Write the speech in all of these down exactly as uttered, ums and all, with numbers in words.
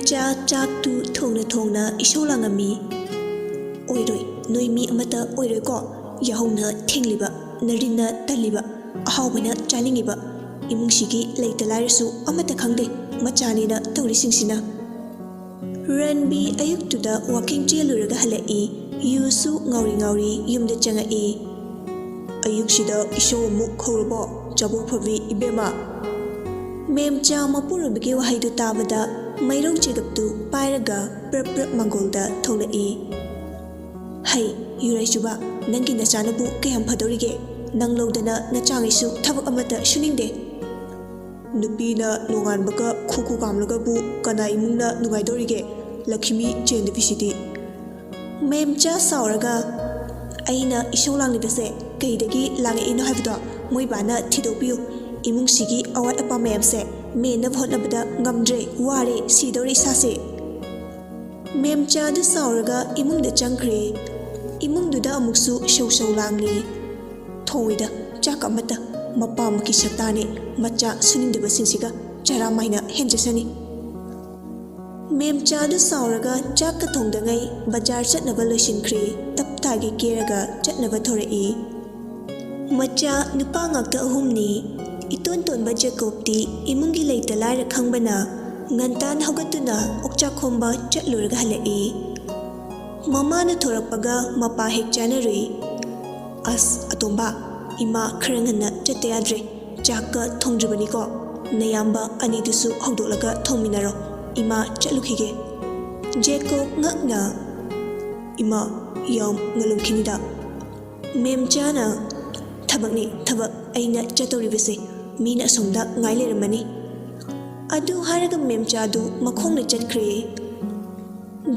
ꯃꯦꯝꯆꯥ ꯆꯥꯛꯇꯨ ꯊꯣꯡꯅ ꯊꯣꯡꯅ ꯏꯁꯧ ꯂꯥꯡꯉꯝꯃꯤ꯫ "ꯑꯣꯏꯔꯣꯏ, ꯅꯣꯏ ꯃꯤ ꯑꯃꯠꯇ ꯑꯣꯏꯔꯣꯏꯀꯣ꯫ ꯌꯥꯍꯧꯅ ꯊꯦꯡꯂꯤꯕ, ꯅꯔꯤꯟꯅ ꯇꯜꯂꯤꯕ, ꯑꯍꯥꯎꯕꯅ ꯆꯥꯅꯤꯡꯉꯤꯕ, ꯏꯃꯨꯡꯁꯤꯒꯤ ꯂꯩꯇ ꯂꯥꯏꯔꯁꯨ ꯑꯃꯠꯇ ꯈꯪꯗꯦ ꯃꯆꯥꯅꯤꯅ ꯇꯧꯔꯤꯁꯤꯡꯁꯤꯅ"꯫ ꯔꯟꯕꯤ ꯑꯌꯨꯛꯇꯨꯗ ꯋꯥꯀꯤꯡ ꯆꯦꯜꯂꯨꯔꯒ ꯍꯜꯂꯛꯏ꯫ ꯌꯨꯁꯨ ꯉꯥꯎꯔꯤ ꯉꯥꯎꯔꯤ ꯌꯨꯝꯗ ꯆꯪꯉꯛꯏ꯫ "ꯑꯌꯨꯛꯁꯤꯗ ꯏꯁꯧ ꯑꯃꯨꯛ ꯍꯧꯔꯕꯣ? ꯆꯥꯕꯣꯛ ꯐꯕꯤ ꯏꯕꯦꯝꯃ!" ꯃꯦꯝꯆꯥ ꯃꯄꯨꯔꯣꯏꯕꯒꯤ ꯋꯥꯍꯩꯗꯨ ꯇꯥꯕꯗ ꯃꯩꯔꯧ ꯆꯦꯒꯞꯇꯨ ꯄꯥꯏꯔꯒ ꯄ꯭ꯔꯞ ꯄ꯭ꯔꯞ ꯃꯥꯡꯒꯣꯜꯗ ꯊꯣꯛꯂꯛꯏ꯫ "ꯍꯩ, ꯌꯨꯔꯩꯆꯨꯕ, ꯅꯪꯒꯤ ꯅꯆꯥꯅꯕꯨ ꯀꯌꯥꯝ ꯐꯗꯧꯔꯤꯒꯦ? ꯅꯪ ꯂꯧꯗꯅ ꯅꯆꯥꯉꯩꯁꯨ ꯊꯕꯛ ꯑꯃꯠꯇ ꯁꯨꯅꯤꯡꯗꯦ꯫ ꯅꯨꯄꯤꯅ ꯅꯣꯡꯉꯥꯟꯕꯒ ꯈꯨ ꯈꯨ ꯀꯥꯝꯂꯒꯕꯨ ꯀꯅꯥ ꯏꯃꯨꯡꯅ ꯅꯨꯡꯉꯥꯏꯗꯧꯔꯤꯒꯦ? ꯂꯛꯈꯤꯃꯤ ꯆꯦꯟꯗꯕꯤꯁꯤꯗꯤ"꯫ ꯃꯦꯝꯆꯥ ꯁꯥꯎꯔꯒ, "ꯑꯩꯅ ꯏꯁꯧ ꯂꯥꯡꯂꯤꯕꯁꯦ ꯀꯩꯗꯒꯤ ꯂꯥꯡꯉꯛꯏꯅꯣ ꯍꯥꯏꯕꯗꯣ ꯃꯣꯏ ꯕꯥꯅ ꯊꯤꯗꯣꯛꯄꯤꯌꯨ꯫ ꯏꯃꯨꯡꯁꯤꯒꯤ ꯑꯋꯥꯠ ꯑꯄꯥ ꯃꯌꯥꯝꯁꯦ ꯃꯦꯟꯅꯕ ꯍꯣꯠꯅꯕꯗ ꯉꯝꯗ꯭ꯔꯦ, ꯋꯥꯔꯦ, ꯁꯤꯗꯧꯔꯦ ꯏꯁꯥꯁꯦ"꯫ ꯃꯦꯝꯆꯥꯗꯨ ꯁꯥꯎꯔꯒ ꯏꯃꯨꯡꯗ ꯆꯪꯈ꯭ꯔꯦ꯫ ꯏꯃꯨꯡꯗꯨꯗ ꯑꯃꯨꯛꯁꯨ ꯁꯧ ꯁꯧ ꯂꯥꯡꯂꯤ꯫ "ꯊꯣꯡꯉꯤꯗ ꯆꯥꯛ ꯑꯃꯠꯇ, ꯃꯄꯥ ꯑꯃꯒꯤ ꯁꯛꯇꯥꯅꯦ, ꯃꯆꯥ ꯁꯨꯅꯤꯡꯗꯕꯁꯤꯡꯁꯤꯒ ꯆꯔꯥ ꯃꯥꯏꯅ ꯍꯦꯟꯖꯁꯅꯤ"꯫ ꯃꯦꯝꯆꯥꯗꯨ ꯁꯥꯎꯔꯒ ꯆꯥꯛꯀ ꯊꯣꯡꯗꯉꯩ ꯕꯖꯥꯔ ꯆꯠꯅꯕ ꯂꯣꯏꯁꯤꯟꯈ꯭ꯔꯦ꯫ ꯇꯞ ꯇꯥꯒꯩ ꯀꯦꯔꯒ ꯆꯠꯅꯕ ꯊꯣꯔꯛꯏ꯫ ꯃꯆꯥ ꯅꯨꯄꯥ ꯉꯥꯛꯇ ꯑꯍꯨꯝꯅꯤ꯫ ꯏꯇꯣꯟ ꯇꯣꯟꯕ ꯖꯦꯀꯣꯕꯇꯤ ꯏꯃꯨꯡꯒꯤ ꯂꯩꯇ ꯂꯥꯏꯔ ꯈꯪꯕꯅ ꯉꯟꯇꯥꯅ ꯍꯧꯒꯠꯇꯨꯅ ꯑꯣꯛꯆꯥꯛ ꯈꯣꯝꯕ ꯆꯠꯂꯨꯔꯒ ꯍꯜꯂꯛꯏ꯫ ꯃꯃꯥꯅ ꯊꯣꯔꯛꯄꯒ ꯃꯄꯥ ꯍꯦꯛ ꯆꯥꯅꯔꯨꯏ꯫ "ꯑꯁ, ꯑꯇꯣꯝꯕ, ꯏꯃꯥ ꯈꯔ ꯉꯟꯅ ꯆꯠꯇ ꯌꯥꯗ꯭ꯔꯦ꯫ ꯆꯥꯛꯀ ꯊꯣꯡꯗ꯭ꯔꯤꯕꯅꯤꯀꯣ꯫ ꯅꯌꯥꯝꯕ ꯑꯅꯤꯗꯨꯁꯨ ꯍꯧꯗꯣꯛꯂꯒ ꯊꯣꯡꯃꯤꯟꯅꯔꯣ꯫ ꯏꯃꯥ ꯆꯠꯂꯨꯈꯤꯒꯦ"꯫ ꯖꯦꯀꯣꯕ ꯉꯛꯅ, "ꯏꯃꯥ, ꯌꯥꯝ ꯉꯜꯂꯝꯈꯤꯅꯤꯗ"꯫ ꯃꯦꯝꯆꯥꯅ, "ꯊꯕꯛꯅꯤ, ꯊꯕꯛ꯫ ꯑꯩꯅ ꯆꯠꯇꯧꯔꯤꯕꯁꯦ꯫ ꯃꯤꯅ ꯑꯁꯣꯝꯗ ꯉꯥꯏ ꯂꯩꯔꯝꯃꯅꯤ"꯫ ꯑꯗꯨ ꯍꯥꯏꯔꯒ ꯃꯦꯝꯆꯥꯗꯨ ꯃꯈꯣꯡꯅ ꯆꯠꯈ꯭ꯔꯦ꯫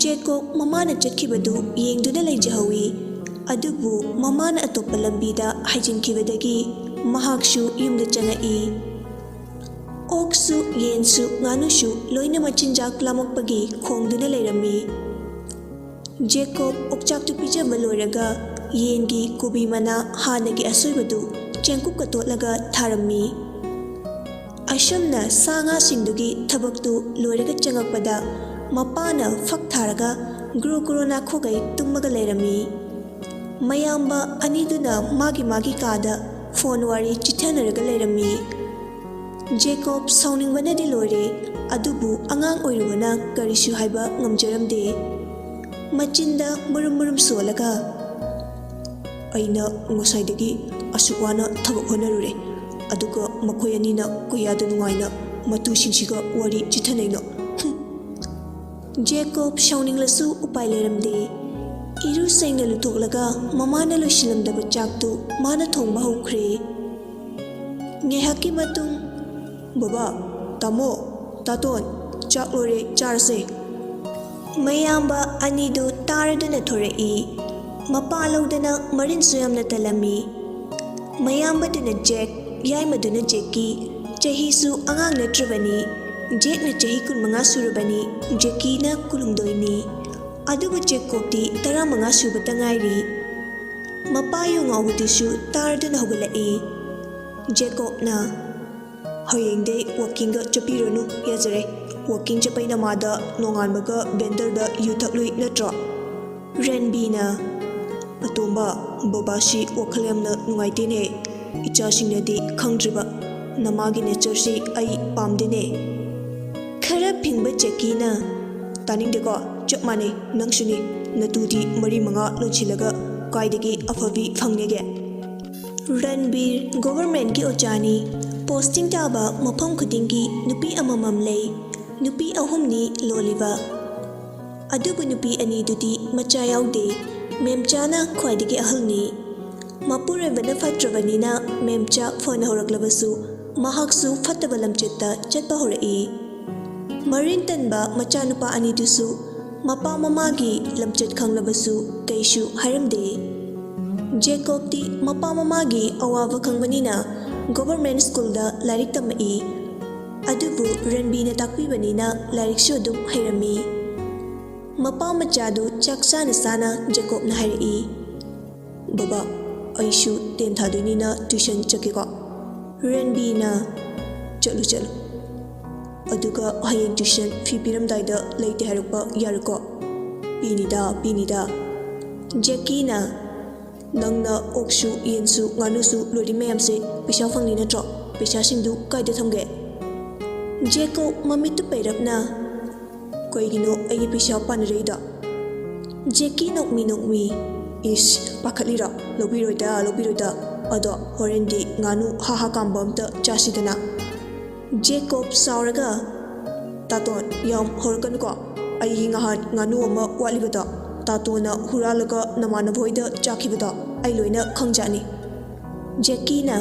ꯖꯦꯀꯣꯕ ꯃꯃꯥꯅ ꯆꯠꯈꯤꯕꯗꯨ ꯌꯦꯡꯗꯨꯅ ꯂꯩꯖꯍꯧꯏ꯫ ꯑꯗꯨꯕꯨ ꯃꯃꯥꯅ ꯑꯇꯣꯞꯄ ꯂꯝꯕꯤꯗ ꯍꯥꯏꯖꯤꯟꯈꯤꯕꯗꯒꯤ ꯃꯍꯥꯛꯁꯨ ꯌꯨꯝꯗ ꯆꯪꯉꯛꯏ꯫ ꯑꯣꯛꯁꯨ, ꯌꯦꯟꯁꯨ, ꯉꯥꯅꯨꯁꯨ ꯂꯣꯏꯅ ꯃꯆꯤꯟꯖꯥꯛ ꯂꯥꯝꯃꯛꯄꯒꯤ ꯈꯣꯡꯗꯨꯅ ꯂꯩꯔꯝꯃꯤ꯫ ꯖꯦꯀꯣꯕ ꯑꯣꯛꯆꯥꯛꯇꯨ ꯄꯤꯖꯕ ꯂꯣꯏꯔꯒ ꯌꯦꯟꯒꯤ ꯀꯣꯕꯤ ꯃꯅꯥ ꯍꯥꯟꯅꯒꯤ ꯑꯁꯣꯏꯕꯗꯨ ꯆꯦꯡꯀꯨꯞꯀ ꯇꯣꯠꯂꯒ ꯊꯥꯔꯝꯃꯤ꯫ ꯑꯁꯨꯝꯅ ꯁꯥ ꯉꯥꯁꯤꯡꯗꯨꯒꯤ ꯊꯕꯛꯇꯨ ꯂꯣꯏꯔꯒ ꯆꯪꯉꯛꯄꯗ, ꯃꯄꯥꯅ ꯐꯛ ꯊꯥꯔꯒ ꯒ꯭ꯔꯣ ꯒ꯭ꯔꯣ ꯅꯥꯈꯣꯛꯒꯩ ꯇꯨꯝꯃꯒ ꯂꯩꯔꯝꯃꯤ꯫ ꯃꯌꯥꯝꯕ ꯑꯅꯤꯗꯨꯅ ꯃꯥꯒꯤ ꯃꯥꯒꯤ ꯀꯥꯗ ꯐꯣꯟ ꯋꯥꯔꯤ ꯆꯤꯊꯅꯔꯒ ꯂꯩꯔꯝꯃꯤ꯫ ꯖꯦꯀꯣꯕ ꯁꯥꯎꯅꯤꯡꯕꯅꯗꯤ ꯂꯣꯏꯔꯦ, ꯑꯗꯨꯕꯨ ꯑꯉꯥꯡ ꯑꯣꯏꯔꯨꯕꯅ ꯀꯔꯤꯁꯨ ꯍꯥꯏꯕ ꯉꯝꯖꯔꯝꯗꯦ꯫ ꯃꯆꯤꯟꯗ ꯃꯨꯔꯨꯝ ꯃꯨꯔꯨꯝ ꯁꯣꯜꯂꯒ, "ꯑꯩꯅ ꯉꯁꯥꯏꯗꯒꯤ ꯑꯁꯨꯛ ꯋꯥꯅ ꯊꯕꯛ ꯍꯣꯠꯅꯔꯨꯔꯦ, ꯑꯗꯨꯒ ꯃꯈꯣꯏ ꯑꯅꯤꯅ ꯀꯌꯥꯗ ꯅꯨꯡꯉꯥꯏꯅ ꯃꯇꯨꯁꯤꯡꯁꯤꯒ ꯋꯥꯔꯤ ꯆꯤꯊꯅꯩꯅꯣ꯫ ꯍꯨꯝ!" ꯖꯦꯀꯣꯕ ꯁꯥꯎꯅꯤꯡꯂꯁꯨ ꯎꯄꯥꯏ ꯂꯩꯔꯝꯗꯦ꯫ ꯏꯔꯨ ꯁꯦꯡꯅ ꯂꯨꯊꯣꯛꯂꯒ ꯃꯃꯥꯅ ꯂꯣꯏꯁꯤꯜꯂꯝꯗꯕ ꯆꯥꯛꯇꯨ ꯃꯥꯅ ꯊꯣꯡꯕ ꯍꯧꯈ꯭ꯔꯦ꯫ ꯉꯥꯏꯍꯥꯛꯀꯤ ꯃꯇꯨꯡ, "ꯕꯕꯥ, ꯇꯥꯃꯣ, ꯇꯥꯇꯣꯟ, ꯆꯥꯛ ꯂꯣꯏꯔꯦ, ꯆꯥꯔꯁꯦ꯫" ꯃꯌꯥꯝꯕ ꯑꯅꯤꯗꯨ ꯇꯥꯔꯗꯨꯅ ꯊꯣꯔꯛꯏ꯫ ꯃꯄꯥ ꯂꯧꯗꯅ ꯃꯔꯤꯟꯁꯨ ꯌꯥꯝꯅ ꯇꯜꯂꯝꯃꯤ꯫ ꯃꯌꯥꯝꯕꯗꯨꯅ ꯖꯦꯛ, ꯌꯥꯏꯃꯗꯨꯅ ꯖꯦꯛꯀꯤ, ꯆꯍꯤꯁꯨ ꯑꯉꯥꯡ ꯅꯠꯇ꯭ꯔꯕꯅꯤ꯫ ꯖꯦꯛꯅ ꯆꯍꯤ ꯀꯨꯟꯃꯉꯥ ꯁꯨꯔꯕꯅꯤ, ꯖꯦꯛꯀꯤꯅ ꯀꯨꯟꯍꯨꯝꯗꯣꯏꯅꯤ꯫ ꯑꯗꯨꯕꯨ ꯖꯦꯀꯣꯕꯇꯤ ꯇꯔꯥꯃꯉꯥ ꯁꯨꯕꯇ ꯉꯥꯏꯔꯤ꯫ ꯃꯄꯥ ꯌꯨ ꯉꯥꯎꯕꯗꯨꯁꯨ ꯇꯥꯔꯗꯨꯅ ꯍꯧꯒꯠꯂꯛꯏ꯫ ꯖꯦꯀꯣꯕꯅ, "ꯍꯌꯦꯡꯗꯩ ꯋꯥꯀꯤꯡꯒ ꯆꯠꯄꯤꯔꯅꯨ, ꯌꯥꯖꯔꯦ꯫ ꯋꯥꯀꯤꯡ ꯆꯠꯄꯩ ꯅꯃꯥꯗ ꯅꯣꯡꯉꯥꯟꯕꯒ ꯕꯦꯟꯗꯔꯗ ꯌꯨ ꯊꯛꯂꯨꯏ ꯅꯠꯇ꯭ꯔꯣ?" ꯔꯟꯕꯤꯅ, "ꯑꯇꯣꯝꯕ, ꯕꯕꯥꯁꯤ ꯋꯥꯈꯜ ꯌꯥꯝꯅ ꯅꯨꯡꯉꯥꯏꯇꯦꯅꯦ꯫ ꯏꯆꯥꯁꯤꯡꯅꯗꯤ ꯈꯪꯗ꯭ꯔꯤꯕ ꯅꯃꯥꯒꯤ ꯅꯦꯆꯔꯁꯤ ꯑꯩ ꯄꯥꯝꯗꯦꯅꯦ꯫" ꯈꯔ ꯐꯤꯡꯕ ꯖꯦꯛꯀꯤꯅ, "ꯇꯥꯅꯤꯡꯗꯦꯀꯣ, ꯆꯞ ꯃꯥꯟꯅꯩ, ꯅꯪꯁꯨꯅꯤ꯫ ꯅꯇꯨꯗꯤ ꯃꯔꯤ ꯃꯉꯥ ꯂꯣꯟꯁꯤꯜꯂꯒ ꯀꯥꯏꯗꯒꯤ ꯑꯐꯕꯤ ꯐꯪꯅꯦꯒꯦ?" ꯔꯟꯕꯤꯔ ꯒꯣꯚꯔꯃꯦꯟꯠꯀꯤ ꯑꯣꯖꯥꯅꯤ꯫ ꯄꯣꯁꯇꯤꯡ ꯇꯥꯕ ꯃꯐꯝ ꯈꯨꯗꯤꯡꯒꯤ ꯅꯨꯄꯤ ꯑꯃꯃꯝ ꯂꯩ꯫ ꯅꯨꯄꯤ ꯑꯍꯨꯝꯅꯤ ꯂꯣꯜꯂꯤꯕ꯫ ꯑꯗꯨꯕꯨ ꯅꯨꯄꯤ ꯑꯅꯤꯗꯨꯗꯤ ꯃꯆꯥ ꯌꯥꯎꯗꯦ꯫ ꯃꯦꯝꯆꯥꯅ ꯈ꯭ꯋꯥꯏꯗꯒꯤ ꯑꯍꯜꯅꯤ꯫ ꯃꯄꯨꯔꯣꯏꯕꯅ ꯐꯠꯇ꯭ꯔꯕꯅꯤꯅ ꯃꯦꯝꯆꯥ ꯐꯅ ꯍꯧꯔꯛꯂꯕꯁꯨ ꯃꯍꯥꯛꯁꯨ ꯐꯠꯇꯕ ꯂꯝꯆꯠꯇ ꯆꯠꯄ ꯍꯧꯔꯛꯏ꯫ ꯃꯔꯤꯟ ꯇꯟꯕ ꯃꯆꯥꯅꯨꯄꯥ ꯑꯅꯤꯗꯨꯁꯨ ꯃꯄꯥ ꯃꯃꯥꯒꯤ ꯂꯝꯆꯠ ꯈꯪꯂꯕꯁꯨ ꯀꯩꯁꯨ ꯍꯥꯏꯔꯝꯗꯦ꯫ ꯖꯦꯀꯣꯕꯇꯤ ꯃꯄꯥ ꯃꯃꯥꯒꯤ ꯑꯋꯥꯕ ꯈꯪꯕꯅꯤꯅ ꯒꯣꯚꯔꯃꯦꯟꯠ ꯁ꯭ꯀꯨꯜꯗ ꯂꯥꯏꯔꯤꯛ ꯇꯝꯃꯛꯏ꯫ ꯑꯗꯨꯕꯨ ꯔꯟꯕꯤꯅ ꯇꯥꯛꯄꯤꯕꯅꯤꯅ ꯂꯥꯏꯔꯤꯛꯁꯨ ꯑꯗꯨꯝ ꯍꯩꯔꯝꯃꯤ꯫ ꯃꯄꯥ ꯃꯆꯥꯗꯨ ꯆꯥꯛ ꯆꯥꯅ ꯆꯥꯅ ꯖꯦꯀꯣꯕꯅ ꯍꯥꯏꯔꯛꯏ, "ꯕꯕꯥ, ꯑꯩꯁꯨ ꯇꯦꯟ ꯊꯥꯗꯣꯏꯅꯤꯅ ꯇ꯭ꯌꯨꯁꯟ ꯆꯠꯀꯦꯀꯣ?" ꯔꯟꯕꯤꯅ, ꯆꯠꯂꯨ, ꯆꯠꯂꯨ꯫ ꯑꯗꯨꯒ ꯍꯌꯦꯡ tuition fee ꯄꯤꯔꯝꯗꯥꯏꯗ ꯂꯩꯇꯦ ꯍꯥꯏꯔꯛꯄ ꯌꯥꯔꯣꯏꯀꯣ? ꯄꯤꯅꯤꯗ, ꯄꯤꯅꯤꯗ꯫ ꯖꯦꯀꯤꯅ, "ꯅꯪꯅ ꯑꯣꯛꯁꯨ, ꯌꯦꯟꯁꯨ, ꯉꯥꯅꯨꯁꯨ ꯂꯣꯏꯔꯤ ꯃꯌꯥꯝꯁꯦ ꯄꯩꯁꯥ ꯐꯪꯅꯤ ꯅꯠꯇ꯭ꯔꯣ? ꯄꯩꯁꯥꯁꯤꯡꯗꯨ ꯀꯥꯏꯗ ꯊꯝꯒꯦ?" ꯖꯦꯀꯣꯕ ꯃꯃꯤꯠꯇꯨ ꯄꯩꯔꯞꯅ, "ꯀꯩꯒꯤꯅꯣ ꯑꯩꯒꯤ ꯄꯩꯁꯥ ꯄꯥꯅꯔꯛꯏꯗꯣ?" ꯖꯦꯀꯤ ꯅꯣꯛꯃꯤ ꯅꯣꯛꯃꯤ, "ꯏꯁ, ꯄꯥꯈꯠꯂꯤꯔꯣ? ꯂꯧꯕꯤꯔꯣꯏꯗ, ꯂꯧꯕꯤꯔꯣꯏꯗ꯫ ꯑꯗꯣ ꯍꯣꯔꯦꯟꯗꯤ ꯉꯥꯅꯨ ꯍꯥ ꯍꯥ ꯀꯥꯝꯕ ꯑꯝꯇ ꯆꯥꯁꯤꯗꯅ?" ꯖꯦꯀꯣꯕ ꯁꯥꯎꯔꯒ, "ꯇꯥꯇꯣꯟ, ꯌꯥꯝ ꯍꯧꯔꯛꯀꯅꯨꯀꯣ꯫ ꯑꯩꯒꯤ ꯉꯍꯥꯟ ꯉꯥꯅꯨ ꯑꯃ ꯋꯥꯠꯂꯤꯕꯗꯣ, ꯇꯥꯇꯣꯟꯅ ꯍꯨꯔꯥꯜꯂꯒ ꯅꯃꯥꯟꯅꯕ ꯍꯣꯏꯗ ꯆꯥꯈꯤꯕꯗꯣ ꯑꯩ ꯂꯣꯏꯅ ꯈꯪꯖꯥꯠꯅꯤ꯫" ꯖꯦꯀꯤꯅ,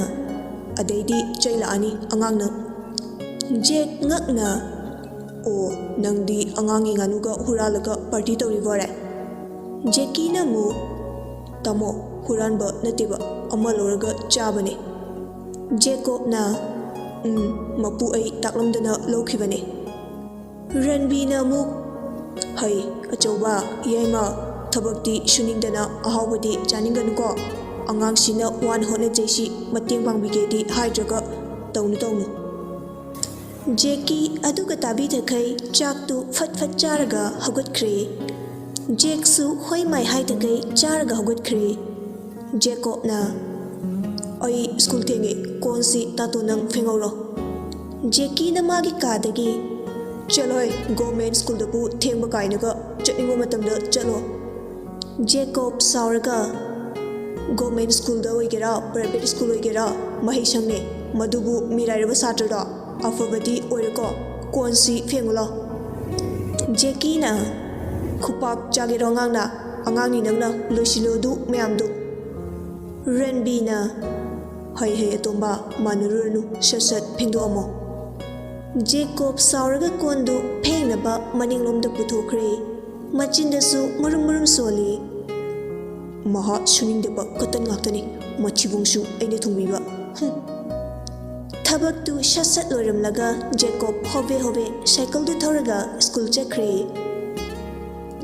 "ꯑꯗꯩꯗꯤ ꯆꯩ ꯂꯥꯛꯑꯅꯤ ꯑꯉꯥꯡ ꯅꯪ꯫" ꯖꯦꯛ ꯉꯛꯅ, "ꯑꯣ, ꯅꯪꯗꯤ ꯑꯉꯥꯡꯒꯤ ꯉꯥꯅꯨꯒ ꯍꯨꯔꯥꯜꯂꯒ party ꯇꯧꯔꯤꯕꯣꯔꯦ?" ꯖꯦꯀꯤꯅ ꯑꯃꯨꯛ, "ꯇꯥꯃꯣ, ꯍꯨꯔꯥꯟꯕ ꯅꯠꯇꯦꯕ, ꯑꯃ ꯂꯧꯔꯒ ꯆꯥꯕꯅꯦ꯫" ꯖꯦꯀꯣꯕꯅ, "ꯎꯝ, ꯃꯄꯨ ꯑꯩ ꯇꯥꯛꯂꯝꯗꯅ ꯂꯧꯈꯤꯕꯅꯦ꯫" ꯔꯟꯕꯤꯅ ꯑꯃꯨꯛ, "ꯍꯩ, ꯑꯆꯧꯕ, ꯌꯥꯏꯃ, ꯊꯕꯛꯇꯤ ꯁꯨꯅꯤꯡꯗꯅ ꯑꯍꯥꯎꯕꯗꯤ ꯆꯥꯅꯤꯡꯒꯅꯨꯀꯣ꯫ ꯑꯉꯥꯡꯁꯤꯅ ꯋꯥꯅ ꯍꯣꯠꯅꯖꯩꯁꯤ ꯃꯇꯦꯡ ꯄꯥꯡꯕꯤꯒꯦꯗꯤ ꯍꯥꯏꯗ꯭ꯔꯒ ꯇꯧꯅꯨ, ꯇꯧꯅꯨ꯫" ꯖꯦꯛꯀꯤ ꯑꯗꯨꯒ ꯇꯥꯕꯤꯗꯈꯩ ꯆꯥꯛꯇꯨ ꯐꯠ ꯐꯠ ꯆꯥꯔꯒ ꯍꯧꯒꯠꯈ꯭ꯔꯦ꯫ ꯖꯦꯛꯁꯨ ꯍꯣꯏ ꯃꯥꯏ ꯍꯥꯏꯗꯈꯩ ꯆꯥꯔꯒ ꯍꯧꯒꯠꯈ꯭ꯔꯦ꯫ ꯖꯦꯀꯣꯕꯅ, "ꯑꯩ ꯁ꯭ꯀꯨꯜ ꯊꯦꯡꯉꯦ, ꯀꯣꯟꯁꯤ ꯇꯥꯇꯣ ꯅꯪ ꯐꯦꯡꯍꯧꯔꯣ꯫" ꯖꯦꯛꯀꯤꯅ ꯃꯥꯒꯤ ꯀꯥꯗꯒꯤ, "ꯆꯠꯂꯣꯍꯦ, government ꯁ꯭ꯀꯨꯜꯗꯕꯨ ꯊꯦꯡꯕ ꯀꯥꯏꯅꯒ, ꯆꯠꯅꯤꯡꯕ ꯃꯇꯝꯗ ꯆꯠꯂꯣ꯫" ꯖꯦꯀꯣꯕ ꯁꯥꯎꯔꯒ, "Government ꯁ꯭ꯀꯨꯜꯗ ꯑꯣꯏꯒꯦꯔꯥ, private ꯁ꯭ꯀꯨꯜ ꯑꯣꯏꯒꯦꯔꯥ, ꯃꯍꯩꯁꯪꯅꯦ, ꯃꯗꯨꯕꯨ ꯃꯤꯔꯥꯏꯔꯕ ꯁꯥꯇ꯭ꯔꯗꯣ ꯑꯐꯕꯗꯤ ꯑꯣꯏꯔꯣꯏꯀꯣ, ꯀꯣꯟꯁꯤ ꯐꯦꯡꯉꯨ ꯂꯥꯎ꯫" ꯖꯦꯛꯀꯤꯅ, "ꯈꯨꯄꯥꯛ ꯆꯥꯒꯦꯔꯣ ꯑꯉꯥꯡꯅ? ꯑꯉꯥꯡꯅꯤ ꯅꯪꯅ, ꯂꯣꯏꯁꯤꯜꯂꯨ ꯑꯗꯨ ꯃꯌꯥꯝꯗꯨ꯫" ꯔꯟꯕꯤꯅ, "ꯍꯩ ꯍꯩ ꯑꯇꯣꯝꯕ, ꯃꯥꯟꯅꯔꯨꯔꯅꯨ, ꯁꯠ ꯁꯠ ꯐꯦꯡꯗꯣꯛꯑꯝꯃꯣ꯫" ꯖꯦꯀꯣꯕ ꯁꯥꯎꯔꯒ ꯀꯣꯟꯗꯨ ꯐꯦꯡꯅꯕ ꯃꯅꯤꯡꯂꯣꯝꯗ ꯄꯨꯊꯣꯛꯈ꯭ꯔꯦ꯫ ꯃꯆꯤꯟꯗꯁꯨ ꯃꯔꯨꯝ ꯃꯔꯨꯝ ꯁꯣꯜꯂꯤ꯫ "ꯃꯍꯥ ꯁꯨꯅꯤꯡꯗꯕ ꯀꯇꯟ ꯉꯥꯛꯇꯅꯤ, ꯃꯊꯤꯕꯣꯡꯁꯨ ꯑꯩꯅ ꯊꯣꯡꯕꯤꯕ꯫ ꯍꯨꯝ꯫" ꯊꯕꯛꯇꯨ ꯁꯠ ꯁꯠ ꯂꯣꯏꯔꯝꯂꯒ ꯖꯦꯀꯣꯕ ꯍꯣꯕꯦ ꯍꯣꯕꯦ ꯁꯥꯏꯀꯜꯗꯨ ꯊꯧꯔꯒ ꯁ꯭ꯀꯨꯜ ꯆꯠꯈ꯭ꯔꯦ꯫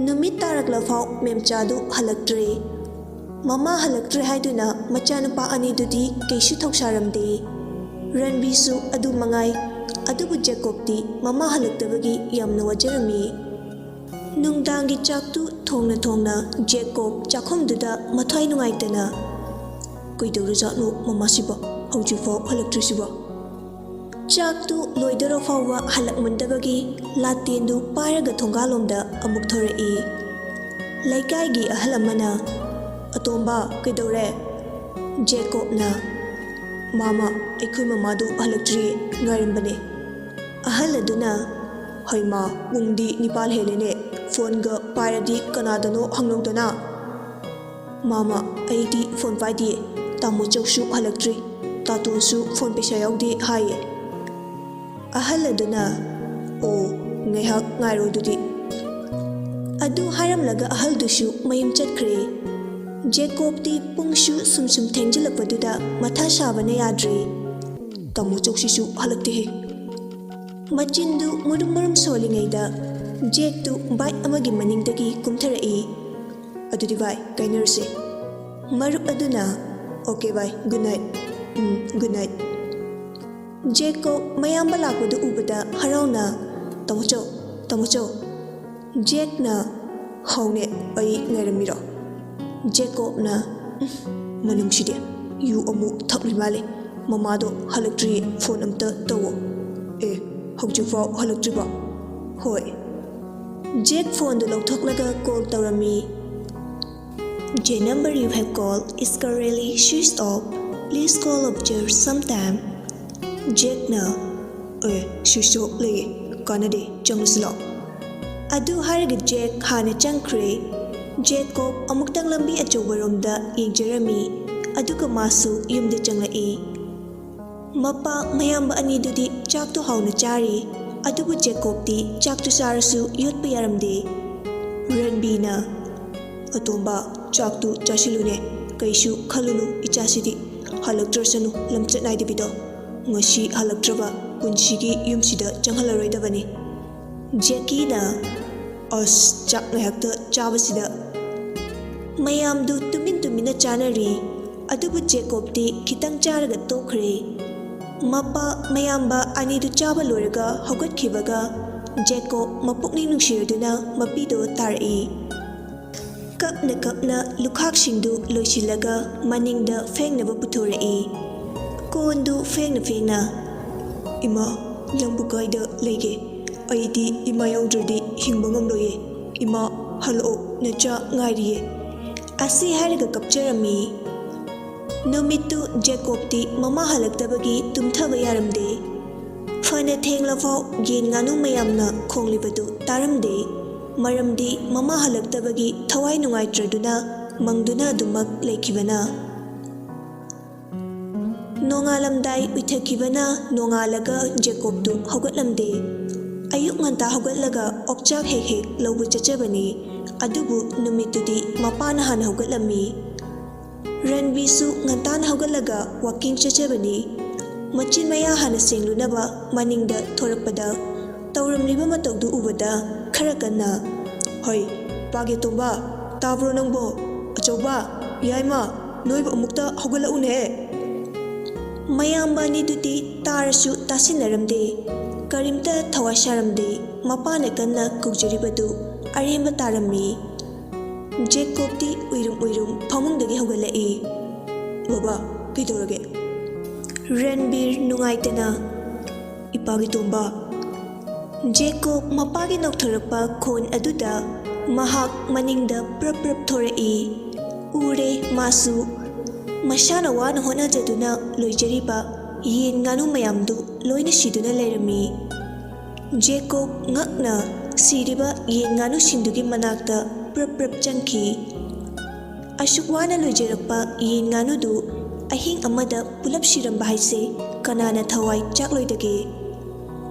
ꯅꯨꯃꯤꯠ ꯇꯥꯔꯛꯂꯐꯥꯎ ꯃꯦꯝꯆꯥꯗꯨ ꯍꯜꯂꯛꯇ꯭ꯔꯦ꯫ ꯃꯃꯥ ꯍꯜꯂꯛꯇ꯭ꯔꯦ ꯍꯥꯏꯗꯨꯅ ꯃꯆꯥꯅꯨꯄꯥ ꯑꯅꯤꯗꯨꯗꯤ ꯀꯩꯁꯨ ꯊꯧꯁꯥꯔꯝꯗꯦ꯫ ꯔꯟꯕꯤꯁꯨ ꯑꯗꯨ ꯃꯉꯥꯏ꯫ ꯑꯗꯨꯕꯨ ꯖꯦꯀꯣꯕꯇꯤ ꯃꯃꯥ ꯍꯜꯂꯛꯇꯕꯒꯤ ꯌꯥꯝꯅ ꯋꯥꯖꯔꯝꯃꯤ꯫ ꯅꯨꯡꯗꯥꯡꯒꯤ ꯆꯥꯛꯇꯨ ꯊꯣꯡꯅ ꯊꯣꯡꯅ ꯖꯦꯀꯣꯕ ꯆꯥꯛꯈꯨꯝꯗꯨꯗ ꯃꯊ꯭ꯋꯥꯏ ꯅꯨꯡꯉꯥꯏꯇꯅ, "ꯀꯩꯗꯧꯔꯖꯥꯠꯅꯣ ꯃꯃꯥꯁꯤꯕꯣ, ꯍꯧꯖꯤꯛꯐꯥꯎ ꯍꯜꯂꯛꯇ꯭ꯔꯤꯁꯤꯕꯣ?" ꯆꯥꯛꯇꯨ ꯂꯣꯏꯗꯣꯔ ꯐꯥꯎꯕ ꯍꯜꯂꯛꯃꯟꯗꯕꯒꯤ ꯂꯥꯇꯦꯟꯗꯨ ꯄꯥꯏꯔꯒ ꯊꯣꯡꯒꯥꯜꯂꯣꯝꯗ ꯑꯃꯨꯛ ꯊꯣꯔꯛꯏ꯫ ꯂꯩꯀꯥꯏꯒꯤ ꯑꯍꯜ ꯑꯃꯅ, "ꯑꯇꯣꯝꯕ, ꯀꯩꯗꯧꯔꯦ?" ꯖꯦꯀꯣꯕꯅ, "ꯃꯥꯃ, ꯑꯩꯈꯣꯏ ꯃꯃꯥꯗꯨ ꯍꯜꯂꯛꯇ꯭ꯔꯤ, ꯉꯥꯏꯔꯝꯕꯅꯦ꯫" ꯑꯍꯜ ꯑꯗꯨꯅ, "ꯍꯩꯃꯥ, ꯄꯨꯡꯗꯤ ꯅꯤꯄꯥꯜ ꯍꯦꯜꯂꯦꯅꯦ, ꯐꯣꯟꯒ ꯄꯥꯏꯔꯗꯤ ꯀꯅꯥꯗꯅꯣ ꯍꯪꯂꯧꯗꯅ?" "ꯃꯥꯃ, ꯑꯩꯗꯤ ꯐꯣꯟ ꯄꯥꯏꯗꯤꯌꯦ꯫ ꯇꯥꯃꯣ ꯆꯧꯁꯨ ꯍꯜꯂꯛꯇ꯭ꯔꯤ꯫ ꯇꯥꯇꯣꯟꯁꯨ ꯐꯣꯟ ꯄꯩꯁꯥ ꯌꯥꯎꯗꯦ ꯍꯥꯏꯌꯦ꯫" ꯑꯍꯜ ꯑꯗꯨꯅ, "ꯑꯣ, ꯉꯥꯏꯍꯥꯛ ꯉꯥꯏꯔꯣ ꯑꯗꯨꯗꯤ꯫" ꯑꯗꯨ ꯍꯥꯏꯔꯝꯂꯒ ꯑꯍꯜꯗꯨꯁꯨ ꯃꯌꯨꯝ ꯆꯠꯈ꯭ꯔꯦ꯫ ꯖꯦꯀꯣꯕꯇꯤ ꯄꯨꯡꯁꯨ ꯁꯨꯝ ꯁꯨꯝ ꯊꯦꯡꯖꯤꯜꯂꯛꯄꯗꯨꯗ ꯃꯊꯥ ꯁꯥꯕꯅ ꯌꯥꯗ꯭ꯔꯦ꯫ "ꯇꯥꯃꯣ ꯆꯧꯁꯤꯁꯨ ꯍꯜꯂꯛꯇꯦꯍꯦ꯫" ꯃꯆꯤꯟꯗꯨ ꯃꯨꯔꯨꯝ ꯃꯨꯔꯨꯝ ꯁꯣꯜꯂꯤꯉꯩꯗ ꯖꯦꯛꯇꯨ ꯕꯥꯏꯛ ꯑꯃꯒꯤ ꯃꯅꯤꯡꯗꯒꯤ ꯀꯨꯝꯊꯔꯛꯏ꯫ "ꯑꯗꯨꯗꯤ ꯚꯥꯏ, ꯀꯥꯏꯅꯔꯁꯦ꯫" ꯃꯔꯨꯞ ꯑꯗꯨꯅ, "ꯑꯣꯀꯦ ꯚꯥꯏ, ꯒꯨꯗ ꯅꯥꯏꯠ꯫" "ꯎꯝ, ꯒꯨꯗ ꯅꯥꯏꯠ꯫" ꯖꯦꯀꯣꯕ ꯃꯌꯥꯝꯕ ꯂꯥꯛꯄꯗꯨ ꯎꯕꯗ ꯍꯔꯥꯎꯅ, "ꯇꯥꯃꯣ ꯆꯧ, ꯇꯥꯃꯣ ꯆꯧ꯫" ꯖꯦꯛꯅ, "ꯍꯥꯎꯅꯦ, ꯑꯩ ꯉꯥꯏꯔꯝꯃꯤꯔꯣ?" ꯖꯦꯀꯣꯕꯅ, "ꯎꯝ, ꯃꯅꯝꯁꯤꯗꯤ ꯌꯨ ꯑꯃꯨꯛ ꯊꯛꯂꯤ ꯃꯥꯜꯂꯦ꯫ ꯃꯃꯥꯗꯣ ꯍꯜꯂꯛꯇ꯭ꯔꯤꯌꯦ, ꯐꯣꯟ ꯑꯝꯇ ꯇꯧꯋꯣ꯫" "ꯑꯦ, ꯍꯧꯖꯤꯛꯐꯥꯎ ꯍꯜꯂꯛꯇ꯭ꯔꯤꯕꯣ?" "ꯍꯣꯏ꯫" ꯖꯦꯛ ꯐꯣꯟꯗꯨ ꯂꯧꯊꯣꯛꯂꯒ ꯀꯣꯜ ꯇꯧꯔꯝꯃꯤ꯫ "The number you have called is currently switched off. Please call after some time." ꯖꯦꯛꯅ, "A, switch of ꯂꯩꯌꯦ, ꯀꯥꯟꯅꯗꯦ, ꯆꯪꯉꯁꯤ ꯂꯥꯛꯑꯣ꯫" ꯑꯗꯨ ꯍꯥꯏꯔꯒ ꯖꯦꯛ ꯍꯥꯟꯅ ꯆꯪꯈ꯭ꯔꯦ꯫ ꯖꯦꯀꯣꯕ ꯑꯃꯨꯛꯇꯪ ꯂꯝꯕꯤ ꯑꯆꯧꯕꯔꯣꯝꯗ ꯌꯦꯡꯖꯔꯝꯃꯤ, ꯑꯗꯨꯒ ꯃꯥꯁꯨ ꯌꯨꯝꯗ ꯆꯪꯂꯛꯏ꯫ ꯃꯄꯥ ꯃꯌꯥꯝꯕ ꯑꯅꯤꯗꯨꯗꯤ ꯆꯥꯛꯇꯨ ꯍꯥꯎꯅ ꯆꯥꯔꯤ, ꯑꯗꯨꯕꯨ ꯖꯦꯀꯣꯕꯇꯤ ꯆꯥꯛꯇꯨ ꯆꯥꯔꯁꯨ ꯌꯣꯠꯄ ꯌꯥꯔꯝꯗꯦ꯫ ꯔꯟꯕꯤꯅ, "ꯑꯇꯣꯝꯕ, ꯆꯥꯛꯇꯨ ꯆꯥꯁꯤꯜꯂꯨꯅꯦ, ꯀꯩꯁꯨ ꯈꯜꯂꯨꯅꯨ, ꯏꯆꯥꯁꯤꯗꯤ ꯍꯜꯂꯛꯇ꯭ꯔꯁꯅꯨ, ꯂꯝꯆꯠ ꯅꯥꯏꯗꯕꯤꯗꯣ꯫ ꯉꯁꯤ ꯍꯜꯂꯛꯇ꯭ꯔꯕ ꯄꯨꯟꯁꯤꯒꯤ ꯌꯨꯝꯁꯤꯗ ꯆꯪꯍꯜꯂꯔꯣꯏꯗꯕꯅꯤ꯫" ꯖꯦꯀꯤꯅ, "ꯑꯁ, ꯆꯥꯛ ꯉꯥꯏꯍꯥꯛꯇ ꯆꯥꯕꯁꯤꯗ꯫" ꯃꯌꯥꯝꯗꯨ ꯇꯨꯃꯤꯟ ꯇꯨꯃꯤꯟꯅ ꯆꯥꯅꯔꯤ, ꯑꯗꯨꯕꯨ ꯖꯦꯀꯣꯕꯇꯤ ꯈꯤꯇꯪ ꯆꯥꯔꯒ ꯇꯣꯛꯈ꯭ꯔꯦ꯫ ꯃꯄꯥ ꯃꯌꯥꯝꯕ ꯑꯅꯤꯗꯨ ꯆꯥꯕ ꯂꯣꯏꯔꯒ ꯍꯧꯒꯠꯈꯤꯕꯒ ꯖꯦꯀꯣꯕ ꯃꯄꯨꯛꯅꯤꯡ ꯅꯨꯡꯁꯤꯔꯗꯨꯅ ꯃꯄꯤꯗꯨ ꯇꯥꯔꯛꯏ꯫ ꯀꯞꯅ ꯀꯞꯅ ꯂꯨꯈꯥꯛꯁꯤꯡꯗꯨ ꯂꯣꯏꯁꯤꯜꯂꯒ ꯃꯅꯤꯡꯗ ꯐꯦꯡꯅꯕ ꯄꯨꯊꯣꯔꯛꯏ꯫ ꯀꯣꯟꯗꯨ ꯐꯦꯡꯅ ꯐꯦꯡꯅ, "ꯏꯃꯥ, ꯅꯪꯕꯨ ꯀꯥꯏꯗ ꯂꯩꯒꯦ? ꯑꯩꯗꯤ ꯏꯃꯥ ꯌꯥꯎꯗ꯭ꯔꯗꯤ ꯍꯤꯡꯕ ꯉꯝꯂꯣꯏꯌꯦ꯫ ꯏꯃꯥ, ꯍꯜꯂꯛꯑꯣ, ꯅꯆꯥ ꯉꯥꯏꯔꯤꯌꯦ," ꯑꯁꯤ ꯍꯥꯏꯔꯒ ꯀꯞꯆꯔꯝꯃꯤ꯫ ꯅꯨꯃꯤꯠꯇꯨ ꯖꯦꯀꯣꯕꯇꯤ ꯃꯃꯥ ꯍꯜꯂꯛꯇꯕꯒꯤ ꯇꯨꯝꯊꯕ ꯌꯥꯔꯝꯗꯦ꯫ ꯐꯅ ꯊꯦꯡꯂꯐꯥꯎ ꯌꯦꯟ ꯉꯥꯅꯨ ꯃꯌꯥꯝꯅ ꯈꯣꯡꯂꯤꯕꯗꯨ ꯇꯥꯔꯝꯗꯦ꯫ ꯃꯔꯝꯗꯤ ꯃꯃꯥ ꯍꯜꯂꯛꯇꯕꯒꯤ ꯊꯋꯥꯏ ꯅꯨꯡꯉꯥꯏꯇ꯭ꯔꯗꯨꯅ ꯃꯪꯗꯨꯅ ꯑꯗꯨꯃꯛ ꯂꯩꯈꯤꯕꯅ꯫ ꯅꯣꯡꯉꯥꯜꯂꯝꯗꯥꯏ ꯎꯏꯊꯈꯤꯕꯅ ꯅꯣꯡꯉꯥꯜꯂꯒ ꯖꯦꯀꯣꯕꯇꯨ ꯍꯧꯒꯠꯂꯝꯗꯦ꯫ ꯑꯌꯨꯛ ꯉꯟꯇꯥ ꯍꯧꯒꯠꯂꯒ ꯑꯣꯛꯆꯥꯛ ꯍꯦꯛ ꯍꯦꯛ ꯂꯧꯕ ꯆꯠꯆꯕꯅꯤ꯫ ꯑꯗꯨꯕꯨ ꯅꯨꯃꯤꯠꯇꯨꯗꯤ ꯃꯄꯥꯅ ꯍꯥꯟꯅ ꯍꯧꯒꯠꯂꯝꯃꯤ꯫ ꯔꯟꯕꯤꯁꯨ ꯉꯟꯇꯥꯅ ꯍꯧꯒꯠꯂꯒ ꯋꯥꯀꯤꯡ ꯆꯠꯆꯕꯅꯤ꯫ ꯃꯆꯤꯟ ꯃꯌꯥ ꯍꯥꯟꯅ ꯁꯦꯡꯂꯨꯅꯕ ꯃꯅꯤꯡꯗ ꯊꯣꯔꯛꯄꯗ, ꯇꯧꯔꯝꯂꯤꯕ ꯃꯇꯧꯗꯨ ꯎꯕꯗ ꯈꯔ ꯀꯟꯅ, "ꯍꯩ, ꯄꯥꯒꯦ ꯇꯣꯝꯕ, ꯇꯥꯕ꯭ꯔꯣ ꯅꯪꯕꯣ? ꯑꯆꯧꯕ, ꯌꯥꯏꯃ, ꯅꯣꯏꯕꯨ ꯑꯃꯨꯛꯇ ꯍꯧꯒꯠꯂꯛꯎꯅꯦ!" ꯃꯌꯥꯝꯕ ꯑꯅꯤꯗꯨꯗꯤ ꯇꯥꯔꯁꯨ ꯇꯥꯁꯤꯟꯅꯔꯝꯗꯦ꯫ ꯀꯔꯤꯝꯇ ꯊꯋꯥꯏ ꯁꯥꯔꯝꯗꯦ꯫ ꯃꯄꯥꯅ ꯀꯟꯅ ꯀꯧꯖꯔꯤꯕꯗꯨ ꯑꯔꯦꯝꯕ ꯇꯥꯔꯝꯃꯤ꯫ ꯖꯦꯀꯣꯕꯇꯤ ꯎꯏꯔꯨꯝ ꯎꯏꯔꯨꯝ ꯐꯃꯨꯡꯗꯒꯤ ꯍꯧꯒꯠꯂꯛꯏ꯫ "ꯕꯕꯥ, ꯀꯩꯗꯧꯔꯒꯦ?" ꯔꯟꯕꯤꯔ ꯅꯨꯡꯉꯥꯏꯇꯅ, "ꯏꯄꯥꯒꯤ ꯇꯣꯝꯕ!" ꯖꯦꯀꯣꯕ ꯃꯄꯥꯒꯤ ꯅꯣꯛꯊꯣꯔꯛꯄ ꯈꯣꯟ ꯑꯗꯨꯗ ꯃꯍꯥꯛ ꯃꯅꯤꯡꯗ ꯄ꯭ꯔꯞ ꯄ꯭ꯔꯞ ꯊꯣꯔꯛꯏ꯫ ꯎꯔꯦ ꯃꯥꯁꯨ꯫ ꯃꯁꯥꯅ ꯋꯥꯅ ꯍꯣꯠꯅꯖꯗꯨꯅ ꯂꯣꯏꯖꯔꯤꯕ ꯌꯦꯟ ꯉꯥꯅꯨ ꯃꯌꯥꯝꯗꯨ ꯂꯣꯏꯅ ꯁꯤꯗꯨꯅ ꯂꯩꯔꯝꯃꯤ꯫ ꯖꯦꯀꯣꯕ ꯉꯛꯅ ꯁꯤꯔꯤꯕ ꯌꯦꯟ ꯉꯥꯅꯨꯁꯤꯡꯗꯨꯒꯤ ꯃꯅꯥꯛꯇ ꯄ꯭ꯔꯞ ꯄ꯭ꯔꯞ ꯆꯪꯈꯤ꯫ ꯑꯁꯨꯛ ꯋꯥꯅ ꯂꯣꯏꯖꯔꯛꯄ ꯌꯦꯟ ꯉꯥꯅꯨꯗꯨ ꯑꯍꯤꯡ ꯑꯃꯗ ꯄꯨꯂꯞ ꯁꯤꯔꯝꯕ ꯍꯥꯏꯁꯦ ꯀꯅꯥꯅ ꯊꯋꯥꯏ ꯆꯥꯛꯂꯣꯏꯗꯒꯦ?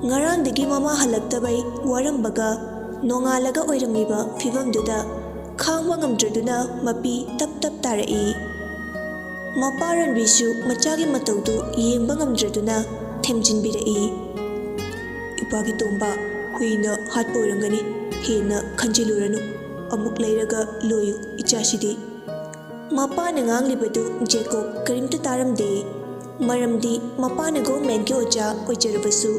ꯉꯔꯥꯡꯗꯒꯤ ꯃꯃꯥ ꯍꯜꯂꯛꯇꯕꯩ ꯋꯥꯔꯝꯕꯒ ꯅꯣꯡꯉꯥꯜꯂꯒ ꯑꯣꯏꯔꯝꯂꯤꯕ ꯐꯤꯚꯝꯗꯨꯗ ꯈꯥꯡꯕ ꯉꯝꯗ꯭ꯔꯗꯨꯅ ꯃꯄꯤ ꯇꯞ ꯇꯞ ꯇꯥꯔꯛꯏ꯫ ꯃꯄꯥ ꯔꯟꯕꯤꯁꯨ ꯃꯆꯥꯒꯤ ꯃꯇꯧꯗꯨ ꯌꯦꯡꯕ ꯉꯝꯗ꯭ꯔꯗꯨꯅ ꯊꯦꯝꯖꯤꯟꯕꯤꯔꯛꯏ꯫ "ꯏꯄꯥꯒꯤ ꯇꯣꯝꯕ, ꯍꯨꯏꯅ ꯍꯥꯠꯄ ꯑꯣꯏꯔꯝꯒꯅꯤ꯫ ꯍꯦꯟꯅ ꯈꯟꯖꯤꯜꯂꯨꯔꯅꯨ꯫ ꯑꯃꯨꯛ ꯂꯩꯔꯒ ꯂꯣꯏꯌꯨ ꯏꯆꯥꯁꯤꯗꯤ꯫" ꯃꯄꯥꯅ ꯉꯥꯡꯂꯤꯕꯗꯨ ꯖꯦꯀꯣꯕ ꯀꯔꯤꯝꯇ ꯇꯥꯔꯝꯗꯦ꯫ ꯃꯔꯝꯗꯤ ꯃꯄꯥꯅ ꯒꯣꯚꯔꯟꯃꯦꯟꯠꯀꯤ ꯑꯣꯖꯥ ꯑꯣꯏꯖꯔꯕꯁꯨ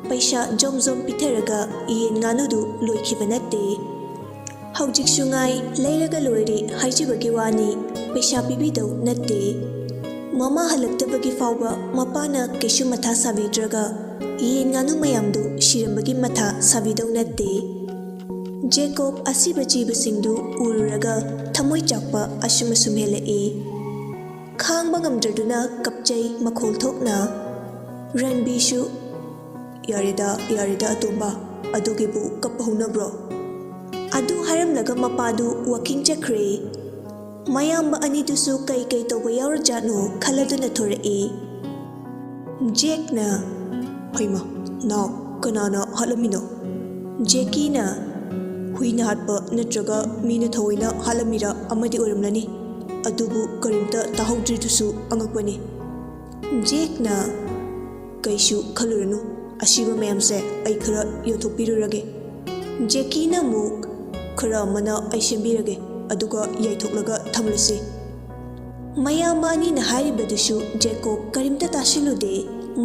ꯄꯩꯁꯥ ꯖꯣꯝ ꯖꯣꯝ ꯄꯤꯊꯔꯒ ꯌꯦꯟ ꯉꯥꯅꯨꯗꯨ ꯂꯣꯏꯈꯤꯕ ꯅꯠꯇꯦ꯫ ꯍꯧꯖꯤꯛꯁꯨ ꯉꯥꯏ, ꯂꯩꯔꯒ ꯂꯣꯏꯔꯦ ꯍꯥꯏꯖꯕꯒꯤ ꯋꯥꯅꯤ, ꯄꯩꯁꯥ ꯄꯤꯕꯤꯗꯧ ꯅꯠꯇꯦ꯫ ꯃꯃꯥ ꯍꯜꯂꯛꯇꯕꯒꯤ ꯐꯥꯎꯕ ꯃꯄꯥꯅ ꯀꯩꯁꯨ ꯃꯊꯥ ꯁꯥꯕꯤꯗ꯭ꯔꯒ ꯌꯦꯟ ꯉꯥꯅꯨ ꯃꯌꯥꯝꯗꯨ ꯁꯤꯔꯝꯕꯒꯤ ꯃꯊꯥ ꯁꯥꯕꯤꯗꯧ ꯅꯠꯇꯦ꯫ ꯖꯦꯀꯣꯕ ꯑꯁꯤꯕ ꯖꯤꯕꯁꯤꯡꯗꯨ ꯎꯔꯨꯔꯒ ꯊꯃꯣꯏ ꯆꯥꯛꯄ ꯑꯁꯨꯝ ꯑꯁꯨꯝ ꯍꯦꯜꯂꯛꯏ꯫ ꯈꯥꯡꯕ ꯉꯝꯗ꯭ꯔꯗꯨꯅ ꯀꯞꯆꯩ ꯃꯈꯣꯜ ꯊꯣꯛꯅ꯫ ꯔꯟꯕꯤꯁꯨ, "ꯌꯥꯔꯦꯗ, ꯌꯥꯔꯦꯗ ꯑꯇꯣꯝꯕ, ꯑꯗꯨꯒꯤꯕꯨ ꯀꯞꯄ ꯍꯧꯅꯕ꯭ꯔꯣ?" ꯑꯗꯨ ꯍꯥꯏꯔꯝꯂꯒ ꯃꯄꯥꯗꯨ ꯋꯥꯀꯤꯡ ꯆꯠꯈ꯭ꯔꯦ꯫ ꯃꯌꯥꯝꯕ ꯑꯅꯤꯗꯨꯁꯨ ꯀꯩ ꯀꯩ ꯇꯧꯕ ꯌꯥꯎꯔꯖꯥꯠꯅꯣ ꯈꯜꯂꯗꯨꯅ ꯊꯣꯔꯛꯏ꯫ ꯖꯦꯛꯅ, "ꯍꯩꯃ, ꯅꯥꯎ, ꯀꯅꯥꯅ ꯍꯥꯠꯂꯝꯃꯤꯅꯣ?" ꯖꯦꯀꯤꯅ, "ꯍꯨꯏꯅ ꯍꯥꯠꯄ ꯅꯠꯇ꯭ꯔꯒ ꯃꯤꯅ ꯊꯑꯣꯏꯅ ꯍꯥꯠꯂꯝꯃꯤꯔ ꯑꯃꯗꯤ ꯑꯣꯏꯔꯝꯂꯅꯤ꯫ ꯑꯗꯨꯕꯨ ꯀꯔꯤꯝꯇ ꯇꯥꯍꯧꯗ꯭ꯔꯤꯗꯨꯁꯨ ꯑꯉꯛꯄꯅꯤ꯫" ꯖꯦꯛꯅ, "ꯀꯩꯁꯨ ꯈꯜꯂꯨꯔꯅꯨ, ꯑꯁꯤꯕ ꯃꯌꯥꯝꯁꯦ ꯑꯩ ꯈꯔ ꯌꯣꯟꯊꯣꯛꯄꯤꯔꯨꯔꯒꯦ꯫" ꯖꯦꯀꯤꯅ ꯑꯃꯨꯛ, "ꯈꯔ ꯑꯃꯅ ꯑꯩ ꯁꯦꯝꯕꯤꯔꯒꯦ, ꯑꯗꯨꯒ ꯌꯥꯏꯊꯣꯛꯂꯒ ꯊꯝꯂꯁꯤ꯫" ꯃꯌꯥꯝꯕ ꯑꯅꯤꯅ ꯍꯥꯏꯔꯤꯕꯗꯨꯁꯨ ꯖꯦꯀꯣꯕ ꯀꯔꯤꯝꯇ ꯇꯥꯁꯤꯜꯂꯨꯗꯦ,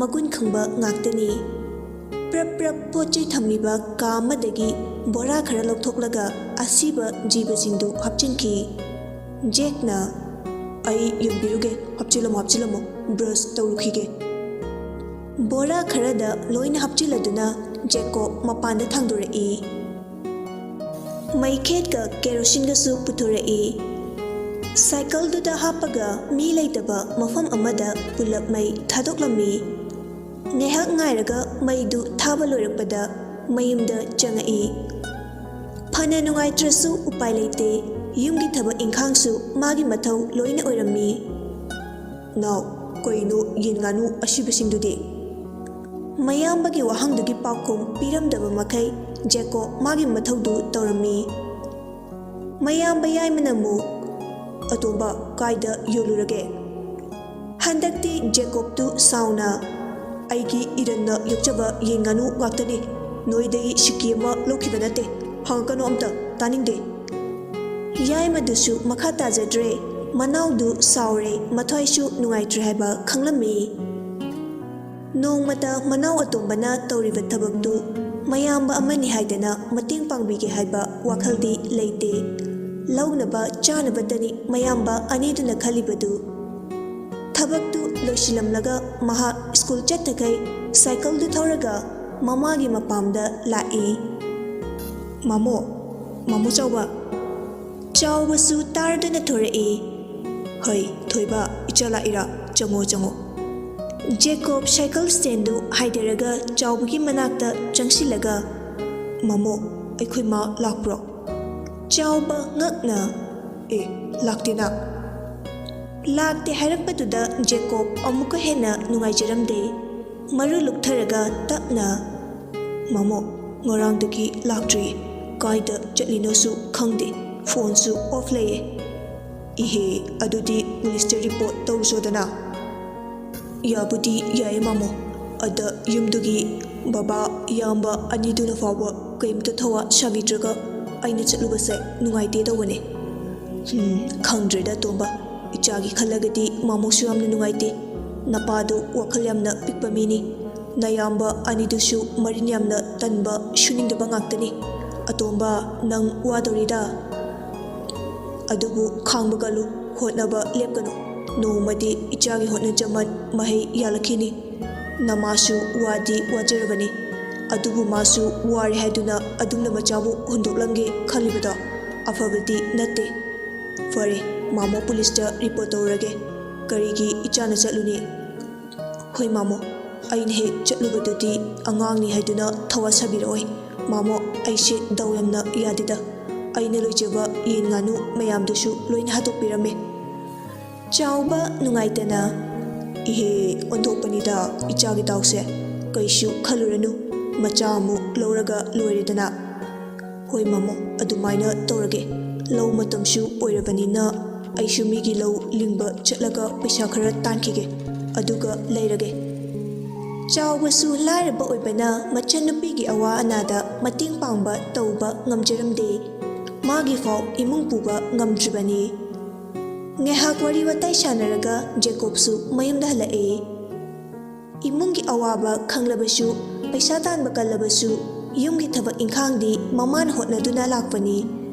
ꯃꯒꯨꯟ ꯈꯪꯕ ꯉꯥꯛꯇꯅꯤ꯫ ꯄ꯭ꯔꯞ ꯄ꯭ꯔꯞ ꯄꯣꯠ ꯆꯩ ꯊꯝꯂꯤꯕ ꯀꯥ ꯑꯃꯗꯒꯤ ꯕꯣꯔꯥ ꯈꯔ ꯂꯧꯊꯣꯛꯂꯒ ꯑꯁꯤꯕ ꯖꯤꯕꯁꯤꯡꯗꯨ ꯍꯥꯞꯆꯤꯟꯈꯤ꯫ ꯖꯦꯛꯅ, "ꯑꯩ ꯌꯦꯡꯕꯤꯔꯨꯒꯦ, ꯍꯥꯞꯆꯤꯜꯂꯝꯃꯣ, ꯍꯥꯞꯆꯤꯜꯂꯝꯃꯣ, ꯕ꯭ꯔꯁ ꯇꯧꯔꯨꯈꯤꯒꯦ꯫" ꯕꯣꯔꯥ ꯈꯔꯗ ꯂꯣꯏꯅ ꯍꯥꯞꯆꯤꯜꯂꯗꯨꯅ ꯖꯦꯀꯣꯕ ꯃꯄꯥꯟꯗ ꯊꯥꯡꯗꯣꯔꯛꯏ꯫ ꯃꯩꯈꯦꯠꯀ ꯀꯦꯔꯣꯁꯤꯟꯒꯁꯨ ꯄꯨꯊꯣꯔꯛꯏ꯫ ꯁꯥꯏꯀꯜꯗꯨꯗ ꯍꯥꯞꯄꯒ ꯃꯤ ꯂꯩꯇꯕ ꯃꯐꯝ ꯑꯃꯗ ꯄꯨꯂꯞ ꯃꯩ ꯊꯥꯗꯣꯛꯂꯝꯃꯤ꯫ ꯉꯥꯏꯍꯥꯛ ꯉꯥꯏꯔꯒ ꯃꯩꯗꯨ ꯊꯥꯕ ꯂꯣꯏꯔꯛꯄꯗ ꯃꯌꯨꯝꯗ ꯆꯪꯉꯛꯏ꯫ ꯐꯅ ꯅꯨꯡꯉꯥꯏꯇ꯭ꯔꯁꯨ ꯎꯄꯥꯏ ꯂꯩꯇꯦ, ꯌꯨꯝꯒꯤ ꯊꯕꯛ ꯏꯪꯈꯥꯡꯁꯨ ꯃꯥꯒꯤ ꯃꯊꯧ ꯂꯣꯏꯅ ꯑꯣꯏꯔꯝꯃꯤ꯫ "ꯅꯥꯎ, ꯀꯩꯅꯣ ꯌꯦꯟ ꯉꯥꯅꯨ ꯑꯁꯤꯕꯁꯤꯡꯗꯨꯗꯤ?" ꯃꯌꯥꯝꯕꯒꯤ ꯋꯥꯍꯪꯗꯨꯒꯤ ꯄꯥꯎꯈꯨꯝ ꯄꯤꯔꯝꯗꯕ ꯃꯈꯩ ꯖꯦꯀꯣꯕ ꯃꯥꯒꯤ ꯃꯊꯧꯗꯨ ꯇꯧꯔꯝꯃꯤ꯫ ꯃꯌꯥꯝꯕ ꯌꯥꯏꯃꯅ ꯑꯃꯨꯛ, "ꯑꯇꯣꯝꯕ, ꯀꯥꯏꯗ ꯌꯣꯜꯂꯨꯔꯒꯦ?" ꯍꯟꯗꯛꯇꯤ ꯖꯦꯀꯣꯕꯇꯨ ꯁꯥꯎꯅ, "ꯑꯩꯒꯤ ꯏꯔꯟꯅ ꯌꯣꯛꯆꯕ ꯌꯦꯟ ꯉꯥꯅꯨ ꯉꯥꯛꯇꯅꯤ꯫ ꯅꯣꯏꯗꯒꯤ ꯁꯤꯀꯤ ꯑꯃ ꯂꯧꯈꯤꯕ ꯅꯠꯇꯦ꯫ ꯍꯪꯉꯛꯀꯅꯨ ꯑꯝꯇ, ꯇꯥꯅꯤꯡꯗꯦ꯫" ꯌꯥꯏꯃꯗꯨꯁꯨ ꯃꯈꯥ ꯇꯥꯖꯗ꯭ꯔꯦ꯫ ꯃꯅꯥꯎꯗꯨ ꯁꯥꯎꯔꯦ, ꯃꯊ꯭ꯋꯥꯏꯁꯨ ꯅꯨꯡꯉꯥꯏꯇ꯭ꯔꯦ ꯍꯥꯏꯕ ꯈꯪꯂꯝꯃꯤ꯫ ꯅꯣꯡꯃꯇ ꯃꯅꯥꯎ ꯑꯇꯣꯝꯕꯅ ꯇꯧꯔꯤꯕ ꯊꯕꯛꯇꯨ ꯃꯌꯥꯝꯕ ꯑꯃꯅꯤ ꯍꯥꯏꯗꯅ ꯃꯇꯦꯡ ꯄꯥꯡꯕꯤꯒꯦ ꯍꯥꯏꯕ ꯋꯥꯈꯜꯗꯤ ꯂꯩꯇꯦ꯫ ꯂꯧꯅꯕ ꯆꯥꯅꯕꯇꯅꯤ ꯃꯌꯥꯝꯕ ꯑꯅꯤꯗꯨꯅ ꯈꯜꯂꯤꯕꯗꯨ꯫ ꯊꯕꯛꯇꯨ ꯂꯣꯏꯁꯤꯜꯂꯝꯂꯒ ꯃꯍꯥꯛ ꯁ꯭ꯀꯨꯜ ꯆꯠꯇꯈꯩ ꯁꯥꯏꯀꯜꯗꯨ ꯊꯧꯔꯒ ꯃꯃꯥꯒꯤ ꯃꯄꯥꯝꯗ ꯂꯥꯛꯏ꯫ "ꯃꯥꯃꯣ, ꯃꯥꯃꯣ ꯆꯥꯎꯕ!" ꯆꯥꯎꯕꯁꯨ ꯇꯥꯔꯗꯨꯅ ꯊꯣꯔꯛꯏ꯫ "ꯍꯩ, ꯊꯣꯏꯕ, ꯏꯆꯥ ꯂꯥꯛꯏꯔꯥ? ꯆꯪꯉꯣ, ꯆꯪꯉꯣ꯫" ꯖꯦꯀꯣꯕ ꯁꯥꯏꯀꯜ ꯁ꯭ꯇꯦꯟꯗꯨ ꯍꯥꯏꯗꯔꯒ ꯆꯥꯎꯕꯒꯤ ꯃꯅꯥꯛꯇ ꯆꯪꯁꯤꯜꯂꯒ, "ꯃꯥꯃꯣ, ꯑꯩꯈꯣꯏ ꯃꯥ ꯂꯥꯛꯄ꯭ꯔꯣ?" ꯆꯥꯎꯕ ꯉꯛꯅ, "ꯑꯦ, ꯂꯥꯛꯇꯦꯅ꯫" ꯂꯥꯛꯇꯦ ꯍꯥꯏꯔꯛꯄꯗꯨꯗ ꯖꯦꯀꯣꯕ ꯑꯃꯨꯛꯀ ꯍꯦꯟꯅ ꯅꯨꯡꯉꯥꯏꯖꯔꯝꯗꯦ꯫ ꯃꯔꯨ ꯂꯨꯛꯊꯔꯒ ꯇꯞꯅ, "ꯃꯥꯃꯣ, ꯉꯔꯥꯡꯗꯒꯤ ꯂꯥꯛꯇ꯭ꯔꯤ꯫ ꯀꯥꯏꯗ ꯆꯠꯂꯤꯅꯣꯁꯨ ꯈꯪꯗꯦ꯫ ꯐꯣꯟꯁꯨ ꯑꯣꯐ ꯂꯩꯌꯦ꯫" "ꯏꯍꯦ, ꯑꯗꯨꯗꯤ ꯄꯨꯂꯤꯁꯇ ꯔꯤꯄꯣꯔꯠ ꯇꯧꯔꯨꯆꯣꯗꯅ꯫" "ꯌꯥꯕꯨꯗꯤ ꯌꯥꯏꯌꯦ ꯃꯥꯃꯣ꯫ ꯑꯗ ꯌꯨꯝꯗꯨꯒꯤ ꯕꯕꯥ, ꯏꯌꯥꯝꯕ ꯑꯅꯤꯗꯨꯅ ꯐꯥꯎꯕ ꯀꯩꯝꯇ ꯊꯋꯥ ꯁꯥꯕꯤꯗ꯭ꯔꯒ ꯑꯩꯅ ꯆꯠꯂꯨꯕꯁꯦ ꯅꯨꯡꯉꯥꯏꯇꯦ ꯇꯧꯕꯅꯦ꯫" "ꯍꯨꯝ, ꯈꯪꯗ꯭ꯔꯦꯗ ꯇꯣꯝꯕ꯫ ꯏꯆꯥꯒꯤ ꯈꯜꯂꯒꯗꯤ ꯃꯥꯃꯣꯁꯨ ꯌꯥꯝꯅ ꯅꯨꯡꯉꯥꯏꯇꯦ꯫ ꯅꯄꯥꯗꯣ ꯋꯥꯈꯜ ꯌꯥꯝꯅ ꯄꯤꯛꯄ ꯃꯤꯅꯤ꯫ ꯅꯌꯥꯝꯕ ꯑꯅꯤꯗꯨꯁꯨ ꯃꯔꯤꯟ ꯌꯥꯝꯅ ꯇꯟꯕ, ꯁꯨꯅꯤꯡꯗꯕ ꯉꯥꯛꯇꯅꯤ꯫ ꯑꯇꯣꯝꯕ, ꯅꯪ ꯋꯥꯗꯧꯔꯤꯗ꯫ ꯑꯗꯨꯕꯨ ꯈꯥꯡꯕ ꯀꯜꯂꯨ, ꯍꯣꯠꯅꯕ ꯂꯦꯞꯀꯅꯨ꯫ ꯅꯣꯡꯃꯗꯤ ꯏꯆꯥꯒꯤ ꯍꯣꯠꯅꯖꯃꯟ ꯃꯍꯩ ꯌꯥꯜꯂꯛꯈꯤꯅꯤ꯫ ꯅꯃꯥꯁꯨ ꯋꯥꯗꯤ ꯋꯥꯖꯔꯕꯅꯤ, ꯑꯗꯨꯕꯨ ꯃꯥꯁꯨ ꯋꯥꯔꯦ ꯍꯥꯏꯗꯨꯅ ꯑꯗꯨꯝꯅ ꯃꯆꯥꯕꯨ ꯍꯨꯟꯗꯣꯛꯂꯝꯒꯦ ꯈꯜꯂꯤꯕꯗꯣ ꯑꯐꯕꯗꯤ ꯅꯠꯇꯦ꯫ ꯐꯔꯦ, ꯃꯥꯃꯣ ꯄꯨꯂꯤꯁꯇ ꯔꯤꯄꯣꯔꯠ ꯇꯧꯔꯒꯦ꯫ ꯀꯔꯤꯒꯤ ꯏꯆꯥꯅ ꯆꯠꯂꯨꯅꯤ?" "ꯍꯣꯏ ꯃꯥꯃꯣ, ꯑꯩꯅ ꯍꯦꯛ ꯆꯠꯂꯨꯕꯗꯨꯗꯤ ꯑꯉꯥꯡꯅꯤ ꯍꯥꯏꯗꯨꯅ ꯊꯋꯥ ꯁꯥꯕꯤꯔꯛꯑꯣꯏ꯫ ꯃꯥꯃꯣ, ꯑꯩꯁꯦ ꯗꯥꯎ ꯌꯥꯝꯅ ꯌꯥꯗꯦꯗ꯫ ꯑꯩꯅ ꯂꯣꯏꯖꯕ ꯌꯦꯟ ꯉꯥꯅꯨ ꯃꯌꯥꯝꯗꯨꯁꯨ ꯂꯣꯏꯅ ꯍꯥꯠꯇꯣꯛꯄꯤꯔꯝꯃꯦ꯫" ꯆꯥꯎꯕ ꯅꯨꯡꯉꯥꯏꯇꯅ, "ꯏꯍꯦ, ꯑꯣꯟꯊꯣꯛꯄꯅꯤꯗ ꯏꯆꯥꯒꯤ ꯗꯥꯎꯁꯦ꯫ ꯀꯩꯁꯨ ꯈꯜꯂꯨꯔꯅꯨ, ꯃꯆꯥ ꯑꯃꯨꯛ ꯂꯧꯔꯒ ꯂꯣꯏꯔꯦꯗꯅ꯫" "ꯍꯣꯏ ꯃꯥꯃꯣ, ꯑꯗꯨꯃꯥꯏꯅ ꯇꯧꯔꯒꯦ꯫ ꯂꯧ ꯃꯇꯝꯁꯨ ꯑꯣꯏꯔꯕꯅꯤꯅ ꯑꯩꯁꯨ ꯃꯤꯒꯤ ꯂꯧ ꯂꯤꯡꯕ ꯆꯠꯂꯒ ꯄꯩꯁꯥ ꯈꯔ ꯇꯥꯟꯈꯤꯒꯦ, ꯑꯗꯨꯒ ꯂꯩꯔꯒꯦ꯫" ꯆꯥꯎꯕꯁꯨ ꯂꯥꯏꯔꯕ ꯑꯣꯏꯕꯅ ꯃꯆꯟꯅꯨꯄꯤꯒꯤ ꯑꯋꯥ ꯑꯅꯥꯗ ꯃꯇꯦꯡ ꯄꯥꯡꯕ ꯇꯧꯕ ꯉꯝꯖꯔꯝꯗꯦ꯫ ꯃꯥꯒꯤꯐꯥꯎ ꯏꯃꯨꯡ ꯄꯨꯕ ꯉꯝꯗ꯭ꯔꯤꯕꯅꯤ꯫ ꯉꯥꯏꯍꯥꯛ ꯋꯥꯔꯤ ꯋꯥꯇꯥꯏ ꯁꯥꯟꯅꯔꯒ ꯖꯦꯀꯣꯕꯁꯨ ꯃꯌꯨꯝꯗ ꯍꯜꯂꯛꯑꯦ꯫ ꯏꯃꯨꯡꯒꯤ ꯑꯋꯥꯕ ꯈꯪꯂꯕꯁꯨ, ꯄꯩꯁꯥ ꯇꯥꯟꯕ ꯀꯜꯂꯕꯁꯨ, ꯌꯨꯝꯒꯤ ꯊꯕꯛ ꯏꯪꯈꯥꯡꯗꯤ ꯃꯃꯥꯅ ꯍꯣꯠꯅꯗꯨꯅ ꯂꯥꯛꯄꯅꯤ꯫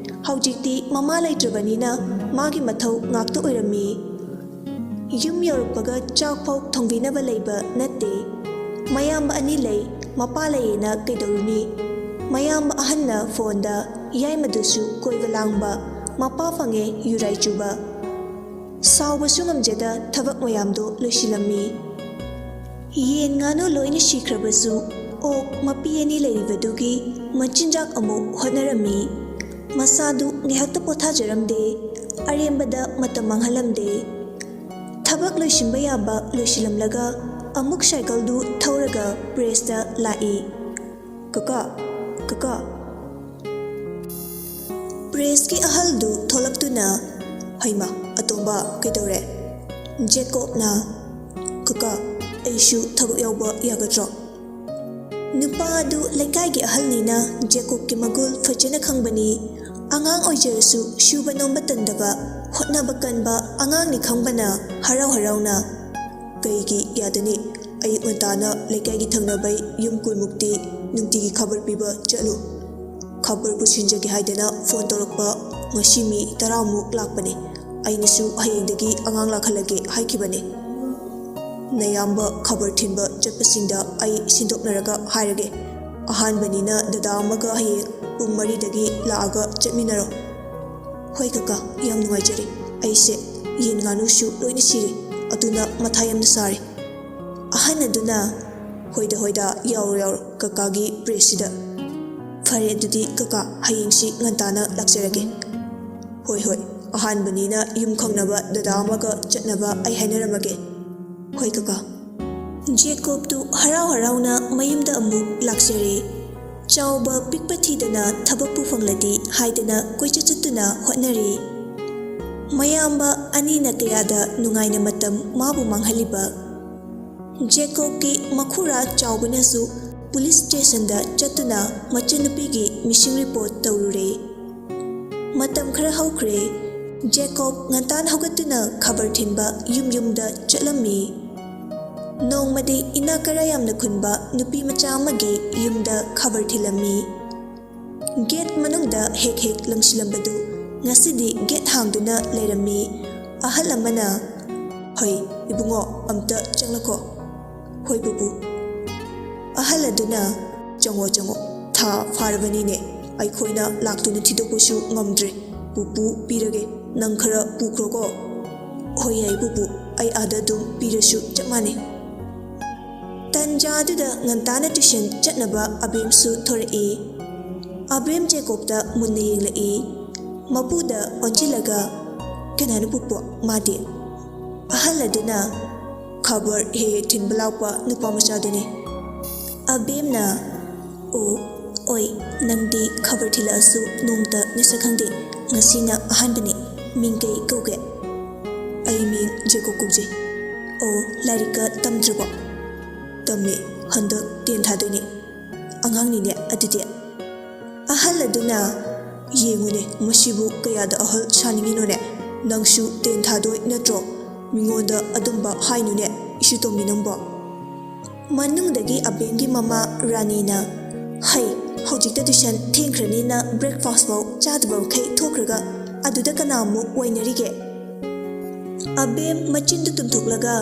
ꯍꯧꯖꯤꯛꯇꯤ ꯃꯃꯥ ꯂꯩꯇ꯭ꯔꯕꯅꯤꯅ ꯃꯥꯒꯤ ꯃꯊꯧ ꯉꯥꯛꯇ ꯑꯣꯏꯔꯝꯃꯤ꯫ ꯌꯨꯝ ꯌꯧꯔꯛꯄꯒ ꯆꯥꯛ ꯐꯥꯎ ꯊꯣꯡꯕꯤꯅꯕ ꯂꯩꯕ ꯅꯠꯇꯦ꯫ ꯃꯌꯥꯝꯕ ꯑꯅꯤ ꯂꯩ, ꯃꯄꯥ ꯂꯩꯌꯦꯅ ꯀꯩꯗꯧꯔꯨꯅꯤ? ꯃꯌꯥꯝꯕ ꯑꯍꯟꯅ ꯐꯣꯟꯗ, ꯌꯥꯏꯃꯗꯨꯁꯨ ꯀꯣꯏꯕ ꯂꯥꯡꯕ, ꯃꯄꯥ ꯐꯪꯉꯦ ꯌꯨꯔꯥꯏ ꯆꯨꯕ꯫ ꯁꯥꯎꯕꯁꯨ ꯉꯝꯖꯗ ꯊꯕꯛ ꯃꯌꯥꯝꯗꯣ ꯂꯣꯏꯁꯤꯜꯂꯝꯃꯤ꯫ ꯌꯦꯟ ꯉꯥꯅꯨ ꯂꯣꯏꯅ ꯁꯤꯈ꯭ꯔꯕꯁꯨ ꯑꯣꯛ ꯃꯄꯤ ꯑꯅꯤ ꯂꯩꯔꯤꯕꯗꯨꯒꯤ ꯃꯆꯤꯟꯖꯥꯛ ꯑꯃꯨꯛ ꯍꯣꯠꯅꯔꯝꯃꯤ꯫ ꯃꯁꯥꯗꯨ ꯉꯥꯏꯍꯥꯛꯇ ꯄꯣꯊꯥꯖꯔꯝꯗꯦ, ꯑꯔꯦꯝꯕꯗ ꯃꯇꯝ ꯃꯥꯡꯍꯜꯂꯝꯗꯦ꯫ ꯊꯕꯛ ꯂꯣꯏꯁꯤꯟꯕ ꯌꯥꯕ ꯂꯣꯏꯁꯤꯜꯂꯝꯂꯒ ꯑꯃꯨꯛ ꯁꯥꯏꯀꯜꯗꯨ ꯊꯧꯔꯒ ꯄ꯭ꯔꯦꯁꯇ ꯂꯥꯛꯏ꯫ "ꯀꯀꯥ, ꯀꯀꯥ!" ꯄ꯭ꯔꯦꯁꯀꯤ ꯑꯍꯜꯗꯨ ꯊꯣꯛꯂꯛꯇꯨꯅ, "ꯍꯩꯃꯥ, ꯑꯇꯣꯝꯕ, ꯀꯩꯗꯧꯔꯦ?" ꯖꯦꯀꯣꯕꯅ, "ꯀꯀꯥ, ꯑꯩꯁꯨ ꯊꯕꯛ ꯌꯥꯎꯕ ꯌꯥꯒꯗ꯭ꯔꯣ?" ꯅꯨꯄꯥ ꯑꯗꯨ ꯂꯩꯀꯥꯏꯒꯤ ꯑꯍꯜꯅꯤꯅ ꯖꯦꯀꯣꯕꯀꯤ ꯃꯒꯨꯟ ꯐꯖꯅ ꯈꯪꯕꯅꯤ꯫ ꯑꯉꯥꯡ ꯑꯣꯏꯖꯔꯁꯨ ꯁꯨꯕ ꯅꯣꯝꯕ ꯇꯟꯗꯕ, ꯍꯣꯠꯅꯕ ꯀꯟꯕ ꯑꯉꯥꯡꯅꯤ ꯈꯪꯕꯅ ꯍꯔꯥꯎ ꯍꯔꯥꯎꯅ, "ꯀꯩꯒꯤ ꯌꯥꯗꯅꯤ? ꯑꯌꯨꯛ ꯉꯟꯇꯥꯅ ꯂꯩꯀꯥꯏꯒꯤ ꯊꯪꯅꯕꯩ ꯌꯨꯝ ꯀꯨꯟꯃꯨꯛꯇꯤ ꯅꯨꯡꯇꯤꯒꯤ ꯈꯕꯔ ꯄꯤꯕ ꯆꯠꯂꯨ꯫ ꯈꯕꯔ ꯄꯨꯁꯤꯟꯖꯒꯦ ꯍꯥꯏꯗꯅ ꯐꯣꯟ ꯇꯧꯔꯛꯄ ꯉꯁꯤ ꯃꯤ ꯇꯔꯥꯃꯨꯛ ꯂꯥꯛꯄꯅꯦ꯫ ꯑꯩꯅꯁꯨ ꯍꯌꯦꯡꯗꯒꯤ ꯑꯉꯥꯡ ꯂꯥꯛꯍꯜꯂꯒꯦ ꯍꯥꯏꯈꯤꯕꯅꯦ꯫ ꯅꯌꯥꯝꯕ ꯈꯕꯔ ꯊꯤꯟꯕ ꯆꯠꯄꯁꯤꯡꯗ ꯑꯩ ꯁꯤꯟꯗꯣꯛꯅꯔꯒ ꯍꯥꯏꯔꯒꯦ꯫ ꯑꯍꯥꯟꯕꯅꯤꯅ ꯗꯗꯥ ꯑꯃꯒ ꯍꯌꯦꯡ ꯄꯨꯡ ꯃꯔꯤꯗꯒꯤ ꯂꯥꯛꯑꯒ ꯆꯠꯃꯤꯟꯅꯔꯣ꯫" "ꯍꯣꯏ ꯀꯀꯥ, ꯌꯥꯝ ꯅꯨꯡꯉꯥꯏꯖꯔꯦ꯫ ꯑꯩꯁꯦ ꯌꯦꯟ ꯉꯥꯅꯨꯁꯨ ꯂꯣꯏꯅ ꯁꯤꯔꯦ, ꯑꯗꯨꯅ ꯃꯊꯥ ꯌꯥꯝꯅ ꯁꯥꯔꯦ꯫" ꯑꯍꯟ ꯑꯗꯨꯅ, "ꯍꯣꯏꯗ, ꯍꯣꯏꯗ, ꯌꯥꯎꯔꯣ, ꯌꯥꯎꯔꯣ ꯀꯀꯥꯒꯤ ꯄ꯭ꯔꯦꯁꯁꯤꯗ꯫ ꯐꯔꯦ, ꯑꯗꯨꯗꯤ ꯀꯀꯥ, ꯍꯌꯦꯡꯁꯤ ꯉꯟꯇꯥꯅ ꯂꯥꯛꯆꯔꯒꯦ꯫" "ꯍꯣꯏ, ꯍꯣꯏ, ꯑꯍꯥꯟꯕꯅꯤꯅ ꯌꯨꯝ ꯈꯪꯅꯕ ꯗꯗꯥ ꯑꯃꯒ ꯆꯠꯅꯕ ꯑꯩ ꯍꯥꯏꯅꯔꯝꯃꯒꯦ꯫" "ꯍꯣꯏ ꯀꯀꯥ꯫" ꯖꯦꯀꯣꯕꯇꯨ ꯍꯔꯥꯎ ꯍꯔꯥꯎꯅ ꯃꯌꯨꯝꯗ ꯑꯃꯨꯛ ꯂꯥꯛꯆꯔꯦ꯫ ꯆꯥꯎꯕ ꯄꯤꯛꯄ ꯊꯤꯗꯅ ꯊꯕꯛꯄꯨ ꯐꯪꯂꯗꯤ ꯍꯥꯏꯗꯅ ꯀꯣꯏꯆꯠ ꯆꯠꯇꯨꯅ ꯍꯣꯠꯅꯔꯤ꯫ ꯃꯌꯥꯝꯕ ꯑꯅꯤꯅ ꯀꯌꯥꯗ ꯅꯨꯡꯉꯥꯏꯅ ꯃꯇꯝ ꯃꯥꯕꯨ ꯃꯥꯡꯍꯜꯂꯤꯕ꯫ ꯖꯦꯀꯣꯕꯀꯤ ꯃꯈꯨꯔꯥ ꯆꯥꯎꯕꯅꯁꯨ ꯄꯨꯂꯤꯁ ꯁ꯭ꯇꯦꯁꯟꯗ ꯆꯠꯇꯨꯅ ꯃꯆꯟꯅꯨꯄꯤꯒꯤ ꯃꯤꯁꯤꯡ ꯔꯤꯄꯣꯔꯠ ꯇꯧꯔꯨꯔꯦ꯫ ꯃꯇꯝ ꯈꯔ ꯍꯧꯈ꯭ꯔꯦ꯫ ꯖꯦꯀꯣꯕ ꯉꯟꯇꯥꯅ ꯍꯧꯒꯠꯇꯨꯅ ꯈꯕꯔ ꯊꯤꯟꯕ ꯌꯨꯝ ꯌꯨꯝꯗ ꯆꯠꯂꯝꯃꯤ꯫ ꯅꯣꯡꯃꯗꯤ ꯏꯅꯥꯛ ꯀꯔꯥ ꯌꯥꯝꯅ ꯈꯨꯟꯕ ꯅꯨꯄꯤ ꯃꯆꯥ ꯑꯃꯒꯤ ꯌꯨꯝꯗ ꯈꯕꯔ ꯊꯤꯜꯂꯝꯃꯤ꯫ ꯒꯦꯠ ꯃꯅꯨꯡꯗ ꯍꯦꯛ ꯍꯦꯛ ꯂꯪꯁꯤꯜꯂꯝꯕꯗꯨ ꯉꯁꯤꯗꯤ ꯒꯦꯠ ꯍꯥꯡꯗꯨꯅ ꯂꯩꯔꯝꯃꯤ꯫ ꯑꯍꯜ ꯑꯃꯅ, "ꯍꯩ, ꯏꯕꯨꯡꯉꯣ, ꯑꯝꯇ ꯆꯪꯂꯛꯈꯣ꯫" "ꯍꯣꯏ ꯄꯨꯄꯨ꯫" ꯑꯍꯜ ꯑꯗꯨꯅ, "ꯆꯪꯉꯣ, ꯆꯪꯉꯣ, ꯊꯥ ꯐꯥꯔꯕꯅꯤꯅꯦ, ꯑꯩꯈꯣꯏꯅ ꯂꯥꯛꯇꯨꯅ ꯊꯤꯗꯣꯛꯄꯁꯨ ꯉꯝꯗ꯭ꯔꯦ꯫ ꯄꯨꯄꯨ ꯄꯤꯔꯒꯦ, ꯅꯪ ꯈꯔ ꯄꯨꯈ꯭ꯔꯣꯀꯣ꯫" "ꯍꯣꯏ ꯌꯥꯏ ꯄꯨꯄꯨ, ꯑꯩ ꯑꯥꯗ ꯑꯗꯨꯝ ꯄꯤꯔꯁꯨ ꯆꯞ ꯃꯥꯟꯅꯩ꯫" ꯇꯟꯖꯥꯗꯨꯗ ꯉꯟꯇꯥꯅ ꯇ꯭ꯌꯨꯁꯟ ꯆꯠꯅꯕ ꯑꯕꯦꯝꯁꯨ ꯊꯣꯔꯛꯏ꯫ ꯑꯕꯦꯝ ꯖꯦꯀꯣꯕꯇ ꯃꯨꯟꯅ ꯌꯦꯡꯂꯛꯏ꯫ ꯃꯄꯨꯗ ꯑꯣꯟꯁꯤꯜꯂꯒ, "ꯀꯅꯥꯅꯣ ꯄꯨꯄꯨ ꯃꯥꯗꯤ?" ꯑꯍꯜ ꯑꯗꯨꯅ, "ꯈꯕꯔ ꯍꯦꯛ ꯍꯦꯛ ꯊꯤꯟꯕ ꯂꯥꯛꯄ ꯅꯨꯄꯥ ꯃꯆꯥꯗꯨꯅꯤ꯫" ꯑꯕꯦꯝꯅ, "ꯑꯣ, ꯑꯣꯏ, ꯅꯪꯗꯤ ꯈꯕꯔ ꯊꯤꯜꯂꯛꯑꯁꯨ ꯅꯣꯡꯃꯇ ꯅꯁꯛ ꯈꯪꯗꯦ꯫ ꯉꯁꯤꯅ ꯑꯍꯥꯟꯕꯅꯤ꯫ ꯃꯤꯡ ꯀꯩ ꯀꯧꯒꯦ?" "ꯑꯩ ꯃꯤꯡ ꯖꯦꯀꯣꯕ ꯀꯧꯖꯩ꯫" "ꯑꯣ, ꯂꯥꯏꯔꯤꯛꯀ ꯇꯝꯗ꯭ꯔꯕꯣ?" "ꯇꯝꯃꯦ, ꯍꯟꯗꯛ ꯇꯦꯟ ꯊꯥꯗꯣꯏꯅꯦ꯫" "ꯑꯉꯥꯡꯅꯤꯅꯦ ꯑꯗꯨꯗꯤ꯫" ꯑꯍꯜ ꯑꯗꯨꯅ, "ꯌꯦꯡꯉꯨꯅꯦ, ꯃꯁꯤꯕꯨ ꯀꯌꯥꯗ ꯑꯍꯜ ꯁꯥꯅꯤꯡꯉꯤꯅꯣꯅꯦ? ꯅꯪꯁꯨ ꯇꯦꯟ ꯊꯥꯗꯣꯏ ꯅꯠꯇ꯭ꯔꯣ? ꯃꯤꯉꯣꯟꯗ ꯑꯗꯨꯝꯕ ꯍꯥꯏꯅꯨꯅꯦ, ꯏꯁꯨ ꯇꯣꯝꯕꯤ ꯅꯪꯕꯣ꯫" ꯃꯅꯨꯡꯗꯒꯤ ꯑꯕꯦꯝꯒꯤ ꯃꯃꯥ ꯔꯥꯅꯤꯅ, "ꯍꯩ, ꯍꯧꯖꯤꯛꯇ ꯇ꯭ꯌꯨꯁꯟ ꯊꯦꯡꯈ꯭ꯔꯅꯤꯅ ꯕ꯭ꯔꯦꯛꯐꯥꯁ ꯐꯥꯎ ꯆꯥꯗꯕ ꯃꯈꯩ ꯊꯣꯛꯈ꯭ꯔꯒ ꯑꯗꯨꯗ ꯀꯅꯥ ꯑꯃꯨꯛ ꯋꯥꯏꯅꯔꯤꯒꯦ?" ꯑꯕꯦꯝ ꯃꯆꯤꯟꯗꯨ ꯇꯨꯝꯊꯣꯛꯂꯒ,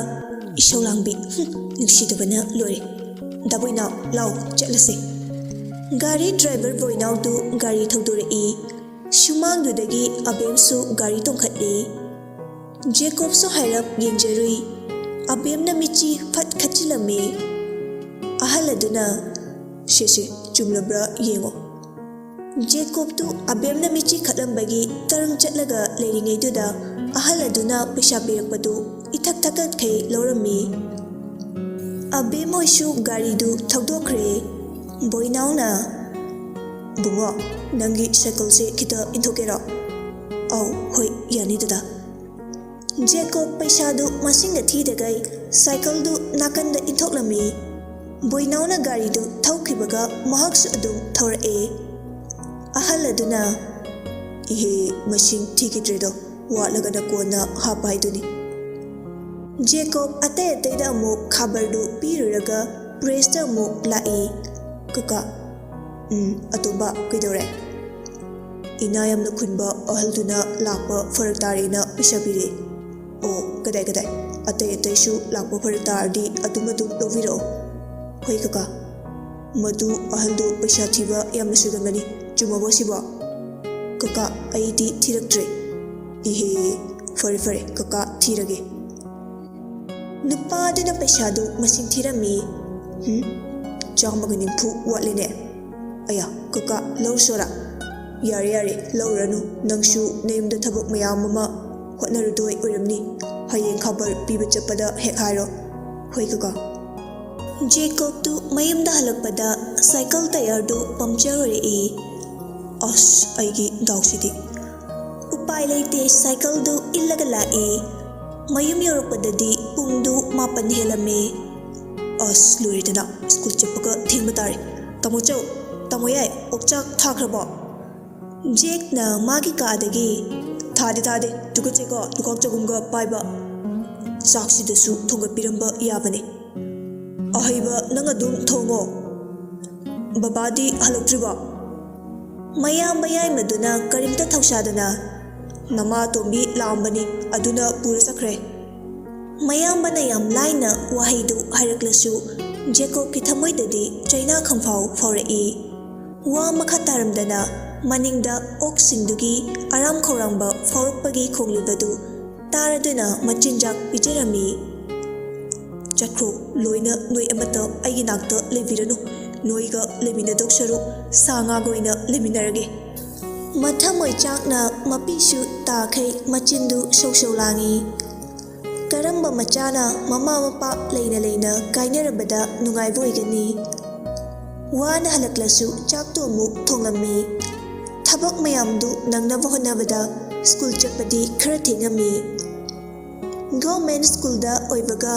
"ꯏꯁꯧ ꯂꯥꯡꯕꯤ, ꯍꯨꯝ, ꯅꯨꯡꯁꯤꯗꯕꯅ ꯂꯣꯏꯔꯦ꯫ ꯗꯥꯕꯣꯏꯅꯥꯎ, ꯂꯥꯎ, ꯆꯠꯂꯁꯦ꯫" ꯒꯥꯔꯤ ꯗ꯭ꯔꯥꯏꯚꯔ ꯕꯣꯏꯅꯥꯎꯗꯨ ꯒꯥꯔꯤ ꯊꯧꯗꯣꯔꯛꯏ꯫ ꯁꯨꯃꯥꯡꯗꯨꯗꯒꯤ ꯑꯕꯦꯝꯁꯨ ꯒꯥꯔꯤ ꯇꯣꯡꯈꯠꯂꯤ꯫ ꯖꯦꯀꯣꯕꯁꯨ ꯍꯥꯏꯔꯞ ꯌꯦꯡꯖꯔꯨꯏ꯫ ꯑꯕꯦꯝꯅ ꯃꯤꯠꯆꯤ ꯐꯠ ꯈꯠꯆꯤꯜꯂꯝꯃꯤ꯫ ꯑꯍꯜ ꯑꯗꯨꯅ, "ꯁꯦ ꯁꯦ, ꯆꯨꯝꯂꯕ꯭ꯔꯥ ꯌꯦꯡꯉꯣ꯫" ꯖꯦꯀꯣꯕꯇꯨ ꯑꯕꯦꯝꯅ ꯃꯤꯠꯆꯤ ꯈꯠꯂꯝꯕꯒꯤ ꯇꯔꯪ ꯆꯠꯂꯒ ꯂꯩꯔꯤꯉꯩꯗꯨꯗ ꯑꯍꯜ ꯑꯗꯨꯅ ꯄꯩꯁꯥ ꯄꯤꯔꯛꯄꯗꯨ ꯏꯊꯛ ꯊꯛꯀꯠꯈꯩ ꯂꯧꯔꯝꯃꯤ꯫ ꯑꯕꯦꯝ ꯍꯣꯏꯁꯨ ꯒꯥꯔꯤꯗꯨ ꯊꯧꯗꯣꯛꯈ꯭ꯔꯦ꯫ ꯕꯣꯏꯅꯥꯎꯅ, "ꯕꯨꯡꯉꯣ, ꯅꯪꯒꯤ ꯁꯥꯏꯀꯜꯁꯦ ꯈꯤꯇ ꯏꯟꯊꯣꯛꯀꯦꯔꯣ?" "ꯑꯧ, ꯍꯣꯏ, ꯌꯥꯅꯤ ꯗꯗꯥ꯫" ꯖꯦꯀꯣꯕ ꯄꯩꯁꯥꯗꯨ ꯃꯁꯤꯡꯗ ꯊꯤꯗꯈꯩ ꯁꯥꯏꯀꯜꯗꯨ ꯅꯥꯀꯟꯗ ꯏꯟꯊꯣꯛꯂꯝꯃꯤ꯫ ꯕꯣꯏꯅꯥꯎꯅ ꯒꯥꯔꯤꯗꯨ ꯊꯧꯈꯤꯕꯒ ꯃꯍꯥꯛꯁꯨ ꯑꯗꯨꯝ ꯊꯧꯔꯛꯑꯦ꯫ ꯑꯍꯜ ꯑꯗꯨꯅ, "ꯏꯍꯦ, ꯃꯁꯤꯡ ꯊꯤꯈꯤꯗ꯭ꯔꯦꯗꯣ, ꯋꯥꯠꯂꯒꯅ ꯀꯣꯟꯅ ꯍꯥꯞꯄ ꯍꯥꯏꯗꯨꯅꯤ꯫ ꯖꯦꯀꯣꯕ ꯑꯇꯩ ꯑꯇꯩꯗ ꯑꯃꯨꯛ ꯈꯕꯔꯗꯨ ꯄꯤꯔꯨꯔꯒ ꯄ꯭ꯔꯦꯁꯇ ꯑꯃꯨꯛ ꯂꯥꯛꯏ꯫ "ꯀꯀꯥ, ꯎꯝ, ꯑꯇꯣꯝꯕ, ꯀꯩꯗꯧꯔꯦ?" "ꯏꯅꯥ ꯌꯥꯝꯅ ꯈꯨꯟꯕ ꯑꯍꯜꯗꯨꯅ ꯂꯥꯛꯄ ꯐꯔꯛ ꯇꯥꯔꯦꯅ ꯄꯩꯁꯥ ꯄꯤꯔꯛꯑꯦ꯫" "ꯑꯣ, ꯀꯗꯥꯏ ꯀꯗꯥꯏ? ꯑꯇꯩ ꯑꯇꯩꯁꯨ ꯂꯥꯛꯄ ꯐꯔꯛ ꯇꯥꯔꯗꯤ ꯑꯗꯨꯝ ꯑꯗꯨꯝ ꯂꯧꯕꯤꯔꯛꯑꯣ꯫" "ꯍꯣꯏ ꯀꯀꯥ꯫" "ꯃꯗꯨ ꯑꯍꯜꯗꯨ ꯄꯩꯁꯥ ꯊꯤꯕ ꯌꯥꯝꯅ ꯁꯣꯏꯒꯟꯕꯅꯤ, ꯆꯨꯝꯃꯕꯣ ꯁꯤꯕꯣ?" "ꯀꯀꯥ, ꯑꯩꯗꯤ ꯊꯤꯔꯛꯇ꯭ꯔꯦ꯫" "ꯏꯍꯦ, ꯐꯔꯦ ꯐꯔꯦ, ꯀꯀꯥ ꯊꯤꯔꯒꯦ꯫" ꯅꯨꯄꯥꯗꯨꯅ ꯄꯩꯁꯥꯗꯨ ꯃꯁꯤꯡ ꯊꯤꯔꯝꯃꯤ꯫ "ꯍꯨꯝ, ꯆꯥꯝꯃꯒ ꯅꯤꯐꯨ ꯋꯥꯠꯂꯦꯅꯦ꯫ ꯑꯌꯥ, ꯀꯀꯥ, ꯂꯧꯔꯁꯣꯔꯥ?" "ꯌꯥꯔꯦ, ꯌꯥꯔꯦ, ꯂꯧꯔꯅꯨ꯫ ꯅꯪꯁꯨ ꯅꯌꯨꯝꯗ ꯊꯕꯛ ꯃꯌꯥꯝ ꯑꯃ ꯍꯣꯠꯅꯔꯨꯗꯣꯏ ꯑꯣꯏꯔꯝꯅꯤ꯫ ꯍꯌꯦꯡ ꯈꯕꯔ ꯄꯤꯕ ꯆꯠꯄꯗ ꯍꯦꯛ ꯍꯥꯏꯔꯣ꯫" "ꯍꯣꯏ, ꯀꯀꯥ꯫" ꯖꯦꯀꯣꯕꯇꯨ ꯃꯌꯨꯝꯗ ꯍꯜꯂꯛꯄꯗ ꯁꯥꯏꯀꯜ ꯇꯌꯥꯔꯗꯨ ꯄꯝꯆꯔ ꯑꯣꯏꯔꯛꯏ꯫ "ꯑꯁ, ꯑꯩꯒꯤ ꯗꯥꯎꯁꯤꯗꯤ!" ꯎꯄꯥꯏ ꯂꯩꯇꯦ, ꯁꯥꯏꯀꯜꯗꯨ ꯏꯜꯂꯒ ꯂꯥꯛꯏ꯫ ꯃꯌꯨꯝ ꯌꯧꯔꯛꯄꯗꯗꯤ ꯄꯨꯡꯗꯨ ꯃꯥꯄꯟ ꯍꯦꯜꯂꯝꯃꯦ꯫ "ꯑꯁ, ꯂꯣꯏꯔꯦꯗꯅ, ꯁ꯭ꯀꯨꯜ ꯆꯠꯄꯒ ꯊꯦꯡꯕ ꯇꯥꯔꯦ꯫ ꯇꯥꯃꯣ ꯆꯧ, ꯇꯥꯃꯣ ꯌꯥꯏ, ꯑꯣꯛꯆꯥꯛ ꯊꯥꯈ꯭ꯔꯕꯣ?" ꯖꯦꯛꯅ ꯃꯥꯒꯤ ꯀꯥꯗꯒꯤ, "ꯊꯥꯗꯦ, ꯊꯥꯗꯦ, ꯇꯨꯀꯠꯆꯩꯀꯣ, ꯂꯨꯈꯥꯛ ꯆꯒꯨꯝꯒ ꯄꯥꯏꯕ꯫ ꯆꯥꯛꯁꯤꯗꯁꯨ ꯊꯣꯡꯒꯠꯄꯤꯔꯝꯕ ꯌꯥꯕꯅꯤ꯫ ꯑꯍꯩꯕ ꯅꯪ ꯑꯗꯨꯝ ꯊꯣꯡꯉꯣ꯫ ꯕꯕꯥꯗꯤ ꯍꯜꯂꯛꯇ꯭ꯔꯤꯕꯣ?" ꯃꯌꯥꯝꯕ ꯌꯥꯏꯃꯗꯨꯅ ꯀꯔꯤꯝꯇ ꯊꯧꯁꯥꯗꯅ, "ꯅꯃꯥ ꯑꯇꯣꯝꯕꯤ ꯂꯥꯛꯑꯝꯕꯅꯤ, ꯑꯗꯨꯅ ꯄꯨꯔ ꯆꯠꯈ꯭ꯔꯦ꯫" ꯃꯌꯥꯝꯕꯅ ꯌꯥꯝ ꯂꯥꯏꯅ ꯋꯥꯍꯩꯗꯨ ꯍꯥꯏꯔꯛꯂꯁꯨ, ꯖꯦꯀꯣꯕꯀꯤ ꯊꯃꯣꯏꯗꯗꯤ ꯆꯩꯅꯥ ꯈꯪꯐꯥꯎ ꯐꯥꯎꯔꯛꯏ꯫ ꯋꯥ ꯃꯈꯥ ꯇꯥꯔꯝꯗꯅ ꯃꯅꯤꯡꯗ ꯑꯣꯛꯁꯤꯡꯗꯨꯒꯤ ꯑꯔꯥꯝ ꯈꯧꯔꯥꯡꯕ ꯐꯥꯎꯔꯛꯄꯒꯤ ꯈꯣꯡꯂꯤꯕꯗꯨ ꯇꯥꯔꯗꯨꯅ ꯃꯆꯤꯟꯖꯥꯛ ꯄꯤꯖꯔꯝꯃꯤ꯫ "ꯆꯠꯈ꯭ꯔꯣ, ꯂꯣꯏꯅ ꯅꯣꯏ ꯑꯃꯠꯇ ꯑꯩꯒꯤ ꯅꯥꯛꯇ ꯂꯩꯕꯤꯔꯅꯨ꯫ ꯅꯣꯏꯒ ꯂꯩꯃꯤꯟꯅꯗꯧ ꯁꯔꯨꯛ ꯁꯥ ꯉꯥꯒ ꯑꯣꯏꯅ ꯂꯩꯃꯤꯟꯅꯔꯒꯦ꯫" ꯃꯊꯃꯣꯏ ꯆꯥꯛꯅ ꯃꯄꯤꯁꯨ ꯇꯥꯈꯩ ꯃꯆꯤꯟꯗꯨ ꯁꯧ ꯁꯧ ꯂꯥꯡꯏ꯫ ꯀꯔꯝꯕ ꯃꯆꯥꯅ ꯃꯃꯥ ꯃꯄꯥ ꯂꯩꯅ ꯂꯩꯅ ꯀꯥꯏꯅꯔꯕꯗ ꯅꯨꯡꯉꯥꯏꯕ ꯑꯣꯏꯒꯅꯤ? ꯋꯥꯅ ꯍꯜꯂꯛꯂꯁꯨ ꯆꯥꯛꯇꯨ ꯑꯃꯨꯛ ꯊꯣꯡꯂꯝꯃꯤ꯫ ꯊꯕꯛ ꯃꯌꯥꯝꯗꯨ ꯅꯪꯅꯕ ꯍꯣꯠꯅꯕꯗ ꯁ꯭ꯀꯨꯜ ꯆꯠꯄꯗꯤ ꯈꯔ ꯊꯦꯡꯉꯝꯃꯤ꯫ ꯒꯚꯔꯟꯃꯦꯟꯠ ꯁ꯭ꯀꯨꯜꯗ ꯑꯣꯏꯕꯒ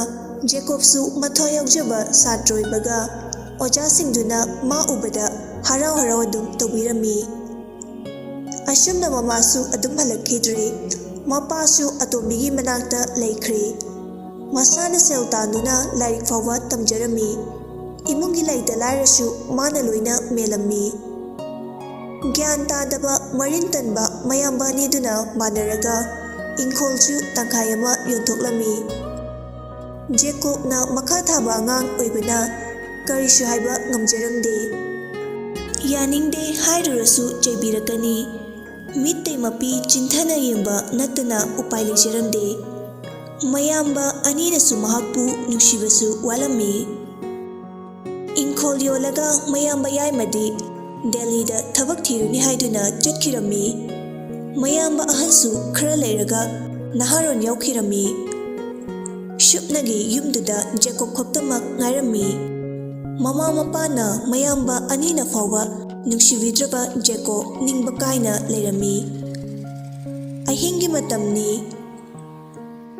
ꯖꯦꯀꯣꯕꯁꯨ ꯃꯊ꯭ꯋꯥꯏ ꯌꯥꯎꯖꯕ ꯁꯥꯇ꯭ꯔ ꯑꯣꯏꯕꯒ ꯑꯣꯖꯥꯁꯤꯡꯗꯨꯅ ꯃꯥ ꯎꯕꯗ ꯍꯔꯥꯎ ꯍꯔꯥꯎ ꯑꯗꯨꯝ ꯇꯧꯕꯤꯔꯝꯃꯤ꯫ ꯑꯁꯨꯝꯅ ꯃꯃꯥꯁꯨ ꯑꯗꯨꯝ ꯍꯜꯂꯛꯈꯤꯗ꯭ꯔꯦ꯫ ꯃꯄꯥꯁꯨ ꯑꯇꯣꯝꯕꯤꯒꯤ ꯃꯅꯥꯛꯇ ꯂꯩꯈ꯭ꯔꯦ꯫ ꯃꯁꯥꯅ ꯁꯦꯜ ꯇꯥꯟꯗꯨꯅ ꯂꯥꯏꯔꯤꯛ ꯐꯥꯎꯕ ꯇꯝꯖꯔꯝꯃꯤ꯫ ꯏꯃꯨꯡꯒꯤ ꯂꯩꯇ ꯂꯥꯏꯔꯁꯨ ꯃꯥꯅ ꯂꯣꯏꯅ ꯃꯦꯜꯂꯝꯃꯤ꯫ ꯒ꯭ꯌꯥꯟ ꯇꯥꯗꯕ ꯃꯔꯤꯟ ꯇꯟꯕ ꯃꯌꯥꯝꯕ ꯑꯅꯤꯗꯨꯅ ꯃꯥꯟꯅꯔꯒ ꯏꯪꯈꯣꯜꯁꯨ ꯇꯪꯈꯥꯏ ꯑꯃ ꯌꯣꯟꯊꯣꯛꯂꯝꯃꯤ꯫ ꯖꯦꯀꯣꯕꯅ ꯃꯈꯥ ꯊꯥꯕ ꯑꯉꯥꯡ ꯑꯣꯏꯕꯅ ꯀꯔꯤꯁꯨ ꯍꯥꯏꯕ ꯉꯝꯖꯔꯝꯗꯦ꯫ ꯌꯥꯅꯤꯡꯗꯦ ꯍꯥꯏꯔꯨꯔꯁꯨ ꯆꯩꯕꯤꯔꯛꯀꯅꯤ꯫ ꯃꯤꯠꯇꯩ ꯃꯄꯤ ꯆꯤꯟꯊꯅ ꯌꯦꯡꯕ ꯅꯠꯇꯅ ꯎꯄꯥꯏ ꯂꯩꯖꯔꯝꯗꯦ꯫ ꯃꯌꯥꯝꯕ ꯑꯅꯤꯅꯁꯨ ꯃꯍꯥꯛꯄꯨ ꯅꯨꯡꯁꯤꯕꯁꯨ ꯋꯥꯠꯂꯝꯃꯤ꯫ ꯏꯪꯈꯣꯜ ꯌꯣꯜꯂꯒ ꯃꯌꯥꯝꯕ ꯌꯥꯏꯃꯗꯤ ꯗꯦꯜꯂꯤꯗ ꯊꯕꯛ ꯊꯤꯔꯨꯅꯤ ꯍꯥꯏꯗꯨꯅ ꯆꯠꯈꯤꯔꯝꯃꯤ꯫ ꯃꯌꯥꯝꯕ ꯑꯍꯟꯁꯨ ꯈꯔ ꯂꯩꯔꯒ ꯅꯍꯥꯔꯣꯟ ꯌꯥꯎꯈꯤꯔꯝꯃꯤ꯫ ꯁꯨꯞꯅꯒꯤ ꯌꯨꯝꯗꯨꯗ ꯖꯦꯀꯣꯕ ꯈꯛꯇꯃꯛ ꯉꯥꯏꯔꯝꯃꯤ꯫ ꯃꯃꯥ ꯃꯄꯥꯅ ꯃꯌꯥꯝꯕ ꯑꯅꯤꯅ ꯐꯥꯎꯕ ꯅꯨꯡꯁꯤꯕꯤꯗ꯭ꯔꯕ ꯖꯦꯀꯣꯕ ꯅꯤꯡꯕ ꯀꯥꯏꯅ ꯂꯩꯔꯝꯃꯤ꯫ ꯑꯍꯤꯡꯒꯤ ꯃꯇꯝꯅꯤ꯫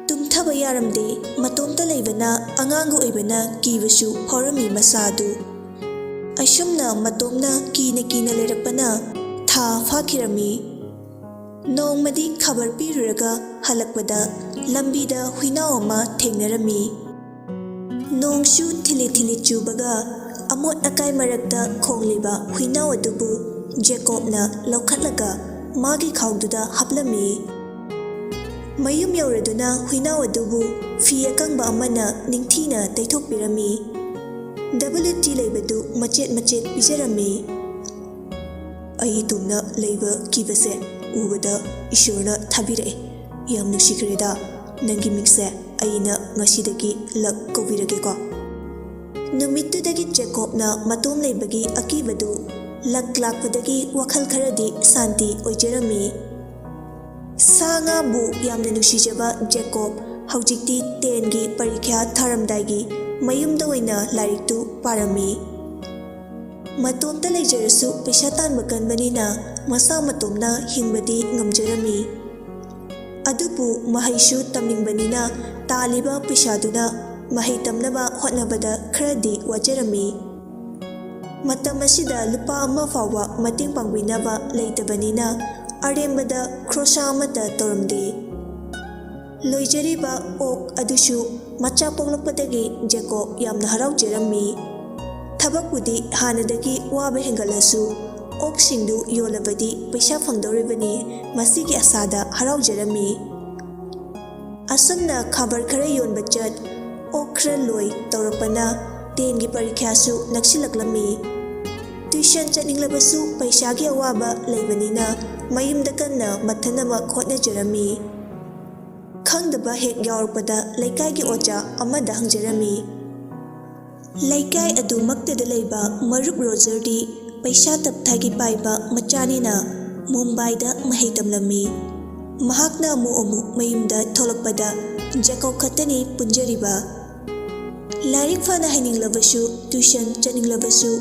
ꯇꯨꯝꯊꯕ ꯌꯥꯔꯝꯗꯦ꯫ ꯃꯇꯣꯝꯇ ꯂꯩꯕꯅ ꯑꯉꯥꯡꯒ ꯑꯣꯏꯕꯅ ꯀꯤꯕꯁꯨ ꯐꯥꯎꯔꯝꯃꯤ ꯃꯁꯥꯗꯨ꯫ ꯑꯁꯨꯝꯅ ꯃꯇꯣꯝꯅ ꯀꯤꯅ ꯀꯤꯅ ꯂꯩꯔꯛꯄꯅ ꯊꯥ ꯐꯥꯈꯤꯔꯝꯃꯤ꯫ ꯅꯣꯡꯃꯗꯤ ꯈꯕꯔ ꯄꯤꯔꯨꯔꯒ ꯍꯜꯂꯛꯄꯗ ꯂꯝꯕꯤꯗ ꯍꯨꯏꯅꯥꯎ ꯑꯃ ꯊꯦꯡꯅꯔꯝꯃꯤ꯫ ꯅꯣꯡꯁꯨ ꯊꯤꯂꯤ ꯊꯤꯂꯤ ꯆꯨꯕꯒ ꯑꯃꯣꯠ ꯑꯀꯥꯏ ꯃꯔꯛꯇ ꯈꯣꯡꯂꯤꯕ ꯍꯨꯏꯅꯥꯎ ꯑꯗꯨꯕꯨ ꯖꯦꯀꯣꯕꯅ ꯂꯧꯈꯠꯂꯒ ꯃꯥꯒꯤ ꯈꯥꯎꯗꯨꯗ ꯍꯥꯞꯂꯝꯃꯤ꯫ ꯃꯌꯨꯝ ꯌꯧꯔꯗꯨꯅ ꯍꯨꯏꯅꯥꯎ ꯑꯗꯨꯕꯨ ꯐꯤ ꯑꯀꯪꯕ ꯑꯃꯅ ꯅꯤꯡꯊꯤꯅ ꯇꯩꯊꯣꯛꯄꯤꯔꯝꯃꯤ꯫ ꯗꯕꯜꯌꯨ ꯇꯤ ꯂꯩꯕꯗꯨ ꯃꯆꯦꯠ ꯃꯆꯦꯠ ꯄꯤꯖꯔꯝꯃꯤ꯫ "ꯑꯩ ꯏꯇꯣꯝꯅ ꯂꯩꯕ ꯀꯤꯕꯁꯦ ꯎꯕꯗ ꯏꯁꯣꯔꯅ ꯊꯥꯕꯤꯔꯛꯑꯦ꯫ ꯌꯥꯝ ꯅꯨꯡꯁꯤꯈ꯭ꯔꯦꯗ꯫ ꯅꯪꯒꯤ ꯃꯤꯡꯁꯦ ꯑꯩꯅ ꯉꯁꯤꯗꯒꯤ ꯂꯛ ꯀꯧꯕꯤꯔꯒꯦꯀꯣ꯫" ꯅꯨꯃꯤꯠꯇꯨꯗꯒꯤ ꯖꯦꯀꯣꯕꯅ ꯃꯇꯣꯝ ꯂꯩꯕꯒꯤ ꯑꯀꯤꯕꯗꯨ ꯂꯛ ꯂꯥꯛꯄꯗꯒꯤ ꯋꯥꯈꯜ ꯈꯔꯗꯤ ꯁꯥꯟꯇꯤ ꯑꯣꯏꯖꯔꯝꯃꯤ꯫ ꯁꯥ ꯉꯥꯕꯨ ꯌꯥꯝꯅ ꯅꯨꯡꯁꯤꯖꯕ ꯖꯦꯀꯣꯕ ꯍꯧꯖꯤꯛꯇꯤ ꯇꯦꯟꯒꯤ ꯄꯔꯤꯈ꯭ꯌꯥ ꯊꯥꯔꯝꯗꯥꯏꯒꯤ ꯃꯌꯨꯝꯗ ꯑꯣꯏꯅ ꯂꯥꯏꯔꯤꯛꯇꯨ ꯄꯥꯔꯝꯃꯤ꯫ ꯃꯇꯣꯝꯇ ꯂꯩꯖꯔꯁꯨ ꯄꯩꯁꯥ ꯇꯥꯟꯕ ꯀꯟꯕꯅꯤꯅ ꯃꯁꯥ ꯃꯇꯣꯝꯅ ꯍꯤꯡꯕꯗꯤ ꯉꯝꯖꯔꯝꯃꯤ꯫ ꯑꯗꯨꯕꯨ ꯃꯍꯩꯁꯨ ꯇꯝꯅꯤꯡꯕꯅꯤꯅ ꯇꯥꯜꯂꯤꯕ ꯄꯩꯁꯥꯗꯨꯅ ꯃꯍꯩ ꯇꯝꯅꯕ ꯍꯣꯠꯅꯕꯗ ꯈꯔꯗꯤ ꯋꯥꯖꯔꯝꯃꯤ꯫ ꯃꯇꯝ ꯑꯁꯤꯗ ꯂꯨꯄꯥ ꯑꯃ ꯐꯥꯎꯕ ꯃꯇꯦꯡ ꯄꯥꯡꯕꯤꯅꯕ ꯂꯩꯇꯕꯅꯤꯅ ꯑꯔꯦꯝꯕꯗ ꯈꯣꯔꯁꯥ ꯑꯃꯠꯇ ꯇꯧꯔꯝꯗꯦ꯫ ꯂꯣꯏꯖꯔꯤꯕ ꯑꯣꯛ ꯑꯗꯨꯁꯨ ꯃꯆꯥ ꯄꯣꯛꯂꯛꯄꯗꯒꯤ ꯖꯦꯀꯣꯕ ꯌꯥꯝꯅ ꯍꯔꯥꯎꯖꯔꯝꯃꯤ꯫ ꯊꯕꯛꯄꯨꯗꯤ ꯍꯥꯟꯅꯗꯒꯤ ꯋꯥꯕ ꯍꯦꯟꯒꯠꯂꯁꯨ, ꯑꯣꯛꯁꯤꯡꯗꯨ ꯌꯣꯜꯂꯕꯗꯤ ꯄꯩꯁꯥ ꯐꯪꯗꯧꯔꯤꯕꯅꯤ, ꯃꯁꯤꯒꯤ ꯑꯁꯥꯗ ꯍꯔꯥꯎꯖꯔꯝꯃꯤ꯫ ꯑꯁꯨꯝꯅ ꯈꯕꯔ ꯈꯔ ꯌꯣꯟꯕ ꯆꯠ, ꯑꯣꯛ ꯈꯔ ꯂꯣꯏ ꯇꯧꯔꯛꯄꯅ ꯇꯦꯟꯒꯤ ꯄꯔꯤꯈ꯭ꯌꯥꯁꯨ ꯅꯛꯁꯤꯜꯂꯛꯂꯝꯃꯤ꯫ ꯇ꯭ꯌꯨꯁꯟ ꯆꯠꯅꯤꯡꯂꯕꯁꯨ ꯄꯩꯁꯥꯒꯤ ꯑꯋꯥꯕ ꯂꯩꯕꯅꯤꯅ ꯃꯌꯨꯝꯗ ꯀꯟꯅ ꯃꯊꯟꯅꯃꯛ ꯍꯣꯠꯅꯖꯔꯝꯃꯤ꯫ ꯈꯪꯗꯕ ꯍꯦꯛ ꯌꯥꯎꯔꯛꯄꯗ ꯂꯩꯀꯥꯏꯒꯤ ꯑꯣꯖꯥ ꯑꯃꯗ ꯍꯪꯖꯔꯝꯃꯤ꯫ ꯂꯩꯀꯥꯏ ꯑꯗꯨꯃꯛꯇꯗ ꯂꯩꯕ ꯃꯔꯨꯞ ꯔꯣꯖꯔꯗꯤ ꯄꯩꯁꯥ ꯇꯞꯊꯥꯒꯤ ꯄꯥꯏꯕ ꯃꯆꯥꯅꯤꯅ ꯃꯨꯝꯕꯥꯏꯗ ꯃꯍꯩ ꯇꯝꯂꯝꯃꯤ꯫ ꯃꯍꯥꯛꯅ ꯑꯃꯨꯛ ꯑꯃꯨꯛ ꯃꯌꯨꯝꯗ ꯊꯣꯛꯂꯛꯄꯗ ꯖꯦꯀꯣꯕ ꯈꯛꯇꯅꯤ ꯄꯨꯟꯖꯔꯤꯕ꯫ ꯂꯥꯏꯔꯤꯛ ꯐꯅ ꯍꯩꯅꯤꯡꯂꯕꯁꯨ, ꯇ꯭ꯌꯨꯁꯟ ꯆꯠꯅꯤꯡꯂꯕꯁꯨ,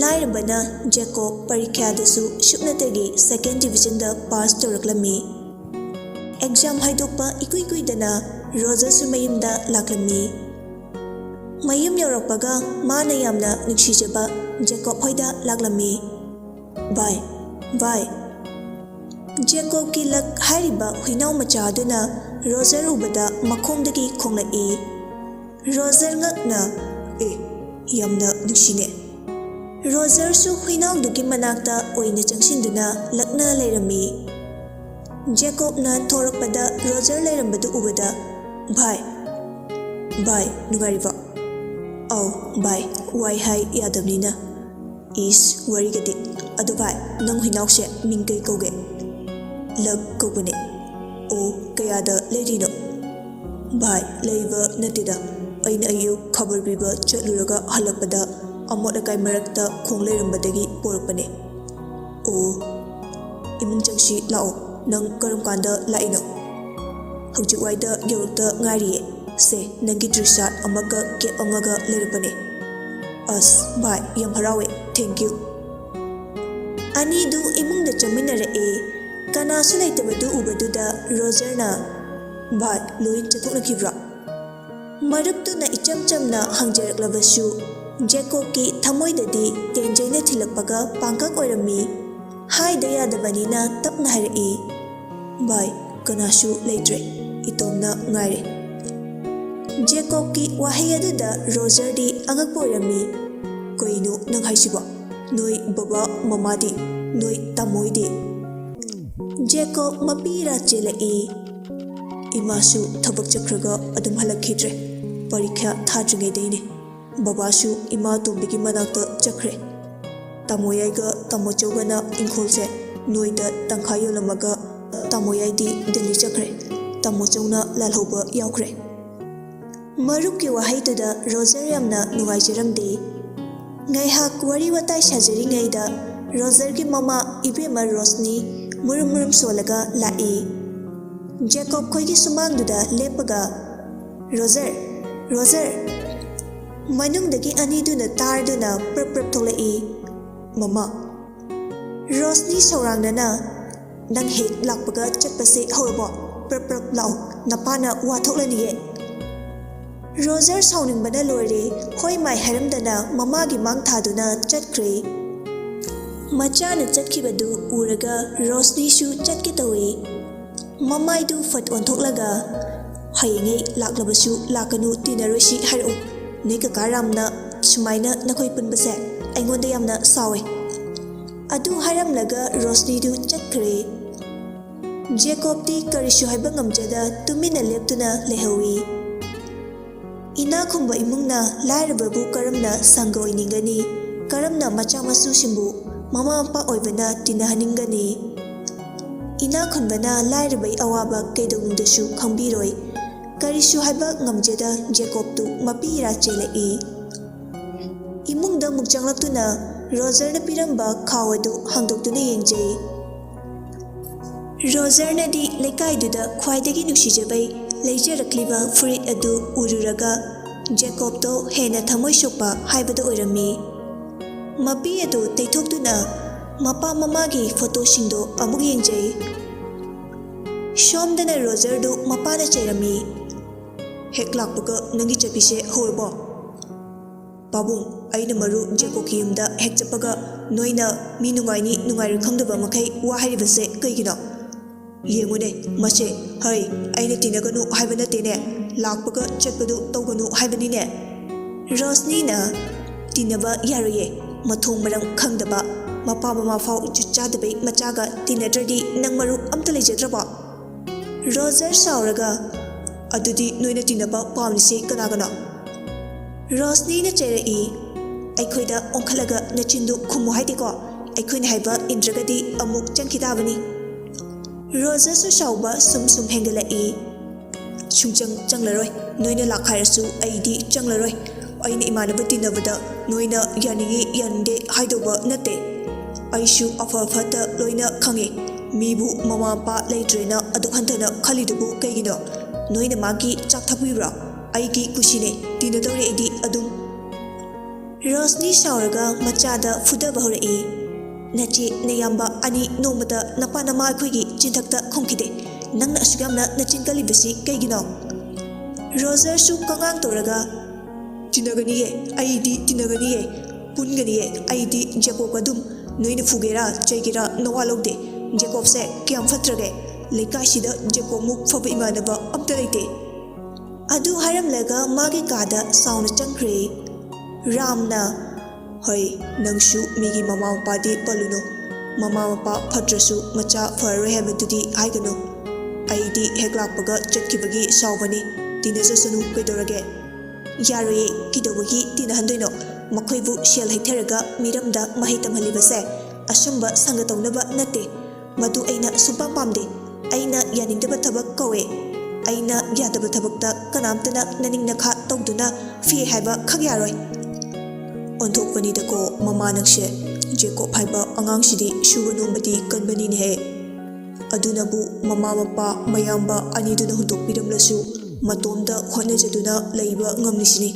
ꯂꯥꯏꯔꯕꯅ ꯖꯦꯀꯣꯕ ꯄꯔꯤꯈ꯭ꯌꯥꯗꯁꯨ ꯁꯨꯞꯅꯇꯒꯤ ꯁꯦꯀꯦꯟ ꯗꯤꯕꯤꯖꯟꯗ ꯄꯥꯁ ꯇꯧꯔꯛꯂꯝꯃꯤ꯫ ꯑꯦꯛꯖꯥꯝ ꯍꯥꯏꯗꯣꯛꯄ ꯏꯀꯨꯏ ꯀꯨꯏꯗꯅ ꯔꯣꯖꯔꯁꯨ ꯃꯌꯨꯝꯗ ꯂꯥꯛꯂꯝꯃꯤ꯫ ꯃꯌꯨꯝ ꯌꯧꯔꯛꯄꯒ ꯃꯥꯅ ꯌꯥꯝꯅ ꯅꯨꯡꯁꯤꯖꯕ ꯖꯦꯀꯣꯕ ꯍꯣꯏꯗ ꯂꯥꯛꯂꯝꯃꯤ꯫ "ꯚꯥꯏ, ꯚꯥꯏ!" ꯖꯦꯀꯣꯕꯀꯤ ꯂꯛ ꯍꯥꯏꯔꯤꯕ ꯍꯨꯏꯅꯥꯎ ꯃꯆꯥ ꯑꯗꯨꯅ ꯔꯣꯖꯔ ꯎꯕꯗ ꯃꯈꯣꯡꯗꯒꯤ ꯈꯣꯡꯂꯛꯏ꯫ ꯔꯣꯖꯔ ꯉꯛꯅ, "ꯑꯦ, ꯌꯥꯝꯅ ꯅꯨꯡꯁꯤꯅꯦ!" ꯔꯣꯖꯔꯁꯨ ꯍꯨꯏꯅꯥꯎꯗꯨꯒꯤ ꯃꯅꯥꯛꯇ ꯑꯣꯏꯅ ꯆꯪꯁꯤꯟꯗꯨꯅ ꯂꯛꯅ ꯂꯩꯔꯝꯃꯤ꯫ ꯖꯦꯀꯣꯕꯅ ꯊꯣꯔꯛꯄꯗ ꯔꯣꯖꯔ ꯂꯩꯔꯝꯕꯗꯨ ꯎꯕꯗ, "ꯚꯥꯏ, ꯚꯥꯏ, ꯅꯨꯡꯉꯥꯏꯔꯤꯕꯣ?" "ꯑꯧ ꯚꯥꯏ, ꯋꯥꯏ ꯍꯥꯏ ꯌꯥꯗꯕꯅꯤꯅ꯫" "ꯏꯁ, ꯋꯥꯔꯤꯒꯗꯤ꯫ ꯑꯗꯣ ꯚꯥꯏ, ꯅꯪ ꯍꯨꯏꯅꯥꯎꯁꯦ ꯃꯤꯡ ꯀꯩ ꯀꯧꯒꯦ?" "ꯂꯛ ꯀꯧꯕꯅꯦ꯫" "ꯑꯣ, ꯀꯌꯥꯗ ꯂꯩꯔꯤꯅꯣ?" "ꯚꯥꯏ, ꯂꯩꯕ ꯅꯠꯇꯦꯗ, ꯑꯩꯅ ꯑꯌꯨꯛ ꯈꯕꯔ ꯄꯤꯕ ꯆꯠꯂꯨꯔꯒ ꯍꯜꯂꯛꯄꯗ ꯑꯃꯣꯠ ꯑꯀꯥꯏ ꯃꯔꯛꯇ ꯈꯣꯡ ꯂꯩꯔꯝꯕꯗꯒꯤ ꯄꯣꯔꯛꯄꯅꯦ꯫" "ꯑꯣ, ꯏꯃꯨꯡ ꯆꯪꯁꯤ ꯂꯥꯛꯑꯣ꯫ ꯅꯪ ꯀꯔꯝ ꯀꯥꯟꯗ ꯂꯥꯛꯏꯅꯣ?" "ꯍꯧꯖꯤꯛ ꯋꯥꯏꯗ ꯌꯧꯔꯛꯇ ꯉꯥꯏꯔꯤꯌꯦ꯫ ꯁꯦ, ꯅꯪꯒꯤ ꯇꯤ ꯁꯥꯔꯠ ꯑꯃꯒ ꯀꯦꯞ ꯑꯃꯒ ꯂꯩꯔꯛꯄꯅꯦ꯫" "ꯑꯁ ꯚꯥꯏ, ꯌꯥꯝ ꯍꯔꯥꯎꯋꯦ, thank you꯫" ꯑꯅꯤꯗꯨ ꯏꯃꯨꯡꯗ ꯆꯪꯃꯤꯟꯅꯔꯛꯑꯦ꯫ ꯀꯅꯥꯁꯨ ꯂꯩꯇꯕꯗꯨ ꯎꯕꯗꯨꯗ ꯔꯣꯖꯔꯅ, "ꯚꯥꯏ, ꯂꯣꯏ ꯆꯠꯊꯣꯛꯅꯈꯤꯕ꯭ꯔꯥ?" ꯃꯔꯨꯞꯇꯨꯅ ꯏꯆꯝ ꯆꯝꯅ ꯍꯪꯖꯔꯛꯂꯕꯁꯨ, ꯖꯦꯀꯣꯕꯀꯤ ꯊꯃꯣꯏꯗꯗꯤ ꯇꯦꯟꯖꯩꯅ ꯊꯤꯜꯂꯛꯄꯒ ꯄꯥꯡꯀꯛ ꯑꯣꯏꯔꯝꯃꯤ꯫ ꯍꯥꯏꯗ ꯌꯥꯗꯕꯅꯤꯅ ꯇꯞꯅ ꯍꯥꯏꯔꯛꯏ, "ꯚꯥꯏ, ꯀꯅꯥꯁꯨ ꯂꯩꯇ꯭ꯔꯦ, ꯏꯇꯣꯝꯅ ꯉꯥꯏꯔꯦ꯫" ꯖꯦꯀꯣꯕꯀꯤ ꯋꯥꯍꯩ ꯑꯗꯨꯗ ꯔꯣꯖꯔꯗꯤ ꯑꯉꯛꯄ ꯑꯣꯏꯔꯝꯃꯤ꯫ "ꯀꯩꯅꯣ ꯅꯪ ꯍꯥꯏꯁꯤꯕꯣ? ꯅꯣꯏ ꯕꯕꯥ ꯃꯃꯥꯗꯤ? ꯅꯣꯏ ꯇꯥꯃꯣꯏꯗꯤ?" ꯖꯦꯀꯣꯕ ꯃꯄꯤ ꯏꯔꯥ ꯆꯦꯜꯂꯛꯏ꯫ "ꯏꯃꯥꯁꯨ ꯊꯕꯛ ꯆꯠꯈ꯭ꯔꯒ ꯑꯗꯨꯝ ꯍꯜꯂꯛꯈꯤꯗ꯭ꯔꯦ꯫ ꯄꯔꯤꯈ꯭ꯌꯥ ꯊꯥꯗ꯭ꯔꯤꯉꯩꯗꯩꯅꯦ꯫ ꯕꯕꯥꯁꯨ ꯏꯃꯥ ꯇꯣꯝꯕꯤꯒꯤ ꯃꯅꯥꯛꯇ ꯆꯠꯈ꯭ꯔꯦ꯫ ꯇꯥꯃꯣ ꯌꯥꯏꯒ ꯇꯥꯃꯣ ꯆꯧꯒꯅ ꯏꯪꯈꯣꯜꯁꯦ ꯅꯣꯏꯗ ꯇꯪꯈꯥꯏ ꯌꯣꯜꯂꯝꯃꯒ ꯇꯥꯃꯣ ꯌꯥꯏꯗꯤ ꯗꯤꯜꯂꯤ ꯆꯠꯈ꯭ꯔꯦ꯫ ꯇꯥꯃꯣ ꯆꯧꯅ ꯂꯥꯜꯍꯧꯕ ꯌꯥꯎꯈ꯭ꯔꯦ꯫" ꯃꯔꯨꯞꯀꯤ ꯋꯥꯍꯩꯗꯨꯗ ꯔꯣꯖꯔ ꯌꯥꯝꯅ ꯅꯨꯡꯉꯥꯏꯖꯔꯝꯗꯦ꯫ ꯉꯥꯏꯍꯥꯛ ꯋꯥꯔꯤ ꯋꯥꯇꯥꯏ ꯁꯥꯖꯔꯤꯉꯩꯗ ꯔꯣꯖꯔꯒꯤ ꯃꯃꯥ ꯏꯕꯦꯝꯃ ꯔꯣꯁꯅꯤ ꯃꯨꯔꯨꯝ ꯃꯨꯔꯨꯝ ꯁꯣꯜꯂꯒ ꯂꯥꯛꯏ꯫ ꯖꯦꯀꯣꯕ ꯈꯣꯏꯒꯤ ꯁꯨꯃꯥꯡꯗꯨꯗ ꯂꯦꯞꯄꯒ, "ꯔꯣꯖꯔ, ꯔꯣꯖꯔ!" ꯃꯅꯨꯡꯗꯒꯤ ꯑꯅꯤꯗꯨꯅ ꯇꯥꯔꯗꯨꯅ ꯄ꯭ꯔꯞ ꯄ꯭ꯔꯞ ꯊꯣꯛꯂꯛꯏ꯫ "ꯃꯃꯥ!" ꯔꯣꯁꯅꯤ ꯁꯧꯔꯥꯡꯅꯅ, "ꯅꯪ ꯍꯦꯛ ꯂꯥꯛꯄꯒ ꯆꯠꯄꯁꯦ ꯍꯧꯔꯕꯣ? ꯄ꯭ꯔꯞ ꯄ꯭ꯔꯞ ꯂꯥꯛꯑꯣ, ꯅꯄꯥꯅ ꯋꯥ ꯊꯣꯛꯂꯅꯤꯌꯦ꯫" ꯔꯣꯖꯔ ꯁꯥꯎꯅꯤꯡꯕꯅ ꯂꯣꯏꯔꯦ, ꯍꯣꯏ ꯃꯥꯏ ꯍꯥꯏꯔꯝꯗꯅ ꯃꯃꯥꯒꯤ ꯃꯥꯡ ꯊꯥꯗꯨꯅ ꯆꯠꯈ꯭ꯔꯦ꯫ ꯃꯆꯥꯅ ꯆꯠꯈꯤꯕꯗꯨ ꯎꯔꯒ ꯔꯣꯁꯅꯤꯁꯨ ꯆꯠꯀꯦ ꯇꯧꯏ꯫ ꯃꯃꯥꯏꯗꯨ ꯐꯠ ꯑꯣꯟꯊꯣꯛꯂꯒ, "ꯍꯌꯦꯡꯉꯩ ꯂꯥꯛꯂꯕꯁꯨ ꯂꯥꯛꯀꯅꯨ, ꯇꯤꯟꯅꯔꯣꯏꯁꯤ ꯍꯥꯏꯔꯛꯎ꯫ ꯅꯣꯏ ꯀꯀꯥ ꯔꯥꯝꯅ ꯁꯨꯃꯥꯏꯅ ꯅꯈꯣꯏ ꯄꯨꯟꯕꯁꯦ ꯑꯩꯉꯣꯟꯗ ꯌꯥꯝꯅ ꯁꯥꯎꯋꯦ꯫" ꯑꯗꯨ ꯍꯥꯏꯔꯝꯂꯒ ꯔꯣꯁꯅꯤꯗꯨ ꯆꯠꯈ꯭ꯔꯦ꯫ ꯖꯦꯀꯣꯕꯇꯤ ꯀꯔꯤꯁꯨ ꯍꯥꯏꯕ ꯉꯝꯖꯗ ꯇꯨꯃꯤꯟꯅ ꯂꯦꯞꯇꯨꯅ ꯂꯩꯍꯧꯏ꯫ ꯏꯅꯥꯛ ꯈꯨꯟꯕ ꯏꯃꯨꯡꯅ ꯂꯥꯏꯔꯕꯕꯨ ꯀꯔꯝꯅ ꯁꯪꯒ ꯑꯣꯏꯅꯤꯡꯒꯅꯤ? ꯀꯔꯝꯅ ꯃꯆꯥ ꯃꯁꯨꯁꯤꯡꯕꯨ ꯃꯃꯥ ꯃꯄꯥ ꯑꯣꯏꯕꯅ ꯇꯤꯟꯅꯍꯟꯅꯤꯡꯒꯅꯤ? ꯏꯅꯥꯛ ꯈꯨꯟꯕꯅ ꯂꯥꯏꯔꯕꯒꯤ ꯑꯋꯥꯕ ꯀꯩꯗꯧꯅꯨꯡꯗꯁꯨ ꯈꯪꯕꯤꯔꯣꯏ꯫ ꯀꯔꯤꯁꯨ ꯍꯥꯏꯕ ꯉꯝꯖꯗ ꯖꯦꯀꯣꯕꯇꯨ ꯃꯄꯤ ꯏꯔꯥ ꯆꯦꯜꯂꯛꯏ꯫ ꯏꯃꯨꯡꯗ ꯑꯃꯨꯛ ꯆꯪꯂꯛꯇꯨꯅ ꯔꯣꯖꯔꯅ ꯄꯤꯔꯝꯕ ꯈꯥꯎ ꯑꯗꯨ ꯍꯥꯡꯗꯣꯛꯇꯨꯅ ꯌꯦꯡꯖꯩ꯫ ꯔꯣꯖꯔꯅꯗꯤ ꯂꯩꯀꯥꯏꯗꯨꯗ ꯈ꯭ꯋꯥꯏꯗꯒꯤ ꯅꯨꯡꯁꯤꯖꯕꯩ ꯂꯩꯖꯔꯛꯂꯤꯕ ꯐꯨꯔꯤꯠ ꯑꯗꯨ ꯎꯔꯨꯔꯒ ꯖꯦꯀꯣꯕꯇꯣ ꯍꯦꯟꯅ ꯊꯃꯣꯏ ꯁꯣꯛꯄ ꯍꯥꯏꯕꯗꯨ ꯑꯣꯏꯔꯝꯃꯤ꯫ ꯃꯄꯤ ꯑꯗꯨ ꯇꯩꯊꯣꯛꯇꯨꯅ ꯃꯄꯥ ꯃꯃꯥꯒꯤ ꯐꯣꯇꯣꯁꯤꯡꯗꯣ ꯑꯃꯨꯛ ꯌꯦꯡꯖꯩ꯫ ꯁꯣꯝꯗꯅ ꯔꯣꯖꯔꯗꯨ ꯃꯄꯥꯅ ꯆꯩꯔꯝꯃꯤ꯫ "ꯍꯦꯛ ꯂꯥꯛꯄꯒ ꯅꯪꯒꯤ ꯆꯠꯄꯤꯁꯦ ꯍꯧꯔꯕꯣ?" "ꯄꯥꯕꯨꯡ, ꯑꯩꯅ ꯃꯔꯨ ꯖꯦꯀꯣꯕꯀꯤ ꯌꯨꯝꯗ ꯍꯦꯛ ꯆꯠꯄꯒ ꯅꯣꯏꯅ ꯃꯤ ꯅꯨꯡꯉꯥꯏꯅꯤ ꯅꯨꯡꯉꯥꯏꯔꯣꯏ ꯈꯪꯗꯕ ꯃꯈꯩ ꯋꯥ ꯍꯥꯏꯔꯤꯕꯁꯦ ꯀꯩꯒꯤꯅꯣ? ꯌꯦꯡꯉꯨꯅꯦ, ꯃꯁꯦ, ꯍꯩ, ꯑꯩꯅ ꯇꯤꯟꯅꯒꯅꯨ ꯍꯥꯏꯕ ꯅꯠꯇꯦꯅꯦ, ꯂꯥꯛꯄꯒ ꯆꯠꯄꯗꯨ ꯇꯧꯒꯅꯨ ꯍꯥꯏꯕꯅꯤꯅꯦ꯫ ꯔꯣꯁꯅꯤꯅ, "ꯇꯤꯟꯅꯕ ꯌꯥꯔꯣꯏꯌꯦ, ꯃꯊꯣꯡ ꯃꯔꯝ ꯈꯪꯗꯕ, ꯃꯄꯥ ꯃꯃꯥ ꯐꯥꯎ ꯖꯨꯠ ꯆꯥꯗꯕꯩ ꯃꯆꯥꯒ ꯇꯤꯟꯅꯗ꯭ꯔꯗꯤ ꯅꯪ ꯃꯔꯨꯞ ꯑꯝꯇ ꯂꯩꯖꯗ꯭ꯔꯕꯣ?" ꯔꯣꯖꯔ ꯁꯥꯎꯔꯒ, "ꯑꯗꯨꯗꯤ ꯅꯣꯏꯅ ꯇꯤꯟꯅꯕ ꯄꯥꯝꯂꯤꯁꯦ ꯀꯅꯥꯒꯅꯣ?" ꯔꯣꯁꯅꯤꯅ ꯆꯩꯔꯛꯏ, "ꯑꯩꯈꯣꯏꯗ ꯑꯣꯟꯈꯠꯂꯒ ꯅꯆꯤꯟꯗꯨ ꯈꯨꯝꯃꯨ ꯍꯥꯏꯗꯦꯀꯣ, ꯑꯩꯈꯣꯏꯅ ꯍꯥꯏꯕ ꯏꯟꯗ꯭ꯔꯒꯗꯤ ꯑꯃꯨꯛ ꯆꯪꯈꯤ ꯇꯥꯕꯅꯤ꯫" ꯔꯣꯖꯔꯁꯨ ꯁꯥꯎꯕ ꯁꯨꯝ ꯁꯨꯝ ꯍꯦꯟꯒꯠꯂꯛꯏ꯫ "ꯁꯨꯡꯆꯪ ꯆꯪꯂꯔꯣꯏ, ꯅꯣꯏꯅ ꯂꯥꯛ ꯍꯥꯏꯔꯁꯨ ꯑꯩꯗꯤ ꯆꯪꯂꯔꯣꯏ꯫ ꯑꯩꯅ ꯏꯃꯥꯟꯅꯕ ꯇꯤꯟꯅꯕꯗ ꯅꯣꯏꯅ ꯌꯥꯅꯤꯡꯉꯤ ꯌꯥꯅꯤꯡꯗꯦ ꯍꯥꯏꯗꯧꯕ ꯅꯠꯇꯦ꯫ ꯑꯩꯁꯨ ꯑꯐ ꯐꯠꯇ ꯂꯣꯏꯅ ꯈꯪꯉꯤ꯫ ꯃꯤꯕꯨ ꯃꯃꯥ ꯃꯄꯥ ꯂꯩꯇ꯭ꯔꯦꯅ ꯑꯗꯨꯛ ꯍꯟꯊꯅ ꯈꯜꯂꯤꯗꯨꯕꯨ ꯀꯩꯒꯤꯅꯣ? ꯅꯣꯏꯅ ꯃꯥꯒꯤ ꯆꯥꯛ ꯊꯛꯄꯤꯕ꯭ꯔꯣ? ꯑꯩꯒꯤ ꯀꯨꯁꯤꯅꯦ, ꯇꯤꯟꯅꯗꯧꯔꯦ ꯑꯩꯗꯤ ꯑꯗꯨꯝ꯫" ꯔꯣꯁꯅꯤ ꯁꯥꯎꯔꯒ ꯃꯆꯥꯗ ꯐꯨꯗꯕ ꯍꯧꯔꯛꯏ꯫ "ꯅꯆꯦ ꯅꯌꯥꯝꯕ ꯑꯅꯤ ꯅꯣꯡꯃꯇ ꯅꯄꯥ ꯅꯃꯥ ꯑꯩꯈꯣꯏꯒꯤ ꯆꯤꯟꯊꯛꯇ ꯈꯣꯡꯈꯤꯗꯦ꯫ ꯅꯪꯅ ꯑꯁꯨꯛ ꯌꯥꯝꯅ ꯅꯆꯤꯟ ꯀꯜꯂꯤꯕꯁꯤ ꯀꯩꯒꯤꯅꯣ?" ꯔꯣꯖꯔꯁꯨ ꯀꯉꯥꯡ ꯇꯧꯔꯒ, "ꯇꯤꯟꯅꯒꯅꯤꯌꯦ, ꯑꯩꯗꯤ ꯇꯤꯟꯅꯒꯅꯤꯌꯦ, ꯄꯨꯟꯒꯅꯤꯌꯦ, ꯑꯩꯗꯤ ꯖꯦꯀꯣꯕ ꯑꯗꯨꯝ꯫ ꯅꯣꯏꯅ ꯐꯨꯒꯦꯔꯥ ꯆꯩꯒꯦꯔꯥ ꯅꯋꯥ ꯂꯧꯗꯦ꯫ ꯖꯦꯀꯣꯕꯁꯦ ꯀꯌꯥꯝ ꯐꯠꯇ꯭ꯔꯒꯦ? ꯂꯩꯀꯥꯏꯁꯤꯗ ꯖꯦꯀꯣꯕꯃꯨꯛ ꯐꯕ ꯏꯃꯥꯟꯅꯕ ꯑꯝꯇ ꯂꯩꯇꯦ꯫" ꯑꯗꯨ ꯍꯥꯏꯔꯝꯂꯒ ꯃꯥꯒꯤ ꯀꯥꯗ ꯁꯥꯎꯅ ꯆꯪꯈ꯭ꯔꯦ꯫ ꯔꯥꯝꯅ, "ꯍꯣꯏ, ꯅꯪꯁꯨ ꯃꯤꯒꯤ ꯃꯃꯥ ꯃꯄꯥꯗꯤ ꯄꯜꯂꯨꯅꯨ꯫ ꯃꯃꯥ ꯃꯄꯥ ꯐꯠꯇ꯭ꯔꯁꯨ ꯃꯆꯥ ꯐꯔꯔꯣꯏ ꯍꯥꯏꯕꯗꯨꯗꯤ ꯍꯥꯏꯒꯅꯨ꯫ ꯑꯩꯗꯤ ꯍꯦꯛ ꯂꯥꯛꯄꯒ ꯆꯠꯈꯤꯕꯒꯤ ꯁꯥꯎꯕꯅꯤ꯫ ꯇꯤꯟꯅꯖꯁꯅꯨ ꯀꯩꯗꯧꯔꯒꯦ? ꯌꯥꯔꯣꯏꯌꯦ, ꯀꯩꯗꯧꯕꯒꯤ ꯇꯤꯟꯅꯍꯟꯗꯣꯏꯅꯣ? ꯃꯈꯣꯏꯕꯨ ꯁꯦꯜ ꯍꯩꯊꯔꯒ ꯃꯤꯔꯝꯗ ꯃꯍꯩ ꯇꯝꯍꯜꯂꯤꯕꯁꯦ ꯑꯁꯨꯝꯕ ꯁꯪꯒ ꯇꯧꯅꯕ ꯅꯠꯇꯦ꯫ ꯃꯗꯨ ꯑꯩꯅ ꯁꯨꯡꯄꯥꯝ ꯄꯥꯝꯗꯦ꯫ ꯑꯩꯅ ꯌꯥꯅꯤꯡꯗꯕ ꯊꯕꯛ ꯀꯧꯋꯦ꯫ ꯑꯩꯅ ꯌꯥꯗꯕ ꯊꯕꯛꯇ ꯀꯅꯥꯝꯇꯅ ꯅꯅꯤꯡ ꯅꯈꯥ ꯇꯧꯗꯨꯅ ꯐꯤ ꯍꯥꯏꯕ ꯈꯛ ꯌꯥꯔꯣꯏ꯫" ꯑꯣꯟꯊꯣꯛꯄꯅꯤꯗꯀꯣ ꯃꯃꯥ ꯅꯪꯁꯦ꯫ ꯖꯦꯀꯣꯕ ꯍꯥꯏꯕ ꯑꯉꯥꯡꯁꯤꯗꯤ ꯁꯨꯕ ꯅꯣꯝꯕꯗꯤ ꯀꯟꯕꯅꯤꯅꯦꯍꯦ꯫ ꯑꯗꯨꯅꯕꯨ ꯃꯃꯥ ꯃꯄꯥ ꯃꯌꯥꯝꯕ ꯑꯅꯤꯗꯨꯅ ꯍꯨꯟꯗꯣꯛꯄꯤꯔꯝꯂꯁꯨ ꯃꯇꯣꯝꯇ ꯍꯣꯠꯅꯖꯗꯨꯅ ꯂꯩꯕ ꯉꯝꯂꯤꯁꯤꯅꯤ꯫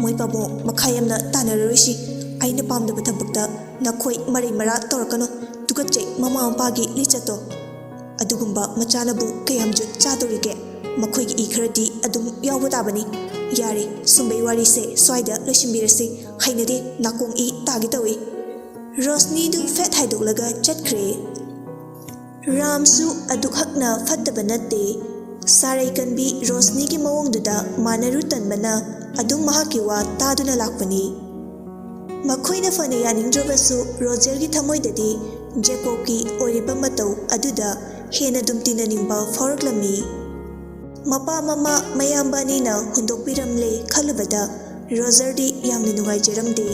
ꯃꯣꯏ ꯄꯥꯕꯨꯡ, ꯃꯈꯥ ꯌꯥꯝꯅ ꯇꯥꯟꯅꯔꯔꯣꯏꯁꯤ꯫ ꯑꯩꯅ ꯄꯥꯝꯗꯕ ꯊꯕꯛꯇ ꯅꯈꯣꯏ ꯃꯔꯩ ꯃꯔꯥ ꯇꯧꯔꯛꯀꯅꯨ꯫ ꯇꯨꯀꯠꯆꯩ ꯃꯃꯥ ꯃꯄꯥꯒꯤ ꯂꯤꯆꯠꯇꯣ꯫ ꯑꯗꯨꯒꯨꯝꯕ ꯃꯆꯥꯅꯕꯨ ꯀꯌꯥꯝ ꯖꯨꯠ ꯆꯥꯗꯧꯔꯤꯒꯦ? ꯃꯈꯣꯏꯒꯤ ꯏ ꯈꯔꯗꯤ ꯑꯗꯨꯝ ꯌꯥꯎꯕ ꯇꯥꯕꯅꯤ꯫ ꯌꯥꯔꯦ, ꯁꯨꯝꯕꯩ ꯋꯥꯔꯤꯁꯦ ꯁ꯭ꯋꯥꯏꯗ ꯂꯣꯏꯁꯤꯟꯕꯤꯔꯁꯤ꯫ ꯍꯩꯅꯗꯦ, ꯅꯥꯀꯣꯡ ꯏ ꯇꯥꯒꯦ ꯇꯧꯏ꯫ ꯔꯣꯁꯅꯤꯗꯨ ꯐꯦꯠ ꯍꯥꯏꯗꯣꯛꯂꯒ ꯆꯠꯈ꯭ꯔꯦ꯫ ꯔꯥꯝꯁꯨ ꯑꯗꯨꯛ ꯍꯛꯅ ꯐꯠꯇꯕ ꯅꯠꯇꯦ꯫ ꯁꯥꯔꯩ ꯀꯟꯕꯤ ꯔꯣꯁꯅꯤꯒꯤ ꯃꯑꯣꯡꯗꯨꯗ ꯃꯥꯟꯅꯔꯨ ꯇꯟꯕꯅ ꯑꯗꯨꯝ ꯃꯍꯥꯛꯀꯤ ꯋꯥ ꯇꯥꯗꯨꯅ ꯂꯥꯛꯄꯅꯤ꯫ ꯃꯈꯣꯏꯅ ꯐꯅ ꯌꯥꯅꯤꯡꯗ꯭ꯔꯕꯁꯨ ꯔꯣꯖꯔꯒꯤ ꯊꯃꯣꯏꯗꯗꯤ ꯖꯦꯀꯣꯕꯀꯤ ꯑꯣꯏꯔꯤꯕ ꯃꯇꯧ ꯑꯗꯨꯗ ꯍꯦꯟꯅ ꯑꯗꯨꯝ ꯇꯤꯟꯅꯅꯤꯡꯕ ꯐꯥꯎꯔꯛꯂꯝꯃꯤ꯫ ꯃꯄꯥ ꯃꯃꯥ ꯃꯌꯥꯝꯕ ꯑꯅꯤꯅ ꯍꯨꯟꯗꯣꯛꯄꯤꯔꯝꯂꯦ ꯈꯜꯂꯨꯕꯗ ꯔꯣꯖꯔꯗꯤ ꯌꯥꯝꯅ ꯅꯨꯡꯉꯥꯏꯖꯔꯝꯗꯦ꯫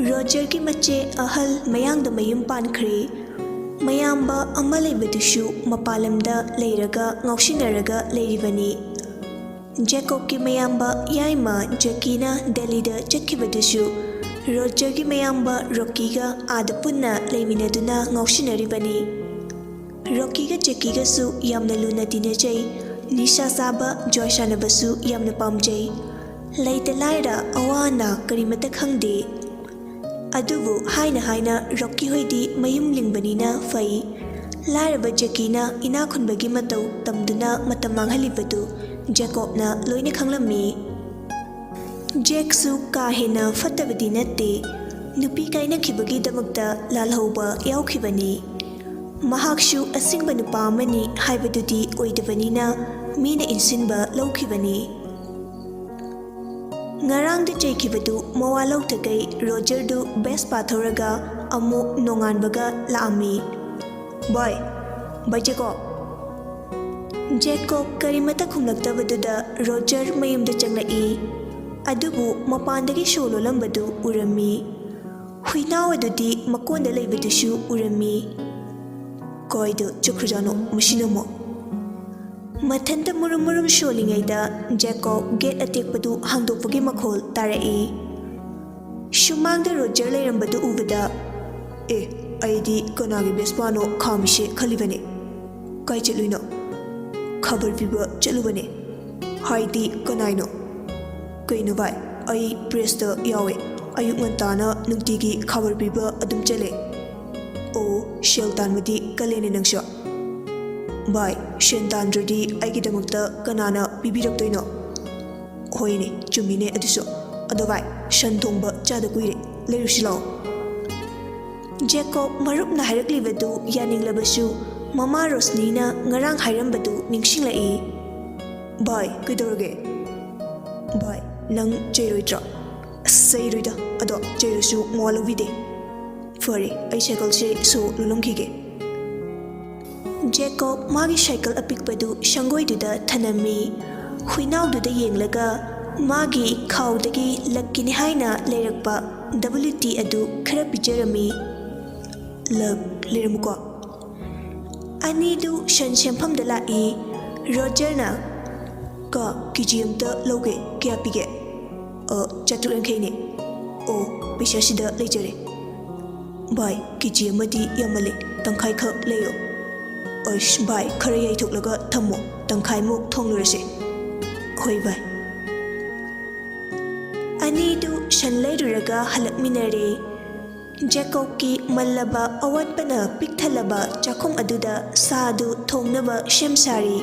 ꯔꯣꯖꯔꯒꯤ ꯃꯆꯦ ꯑꯍꯜ ꯃꯌꯥꯡꯗ ꯃꯌꯨꯝ ꯄꯥꯟꯈ꯭ꯔꯦ꯫ ꯃꯌꯥꯝꯕ ꯑꯃ ꯂꯩꯕꯗꯨꯁꯨ ꯃꯄꯥꯟ ꯂꯝꯗ ꯂꯩꯔꯒ ꯉꯥꯎꯁꯤꯟꯅꯔꯒ ꯂꯩꯔꯤꯕꯅꯤ꯫ ꯖꯦꯀꯣꯕꯀꯤ ꯃꯌꯥꯝꯕ ꯌꯥꯏꯃ ꯖꯦꯀꯤꯅ ꯗꯦꯜꯂꯤꯗ ꯆꯠꯈꯤꯕꯗꯨꯁꯨ ꯔꯣꯖꯔꯒꯤ ꯃꯌꯥꯝꯕ ꯔꯣꯀꯤꯒ ꯑꯥꯗ ꯄꯨꯟꯅ ꯂꯩꯃꯤꯟꯅꯗꯨꯅ ꯉꯥꯎꯁꯤꯟꯅꯔꯤꯕꯅꯤ꯫ ꯔꯣꯀꯤꯒ ꯖꯦꯀꯤꯒꯁꯨ ꯌꯥꯝꯅ ꯂꯨꯅ ꯇꯤꯟꯅꯖꯩ꯫ ꯅꯤꯁꯥ ꯆꯥꯕ, ꯖ꯭ꯋꯥꯔ ꯁꯥꯟꯅꯕꯁꯨ ꯌꯥꯝꯅ ꯄꯥꯝꯖꯩ꯫ ꯂꯩꯇ ꯂꯥꯏꯔ, ꯑꯋꯥ ꯑꯅꯥ ꯀꯔꯤꯃꯠꯇ ꯈꯪꯗꯦ꯫ ꯑꯗꯨꯕꯨ ꯍꯥꯏꯅ ꯍꯥꯏꯅ ꯔꯣꯀꯤ ꯍꯣꯏꯗꯤ ꯃꯌꯨꯝ ꯂꯤꯡꯕꯅꯤꯅ ꯐꯩ꯫ ꯂꯥꯏꯔꯕ ꯖꯦꯀꯤꯅ ꯏꯅꯥꯛ ꯈꯨꯟꯕꯒꯤ ꯃꯇꯧ ꯇꯝꯗꯨꯅ ꯃꯇꯝ ꯃꯥꯡꯍꯜꯂꯤꯕꯗꯨ ꯖꯦꯀꯣꯕꯅ ꯂꯣꯏꯅ ꯈꯪꯂꯝꯃꯤ꯫ ꯖꯦꯛꯁꯨ ꯀꯥ ꯍꯦꯟꯅ ꯐꯠꯇꯕꯗꯤ ꯅꯠꯇꯦ꯫ ꯅꯨꯄꯤ ꯀꯥꯏꯅꯈꯤꯕꯒꯤꯗꯃꯛꯇ ꯂꯥꯜꯍꯧꯕ ꯌꯥꯎꯈꯤꯕꯅꯤ꯫ ꯃꯍꯥꯛꯁꯨ ꯑꯁꯤꯡꯕ ꯅꯨꯄꯥ ꯑꯃꯅꯤ ꯍꯥꯏꯕꯗꯨꯗꯤ ꯑꯣꯏꯗꯕꯅꯤꯅ ꯃꯤꯅ ꯏꯟꯁꯤꯟꯕ ꯂꯧꯈꯤꯕꯅꯤ꯫ ꯉꯔꯥꯡꯗ ꯆꯩꯈꯤꯕꯗꯨ ꯃꯋꯥ ꯂꯧꯊꯈꯩ ꯔꯣꯖꯔꯗꯨ ꯕꯦꯁꯄꯥ ꯊꯧꯔꯒ ꯑꯃꯨꯛ ꯅꯣꯡꯉꯥꯟꯕꯒ ꯂꯥꯛꯑꯝꯃꯤ꯫ ꯚꯥꯏ, ꯚꯥꯏ ꯖꯦꯀꯣꯕ꯫ ꯖꯦꯀꯣꯕ ꯀꯔꯤꯃꯠꯇ ꯈꯨꯝꯂꯛꯇꯕꯗꯨꯗ ꯔꯣꯖꯔ ꯃꯌꯨꯝꯗ ꯆꯪꯂꯛꯏ꯫ ꯑꯗꯨꯕꯨ ꯃꯄꯥꯟꯗꯒꯤ ꯁꯣ ꯂꯣꯜꯂꯝꯕꯗꯨ ꯎꯔꯝꯃꯤ꯫ ꯍꯨꯏꯅꯥꯎ ꯑꯗꯨꯗꯤ ꯃꯀꯣꯟꯗ ꯂꯩꯕꯗꯨꯁꯨ ꯎꯔꯝꯃꯤ꯫ ꯀꯥꯏꯗ ꯆꯠꯈ꯭ꯔꯖꯥꯠꯅꯣ ꯃꯁꯤꯅ ꯑꯃꯨꯛ? ꯃꯊꯟꯇ ꯃꯨꯔꯨꯝ ꯃꯨꯔꯨꯝ ꯁꯣꯜꯂꯤꯉꯩꯗ ꯖꯦꯀꯣꯕ ꯒꯦꯠ ꯑꯇꯦꯛꯄꯗꯨ ꯍꯥꯡꯗꯣꯛꯄꯒꯤ ꯃꯈꯣꯜ ꯇꯥꯔꯛꯏ꯫ ꯁꯨꯃꯥꯡꯗ ꯔꯣꯖꯔ ꯂꯩꯔꯝꯕꯗꯨ ꯎꯕꯗ, "ꯑꯦ, ꯑꯩꯗꯤ ꯀꯅꯥꯒꯤ ꯕꯦꯁꯄꯥꯅꯣ ꯈꯥꯝꯃꯤꯁꯦ ꯈꯜꯂꯤꯕꯅꯦ꯫ ꯀꯥꯏ ꯆꯠꯂꯨꯏꯅꯣ?" "ꯈꯕꯔ ꯄꯤꯕ ꯆꯠꯂꯨꯕꯅꯦ꯫" "ꯍꯥꯏꯗꯤ ꯀꯅꯥꯏꯅꯣ?" "ꯀꯩꯅꯣ ꯚꯥꯏ, ꯑꯩ ꯄ꯭ꯔꯦꯁꯇ ꯌꯥꯎꯋꯦ꯫ ꯑꯌꯨꯛ ꯉꯟꯇꯥꯅ ꯅꯨꯡꯇꯤꯒꯤ ꯈꯕꯔ ꯄꯤꯕ ꯑꯗꯨꯝ ꯆꯠꯂꯦ꯫" "ꯑꯣ, ꯁꯦꯜ ꯇꯥꯟꯕꯗꯤ ꯀꯜꯂꯦꯅꯦ ꯅꯪꯁꯨ꯫" "ꯚꯥꯏ, ꯁꯦꯟ ꯇꯥꯟꯗ꯭ꯔꯗꯤ ꯑꯩꯒꯤꯗꯃꯛꯇ ꯀꯅꯥꯅ ꯄꯤꯕꯤꯔꯛꯇꯣꯏꯅꯣ?" "ꯍꯣꯏꯅꯦ, ꯆꯨꯝꯃꯤꯅꯦ ꯑꯗꯨꯁꯨ꯫ ꯑꯗꯣ ꯚꯥꯏ, ꯁꯟ ꯊꯣꯡꯕ ꯆꯥꯗ ꯀꯨꯏꯔꯦ꯫ ꯂꯩꯔꯨꯁꯤ ꯂꯥꯛꯑꯣ꯫ ꯖꯦꯀꯣꯕ ꯃꯔꯨꯞꯅ ꯍꯥꯏꯔꯛꯂꯤꯕꯗꯨ ꯌꯥꯅꯤꯡꯂꯕꯁꯨ ꯃꯃꯥ ꯔꯣꯁꯅꯤꯅ ꯉꯔꯥꯡ ꯍꯥꯏꯔꯝꯕꯗꯨ ꯅꯤꯡꯁꯤꯡꯂꯛꯏ꯫ ꯚꯥꯏ, ꯀꯩꯗꯧꯔꯒꯦ? ꯚꯥꯏ, ꯅꯪ ꯆꯩꯔꯣꯏꯗ꯭ꯔꯣ? ꯑꯁ, ꯆꯩꯔꯣꯏꯗ, ꯑꯗꯣ ꯆꯩꯔꯁꯨ ꯃꯋꯥ ꯂꯧꯕꯤꯗꯦ꯫ ꯐꯔꯦ, ꯑꯩ ꯁꯥꯏꯀꯜꯁꯦ ꯁꯣ ꯂꯣꯜꯂꯝꯈꯤꯒꯦ꯫ ꯖꯦꯀꯣꯕ ꯃꯥꯒꯤ ꯁꯥꯏꯀꯜ ꯑꯄꯤꯛꯄꯗꯨ ꯁꯪꯒꯣꯏꯗꯨꯗ ꯊꯅꯝꯃꯤ꯫ ꯍꯨꯏꯅꯥꯎꯗꯨꯗ ꯌꯦꯡꯂꯒ ꯃꯥꯒꯤ ꯈꯥꯎꯗꯒꯤ ꯂꯛꯀꯤꯅꯤ ꯍꯥꯏꯅ ꯂꯩꯔꯛꯄ ꯗꯕꯜꯌꯨ ꯇꯤ ꯑꯗꯨ ꯈꯔ ꯄꯤꯖꯔꯝꯃꯤ꯫ ꯂꯛ, ꯂꯩꯔꯝꯃꯨꯀꯣ꯫ ꯑꯅꯤꯗꯨ ꯁꯟ ꯁꯦꯝꯐꯝꯗ ꯂꯥꯛꯏ꯫ ꯔꯣꯖꯔꯅ, "ꯀꯣ, ꯀꯦ ꯖꯤ ꯑꯝꯇ ꯂꯧꯒꯦ, ꯀꯌꯥ ꯄꯤꯒꯦ?" "ꯑ, ꯆꯥꯇ꯭ꯔꯨꯛ ꯌꯥꯡꯈꯩꯅꯦ꯫" "ꯑꯣ, ꯄꯩꯁꯥꯁꯤꯗ ꯂꯩꯖꯔꯦ꯫" "ꯚꯥꯏ, ꯀꯦ ꯖꯤ ꯑꯃꯗꯤ ꯌꯥꯝꯃꯜꯂꯦ, ꯇꯪꯈꯥꯏꯈꯛ ꯂꯩꯌꯣ꯫" "ꯑꯁ ꯚꯥꯏ, ꯈꯔ ꯌꯥꯏꯊꯣꯛꯂꯒ ꯊꯝꯃꯣ, ꯇꯪꯈꯥꯏꯃꯨꯛ ꯊꯣꯡꯂꯨꯔꯁꯦ꯫" "ꯍꯣꯏ ꯚꯥꯏ꯫" ꯑꯅꯤꯗꯨ ꯁꯟ ꯂꯩꯔꯨꯔꯒ ꯍꯜꯂꯛꯃꯤꯟꯅꯔꯦ꯫ ꯖꯦꯀꯣꯕꯀꯤ ꯃꯜꯂꯕ ꯑꯋꯥꯠꯄꯅ ꯄꯤꯛ ꯊꯜꯂꯕ ꯆꯥꯛꯈꯨꯝ ꯑꯗꯨꯗ ꯁꯥꯗꯨ ꯊꯣꯡꯅꯕ ꯁꯦꯝ ꯁꯥꯔꯤ꯫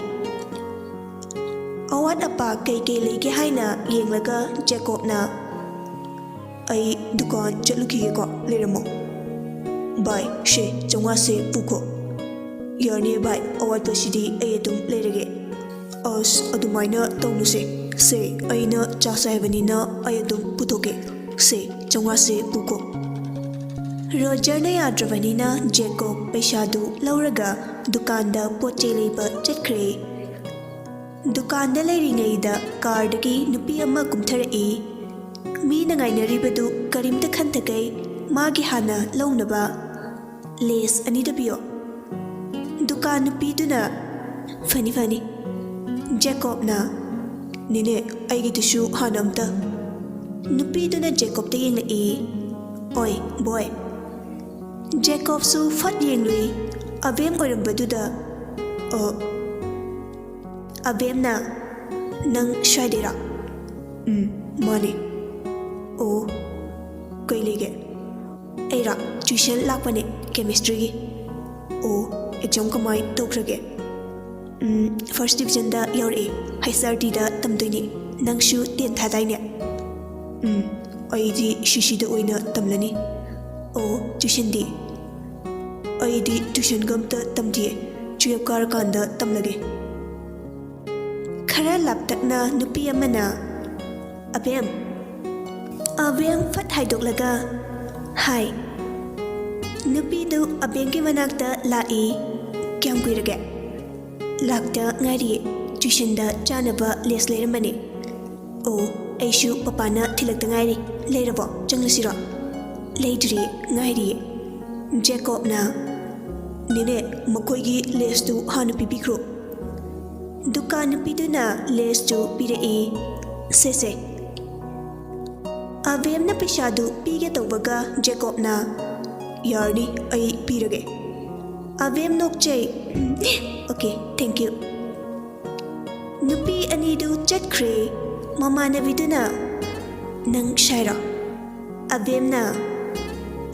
ꯑꯋꯥꯠ ꯑꯄꯥ ꯀꯩꯀꯩ ꯂꯩꯒꯦ ꯍꯥꯏꯅ ꯌꯦꯡꯂꯒ ꯖꯦꯀꯣꯕꯅ, "ꯑꯩ ꯗꯨꯀꯥꯟ ꯆꯠꯂꯨꯈꯤꯒꯦꯀꯣ, ꯂꯩꯔꯝꯃꯣ꯫" "ꯚꯥꯏ, ꯁꯦ, ꯆꯥꯝꯃꯉꯥꯁꯦ ꯄꯨꯈꯣ꯫" "ꯌꯥꯅꯤꯌꯦ ꯚꯥꯏ, ꯑꯋꯥꯠꯄꯁꯤꯗꯤ ꯑꯩ ꯑꯗꯨꯝ ꯂꯩꯔꯒꯦ꯫" "ꯑꯁ, ꯑꯗꯨꯃꯥꯏꯅ ꯇꯧꯅꯨꯁꯦ꯫ ꯁꯦ, ꯑꯩꯅ ꯆꯥꯁꯦ ꯍꯥꯏꯕꯅꯤꯅ ꯑꯩ ꯑꯗꯨꯝ ꯄꯨꯊꯣꯛꯀꯦ꯫ ꯁꯦ, ꯆꯥꯝꯃꯉꯥꯁꯦ ꯄꯨꯈꯣ꯫" ꯔꯣꯖꯔꯅ ꯌꯥꯗ꯭ꯔꯕꯅꯤꯅ ꯖꯦꯀꯣꯕ ꯄꯩꯁꯥꯗꯨ ꯂꯧꯔꯒ ꯗꯨꯀꯥꯟꯗ ꯄꯣꯠ ꯆꯩ ꯂꯩꯕ ꯆꯠꯈ꯭ꯔꯦ꯫ ꯗꯨꯀꯥꯟꯗ ꯂꯩꯔꯤꯉꯩꯗ ꯀꯥꯔꯗꯒꯤ ꯅꯨꯄꯤ ꯑꯃ ꯀꯨꯝꯊꯔꯛꯏ꯫ ꯃꯤꯅ ꯉꯥꯏꯅꯔꯤꯕꯗꯨ ꯀꯔꯤꯝꯇ ꯈꯟꯊꯈꯩ ꯃꯥꯒꯤ ꯍꯥꯟꯅ ꯂꯧꯅꯕ "ꯂꯦꯁ ꯑꯅꯤꯗ ꯄꯤꯌꯣ꯫" ꯗꯨꯀꯥꯟ ꯅꯨꯄꯤꯗꯨꯅ, "ꯐꯅꯤ, ꯐꯅꯤ꯫" ꯖꯦꯀꯣꯕꯅ, "ꯅꯦꯅꯦ, ꯑꯩꯒꯤꯗꯨꯁꯨ ꯍꯥꯟꯅ ꯑꯝꯇ꯫" ꯅꯨꯄꯤꯗꯨꯅ ꯖꯦꯀꯣꯕꯇ ꯌꯦꯡꯂꯛꯏ꯫ "ꯑꯣꯏ, ꯕꯣꯏ꯫" ꯖꯦꯀꯣꯕꯁꯨ ꯐꯠ ꯌꯦꯡꯂꯨꯏ꯫ ꯑꯕꯦꯝ ꯑꯣꯏꯔꯝꯕꯗꯨꯗ, "ꯑ, ꯑꯕꯦꯝꯅ, ꯅꯪ ꯁ꯭ꯋꯥꯏꯗꯩꯔꯣ?" "ꯎꯝ, ꯃꯥꯅꯦ꯫" "ꯑꯣ, ꯀꯩ ꯂꯩꯒꯦ?" "ꯑꯩꯔꯣ? ꯇ꯭ꯌꯨꯁꯟ ꯂꯥꯛꯄꯅꯦ, ꯀꯦꯃꯤꯁꯇ꯭ꯔꯤꯒꯤ꯫" "ꯑꯣ, ꯑꯦꯛꯖꯥꯝ ꯀꯃꯥꯏ ꯇꯧꯈ꯭ꯔꯒꯦ?" "ꯎꯝ, ꯐꯥꯔꯁ ꯗꯤꯕꯤꯖꯟꯗ ꯌꯥꯎꯔꯛꯑꯦ, ꯍꯩꯁ ꯑꯥꯔ ꯗꯤꯗ ꯇꯝꯗꯣꯏꯅꯦ꯫ ꯅꯪꯁꯨ ꯇꯦꯟ ꯊꯥꯗꯥꯏꯅꯦ?" "ꯎꯝ, ꯑꯩꯗꯤ ꯁꯤꯁꯤꯗ ꯑꯣꯏꯅ ꯇꯝꯂꯅꯤ꯫ ꯑꯣ, ꯇ꯭ꯌꯨꯁꯟꯗꯤ? ꯑꯩꯗꯤ ꯇ꯭ꯌꯨꯁꯟꯒ ꯑꯝꯇ ꯇꯝꯗꯤꯌꯦ, ꯇꯨꯌꯦꯜꯞ ꯀꯥꯔꯀꯥꯟꯗ ꯇꯝꯂꯒꯦ꯫ ꯈꯔ ꯂꯥꯞꯇꯛꯅ ꯅꯨꯄꯤ ꯑꯃꯅ, "ꯑꯕꯦꯝ!" ꯑꯕꯦꯝ ꯐꯠ ꯍꯥꯏꯗꯣꯛꯂꯒ, "ꯍꯥꯏ!" ꯅꯨꯄꯤꯗꯨ ꯑꯕꯦꯝꯒꯤ ꯃꯅꯥꯛꯇ ꯂꯥꯛꯏ꯫ "ꯀꯌꯥꯝ ꯀꯨꯏꯔꯒꯦ?" "ꯂꯥꯛꯇ ꯉꯥꯏꯔꯤꯌꯦ, ꯇ꯭ꯌꯨꯁꯟꯗ ꯆꯥꯅꯕ ꯂꯦꯁ ꯂꯩꯔꯝꯕꯅꯦ꯫" "ꯑꯣ, ꯑꯩꯁꯨ ꯄꯄꯥꯅ ꯊꯤꯜꯂꯛꯇ ꯉꯥꯏꯔꯤ꯫ ꯂꯩꯔꯕꯣ? ꯆꯪꯂꯁꯤꯔꯣ?" "ꯂꯩꯗ꯭ꯔꯤꯌꯦ, ꯉꯥꯏꯔꯤꯌꯦ꯫" ꯖꯦꯀꯣꯕꯅ, "ꯅꯦꯅꯦ, ꯃꯈꯣꯏꯒꯤ ꯂꯦꯁꯇꯨ ꯍꯥꯟꯅ ꯄꯤꯕꯤꯈ꯭ꯔꯣ꯫" ꯗꯨꯀꯥꯟ ꯅꯨꯄꯤꯗꯨꯅ ꯂꯦꯁꯇꯨ ꯄꯤꯔꯛꯏ꯫ "ꯁꯦ, ꯁꯦ꯫" ꯑꯕꯦꯝꯅ ꯄꯩꯁꯥꯗꯨ ꯄꯤꯒꯦ ꯇꯧꯕꯒ ꯖꯦꯀꯣꯕꯅ, "ꯌꯥꯔꯅꯤ, ꯑꯩ ꯄꯤꯔꯒꯦ꯫" ꯑꯕꯦꯝ ꯅꯣꯛꯆꯩ꯫ "Okay, thank you." ꯅꯨꯄꯤ ꯑꯅꯤꯗꯨ ꯆꯠꯈ꯭ꯔꯦ꯫ ꯃꯃꯥꯟꯅꯕꯤꯗꯨꯅ, "ꯅꯪ ꯁꯥꯏꯔꯣ?" ꯑꯕꯦꯝꯅ,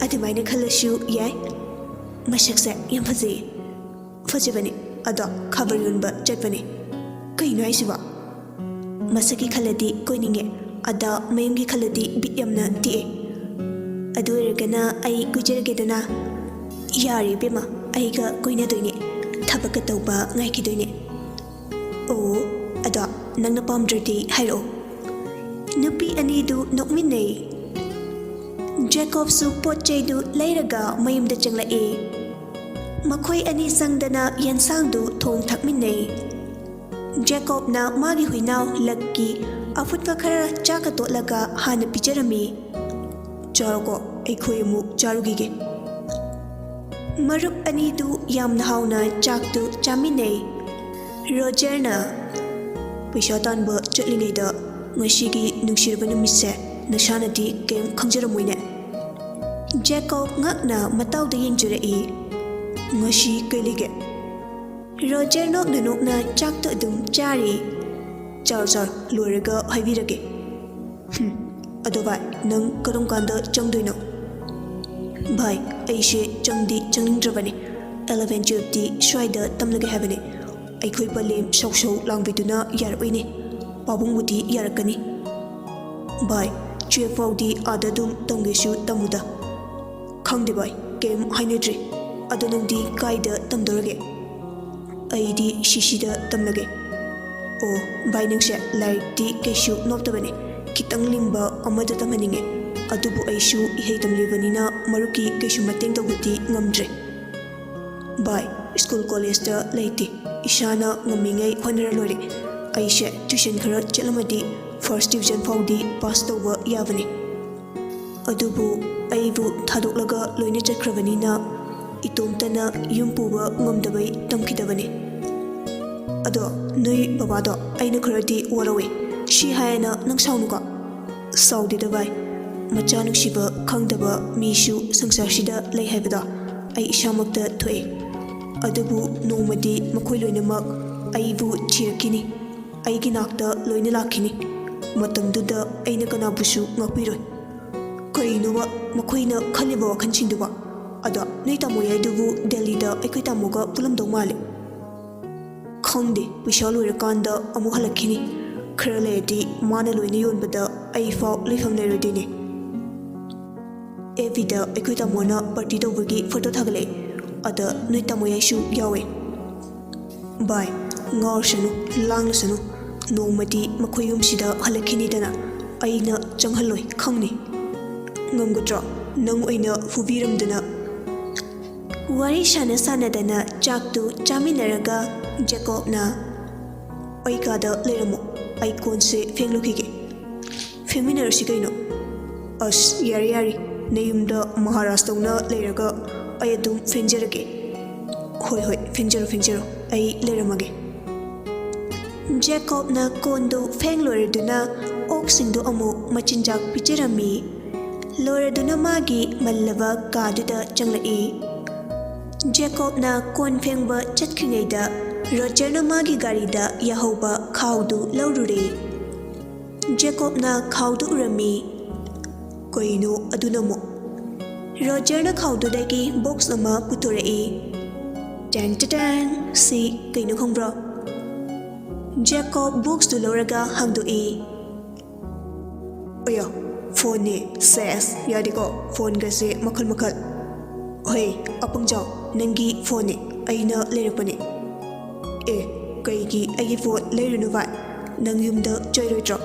"ꯑꯗꯨꯃꯥꯏꯅ ꯈꯜꯂꯁꯨ ꯌꯥꯏ꯫ ꯃꯁꯛꯁꯦ ꯌꯥꯝ ꯐꯖꯩꯌꯦ꯫" "ꯐꯖꯕꯅꯦ, ꯑꯗꯣ ꯈꯕꯔ ꯌꯣꯟꯕ ꯆꯠꯄꯅꯦ꯫" "ꯀꯩꯅꯣ ꯍꯥꯏꯁꯤꯕꯣ?" "ꯃꯁꯛꯀꯤ ꯈꯜꯂꯗꯤ ꯀꯣꯏꯅꯤꯡꯉꯦ, ꯑꯗ ꯃꯌꯨꯝꯒꯤ ꯈꯜꯂꯗꯤ ꯕꯤꯠ ꯌꯥꯝꯅ ꯇꯦꯛꯑꯦ꯫ ꯑꯗꯨ ꯑꯣꯏꯔꯒꯅ ꯑꯩ ꯀꯣꯏꯖꯔꯒꯦꯗꯅ꯫" "ꯌꯥꯔꯦ ꯏꯕꯦꯝꯃ, ꯑꯩꯒ ꯀꯣꯏꯅꯗꯣꯏꯅꯦ, ꯊꯕꯛꯀ ꯇꯧꯕ ꯉꯥꯏꯈꯤꯗꯣꯏꯅꯦ꯫" "ꯑꯣ, ꯑꯗꯣ ꯅꯪꯅ ꯄꯥꯝꯗ꯭ꯔꯗꯤ ꯍꯥꯏꯔꯛꯑꯣ꯫" ꯅꯨꯄꯤ ꯑꯅꯤꯗꯨ ꯅꯣꯛꯃꯤꯟꯅꯩ꯫ ꯖꯦꯀꯣꯕꯁꯨ ꯄꯣꯠ ꯆꯩꯗꯨ ꯂꯩꯔꯒ ꯃꯌꯨꯝꯗ ꯆꯪꯂꯛꯏ꯫ ꯃꯈꯣꯏ ꯑꯅꯤ ꯆꯪꯗꯅ ꯌꯦꯟꯁꯥꯡꯗꯨ ꯊꯣꯡ ꯊꯥꯛꯃꯤꯟꯅꯩ꯫ ꯖꯦꯀꯣꯕꯅ ꯃꯥꯒꯤ ꯍꯨꯏꯅꯥꯎ ꯂꯛꯀꯤ ꯑꯐꯨꯠꯄ ꯈꯔ ꯆꯥꯛꯀ ꯇꯣꯠꯂꯒ ꯍꯥꯟꯅ ꯄꯤꯖꯔꯝꯃꯤ꯫ "ꯆꯥꯔꯣꯀꯣ, ꯑꯩꯈꯣꯏ ꯑꯃꯨꯛ ꯆꯥꯔꯨꯈꯤꯒꯦ꯫" ꯃꯔꯨꯞ ꯑꯅꯤꯗꯨ ꯌꯥꯝꯅ ꯍꯥꯎꯅ ꯆꯥꯛꯇꯨ ꯆꯥꯃꯤꯟꯅꯩ꯫ ꯔꯣꯖꯔꯅ, "ꯄꯩꯁꯥ ꯇꯥꯟꯕ ꯆꯠꯂꯤꯉꯩꯗ ꯉꯁꯤꯒꯤ ꯅꯨꯡꯁꯤꯔꯕ ꯅꯨꯃꯤꯠꯁꯦ ꯅꯁꯥꯅꯗꯤ ꯀꯩꯝ ꯈꯪꯖꯔꯝꯃꯣꯏꯅꯦ꯫" ꯖꯦꯀꯣꯕ ꯉꯛꯅ ꯃꯇꯥꯎꯗ ꯌꯦꯡꯖꯔꯛꯏ꯫ "ꯉꯁꯤ ꯀꯩ ꯂꯩꯒꯦ?" ꯔꯣꯖꯔ ꯅꯣꯛꯅ ꯅꯣꯛꯅ ꯆꯥꯛꯇꯨ ꯑꯗꯨꯝ ꯆꯥꯔꯤ꯫ "ꯆꯥꯔꯣ, ꯆꯥꯔꯣ, ꯂꯣꯏꯔꯒ ꯍꯥꯏꯕꯤꯔꯒꯦ꯫" "ꯍꯨꯝ, ꯑꯗꯣ ꯚꯥꯏ, ꯅꯪ ꯀꯔꯝ ꯀꯥꯟꯗ ꯆꯪꯗꯣꯏꯅꯣ?" "ꯚꯥꯏ, ꯑꯩꯁꯦ ꯆꯪꯗꯤ ꯆꯪꯅꯤꯡꯗ꯭ꯔꯕꯅꯦ꯫ ꯑꯦꯂꯚꯦꯟ ꯇꯨꯌꯦꯜꯞꯇꯤ ꯁ꯭ꯋꯥꯏꯗ ꯇꯝꯂꯒꯦ ꯍꯥꯏꯕꯅꯦ꯫ ꯑꯩꯈꯣꯏ ꯄꯂꯦꯝ ꯁꯧ ꯁꯧ ꯂꯥꯡꯕꯤꯗꯨꯅ ꯌꯥꯔꯛꯑꯣꯏꯅꯦ꯫ ꯄꯥꯕꯨꯡꯕꯨꯗꯤ ꯌꯥꯔꯛꯀꯅꯤ꯫" "ꯚꯥꯏ, ꯇꯨꯌꯦꯜꯐ ꯐꯥꯎꯗꯤ ꯑꯥꯗ ꯑꯗꯨꯝ ꯇꯝꯒꯦꯁꯨ ꯇꯝꯃꯨꯗ꯫ ꯈꯪꯗꯦ ꯚꯥꯏ, ꯀꯩꯝ ꯍꯥꯏꯅꯗ꯭ꯔꯤ꯫ ꯑꯗꯣ ꯅꯪꯗꯤ ꯀꯥꯏꯗ ꯇꯝꯗꯧꯔꯒꯦ? ꯑꯩꯗꯤ ꯁꯤꯁꯤꯗ ꯇꯝꯂꯒꯦ꯫ ꯑꯣ ꯚꯥꯏ, ꯅꯪꯁꯦ ꯂꯥꯏꯔꯤꯛꯇꯤ ꯀꯩꯁꯨ ꯅꯣꯞꯇꯕꯅꯦ꯫ ꯈꯤꯇꯪ ꯂꯤꯡꯕ ꯑꯃꯗ ꯇꯝꯍꯟꯅꯤꯡꯉꯦ꯫ ꯑꯗꯨꯕꯨ ꯑꯩꯁꯨ ꯏꯍꯩ ꯇꯝꯂꯤꯕꯅꯤꯅ ꯃꯔꯨꯞꯀꯤ ꯀꯩꯁꯨ ꯃꯇꯦꯡ ꯇꯧꯕꯗꯤ ꯉꯝꯗ꯭ꯔꯦ꯫ ꯚꯥꯏ, ꯁ꯭ꯀꯨꯜ ꯀꯣꯂꯦꯖꯇ ꯂꯩꯇꯦ꯫ ꯏꯁꯥꯅ ꯉꯝꯃꯤꯉꯩ ꯍꯣꯠꯅꯔ ꯂꯣꯏꯔꯦ꯫ ꯑꯩꯁꯦ ꯇ꯭ꯌꯨꯁꯟ ꯈꯔ ꯆꯠꯂꯝꯃꯗꯤ ꯐꯥꯔꯁ ꯗꯤꯕꯤꯖꯟ ꯐꯥꯎꯗꯤ ꯄꯥꯁ ꯇꯧꯕ ꯌꯥꯕꯅꯤ꯫ ꯑꯗꯨꯕꯨ ꯑꯩꯕꯨ ꯊꯥꯗꯣꯛꯂꯒ ꯂꯣꯏꯅ ꯆꯠꯈ꯭ꯔꯕꯅꯤꯅ ꯏꯇꯣꯝꯇꯅ ꯌꯨꯝ ꯄꯨꯕ ꯉꯝꯗꯕꯩ ꯇꯝꯈꯤꯗꯕꯅꯤ꯫ ꯑꯗꯣ ꯅꯣꯏ ꯕꯕꯥꯗꯣ ꯑꯩꯅ ꯈꯔꯗꯤ ꯋꯥꯔꯧꯋꯦ꯫ ꯁꯤ ꯍꯥꯏꯌꯦꯅ ꯅꯪ ꯁꯥꯎꯅꯨꯀꯣ꯫ ꯁꯥꯎꯗꯦꯗ ꯚꯥꯏ, ꯃꯆꯥ ꯅꯨꯡꯁꯤꯕ ꯈꯪꯗꯕ ꯃꯤꯁꯨ ꯁꯪꯁꯥꯔꯁꯤꯗ ꯂꯩ ꯍꯥꯏꯕꯗꯣ ꯑꯩ ꯏꯁꯥꯃꯛꯇ ꯊꯣꯛꯑꯦ꯫ ꯑꯗꯨꯕꯨ ꯅꯣꯡꯃꯗꯤ ꯃꯈꯣꯏ ꯂꯣꯏꯅꯃꯛ ꯑꯩꯕꯨ ꯊꯤꯔꯛꯈꯤꯅꯤ, ꯑꯩꯒꯤ ꯅꯥꯛꯇ ꯂꯣꯏꯅ ꯂꯥꯛꯈꯤꯅꯤ꯫ ꯃꯇꯝꯗꯨꯗ ꯑꯩꯅ ꯀꯅꯥꯕꯨꯁꯨ ꯉꯥꯛꯄꯤꯔꯣꯏ꯫ ꯀꯩꯅꯣꯕ ꯃꯈꯣꯏꯅ ꯈꯜꯂꯤꯕ ꯋꯥꯈꯜꯁꯤꯡꯗꯨꯕꯣ? ꯑꯗꯣ ꯅꯣꯏ ꯇꯥꯃꯣ ꯌꯥꯏꯗꯨꯕꯨ ꯗꯦꯜꯂꯤꯗ ꯑꯩꯈꯣꯏ ꯇꯥꯃꯣꯒ ꯄꯨꯜꯂꯝꯗꯧ ꯃꯥꯜꯂꯦ꯫ ꯈꯪꯗꯦ, ꯄꯩꯁꯥ ꯂꯣꯏꯔꯀꯥꯟꯗ ꯑꯃꯨꯛ ꯍꯜꯂꯛꯈꯤꯅꯤ꯫ ꯈꯔ ꯂꯩꯔꯗꯤ ꯃꯥꯅ ꯂꯣꯏꯅ ꯌꯣꯟꯕꯗ ꯑꯩꯐꯥꯎ ꯂꯩꯐꯝ ꯂꯩꯔꯣꯏꯗꯣꯏꯅꯦ꯫ ꯑꯦꯐ ꯕꯤꯗ ꯑꯩꯈꯣꯏ ꯇꯥꯃꯣꯅ ꯄꯥꯔꯇꯤ ꯇꯧꯕꯒꯤ ꯐꯣꯇꯣ ꯊꯥꯒꯠꯂꯛꯑꯦ꯫ ꯑꯗ ꯅꯣꯏ ꯇꯥꯃꯣ ꯌꯥꯏꯁꯨ ꯌꯥꯎꯋꯦ꯫ ꯚꯥꯏ, ꯉꯥꯎꯔꯁꯅꯨ, ꯂꯥꯡꯂꯁꯅꯨ꯫ ꯅꯣꯡꯃꯗꯤ ꯃꯈꯣꯏ ꯌꯨꯝꯁꯤꯗ ꯍꯜꯂꯛꯈꯤꯅꯤꯗꯅ꯫ ꯑꯩꯅ ꯆꯪꯍꯜꯂꯣꯏ, ꯈꯪꯅꯤ꯫ ꯉꯝꯒꯗ꯭ꯔꯣ? ꯅꯪ ꯑꯣꯏꯅ ꯐꯨꯕꯤꯔꯝꯗꯅ꯫ ꯋꯥꯔꯤ ꯁꯥꯟꯅ ꯁꯥꯟꯅꯗꯅ ꯆꯥꯛꯇꯨ ꯆꯥꯃꯤꯟꯅꯔꯒ ꯖꯦꯀꯣꯕꯅ, "ꯑꯩ ꯀꯥꯗ ꯂꯩꯔꯝꯃꯣ, ꯑꯩ ꯀꯣꯟꯁꯦ ꯐꯦꯡꯂꯨꯈꯤꯒꯦ꯫ ꯐꯦꯡꯃꯤꯟꯅꯔꯁꯤ ꯀꯩꯅꯣ?" "ꯑꯁ, ꯌꯥꯔꯦ ꯌꯥꯔꯦ, ꯅꯌꯨꯝꯗ ꯃꯍꯥꯔꯥꯖꯇꯧꯅ ꯂꯩꯔꯒ ꯑꯩ ꯑꯗꯨꯝ ꯐꯦꯡꯖꯔꯒꯦ꯫" "ꯍꯣꯏ ꯍꯣꯏ, ꯐꯦꯡꯖꯔꯣ ꯐꯦꯡꯖꯔꯣ, ꯑꯩ ꯂꯩꯔꯝꯃꯒꯦ꯫" ꯖꯦꯀꯣꯕꯅ ꯀꯣꯟꯗꯨ ꯐꯦꯡꯂꯣꯏꯔꯗꯨꯅ ꯑꯣꯛꯁꯤꯡꯗꯨ ꯑꯃꯨꯛ ꯃꯆꯤꯟꯖꯥꯛ ꯄꯤꯖꯔꯝꯃꯤ꯫ ꯂꯣꯏꯔꯗꯨꯅ ꯃꯥꯒꯤ ꯃꯜꯂꯕ ꯀꯥꯗꯨꯗ ꯆꯪꯂꯛꯏ꯫ ꯖꯦꯀꯣꯕꯅ ꯀꯣꯟ ꯐꯦꯡꯕ ꯆꯠꯈ꯭ꯔꯤꯉꯩꯗ ꯔꯣꯖꯔꯅ ꯃꯥꯒꯤ ꯒꯥꯔꯤꯗ ꯌꯥꯍꯧꯕ ꯈꯥꯎꯗꯨ ꯂꯧꯔꯨꯔꯦ꯫ ꯖꯦꯀꯣꯕꯅ ꯈꯥꯎꯗꯨ ꯎꯔꯝꯃꯤ꯫ "ꯀꯩꯅꯣ ꯑꯗꯨꯅ ꯑꯃꯨꯛ?" ꯔꯣꯖꯔꯅ ꯈꯥꯎꯗꯨꯗꯒꯤ ꯕꯣꯛꯁ ꯑꯃ ꯄꯨꯊꯣꯔꯛꯏ꯫ "ꯇꯦꯡ ꯇꯦꯡ, ꯁꯤ ꯀꯩꯅꯣ ꯈꯪꯕ꯭ꯔꯣ?" ꯖꯦꯀꯣꯕ ꯕꯣꯛꯁꯇꯨ ꯂꯧꯔꯒ ꯍꯥꯡꯗꯣꯛꯏ꯫ "ꯑꯌꯥ, ꯐꯣꯟꯅꯦ꯫ ꯁꯦꯁ, ꯌꯥꯗꯦꯀꯣ, ꯐꯣꯟꯒꯁꯦ ꯃꯈꯜ ꯃꯈꯜ꯫ ꯍꯣꯏ, ꯑꯄꯪꯖꯥꯎ, ꯅꯪꯒꯤ ꯐꯣꯟꯅꯦ, ꯑꯩꯅ ꯂꯩꯔꯛꯄꯅꯦ꯫ ꯑꯦ, ꯀꯩꯒꯤ ꯑꯩꯒꯤ ꯐꯣꯟ ꯂꯩꯔꯨꯅꯨ ꯚꯥꯏ? ꯅꯪ ꯌꯨꯝꯗ ꯆꯩꯔꯣꯏꯗ꯭ꯔꯣ?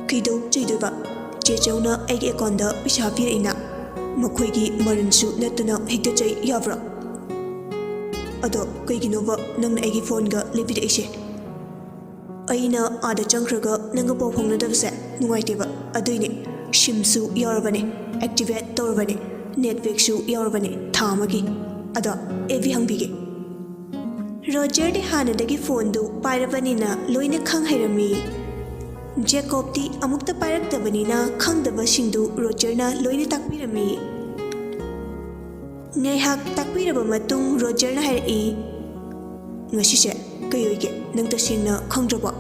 ꯀꯩꯗꯧ ꯆꯩꯗꯣꯏꯕ? ꯆꯦ ꯆꯧꯅ ꯑꯩꯒꯤ ꯑꯦꯀꯥꯎꯟꯗ ꯄꯩꯁꯥ ꯄꯤꯔꯛꯏꯅ, ꯃꯈꯣꯏꯒꯤ ꯃꯔꯟꯁꯨ ꯅꯠꯇꯅ ꯍꯦꯛꯇ ꯆꯩ ꯌꯥꯕ꯭ꯔꯣ? ꯑꯗꯣ ꯀꯩꯒꯤꯅꯣꯕ ꯅꯪꯅ ꯑꯩꯒꯤ ꯐꯣꯟꯒ ꯂꯩꯕꯤꯔꯛꯏꯁꯦ? ꯑꯩꯅ ꯑꯥꯗ ꯆꯪꯈ꯭ꯔꯒ ꯅꯪꯒ ꯄꯥꯎ ꯐꯥꯎꯅꯗꯕꯁꯦ ꯅꯨꯡꯉꯥꯏꯇꯦꯕ, ꯑꯗꯨꯏꯅꯦ꯫ ꯁꯤꯝꯁꯨ ꯌꯥꯎꯔꯕꯅꯦ, ꯑꯦꯛꯇꯤꯚꯦꯠ ꯇꯧꯔꯕꯅꯦ, ꯅꯦꯠ ꯄꯦꯛꯁꯨ ꯌꯥꯎꯔꯕꯅꯦ ꯊꯥ ꯑꯃꯒꯤ꯫ ꯑꯗꯣ ꯑꯦ ꯚꯤ ꯍꯪꯕꯤꯒꯦ꯫ ꯔꯣꯖꯔꯗꯤ ꯍꯥꯟꯅꯗꯒꯤ ꯐꯣꯟꯗꯨ ꯄꯥꯏꯔꯕꯅꯤꯅ ꯂꯣꯏꯅ ꯈꯪ ꯍꯩꯔꯝꯃꯤ꯫ ꯖꯦꯀꯣꯕꯇꯤ ꯑꯃꯨꯛꯇ ꯄꯥꯏꯔꯛꯇꯕꯅꯤꯅ ꯈꯪꯗꯕꯁꯤꯡꯗꯨ ꯔꯣꯖꯔꯅ ꯂꯣꯏꯅ ꯇꯥꯛꯄꯤꯔꯝꯃꯤ꯫ ꯉꯥꯏꯍꯥꯛ ꯇꯥꯛꯄꯤꯔꯕ ꯃꯇꯨꯡ ꯔꯣꯖꯔꯅ ꯍꯥꯏꯔꯛꯏ, "ꯉꯁꯤꯁꯦ ꯀꯩ ꯑꯣꯏꯒꯦ? ꯅꯪ ꯇꯁꯦꯡꯅ ꯈꯪꯗ꯭ꯔꯕꯣ?"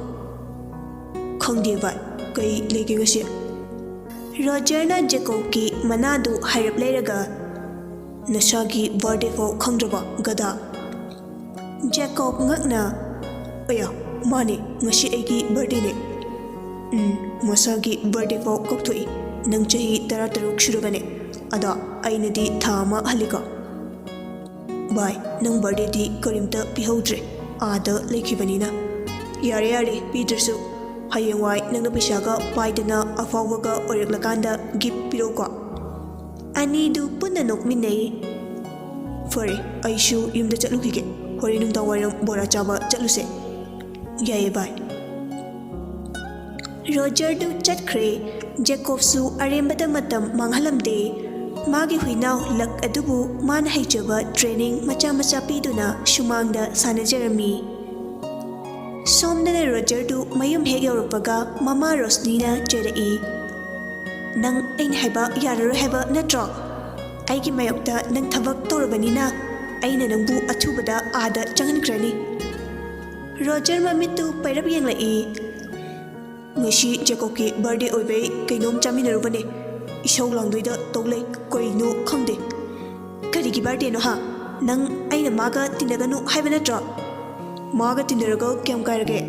"ꯈꯪꯗꯦ ꯚꯥꯏ, ꯀꯩ ꯂꯩꯒꯦ ꯉꯁꯤ?" ꯔꯣꯖꯔꯅ ꯖꯦꯀꯣꯕꯀꯤ ꯃꯅꯥꯗꯨ ꯍꯥꯏꯔꯞ ꯂꯩꯔꯒ, "ꯅꯁꯥꯒꯤ ꯕꯥꯔꯗꯦ ꯐꯥꯎ ꯈꯪꯗ꯭ꯔꯕꯣ, ꯒꯙꯥ?" ꯖꯦꯀꯣꯕ ꯉꯛꯅ, "ꯑꯌꯥ, ꯃꯥꯅꯦ, ꯉꯁꯤ ꯑꯩꯒꯤ ꯕꯥꯔꯗꯦꯅꯦ꯫" "ꯎꯝ, ꯃꯁꯥꯒꯤ ꯕꯥꯔꯗꯦ ꯐꯥꯎ ꯀꯥꯎꯊꯣꯛꯏ꯫ ꯅꯪ ꯆꯍꯤ ꯇꯔꯥꯇꯔꯨꯛ ꯁꯨꯔꯕꯅꯦ, ꯑꯗꯣ ꯑꯩꯅꯗꯤ ꯊꯥ ꯑꯃ ꯍꯜꯂꯤꯀꯣ꯫" "ꯚꯥꯏ, ꯅꯪ ꯕꯥꯔꯗꯦꯗꯤ ꯀꯔꯤꯝꯇ ꯄꯤꯍꯧꯗ꯭ꯔꯦ, ꯑꯥꯗ ꯂꯩꯈꯤꯕꯅꯤꯅ꯫" "ꯌꯥꯔꯦ ꯌꯥꯔꯦ, ꯄꯤꯗ꯭ꯔꯁꯨ꯫ ꯍꯌꯦꯡꯋꯥꯏ ꯅꯪꯅ ꯄꯩꯁꯥꯒ ꯄꯥꯏꯗꯅ ꯑꯐꯥꯎꯕꯒ ꯑꯣꯏꯔꯛꯂꯀꯥꯟꯗ ꯒꯤꯐ ꯄꯤꯔꯛꯎꯀꯣ꯫" ꯑꯅꯤꯗꯨ ꯄꯨꯟꯅ ꯅꯣꯛꯃꯤꯟꯅꯩ꯫ "ꯐꯔꯦ, ꯑꯩꯁꯨ ꯌꯨꯝꯗ ꯆꯠꯂꯨꯈꯤꯒꯦ꯫ ꯍꯣꯔꯦꯟ ꯅꯨꯡꯗꯥꯡꯋꯥꯏꯔꯝ ꯕꯣꯔꯥ ꯆꯥꯕ ꯆꯠꯂꯨꯁꯦ꯫" "ꯌꯥꯏꯌꯦ ꯚꯥꯏ꯫" ꯔꯣꯖꯔꯗꯨ ꯆꯠꯈ꯭ꯔꯦ꯫ ꯖꯦꯀꯣꯕꯁꯨ ꯑꯔꯦꯝꯕꯗ ꯃꯇꯝ ꯃꯥꯡꯍꯜꯂꯝꯗꯦ꯫ ꯃꯥꯒꯤ ꯍꯨꯏꯅꯥꯎ ꯂꯛ ꯑꯗꯨꯕꯨ ꯃꯥꯅ ꯍꯩꯖꯕ ꯇ꯭ꯔꯦꯅꯤꯡ ꯃꯆꯥ ꯃꯆꯥ ꯄꯤꯗꯨꯅ ꯁꯨꯃꯥꯡꯗ ꯁꯥꯟꯅꯖꯔꯝꯃꯤ꯫ ꯁꯣꯝꯗꯅ ꯔꯣꯖꯔꯗꯨ ꯃꯌꯨꯝ ꯍꯦꯛ ꯌꯧꯔꯛꯄꯒ ꯃꯃꯥ ꯔꯣꯁꯅꯤꯅ ꯆꯩꯔꯛꯏ, "ꯅꯪ ꯑꯩꯅ ꯍꯥꯏꯕ ꯌꯥꯔꯔꯣꯏ ꯍꯥꯏꯕ ꯅꯠꯇ꯭ꯔꯣ? ꯑꯩꯒꯤ ꯃꯥꯌꯣꯛꯇ ꯅꯪ ꯊꯕꯛ ꯇꯧꯔꯕꯅꯤꯅ ꯑꯩꯅ ꯅꯪꯕꯨ ꯑꯊꯨꯕꯗ ꯑꯥꯗ ꯆꯪꯍꯟꯈ꯭ꯔꯅꯤ꯫" ꯔꯣꯖꯔ ꯃꯃꯤꯠꯇꯨ ꯄꯩꯔꯞ ꯌꯦꯡꯂꯛꯏ꯫ "ꯉꯁꯤ ꯖꯦꯀꯣꯕꯀꯤ ꯕꯥꯔꯗꯦ ꯑꯣꯏꯕꯩ ꯀꯩꯅꯣꯝ ꯆꯥꯃꯤꯟꯅꯔꯨꯕꯅꯦ꯫ ꯏꯁꯧ ꯂꯥꯡꯗꯣꯏꯗ ꯇꯧ ꯂꯩ, ꯀꯩꯅꯣ ꯈꯪꯗꯦ꯫" "ꯀꯔꯤꯒꯤ ꯕꯥꯔꯗꯦꯅꯣ ꯍꯥ? ꯅꯪ ꯑꯩꯅ ꯃꯥꯒ ꯇꯤꯟꯅꯒꯅꯨ ꯍꯥꯏꯕ ꯅꯠꯇ꯭ꯔꯣ?" "ꯃꯥꯒ ꯇꯤꯟꯅꯔꯒ ꯀꯌꯥꯝ ꯀꯥꯏꯔꯒꯦ?"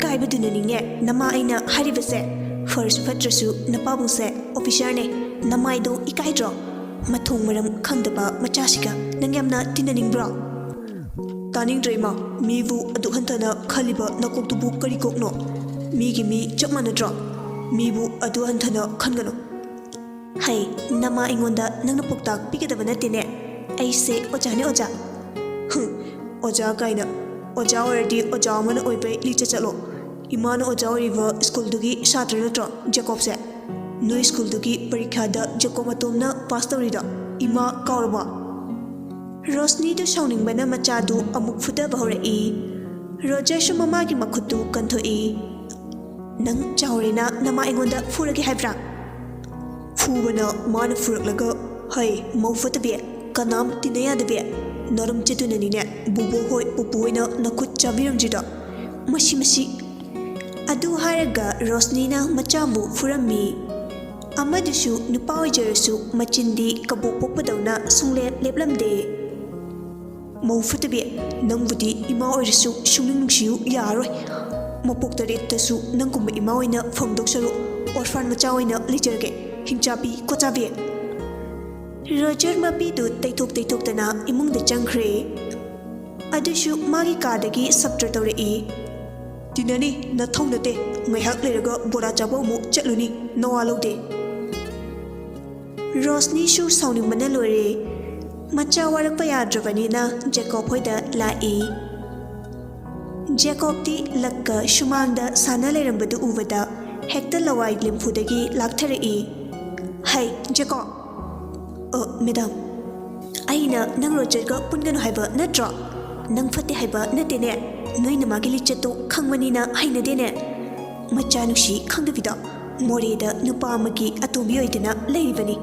"ꯀꯥꯏꯕꯗꯨꯅꯅꯤꯅꯦ ꯅꯃꯥ ꯑꯩꯅ ꯍꯥꯏꯔꯤꯕꯁꯦ꯫ ꯐꯔꯁꯨ ꯐꯠꯇ꯭ꯔꯁꯨ ꯅꯄꯥꯕꯨꯡꯁꯦ ꯑꯣꯐꯤꯁꯥꯔꯅꯦ꯫ ꯅꯃꯥꯏꯗꯣ ꯏꯀꯥꯏꯗ꯭ꯔꯣ? ꯃꯊꯣꯡ ꯃꯔꯝ ꯈꯪꯗꯕ ꯃꯆꯥꯁꯤꯒ ꯅꯪ ꯌꯥꯝꯅ ꯇꯤꯟꯅꯅꯤꯡꯕ꯭ꯔꯣ? ꯇꯥꯅꯤꯡꯗ꯭ꯔꯦ ꯏꯃꯥ꯫ ꯃꯤꯕꯨ ꯑꯗꯨꯛ ꯍꯟꯊꯅ ꯈꯜꯂꯤꯕ ꯅꯀꯣꯛꯇꯨꯕꯨ ꯀꯔꯤ ꯀꯣꯛꯅꯣ? ꯃꯤꯒꯤ ꯃꯤ ꯆꯞ ꯃꯥꯟꯅꯗ꯭ꯔꯣ? ꯃꯤꯕꯨ ꯑꯗꯨ ꯍꯟꯊꯅ ꯈꯟꯒꯅꯨ꯫ ꯍꯩ, ꯅꯃꯥ ꯑꯩꯉꯣꯟꯗ ꯅꯪꯅ ꯄꯥꯎꯇꯥꯛ ꯄꯤꯒꯗꯕ ꯅꯠꯇꯦꯅꯦ꯫ ꯑꯩꯁꯦ ꯑꯣꯖꯥꯅꯦ ꯑꯣꯖꯥ꯫ ꯍꯨꯝ, ꯑꯣꯖꯥ ꯀꯥꯏꯅ꯫ ꯑꯣꯖꯥ ꯑꯣꯏꯔꯗꯤ ꯑꯣꯖꯥ ꯑꯃꯅ ꯑꯣꯏꯕꯩ ꯂꯤꯆꯠ ꯆꯠꯂꯣ꯫ ꯏꯃꯥꯅ ꯑꯣꯖꯥ ꯑꯣꯏꯔꯤꯕ ꯁ꯭ꯀꯨꯜꯗꯨꯒꯤ ꯁꯥꯇ꯭ꯔ ꯅꯠꯇ꯭ꯔꯣ ꯖꯦꯀꯣꯕꯁꯦ? ꯅꯣꯏ ꯁ꯭ꯀꯨꯜꯗꯨꯒꯤ ꯄꯔꯤꯈ꯭ꯌꯥꯗ ꯖꯦꯀꯣꯕ ꯃꯇꯣꯝꯅ ꯄꯥꯁ ꯇꯧꯔꯤꯗꯣ ꯏꯃꯥ ꯀꯥꯎꯔꯕꯣ? ꯔꯣꯁꯅꯤꯗꯨ ꯁꯥꯎꯅꯤꯡꯕꯅ ꯃꯆꯥꯗꯨ ꯑꯃꯨꯛ ꯐꯨꯗꯕ ꯍꯧꯔꯛꯏ꯫ ꯔꯣꯖꯔꯁꯨ ꯃꯃꯥꯒꯤ ꯃꯈꯨꯠꯇꯨ ꯀꯟꯊꯣꯛꯏ꯫ ꯅꯪ ꯆꯥꯎꯔꯦꯅ ꯅꯃꯥ ꯑꯩꯉꯣꯟꯗ ꯐꯨꯔꯒꯦ ꯍꯥꯏꯕ꯭ꯔꯥ? ꯐꯨꯕꯅ ꯃꯥꯅ ꯐꯨꯔꯛꯂꯒ, ꯍꯩ, ꯃꯧ ꯐꯠꯇꯕꯤ, ꯀꯅꯥꯝ ꯇꯤꯟꯅ ꯌꯥꯗꯕꯤ, ꯅꯔꯝ ꯆꯠꯇꯨꯅꯅꯤꯅꯦ ꯕꯨꯕꯣꯛ ꯍꯣꯏ ꯄꯨꯄꯨ ꯍꯣꯏꯅ ꯅꯈꯨꯠ ꯆꯥꯕꯤꯔꯝꯗ꯭ꯔꯤꯗꯣ꯫ ꯃꯁꯤ, ꯃꯁꯤ꯫ ꯑꯗꯨ ꯍꯥꯏꯔꯒ ꯔꯣꯁꯅꯤꯅ ꯃꯆꯥꯕꯨ ꯐꯨꯔꯝꯃꯤ꯫ ꯑꯃꯗꯨꯁꯨ ꯅꯨꯄꯥ ꯑꯣꯏꯖꯔꯁꯨ ꯃꯆꯤꯟꯗꯤ ꯀꯕꯣꯛ ꯄꯣꯛꯄꯗꯧꯅ ꯁꯨꯡꯂꯦꯞ ꯂꯦꯞꯂꯝꯗꯦ꯫ ꯃꯧ ꯐꯠꯇꯕꯤ, ꯅꯪꯕꯨꯗꯤ ꯏꯃꯥ ꯑꯣꯏꯔꯁꯨ ꯁꯨꯡꯅꯨꯡ ꯅꯨꯡꯁꯤꯌꯨ ꯌꯥꯔꯣꯏ꯫ ꯃꯄꯣꯛ ꯇꯔꯦꯠꯇꯁꯨ ꯅꯪꯒꯨꯝꯕ ꯏꯃꯥ ꯑꯣꯏꯅ ꯐꯪꯗꯧ ꯁꯔꯨꯛ ꯑꯣꯔꯐꯥꯟ ꯃꯆꯥ ꯑꯣꯏꯅ ꯂꯩꯖꯔꯒꯦ, ꯍꯤꯡꯆꯥꯕꯤ ꯀꯣꯆꯥꯕꯤ꯫ ꯔꯣꯖꯔ ꯃꯄꯤꯗꯨ ꯇꯩꯊꯣꯛ ꯇꯩꯊꯣꯛꯇꯅ ꯏꯃꯨꯡꯗ ꯆꯪꯈ꯭ꯔꯦ꯫ ꯑꯗꯨꯁꯨ ꯃꯥꯒꯤ ꯀꯥꯗꯒꯤ ꯁꯞꯇꯔ ꯇꯧꯔꯛꯏ꯫ ꯇꯤꯟꯅꯅꯤ, ꯅꯊꯧ ꯅꯠꯇꯦ꯫ ꯉꯥꯏꯍꯥꯛ ꯂꯩꯔꯒ ꯕꯣꯔꯥ ꯆꯥꯕ ꯑꯃꯨꯛ ꯆꯠꯂꯨꯅꯤ, ꯅꯋꯥ ꯂꯧꯗꯦ꯫ ꯔꯣꯁꯅꯤꯁꯨ ꯁꯥꯎꯅꯤꯡꯕꯅ ꯂꯣꯏꯔꯦ꯫ ꯃꯆꯥ ꯋꯥꯔꯛꯄ ꯌꯥꯗ꯭ꯔꯕꯅꯤꯅ ꯖꯦꯀꯣꯕ ꯍꯣꯏꯗ ꯂꯥꯛꯏ꯫ ꯖꯦꯀꯣꯕꯇꯤ ꯂꯛꯀ ꯁꯨꯃꯥꯡꯗ ꯁꯥꯟꯅ ꯂꯩꯔꯝꯕꯗꯨ ꯎꯕꯗ ꯍꯦꯛꯇ ꯂꯋꯥꯏ ꯂꯦꯝꯐꯨꯗꯒꯤ ꯂꯥꯛꯊꯔꯛꯏ꯫ ꯍꯩ, ꯖꯦꯀꯣꯕ! ꯑ, ꯃꯦꯗꯥꯝ, ꯑꯩꯅ ꯅꯪ ꯔꯣꯖꯔꯒ ꯄꯨꯟꯒꯅꯨ ꯍꯥꯏꯕ ꯅꯠꯇ꯭ꯔꯣ? ꯅꯪ ꯐꯠꯇꯦ ꯍꯥꯏꯕ ꯅꯠꯇꯦꯅꯦ꯫ ꯅꯣꯏ ꯅꯃꯥꯒꯤ ꯂꯤꯆꯠꯇꯣ ꯈꯪꯕꯅꯤꯅ ꯍꯩꯅꯗꯦꯅꯦ꯫ ꯃꯆꯥ ꯅꯨꯡꯁꯤ ꯈꯪꯗꯕꯤꯗꯣ꯫ ꯃꯣꯔꯦꯗ ꯅꯨꯄꯥ ꯑꯃꯒꯤ ꯑꯇꯣꯝꯕꯤ ꯑꯣꯏꯗꯅ ꯂꯩꯔꯤꯕꯅꯤ꯫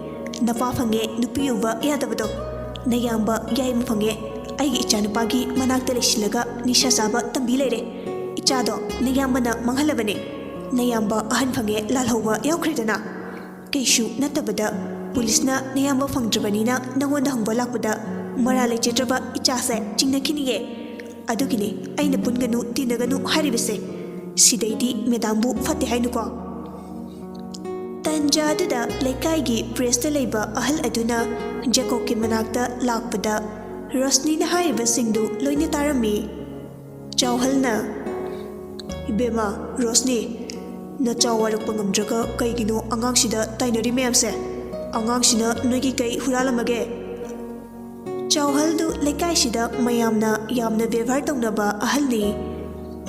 ꯅꯄꯥ ꯐꯪꯉꯦ ꯅꯨꯄꯤ ꯎꯕ ꯌꯥꯗꯕꯗꯣ꯫ ꯅꯌꯥꯝꯕ ꯌꯥꯏꯃ ꯐꯪꯉꯦ ꯑꯩꯒꯤ ꯏꯆꯥꯅꯨꯄꯥꯒꯤ ꯃꯅꯥꯛꯇ ꯂꯩꯁꯤꯜꯂꯒ ꯅꯤꯁꯥ ꯆꯥꯕ ꯇꯝꯕꯤ ꯂꯩꯔꯦ꯫ ꯏꯆꯥꯗꯣ ꯅꯌꯥꯝꯕꯅ ꯃꯥꯡꯍꯜꯂꯕꯅꯦ꯫ ꯅꯌꯥꯝꯕ ꯑꯍꯟ ꯐꯪꯉꯦ ꯂꯥꯜꯍꯧꯕ ꯌꯥꯎꯈ꯭ꯔꯦꯗꯅ꯫ ꯀꯩꯁꯨ ꯅꯠꯇꯕꯗ ꯄꯨꯂꯤꯁꯅ ꯅꯌꯥꯝꯕ ꯐꯪꯗ꯭ꯔꯕꯅꯤꯅ ꯅꯉꯣꯟꯗ ꯍꯪꯕ ꯂꯥꯛꯄꯗ ꯃꯔꯥꯜ ꯂꯩꯖꯗ꯭ꯔꯕ ꯏꯆꯥꯁꯦ ꯆꯤꯡꯅꯈꯤꯅꯤꯌꯦ꯫ ꯑꯗꯨꯒꯤꯅꯦ ꯑꯩꯅ ꯄꯨꯟꯒꯅꯨ ꯇꯤꯟꯅꯒꯅꯨ ꯍꯥꯏꯔꯤꯕꯁꯦ꯫ ꯁꯤꯗꯩꯗꯤ ꯃꯦꯗꯥꯝꯕꯨ ꯐꯠꯇꯦ ꯍꯥꯏꯅꯨꯀꯣ꯫ ꯇꯟꯖꯥ ꯑꯗꯨꯗ ꯂꯩꯀꯥꯏꯒꯤ ꯄ꯭ꯔꯦꯁꯇ ꯂꯩꯕ ꯑꯍꯜ ꯑꯗꯨꯅ ꯖꯦꯀꯣꯕꯀꯤ ꯃꯅꯥꯛꯇ ꯂꯥꯛꯄꯗ ꯔꯣꯁꯅꯤꯅ ꯍꯥꯏꯔꯤꯕꯁꯤꯡꯗꯨ ꯂꯣꯏꯅ ꯇꯥꯔꯝꯃꯤ꯫ ꯆꯥꯎꯍꯜꯅ, "ꯏꯕꯦꯝꯃ ꯔꯣꯁꯅꯤ, ꯅꯆꯥ ꯋꯥꯔꯛꯄ ꯉꯝꯗ꯭ꯔꯒ ꯀꯩꯒꯤꯅꯣ ꯑꯉꯥꯡꯁꯤꯗ ꯇꯥꯏꯅꯔꯤ ꯃꯌꯥꯝꯁꯦ? ꯑꯉꯥꯡꯁꯤꯅ ꯅꯣꯏꯒꯤ ꯀꯩ ꯍꯨꯔꯥꯜꯂꯝꯃꯒꯦ?" ꯆꯥꯎꯍꯜꯗꯨ ꯂꯩꯀꯥꯏꯁꯤꯗ ꯃꯌꯥꯝꯅ ꯌꯥꯝꯅ ꯕꯦꯕꯥꯔ ꯇꯧꯅꯕ ꯑꯍꯜꯅꯤ꯫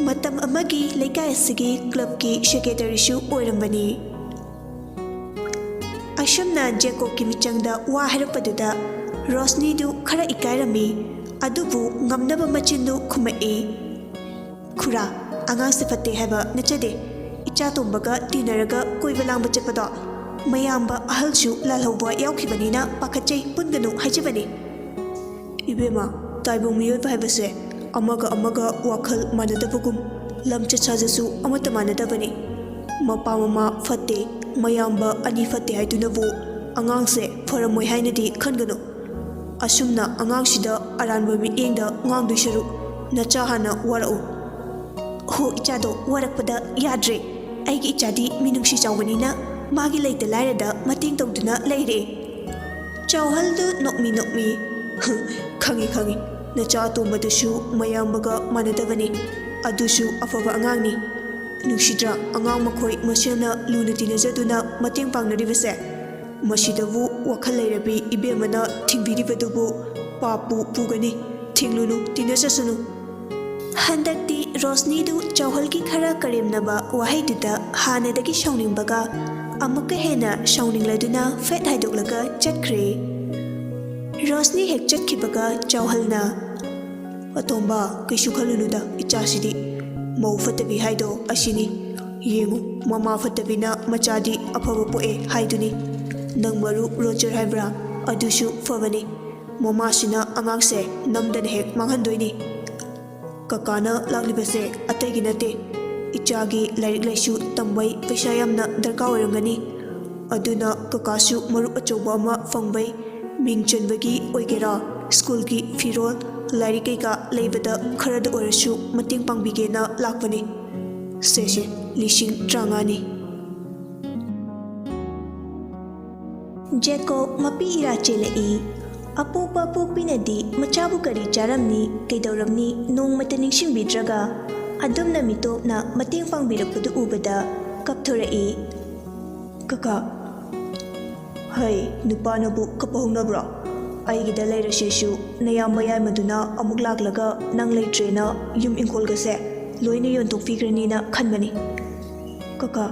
ꯃꯇꯝ ꯑꯃꯒꯤ ꯂꯩꯀꯥꯏ ꯑꯁꯤꯒꯤ ꯀ꯭ꯂꯕꯀꯤ ꯁꯦꯀ꯭ꯔꯦꯇꯔꯤꯁꯨ ꯑꯣꯏꯔꯝꯕꯅꯤ꯫ ꯑꯁꯨꯝꯅ ꯖꯦꯀꯣꯕꯀꯤ ꯃꯤꯆꯪꯗ ꯋꯥ ꯍꯥꯏꯔꯛꯄꯗꯨꯗ ꯔꯣꯁꯅꯤꯗꯨ ꯈꯔ ꯏꯀꯥꯏꯔꯝꯃꯤ, ꯑꯗꯨꯕꯨ ꯉꯝꯅꯕ ꯃꯆꯤꯟꯗꯨ ꯈꯨꯝꯃꯛꯏ꯫ "ꯈꯨꯔꯥ, ꯑꯉꯥꯡꯁꯦ ꯐꯠꯇꯦ ꯍꯥꯏꯕ ꯅꯠꯆꯗꯦ꯫ ꯏꯆꯥ ꯇꯣꯝꯕꯒ ꯇꯤꯟꯅꯔꯒ ꯀꯣꯏꯕ ꯂꯥꯡꯕ ꯆꯠꯄꯗꯣ ꯃꯌꯥꯝꯕ ꯑꯍꯜꯁꯨ ꯂꯥꯜꯍꯧꯕ ꯌꯥꯎꯈꯤꯕꯅꯤꯅ ꯄꯥꯈꯠꯆꯩ, ꯄꯨꯟꯒꯅꯨ ꯍꯥꯏꯖꯕꯅꯤ꯫ ꯏꯕꯦꯝꯃ, ꯇꯥꯏꯕꯪ ꯃꯤꯑꯣꯏꯕ ꯍꯥꯏꯕꯁꯦ ꯑꯃꯒ ꯑꯃꯒ ꯋꯥꯈꯜ ꯃꯥꯟꯅꯗꯕꯒꯨꯝ ꯂꯝꯆꯠ ꯁꯥꯖꯠꯁꯨ ꯑꯃꯠꯇ ꯃꯥꯟꯅꯗꯕꯅꯤ꯫ ꯃꯄꯥ ꯃꯃꯥ ꯐꯠꯇꯦ, ꯃꯌꯥꯝꯕ ꯑꯅꯤ ꯐꯠꯇꯦ ꯍꯥꯏꯗꯨꯅꯕꯨ ꯑꯉꯥꯡꯁꯦ ꯐꯔꯝꯃꯣꯏ ꯍꯥꯏꯅꯗꯤ ꯈꯟꯒꯅꯨ꯫ ꯑꯁꯨꯝꯅ ꯑꯉꯥꯡꯁꯤꯗ ꯑꯔꯥꯟꯕ ꯃꯤꯠꯌꯦꯡꯗ ꯉꯥꯡꯗꯣꯏ ꯁꯔꯨꯛ ꯅꯆꯥ ꯍꯥꯟꯅ ꯋꯥꯔꯛꯎ꯫" "ꯍꯣ, ꯏꯆꯥꯗꯣ ꯋꯥꯔꯛꯄꯗ ꯌꯥꯗ꯭ꯔꯦ꯫ ꯑꯩꯒꯤ ꯏꯆꯥꯗꯤ ꯃꯤꯅꯨꯡꯁꯤ ꯆꯥꯎꯕꯅꯤꯅ ꯃꯥꯒꯤ ꯂꯩꯇ ꯂꯥꯏꯔꯗ ꯃꯇꯦꯡ ꯇꯧꯗꯨꯅ ꯂꯩꯔꯦ꯫" ꯆꯥꯎꯍꯜꯗꯨ ꯅꯣꯛꯃꯤ ꯅꯣꯛꯃꯤ, "ꯈꯪꯉꯤ, ꯈꯪꯉꯤ꯫ ꯅꯆꯥ ꯑꯇꯣꯝꯕꯗꯨꯁꯨ ꯃꯌꯥꯝꯕꯒ ꯃꯥꯟꯅꯗꯕꯅꯤ꯫ ꯑꯗꯨꯁꯨ ꯑꯐꯕ ꯑꯉꯥꯡꯅꯤ꯫ ꯅꯨꯡꯁꯤꯗ꯭ꯔꯥ, ꯑꯉꯥꯡ ꯃꯈꯣꯏ ꯃꯁꯦꯜꯅ ꯂꯨꯅ ꯇꯤꯟꯅꯖꯗꯨꯅ ꯃꯇꯦꯡ ꯄꯥꯡꯅꯔꯤꯕꯁꯦ? ꯃꯁꯤꯗꯕꯨ ꯋꯥꯈꯜ ꯂꯩꯔꯕꯤ ꯏꯕꯦꯝꯃꯅ ꯊꯤꯡꯕꯤꯔꯤꯕꯗꯨꯕꯨ ꯄꯥꯞꯄꯨ ꯄꯨꯒꯅꯤ꯫ ꯊꯤꯡꯂꯨꯅꯨ, ꯇꯤꯟꯅꯖꯁꯅꯨ꯫" ꯍꯟꯗꯛꯇꯤ ꯔꯣꯁꯅꯤꯗꯨ ꯆꯥꯎꯍꯜꯒꯤ ꯈꯔ ꯀꯔꯦꯝꯅꯕ ꯋꯥꯍꯩꯗꯨꯗ ꯍꯥꯟꯅꯗꯒꯤ ꯁꯥꯎꯅꯤꯡꯕꯒ ꯑꯃꯨꯛꯀ ꯍꯦꯟꯅ ꯁꯥꯎꯅꯤꯡꯂꯗꯨꯅ ꯐꯦꯠ ꯍꯥꯏꯗꯣꯛꯂꯒ ꯆꯠꯈ꯭ꯔꯦ꯫ ꯔꯣꯁꯅꯤ ꯍꯦꯛ ꯆꯠꯈꯤꯕꯒ ꯆꯥꯎꯍꯜꯅ, "ꯑꯇꯣꯝꯕ, ꯀꯩꯁꯨ ꯈꯜꯂꯨꯅꯨꯗ, ꯏꯆꯥꯁꯤꯗꯤ ꯃꯧ ꯐꯠꯇꯕꯤ ꯍꯥꯏꯗꯣ ꯑꯁꯤꯅꯤ꯫ ꯌꯦꯡꯉꯨ, ꯃꯃꯥ ꯐꯠꯇꯕꯤꯅ ꯃꯆꯥꯗꯤ ꯑꯐꯕ ꯄꯣꯛꯑꯦ ꯍꯥꯏꯗꯨꯅꯤ꯫ ꯅꯪ ꯃꯔꯨꯞ ꯔꯣꯖꯔ ꯍꯥꯏꯕ꯭ꯔꯥ? ꯑꯗꯨꯁꯨ ꯐꯕꯅꯤ꯫ ꯃꯃꯥꯁꯤꯅ ꯑꯉꯥꯡꯁꯦ ꯅꯝꯗꯅ ꯍꯦꯛ ꯃꯥꯡꯍꯟꯗꯣꯏꯅꯤ꯫ ꯀꯀꯥꯅ ꯂꯥꯛꯂꯤꯕꯁꯦ ꯑꯇꯩꯒꯤ ꯅꯠꯇꯦ, ꯏꯆꯥꯒꯤ ꯂꯥꯏꯔꯤꯛ ꯂꯥꯏꯁꯨ ꯇꯝꯕꯩ ꯄꯩꯁꯥ ꯌꯥꯝꯅ ꯗꯔꯀꯥꯔ ꯑꯣꯏꯔꯝꯒꯅꯤ꯫ ꯑꯗꯨꯅ ꯀꯀꯥꯁꯨ ꯃꯔꯨꯞ ꯑꯆꯧꯕ ꯑꯃ ꯐꯪꯕꯩ ꯃꯤꯡ ꯆꯟꯕꯒꯤ ꯑꯣꯏꯒꯦꯔꯥ, ꯁ꯭ꯀꯨꯜꯒꯤ ꯐꯤꯔꯣꯜ, ꯂꯥꯏꯔꯤꯛ ꯀꯩꯀꯥ ꯂꯩꯕꯗ ꯈꯔꯗ ꯑꯣꯏꯔꯁꯨ ꯃꯇꯦꯡ ꯄꯥꯡꯕꯤꯒꯦꯅ ꯂꯥꯛꯄꯅꯤ꯫ ꯁꯦ, ꯁꯦ, ꯂꯤꯁꯤꯡ ꯇꯔꯥꯃꯉꯥꯅꯤ꯫" ꯖꯦꯀꯣꯕ ꯃꯄꯤ ꯏꯔꯥ ꯆꯦꯜꯂꯛꯏ꯫ ꯑꯄꯣꯛꯄ ꯑꯄꯣꯛꯄꯤꯅꯗꯤ ꯃꯆꯥꯕꯨ ꯀꯔꯤ ꯆꯥꯔꯝꯅꯤ, ꯀꯩꯗꯧꯔꯝꯅꯤ ꯅꯣꯡꯃꯇ ꯅꯤꯡꯁꯤꯡꯕꯤꯗ꯭ꯔꯒ, ꯑꯗꯨꯝꯅ ꯃꯤꯇꯣꯞꯅ ꯃꯇꯦꯡ ꯄꯥꯡꯕꯤꯔꯛꯄꯗꯨ ꯎꯕꯗ ꯀꯞꯊꯣꯔꯛꯏ꯫ "ꯀꯀꯥ, ꯍꯩ, ꯅꯨꯄꯥꯅꯕꯨ ꯀꯞꯄ ꯍꯧꯅꯕ꯭ꯔꯣ? ꯑꯩꯒꯤꯗ ꯂꯩꯔꯁꯦꯁꯨ ꯅꯌꯥꯝꯕ ꯌꯥꯏꯃꯗꯨꯅ ꯑꯃꯨꯛ ꯂꯥꯛꯂꯒ ꯅꯪ ꯂꯩꯇ꯭ꯔꯦꯅ ꯌꯨꯝ ꯏꯪꯈꯣꯜꯒꯁꯦ ꯂꯣꯏꯅ ꯌꯣꯟꯊꯣꯛꯄꯤꯈ꯭ꯔꯅꯤꯅ ꯈꯟꯕꯅꯤ꯫ ꯀꯀꯥ,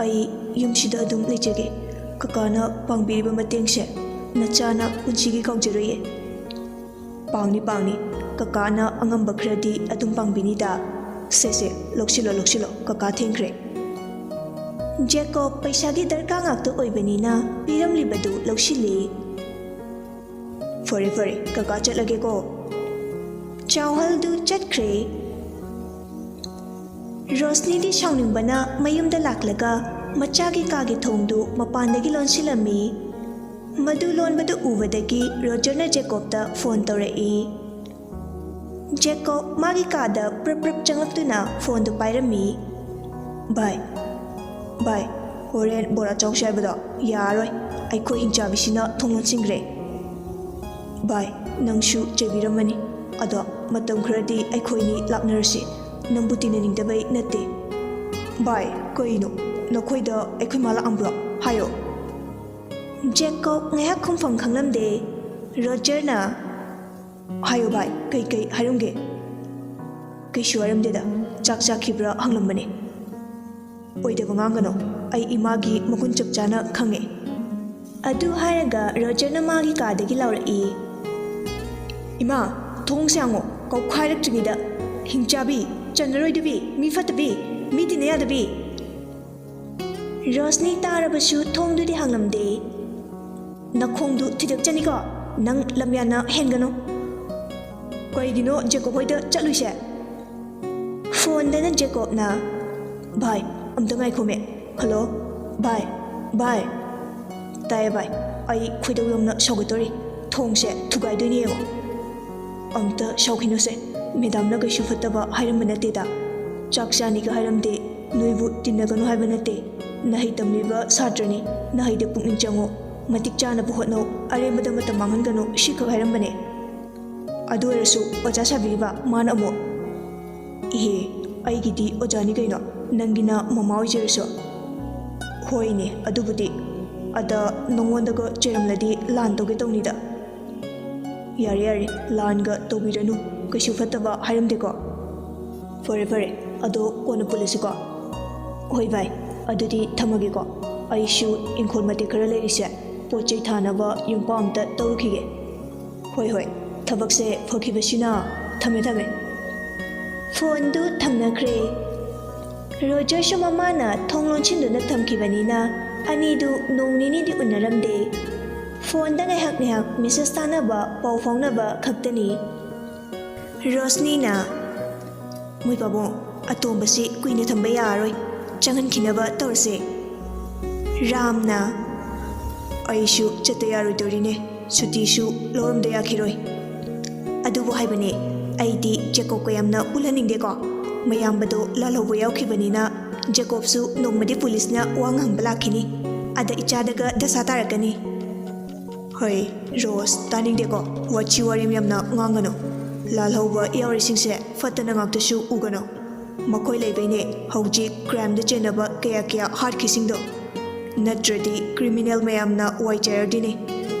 ꯑꯩ ꯌꯨꯝꯁꯤꯗ ꯑꯗꯨꯝ ꯂꯩꯖꯒꯦ꯫ ꯀꯀꯥꯅ ꯄꯥꯡꯕꯤꯔꯤꯕ ꯃꯇꯦꯡꯁꯦ ꯅꯆꯥꯅ ꯄꯨꯟꯁꯤꯒꯤ ꯀꯥꯎꯖꯔꯣꯏꯌꯦ꯫" "ꯄꯥꯡꯅꯤ, ꯄꯥꯡꯅꯤ꯫ ꯀꯀꯥꯅ ꯑꯉꯝꯕ ꯈꯔꯗꯤ ꯑꯗꯨꯝ ꯄꯥꯡꯕꯤꯅꯤꯗ꯫ ꯁꯦ, ꯁꯦ, ꯂꯧꯁꯤꯜꯂꯣ, ꯂꯧꯁꯤꯜꯂꯣ, ꯀꯀꯥ ꯊꯦꯡꯈ꯭ꯔꯦ꯫" ꯖꯦꯀꯣꯕ ꯄꯩꯁꯥꯒꯤ ꯗꯔꯀꯥꯔ ꯉꯥꯛꯇ ꯑꯣꯏꯕꯅꯤꯅ ꯄꯤꯔꯝꯂꯤꯕꯗꯨ ꯂꯧꯁꯤꯜꯂꯤ꯫ "ꯐꯔꯦ, ꯐꯔꯦ, ꯀꯀꯥ ꯆꯠꯂꯒꯦꯀꯣ꯫" ꯆꯥꯎꯍꯜꯗꯨ ꯆꯠꯈ꯭ꯔꯦ꯫ ꯔꯣꯁꯅꯤꯗꯤ ꯁꯥꯎꯅꯤꯡꯕꯅ ꯃꯌꯨꯝꯗ ꯂꯥꯛꯂꯒ ꯃꯆꯥꯒꯤ ꯀꯥꯒꯤ ꯊꯣꯡꯗꯨ ꯃꯄꯥꯟꯗꯒꯤ ꯂꯣꯟꯁꯤꯜꯂꯝꯃꯤ꯫ ꯃꯗꯨ ꯂꯣꯟꯕꯗꯨ ꯎꯕꯗꯒꯤ ꯔꯣꯖꯔꯅ ꯖꯦꯀꯣꯕꯇ ꯐꯣꯟ ꯇꯧꯔꯛꯏ꯫ ꯖꯦꯀꯣꯕ ꯃꯥꯒꯤ ꯀꯥꯗ ꯄ꯭ꯔꯞ ꯄ꯭ꯔꯞ ꯆꯪꯂꯛꯇꯨꯅ ꯐꯣꯟꯗꯨ ꯄꯥꯏꯔꯝꯃꯤ꯫ "ꯚꯥꯏ, ꯚꯥꯏ, ꯍꯣꯔꯦꯟ ꯕꯣꯔꯥ ꯆꯥꯎꯁꯦ ꯍꯥꯏꯕꯗꯣ ꯌꯥꯔꯣꯏ꯫ ꯑꯩꯈꯣꯏ ꯍꯤꯡꯆꯥꯕꯤꯁꯤꯅ ꯊꯣꯡ ꯂꯣꯟꯁꯤꯟꯈ꯭ꯔꯦ꯫ ꯚꯥꯏ, ꯅꯪꯁꯨ ꯆꯩꯕꯤꯔꯝꯃꯅꯤ꯫ ꯑꯗꯣ ꯃꯇꯝ ꯈꯔꯗꯤ ꯑꯩꯈꯣꯏꯅꯤ ꯂꯥꯞꯅꯔꯁꯤ꯫ ꯅꯪꯕꯨ ꯇꯤꯟꯅꯅꯤꯡꯗꯕꯩ ꯅꯠꯇꯦ꯫" "ꯚꯥꯏ, ꯀꯩꯅꯣ? ꯅꯈꯣꯏꯗ ꯑꯩꯈꯣꯏ ꯃꯥ ꯂꯥꯛꯑꯝꯕ꯭ꯔꯣ? ꯍꯥꯏꯌꯣ꯫" ꯖꯦꯀꯣꯕ ꯉꯥꯏꯍꯥꯛ ꯈꯨꯝꯐꯝ ꯈꯪꯂꯝꯗꯦ꯫ ꯔꯣꯖꯔꯅ, "ꯍꯥꯏꯌꯣ ꯚꯥꯏ, ꯀꯩꯀꯩ ꯍꯥꯏꯔꯝꯒꯦ?" "ꯀꯩꯁꯨ ꯍꯥꯏꯔꯝꯗꯦꯗ, ꯆꯥꯛ ꯆꯥꯈꯤꯕ꯭ꯔꯥ ꯍꯪꯂꯝꯕꯅꯦ꯫ ꯑꯣꯏꯗꯕ ꯉꯥꯡꯒꯅꯣ, ꯑꯩ ꯏꯃꯥꯒꯤ ꯃꯒꯨꯟ ꯆꯞ ꯆꯥꯅ ꯈꯪꯉꯦ꯫" ꯑꯗꯨ ꯍꯥꯏꯔꯒ ꯔꯣꯖꯔꯅ ꯃꯥꯒꯤ ꯀꯥꯗꯒꯤ ꯂꯥꯎꯔꯛꯏ꯫ "ꯏꯃꯥ, ꯊꯣꯡꯁꯦ ꯍꯥꯡꯉꯣ, ꯀꯧꯈꯥꯏꯔꯛꯇ꯭ꯔꯤꯉꯩꯗ꯫ ꯍꯤꯡꯆꯥꯕꯤ, ꯆꯟꯅꯔꯣꯏꯗꯕꯤ, ꯃꯤ ꯐꯠꯇꯕꯤ, ꯃꯤ ꯇꯤꯟꯅ ꯌꯥꯗꯕꯤ꯫" ꯔꯣꯁꯅꯤ ꯇꯥꯔꯕꯁꯨ ꯊꯣꯡꯗꯨꯗꯤ ꯍꯥꯡꯂꯝꯗꯦ꯫ "ꯅꯈꯣꯡꯗꯨ ꯊꯤꯗꯛꯆꯅꯤꯀꯣ, ꯅꯪ ꯂꯝꯌꯥꯟꯅ ꯍꯦꯟꯒꯅꯨ꯫" "ꯀꯩꯒꯤꯅꯣ ꯖꯦꯀꯣꯕ ꯍꯣꯏꯗ ꯆꯠꯂꯨꯏꯁꯦ?" ꯐꯣꯟꯗꯅ ꯖꯦꯀꯣꯕꯅ, "ꯚꯥꯏ, ꯑꯝꯇ ꯉꯥꯏꯈꯣꯃꯦ꯫ ꯍꯜꯂꯣ, ꯚꯥꯏ, ꯚꯥꯏ꯫" "ꯇꯥꯏꯌꯦ ꯚꯥꯏ, ꯑꯩ ꯈꯣꯏꯗꯧ ꯌꯧꯅ ꯁꯥꯎꯒꯠꯇꯣꯔꯤ꯫ ꯊꯣꯡꯁꯦ ꯊꯨꯒꯥꯏꯗꯣꯏꯅꯤ ꯌꯦꯡꯉꯣ꯫" "ꯑꯝꯇ ꯁꯥꯎꯈꯤꯅꯨꯁꯦ, ꯃꯦꯗꯥꯝꯅ ꯀꯩꯁꯨ ꯐꯠꯇꯕ ꯍꯥꯏꯔꯝꯕ ꯅꯠꯇꯦꯗ꯫ ꯆꯥꯛ ꯆꯥꯅꯤꯒ ꯍꯥꯏꯔꯝꯗꯦ, ꯅꯣꯏꯕꯨ ꯇꯤꯟꯅꯒꯅꯨ ꯍꯥꯏꯕ ꯅꯠꯇꯦ꯫ ꯅꯍꯩ ꯇꯝꯂꯤꯕ ꯁꯥꯇ꯭ꯔꯅꯤ, ꯅꯍꯩꯗ ꯄꯨꯛꯅꯤꯡ ꯆꯪꯉꯨ꯫ ꯃꯇꯤꯛ ꯆꯥꯅꯕ ꯍꯣꯠꯅꯧ, ꯑꯔꯦꯝꯕꯗ ꯃꯇꯝ ꯃꯥꯡꯍꯟꯒꯅꯨ, ꯁꯤꯈꯛ ꯍꯥꯏꯔꯝꯕꯅꯦ꯫ ꯑꯗꯨ ꯑꯣꯏꯔꯁꯨ ꯑꯣꯖꯥ ꯁꯥꯕꯤꯔꯤꯕ ꯃꯥꯅ ꯑꯃꯨꯛ, "ꯏꯍꯦ, ꯑꯩꯒꯤꯗꯤ ꯑꯣꯖꯥꯅꯤ ꯀꯩꯅꯣ, ꯅꯪꯒꯤꯅ ꯃꯃꯥ ꯑꯣꯏꯖꯔꯁꯨ꯫" "ꯍꯣꯏꯅꯦ, ꯑꯗꯨꯕꯨꯗꯤ꯫ ꯑꯗ ꯅꯉꯣꯟꯗꯒ ꯆꯩꯔꯝꯂꯗꯤ ꯂꯥꯟ ꯇꯧꯒꯦ ꯇꯧꯅꯤꯗ꯫" "ꯌꯥꯔꯦ, ꯌꯥꯔꯦ, ꯂꯥꯟꯒ ꯇꯧꯕꯤꯔꯅꯨ, ꯀꯩꯁꯨ ꯐꯠꯇꯕ ꯍꯥꯏꯔꯝꯗꯦꯀꯣ?" "ꯐꯔꯦ, ꯐꯔꯦ, ꯑꯗꯣ ꯀꯣꯟꯅ ꯄꯨꯜꯂꯁꯤꯀꯣ꯫" "ꯍꯣꯏ ꯚꯥꯏ, ꯑꯗꯨꯗꯤ ꯊꯝꯃꯒꯦꯀꯣ, ꯑꯩꯁꯨ ꯏꯪꯈꯣꯜ ꯃꯇꯦꯛ ꯈꯔ ꯂꯩꯔꯤꯁꯦ, ꯄꯣꯠ ꯆꯩ ꯊꯥꯅꯕ ꯌꯨꯝꯄꯥꯛ ꯑꯝꯇ ꯇꯧꯔꯨꯈꯤꯒꯦ꯫" "ꯍꯣꯏ, ꯍꯣꯏ, ꯊꯕꯛꯁꯦ ꯐꯈꯤꯕꯁꯤꯅ꯫ ꯊꯝꯃꯦ, ꯊꯝꯃꯦ꯫" ꯐꯣꯟꯗꯨ ꯊꯝꯅꯈ꯭ꯔꯦ꯫ ꯔꯣꯖꯔꯁꯨ ꯃꯃꯥꯅ ꯊꯣꯡ ꯂꯣꯟꯁꯤꯟꯗꯨꯅ ꯊꯝꯈꯤꯕꯅꯤꯅ ꯑꯅꯤꯗꯨ ꯅꯣꯡ ꯅꯤꯅꯤꯗꯤ ꯎꯅꯔꯝꯗꯦ꯫ ꯐꯣꯟꯗ ꯉꯥꯏꯍꯥꯛ ꯉꯥꯏꯍꯥꯛ ꯃꯦꯁꯦꯖ ꯊꯥꯅꯕ, ꯄꯥꯎ ꯐꯥꯎꯅꯕ ꯈꯛꯇꯅꯤ꯫ ꯔꯣꯁꯅꯤꯅ, "ꯃꯣꯏ ꯄꯥꯕꯨꯡ, ꯑꯇꯣꯝꯕꯁꯤ ꯀꯨꯏꯅ ꯊꯝꯕ ꯌꯥꯔꯔꯣꯏ, ꯆꯪꯍꯟꯈꯤꯅꯕ ꯇꯧꯔꯁꯦ꯫" ꯔꯥꯝꯅ, "ꯑꯩꯁꯨ ꯆꯠꯇ ꯌꯥꯔꯣꯏꯗꯧꯔꯤꯅꯦ, ꯁꯨꯇꯤꯁꯨ ꯂꯧꯔꯝꯗ ꯌꯥꯈꯤꯔꯣꯏ꯫ ꯑꯗꯨꯕꯨ ꯍꯥꯏꯕꯅꯦ, ꯑꯩꯗꯤ ꯖꯦꯀꯣꯕꯀ ꯌꯥꯝꯅ ꯄꯨꯜꯍꯟꯅꯤꯡꯗꯦꯀꯣ꯫ ꯃꯌꯥꯝꯕꯗꯣ ꯂꯥꯜꯍꯧꯕ ꯌꯥꯎꯈꯤꯕꯅꯤꯅ ꯖꯦꯀꯣꯕꯁꯨ ꯅꯣꯡꯃꯗꯤ ꯄꯨꯂꯤꯁꯅ ꯋꯥ ꯉꯥꯡꯕ ꯂꯥꯛꯈꯤꯅꯤ꯫ ꯑꯗ ꯏꯆꯥꯗꯒ ꯗꯁꯥ ꯇꯥꯔꯛꯀꯅꯤ꯫" "ꯍꯣꯏ, ꯔꯣꯁ, ꯇꯥꯅꯤꯡꯗꯦꯀꯣ, ꯋꯥꯊꯤ ꯋꯥꯔꯦꯝ ꯌꯥꯝꯅ ꯉꯥꯡꯒꯅꯨ꯫ ꯂꯥꯜꯍꯧꯕ ꯌꯥꯎꯔꯤꯁꯤꯡꯁꯦ ꯐꯠꯇꯅ ꯉꯥꯛꯇꯁꯨ ꯎꯒꯅꯨ꯫ ꯃꯈꯣꯏ ꯂꯩꯕꯩꯅꯦ ꯍꯧꯖꯤꯛ ꯀ꯭ꯔꯥꯏꯝꯗ ꯆꯦꯟꯅꯕ ꯀꯌꯥ ꯀꯌꯥ ꯍꯥꯠꯈꯤꯁꯤꯡꯗꯣ꯫ ꯅꯠꯇ꯭ꯔꯗꯤ ꯀ꯭ꯔꯤꯃꯤꯅꯦꯜ ꯃꯌꯥꯝꯅ ꯋꯥꯏ ꯆꯥꯏꯔꯗꯤꯅꯦ꯫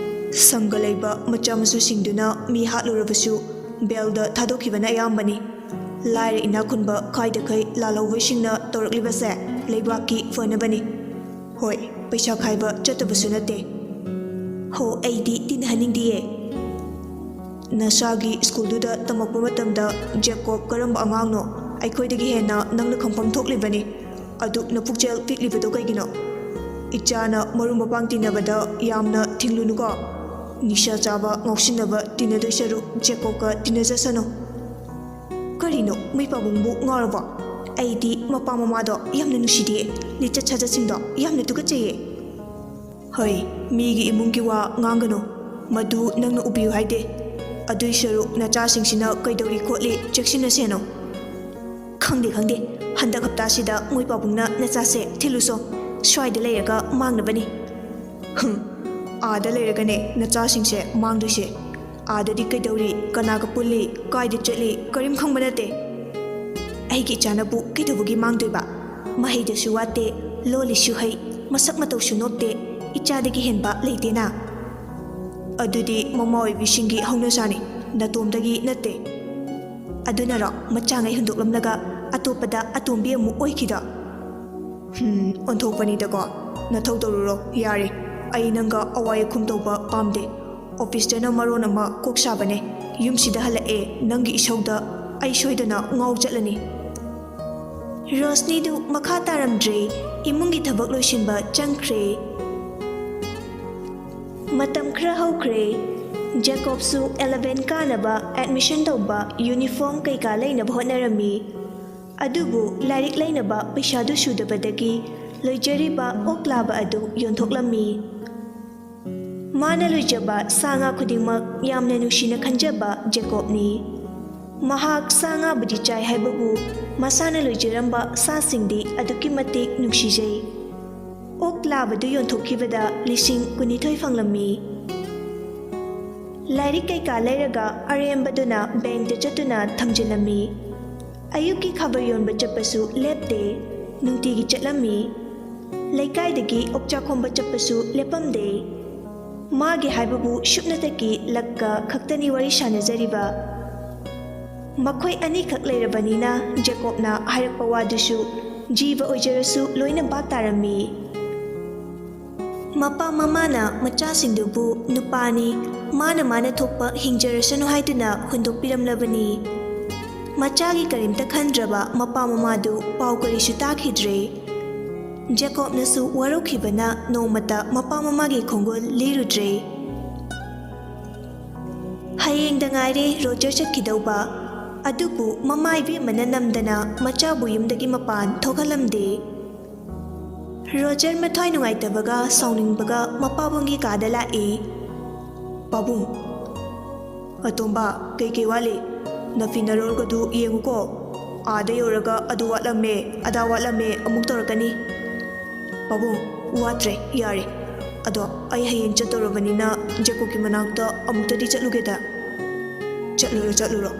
ꯁꯪꯒ ꯂꯩꯕ ꯃꯆꯥ ꯃꯁꯨꯁꯤꯡꯗꯨꯅ ꯃꯤ ꯍꯥꯠꯂꯨꯔꯕꯁꯨ ꯕꯦꯜꯗ ꯊꯥꯗꯣꯛꯈꯤꯕꯅ ꯑꯌꯥꯝꯕꯅꯤ꯫ ꯂꯥꯏꯔ ꯏꯅꯥꯛ ꯈꯨꯟꯕ ꯈꯥꯏꯗꯈꯩ ꯂꯥꯜꯍꯧꯕꯁꯤꯡꯅ ꯇꯧꯔꯛꯂꯤꯕꯁꯦ ꯂꯩꯕꯥꯛꯀꯤ ꯐꯅꯕꯅꯤ꯫ ꯍꯣꯏ, ꯄꯩꯁꯥ ꯈꯥꯏꯕ ꯆꯠꯇꯕꯁꯨ ꯅꯠꯇꯦ꯫" "ꯍꯣ, ꯑꯩꯗꯤ ꯇꯤꯟꯅꯍꯟꯅꯤꯡꯗꯤꯌꯦ꯫" "ꯅꯁꯥꯒꯤ ꯁ꯭ꯀꯨꯜꯗꯨꯗ ꯇꯝꯃꯛꯄ ꯃꯇꯝꯗ ꯖꯦꯀꯣꯕ ꯀꯔꯝꯕ ꯑꯉꯥꯡꯅꯣ? ꯑꯩꯈꯣꯏꯗꯒꯤ ꯍꯦꯟꯅ ꯅꯪꯅ ꯈꯪꯐꯝ ꯊꯣꯛꯂꯤꯕꯅꯤ꯫ ꯑꯗꯨꯛ ꯅꯄꯨꯛꯆꯦꯜ ꯄꯤꯛꯂꯤꯕꯗꯣ ꯀꯩꯒꯤꯅꯣ? ꯏꯆꯥꯅ ꯃꯔꯨꯞ ꯃꯄꯥꯡ ꯇꯤꯟꯅꯕꯗ ꯌꯥꯝꯅ ꯊꯤꯡꯂꯨꯅꯨꯀꯣ꯫ ꯅꯤꯁꯥ ꯆꯥꯕ, ꯉꯥꯎꯁꯤꯟꯅꯕ ꯇꯤꯟꯅꯗꯣꯏ ꯁꯔꯨꯛ ꯖꯦꯀꯣꯕꯀ ꯇꯤꯟꯅꯖꯁꯅꯨ꯫" "ꯀꯔꯤꯅꯣ, ꯃꯩ ꯄꯥꯕꯨꯡꯕꯨ ꯉꯥꯎꯔꯕꯣ? ꯑꯩꯗꯤ ꯃꯄꯥ ꯃꯃꯥꯗꯣ ꯌꯥꯝꯅ ꯅꯨꯡꯁꯤꯗꯦ꯫ ꯂꯤꯆꯠ ꯁꯥꯖꯠꯁꯤꯡꯗꯣ ꯌꯥꯝꯅ ꯇꯨꯀꯠꯆꯩꯌꯦ꯫" "ꯍꯣꯏ, ꯃꯤꯒꯤ ꯏꯃꯨꯡꯒꯤ ꯋꯥ ꯉꯥꯡꯒꯅꯨ꯫ ꯃꯗꯨ ꯅꯪꯅ ꯎꯕꯤꯌꯨ ꯍꯥꯏꯗꯦ꯫ ꯑꯗꯨꯏ ꯁꯔꯨꯛ ꯅꯆꯥꯁꯤꯡꯁꯤꯅ ꯀꯩꯗꯧꯔꯤ ꯈꯣꯠꯂꯤ ꯆꯦꯛꯁꯤꯟꯅ ꯁꯦꯟꯅꯧ꯫" "ꯈꯪꯗꯦ, ꯈꯪꯗꯦ꯫ ꯍꯟꯗꯛ ꯍꯞꯇꯥꯁꯤꯗ ꯃꯣꯏ ꯄꯥꯕꯨꯡꯅ ꯅꯆꯥꯁꯦ ꯊꯤꯜꯂꯨꯁꯣ꯫ ꯁ꯭ꯋꯥꯏꯗ ꯂꯩꯔꯒ ꯃꯥꯡꯅꯕꯅꯤ꯫" "ꯍꯨꯝ, ꯑꯥꯗ ꯂꯩꯔꯒꯅꯦ ꯅꯆꯥꯁꯤꯡꯁꯦ ꯃꯥꯡꯗꯣꯏꯁꯦ꯫ ꯑꯥꯗꯗꯤ ꯀꯩꯗꯧꯔꯤ, ꯀꯅꯥꯒ ꯄꯨꯜꯂꯤ, ꯀꯥꯏꯗ ꯆꯠꯂꯤ, ꯀꯔꯤꯝ ꯈꯪꯕ ꯅꯠꯇꯦ꯫ ꯑꯩꯒꯤ ꯏꯆꯥꯅꯕꯨ ꯀꯩꯗꯧꯕꯒꯤ ꯃꯥꯡꯗꯣꯏꯕ? ꯃꯍꯩꯗꯁꯨ ꯋꯥꯠꯇꯦ, ꯂꯣꯜꯂꯤꯁꯨ ꯍꯩ, ꯃꯁꯛ ꯃꯇꯧꯁꯨ ꯅꯣꯞꯇꯦ, ꯏꯆꯥꯗꯒꯤ ꯍꯦꯟꯕ ꯂꯩꯇꯦꯅ꯫ ꯑꯗꯨꯗꯤ ꯃꯃꯥ ꯑꯣꯏꯕꯤꯁꯤꯡꯒꯤ ꯍꯧꯅꯁꯥꯅꯤ, ꯅꯇꯣꯝꯗꯒꯤ ꯅꯠꯇꯦ꯫ ꯑꯗꯨꯅꯔꯣ ꯃꯆꯥꯉꯩ ꯍꯨꯟꯗꯣꯛꯂꯝꯂꯒ ꯑꯇꯣꯞꯄꯗ ꯑꯇꯣꯝꯕꯤ ꯑꯃꯨꯛ ꯑꯣꯏꯈꯤꯗꯣ? ꯍꯝ, ꯑꯣꯟꯊꯣꯛꯄꯅꯤꯗꯀꯣ꯫ ꯅꯊꯧ ꯇꯧꯔꯨꯔꯣ, ꯌꯥꯔꯦ꯫ ꯑꯩ ꯅꯪꯒ ꯑꯋꯥ ꯑꯈꯨꯝ ꯇꯧꯕ ꯄꯥꯝꯗꯦ꯫ ꯑꯣꯐꯤꯁꯇꯅ ꯃꯔꯣꯟ ꯑꯃ ꯀꯣꯛ ꯁꯥꯕꯅꯦ꯫ ꯌꯨꯝꯁꯤꯗ ꯍꯜꯂꯛꯑꯦ, ꯅꯪꯒꯤ ꯏꯁꯧꯗ ꯑꯩ ꯁꯣꯏꯗꯅ ꯉꯥꯎ ꯆꯠꯂꯅꯤ꯫ ꯔꯣꯁꯅꯤꯗꯨ ꯃꯈꯥ ꯇꯥꯔꯝꯗ꯭ꯔꯦ, ꯏꯃꯨꯡꯒꯤ ꯊꯕꯛ ꯂꯣꯏꯁꯤꯟꯕ ꯆꯪꯈ꯭ꯔꯦ꯫ ꯃꯇꯝ ꯈꯔ ꯍꯧꯈ꯭ꯔꯦ꯫ ꯖꯦꯀꯣꯕꯁꯨ ꯑꯦꯂꯚꯦꯟ ꯀꯥꯅꯕ ꯑꯦꯗꯃꯤꯁꯟ ꯇꯧꯕ, ꯌꯨꯅꯤꯐꯣꯔꯝ ꯀꯩꯀꯥ ꯂꯩꯅꯕ ꯍꯣꯠꯅꯔꯝꯃꯤ꯫ ꯑꯗꯨꯕꯨ ꯂꯥꯏꯔꯤꯛ ꯂꯩꯅꯕ ꯄꯩꯁꯥꯗꯨ ꯁꯨꯗꯕꯗꯒꯤ ꯂꯣꯏꯖꯔꯤꯕ ꯑꯣꯛ ꯂꯥꯕ ꯑꯗꯨ ꯌꯣꯟꯊꯣꯛꯂꯝꯃꯤ꯫ ꯃꯥꯅ ꯂꯣꯏꯖꯕ ꯁꯥ ꯉꯥ ꯈꯨꯗꯤꯡꯃꯛ ꯌꯥꯝꯅ ꯅꯨꯡꯁꯤꯅ ꯈꯟꯖꯕ ꯖꯦꯀꯣꯕꯅꯤ꯫ ꯃꯍꯥꯛ ꯁꯥ ꯉꯥꯕꯨꯗꯤ ꯆꯥꯏ ꯍꯥꯏꯕꯕꯨ ꯃꯁꯥꯅ ꯂꯣꯏꯖꯔꯝꯕ ꯁꯥꯁꯤꯡꯗꯤ ꯑꯗꯨꯛꯀꯤ ꯃꯇꯤꯛ ꯅꯨꯡꯁꯤꯖꯩ꯫ ꯑꯣꯛ ꯂꯥꯕꯗꯨ ꯌꯣꯟꯊꯣꯛꯈꯤꯕꯗ ꯂꯤꯁꯤꯡ ꯀꯨꯟꯅꯤꯊꯣꯏ ꯐꯪꯂꯝꯃꯤ꯫ ꯂꯥꯏꯔꯤꯛ ꯀꯩꯀꯥ ꯂꯩꯔꯒ ꯑꯔꯦꯝꯕꯗꯨꯅ ꯕꯦꯡꯛꯇ ꯆꯠꯇꯨꯅ ꯊꯝꯖꯤꯜꯂꯝꯃꯤ꯫ ꯑꯌꯨꯛꯀꯤ ꯈꯕꯔ ꯌꯣꯟꯕ ꯆꯠꯄꯁꯨ ꯂꯦꯞꯇꯦ, ꯅꯨꯡꯇꯤꯒꯤ ꯆꯠꯂꯝꯃꯤ꯫ ꯂꯩꯀꯥꯏꯗꯒꯤ ꯑꯣꯛꯆꯥꯛ ꯈꯣꯝꯕ ꯆꯠꯄꯁꯨ ꯂꯦꯞꯄꯝꯗꯦ꯫ ꯃꯥꯒꯤ ꯍꯥꯏꯕꯕꯨ ꯁꯨꯞꯅꯇꯒꯤ ꯂꯛꯀ ꯈꯛꯇꯅꯤ ꯋꯥꯔꯤ ꯁꯥꯟꯅꯖꯔꯤꯕ꯫ ꯃꯈꯣꯏ ꯑꯅꯤꯈꯛ ꯂꯩꯔꯕꯅꯤꯅ ꯖꯦꯀꯣꯕꯅ ꯍꯥꯏꯔꯛꯄ ꯋꯥꯗꯨꯁꯨ ꯖꯤꯕ ꯑꯣꯏꯖꯔꯁꯨ ꯂꯣꯏꯅ ꯚꯥꯞ ꯇꯥꯔꯝꯃꯤ꯫ ꯃꯄꯥ ꯃꯃꯥꯅ ꯃꯆꯥꯁꯤꯡꯗꯨꯕꯨ ꯅꯨꯄꯥꯅꯤ, ꯃꯥꯅ ꯃꯥꯅ ꯊꯣꯛꯄ ꯍꯤꯡꯖꯔꯁꯅꯨ ꯍꯥꯏꯗꯨꯅ ꯍꯨꯟꯗꯣꯛꯄꯤꯔꯝꯂꯕꯅꯤ꯫ ꯃꯆꯥꯒꯤ ꯀꯔꯤꯝꯇ ꯈꯟꯗ꯭ꯔꯕ ꯃꯄꯥ ꯃꯃꯥꯗꯨ ꯄꯥꯎ ꯀꯔꯤꯁꯨ ꯇꯥꯈꯤꯗ꯭ꯔꯦ꯫ ꯖꯦꯀꯣꯕꯅꯁꯨ ꯋꯥꯔꯧꯈꯤꯕꯅ ꯅꯣꯡꯃꯇ ꯃꯄꯥ ꯃꯃꯥꯒꯤ ꯈꯣꯡꯒꯨꯜ ꯂꯤꯔꯨꯗ꯭ꯔꯦ꯫ ꯍꯌꯦꯡꯗ ꯉꯥꯏꯔꯦ ꯔꯣꯖꯔ ꯆꯠꯈꯤꯗꯧꯕ꯫ ꯑꯗꯨꯕꯨ ꯃꯃꯥ ꯏꯕꯦꯝꯃꯅ ꯅꯝꯗꯅ ꯃꯆꯥꯕꯨ ꯌꯨꯝꯗꯒꯤ ꯃꯄꯥꯟ ꯊꯣꯛꯍꯜꯂꯝꯗꯦ꯫ ꯔꯣꯖꯔ ꯃꯊ꯭ꯋꯥꯏ ꯅꯨꯡꯉꯥꯏꯇꯕꯒ ꯁꯥꯎꯅꯤꯡꯕꯒ ꯃꯄꯥꯕꯨꯡꯒꯤ ꯀꯥꯗ ꯂꯥꯛꯏ꯫ "ꯄꯥꯕꯨꯡ, ꯑꯇꯣꯝꯕ, ꯀꯩꯀꯩ ꯋꯥꯠꯂꯤ? ꯅꯐꯤ ꯅꯔꯣꯜꯒꯗꯨ ꯌꯦꯡꯉꯨꯀꯣ꯫ ꯑꯥꯗ ꯌꯧꯔꯒ ꯑꯗꯨ ꯋꯥꯠꯂꯝꯃꯦ, ꯑꯗꯥ ꯋꯥꯠꯂꯝꯃꯦ ꯑꯃꯨꯛ ꯇꯧꯔꯛꯀꯅꯤ꯫" "ꯄꯥꯕꯨꯡ, ꯋꯥꯠꯇ꯭ꯔꯦ, ꯌꯥꯔꯦ꯫ ꯑꯗꯣ ꯑꯩ ꯍꯌꯦꯡ ꯆꯠꯇꯧꯔꯕꯅꯤꯅ ꯖꯦꯀꯣꯕꯀꯤ ꯃꯅꯥꯛꯇ ꯑꯃꯨꯛꯇꯗꯤ ꯆꯠꯂꯨꯒꯦꯗ꯫ ꯆꯠꯂꯨꯔꯣ, ꯆꯠꯂꯨꯔꯣ꯫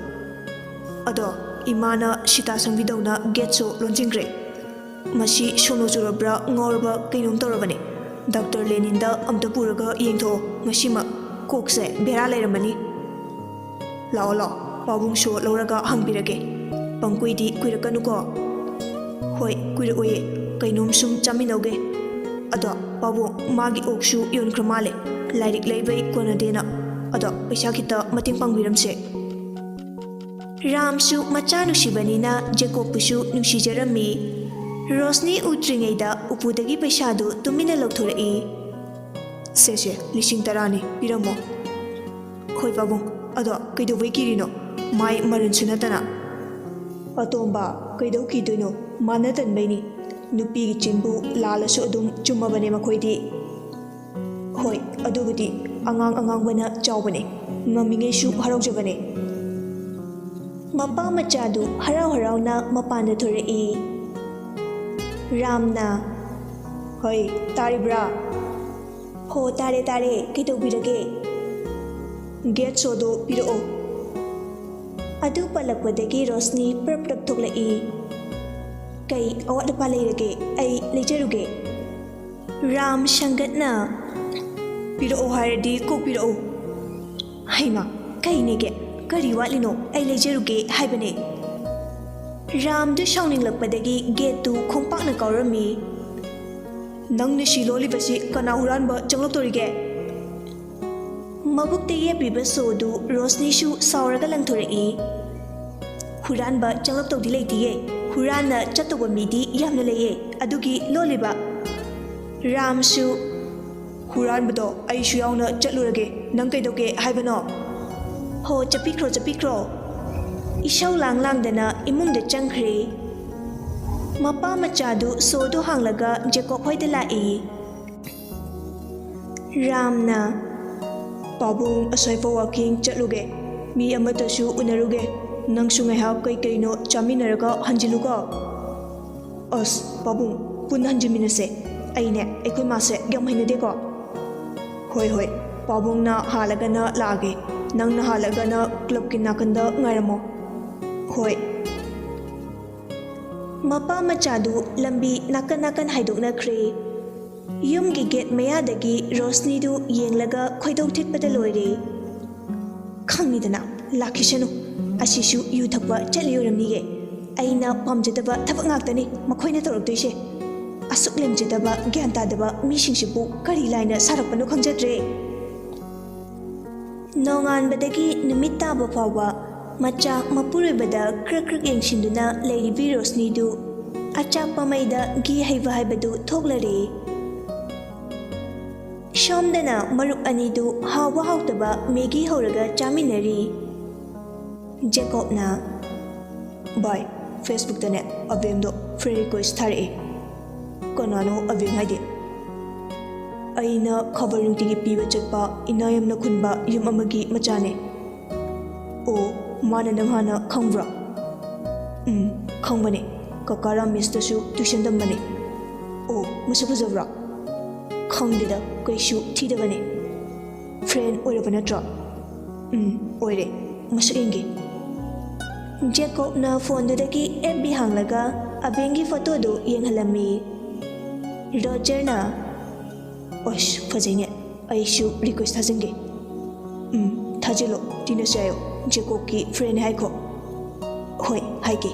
ꯑꯗꯣ ꯏꯃꯥꯅ ꯁꯤꯇꯥ ꯁꯪꯕꯤꯗꯧꯅ ꯒꯦꯠꯁꯨ ꯂꯣꯟꯁꯤꯟꯈ꯭ꯔꯦ꯫ ꯃꯁꯤ ꯁꯣꯅꯣ ꯆꯨꯔꯕ꯭ꯔꯥ ꯉꯥꯎꯔꯕ ꯀꯩꯅꯣꯝ ꯇꯧꯔꯕꯅꯦ꯫ ꯗꯥꯛꯇꯔ ꯂꯦꯅꯤꯟꯗ ꯑꯝꯇ ꯄꯨꯔꯒ ꯌꯦꯡꯊꯣꯛꯑꯣ꯫ ꯉꯁꯤꯃꯛ ꯀꯣꯛꯁꯦ ꯕꯦꯔꯥ ꯂꯩꯔꯝꯃꯅꯤ꯫ ꯂꯥꯛꯑꯣ, ꯂꯥꯛꯑꯣ, ꯄꯥꯕꯨꯡ ꯁꯣ ꯂꯧꯔꯒ ꯍꯪꯕꯤꯔꯒꯦ꯫ ꯄꯪꯀꯨꯏꯗꯤ ꯀꯨꯏꯔꯛꯀꯅꯨꯀꯣ꯫ ꯍꯣꯏ, ꯀꯨꯏꯔꯛꯑꯣꯏꯌꯦ꯫ ꯀꯩꯅꯣꯝ ꯁꯨꯝ ꯆꯥꯃꯤꯟꯅꯧꯒꯦ꯫ ꯑꯗꯣ ꯄꯥꯕꯨꯡ, ꯃꯥꯒꯤ ꯑꯣꯛꯁꯨ ꯌꯣꯟꯈ꯭ꯔ ꯃꯥꯜꯂꯦ꯫ ꯂꯥꯏꯔꯤꯛ ꯂꯩꯕꯩ ꯀꯣꯟꯅꯗꯦꯅ꯫ ꯑꯗꯣ ꯄꯩꯁꯥ ꯈꯤꯇ ꯃꯇꯦꯡ ꯄꯥꯡꯕꯤꯔꯝꯁꯦ꯫ ꯔꯥꯝꯁꯨ ꯃꯆꯥ ꯅꯨꯡꯁꯤꯕꯅꯤꯅ ꯖꯦꯀꯣꯕꯄꯨꯁꯨ ꯅꯨꯡꯁꯤꯖꯔꯝꯃꯤ꯫ ꯔꯣꯁꯅꯤ ꯎꯗ꯭ꯔꯤꯉꯩꯗ ꯎꯄꯨꯗꯒꯤ ꯄꯩꯁꯥꯗꯨ ꯇꯨꯃꯤꯟꯅ ꯂꯧꯊꯣꯔꯛꯏ꯫ "ꯁꯦ, ꯁꯦ, ꯂꯤꯁꯤꯡ ꯇꯔꯥꯅꯤ, ꯄꯤꯔꯝꯃꯣ꯫" "ꯍꯣꯏ ꯄꯥꯕꯨꯡ, ꯑꯗꯣ ꯀꯩꯗꯧꯕꯩ ꯀꯤꯔꯤꯅꯣ? ꯃꯥꯏ ꯃꯔꯟꯁꯨ ꯅꯠꯇꯅ꯫" "ꯑꯇꯣꯝꯕ, ꯀꯩꯗꯧ ꯀꯤꯗꯣꯏꯅꯣ? ꯃꯥꯟꯅ ꯇꯟꯕꯩꯅꯤ꯫ ꯅꯨꯄꯤꯒꯤ ꯆꯤꯟꯕꯨ ꯂꯥꯜꯂꯁꯨ ꯑꯗꯨꯝ ꯆꯨꯝꯃꯕꯅꯦ ꯃꯈꯣꯏꯗꯤ꯫ ꯍꯣꯏ, ꯑꯗꯨꯕꯨꯗꯤ ꯑꯉꯥꯡ ꯑꯉꯥꯡꯕꯅ ꯆꯥꯎꯕꯅꯦ꯫ ꯉꯝꯃꯤꯉꯩꯁꯨ ꯍꯔꯥꯎꯖꯕꯅꯦ꯫" ꯃꯄꯥ ꯃꯆꯥꯗꯨ ꯍꯔꯥꯎ ꯍꯔꯥꯎꯅ ꯃꯄꯥꯟꯗ ꯊꯣꯔꯛꯏ꯫ ꯔꯥꯝꯅ, "ꯍꯣꯏ, ꯇꯥꯔꯤꯕ꯭ꯔꯥ?" "ꯍꯣ, ꯇꯥꯔꯦ, ꯇꯥꯔꯦ꯫ ꯀꯩꯗꯧꯕꯤꯔꯒꯦ?" "ꯒꯦꯠ ꯁꯣꯗꯣ ꯄꯤꯔꯛꯑꯣ꯫" ꯑꯗꯨ ꯄꯜꯂꯛꯄꯗꯒꯤ ꯔꯣꯁꯅꯤ ꯄ꯭ꯔꯞ ꯄ꯭ꯔꯞ ꯊꯣꯛꯂꯛꯏ꯫ "ꯀꯩ ꯑꯋꯥꯠ ꯑꯄꯥ ꯂꯩꯔꯒꯦ? ꯑꯩ ꯂꯩꯖꯔꯨꯒꯦ꯫" ꯔꯥꯝ ꯁꯪꯒꯠꯅ, "ꯄꯤꯔꯛꯑꯣ ꯍꯥꯏꯔꯗꯤ ꯀꯣꯛ ꯄꯤꯔꯛꯑꯣ꯫" "ꯍꯩꯃꯥ, ꯀꯩꯅꯦꯒꯦ? ꯀꯔꯤ ꯋꯥꯠꯂꯤꯅꯣ? ꯑꯩ ꯂꯩꯖꯔꯨꯒꯦ ꯍꯥꯏꯕꯅꯦ꯫" ꯔꯥꯝꯗꯨ ꯁꯥꯎꯅꯤꯡꯂꯛꯄꯗꯒꯤ ꯒꯦꯠꯇꯨ ꯈꯣꯡꯄꯥꯛꯅ ꯀꯥꯎꯔꯝꯃꯤ꯫ "ꯅꯪꯅ ꯁꯤ ꯂꯣꯜꯂꯤꯕꯁꯤ ꯀꯅꯥ ꯍꯨꯔꯥꯟꯕ ꯆꯪꯂꯛꯇꯧꯔꯤꯒꯦ?" ꯃꯕꯨꯛꯇ ꯌꯦꯞꯄꯤꯕ ꯁꯣꯗꯨ ꯔꯣꯁꯅꯤꯁꯨ ꯁꯥꯎꯔꯒ ꯂꯪꯊꯣꯔꯛꯏ꯫ "ꯍꯨꯔꯥꯟꯕ ꯆꯪꯂꯛꯇꯧꯗꯤ ꯂꯩꯇꯤꯌꯦ꯫ ꯍꯨꯔꯥꯟꯅ ꯆꯠꯇꯧꯕ ꯃꯤꯗꯤ ꯌꯥꯝꯅ ꯂꯩꯌꯦ꯫ ꯑꯗꯨꯒꯤ ꯂꯣꯜꯂꯤꯕ꯫" ꯔꯥꯝꯁꯨ, "ꯍꯨꯔꯥꯟꯕꯗꯣ ꯑꯩꯁꯨ ꯌꯥꯎꯅ ꯆꯠꯂꯨꯔꯒꯦ꯫ ꯅꯪ ꯀꯩꯗꯧꯒꯦ ꯍꯥꯏꯕꯅꯣ?" "ꯍꯣ, ꯆꯠꯄꯤꯈ꯭ꯔꯣ, ꯆꯠꯄꯤꯈ꯭ꯔꯣ꯫" ꯏꯁꯧ ꯂꯥꯡ ꯂꯥꯡꯗꯅ ꯏꯃꯨꯡꯗ ꯆꯪꯈ꯭ꯔꯦ꯫ ꯃꯄꯥ ꯃꯆꯥꯗꯨ ꯁꯣꯗꯨ ꯍꯥꯡꯂꯒ ꯖꯦꯀꯣꯕ ꯍꯣꯏꯗ ꯂꯥꯛꯏ꯫ ꯔꯥꯝꯅ, "ꯄꯥꯕꯨꯡ ꯑꯁ꯭ꯋꯥꯏꯐꯥꯎ ꯋꯥꯀꯤꯡ ꯆꯠꯂꯨꯒꯦ꯫ ꯃꯤ ꯑꯃꯠꯇꯁꯨ ꯎꯅꯔꯨꯒꯦ꯫ ꯅꯪꯁꯨ ꯉꯥꯏꯍꯥꯛ ꯀꯩ ꯀꯩꯅꯣ ꯆꯥꯃꯤꯟꯅꯔꯒ ꯍꯟꯖꯤꯜꯂꯨꯀꯣ꯫" "ꯑꯁ, ꯄꯥꯕꯨꯡ, ꯄꯨꯟꯅ ꯍꯟꯖꯤꯟꯃꯤꯟꯅꯁꯦ꯫ ꯑꯩꯅꯦ, ꯑꯩꯈꯣꯏ ꯃꯥꯁꯦ ꯌꯥꯝ ꯍꯩꯅꯗꯦꯀꯣ꯫ ꯍꯣꯏ ꯍꯣꯏ, ꯄꯥꯕꯨꯡꯅ ꯍꯥꯜꯂꯒꯅ ꯂꯥꯛꯑꯒꯦ, ꯅꯪꯅ ꯍꯥꯜꯂꯒꯅ ꯀ꯭ꯂꯕꯀꯤ ꯅꯥꯀꯟꯗ ꯉꯥꯏꯔꯝꯃꯣ꯫ ꯍꯣꯏ꯫ ꯃꯄꯥ ꯃꯆꯥꯗꯨ ꯂꯝꯕꯤ ꯅꯥꯀꯟ ꯅꯥꯀꯟ ꯍꯥꯏꯗꯣꯛꯅꯈ꯭ꯔꯦ꯫ ꯌꯨꯝꯒꯤ ꯒꯦꯠ ꯃꯌꯥꯗꯒꯤ ꯔꯣꯁꯅꯤꯗꯨ ꯌꯦꯡꯂꯒ ꯈꯣꯏꯗꯧ ꯊꯤꯠꯄꯗ ꯂꯣꯏꯔꯦ꯫ ꯈꯪꯉꯤꯗꯅ, ꯂꯥꯛꯈꯤꯁꯅꯨ꯫ ꯑꯁꯤꯁꯨ ꯌꯨ ꯊꯛꯄ ꯆꯠꯂꯤ ꯑꯣꯏꯔꯝꯅꯤꯌꯦ꯫ ꯑꯩꯅ ꯄꯥꯝꯖꯗꯕ ꯊꯕꯛ ꯉꯥꯛꯇꯅꯤ ꯃꯈꯣꯏꯅ ꯇꯧꯔꯛꯇꯣꯏꯁꯦ꯫ ꯑꯁꯨꯛ ꯂꯦꯝꯖꯗꯕ, ꯒ꯭ꯌꯥꯟ ꯇꯥꯗꯕ ꯃꯤꯁꯤꯡꯁꯤꯕꯨ ꯀꯔꯤ ꯂꯥꯏꯅ ꯁꯥꯔꯛꯄꯅꯣ ꯈꯪꯖꯗ꯭ꯔꯦ꯫ ꯅꯣꯡꯉꯥꯟꯕꯗꯒꯤ ꯅꯨꯃꯤꯠ ꯇꯥꯕ ꯐꯥꯎꯕ ꯃꯆꯥ ꯃꯄꯨꯔꯣꯏꯕꯗ ꯀ꯭ꯔꯛ ꯀ꯭ꯔꯛ ꯌꯦꯡꯁꯤꯟꯗꯨꯅ ꯂꯩꯔꯤꯕꯤ ꯔꯣꯁꯅꯤꯗꯨ ꯑꯆꯥꯛꯄ ꯃꯩꯗ ꯘꯤ ꯍꯩꯕ ꯍꯥꯏꯕꯗꯨ ꯊꯣꯛꯂꯔꯦ꯫ ꯁꯣꯝꯗꯅ ꯃꯔꯨꯞ ꯑꯅꯤꯗꯨ ꯍꯥꯎꯕ ꯍꯥꯎꯇꯕ ꯃꯦꯒꯤ ꯍꯧꯔꯒ ꯆꯥꯃꯤꯟꯅꯔꯤ꯫ ꯖꯦꯀꯣꯕꯅ, "ꯚꯥꯏ, Facebookꯇꯅꯦ ꯑꯕꯦꯝꯗꯣ friend request ꯊꯥꯔꯛꯑꯦ꯫" "ꯀꯅꯥꯅꯣ ꯑꯕꯦꯝ ꯍꯥꯏꯗꯤ?" "ꯑꯩꯅ ꯈꯕꯔ ꯅꯨꯡꯇꯤꯒꯤ ꯄꯤꯕ ꯆꯠꯄ ꯏꯅꯥ ꯌꯥꯝꯅ ꯈꯨꯟꯕ ꯌꯨꯝ ꯑꯃꯒꯤ ꯃꯆꯥꯅꯦ꯫" "ꯑꯣ, ꯃꯥꯅ ꯅꯪ ꯍꯥꯟꯅ ꯈꯪꯕ꯭ꯔꯥ?" "ꯎꯝ, ꯈꯪꯕꯅꯦ꯫ ꯀꯀꯥ ꯔꯥꯃꯦꯁꯇꯁꯨ tuition ꯇꯝꯕꯅꯦ꯫" "ꯑꯣ, ꯃꯁꯛ ꯐꯖꯕ꯭ꯔꯥ?" "ꯈꯪꯗꯦꯗ, ꯀꯩꯁꯨ ꯊꯤꯗꯕꯅꯦ꯫" "Friend ꯑꯣꯏꯔꯕ ꯅꯠꯇ꯭ꯔꯣ?" "ꯎꯝ, ꯑꯣꯏꯔꯦ꯫ ꯃꯁꯛ ꯌꯦꯡꯒꯦ꯫" ꯖꯦꯀꯣꯕꯅ phoneꯗꯨꯗꯒꯤ F B ꯍꯥꯡꯂꯒ ꯑꯕꯦꯝꯒꯤ photoꯗꯨ ꯌꯦꯡꯍꯜꯂꯝꯃꯤ꯫ ꯔꯣꯖꯔꯅ, "ꯑꯁ, ꯐꯖꯩꯅꯦ꯫ ꯑꯩꯁꯨ request ꯊꯥꯖꯤꯟꯒꯦ꯫" "ꯎꯝ, ꯊꯥꯖꯤꯜꯂꯣ꯫ ꯇꯤꯟꯅꯁꯦ ꯍꯥꯏꯌꯣ꯫ ꯖꯦꯀꯣꯕꯀꯤ friendꯅꯦ ꯍꯥꯏꯈꯣ꯫" "ꯍꯣꯏ, ꯍꯥꯏꯒꯦ꯫"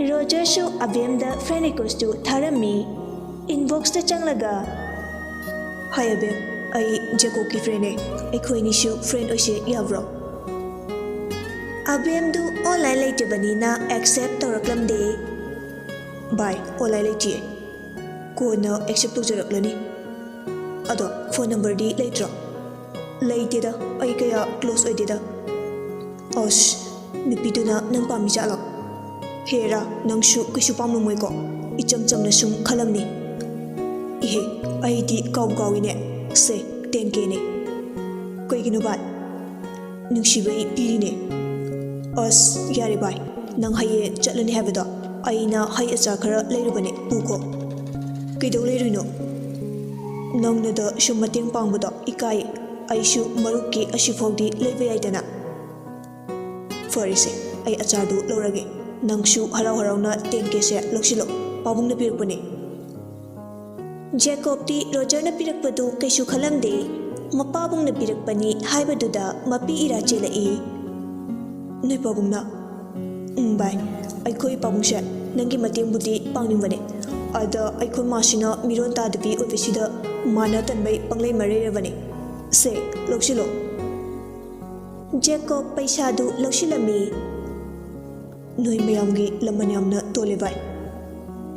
ꯔꯣꯖꯔꯁꯨ ꯑꯕꯦꯝꯗ friend requestꯇꯨ ꯊꯥꯔꯝꯃꯤ꯫ Inboxꯇ ꯆꯪꯂꯒ, "Hi ꯑꯕꯦꯝ, ꯑꯩ ꯖꯦꯀꯣꯕꯀꯤ friendꯅꯦ꯫ ꯑꯩꯈꯣꯏꯅꯤꯁꯨ friend ꯑꯣꯏꯁꯦ ꯌꯥꯕ꯭ꯔꯣ?" ꯑꯕꯦꯝꯗꯨ online ꯂꯩꯇꯕꯅꯤꯅ accept ꯇꯧꯔꯛꯂꯝꯗꯦ꯫ "ꯚꯥꯏ, online ꯂꯩꯇꯤꯌꯦ꯫ ꯀꯣꯟꯅ accept ꯇꯧꯖꯔꯛꯂꯅꯤ꯫ ꯑꯗꯣ phone numberꯗꯤ ꯂꯩꯇ꯭ꯔꯣ?" "ꯂꯩꯇꯦꯗ, ꯑꯩ ꯀꯌꯥ close ꯑꯣꯏꯗꯦꯗ꯫" "ꯑꯁ, ꯅꯨꯄꯤꯗꯨꯅ ꯅꯪ ꯄꯥꯝꯃꯤ ꯖꯥꯠꯂꯣ?" "ꯍꯦꯔꯥ, ꯅꯪꯁꯨ ꯀꯩꯁꯨ ꯄꯥꯝꯂꯝꯃꯣꯏꯀꯣ? ꯏꯆꯝ ꯆꯝꯅ ꯁꯨꯝ ꯈꯜꯂꯝꯅꯤ꯫" "ꯏꯍꯦ, ꯑꯩꯗꯤ ꯀꯥꯎ ꯀꯥꯎꯏꯅꯦ꯫ ꯁꯦ, ten Kꯅꯦ꯫" "ꯀꯩꯒꯤꯅꯣ ꯚꯥꯏ?" "ꯅꯨꯡꯁꯤꯕꯩ ꯄꯤꯔꯤꯅꯦ꯫" "ꯑꯁ, ꯌꯥꯔꯦ ꯚꯥꯏ, ꯅꯪ ꯍꯌꯦꯡ ꯆꯠꯂꯅꯤ ꯍꯥꯏꯕꯗꯣ, ꯑꯩꯅ ꯍꯩ ꯑꯆꯥ ꯈꯔ ꯂꯩꯔꯨꯕꯅꯦ, ꯄꯨꯈꯣ꯫" "ꯀꯩꯗꯧ ꯂꯩꯔꯨꯏꯅꯣ?" ꯅꯪꯅꯗ ꯁꯨꯝ ꯃꯇꯦꯡ ꯄꯥꯡꯕꯗꯣ ꯏꯀꯥꯏ꯫ ꯑꯩꯁꯨ ꯃꯔꯨꯞꯀꯤ ꯑꯁꯤꯐꯥꯎꯗꯤ ꯂꯩꯕ ꯌꯥꯏꯗꯅ꯫ ꯐꯔꯦꯁꯦ, ꯑꯩ ꯑꯆꯥꯔꯗꯨ ꯂꯧꯔꯒꯦ꯫ ꯅꯪꯁꯨ ꯍꯔꯥꯎ ꯍꯔꯥꯎꯅ ꯇꯦꯟ ꯀꯦꯁꯦ ꯂꯧꯁꯤꯜꯂꯣ꯫ ꯄꯥꯕꯨꯡꯅ ꯄꯤꯔꯛꯄꯅꯦ꯫ ꯖꯦꯀꯣꯕꯇꯤ ꯔꯣꯖꯔꯅ ꯄꯤꯔꯛꯄꯗꯨ ꯀꯩꯁꯨ ꯈꯜꯂꯝꯗꯦ꯫ ꯃꯄꯥꯕꯨꯡꯅ ꯄꯤꯔꯛꯄꯅꯤ ꯍꯥꯏꯕꯗꯨꯗ ꯃꯄꯤ ꯏꯔꯥ ꯆꯦꯜꯂꯛꯏ꯫ ꯅꯣꯏ ꯄꯥꯕꯨꯡꯅ? ꯎꯝ, ꯚꯥꯏ꯫ ꯑꯩꯈꯣꯏ ꯄꯥꯕꯨꯡꯁꯦ ꯅꯪꯒꯤ ꯃꯇꯦꯡꯕꯨꯗꯤ ꯄꯥꯡꯅꯤꯡꯕꯅꯦ꯫ ꯑꯗ ꯑꯩꯈꯣꯏ ꯃꯥꯁꯤꯅ ꯃꯤꯔꯣꯟ ꯇꯥꯗꯕꯤ ꯑꯣꯏꯕꯁꯤꯗ ꯃꯥꯅ ꯇꯟꯕꯩ ꯄꯪꯂꯩ ꯃꯔꯩꯔꯕꯅꯦ꯫ ꯁꯦ, ꯂꯧꯁꯤꯜꯂꯣ꯫ ꯖꯦꯀꯣꯕ ꯄꯩꯁꯥꯗꯨ ꯂꯧꯁꯤꯜꯂꯝꯃꯤ꯫ ꯅꯣꯏ ꯃꯌꯥꯝꯒꯤ ꯂꯃꯟ ꯌꯥꯝꯅ ꯇꯣꯜꯂꯦ ꯚꯥꯏ꯫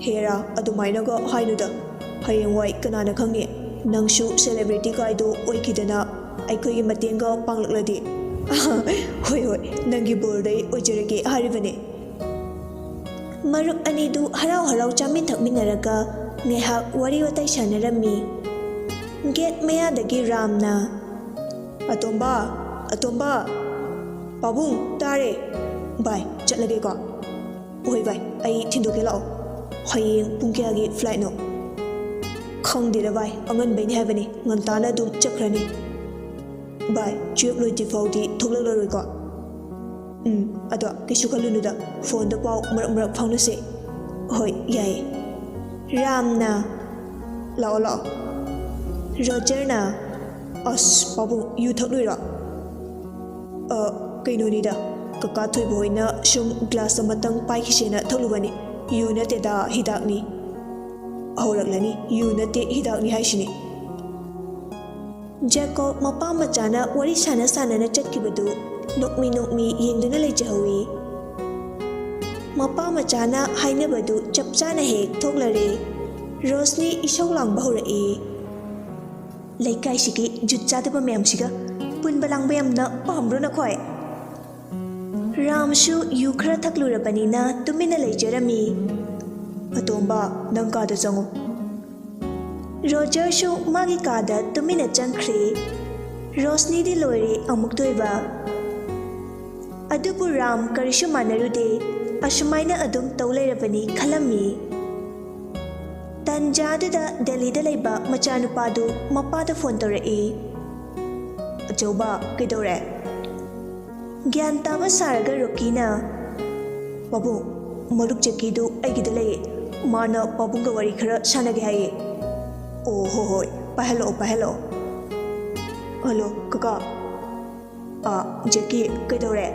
ꯍꯦꯔꯥ, ꯑꯗꯨꯃꯥꯏꯅꯒ ꯍꯥꯏꯅꯨꯗ꯫ ꯍꯌꯦꯡꯋꯥꯏ ꯀꯅꯥꯅ ꯈꯪꯅꯤ, ꯅꯪꯁꯨ ꯁꯦꯂꯦꯕ꯭ꯔꯤꯇꯤ ꯀꯥꯏꯗꯣ ꯑꯣꯏꯈꯤꯗꯅ ꯑꯩꯈꯣꯏꯒꯤ ꯃꯇꯦꯡꯒ ꯄꯥꯡꯂꯛꯂꯗꯤ꯫ ꯍꯣꯏ, ꯍꯣꯏ, ꯅꯪꯒꯤ ꯕꯣꯔꯗꯩ ꯑꯣꯏꯖꯔꯒꯦ ꯍꯥꯏꯔꯤꯕꯅꯦ꯫ ꯃꯔꯨꯞ ꯑꯅꯤꯗꯨ ꯍꯔꯥꯎ ꯍꯔꯥꯎ ꯆꯥꯃꯤꯟ ꯊꯛꯃꯤꯟꯅꯔꯒ ꯉꯥꯏꯍꯥꯛ ꯋꯥꯔꯤ ꯋꯥꯇꯥꯏ ꯁꯥꯟꯅꯔꯝꯃꯤ꯫ ꯒꯦꯠ ꯃꯌꯥꯗꯒꯤ ꯔꯥꯝꯅ, "ꯑꯇꯣꯝꯕ, ꯑꯇꯣꯝꯕ, ꯄꯥꯕꯨꯡ ꯇꯥꯔꯦ꯫ ꯚꯥꯏ, ꯆꯠꯂꯒꯦꯀꯣ?" "ꯍꯣꯏ ꯚꯥꯏ, ꯑꯩ ꯊꯤꯟꯗꯣꯛꯀꯦ ꯂꯥꯛꯑꯣ꯫ ꯍꯌꯦꯡ ꯄꯨꯡ ꯀꯌꯥꯒꯤ ꯐ꯭ꯂꯥꯏꯠꯅꯣ?" "ꯈꯪꯗꯦꯗ ꯚꯥꯏ, ꯑꯉꯟꯕꯩꯅꯦ ꯍꯥꯏꯕꯅꯤ, ꯉꯟꯇꯥꯅ ꯑꯗꯨꯝ ꯆꯠꯈ꯭ꯔꯅꯤ꯫ ꯚꯥꯏ, ꯇꯨꯌꯦꯜꯞ ꯂꯣꯏꯗ꯭ꯔꯤ ꯐꯥꯎꯗꯤ ꯊꯣꯛꯂꯛꯂꯔꯣꯏꯀꯣ?" "ꯎꯝ, ꯑꯗꯣ ꯀꯩꯁꯨ ꯈꯜꯂꯨꯅꯨꯗ, ꯐꯣꯟꯗ ꯄꯥꯎ ꯃꯔꯛ ꯃꯔꯛ ꯐꯥꯎꯅꯁꯦ꯫" "ꯍꯣꯏ, ꯌꯥꯏꯌꯦ꯫" ꯔꯥꯝꯅ, "ꯂꯥꯛꯑꯣ, ꯂꯥꯛꯑꯣ꯫ ꯔꯣꯖꯔꯅ, ꯑꯁ, ꯄꯥꯕꯨꯡ, ꯌꯨ ꯊꯛꯂꯨꯏꯔꯣ?" "ꯑ, ꯀꯩꯅꯣꯅꯤꯗ, ꯀꯀꯥ ꯊꯣꯏꯕ ꯍꯣꯏꯅ ꯁꯨꯝ ꯒ꯭ꯂꯥꯁ ꯑꯃꯇꯪ ꯄꯥꯏꯈꯤꯁꯦꯅ ꯊꯛꯂꯨꯕꯅꯤ꯫ ꯌꯨ ꯅꯠꯇꯦꯗ, ꯍꯤꯗꯥꯛꯅꯤ꯫" "ꯍꯧꯔꯛꯂꯅꯤ, ꯌꯨ ꯅꯠꯇꯦ, ꯍꯤꯗꯥꯛꯅꯤ ꯍꯥꯏꯁꯤꯅꯤ꯫" ꯖꯦꯀꯣꯕ ꯃꯄꯥ ꯃꯆꯥꯅ ꯋꯥꯔꯤ ꯁꯥꯟꯅ ꯁꯥꯟꯅꯅ ꯆꯠꯈꯤꯕꯗꯨ ꯅꯣꯛꯃꯤ ꯅꯣꯛꯃꯤ ꯌꯦꯡꯗꯨꯅ ꯂꯩꯖꯍꯧꯏ꯫ ꯃꯄꯥ ꯃꯆꯥꯅ ꯍꯥꯏꯅꯕꯗꯨ ꯆꯞ ꯆꯥꯅ ꯍꯦꯛ ꯊꯣꯛꯂꯔꯦ꯫ ꯔꯣꯁꯅꯤ ꯏꯁꯧ ꯂꯥꯡꯕ ꯍꯧꯔꯛꯏ꯫ "ꯂꯩꯀꯥꯏꯁꯤꯒꯤ ꯖꯨꯠ ꯆꯥꯗꯕ ꯃꯌꯥꯝꯁꯤꯒ ꯄꯨꯟꯕ ꯂꯥꯡꯕ ꯌꯥꯝꯅ ꯄꯥꯝꯕ꯭ꯔꯣ ꯅꯈꯣꯏ?" ꯔꯥꯝꯁꯨ ꯌꯨ ꯈꯔ ꯊꯛꯂꯨꯔꯕꯅꯤꯅ ꯇꯨꯃꯤꯟꯅ ꯂꯩꯖꯔꯝꯃꯤ꯫ "ꯑꯇꯣꯝꯕ, ꯅꯪ ꯀꯥꯗ ꯆꯪꯉꯨ꯫" ꯔꯣꯖꯔꯁꯨ ꯃꯥꯒꯤ ꯀꯥꯗ ꯇꯨꯃꯤꯟꯅ ꯆꯪꯈ꯭ꯔꯦ꯫ ꯔꯣꯁꯅꯤꯗꯤ ꯂꯣꯏꯔꯦ ꯑꯃꯨꯛꯇꯣꯏꯕ꯫ ꯑꯗꯨꯕꯨ ꯔꯥꯝ ꯀꯔꯤꯁꯨ ꯃꯥꯟꯅꯔꯨꯗꯦ, ꯑꯁꯨꯃꯥꯏꯅ ꯑꯗꯨꯝ ꯇꯧ ꯂꯩꯔꯕꯅꯤ ꯈꯜꯂꯝꯃꯤ꯫ ꯇꯟꯖꯥꯗꯨꯗ ꯗꯦꯜꯂꯤꯗ ꯂꯩꯕ ꯃꯆꯥꯅꯨꯄꯥꯗꯨ ꯃꯄꯥꯗ ꯐꯣꯟ ꯇꯧꯔꯛꯏ꯫ "ꯑꯆꯧꯕ, ꯀꯩꯗꯧꯔꯦ?" ꯒ꯭ꯌꯥꯟ ꯇꯥꯕ ꯁꯥꯔꯒ ꯔꯣꯀꯤꯅ, "ꯄꯥꯕꯨꯡ, ꯃꯔꯨꯞ ꯖꯦꯀꯤꯗꯨ ꯑꯩꯒꯤꯗ ꯂꯩꯌꯦ꯫ ꯃꯥꯅ ꯄꯥꯕꯨꯡꯒ ꯋꯥꯔꯤ ꯈꯔ ꯁꯥꯟꯅꯒꯦ ꯍꯥꯏꯌꯦ꯫" "ꯑꯣ, ꯍꯣ ꯍꯣꯏ, ꯄꯥꯏꯍꯜꯂꯛꯑꯣ, ꯄꯥꯏꯍꯜꯂꯛꯑꯣ꯫ ꯍꯜꯂꯣ, ꯀꯀꯥ꯫" "ꯑꯥ, ꯖꯦꯀꯤ, ꯀꯩꯗꯧꯔꯦ?"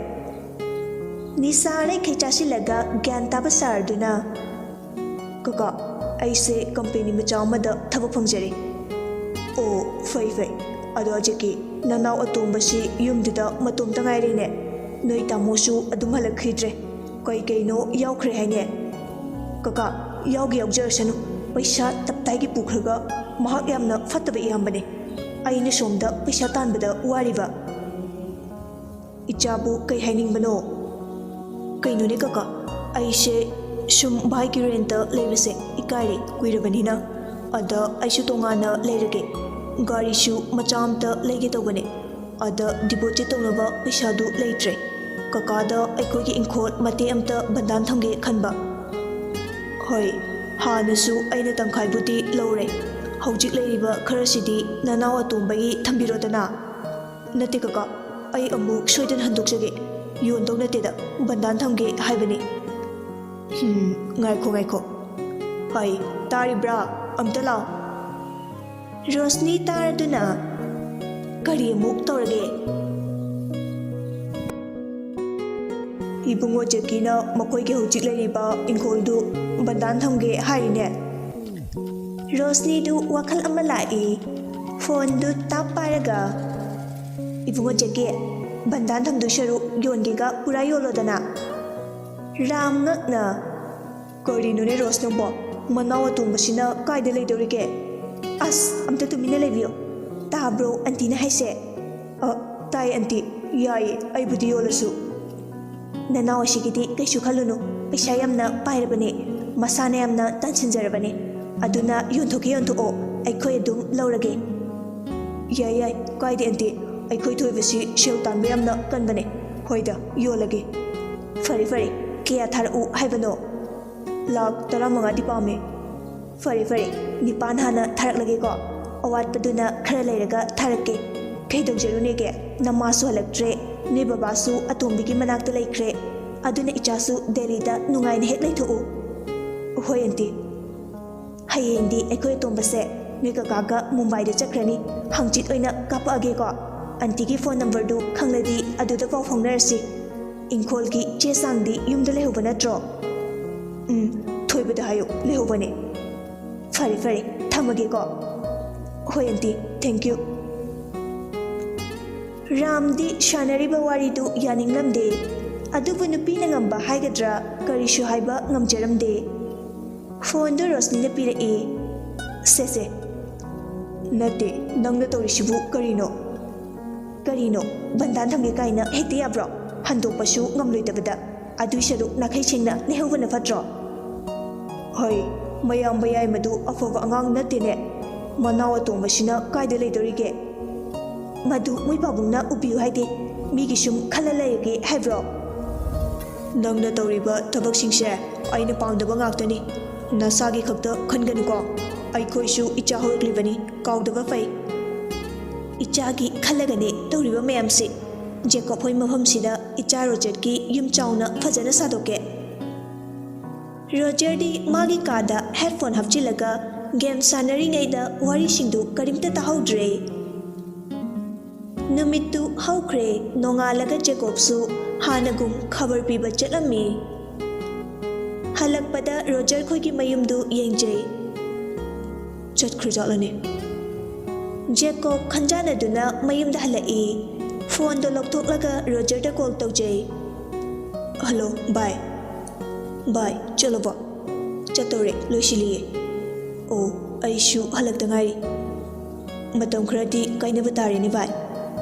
ꯅꯤꯁꯥ ꯂꯩꯈꯩ ꯆꯥꯁꯤꯜꯂꯒ ꯒ꯭ꯌꯥꯟ ꯇꯥꯕ ꯁꯥꯔꯗꯨꯅ, "ꯀꯀꯥ, ꯑꯩꯁꯦ ꯀꯝꯄꯦꯅꯤ ꯃꯆꯥ ꯑꯃꯗ ꯊꯕꯛ ꯐꯪꯖꯔꯦ꯫" "ꯑꯣ, ꯐꯩ, ꯐꯩ꯫ ꯑꯗꯣ ꯖꯦꯀꯤ, ꯅꯅꯥꯎ ꯑꯇꯣꯝꯕꯁꯤ ꯌꯨꯝꯗꯨꯗ ꯃꯇꯣꯝꯇ ꯉꯥꯏꯔꯦꯅꯦ꯫ ꯅꯣꯏ ꯇꯥꯃꯣꯁꯨ ꯑꯗꯨꯝ ꯍꯜꯂꯛꯈꯤꯗ꯭ꯔꯦ꯫ ꯀꯩ ꯀꯩꯅꯣ ꯌꯥꯎꯈ꯭ꯔꯦ ꯍꯥꯏꯅꯦ꯫" "ꯀꯀꯥ, ꯌꯥꯎꯒꯦ ꯌꯥꯎꯖꯔꯁꯅꯨ꯫ ꯄꯩꯁꯥ ꯇꯞꯇꯥꯏꯒꯤ ꯄꯨꯈ꯭ꯔꯒ ꯃꯍꯥꯛ ꯌꯥꯝꯅ ꯐꯠꯇꯕ ꯏꯌꯥꯝꯕꯅꯦ꯫ ꯑꯩꯅ ꯁꯣꯝꯗ ꯄꯩꯁꯥ ꯇꯥꯟꯕꯗ ꯋꯥꯔꯤꯕ꯫" "ꯏꯆꯥꯕꯨ ꯀꯩ ꯍꯥꯏꯅꯤꯡꯕꯅꯣ?" "ꯀꯩꯅꯣꯅꯦ ꯀꯀꯥ, ꯑꯩꯁꯦ ꯁꯨꯝ ꯚꯥꯏꯒꯤ ꯔꯦꯟꯇ ꯂꯩꯕꯁꯦ ꯏꯀꯥꯏꯔꯦ, ꯀꯨꯏꯔꯕꯅꯤꯅ꯫ ꯑꯗ ꯑꯩꯁꯨ ꯇꯣꯉꯥꯟꯅ ꯂꯩꯔꯒꯦ꯫ ꯒꯥꯔꯤꯁꯨ ꯃꯆꯥ ꯑꯝꯇ ꯂꯩꯒꯦ ꯇꯧꯕꯅꯦ꯫ ꯑꯗ ꯗꯤꯄꯣꯖꯤꯠ ꯇꯧꯅꯕ ꯄꯩꯁꯥꯗꯨ ꯂꯩꯇ꯭ꯔꯦ꯫ ꯀꯀꯥꯗ ꯑꯩꯈꯣꯏꯒꯤ ꯏꯪꯈꯣꯜ ꯃꯇꯦꯛ ꯑꯝꯇ ꯕꯟꯗꯥꯟ ꯊꯝꯒꯦ ꯈꯟꯕ꯫" "ꯍꯣꯏ, ꯍꯥꯟꯅꯁꯨ ꯑꯩꯅ ꯇꯪꯈꯥꯏꯕꯨꯗꯤ ꯂꯧꯔꯦ꯫ ꯍꯧꯖꯤꯛ ꯂꯩꯔꯤꯕ ꯈꯔꯁꯤꯗꯤ ꯅꯅꯥꯎ ꯑꯇꯣꯝꯕꯒꯤ ꯊꯝꯕꯤꯔꯣꯗꯅ꯫" "ꯅꯠꯇꯦ ꯀꯀꯥ, ꯑꯩ ꯑꯃꯨꯛ ꯁꯣꯏꯗꯅ ꯍꯟꯗꯣꯛꯆꯒꯦ꯫ ꯌꯣꯟꯗꯧ ꯅꯠꯇꯦꯗ, ꯕꯟꯗꯥꯟ ꯊꯝꯒꯦ ꯍꯥꯏꯕꯅꯤ꯫" "ꯍꯝ, ꯉꯥꯏꯈꯣ, ꯉꯥꯏꯈꯣ꯫ ꯍꯩ, ꯇꯥꯔꯤꯕ꯭ꯔꯥ? ꯑꯝꯇ ꯂꯥꯎ꯫" ꯔꯣꯁꯅꯤ ꯇꯥꯔꯗꯨꯅ, "ꯀꯔꯤ ꯑꯃꯨꯛ ꯇꯧꯔꯒꯦ?" "ꯏꯕꯨꯡꯉꯣ ꯖꯦꯀꯤꯅ ꯃꯈꯣꯏꯒꯤ ꯍꯧꯖꯤꯛ ꯂꯩꯔꯤꯕ ꯏꯪꯈꯣꯜꯗꯨ ꯕꯟꯗꯥꯟ ꯊꯝꯒꯦ ꯍꯥꯏꯔꯤꯅꯦ꯫" ꯔꯣꯁꯅꯤꯗꯨ ꯋꯥꯈꯜ ꯑꯃ ꯂꯥꯛꯏ꯫ ꯐꯣꯟꯗꯨ ꯇꯥꯞ ꯄꯥꯏꯔꯒ, "ꯏꯕꯨꯡꯉꯣ ꯖꯦꯀꯤ, ꯕꯟꯗꯥꯟ ꯊꯝꯗꯣꯏ ꯁꯔꯨꯛ ꯌꯣꯟꯒꯦꯒ ꯄꯨꯔꯥ ꯌꯣꯜꯂꯣꯗꯅ꯫" ꯔꯥꯝ ꯉꯛꯅ, "ꯀꯔꯤꯅꯣꯅꯦ ꯔꯣꯁ ꯅꯪꯕꯣ? ꯃꯅꯥꯎ ꯑꯇꯣꯝꯕꯁꯤꯅ ꯀꯥꯏꯗ ꯂꯩꯗꯧꯔꯤꯒꯦ?" "ꯑꯁ, ꯑꯝꯇ ꯇꯨꯃꯤꯟꯅ ꯂꯩꯕꯤꯌꯣ꯫ ꯇꯥꯕ꯭ꯔꯣ ꯑꯟꯇꯤꯅ ꯍꯥꯏꯁꯦ?" "ꯑ, ꯇꯥꯏ ꯑꯟꯇꯤ꯫ ꯌꯥꯏꯌꯦ, ꯑꯩꯕꯨꯗꯤ ꯌꯣꯜꯂꯁꯨ꯫" "ꯅꯅꯥꯎ ꯑꯁꯤꯒꯤꯗꯤ ꯀꯩꯁꯨ ꯈꯜꯂꯨꯅꯨ, ꯄꯩꯁꯥ ꯌꯥꯝꯅ ꯄꯥꯏꯔꯕꯅꯦ, ꯃꯁꯥꯅ ꯌꯥꯝꯅ ꯇꯥꯟꯁꯤꯟꯖꯔꯕꯅꯦ꯫ ꯑꯗꯨꯅ ꯌꯣꯟꯊꯣꯛꯀꯦ ꯌꯣꯟꯊꯣꯛꯑꯣ, ꯑꯩꯈꯣꯏ ꯑꯗꯨꯝ ꯂꯧꯔꯒꯦ꯫" "ꯌꯥꯏ ꯌꯥꯏ, ꯀꯥꯏꯗꯦ ꯑꯟꯇꯤ, ꯑꯩꯈꯣꯏ ꯊꯣꯏꯕꯁꯤ ꯁꯦꯜ ꯇꯥꯟꯕ ꯌꯥꯝꯅ ꯀꯟꯕꯅꯦ꯫ ꯍꯣꯏꯗ, ꯌꯣꯜꯂꯒꯦ꯫" "ꯐꯔꯦ ꯐꯔꯦ, ꯀꯌꯥ ꯊꯥꯔꯛꯎ ꯍꯥꯏꯕꯅꯣ?" "ꯂꯥꯛ ꯇꯔꯥꯃꯉꯥꯗꯤ ꯄꯥꯝꯃꯦ꯫" ꯐꯔꯦ ꯐꯔꯦ, ꯅꯤꯄꯥꯟ ꯍꯥꯟꯅ ꯊꯥꯔꯛꯂꯒꯦꯀꯣ꯫ ꯑꯋꯥꯠꯄꯗꯨꯅ ꯈꯔ ꯂꯩꯔꯒ ꯊꯥꯔꯛꯀꯦ꯫ ꯀꯩꯗꯧꯖꯔꯨꯅꯦꯒꯦ? ꯅꯃꯥꯁꯨ ꯍꯜꯂꯛꯇ꯭ꯔꯦ, ꯅꯣꯏ ꯕꯕꯥꯁꯨ ꯑꯇꯣꯝꯕꯤꯒꯤ ꯃꯅꯥꯛꯇ ꯂꯩꯈ꯭ꯔꯦ꯫ ꯑꯗꯨꯅ ꯏꯆꯥꯁꯨ ꯗꯦꯜꯂꯤꯗ ꯅꯨꯡꯉꯥꯏꯅ ꯍꯦꯛ ꯂꯩꯊꯣꯛꯎ꯫ ꯍꯣꯏ ꯑꯟꯇꯤ꯫ ꯍꯌꯦꯡꯗꯤ ꯑꯩꯈꯣꯏ ꯑꯇꯣꯝꯕꯁꯦ ꯅꯣꯏ ꯀꯀꯥꯒ ꯃꯨꯝꯕꯥꯏꯗ ꯆꯠꯈ꯭ꯔꯅꯤ꯫ ꯍꯪꯆꯤꯠ ꯑꯣꯏꯅ ꯀꯥꯞꯄꯛꯑꯒꯦꯀꯣ꯫ ꯑꯟꯇꯤꯒꯤ ꯐꯣꯟ ꯅꯝꯕꯔꯗꯨ ꯈꯪꯂꯗꯤ ꯑꯗꯨꯗ ꯄꯥꯎ ꯐꯥꯎꯅꯔꯁꯤ꯫ ꯏꯪꯈꯣꯜꯒꯤ ꯆꯦ ꯆꯥꯡꯗꯤ ꯌꯨꯝꯗ ꯂꯩꯍꯧꯕ ꯅꯠꯇ꯭ꯔꯣ? ꯎꯝ, ꯊꯣꯏꯕꯗ ꯍꯥꯏꯌꯨ, ꯂꯩꯍꯧꯕꯅꯦ꯫ ꯐꯔꯦ ꯐꯔꯦ, ꯊꯝꯃꯒꯦꯀꯣ꯫ ꯍꯣꯏ ꯑꯟꯇꯤ, thank you꯫ ꯔꯥꯝꯗꯤ ꯁꯥꯟꯅꯔꯤꯕ ꯋꯥꯔꯤꯗꯨ ꯌꯥꯅꯤꯡꯂꯝꯗꯦ, ꯑꯗꯨꯕꯨ ꯅꯨꯄꯤꯅ ꯉꯝꯕ ꯍꯥꯏꯒꯗ꯭ꯔꯥ, ꯀꯔꯤꯁꯨ ꯍꯥꯏꯕ ꯉꯝꯖꯔꯝꯗꯦ꯫ ꯐꯣꯟꯗꯨ ꯔꯣꯁꯅꯤꯅ ꯄꯤꯔꯛꯏ꯫ ꯁꯦ ꯁꯦ꯫ ꯅꯠꯇꯦ, ꯅꯪꯅ ꯇꯧꯔꯤꯁꯤꯕꯨ ꯀꯔꯤꯅꯣ? ꯀꯔꯤꯅꯣ? ꯕꯟꯗꯥꯟ ꯊꯝꯒꯦ ꯀꯥꯏꯅ ꯍꯦꯛꯇ ꯌꯥꯕ꯭ꯔꯣ? ꯍꯟꯗꯣꯛꯄꯁꯨ ꯉꯝꯂꯣꯏꯗꯕꯗ꯫ ꯑꯗꯨꯏ ꯁꯔꯨꯛ ꯅꯥꯈꯩ ꯁꯦꯡꯅ ꯂꯩꯍꯧꯕꯅ ꯐꯠꯇ꯭ꯔꯣ? ꯍꯣꯏ, ꯃꯌꯥꯝꯕ ꯌꯥꯏꯃꯗꯨ ꯑꯐꯕ ꯑꯉꯥꯡ ꯅꯠꯇꯦꯅꯦ꯫ ꯃꯅꯥꯎ ꯑꯇꯣꯝꯕꯁꯤꯅ ꯀꯥꯏꯗ ꯂꯩꯗꯣꯔꯤꯒꯦ? ꯃꯗꯨ ꯃꯣꯏ ꯄꯥꯕꯨꯡꯅ ꯎꯕꯤꯌꯨ ꯍꯥꯏꯗꯦ꯫ ꯃꯤꯒꯤ ꯁꯨꯝ ꯈꯜꯂ ꯂꯩꯔꯒꯦ ꯍꯥꯏꯕ꯭ꯔꯣ? ꯅꯪꯅ ꯇꯧꯔꯤꯕ ꯊꯕꯛꯁꯤꯡꯁꯦ ꯑꯩꯅ ꯄꯥꯝꯗꯕ ꯉꯥꯛꯇꯅꯤ꯫ ꯅꯁꯥꯒꯤ ꯈꯛꯇ ꯈꯟꯒꯅꯨꯀꯣ꯫ ꯑꯩꯈꯣꯏꯁꯨ ꯏꯆꯥ ꯍꯧꯔꯛꯂꯤꯕꯅꯤ, ꯀꯥꯎꯗꯕ ꯐꯩ꯫ ꯏꯆꯥꯒꯤ ꯈꯜꯂꯒꯅꯦ ꯇꯧꯔꯤꯕ ꯃꯌꯥꯝꯁꯤ꯫ ꯖꯦꯀꯣꯕ ꯍꯣꯏ ꯃꯐꯝꯁꯤꯗ ꯏꯆꯥ ꯔꯣꯖꯔꯒꯤ ꯌꯨꯝ ꯆꯥꯎꯅ ꯐꯖꯅ ꯁꯥꯗꯣꯛꯀꯦ꯫ ꯔꯣꯖꯔꯗꯤ ꯃꯥꯒꯤ ꯀꯥꯗ ꯍꯦꯗꯐꯣꯟ ꯍꯥꯞꯆꯤꯜꯂꯒ ꯒꯦꯝ ꯁꯥꯟꯅꯔꯤꯉꯩꯗ ꯋꯥꯔꯤꯁꯤꯡꯗꯨ ꯀꯔꯤꯝꯇ ꯇꯥꯍꯧꯗ꯭ꯔꯦ꯫ ꯅꯨꯃꯤꯠꯇꯨ ꯍꯧꯈ꯭ꯔꯦ꯫ ꯅꯣꯡꯉꯥꯜꯂꯒ ꯖꯦꯀꯣꯕꯁꯨ ꯍꯥꯟꯅꯒꯨꯝ ꯈꯕꯔ ꯄꯤꯕ ꯆꯠꯂꯝꯃꯤ꯫ ꯍꯜꯂꯛꯄꯗ ꯔꯣꯖꯔ ꯈꯣꯏꯒꯤ ꯃꯌꯨꯝꯗꯨ ꯌꯦꯡꯖꯩ꯫ ꯆꯠꯈ꯭ꯔꯖꯥꯠꯂꯅꯦ? ꯖꯦꯀꯣꯕ ꯈꯟꯖꯥꯟꯅꯗꯨꯅ ꯃꯌꯨꯝꯗ ꯍꯜꯂꯛꯏ꯫ ꯐꯣꯟꯗꯣ ꯂꯧꯊꯣꯛꯂꯒ ꯔꯣꯖꯔꯗ ꯀꯣꯜ ꯇꯧꯖꯩ꯫ ꯍꯜꯂꯣ, ꯚꯥꯏ꯫ ꯚꯥꯏ, ꯆꯠꯂꯕꯣ? ꯆꯠꯇꯧꯔꯦ, ꯂꯣꯏꯁꯤꯜꯂꯤꯌꯦ꯫ ꯑꯣ, ꯑꯩꯁꯨ ꯍꯜꯂꯛꯇ ꯉꯥꯏꯔꯤ꯫ ꯃꯇꯝ ꯈꯔꯗꯤ ꯀꯥꯏꯅꯕ ꯇꯥꯔꯦꯅꯦ, ꯚꯥꯏ꯫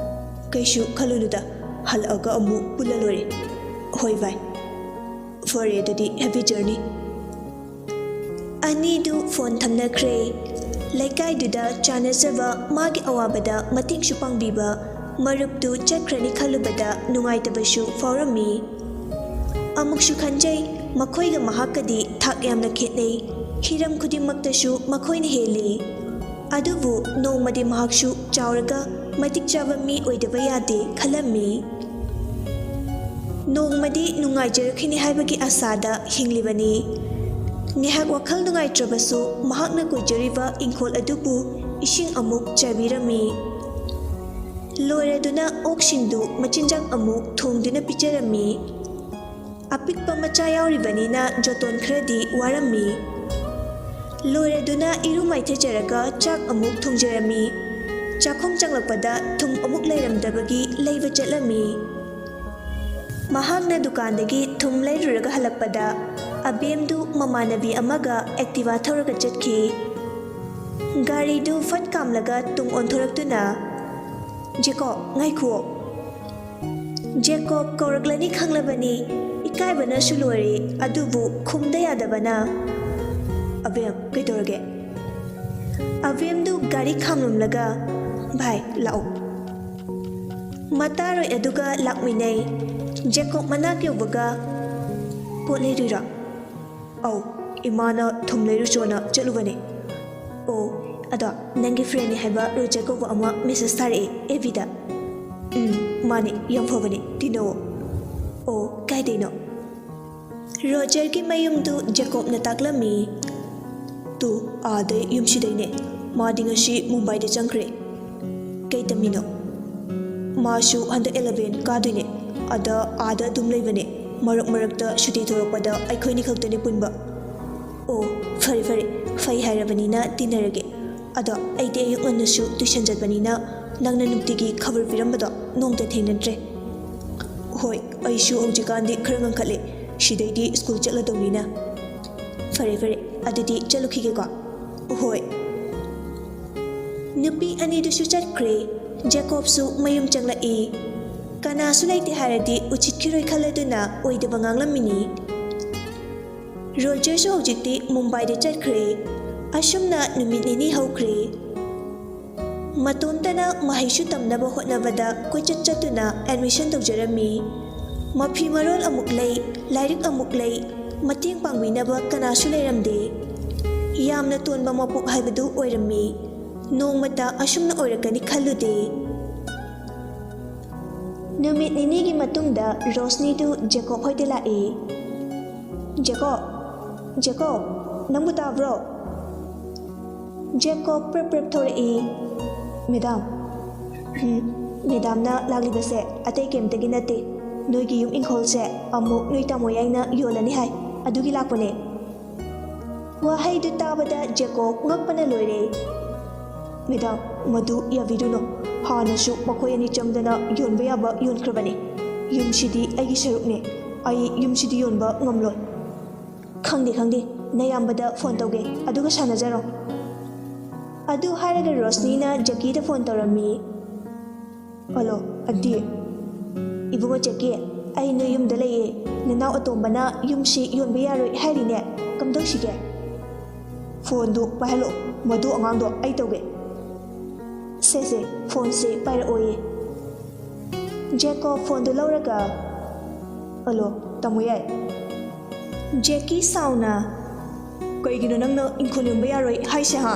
ꯀꯩꯁꯨ ꯈꯜꯂꯨꯅꯨꯗ, ꯍꯜꯂꯛꯑꯒ ꯑꯃꯨꯛ ꯄꯨꯜꯂ ꯂꯣꯏꯔꯦ꯫ ꯍꯣꯏ, ꯚꯥꯏ꯫ ꯐꯔꯦ, ꯑꯗꯨꯗꯤ happy journey꯫ ꯑꯅꯤꯗꯨ ꯐꯣꯟ ꯊꯝꯅꯈ꯭ꯔꯦ꯫ ꯂꯩꯀꯥꯏꯗꯨꯗ ꯆꯥꯟꯅꯖꯕ, ꯃꯥꯒꯤ ꯑꯋꯥꯕꯗ ꯃꯇꯦꯡꯁꯨ ꯄꯥꯡꯕꯤꯕ ꯃꯔꯨꯞꯇꯨ ꯆꯠꯈ꯭ꯔꯅꯤ ꯈꯜꯂꯨꯕꯗ ꯅꯨꯡꯉꯥꯏꯇꯕꯁꯨ ꯐꯥꯎꯔꯝꯃꯤ꯫ ꯑꯃꯨꯛꯁꯨ ꯈꯟꯖꯩ, ꯃꯈꯣꯏꯒ ꯃꯍꯥꯛꯀꯗꯤ ꯊꯥꯛ ꯌꯥꯝꯅ ꯈꯦꯠꯅꯩ꯫ ꯍꯤꯔꯝ ꯈꯨꯗꯤꯡꯃꯛꯇꯁꯨ ꯃꯈꯣꯏꯅ ꯍꯦꯜꯂꯤ꯫ ꯑꯗꯨꯕꯨ ꯅꯣꯡꯃꯗꯤ ꯃꯍꯥꯛꯁꯨ ꯆꯥꯎꯔꯒ ꯃꯇꯤꯛ ꯆꯥꯕ ꯃꯤ ꯑꯣꯏꯗꯕ ꯌꯥꯗꯦ ꯈꯜꯂꯝꯃꯤ꯫ ꯅꯣꯡꯃꯗꯤ ꯅꯨꯡꯉꯥꯏꯖꯔꯛꯈꯤꯅꯤ ꯍꯥꯏꯕꯒꯤ ꯑꯁꯥꯗ ꯍꯤꯡꯂꯤꯕꯅꯤ꯫ ꯉꯥꯏꯍꯥꯛ ꯋꯥꯈꯜ ꯅꯨꯡꯉꯥꯏꯇ꯭ꯔꯕꯁꯨ ꯃꯍꯥꯛꯅ ꯀꯣꯏꯖꯔꯤꯕ ꯏꯪꯈꯣꯜ ꯑꯗꯨꯕꯨ ꯏꯁꯤꯡ ꯑꯃꯨꯛ ꯆꯥꯏꯕꯤꯔꯝꯃꯤ꯫ ꯂꯣꯏꯔꯗꯨꯅ ꯑꯣꯛꯁꯤꯡꯗꯨ ꯃꯆꯤꯟꯖꯥꯛ ꯑꯃꯨꯛ ꯊꯣꯡꯗꯨꯅ ꯄꯤꯖꯔꯝꯃꯤ꯫ ꯑꯄꯤꯛꯄ ꯃꯆꯥ ꯌꯥꯎꯔꯤꯕꯅꯤꯅ ꯖꯣꯇꯣꯟ ꯈꯔꯗꯤ ꯋꯥꯔꯝꯃꯤ꯫ ꯂꯣꯏꯔꯗꯨꯅ ꯏꯔꯨ ꯃꯥꯏꯊꯖꯔꯒ ꯆꯥꯛ ꯑꯃꯨꯛ ꯊꯣꯡꯖꯔꯝꯃꯤ꯫ ꯆꯥꯛꯈꯨꯝ ꯆꯪꯂꯛꯄꯗ ꯊꯨꯝ ꯑꯃꯨꯛ ꯂꯩꯔꯝꯗꯕꯒꯤ ꯂꯩꯕ ꯆꯠꯂꯝꯃꯤ꯫ ꯃꯍꯥꯛꯅ ꯗꯨꯀꯥꯟꯗꯒꯤ ꯊꯨꯝ ꯂꯩꯔꯨꯔꯒ ꯍꯜꯂꯛꯄꯗ ꯑꯕꯦꯝꯗꯨ ꯃꯃꯥꯟꯅꯕꯤ ꯑꯃꯒ ꯑꯦꯛꯇꯤꯚꯥ ꯊꯧꯔꯒ ꯆꯠꯈꯤ꯫ ꯒꯥꯔꯤꯗꯨ ꯐꯠ ꯀꯥꯝꯂꯒ ꯇꯨꯡ ꯑꯣꯟꯊꯣꯔꯛꯇꯨꯅ, "ꯖꯦꯀꯣꯕ, ꯉꯥꯏꯈꯨꯑꯣ!" ꯖꯦꯀꯣꯕ ꯀꯧꯔꯛꯂꯅꯤ ꯈꯪꯂꯕꯅꯤ꯫ ꯏꯀꯥꯏꯕꯅꯁꯨ ꯂꯣꯏꯔꯦ, ꯑꯗꯨꯕꯨ ꯈꯨꯝꯗ ꯌꯥꯗꯕꯅ, "ꯑꯕꯦꯝ, ꯀꯩꯗꯧꯔꯒꯦ?" ꯑꯕꯦꯝꯗꯨ ꯒꯥꯔꯤ ꯈꯥꯝꯂꯝꯂꯒ, "ꯚꯥꯏ, ꯂꯥꯛꯑꯣ꯫" ꯃꯇꯥꯔꯣꯏ ꯑꯗꯨꯒ ꯂꯥꯛꯃꯤꯟꯅꯩ꯫ ꯖꯦꯀꯣꯕ ꯃꯅꯥꯛ ꯌꯧꯕꯒ, "ꯄꯣꯠ ꯂꯩꯔꯨꯏꯔꯣ?" "ꯑꯧ, ꯏꯃꯥꯅ ꯊꯨꯝ ꯂꯩꯔꯨꯆꯣꯅ ꯆꯠꯂꯨꯕꯅꯦ꯫" "ꯑꯣ, ꯑꯗꯣ ꯅꯪꯒꯤ ꯐ꯭ꯔꯦꯟꯅꯤ ꯍꯥꯏꯕ ꯔꯣꯖꯔ ꯀꯧꯕ ꯑꯃ ꯃꯦꯁꯦꯖ ꯊꯥꯔꯛꯑꯦ ꯑꯦꯐ ꯕꯤꯗ꯫" "ꯎꯝ, ꯃꯥꯅꯦ, ꯌꯥꯝ ꯐꯕꯅꯦ, ꯇꯤꯟꯅꯧꯑꯣ꯫" "ꯑꯣ, ꯀꯥꯏꯗꯩꯅꯣ?" ꯔꯣꯖꯔꯒꯤ ꯃꯌꯨꯝꯗꯨ ꯖꯦꯀꯣꯕꯅ ꯇꯥꯛꯂꯝꯃꯤ꯫ "ꯇꯨ, ꯑꯥꯗꯩ, ꯌꯨꯝꯁꯤꯗꯩꯅꯦ꯫ ꯃꯥꯗꯤ ꯉꯁꯤ ꯃꯨꯝꯕꯥꯏꯗ ꯆꯪꯈ꯭ꯔꯦ꯫" "ꯀꯩ ꯇꯝꯃꯤꯅꯣ?" "ꯃꯥꯁꯨ ꯍꯟꯗꯛ ꯑꯦꯂꯚꯦꯟ ꯀꯥꯗꯣꯏꯅꯦ꯫ ꯑꯗ ꯑꯥꯗ ꯑꯗꯨꯝ ꯂꯩꯕꯅꯦ꯫ ꯃꯔꯛ ꯃꯔꯛꯇ ꯁꯨꯇꯤ ꯊꯣꯛꯂꯛꯄꯗ ꯑꯩꯈꯣꯏꯅꯤ ꯈꯛꯇꯅꯦ ꯄꯨꯟꯕ꯫" "ꯑꯣ, ꯐꯔꯦ ꯐꯔꯦ, ꯐꯩ ꯍꯥꯏꯔꯕꯅꯤꯅ ꯇꯤꯟꯅꯔꯒꯦ꯫ ꯑꯗꯣ ꯑꯩꯗꯤ ꯑꯌꯨꯛ ꯉꯟꯅꯁꯨ ꯇꯨꯏꯁꯟ ꯆꯠꯄꯅꯤꯅ ꯅꯪꯅ ꯅꯨꯡꯇꯤꯒꯤ ꯈꯕꯔ ꯄꯤꯔꯝꯕꯗꯣ ꯅꯣꯡꯇ ꯊꯦꯡꯅꯗ꯭ꯔꯦ꯫" "ꯍꯣꯏ, ꯑꯩꯁꯨ ꯍꯧꯖꯤꯛꯀꯥꯟꯗꯤ ꯈꯔ ꯉꯟꯈꯠꯂꯦ꯫ ꯁꯤꯗꯩꯗꯤ ꯁ꯭ꯀꯨꯜ ꯆꯠꯂꯗꯧꯅꯤꯅ꯫" "ꯐꯔꯦ ꯐꯔꯦ, ꯑꯗꯨꯗꯤ ꯆꯠꯂꯨꯈꯤꯒꯦꯀꯣ꯫" "ꯍꯣꯏ꯫" ꯅꯨꯄꯤ ꯑꯅꯤꯗꯨꯁꯨ ꯆꯠꯈ꯭ꯔꯦ꯫ ꯖꯦꯀꯣꯕꯁꯨ ꯃꯌꯨꯝ ꯆꯪꯂꯛꯏ꯫ ꯀꯅꯥꯁꯨ ꯂꯩꯇꯦ ꯍꯥꯏꯔꯗꯤ ꯎꯁꯤꯠꯈꯤꯔꯣꯏ ꯈꯜꯂꯗꯨꯅ ꯑꯣꯏꯗꯕ ꯉꯥꯡꯂꯝꯃꯤꯅꯤ꯫ ꯔꯣꯖꯔꯁꯨ ꯍꯧꯖꯤꯛꯇꯤ ꯃꯨꯝꯕꯥꯏꯗ ꯆꯠꯈ꯭ꯔꯦ꯫ ꯑꯁꯨꯝꯅ ꯅꯨꯃꯤꯠ ꯅꯤꯅꯤ ꯍꯧꯈ꯭ꯔꯦ꯫ ꯃꯇꯣꯝꯇꯅ ꯃꯍꯩꯁꯨ ꯇꯝꯅꯕ ꯍꯣꯠꯅꯕꯗ ꯀꯣꯏꯆꯠ ꯆꯠꯇꯨꯅ ꯑꯦꯗꯃꯤꯁꯟ ꯇꯧꯖꯔꯝꯃꯤ꯫ ꯃꯐꯤ ꯃꯔꯣꯜ ꯑꯃꯨꯛ ꯂꯩ, ꯂꯥꯏꯔꯤꯛ ꯑꯃꯨꯛ ꯂꯩ, ꯃꯇꯦꯡ ꯄꯥꯡꯕꯤꯅꯕ ꯀꯅꯥꯁꯨ ꯂꯩꯔꯝꯗꯦ꯫ ꯌꯥꯝꯅ ꯇꯣꯟꯕ ꯃꯄꯣꯛ ꯍꯥꯏꯕꯗꯨ ꯑꯣꯏꯔꯝꯃꯤ꯫ ꯅꯣꯡꯃꯇ ꯑꯁꯨꯝꯅ ꯑꯣꯏꯔꯛꯀꯅꯤ ꯈꯜꯂꯨꯗꯦ꯫ ꯅꯨꯃꯤꯠ ꯅꯤꯅꯤꯒꯤ ꯃꯇꯨꯡꯗ ꯔꯣꯁꯅꯤꯗꯨ ꯖꯦꯀꯣꯕ ꯍꯣꯏꯗ ꯂꯥꯛꯏ꯫ "ꯖꯦꯀꯣꯕ, ꯖꯦꯀꯣꯕ, ꯅꯪꯕꯨ ꯇꯥꯕ꯭ꯔꯣ?" ꯖꯦꯀꯣꯕ ꯄ꯭ꯔꯞ ꯄ꯭ꯔꯞ ꯊꯣꯔꯛꯏ꯫ "ꯃꯦꯗꯥꯝ, ꯎꯝ, ꯃꯦꯗꯥꯝꯅ ꯂꯥꯛꯂꯤꯕꯁꯦ ꯑꯇꯩ ꯀꯩꯝꯇꯒꯤ ꯅꯠꯇꯦ꯫ ꯅꯣꯏꯒꯤ ꯌꯨꯝ ꯏꯪꯈꯣꯜꯁꯦ ꯑꯃꯨꯛ ꯅꯣꯏ ꯇꯥꯃꯣ ꯌꯥꯏꯅ ꯌꯣꯜꯂꯅꯤ ꯍꯥꯏ, ꯑꯗꯨꯒꯤ ꯂꯥꯛꯄꯅꯦ꯫" ꯋꯥꯍꯩꯗꯨ ꯇꯥꯕꯗ ꯖꯦꯀꯣꯕ ꯉꯛꯄꯅ ꯂꯣꯏꯔꯦ꯫ "ꯃꯦꯗꯥꯝ, ꯃꯗꯨ ꯌꯥꯕꯤꯔꯨꯅꯨ꯫ ꯍꯥꯟꯅꯁꯨ ꯃꯈꯣꯏ ꯑꯅꯤ ꯆꯪꯗꯅ ꯌꯣꯟꯕ ꯌꯥꯕ ꯌꯣꯟꯈ꯭ꯔꯕꯅꯤ꯫ ꯌꯨꯝꯁꯤꯗꯤ ꯑꯩꯒꯤ ꯁꯔꯨꯛꯅꯦ꯫ ꯑꯩ ꯌꯨꯝꯁꯤꯗꯤ ꯌꯣꯟꯕ ꯉꯝꯂꯣꯏ꯫" "ꯈꯪꯗꯦ, ꯈꯪꯗꯦ꯫ ꯅꯌꯥꯝꯕꯗ ꯐꯣꯟ ꯇꯧꯒꯦ, ꯑꯗꯨꯒ ꯁꯥꯟꯅꯖꯔꯣ꯫" ꯑꯗꯨ ꯍꯥꯏꯔꯒ ꯔꯣꯁꯅꯤꯅ ꯖꯦꯀꯤꯗ ꯐꯣꯟ ꯇꯧꯔꯝꯃꯤ꯫ "Hello, aunty." "ꯏꯕꯨꯡꯉꯣ ꯖꯦꯀꯤ, ꯑꯩ ꯅꯣꯏ ꯌꯨꯝꯗ ꯂꯩꯌꯦ꯫ ꯅꯅꯥꯎ ꯑꯇꯣꯝꯕꯅ ꯌꯨꯝꯁꯤ ꯌꯣꯟꯕ ꯌꯥꯔꯣꯏ ꯍꯥꯏꯔꯤꯅꯦ꯫ ꯀꯝꯗꯧꯁꯤꯒꯦ?" "ꯐꯣꯟꯗꯨ ꯄꯥꯏꯍꯜꯂꯛꯑꯣ, ꯃꯗꯨ ꯑꯉꯥꯡꯗꯣ ꯑꯩ ꯇꯧꯒꯦ꯫" "ꯁꯦ, ꯁꯦ, ꯐꯣꯟꯁꯦ ꯄꯥꯏꯔꯛꯑꯣꯌꯦ꯫" ꯖꯦꯀꯣꯕ ꯐꯣꯟꯗꯨ ꯂꯧꯔꯒ, "ꯍꯜꯂꯣ, ꯇꯥꯃꯣ ꯌꯥꯏ꯫" ꯖꯦꯀꯤ ꯁꯥꯎꯅ, "ꯀꯩꯒꯤꯅꯣ ꯅꯪꯅ ꯏꯪꯈꯣꯜ ꯌꯣꯟꯕ ꯌꯥꯔꯣꯏ ꯍꯥꯏꯁꯦ, ꯍꯥ?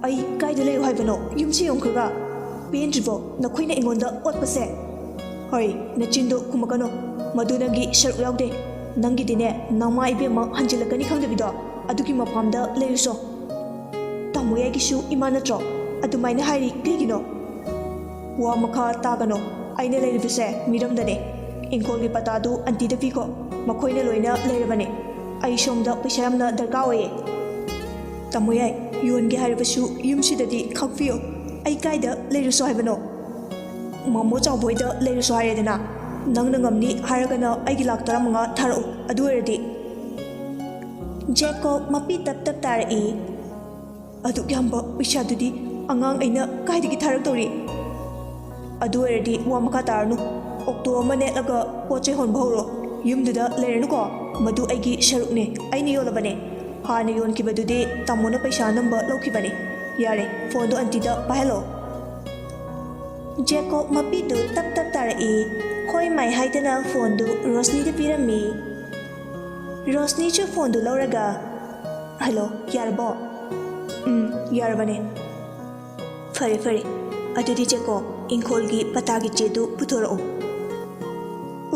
ꯑꯩ ꯀꯥꯏꯗ ꯂꯩꯌꯨ ꯍꯥꯏꯕꯅꯣ? ꯌꯨꯝꯁꯤ ꯌꯣꯟꯈ꯭ꯔꯒ?" "ꯄꯦꯟꯗ꯭ꯔꯤꯕꯣ ꯅꯈꯣꯏꯅ ꯑꯩꯉꯣꯟꯗ ꯑꯣꯠꯄꯁꯦ?" "ꯍꯣꯏ, ꯅꯆꯤꯟꯗꯣ ꯈꯨꯝꯃꯛꯀꯅꯣ꯫ ꯃꯗꯨ ꯅꯪꯒꯤ ꯁꯔꯨꯛ ꯌꯥꯎꯗꯦ꯫ ꯅꯪꯒꯤꯗꯤꯅꯦ, ꯅꯃꯥ ꯏꯕꯦꯝꯃ ꯍꯟꯖꯤꯜꯂꯛꯀꯅꯤ ꯈꯪꯗꯕꯤꯗꯣ, ꯑꯗꯨꯒꯤ ꯃꯐꯝꯗ ꯂꯩꯔꯨꯆꯣ꯫" "ꯇꯥꯃꯣ ꯌꯥꯏꯒꯤꯁꯨ ꯏꯃꯥ ꯅꯠꯇ꯭ꯔꯣ? ꯑꯗꯨꯃꯥꯏꯅ ꯍꯥꯏꯔꯤ ꯀꯩꯒꯤꯅꯣ?" "ꯋꯥ ꯃꯈꯥ ꯇꯥꯒꯅꯣ꯫ ꯑꯩꯅ ꯂꯩꯔꯤꯕꯁꯦ ꯃꯤꯔꯝꯗꯅꯦ꯫ ꯏꯪꯈꯣꯜꯒꯤ ꯄꯇꯥꯗꯨ ꯑꯟꯇꯤꯗ ꯄꯤꯈꯣ꯫ ꯃꯈꯣꯏꯅ ꯂꯣꯏꯅ ꯂꯩꯔꯕꯅꯦ꯫ ꯑꯩ ꯁꯣꯝꯗ ꯄꯩꯁꯥ ꯌꯥꯝꯅ ꯗꯔꯀꯥꯔ ꯑꯣꯏꯌꯦ꯫" "ꯇꯥꯃꯣ ꯌꯥꯏ, ꯌꯣꯟꯒꯦ ꯍꯥꯏꯔꯕꯁꯨ ꯌꯨꯝꯁꯤꯗꯗꯤ ꯈꯥꯛꯄꯤꯌꯣ꯫ ꯑꯩ ꯀꯥꯏꯗ ꯂꯩꯔꯨꯆꯣ ꯍꯥꯏꯕꯅꯣ?" "ꯃꯥꯃꯣ ꯆꯥꯎꯕ ꯍꯣꯏꯗ ꯂꯩꯔꯨꯆꯣ ꯍꯥꯏꯔꯦꯗꯅ꯫ ꯅꯪꯅ ꯉꯝꯅꯤ ꯍꯥꯏꯔꯒꯅ ꯑꯩꯒꯤ ꯂꯥꯛ ꯇꯔꯥꯃꯉꯥ ꯊꯥꯔꯛꯎ, ꯑꯗꯨ ꯑꯣꯏꯔꯗꯤ꯫" ꯖꯦꯀꯣꯕ ꯃꯄꯤ ꯇꯞ ꯇꯞ ꯇꯥꯔꯛꯏ꯫ "ꯑꯗꯨꯛ ꯌꯥꯝꯕ ꯄꯩꯁꯥꯗꯨꯗꯤ ꯑꯉꯥꯡ ꯑꯩꯅ ꯀꯥꯏꯗꯒꯤ ꯊꯥꯔꯛꯇꯧꯔꯤ? ꯑꯗꯨ ꯑꯣꯏꯔꯗꯤ ꯋꯥ ꯃꯈꯥ ꯇꯥꯔꯅꯨ꯫ ꯑꯣꯛꯇꯣ ꯑꯃ ꯅꯦꯠꯂꯒ ꯄꯣꯠ ꯆꯩ ꯍꯣꯟꯕ ꯍꯧꯔꯣ꯫ ꯌꯨꯝꯗꯨꯗ ꯂꯩꯔꯅꯨꯀꯣ꯫ ꯃꯗꯨ ꯑꯩꯒꯤ ꯁꯔꯨꯛꯅꯦ꯫ ꯑꯩꯅ ꯌꯣꯜꯂꯕꯅꯦ꯫ ꯍꯥꯟꯅ ꯌꯣꯟꯈꯤꯕꯗꯨꯗꯤ ꯇꯥꯃꯣꯅ ꯄꯩꯁꯥ ꯑꯅꯝꯕ ꯂꯧꯈꯤꯕꯅꯦ꯫ ꯌꯥꯔꯦ, ꯐꯣꯟꯗꯣ ꯑꯟꯇꯤꯗ ꯄꯥꯏꯍꯜꯂꯣ꯫" ꯖꯦꯀꯣꯕ ꯃꯄꯤꯗꯨ ꯇꯞ ꯇꯞ ꯇꯥꯔꯛꯏ꯫ "ꯍꯣꯏ ꯃꯥꯏ" ꯍꯥꯏꯗꯅ ꯐꯣꯟꯗꯨ ꯔꯣꯁꯅꯤꯗ ꯄꯤꯔꯝꯃꯤ꯫ ꯔꯣꯁꯅꯤꯁꯨ ꯐꯣꯟꯗꯨ ꯂꯧꯔꯒ, ꯍꯜꯂꯣ, ꯌꯥꯔꯕꯣ? ꯎꯝ, ꯌꯥꯔꯕꯅꯦ꯫ ꯐꯔꯦ, ꯐꯔꯦ꯫ ꯑꯗꯨꯗꯤ ꯖꯦꯀꯣꯕ, ꯏꯪꯈꯣꯜꯒꯤ ꯄꯇꯥꯒꯤ ꯆꯦꯗꯨ ꯄꯨꯊꯣꯔꯛꯑꯣ꯫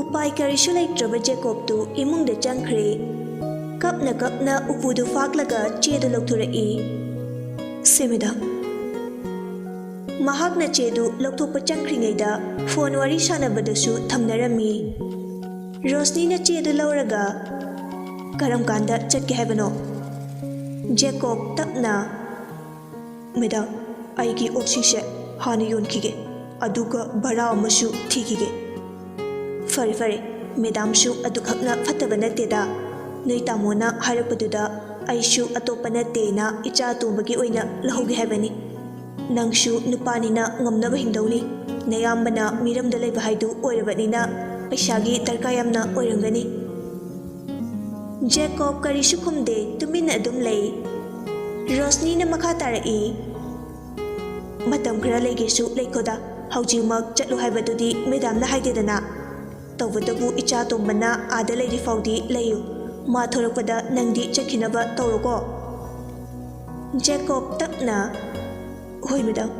ꯎꯄꯥꯏ ꯀꯔꯤꯁꯨ ꯂꯩꯇ꯭ꯔꯕ ꯖꯦꯀꯣꯕꯇꯨ ꯏꯃꯨꯡꯗ ꯆꯪꯈ꯭ꯔꯦ꯫ ꯀꯞꯅ ꯀꯞꯅ ꯎꯄꯨꯗꯨ ꯐꯥꯛꯂꯒ ꯆꯦꯗꯨ ꯂꯧꯊꯣꯔꯛꯏ꯫ ꯁꯦ, ꯃꯦꯗꯥꯝ꯫ ꯃꯍꯥꯛꯅ ꯆꯦꯗꯨ ꯂꯧꯊꯣꯛꯄ ꯆꯪꯈ꯭ꯔꯤꯉꯩꯗ ꯐꯣꯟ ꯋꯥꯔꯤ ꯁꯥꯟꯅꯕꯗꯨꯁꯨ ꯊꯝꯅꯔꯝꯃꯤ꯫ ꯔꯣꯁꯅꯤꯅ ꯆꯦꯗꯨ ꯂꯧꯔꯒ, "ꯀꯔꯝ ꯀꯥꯟꯗ ꯆꯠꯀꯦ ꯍꯥꯏꯕꯅꯣ?" ꯖꯦꯀꯣꯕ ꯇꯞꯅ, "ꯃꯦꯗꯥꯝ, ꯑꯩꯒꯤ ꯑꯣꯛꯁꯤꯁꯦ ꯍꯥꯟꯅ ꯌꯣꯟꯈꯤꯒꯦ, ꯑꯗꯨꯒ ꯚꯔꯥ ꯑꯃꯁꯨ ꯊꯤꯈꯤꯒꯦ꯫" "ꯐꯔꯦ, ꯐꯔꯦ, ꯃꯦꯗꯥꯝꯁꯨ ꯑꯗꯨꯈꯛꯅ ꯐꯠꯇꯕ ꯅꯠꯇꯦꯗ꯫ ꯅꯣꯏ ꯇꯥꯃꯣꯅ ꯍꯥꯏꯔꯛꯄꯗꯨꯗ ꯑꯩꯁꯨ ꯑꯇꯣꯞꯄ ꯅꯠꯇꯦꯅ ꯏꯆꯥ ꯑꯇꯣꯝꯕꯒꯤ ꯑꯣꯏꯅ ꯂꯧꯍꯧꯒꯦ ꯍꯥꯏꯕꯅꯤ꯫ ꯅꯪꯁꯨ ꯅꯨꯄꯥꯅꯤꯅ ꯉꯝꯅꯕ ꯍꯤꯡꯗꯧꯅꯤ꯫ ꯅꯌꯥꯝꯕꯅ ꯃꯤꯔꯝꯗ ꯂꯩꯕ ꯍꯥꯏꯗꯨ ꯑꯣꯏꯔꯕꯅꯤꯅ ꯄꯩꯁꯥꯒꯤ ꯗꯔꯀꯥꯔ ꯌꯥꯝꯅ ꯑꯣꯏꯔꯝꯒꯅꯤ꯫" ꯖꯦꯀꯣꯕ ꯀꯔꯤꯁꯨ ꯈꯨꯝꯗꯦ, ꯇꯨꯃꯤꯟꯅ ꯑꯗꯨꯝ ꯂꯩ꯫ ꯔꯣꯁꯅꯤꯅ ꯃꯈꯥ ꯇꯥꯔꯛꯏ, "ꯃꯇꯝ ꯈꯔ ꯂꯩꯒꯦꯁꯨ ꯂꯩꯈꯣꯗ, ꯍꯧꯖꯤꯛꯃꯛ ꯆꯠꯂꯨ ꯍꯥꯏꯕꯗꯨꯗꯤ ꯃꯦꯗꯥꯝꯅ ꯍꯥꯏꯗꯦꯗꯅ꯫ ꯇꯧꯕꯇꯕꯨ ꯏꯆꯥ ꯇꯣꯝꯕꯅ ꯑꯥꯗ ꯂꯩꯔꯤ ꯐꯥꯎꯗꯤ ꯂꯩꯌꯨ꯫ ꯃꯥ ꯊꯣꯔꯛꯄꯗ ꯅꯪꯗꯤ ꯆꯠꯈꯤꯅꯕ ꯇꯧꯔꯣꯀꯣ꯫" ꯖꯦꯀꯣꯕ ꯇꯞꯅ, "ꯍꯣꯏ, ꯃꯦꯗꯥꯝ꯫"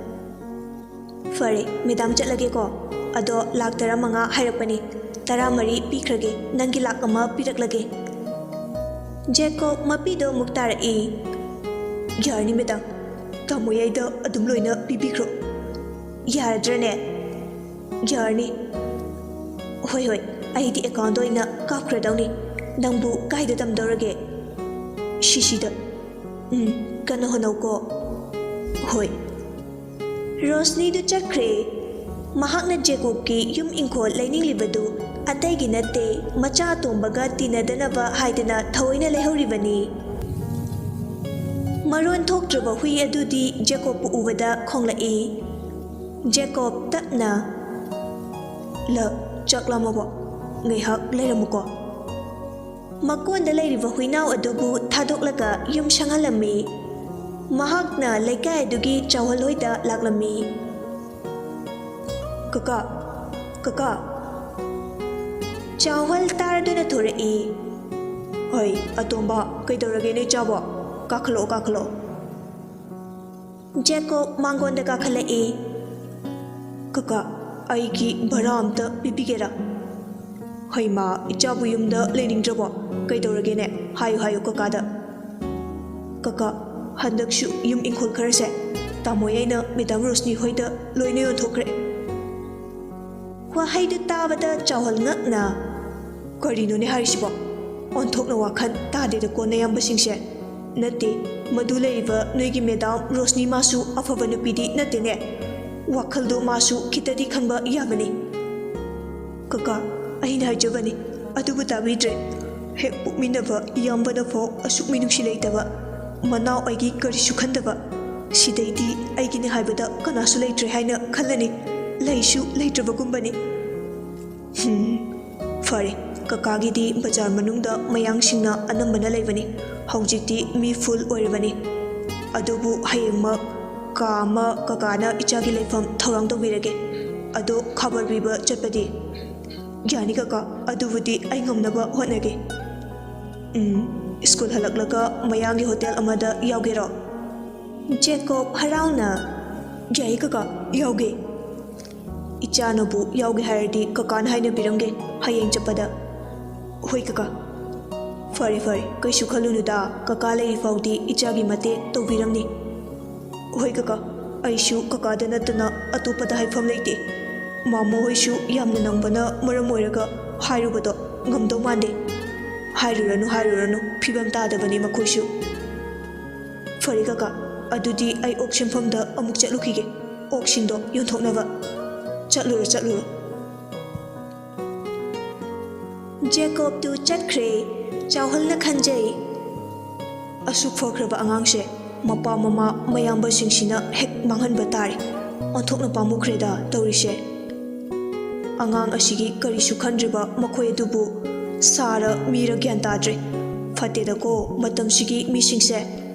"ꯐꯔꯦ, ꯃꯦꯗꯥꯝ ꯆꯠꯂꯒꯦꯀꯣ꯫ ꯑꯗꯣ ꯂꯥꯛ ꯇꯔꯥꯃꯉꯥ ꯍꯥꯏꯔꯛꯄꯅꯤ꯫ ꯇꯔꯥꯃꯔꯤ ꯄꯤꯈ꯭ꯔꯒꯦ, ꯅꯪꯒꯤ ꯂꯥꯛ ꯑꯃ ꯄꯤꯔꯛꯂꯒꯦ꯫" ꯖꯦꯀꯣꯕ ꯃꯄꯤꯗꯣ ꯑꯃꯨꯛ ꯇꯥꯔꯛꯏ꯫ "ꯌꯥꯔꯅꯤ, ꯃꯦꯗꯥꯝ꯫ ꯇꯥꯃꯣ ꯌꯥꯏꯗ ꯑꯗꯨꯝ ꯂꯣꯏꯅ ꯄꯤꯕꯤꯈ꯭ꯔꯣ꯫" "ꯌꯥꯔꯗ꯭ꯔꯅꯦ?" "ꯌꯥꯔꯅꯤ꯫" "ꯍꯣꯏ, ꯍꯣꯏ, ꯑꯩꯗꯤ ꯑꯦꯀꯥꯎꯟꯗ ꯑꯣꯏꯅ ꯀꯥꯞꯈ꯭ꯔꯗꯧꯅꯤ꯫ ꯅꯪꯕꯨ ꯀꯥꯏꯗ ꯇꯝꯗꯧꯔꯒꯦ?" "ꯁꯤꯁꯤꯗ꯫" "ꯎꯝ, ꯀꯟꯅ ꯍꯣꯠꯅꯧꯀꯣ꯫" "ꯍꯣꯏ꯫" ꯔꯣꯁꯅꯤꯗꯨ ꯆꯠꯈ꯭ꯔꯦ꯫ ꯃꯍꯥꯛꯅ ꯖꯦꯀꯣꯕꯀꯤ ꯌꯨꯝ ꯏꯪꯈꯣꯜ ꯂꯩꯅꯤꯡꯂꯤꯕꯗꯨ ꯑꯇꯩꯒꯤ ꯅꯠꯇꯦ, ꯃꯆꯥ ꯑꯇꯣꯝꯕꯒ ꯇꯤꯟꯅꯗꯅꯕ ꯍꯥꯏꯗꯅ ꯊꯑꯣꯏꯅ ꯂꯩꯍꯧꯔꯤꯕꯅꯤ꯫ ꯃꯔꯣꯟ ꯊꯣꯛꯇ꯭ꯔꯕ ꯍꯨꯏ ꯑꯗꯨꯗꯤ ꯖꯦꯀꯣꯕꯄꯨ ꯎꯕꯗ ꯈꯣꯡꯂꯛꯏ꯫ ꯖꯦꯀꯣꯕ ꯇꯞꯅ, "ꯂ, ꯆꯥꯛ ꯂꯥꯝꯃꯕꯣ? ꯉꯥꯏꯍꯥꯛ ꯂꯩꯔꯝꯃꯨꯀꯣ꯫" ꯃꯀꯣꯟꯗ ꯂꯩꯔꯤꯕ ꯍꯨꯏꯅꯥꯎ ꯑꯗꯨꯕꯨ ꯊꯥꯗꯣꯛꯂꯒ ꯌꯨꯝ ꯁꯪꯍꯜꯂꯝꯃꯤ꯫ ꯃꯍꯥꯛꯅ ꯂꯩꯀꯥꯏ ꯑꯗꯨꯒꯤ ꯆꯥꯎꯍꯜ ꯍꯣꯏꯗ ꯂꯥꯛꯂꯝꯃꯤ꯫ "ꯀꯀꯥ, ꯀꯀꯥ!" ꯆꯥꯎꯍꯜ ꯇꯥꯔꯗꯨꯅ ꯊꯣꯔꯛꯏ꯫ "ꯍꯣꯏ, ꯑꯇꯣꯝꯕ, ꯀꯩꯗꯧꯔꯒꯦ ꯅꯣꯏ ꯆꯥꯕꯣ?" ꯀꯥꯈꯠꯂꯛꯑꯣ, ꯀꯥꯈꯠꯂꯛꯑꯣ꯫ ꯖꯦꯀꯣꯕ ꯃꯥꯡꯒꯣꯟꯗ ꯀꯥꯈꯠꯂꯛꯏ꯫ "ꯀꯀꯥ, ꯑꯩꯒꯤ ꯚꯔꯥ ꯑꯝꯇ ꯄꯤꯕꯤꯒꯦꯔꯥ?" "ꯍꯩꯃꯥ, ꯏꯆꯥꯕꯨ ꯌꯨꯝꯗ ꯂꯩꯅꯤꯡꯗ꯭ꯔꯕꯣ? ꯀꯩꯗꯧꯔꯒꯦꯅꯦ? ꯍꯥꯏꯌꯨ, ꯍꯥꯏꯌꯨ ꯀꯀꯥꯗ꯫" "ꯀꯀꯥ, ꯍꯟꯗꯛꯁꯨ ꯌꯨꯝ ꯏꯪꯈꯣꯜ ꯈꯔꯁꯦ ꯇꯥꯃꯣ ꯑꯩꯅ ꯃꯦꯗꯥꯝ ꯔꯣꯁꯅꯤ ꯍꯣꯏꯗ ꯂꯣꯏꯅ ꯌꯣꯟꯊꯣꯛꯈ꯭ꯔꯦ꯫" ꯋꯥꯍꯩꯗꯨ ꯇꯥꯕꯗ ꯆꯥꯎꯍꯜ ꯉꯛꯅ, "ꯀꯔꯤꯅꯣꯅꯦ ꯍꯥꯏꯔꯤꯁꯤꯕꯣ? ꯑꯣꯟꯊꯣꯛꯅ ꯋꯥꯈꯜ ꯇꯥꯗꯦꯗꯀꯣ ꯅꯌꯥꯝꯕꯁꯤꯡꯁꯦ꯫ ꯅꯠꯇꯦ, ꯃꯗꯨ ꯂꯩꯔꯤꯕ ꯅꯣꯏꯒꯤ ꯃꯦꯗꯥꯝ ꯔꯣꯁꯅꯤ ꯃꯥꯁꯨ ꯑꯐꯕ ꯅꯨꯄꯤꯗꯤ ꯅꯠꯇꯦꯅꯦ꯫ ꯋꯥꯈꯜꯗꯣ ꯃꯥꯁꯨ ꯈꯤꯇꯗꯤ ꯈꯟꯕ ꯌꯥꯕꯅꯤ꯫" "ꯀꯀꯥ, ꯑꯩꯅ ꯍꯥꯏꯖꯕꯅꯤ, ꯑꯗꯨꯕꯨ ꯇꯥꯕꯤꯗ꯭ꯔꯦ꯫ ꯍꯦꯛ ꯄꯣꯛꯃꯤꯟꯅꯕ ꯏꯌꯥꯝꯕꯅ ꯐꯥꯎ ꯑꯁꯨꯛ ꯃꯤꯅꯨꯡꯁꯤ ꯂꯩꯇꯕ, ꯃꯅꯥꯎ ꯑꯩꯒꯤ ꯀꯔꯤꯁꯨ ꯈꯟꯗꯕ, ꯁꯤꯗꯩꯗꯤ ꯑꯩꯒꯤꯅꯤ ꯍꯥꯏꯕꯗ ꯀꯅꯥꯁꯨ ꯂꯩꯇ꯭ꯔꯦ ꯍꯥꯏꯅ ꯈꯜꯂꯅꯤ꯫ ꯂꯩꯁꯨ ꯂꯩꯇ꯭ꯔꯕꯒꯨꯝꯕꯅꯤ꯫" "ꯍꯝ, ꯐꯔꯦ, ꯀꯀꯥꯒꯤꯗꯤ ꯕꯖꯥꯔ ꯃꯅꯨꯡꯗ ꯃꯌꯥꯡꯁꯤꯡꯅ ꯑꯅꯝꯕꯅ ꯂꯩꯕꯅꯤ꯫ ꯍꯧꯖꯤꯛꯇꯤ ꯃꯤ ꯐꯨꯜ ꯑꯣꯏꯔꯕꯅꯤ꯫ ꯑꯗꯨꯕꯨ ꯍꯌꯦꯡꯃꯛ ꯀꯥ ꯑꯃ ꯀꯀꯥꯅ ꯏꯆꯥꯒꯤ ꯂꯩꯐꯝ ꯊꯧꯔꯥꯡ ꯇꯧꯕꯤꯔꯒꯦ꯫ ꯑꯗꯣ ꯈꯕꯔ ꯄꯤꯕ ꯆꯠꯄꯗꯤ?" "ꯌꯥꯅꯤ ꯀꯀꯥ, ꯑꯗꯨꯕꯨꯗꯤ ꯑꯩ ꯉꯝꯅꯕ ꯍꯣꯠꯅꯒꯦ꯫" "ꯎꯝ, ꯁ꯭ꯀꯨꯜ ꯍꯜꯂꯛꯂꯒ ꯃꯌꯥꯡꯒꯤ ꯍꯣꯇꯦꯜ ꯑꯃꯗ ꯌꯥꯎꯒꯦꯔꯣ?" ꯖꯦꯀꯣꯕ ꯍꯔꯥꯎꯅ, "ꯌꯥꯏꯌꯦ ꯀꯀꯥ, ꯌꯥꯎꯒꯦ꯫" "ꯏꯆꯥꯅꯕꯨ ꯌꯥꯎꯒꯦ ꯍꯥꯏꯔꯗꯤ ꯀꯀꯥꯅ ꯍꯥꯏꯅꯕꯤꯔꯝꯒꯦ ꯍꯌꯦꯡ ꯆꯠꯄꯗ꯫" "ꯍꯣꯏ ꯀꯀꯥ꯫" "ꯐꯔꯦ ꯐꯔꯦ, ꯀꯩꯁꯨ ꯈꯜꯂꯨꯅꯨꯗ, ꯀꯀꯥ ꯂꯩꯔꯤ ꯐꯥꯎꯗꯤ ꯏꯆꯥꯒꯤ ꯃꯇꯦꯡ ꯇꯧꯕꯤꯔꯝꯅꯤ꯫" "ꯍꯣꯏ ꯀꯀꯥ, ꯑꯩꯁꯨ ꯀꯀꯥꯗ ꯅꯠꯇꯅ ꯑꯇꯣꯞꯄꯗ ꯍꯥꯏꯐꯝ ꯂꯩꯇꯦ꯫ ꯃꯥꯃꯣ ꯍꯣꯏꯁꯨ ꯌꯥꯝꯅ ꯅꯪꯕꯅ ꯃꯔꯝ ꯑꯣꯏꯔꯒ ꯍꯥꯏꯔꯨꯕꯗꯣ ꯉꯝꯗꯧ ꯃꯥꯟꯗꯦ꯫" "ꯍꯥꯏꯔꯨꯔꯅꯨ, ꯍꯥꯏꯔꯨꯔꯅꯨ, ꯐꯤꯕꯝ ꯇꯥꯗꯕꯅꯤ ꯃꯈꯣꯏꯁꯨ꯫" "ꯐꯔꯦ ꯀꯀꯥ, ꯑꯗꯨꯗꯤ ꯑꯩ ꯑꯣꯛ ꯁꯦꯝꯐꯝꯗ ꯑꯃꯨꯛ ꯆꯠꯂꯨꯈꯤꯒꯦ, ꯑꯣꯛꯁꯤꯡꯗꯣ ꯌꯣꯟꯊꯣꯛꯅꯕ꯫" "ꯆꯠꯂꯨꯔꯣ, ꯆꯠꯂꯨꯔꯣ꯫" ꯖꯦꯀꯣꯕꯇꯨ ꯆꯠꯈ꯭ꯔꯦ꯫ ꯆꯥꯎꯍꯜꯅ ꯈꯟꯖꯩ, "ꯑꯁꯨꯛ ꯐꯈ꯭ꯔꯕ ꯑꯉꯥꯡꯁꯦ ꯃꯄꯥ ꯃꯃꯥ ꯃꯌꯥꯝꯕꯁꯤꯡꯁꯤꯅ ꯍꯦꯛ ꯃꯥꯡꯍꯟꯕ ꯇꯥꯔꯦ꯫ ꯑꯣꯟꯊꯣꯛꯅ ꯄꯥꯝꯃꯨꯈ꯭ꯔꯦꯗ ꯇꯧꯔꯤꯁꯦ꯫ ꯑꯉꯥꯡ ꯑꯁꯤꯒꯤ ꯀꯔꯤꯁꯨ ꯈꯟꯗ꯭ꯔꯤꯕ ꯃꯈꯣꯏ ꯑꯗꯨꯕꯨ ꯁꯥꯔ ꯃꯤꯔ ꯒ꯭ꯌꯥꯟ ꯇꯥꯗ꯭ꯔꯦ꯫ ꯐꯠꯇꯦꯗꯀꯣ ꯃꯇꯝꯁꯤꯒꯤ ꯃꯤꯁꯤꯡꯁꯦ꯫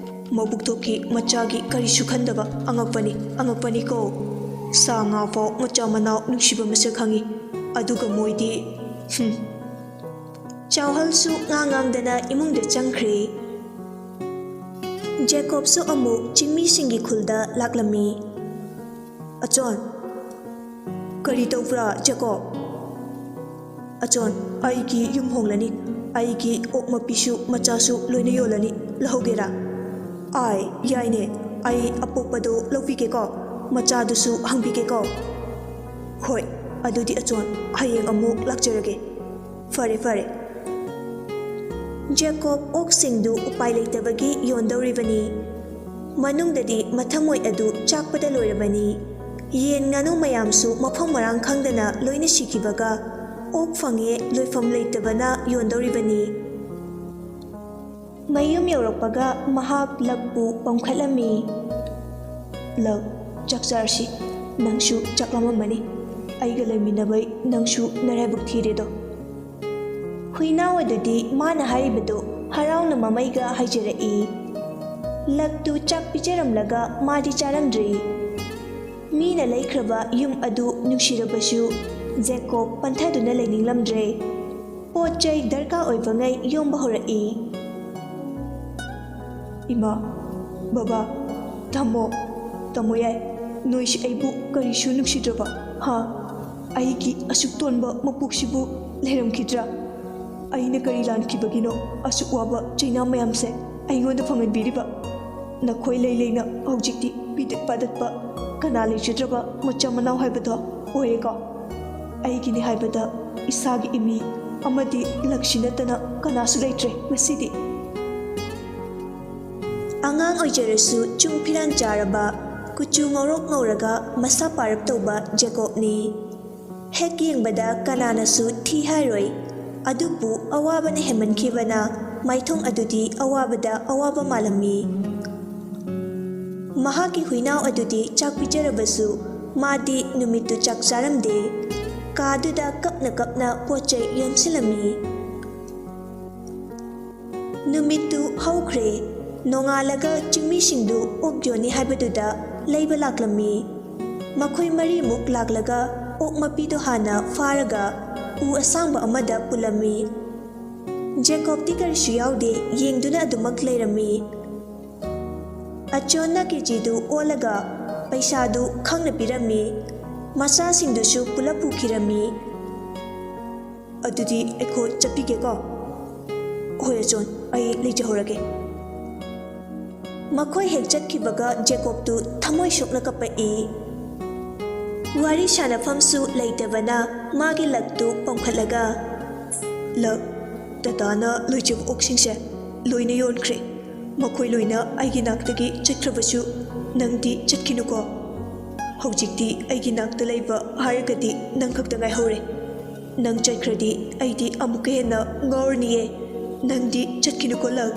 ꯃꯕꯨꯛ ꯊꯣꯛꯀꯤ ꯃꯆꯥꯒꯤ ꯀꯔꯤꯁꯨ ꯈꯟꯗꯕ ꯑꯉꯛꯄꯅꯤ, ꯑꯉꯛꯄꯅꯤꯀꯣ꯫ ꯁꯥ ꯉꯥ ꯐꯥꯎ ꯃꯆꯥ ꯃꯅꯥꯎ ꯅꯨꯡꯁꯤꯕ ꯃꯁꯛ ꯈꯪꯉꯤ꯫ ꯑꯗꯨꯒ ꯃꯣꯏꯗꯤ, ꯍꯨꯝ꯫" ꯆꯥꯎꯍꯜꯁꯨ ꯉꯥꯡ ꯉꯥꯡꯗꯅ ꯏꯃꯨꯡꯗ ꯆꯪꯈ꯭ꯔꯦ꯫ ꯖꯦꯀꯣꯕꯁꯨ ꯑꯃꯨꯛ ꯆꯤꯡꯃꯤꯁꯤꯡꯒꯤ ꯈꯨꯜꯗ ꯂꯥꯛꯂꯝꯃꯤ꯫ "ꯑꯆꯣꯟ, ꯀꯔꯤ ꯇꯧꯕ꯭ꯔꯥ, ꯖꯦꯀꯣꯕ?" "ꯑꯆꯣꯟ, ꯑꯩꯒꯤ ꯌꯨꯝ ꯍꯣꯡꯂꯅꯤ꯫ ꯑꯩꯒꯤ ꯑꯣꯛ ꯃꯄꯤꯁꯨ ꯃꯆꯥꯁꯨ ꯂꯣꯏꯅ ꯌꯣꯜꯂꯅꯤ꯫ ꯂꯧꯍꯧꯒꯦꯔꯥ?" "ꯑꯥꯏ, ꯌꯥꯏꯅꯦ꯫ ꯑꯩ ꯑꯄꯣꯛꯄꯗꯣ ꯂꯧꯕꯤꯒꯦꯀꯣ꯫ ꯃꯆꯥꯗꯨꯁꯨ ꯍꯪꯕꯤꯒꯦꯀꯣ꯫" "ꯍꯣꯏ, ꯑꯗꯨꯗꯤ ꯑꯆꯣꯟ, ꯍꯌꯦꯡ ꯑꯃꯨꯛ ꯂꯥꯛꯆꯔꯒꯦ꯫" "ꯐꯔꯦ, ꯐꯔꯦ꯫" ꯖꯦꯀꯣꯕ ꯑꯣꯛꯁꯤꯡꯗꯨ ꯎꯄꯥꯏ ꯂꯩꯇꯕꯒꯤ ꯌꯣꯟꯗꯧꯔꯤꯕꯅꯤ꯫ ꯃꯅꯨꯡꯗꯗꯤ ꯃꯊꯃꯣꯏ ꯑꯗꯨ ꯆꯥꯛꯄꯗ ꯂꯣꯏꯔꯕꯅꯤ꯫ ꯌꯦꯟ ꯉꯥꯅꯨ ꯃꯌꯥꯝꯁꯨ ꯃꯐꯝ ꯃꯔꯥꯡ ꯈꯪꯗꯅ ꯂꯣꯏꯅ ꯁꯤꯈꯤꯕꯒ, ꯑꯣꯛ ꯐꯪꯉꯦ ꯂꯣꯏꯐꯝ ꯂꯩꯇꯕꯅ ꯌꯣꯟꯗꯧꯔꯤꯕꯅꯤ꯫ ꯃꯌꯨꯝ ꯌꯧꯔꯛꯄꯒ ꯃꯍꯥꯛ ꯂꯛꯄꯨ ꯄꯝꯈꯠꯂꯝꯃꯤ꯫ "ꯂꯛ, ꯆꯥꯛ ꯆꯥꯔꯁꯤ꯫ ꯅꯪꯁꯨ ꯆꯥꯛ ꯂꯥꯝꯃꯝꯃꯅꯤ꯫ ꯑꯩꯒ ꯂꯩꯃꯤꯟꯅꯕꯩ ꯅꯪꯁꯨ ꯅꯔꯥꯏꯕꯛ ꯊꯤꯔꯦꯗꯣ꯫" ꯍꯨꯏꯅꯥꯎ ꯑꯗꯨꯗꯤ ꯃꯥꯅ ꯍꯥꯏꯔꯤꯕꯗꯨ ꯍꯔꯥꯎꯅ ꯃꯃꯩꯒ ꯍꯥꯏꯖꯔꯛꯏ꯫ ꯂꯛꯇꯨ ꯆꯥꯛ ꯄꯤꯖꯔꯝꯂꯒ ꯃꯥꯗꯤ ꯆꯥꯔꯝꯗ꯭ꯔꯤ꯫ ꯃꯤꯅ ꯂꯩꯈ꯭ꯔꯕ ꯌꯨꯝ ꯑꯗꯨ ꯅꯨꯡꯁꯤꯔꯕꯁꯨ ꯖꯦꯀꯣꯕ ꯄꯟꯊꯗꯨꯅ ꯂꯩꯅꯤꯡꯂꯝꯗ꯭ꯔꯦ꯫ ꯄꯣꯠ ꯆꯩ ꯗꯔꯀꯥꯔ ꯑꯣꯏꯕꯉꯩ ꯌꯣꯝꯕ ꯍꯧꯔꯛꯏ꯫ "ꯏꯃꯥ, ꯕꯕꯥ, ꯇꯥꯃꯣ, ꯇꯥꯃꯣ ꯌꯥꯏ, ꯅꯣꯏꯁꯤ ꯑꯩꯕꯨ ꯀꯔꯤꯁꯨ ꯅꯨꯡꯁꯤꯗ꯭ꯔꯕ, ꯍꯥ? ꯑꯩꯒꯤ ꯑꯁꯨꯛ ꯇꯣꯟꯕ ꯃꯄꯣꯛꯁꯤꯕꯨ ꯂꯩꯔꯝꯈꯤꯗ꯭ꯔꯥ? ꯑꯩꯅ ꯀꯔꯤ ꯂꯥꯟꯈꯤꯕꯒꯤꯅꯣ ꯑꯁꯨꯛ ꯋꯥꯕ ꯆꯩꯅꯥ ꯃꯌꯥꯝꯁꯦ ꯑꯩꯉꯣꯟꯗ ꯐꯪꯍꯟꯕꯤꯔꯤꯕ? ꯅꯈꯣꯏ ꯂꯩ ꯂꯩꯅ ꯍꯧꯖꯤꯛꯇꯤ ꯄꯤꯗꯠ ꯄꯥꯗꯠꯄ, ꯀꯅꯥ ꯂꯩꯖꯗ꯭ꯔꯕ ꯃꯆꯥ ꯃꯅꯥꯎ ꯍꯥꯏꯕꯗꯣ ꯑꯣꯏꯔꯦꯀꯣ? ꯑꯩꯒꯤꯅꯤ ꯍꯥꯏꯕꯗ ꯏꯁꯥꯒꯤ ꯏꯃꯤ ꯑꯃꯗꯤ ꯂꯛꯁꯤ ꯅꯠꯇꯅ ꯀꯅꯥꯁꯨ ꯂꯩꯇ꯭ꯔꯦ ꯉꯁꯤꯗꯤ꯫" ꯑꯉꯥꯡ ꯑꯣꯏꯖꯔꯁꯨ ꯆꯨꯡ ꯐꯤꯔꯥꯟ ꯆꯥꯔꯕ, ꯀꯨꯆꯨ ꯉꯧꯔꯣꯛ ꯉꯧꯔꯒ ꯃꯁꯥ ꯄꯥꯔꯞ ꯇꯧꯕ ꯖꯦꯀꯣꯕꯅꯤ꯫ ꯍꯦꯛ ꯌꯦꯡꯕꯗ ꯀꯅꯥꯅꯁꯨ ꯊꯤ ꯍꯥꯏꯔꯣꯏ꯫ ꯑꯗꯨꯕꯨ ꯑꯋꯥꯕꯅ ꯍꯦꯟꯃꯟꯈꯤꯕꯅ ꯃꯥꯏꯊꯣꯡ ꯑꯗꯨꯗꯤ ꯑꯋꯥꯕꯗ ꯑꯋꯥꯕ ꯃꯥꯜꯂꯝꯃꯤ꯫ ꯃꯍꯥꯛꯀꯤ ꯍꯨꯏꯅꯥꯎ ꯑꯗꯨꯗꯤ ꯆꯥꯛ ꯄꯤꯖꯔꯕꯁꯨ ꯃꯥꯗꯤ ꯅꯨꯃꯤꯠꯇꯨ ꯆꯥꯛ ꯆꯥꯔꯝꯗꯦ꯫ ꯀꯥꯗꯨꯗ ꯀꯞꯅ ꯀꯞꯅ ꯄꯣꯠ ꯆꯩ ꯌꯣꯝꯁꯤꯜꯂꯝꯃꯤ꯫ ꯅꯨꯃꯤꯠꯇꯨ ꯍꯧꯈ꯭ꯔꯦ꯫ ꯅꯣꯡꯉꯥꯜꯂꯒ ꯆꯤꯡꯃꯤꯁꯤꯡꯗꯨ ꯑꯣꯛ ꯌꯣꯟꯅꯤ ꯍꯥꯏꯕꯗꯨꯗ ꯂꯩꯕ ꯂꯥꯛꯂꯝꯃꯤ꯫ ꯃꯈꯣꯏ ꯃꯔꯤꯃꯨꯛ ꯂꯥꯛꯂꯒ ꯑꯣꯛ ꯃꯄꯤꯗꯨ ꯍꯥꯟꯅ ꯐꯥꯔꯒ ꯎ ꯑꯁꯥꯡꯕ ꯑꯃꯗ ꯄꯨꯜꯂꯝꯃꯤ꯫ ꯖꯦꯀꯣꯕꯇꯤ ꯀꯔꯤꯁꯨ ꯌꯥꯎꯗꯦ, ꯌꯦꯡꯗꯨꯅ ꯑꯗꯨꯃꯛ ꯂꯩꯔꯝꯃꯤ꯫ ꯑꯆꯣꯟꯅ ꯀꯦꯖꯤꯗꯨ ꯑꯣꯜꯂꯒ ꯄꯩꯁꯥꯗꯨ ꯈꯪꯅ ꯄꯤꯔꯝꯃꯤ꯫ ꯃꯆꯥꯁꯤꯡꯗꯨꯁꯨ ꯄꯨꯂꯞ ꯄꯨꯈꯤꯔꯝꯃꯤ꯫ "ꯑꯗꯨꯗꯤ ꯑꯩꯈꯣꯏ ꯆꯠꯄꯤꯒꯦꯀꯣ?" "ꯍꯣꯏ ꯑꯆꯣꯟ, ꯑꯩ ꯂꯩꯖꯍꯧꯔꯒꯦ꯫" ꯃꯈꯣꯏ ꯍꯦꯛ ꯆꯠꯈꯤꯕꯒ ꯖꯦꯀꯣꯕꯇꯨ ꯊꯃꯣꯏ ꯁꯣꯛꯅ ꯀꯞꯄꯛꯏ꯫ ꯋꯥꯔꯤ ꯁꯥꯟꯅꯐꯝꯁꯨ ꯂꯩꯇꯕꯅ ꯃꯥꯒꯤ ꯂꯛꯇꯨ ꯄꯣꯝꯈꯠꯂꯒ, "ꯂꯛ, ꯇꯇꯥꯅ ꯂꯣꯏꯖꯕ ꯑꯣꯛꯁꯤꯡꯁꯦ ꯂꯣꯏꯅ ꯌꯣꯟꯈ꯭ꯔꯦ꯫ ꯃꯈꯣꯏ ꯂꯣꯏꯅ ꯑꯩꯒꯤ ꯅꯥꯛꯇꯒꯤ ꯆꯠꯈ꯭ꯔꯕꯁꯨ ꯅꯪꯗꯤ ꯆꯠꯈꯤꯅꯨꯀꯣ꯫ ꯍꯧꯖꯤꯛꯇꯤ ꯑꯩꯒꯤ ꯅꯥꯛꯇ ꯂꯩꯕ ꯍꯥꯏꯔꯒꯗꯤ ꯅꯪ ꯈꯛꯇ ꯉꯥꯏꯍꯧꯔꯦ꯫ ꯅꯪ ꯆꯠꯈ꯭ꯔꯗꯤ ꯑꯩꯗꯤ ꯑꯃꯨꯛꯀ ꯍꯦꯟꯅ ꯉꯥꯎꯔꯅꯤꯌꯦ꯫ ꯅꯪꯗꯤ ꯆꯠꯈꯤꯅꯨꯀꯣ ꯂꯛ꯫"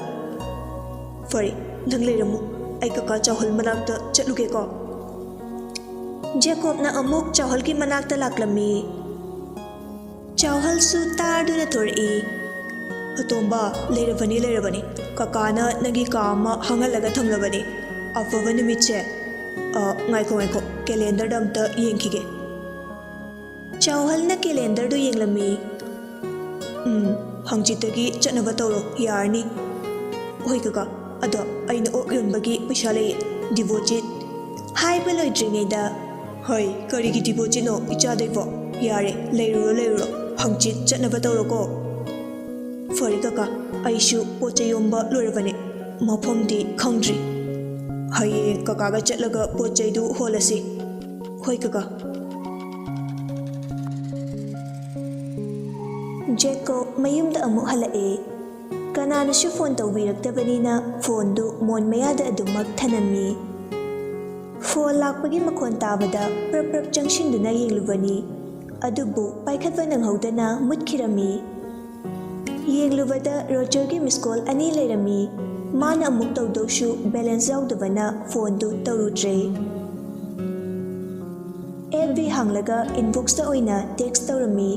"ꯐꯔꯦ, ꯅꯪ ꯂꯩꯔꯝꯃꯨ꯫ ꯑꯩ ꯀꯀꯥ ꯆꯥꯎꯍꯜ ꯃꯅꯥꯛꯇ ꯆꯠꯂꯨꯒꯦꯀꯣ꯫" ꯖꯦꯀꯣꯕꯅ ꯑꯃꯨꯛ ꯆꯥꯎꯍꯜꯒꯤ ꯃꯅꯥꯛꯇ ꯂꯥꯛꯂꯝꯃꯤ꯫ ꯆꯥꯎꯍꯜꯁꯨ ꯇꯥꯔꯗꯨꯅ ꯊꯣꯔꯛꯏ꯫ "ꯑꯇꯣꯝꯕ, ꯂꯩꯔꯕꯅꯤ, ꯂꯩꯔꯕꯅꯤ꯫ ꯀꯀꯥꯅ ꯅꯪꯒꯤ ꯀꯥ ꯑꯃ ꯍꯥꯡꯍꯜꯂꯒ ꯊꯝꯂꯕꯅꯤ꯫ ꯑꯐꯕ ꯅꯨꯃꯤꯠꯁꯦ, ꯑ, ꯉꯥꯏꯈꯣ, ꯉꯥꯏꯈꯣ, ꯀꯦꯂꯦꯟꯗꯔꯗ ꯑꯝꯇ ꯌꯦꯡꯈꯤꯒꯦ꯫" ꯆꯥꯎꯍꯜꯅ ꯀꯦꯂꯦꯟꯗꯔꯗꯨ ꯌꯦꯡꯂꯝꯃꯤ꯫ "ꯎꯝ, ꯍꯪꯆꯤꯠꯇꯒꯤ ꯆꯠꯅꯕ ꯇꯧꯔꯣ, ꯌꯥꯔꯅꯤ꯫" "ꯍꯣꯏ ꯀꯀꯥ, ꯑꯗꯣ ꯑꯩꯅ ꯑꯣꯛ ꯌꯣꯟꯕꯒꯤ ꯄꯩꯁꯥ ꯂꯩꯌꯦ, ꯗꯤꯄꯣꯖꯤꯠ꯫" ꯍꯥꯏꯕ ꯂꯣꯏꯗ꯭ꯔꯤꯉꯩꯗ, "ꯍꯣꯏ, ꯀꯔꯤꯒꯤ ꯗꯤꯄꯣꯖꯤꯠꯅꯣ ꯏꯆꯥꯗꯩꯕꯣ? ꯌꯥꯔꯦ, ꯂꯩꯔꯨꯔꯣ, ꯂꯩꯔꯨꯔꯣ, ꯍꯪꯆꯤꯠ ꯆꯠꯅꯕ ꯇꯧꯔꯣꯀꯣ꯫" "ꯐꯔꯦ ꯀꯀꯥ, ꯑꯩꯁꯨ ꯄꯣꯠ ꯆꯩ ꯌꯣꯝꯕ ꯂꯣꯏꯔꯕꯅꯦ, ꯃꯐꯝꯗꯤ ꯈꯪꯗ꯭ꯔꯤ꯫" "ꯍꯌꯦꯡ ꯀꯀꯥꯒ ꯆꯠꯂꯒ ꯄꯣꯠ ꯆꯩꯗꯨ ꯍꯣꯜꯂꯁꯤ꯫" "ꯍꯣꯏ ꯀꯀꯥ꯫" ꯖꯦꯀꯣꯕ ꯃꯌꯨꯝꯗ ꯑꯃꯨꯛ ꯍꯜꯂꯛꯑꯦ꯫ ꯀꯅꯥꯅꯁꯨ ꯐꯣꯟ ꯇꯧꯕꯤꯔꯛꯇꯕꯅꯤꯅ ꯐꯣꯟꯗꯨ ꯃꯣꯟ ꯃꯌꯥꯗ ꯑꯗꯨꯃꯛ ꯊꯅꯝꯃꯤ꯫ ꯐꯣꯟ ꯂꯥꯛꯄꯒꯤ ꯃꯈꯣꯟ ꯇꯥꯕꯗ ꯄ꯭ꯔꯞ ꯄ꯭ꯔꯞ ꯆꯪꯁꯤꯟꯗꯨꯅ ꯌꯦꯡꯂꯨꯕꯅꯤ, ꯑꯗꯨꯕꯨ ꯄꯥꯏꯈꯠꯄ ꯅꯪꯍꯧꯗꯅ ꯃꯨꯠꯈꯤꯔꯝꯃꯤ꯫ ꯌꯦꯡꯂꯨꯕꯗ ꯔꯣꯖꯔꯒꯤ ꯃꯤꯁ ꯀꯣꯜ ꯑꯅꯤ ꯂꯩꯔꯝꯃꯤ꯫ ꯃꯥꯅ ꯑꯃꯨꯛ ꯇꯧꯗꯧꯁꯨ ꯕꯦꯂꯦꯟꯁ ꯌꯥꯎꯗꯕꯅ ꯐꯣꯟꯗꯨ ꯇꯧꯔꯨꯗ꯭ꯔꯦ꯫ ꯑꯦꯐ ꯕꯤ ꯍꯥꯡꯂꯒ ꯏꯟꯕꯣꯛꯁꯇ ꯑꯣꯏꯅ ꯇꯦꯛꯁ ꯇꯧꯔꯝꯃꯤ꯫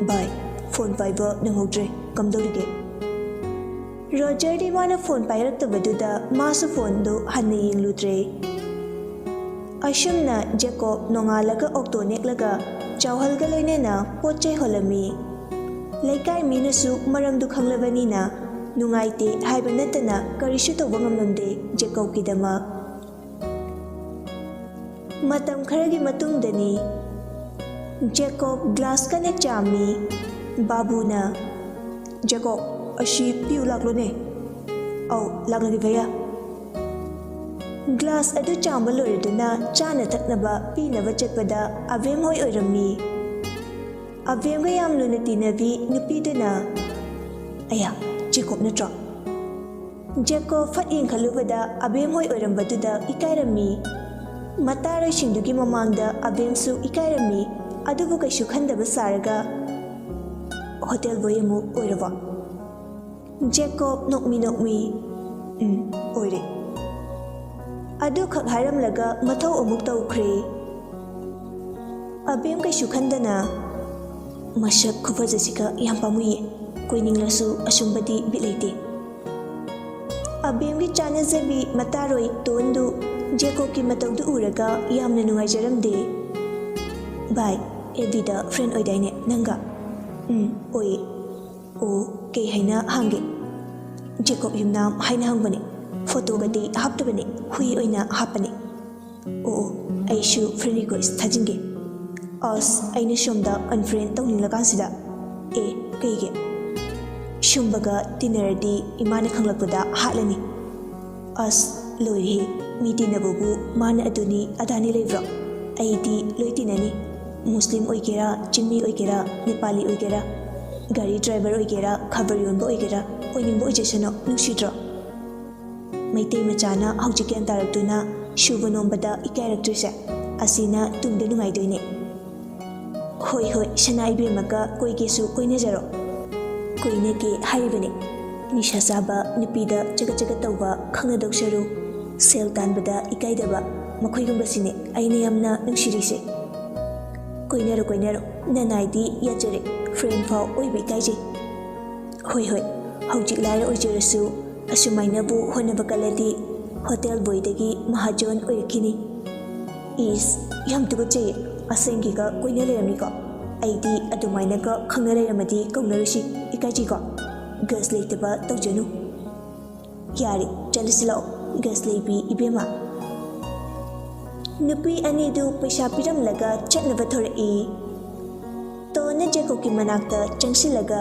"ꯚꯥꯏ, ꯐꯣꯟ ꯄꯥꯏꯕ ꯅꯪꯍꯧꯗ꯭ꯔꯦ, ꯀꯝꯗꯧꯔꯤꯒꯦ?" ꯔꯣꯖꯔꯗꯤ ꯃꯥꯅ ꯐꯣꯟ ꯄꯥꯏꯔꯛꯇꯕꯗꯨꯗ ꯃꯥꯁꯨ ꯐꯣꯟꯗꯨ ꯍꯟꯅ ꯌꯦꯡꯂꯨꯗ꯭ꯔꯦ꯫ ꯑꯁꯨꯝꯅ ꯖꯦꯀꯣꯕ ꯅꯣꯡꯉꯥꯜꯂꯒ ꯑꯣꯛꯇꯣ ꯅꯦꯛꯂꯒ ꯆꯥꯎꯍꯜꯒ ꯂꯣꯏꯅꯅ ꯄꯣꯠ ꯆꯩ ꯍꯣꯜꯂꯝꯃꯤ꯫ ꯂꯩꯀꯥꯏ ꯃꯤꯅꯁꯨ ꯃꯔꯝꯗꯨ ꯈꯪꯂꯕꯅꯤꯅ ꯅꯨꯡꯉꯥꯏꯇꯦ ꯍꯥꯏꯕ ꯅꯠꯇꯅ ꯀꯔꯤꯁꯨ ꯇꯧꯕ ꯉꯝꯂꯝꯗꯦ ꯖꯦꯀꯣꯕꯀꯤꯗꯃꯛ꯫ ꯃꯇꯝ ꯈꯔꯒꯤ ꯃꯇꯨꯡꯗꯅꯤ꯫ ꯖꯦꯀꯣꯕ ꯒ꯭ꯂꯥꯁ ꯀꯟꯅ ꯆꯥꯝꯃꯤ꯫ ꯕꯥꯕꯨꯅ, "ꯖꯦꯀꯣꯕ, ꯑꯁꯤ ꯄꯤꯌꯨ ꯂꯥꯛꯂꯣꯅꯦ꯫" "ꯑꯧ, ꯂꯥꯛꯂꯒꯦ ꯚꯩꯌꯥ꯫" ꯒ꯭ꯂꯥꯁ ꯑꯗꯨ ꯆꯥꯝꯕ ꯂꯣꯏꯔꯗꯨꯅ ꯆꯥꯅ ꯊꯛꯅꯕ ꯄꯤꯅꯕ ꯆꯠꯄꯗ ꯑꯕꯦꯝ ꯍꯣꯏ ꯑꯣꯏꯔꯝꯃꯤ꯫ ꯑꯕꯦꯝꯒ ꯌꯥꯝ ꯂꯨꯅ ꯇꯤꯟꯅꯕꯤ ꯅꯨꯄꯤꯗꯨꯅ, "ꯑꯌꯥ, ꯖꯦꯀꯣꯕ ꯅꯠꯇ꯭ꯔꯣ?" ꯖꯦꯀꯣꯕ ꯐꯠ ꯌꯦꯡꯈꯠꯂꯨꯕꯗ ꯑꯕꯦꯝ ꯍꯣꯏ ꯑꯣꯏꯔꯝꯕꯗꯨꯗ ꯏꯀꯥꯏꯔꯝꯃꯤ꯫ ꯃꯇꯥꯔꯣꯏꯁꯤꯡꯗꯨꯒꯤ ꯃꯃꯥꯡꯗ ꯑꯕꯦꯝꯁꯨ ꯏꯀꯥꯏꯔꯝꯃꯤ, ꯑꯗꯨꯕꯨ ꯀꯩꯁꯨ ꯈꯟꯗꯕ ꯁꯥꯔꯒ, "ꯍꯣꯇꯦꯜ ꯕꯣꯏ ꯑꯃꯨꯛ ꯑꯣꯏꯔꯕꯣ?" ꯖꯦꯀꯣꯕ ꯅꯣꯛꯃꯤ ꯅꯣꯛꯃꯤ, "ꯎꯝ, ꯑꯣꯏꯔꯦ꯫" ꯑꯗꯨꯈꯛ ꯍꯥꯏꯔꯝꯂꯒ ꯃꯊꯧ ꯑꯃꯨꯛ ꯇꯧꯈ꯭ꯔꯦ꯫ ꯑꯕꯦꯝ ꯀꯩꯁꯨ ꯈꯟꯗꯅ, "ꯃꯁꯛ ꯈꯨꯐꯖꯁꯤꯒ ꯌꯥꯝ ꯄꯥꯝꯃꯨꯏꯌꯦ꯫ ꯀꯣꯏꯅꯤꯡꯂꯁꯨ ꯑꯁꯨꯝꯕꯗꯤ ꯕꯤꯠ ꯂꯩꯇꯦ꯫" ꯑꯕꯦꯝꯒꯤ ꯆꯥꯟꯅꯖꯕꯤ ꯃꯇꯥꯔꯣꯏ ꯇꯣꯟꯗꯨ ꯖꯦꯀꯣꯕꯀꯤ ꯃꯇꯧꯗꯨ ꯎꯔꯒ ꯌꯥꯝꯅ ꯅꯨꯡꯉꯥꯏꯖꯔꯝꯗꯦ꯫ "ꯚꯥꯏ, ꯑꯦꯐ ꯕꯤꯗ ꯐ꯭ꯔꯦꯟ ꯑꯣꯏꯗꯥꯏꯅꯦ ꯅꯪꯒ?" "ꯎꯝ, ꯑꯣꯏꯌꯦ꯫" "ꯑꯣ, ꯀꯩ ꯍꯥꯏꯅ ꯍꯥꯡꯒꯦ?" "ꯖꯦꯀꯣꯕ ꯌꯨꯝꯅꯥꯝ ꯍꯥꯏꯅ ꯍꯪꯕꯅꯦ꯫ ꯐꯣꯇꯣꯒꯗꯤ ꯍꯥꯞꯇꯕꯅꯦ, ꯍꯨꯏ ꯑꯣꯏꯅ ꯍꯥꯞꯄꯅꯦ꯫" "ꯑꯣ, ꯑꯣ, ꯑꯩꯁꯨ ꯐ꯭ꯔꯦꯟ ꯔꯤꯀ꯭ꯋꯦꯁ ꯊꯥꯖꯤꯟꯒꯦ꯫" ꯑꯁ, ꯑꯩꯅ ꯁꯣꯝꯗ ꯑꯟꯐ꯭ꯔꯦꯟ ꯇꯧꯅꯤꯡꯂꯀꯥꯟꯁꯤꯗ꯫ "ꯑꯦ, ꯀꯩꯒꯤ?" "ꯁꯨꯝꯕꯒ ꯇꯤꯟꯅꯔꯗꯤ ꯏꯃꯥꯅ ꯈꯪꯂꯛꯄꯗ ꯍꯥꯠꯂꯅꯤ꯫" "ꯑꯁ, ꯂꯣꯏꯔꯦꯍꯦ, ꯃꯤ ꯇꯤꯟꯅꯕꯕꯨ ꯃꯥꯅ ꯑꯗꯨꯅꯤ ꯑꯗꯥꯅꯤ ꯂꯩꯕ꯭ꯔꯣ? ꯑꯩꯗꯤ ꯂꯣꯏ ꯇꯤꯟꯅꯅꯤ꯫ ꯃꯨꯁꯂꯤꯝ ꯑꯣꯏꯒꯦꯔꯥ, ꯆꯤꯡꯃꯤ ꯑꯣꯏꯒꯦꯔꯥ, ꯅꯦꯄꯥꯂꯤ ꯑꯣꯏꯒꯦꯔꯥ, ꯒꯥꯔꯤ ꯗ꯭ꯔꯥꯏꯚꯔ ꯑꯣꯏꯒꯦꯔꯥ, ꯈꯕꯔ ꯌꯣꯟꯕ ꯑꯣꯏꯒꯦꯔꯥ, ꯑꯣꯏꯅꯤꯡꯕ ꯑꯣꯏꯖꯁꯅꯨ, ꯅꯨꯡꯁꯤꯗ꯭ꯔꯣ?" ꯃꯩꯇꯩ ꯃꯆꯥꯅ ꯍꯧꯖꯤꯛ ꯒ꯭ꯌꯥꯟ ꯇꯥꯔꯛꯇꯨꯅ ꯁꯨꯕ ꯅꯣꯝꯕꯗ ꯏꯀꯥꯏꯔꯛꯇ꯭ꯔꯤꯁꯦ, ꯑꯁꯤꯅ ꯇꯨꯡꯗ ꯅꯨꯡꯉꯥꯏꯗꯣꯏꯅꯦ꯫ "ꯍꯣꯏ, ꯍꯣꯏ, ꯁꯅꯥ ꯏꯕꯦꯝꯃꯒ ꯀꯣꯏꯒꯦꯁꯨ ꯀꯣꯏꯅꯖꯔꯣ꯫" "ꯀꯣꯏꯅꯒꯦ ꯍꯥꯏꯔꯤꯕꯅꯦ꯫ ꯅꯤꯁꯥ ꯆꯥꯕ, ꯅꯨꯄꯤꯗ ꯆꯒꯠ ꯆꯒꯠ ꯇꯧꯕ, ꯈꯪꯅꯗꯧ ꯁꯔꯨꯛ ꯁꯦꯜ ꯇꯥꯟꯕꯗ ꯏꯀꯥꯏꯗꯕ, ꯃꯈꯣꯏꯒꯨꯝꯕꯁꯤꯅꯦ ꯑꯩꯅ ꯌꯥꯝꯅ ꯅꯨꯡꯁꯤꯔꯤꯁꯦ꯫" "ꯀꯣꯏꯅꯔꯣ, ꯀꯣꯏꯅꯔꯣ, ꯅꯅꯥꯏꯗꯤ ꯌꯥꯖꯔꯦ, ꯐ꯭ꯔꯦꯟ ꯐꯥꯎ ꯑꯣꯏꯕ ꯏꯀꯥꯏꯖꯩ꯫" "ꯍꯣꯏ, ꯍꯣꯏ, ꯍꯧꯖꯤꯛ ꯂꯥꯏꯔ ꯑꯣꯏꯖꯔꯁꯨ ꯑꯁꯨꯃꯥꯏꯅꯕꯨ ꯍꯣꯠꯅꯕ ꯀꯜꯂꯗꯤ ꯍꯣꯇꯦꯜ ꯕꯣꯏꯗꯒꯤ ꯃꯍꯥꯖꯣꯟ ꯑꯣꯏꯔꯛꯈꯤꯅꯤ꯫" "ꯏꯁ, ꯌꯥꯝ ꯇꯨꯀꯠꯆꯩꯌꯦ, ꯑꯁꯦꯡꯒꯤꯒ ꯀꯣꯏꯅ ꯂꯩꯔꯝꯃꯤꯀꯣ? ꯑꯩꯗꯤ ꯑꯗꯨꯃꯥꯏꯅꯒ ꯈꯪꯅ ꯂꯩꯔꯝꯃꯗꯤ ꯀꯧꯅꯔꯨꯁꯤ, ꯏꯀꯥꯏꯖꯩꯀꯣ꯫" ꯒꯁ ꯂꯩꯇꯕ ꯇꯧꯖꯅꯨ꯫ ꯌꯥꯔꯦ, ꯆꯠꯂꯁꯤ ꯂꯥꯛꯑꯣ, ꯒꯁ ꯂꯩꯕꯤ ꯏꯕꯦꯝꯃ꯫ ꯅꯨꯄꯤ ꯑꯅꯤꯗꯨ ꯄꯩꯁꯥ ꯄꯤꯔꯝꯂꯒ ꯆꯠꯅꯕ ꯊꯣꯔꯛꯏ꯫ ꯇꯣꯟꯅ ꯖꯦꯀꯣꯕꯀꯤ ꯃꯅꯥꯛꯇ ꯆꯪꯁꯤꯜꯂꯒ,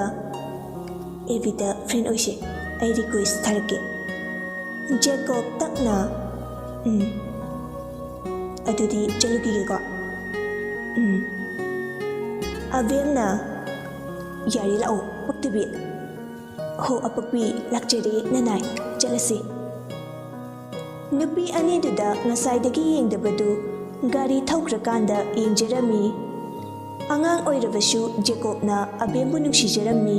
"ꯑꯦꯐ ꯕꯤꯗ ꯐ꯭ꯔꯦꯟ ꯑꯣꯏꯁꯦ, ꯑꯩ ꯔꯤꯀ꯭ꯋꯦꯁ ꯊꯥꯔꯛꯀꯦ꯫" ꯖꯦꯀꯣꯕ ꯇꯞꯅ, "ꯎꯝ, ꯑꯗꯨꯗꯤ ꯆꯠꯂꯨꯈꯤꯒꯦꯀꯣ꯫" "ꯎꯝ꯫" ꯑꯕꯦꯝꯅ, "ꯌꯥꯔꯦ ꯂꯥꯛꯑꯣ, ꯄꯛꯇꯕꯤ꯫" "ꯍꯣ ꯑꯄꯛꯄꯤ, ꯂꯥꯛꯆꯔꯦ ꯅꯅꯥꯏ, ꯆꯠꯂꯁꯤ꯫" ꯅꯨꯄꯤ ꯑꯅꯤꯗꯨꯗ ꯉꯁꯥꯏꯗꯒꯤ ꯌꯦꯡꯗꯕꯗꯨ ꯒꯥꯔꯤ ꯊꯧꯈ꯭ꯔꯀꯥꯟꯗ ꯌꯦꯡꯖꯔꯝꯃꯤ꯫ ꯑꯉꯥꯡ ꯑꯣꯏꯔꯕꯁꯨ ꯖꯦꯀꯣꯕꯅ ꯑꯕꯦꯝꯕꯨ ꯅꯨꯡꯁꯤꯖꯔꯝꯃꯤ꯫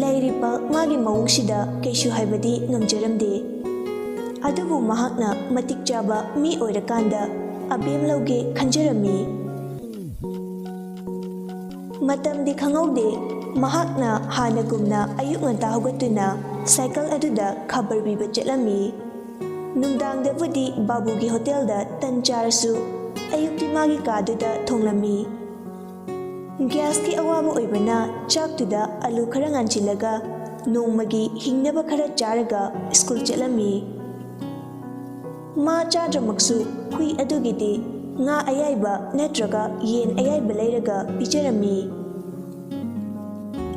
ꯂꯩꯔꯤꯕ ꯃꯥꯒꯤ ꯃꯑꯣꯡꯁꯤꯗ ꯀꯩꯁꯨ ꯍꯥꯏꯕꯗꯤ ꯉꯝꯖꯔꯝꯗꯦ꯫ ꯑꯗꯨꯕꯨ ꯃꯍꯥꯛꯅ ꯃꯇꯤꯛ ꯆꯥꯕ ꯃꯤ ꯑꯣꯏꯔꯀꯥꯟꯗ ꯑꯕꯦꯝ ꯂꯧꯒꯦ ꯈꯟꯖꯔꯝꯃꯤ꯫ ꯃꯇꯝꯗꯤ ꯈꯪꯍꯧꯗꯦ꯫ ꯃꯍꯥꯛꯅ ꯍꯥꯟꯅꯒꯨꯝꯅ ꯑꯌꯨꯛ ꯉꯟꯇꯥ ꯍꯧꯒꯠꯇꯨꯅ ꯁꯥꯏꯀꯜ ꯑꯗꯨꯗ ꯈꯕꯔ ꯄꯤꯕ ꯆꯠꯂꯝꯃꯤ꯫ ꯅꯨꯡꯗꯥꯡꯗꯕꯨꯗꯤ ꯕꯥꯕꯨꯒꯤ ꯍꯣꯇꯦꯜꯗ ꯇꯟ ꯆꯥꯔꯁꯨ, ꯑꯌꯨꯛꯇꯤ ꯃꯥꯒꯤ ꯀꯥꯗꯨꯗ ꯊꯣꯡꯂꯝꯃꯤ꯫ ꯒ꯭ꯌꯥꯁꯀꯤ ꯑꯋꯥꯕ ꯑꯣꯏꯕꯅ ꯆꯥꯛꯇꯨꯗ ꯑꯂꯨ ꯈꯔ ꯉꯥꯟꯁꯤꯜꯂꯒ ꯅꯣꯡꯃꯒꯤ ꯍꯤꯡꯅꯕ ꯈꯔ ꯆꯥꯔꯒ ꯁ꯭ꯀꯨꯜ ꯆꯠꯂꯝꯃꯤ꯫ ꯃꯥ ꯆꯥꯗ꯭ꯔꯃꯛꯁꯨ ꯍꯨꯏ ꯑꯗꯨꯒꯤꯗꯤ ꯉꯥ ꯑꯌꯥꯏꯕ ꯅꯠꯇ꯭ꯔꯒ ꯌꯦꯟ ꯑꯌꯥꯏꯕ ꯂꯩꯔꯒ ꯄꯤꯖꯔꯝꯃꯤ꯫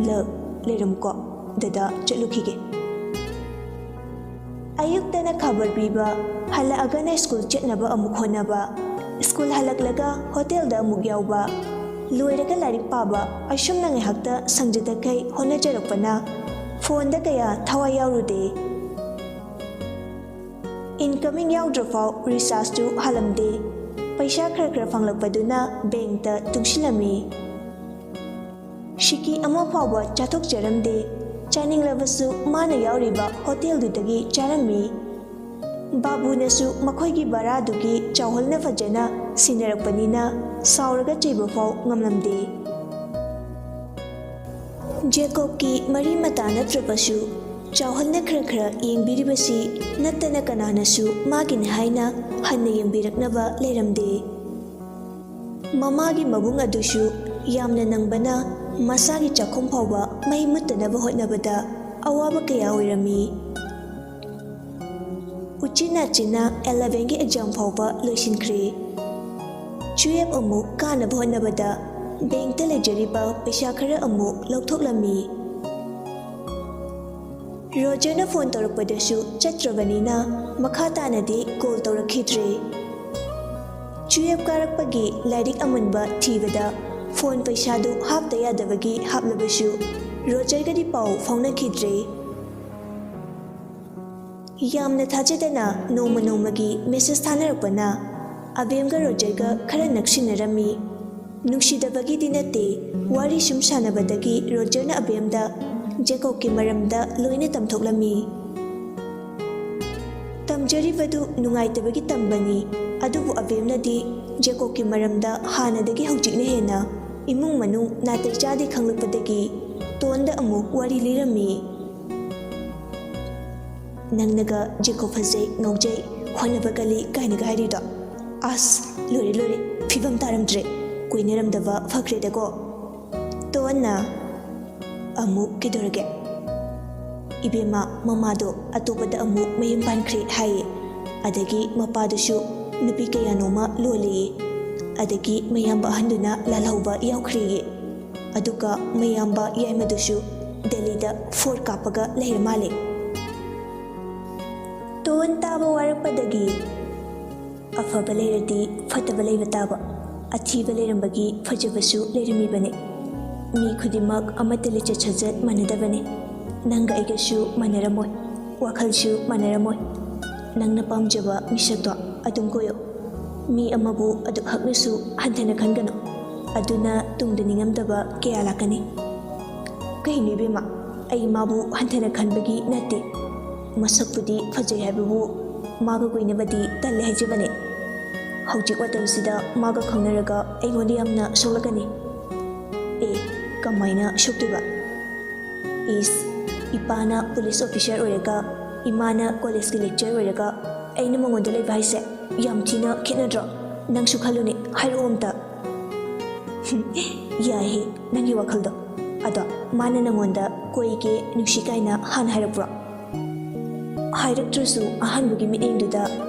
"ꯂ, ꯂꯩꯔꯝꯃꯨꯀꯣ, ꯗꯗꯥ ꯆꯠꯂꯨꯈꯤꯒꯦ꯫" ꯑꯌꯨꯛꯇꯅ ꯈꯕꯔ ꯄꯤꯕ, ꯍꯜꯂꯛꯑꯒꯅ ꯁ꯭ꯀꯨꯜ ꯆꯠꯅꯕ ꯑꯃꯨꯛ ꯍꯣꯠꯅꯕ, ꯁ꯭ꯀꯨꯜ ꯍꯜꯂꯛꯂꯒ ꯍꯣꯇꯦꯜꯗ ꯑꯃꯨꯛ ꯌꯥꯎꯕ, ꯂꯣꯏꯔꯒ ꯂꯥꯏꯔꯤꯛ ꯄꯥꯕ, ꯑꯁꯨꯝꯅ ꯉꯥꯏꯍꯥꯛꯇ ꯁꯪꯖꯗꯈꯩ ꯍꯣꯠꯅꯖꯔꯛꯄꯅ ꯐꯣꯟꯗ ꯀꯌꯥ ꯊꯋꯥꯏ ꯌꯥꯎꯔꯨꯗꯦ꯫ ꯏꯟꯀꯃꯤꯡ ꯌꯥꯎꯗ꯭ꯔꯐꯥꯎ ꯔꯤꯆꯥꯔꯖꯇꯨ ꯍꯥꯜꯂꯝꯗꯦ꯫ ꯄꯩꯁꯥ ꯈꯔ ꯈꯔ ꯐꯪꯂꯛꯄꯗꯨꯅ ꯕꯦꯡꯛꯇ ꯇꯨꯡꯁꯤꯜꯂꯝꯃꯤ꯫ ꯁꯤꯀꯤ ꯑꯃ ꯐꯥꯎꯕ ꯆꯥꯊꯣꯛꯆꯔꯝꯗꯦ꯫ ꯆꯥꯅꯤꯡꯂꯕꯁꯨ ꯃꯥꯅ ꯌꯥꯎꯔꯤꯕ ꯍꯣꯇꯦꯜꯗꯨꯗꯒꯤ ꯆꯥꯔꯝꯃꯤ꯫ ꯕꯥꯕꯨꯅꯁꯨ ꯃꯈꯣꯏꯒꯤ ꯚꯔꯥꯗꯨꯒꯤ ꯆꯥꯎꯍꯜꯅ ꯐꯖꯅ ꯁꯤꯟꯅꯔꯛꯄꯅꯤꯅ ꯁꯥꯎꯔꯒ ꯆꯩꯕ ꯐꯥꯎ ꯉꯝꯂꯝꯗꯦ꯫ ꯖꯦꯀꯣꯕꯀꯤ ꯃꯔꯤ ꯃꯇꯥ ꯅꯠꯇ꯭ꯔꯕꯁꯨ ꯆꯥꯎꯍꯜꯅ ꯈꯔ ꯈꯔ ꯌꯦꯡꯕꯤꯔꯤꯕꯁꯤ ꯅꯠꯇꯅ ꯀꯅꯥꯅꯁꯨ ꯃꯥꯒꯤꯅꯤ ꯍꯥꯏꯅ ꯍꯟꯅ ꯌꯦꯡꯕꯤꯔꯛꯅꯕ ꯂꯩꯔꯝꯗꯦ꯫ ꯃꯃꯥꯒꯤ ꯃꯕꯨꯡ ꯑꯗꯨꯁꯨ ꯌꯥꯝꯅ ꯅꯪꯕꯅ ꯃꯁꯥꯒꯤ ꯆꯥꯛꯈꯨꯝ ꯐꯥꯎꯕ ꯃꯩ ꯃꯨꯠꯇꯅꯕ ꯍꯣꯠꯅꯕꯗ ꯑꯋꯥꯕ ꯀꯌꯥ ꯑꯣꯏꯔꯝꯃꯤ꯫ ꯎꯆꯤꯟ ꯅꯥꯆꯤꯟꯅ elevenꯒꯤ exam ꯐꯥꯎꯕ ꯂꯣꯏꯁꯤꯟꯈ꯭ꯔꯦ꯫ twelve ꯑꯃꯨꯛ ꯀꯥꯅꯕ ꯍꯣꯠꯅꯕꯗ bankꯇ ꯂꯩꯖꯔꯤꯕ ꯄꯩꯁꯥ ꯈꯔ ꯑꯃꯨꯛ ꯂꯧꯊꯣꯛꯂꯝꯃꯤ꯫ ꯔꯣꯖꯔꯅ phone ꯇꯧꯔꯛꯄꯗꯁꯨ ꯆꯠꯇ꯭ꯔꯕꯅꯤꯅ ꯃꯈꯥ ꯇꯥꯅꯗꯤ call ꯇꯧꯔꯛꯈꯤꯗ꯭ꯔꯦ꯫ twelve ꯀꯥꯔꯛꯄꯒꯤ ꯂꯥꯏꯔꯤꯛ ꯑꯃꯨꯟꯕ ꯊꯤꯕꯗ phone ꯄꯩꯁꯥꯗꯨ ꯍꯥꯞꯇ ꯌꯥꯗꯕꯒꯤ ꯍꯥꯞꯂꯕꯁꯨ ꯔꯣꯖꯔꯒꯗꯤ ꯄꯥꯎ ꯐꯥꯎꯅꯈꯤꯗ꯭ꯔꯦ꯫ ꯌꯥꯝꯅ ꯊꯥꯖꯗꯅ ꯅꯣꯡꯃ ꯅꯣꯡꯃꯒꯤ message ꯊꯥꯅꯔꯛꯄꯅ ꯑꯕꯦꯝꯒ ꯔꯣꯖꯔꯒ ꯈꯔ ꯅꯛꯁꯤꯟꯅꯔꯝꯃꯤ꯫ ꯅꯨꯡꯁꯤꯗꯕꯒꯤꯗꯤ ꯅꯠꯇꯦ, ꯋꯥꯔꯤ ꯁꯨꯝ ꯁꯥꯟꯅꯕꯗꯒꯤ ꯔꯣꯖꯔꯅ ꯑꯕꯦꯝꯗ ꯖꯦꯀꯣꯕꯀꯤ ꯃꯔꯝꯗ ꯂꯣꯏꯅ ꯇꯝꯊꯣꯛꯂꯝꯃꯤ꯫ ꯇꯝꯖꯔꯤꯕꯗꯨ ꯅꯨꯡꯉꯥꯏꯇꯕꯒꯤ ꯇꯝꯕꯅꯤ, ꯑꯗꯨꯕꯨ ꯑꯕꯦꯝꯅꯗꯤ ꯖꯦꯀꯣꯕꯀꯤ ꯃꯔꯝꯗ ꯍꯥꯟꯅꯗꯒꯤ ꯍꯧꯖꯤꯛꯅ ꯍꯦꯟꯅ ꯏꯃꯨꯡ ꯃꯅꯨꯡ ꯅꯥꯇꯩ ꯆꯥꯗꯦ ꯈꯪꯂꯛꯄꯗꯒꯤ ꯇꯣꯟꯗ ꯑꯃꯨꯛ ꯋꯥꯔꯤ ꯂꯤꯔꯝꯃꯤ꯫ "ꯅꯪꯅꯒ ꯖꯦꯀꯣꯕ ꯐꯖꯩ, ꯉꯥꯎꯖꯩ, ꯍꯣꯠꯅꯕ ꯀꯜꯂꯤ ꯀꯥꯏꯅꯒ ꯍꯥꯏꯔꯤꯗꯣ, ꯑꯁ, ꯂꯣꯏꯔꯦ, ꯂꯣꯏꯔꯦ, ꯐꯤꯕꯝ ꯇꯥꯔꯝꯗ꯭ꯔꯦ, ꯀꯣꯏꯅꯔꯝꯗꯕ ꯐꯈ꯭ꯔꯦꯗꯀꯣ꯫" ꯇꯣꯟꯅ ꯑꯃꯨꯛ ꯀꯩꯗꯧꯔꯒꯦ? "ꯏꯕꯦꯝꯃ, ꯃꯃꯥꯗꯣ ꯑꯇꯣꯞꯄꯗ ꯑꯃꯨꯛ ꯃꯌꯨꯝ ꯄꯥꯟꯈ꯭ꯔꯦ ꯍꯥꯏꯌꯦ꯫ ꯑꯗꯒꯤ ꯃꯄꯥꯗꯨꯁꯨ ꯅꯨꯄꯤ ꯀꯌꯥꯅꯣꯃ ꯂꯣꯜꯂꯦꯌꯦ꯫ ꯑꯗꯒꯤ ꯃꯌꯥꯝꯕ ꯑꯍꯟꯗꯨꯅ ꯂꯥꯜꯍꯧꯕ ꯌꯥꯎꯈ꯭ꯔꯦꯌꯦ꯫ ꯑꯗꯨꯒ ꯃꯌꯥꯝꯕ ꯌꯥꯏꯃꯗꯨꯁꯨ ꯗꯦꯜꯂꯤꯗ ꯐꯣꯔ ꯀꯥꯞꯄꯒ ꯂꯩꯔ ꯃꯥꯜꯂꯦ꯫" ꯇꯣꯟ ꯇꯥꯕ ꯋꯥꯔꯛꯄꯗꯒꯤ "ꯑꯐꯕ ꯂꯩꯔꯗꯤ ꯐꯠꯇꯕ ꯂꯩꯕ ꯇꯥꯕ, ꯑꯊꯤꯕ ꯂꯩꯔꯝꯕꯒꯤ ꯐꯖꯕꯁꯨ ꯂꯩꯔꯝꯃꯤꯕꯅꯤ꯫ ꯃꯤ ꯈꯨꯗꯤꯡꯃꯛ ꯑꯃꯠꯇ ꯂꯤꯆꯠ ꯁꯥꯖꯠ ꯃꯥꯟꯅꯗꯕꯅꯤ꯫ ꯅꯪꯒ ꯑꯩꯒꯁꯨ ꯃꯥꯟꯅꯔꯝꯃꯣꯏ, ꯋꯥꯈꯜꯁꯨ ꯃꯥꯟꯅꯔꯝꯃꯣꯏ꯫ ꯅꯪꯅ ꯄꯥꯝꯖꯕ ꯃꯤꯁꯛꯇꯣ ꯑꯗꯨꯝ ꯀꯣꯏꯌꯨ꯫ ꯃꯤ ꯑꯃꯕꯨ ꯑꯗꯨꯛ ꯍꯛꯅꯁꯨ ꯍꯟꯊꯅ ꯈꯟꯒꯅꯨ꯫ ꯑꯗꯨꯅ ꯇꯨꯡꯗ ꯅꯤꯡꯉꯝꯗꯕ ꯀꯌꯥ ꯂꯥꯛꯀꯅꯤ꯫" "ꯀꯩꯅꯣ ꯏꯕꯦꯝꯃ, ꯑꯩ ꯃꯥꯕꯨ ꯍꯟꯊꯅ ꯈꯟꯕꯒꯤ ꯅꯠꯇꯦ꯫ ꯃꯁꯛꯄꯨꯗꯤ ꯐꯖꯩ ꯍꯥꯏꯕꯕꯨ ꯃꯥꯒ ꯀꯣꯏꯅꯕꯗꯤ ꯇꯜꯂꯦ ꯍꯥꯏꯖꯕꯅꯦ꯫ ꯍꯧꯖꯤꯛ ꯃꯇꯝꯁꯤꯗ ꯃꯥꯒ ꯈꯪꯅꯔꯒ ꯑꯩꯉꯣꯟꯗ ꯌꯥꯝꯅ ꯁꯣꯛꯂꯛꯀꯅꯤ꯫" "ꯑꯦ, ꯀꯃꯥꯏꯅ ꯁꯣꯛꯇꯣꯏꯕ? ꯏꯁ, ꯏꯄꯥꯅ police officer ꯑꯣꯏꯔꯒ, ꯏꯃꯥꯅ collegeꯀꯤ lecturer ꯑꯣꯏꯔꯒ, ꯑꯩꯅ ꯃꯉꯣꯟꯗ ꯂꯩꯕ ꯍꯥꯏꯁꯦ ꯌꯥꯝ ꯊꯤꯅ ꯈꯦꯠꯅꯗ꯭ꯔꯣ? ꯅꯪꯁꯨ ꯈꯜꯂꯨꯅꯦ, ꯍꯥꯏꯔꯛꯑꯣ ꯑꯝꯇ꯫" ꯌꯥꯏꯍꯦ, ꯅꯪꯒꯤ ꯋꯥꯈꯜꯗꯣ꯫ ꯑꯗꯣ ꯃꯥꯅ ꯅꯪꯉꯣꯟꯗ ꯀꯣꯏꯒꯦ, ꯅꯨꯡꯁꯤ ꯀꯥꯏꯅ ꯍꯥꯟꯅ ꯍꯥꯏꯔꯛꯄ꯭ꯔꯣ? ꯍꯥꯏꯔꯛꯇ꯭ꯔꯁꯨ ꯑꯍꯥꯟꯕꯒꯤ ꯃꯤꯠꯌꯦꯡꯗꯨꯗ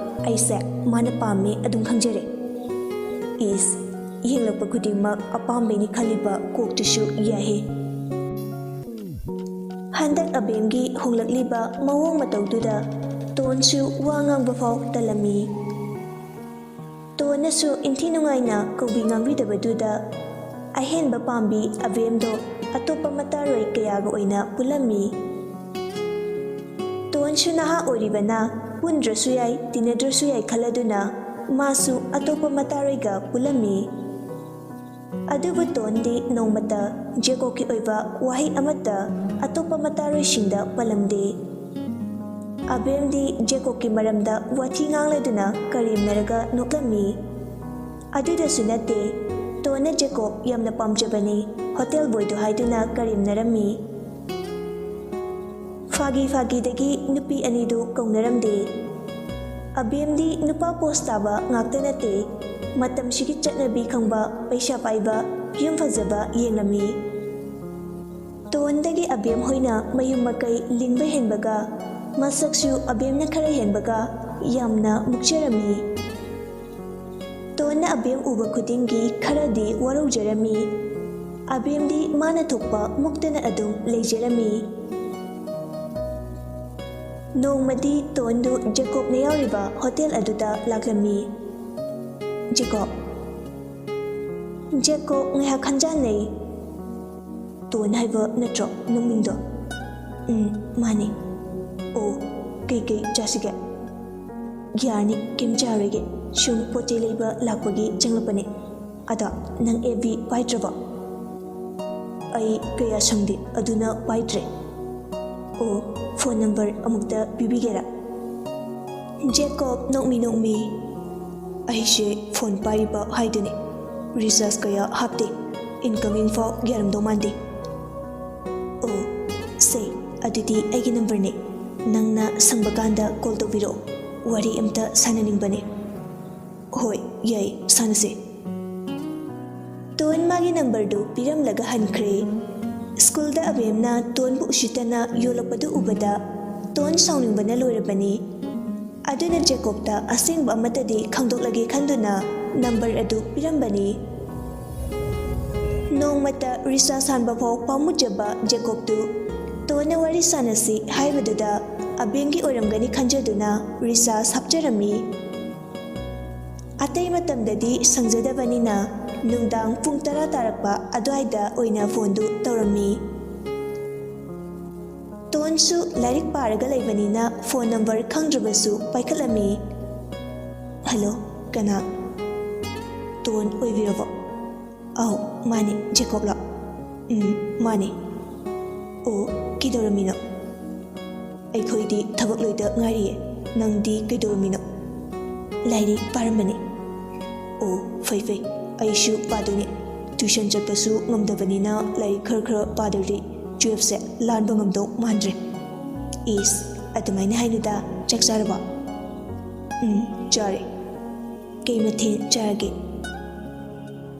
ꯑꯩꯁꯦ ꯃꯥꯅ ꯄꯥꯝꯃꯦ ꯑꯗꯨꯝ ꯈꯪꯖꯔꯦ꯫ ꯏꯁ, ꯌꯦꯡꯂꯛꯄ ꯈꯨꯗꯤꯡꯃꯛ ꯑꯄꯥꯝꯕꯩꯅꯤ ꯈꯜꯂꯤꯕ ꯀꯣꯛꯇꯨꯁꯨ ꯌꯥꯏꯍꯦ꯫ ꯍꯟꯗꯛ ꯑꯕꯦꯝꯒꯤ ꯍꯣꯡꯂꯛꯂꯤꯕ ꯃꯑꯣꯡ ꯃꯇꯧꯗꯨꯗ ꯇꯣꯟꯁꯨ ꯋꯥ ꯉꯥꯡꯕ ꯐꯥꯎ ꯇꯜꯂꯝꯃꯤ꯫ ꯇꯣꯟꯅꯁꯨ ꯏꯟꯊꯤ ꯅꯨꯡꯉꯥꯏꯅ ꯀꯧꯕꯤ ꯉꯥꯡꯕꯤꯗꯕꯗꯨꯗ ꯑꯍꯦꯟꯕ ꯄꯥꯝꯕꯤ ꯑꯕꯦꯝꯗꯣ ꯑꯇꯣꯞꯄ ꯃꯇꯥꯔꯣꯏ ꯀꯌꯥꯒ ꯑꯣꯏꯅ ꯄꯨꯜꯂꯝꯃꯤ꯫ ꯇꯣꯟꯁꯨ ꯅꯍꯥ ꯑꯣꯏꯔꯤꯕꯅ ꯄꯨꯟꯗ꯭ꯔꯁꯨ ꯌꯥꯏ, ꯇꯤꯟꯅꯗ꯭ꯔꯁꯨ ꯌꯥꯏ ꯈꯜꯂꯗꯨꯅ ꯃꯥꯁꯨ ꯑꯇꯣꯞꯄ ꯃꯇꯥꯔꯣꯏꯒ ꯄꯨꯜꯂꯝꯃꯤ꯫ ꯑꯗꯨꯕꯨ ꯇꯣꯟꯗꯤ ꯅꯣꯡꯃꯇ ꯖꯦꯀꯣꯕꯀꯤ ꯑꯣꯏꯕ ꯋꯥꯍꯩ ꯑꯃꯠꯇ ꯑꯇꯣꯞꯄ ꯃꯇꯥꯔꯣꯏꯁꯤꯡꯗ ꯄꯜꯂꯝꯗꯦ꯫ ꯑꯕꯦꯝꯗꯤ ꯖꯦꯀꯣꯕꯀꯤ ꯃꯔꯝꯗ ꯋꯥꯊꯤ ꯉꯥꯡꯂꯗꯨꯅ ꯀꯔꯦꯝꯅꯔꯒ ꯅꯣꯛꯂꯝꯃꯤ꯫ ꯑꯗꯨꯗꯁꯨ ꯅꯠꯇꯦ, ꯇꯣꯟꯅ ꯖꯦꯀꯣꯕ ꯌꯥꯝꯅ ꯄꯥꯝꯖꯕꯅꯤ, ꯍꯣꯇꯦꯜ ꯕꯣꯏꯗꯨ ꯍꯥꯏꯗꯨꯅ ꯀꯔꯦꯝꯅꯔꯝꯃꯤ꯫ ꯐꯥꯒꯤ ꯐꯥꯒꯤꯗꯒꯤ ꯅꯨꯄꯤ ꯑꯅꯤꯗꯨ ꯀꯧꯅꯔꯝꯗꯦ꯫ ꯑꯕꯦꯝꯗꯤ ꯅꯨꯄꯥ ꯄꯣꯁ ꯇꯥꯕ ꯉꯥꯛꯇ ꯅꯠꯇꯦ, ꯃꯇꯝꯁꯤꯒꯤ ꯆꯠꯅꯕꯤ ꯈꯪꯕ, ꯄꯩꯁꯥ ꯄꯥꯏꯕ, ꯌꯨꯝ ꯐꯖꯕ ꯌꯦꯡꯂꯝꯃꯤ꯫ ꯇꯣꯟꯗꯒꯤ ꯑꯕꯦꯝ ꯍꯣꯏꯅ ꯃꯌꯨꯝ ꯃꯀꯩ ꯂꯤꯡꯕ ꯍꯦꯟꯕꯒ, ꯃꯁꯛꯁꯨ ꯑꯕꯦꯝꯅ ꯈꯔ ꯍꯦꯟꯕꯒ ꯌꯥꯝꯅ ꯃꯨꯛꯆꯔꯝꯃꯤ꯫ ꯇꯣꯟꯅ ꯑꯕꯦꯝ ꯎꯕ ꯈꯨꯗꯤꯡꯒꯤ ꯈꯔꯗꯤ ꯋꯥꯔꯧꯖꯔꯝꯃꯤ꯫ ꯑꯕꯦꯝꯗꯤ ꯃꯥꯅ ꯊꯣꯛꯄ ꯃꯨꯛꯇꯅ ꯑꯗꯨꯝ ꯂꯩꯖꯔꯝꯃꯤ꯫ ꯅꯣꯡꯃꯗꯤ ꯇꯣꯟꯗꯨ ꯖꯦꯀꯣꯕꯅ ꯌꯥꯎꯔꯤꯕ ꯍꯣꯇꯦꯜ ꯑꯗꯨꯗ ꯂꯥꯛꯂꯝꯃꯤ꯫ "ꯖꯦꯀꯣꯕ, ꯖꯦꯀꯣꯕ, ꯉꯥꯏꯍꯥꯛ ꯈꯟꯖꯥꯟꯅꯩ꯫ ꯇꯣꯟ ꯍꯥꯏꯕ ꯅꯠꯇ꯭ꯔꯣ ꯅꯪ ꯃꯤꯡꯗꯣ?" "ꯎꯝ, ꯃꯥꯅꯤ꯫ ꯑꯣ, ꯀꯩꯀꯩ ꯆꯥꯁꯤꯒꯦ?" "ꯌꯥꯔꯅꯤ, ꯀꯩꯝ ꯆꯥꯔꯣꯏꯒꯦ꯫ ꯁꯨꯝ ꯄꯣꯠ ꯆꯩ ꯂꯩꯕ ꯂꯥꯛꯄꯒꯤ ꯆꯪꯂꯛꯄꯅꯦ꯫ ꯑꯗꯣ ꯅꯪ ꯑꯦꯐ ꯕꯤ ꯄꯥꯏꯗ꯭ꯔꯕꯣ?" "ꯑꯩ ꯀꯌꯥ ꯁꯪꯗꯦ, ꯑꯗꯨꯅ ꯄꯥꯏꯗ꯭ꯔꯦ꯫" "ꯑꯣ, ꯐꯣꯟ ꯅꯝꯕꯔ ꯑꯃꯨꯛꯇ ꯄꯤꯕꯤꯒꯦꯔꯥ?" ꯖꯦꯀꯣꯕ ꯅꯣꯛꯃꯤ ꯅꯣꯛꯃꯤ, "ꯑꯩꯁꯦ ꯐꯣꯟ ꯄꯥꯏꯔꯤꯕ ꯍꯥꯏꯗꯨꯅꯤ, ꯔꯤꯆꯥꯔꯖ ꯀꯌꯥ ꯍꯥꯞꯇꯦ, ꯏꯟꯀꯃꯤꯡ ꯐꯥꯎ ꯌꯥꯔꯝꯗꯧ ꯃꯥꯟꯗꯦ꯫" "ꯑꯣ, ꯁꯦ, ꯑꯗꯨꯗꯤ ꯑꯩꯒꯤ ꯅꯝꯕꯔꯅꯦ, ꯅꯪꯅ ꯁꯪꯕ ꯀꯥꯟꯗ ꯀꯣꯜ ꯇꯧꯕꯤꯔꯛꯑꯣ, ꯋꯥꯔꯤ ꯑꯝꯇ ꯁꯥꯟꯅꯅꯤꯡꯕꯅꯦ꯫" "ꯍꯣꯏ, ꯌꯥꯏ, ꯁꯥꯟꯅꯁꯦ꯫" ꯇꯣꯟ ꯃꯥꯒꯤ ꯅꯝꯕꯔꯗꯨ ꯄꯤꯔꯝꯂꯒ ꯍꯟꯈ꯭ꯔꯦ꯫ ꯁ꯭ꯀꯨꯜꯗ ꯑꯕꯦꯝꯅ ꯇꯣꯟꯕꯨ ꯎꯁꯤꯠꯇꯅ ꯌꯣꯜꯂꯛꯄꯗꯨ ꯎꯕꯗ ꯇꯣꯟ ꯁꯥꯎꯅꯤꯡꯕꯅ ꯂꯣꯏꯔꯕꯅꯤ꯫ ꯑꯗꯨꯅ ꯖꯦꯀꯣꯕꯇ ꯑꯁꯦꯡꯕ ꯑꯃꯠꯇꯗꯤ ꯈꯪꯗꯣꯛꯂꯒꯦ ꯈꯟꯗꯨꯅ ꯅꯝꯕꯔ ꯑꯗꯨ ꯄꯤꯔꯝꯕꯅꯤ꯫ ꯅꯣꯡꯃꯇ ꯔꯤꯆꯥꯔꯖ ꯍꯥꯟꯕ ꯐꯥꯎ ꯄꯥꯝꯃꯨꯖꯕ ꯖꯦꯀꯣꯕꯇꯨ ꯇꯣꯟꯅ ꯋꯥꯔꯤ ꯁꯥꯟꯅꯁꯤ ꯍꯥꯏꯕꯗꯨꯗ ꯑꯕꯦꯝꯒꯤ ꯑꯣꯏꯔꯝꯒꯅꯤ ꯈꯟꯖꯗꯨꯅ ꯔꯤꯆꯥꯔꯖ ꯍꯥꯞꯆꯔꯝꯃꯤ꯫ ꯑꯇꯩ ꯃꯇꯝꯗꯗꯤ ꯁꯪꯖꯗꯕꯅꯤꯅ ꯅꯨꯡꯗꯥꯡ ꯄꯨꯡ ꯇꯔꯥ ꯇꯥꯔꯛꯄ ꯑꯗꯨꯋꯥꯏꯗ ꯑꯣꯏꯅ ꯐꯣꯟꯗꯨ ꯇꯧꯔꯝꯃꯤ꯫ ꯇꯣꯟꯁꯨ ꯂꯥꯏꯔꯤꯛ ꯄꯥꯔꯒ ꯂꯩꯕꯅꯤꯅ ꯐꯣꯟ ꯅꯝꯕꯔ ꯈꯪꯗ꯭ꯔꯕꯁꯨ ꯄꯥꯏꯈꯠꯂꯝꯃꯤ꯫ "ꯍꯜꯂꯣ, ꯀꯅꯥ?" "ꯇꯣꯟ ꯑꯣꯏꯕꯤꯔꯕꯣ?" "ꯑꯧ, ꯃꯥꯅꯦ꯫ ꯖꯦꯀꯣꯕꯂꯣ?" "ꯎꯝ, ꯃꯥꯅꯦ꯫ ꯑꯣ, ꯀꯩꯗꯧꯔꯝꯃꯤꯅꯣ?" "ꯑꯩꯈꯣꯏꯗꯤ ꯊꯕꯛ ꯂꯣꯏꯗ ꯉꯥꯏꯔꯤꯌꯦ꯫ ꯅꯪꯗꯤ ꯀꯩꯗꯧꯔꯝꯃꯤꯅꯣ?" "ꯂꯥꯏꯔꯤꯛ ꯄꯥꯔꯝꯕꯅꯦ꯫" "ꯑꯣ, ꯐꯩ ꯐꯩ꯫ ꯑꯩꯁꯨ ꯄꯥꯗꯣꯏꯅꯦ꯫ ꯇ꯭ꯌꯨꯁꯟ ꯆꯠꯄꯁꯨ ꯉꯝꯗꯕꯅꯤꯅ ꯂꯥꯏꯔꯤꯛ ꯈꯔ ꯈꯔ ꯄꯥꯗ꯭ꯔꯗꯤ ꯇꯨꯌꯦꯜꯐꯁꯦ ꯂꯥꯟꯕ ꯉꯝꯗꯧ ꯃꯥꯟꯗ꯭ꯔꯦ꯫" "ꯏꯁ, ꯑꯗꯨꯃꯥꯏꯅ ꯍꯥꯏꯅꯨꯗ꯫ ꯆꯥꯛ ꯆꯥꯔꯕꯣ?" "ꯎꯝ, ꯆꯥꯔꯦ꯫ ꯀꯩ ꯃꯊꯦꯜ ꯆꯥꯔꯒꯦ?"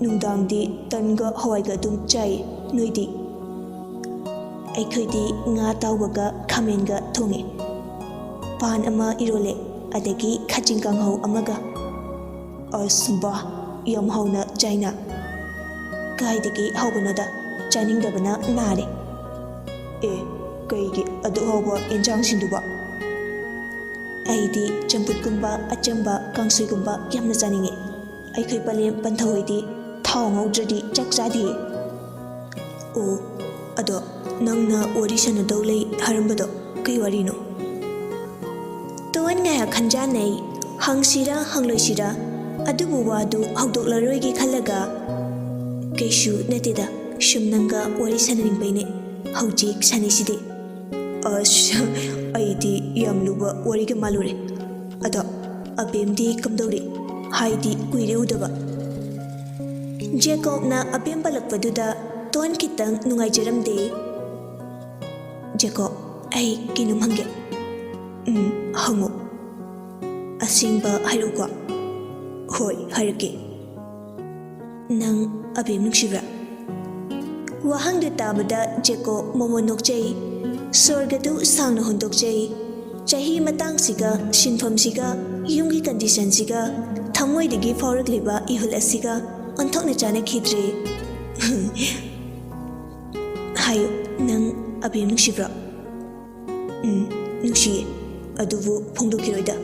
"ꯅꯨꯡꯗꯥꯡꯗꯤ ꯇꯟꯒ ꯍꯋꯥꯏꯒ ꯑꯗꯨꯝ ꯆꯥꯏ꯫ ꯅꯣꯏꯗꯤ?" "ꯑꯩꯈꯣꯏꯗꯤ ꯉꯥ ꯑꯇꯥꯎꯕꯒ ꯈꯥꯃꯦꯟꯒ ꯊꯣꯡꯉꯦ꯫ ꯄꯥꯟ ꯑꯃ ꯏꯔꯣꯜꯂꯦ, ꯑꯗꯒꯤ ꯈꯥꯖꯤꯡ ꯀꯥꯡꯍꯧ ꯑꯃꯒ꯫" "ꯑꯁ ꯕꯥ, ꯌꯥꯝ ꯍꯥꯎꯅ ꯆꯥꯏꯅ꯫ ꯀꯥꯏꯗꯒꯤ ꯍꯥꯎꯕꯅꯣꯗ, ꯆꯥꯅꯤꯡꯗꯕꯅ ꯅꯥꯔꯦ꯫" "ꯑꯦ, ꯀꯩꯒꯤ ꯑꯗꯨꯛ ꯍꯥꯎꯕ ꯑꯦꯟꯁꯥꯡꯁꯤꯡꯗꯨꯕꯣ?" "ꯑꯩꯗꯤ ꯆꯝꯐꯨꯠꯀꯨꯝꯕ ꯑꯆꯝꯕ ꯀꯥꯡꯁꯣꯏꯒꯨꯝꯕ ꯌꯥꯝꯅ ꯆꯥꯅꯤꯡꯉꯦ꯫ ꯑꯩꯈꯣꯏ ꯄꯂꯦꯝ ꯄꯟꯊꯧꯍꯣꯏꯗꯤ ꯊꯥꯎ ꯉꯧꯗ꯭ꯔꯗꯤ ꯆꯥꯛ ꯆꯥꯗꯦ꯫" "ꯑꯣ, ꯑꯗꯣ ꯅꯪꯅ ꯋꯥꯔꯤ ꯁꯥꯟꯅꯗꯧ ꯂꯩ ꯍꯥꯏꯔꯝꯕꯗꯣ ꯀꯩ ꯋꯥꯔꯤꯅꯣ?" ꯇꯣꯟ ꯉꯥꯏꯍꯥꯛ ꯈꯟꯖꯥꯟꯅꯩ꯫ ꯍꯪꯁꯤꯔꯥ ꯍꯪꯂꯣꯏꯁꯤꯔꯥ, ꯑꯗꯨꯕꯨ ꯋꯥꯗꯨ ꯍꯧꯗꯣꯛꯂꯔꯣꯏꯒꯦ ꯈꯜꯂꯒ, "ꯀꯩꯁꯨ ꯅꯠꯇꯦꯗ, ꯁꯨꯝ ꯅꯪꯒ ꯋꯥꯔꯤ ꯁꯥꯟꯅꯅꯤꯡꯕꯩꯅꯦ꯫ ꯍꯧꯖꯤꯛ ꯁꯥꯟꯅꯩꯁꯤꯗꯤ꯫" "ꯑꯁ, ꯑꯩꯗꯤ ꯌꯥꯝ ꯂꯨꯕ ꯋꯥꯔꯤꯒ ꯃꯥꯜꯂꯨꯔꯦ꯫ ꯑꯗꯣ ꯑꯕꯦꯝꯗꯤ ꯀꯝꯗꯧꯔꯤ? ꯍꯥꯏꯗꯤ ꯀꯨꯏꯔꯦ ꯎꯗꯕ꯫" ꯖꯦꯀꯣꯕꯅ ꯑꯕꯦꯝ ꯄꯜꯂꯛꯄꯗꯨꯗ ꯇꯣꯟ ꯈꯤꯇꯪ ꯅꯨꯡꯉꯥꯏꯖꯔꯝꯗꯦ꯫ "ꯖꯦꯀꯣꯕ, ꯑꯩ ꯀꯩꯅꯣꯝ ꯍꯪꯒꯦ꯫" "ꯎꯝ, ꯍꯪꯉꯣ꯫ ꯑꯁꯦꯡꯕ ꯍꯥꯏꯔꯛꯎꯀꯣ꯫" "ꯍꯣꯏ, ꯍꯥꯏꯔꯛꯀꯦ꯫" "ꯅꯪ ꯑꯕꯦꯝ ꯅꯨꯡꯁꯤꯕ꯭ꯔꯥ? ꯋꯥꯍꯪꯗꯨ ꯇꯥꯕꯗ ꯖꯦꯀꯣꯕ ꯃꯃꯣꯟ ꯅꯣꯛꯆꯩ꯫ ꯁꯣꯔꯒꯗꯨ ꯁꯥꯡꯅ ꯍꯣꯟꯗꯣꯛꯆꯩ꯫ ꯆꯍꯤ ꯃꯇꯥꯡꯁꯤꯒ, ꯁꯤꯟꯐꯝꯁꯤꯒ, ꯌꯨꯝꯒꯤ ꯀꯟꯗꯤꯁꯟꯁꯤꯒ, ꯊꯃꯣꯏꯗꯒꯤ ꯐꯥꯎꯔꯛꯂꯤꯕ ꯏꯍꯨꯜ ꯑꯁꯤꯒ ꯑꯣꯟꯊꯣꯛꯅ ꯆꯥꯅꯈꯤꯗ꯭ꯔꯦ꯫ ꯍꯥꯏꯌꯨ, ꯅꯪ ꯑꯕꯦꯝ ꯅꯨꯡꯁꯤꯕ꯭ꯔꯣ? ꯎꯝ, ꯅꯨꯡꯁꯤꯌꯦ꯫ ꯑꯗꯨꯕꯨ ꯐꯣꯡꯗꯣꯛꯈꯤꯔꯣꯏꯗ꯫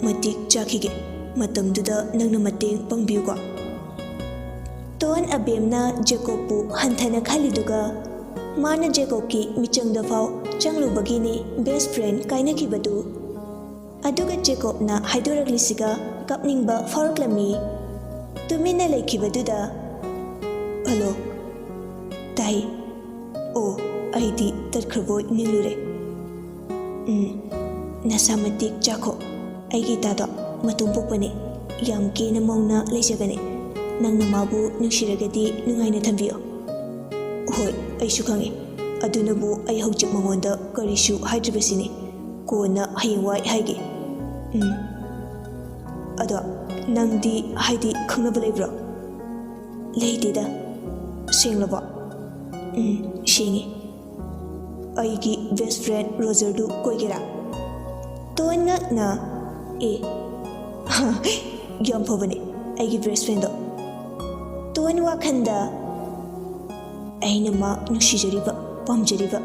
ꯃꯇꯤꯛ ꯆꯥꯈꯤꯒꯦ꯫ ꯃꯇꯝꯗꯨꯗ ꯅꯪꯅ ꯃꯇꯦꯡ ꯄꯥꯡꯕꯤꯌꯨꯀꯣ꯫ ꯇꯣꯟ ꯑꯕꯦꯝꯅ ꯖꯦꯀꯣꯕꯄꯨ ꯍꯟꯊꯅ ꯈꯜꯂꯤꯗꯨꯒ, ꯃꯥꯅ ꯖꯦꯀꯣꯕꯀꯤ ꯃꯤꯆꯪꯗꯐꯥꯎ ꯆꯪꯂꯨꯕꯒꯤꯅꯤ ꯕꯦꯁ ꯐ꯭ꯔꯦꯟ ꯀꯥꯏꯅꯈꯤꯕꯗꯨ꯫ ꯑꯗꯨꯒ ꯖꯦꯀꯣꯕꯅ ꯍꯥꯏꯗꯣꯔꯛꯂꯤꯁꯤꯒ ꯀꯞꯅꯤꯡꯕ ꯐꯥꯎꯔꯛꯂꯝꯃꯤ꯫ ꯇꯨꯃꯤꯟꯅ ꯂꯩꯈꯤꯕꯗꯨꯗ, "ꯍꯜꯂꯣ, ꯇꯥꯏ꯫ ꯑꯣ, ꯑꯩꯗꯤ ꯇꯠꯈ꯭ꯔꯕꯣꯏ ꯅꯤꯡꯂꯨꯔꯦ꯫ ꯎꯝ, ꯅꯁꯥ ꯃꯇꯤꯛ ꯆꯥꯈꯣ꯫ ꯑꯩꯒꯤ ꯏꯇꯥꯗꯣ ꯃꯇꯣꯝ ꯄꯣꯛꯄꯅꯦ꯫ ꯌꯥꯝ ꯀꯦꯅ ꯃꯧꯅ ꯂꯩꯖꯕꯅꯦ꯫ ꯅꯪꯅ ꯃꯥꯕꯨ ꯅꯨꯡꯁꯤꯔꯒꯗꯤ ꯅꯨꯡꯉꯥꯏꯅ ꯊꯝꯕꯤꯌꯣ꯫" "ꯍꯣꯏ, ꯑꯩꯁꯨ ꯈꯪꯉꯤ꯫ ꯑꯗꯨꯅꯕꯨ ꯑꯩ ꯍꯧꯖꯤꯛ ꯃꯉꯣꯟꯗ ꯀꯔꯤꯁꯨ ꯍꯥꯏꯗ꯭ꯔꯤꯕꯁꯤꯅꯤ꯫ ꯀꯣꯟꯅ ꯍꯌꯦꯡꯋꯥꯏ ꯍꯥꯏꯒꯦ꯫ ꯎꯝ꯫ ꯑꯗꯣ ꯅꯪꯗꯤ, ꯍꯥꯏꯗꯤ, ꯈꯪꯅꯕ ꯂꯩꯕ꯭ꯔꯣ?" "ꯂꯩꯇꯦꯗ꯫ ꯁꯦꯡꯂꯕꯣ?" "ꯎꯝ, ꯁꯦꯡꯉꯤ꯫" "ꯑꯩꯒꯤ ꯕꯦꯁ ꯐ꯭ꯔꯦꯟ ꯔꯣꯖꯔꯗꯨ ꯀꯣꯏꯒꯦꯔꯥ?" ꯇꯣꯟ ꯉꯛꯅ, "ꯑꯦ, ꯌꯥꯝ ꯐꯕꯅꯦ ꯑꯩꯒꯤ ꯕꯦꯁ ꯐ꯭ꯔꯦꯟꯗꯣ꯫" ꯇꯣꯟ ꯋꯥꯈꯟꯗ, "ꯑꯩꯅ ꯃꯥ ꯅꯨꯡꯁꯤꯖꯔꯤꯕ, ꯄꯥꯝꯖꯔꯤꯕ,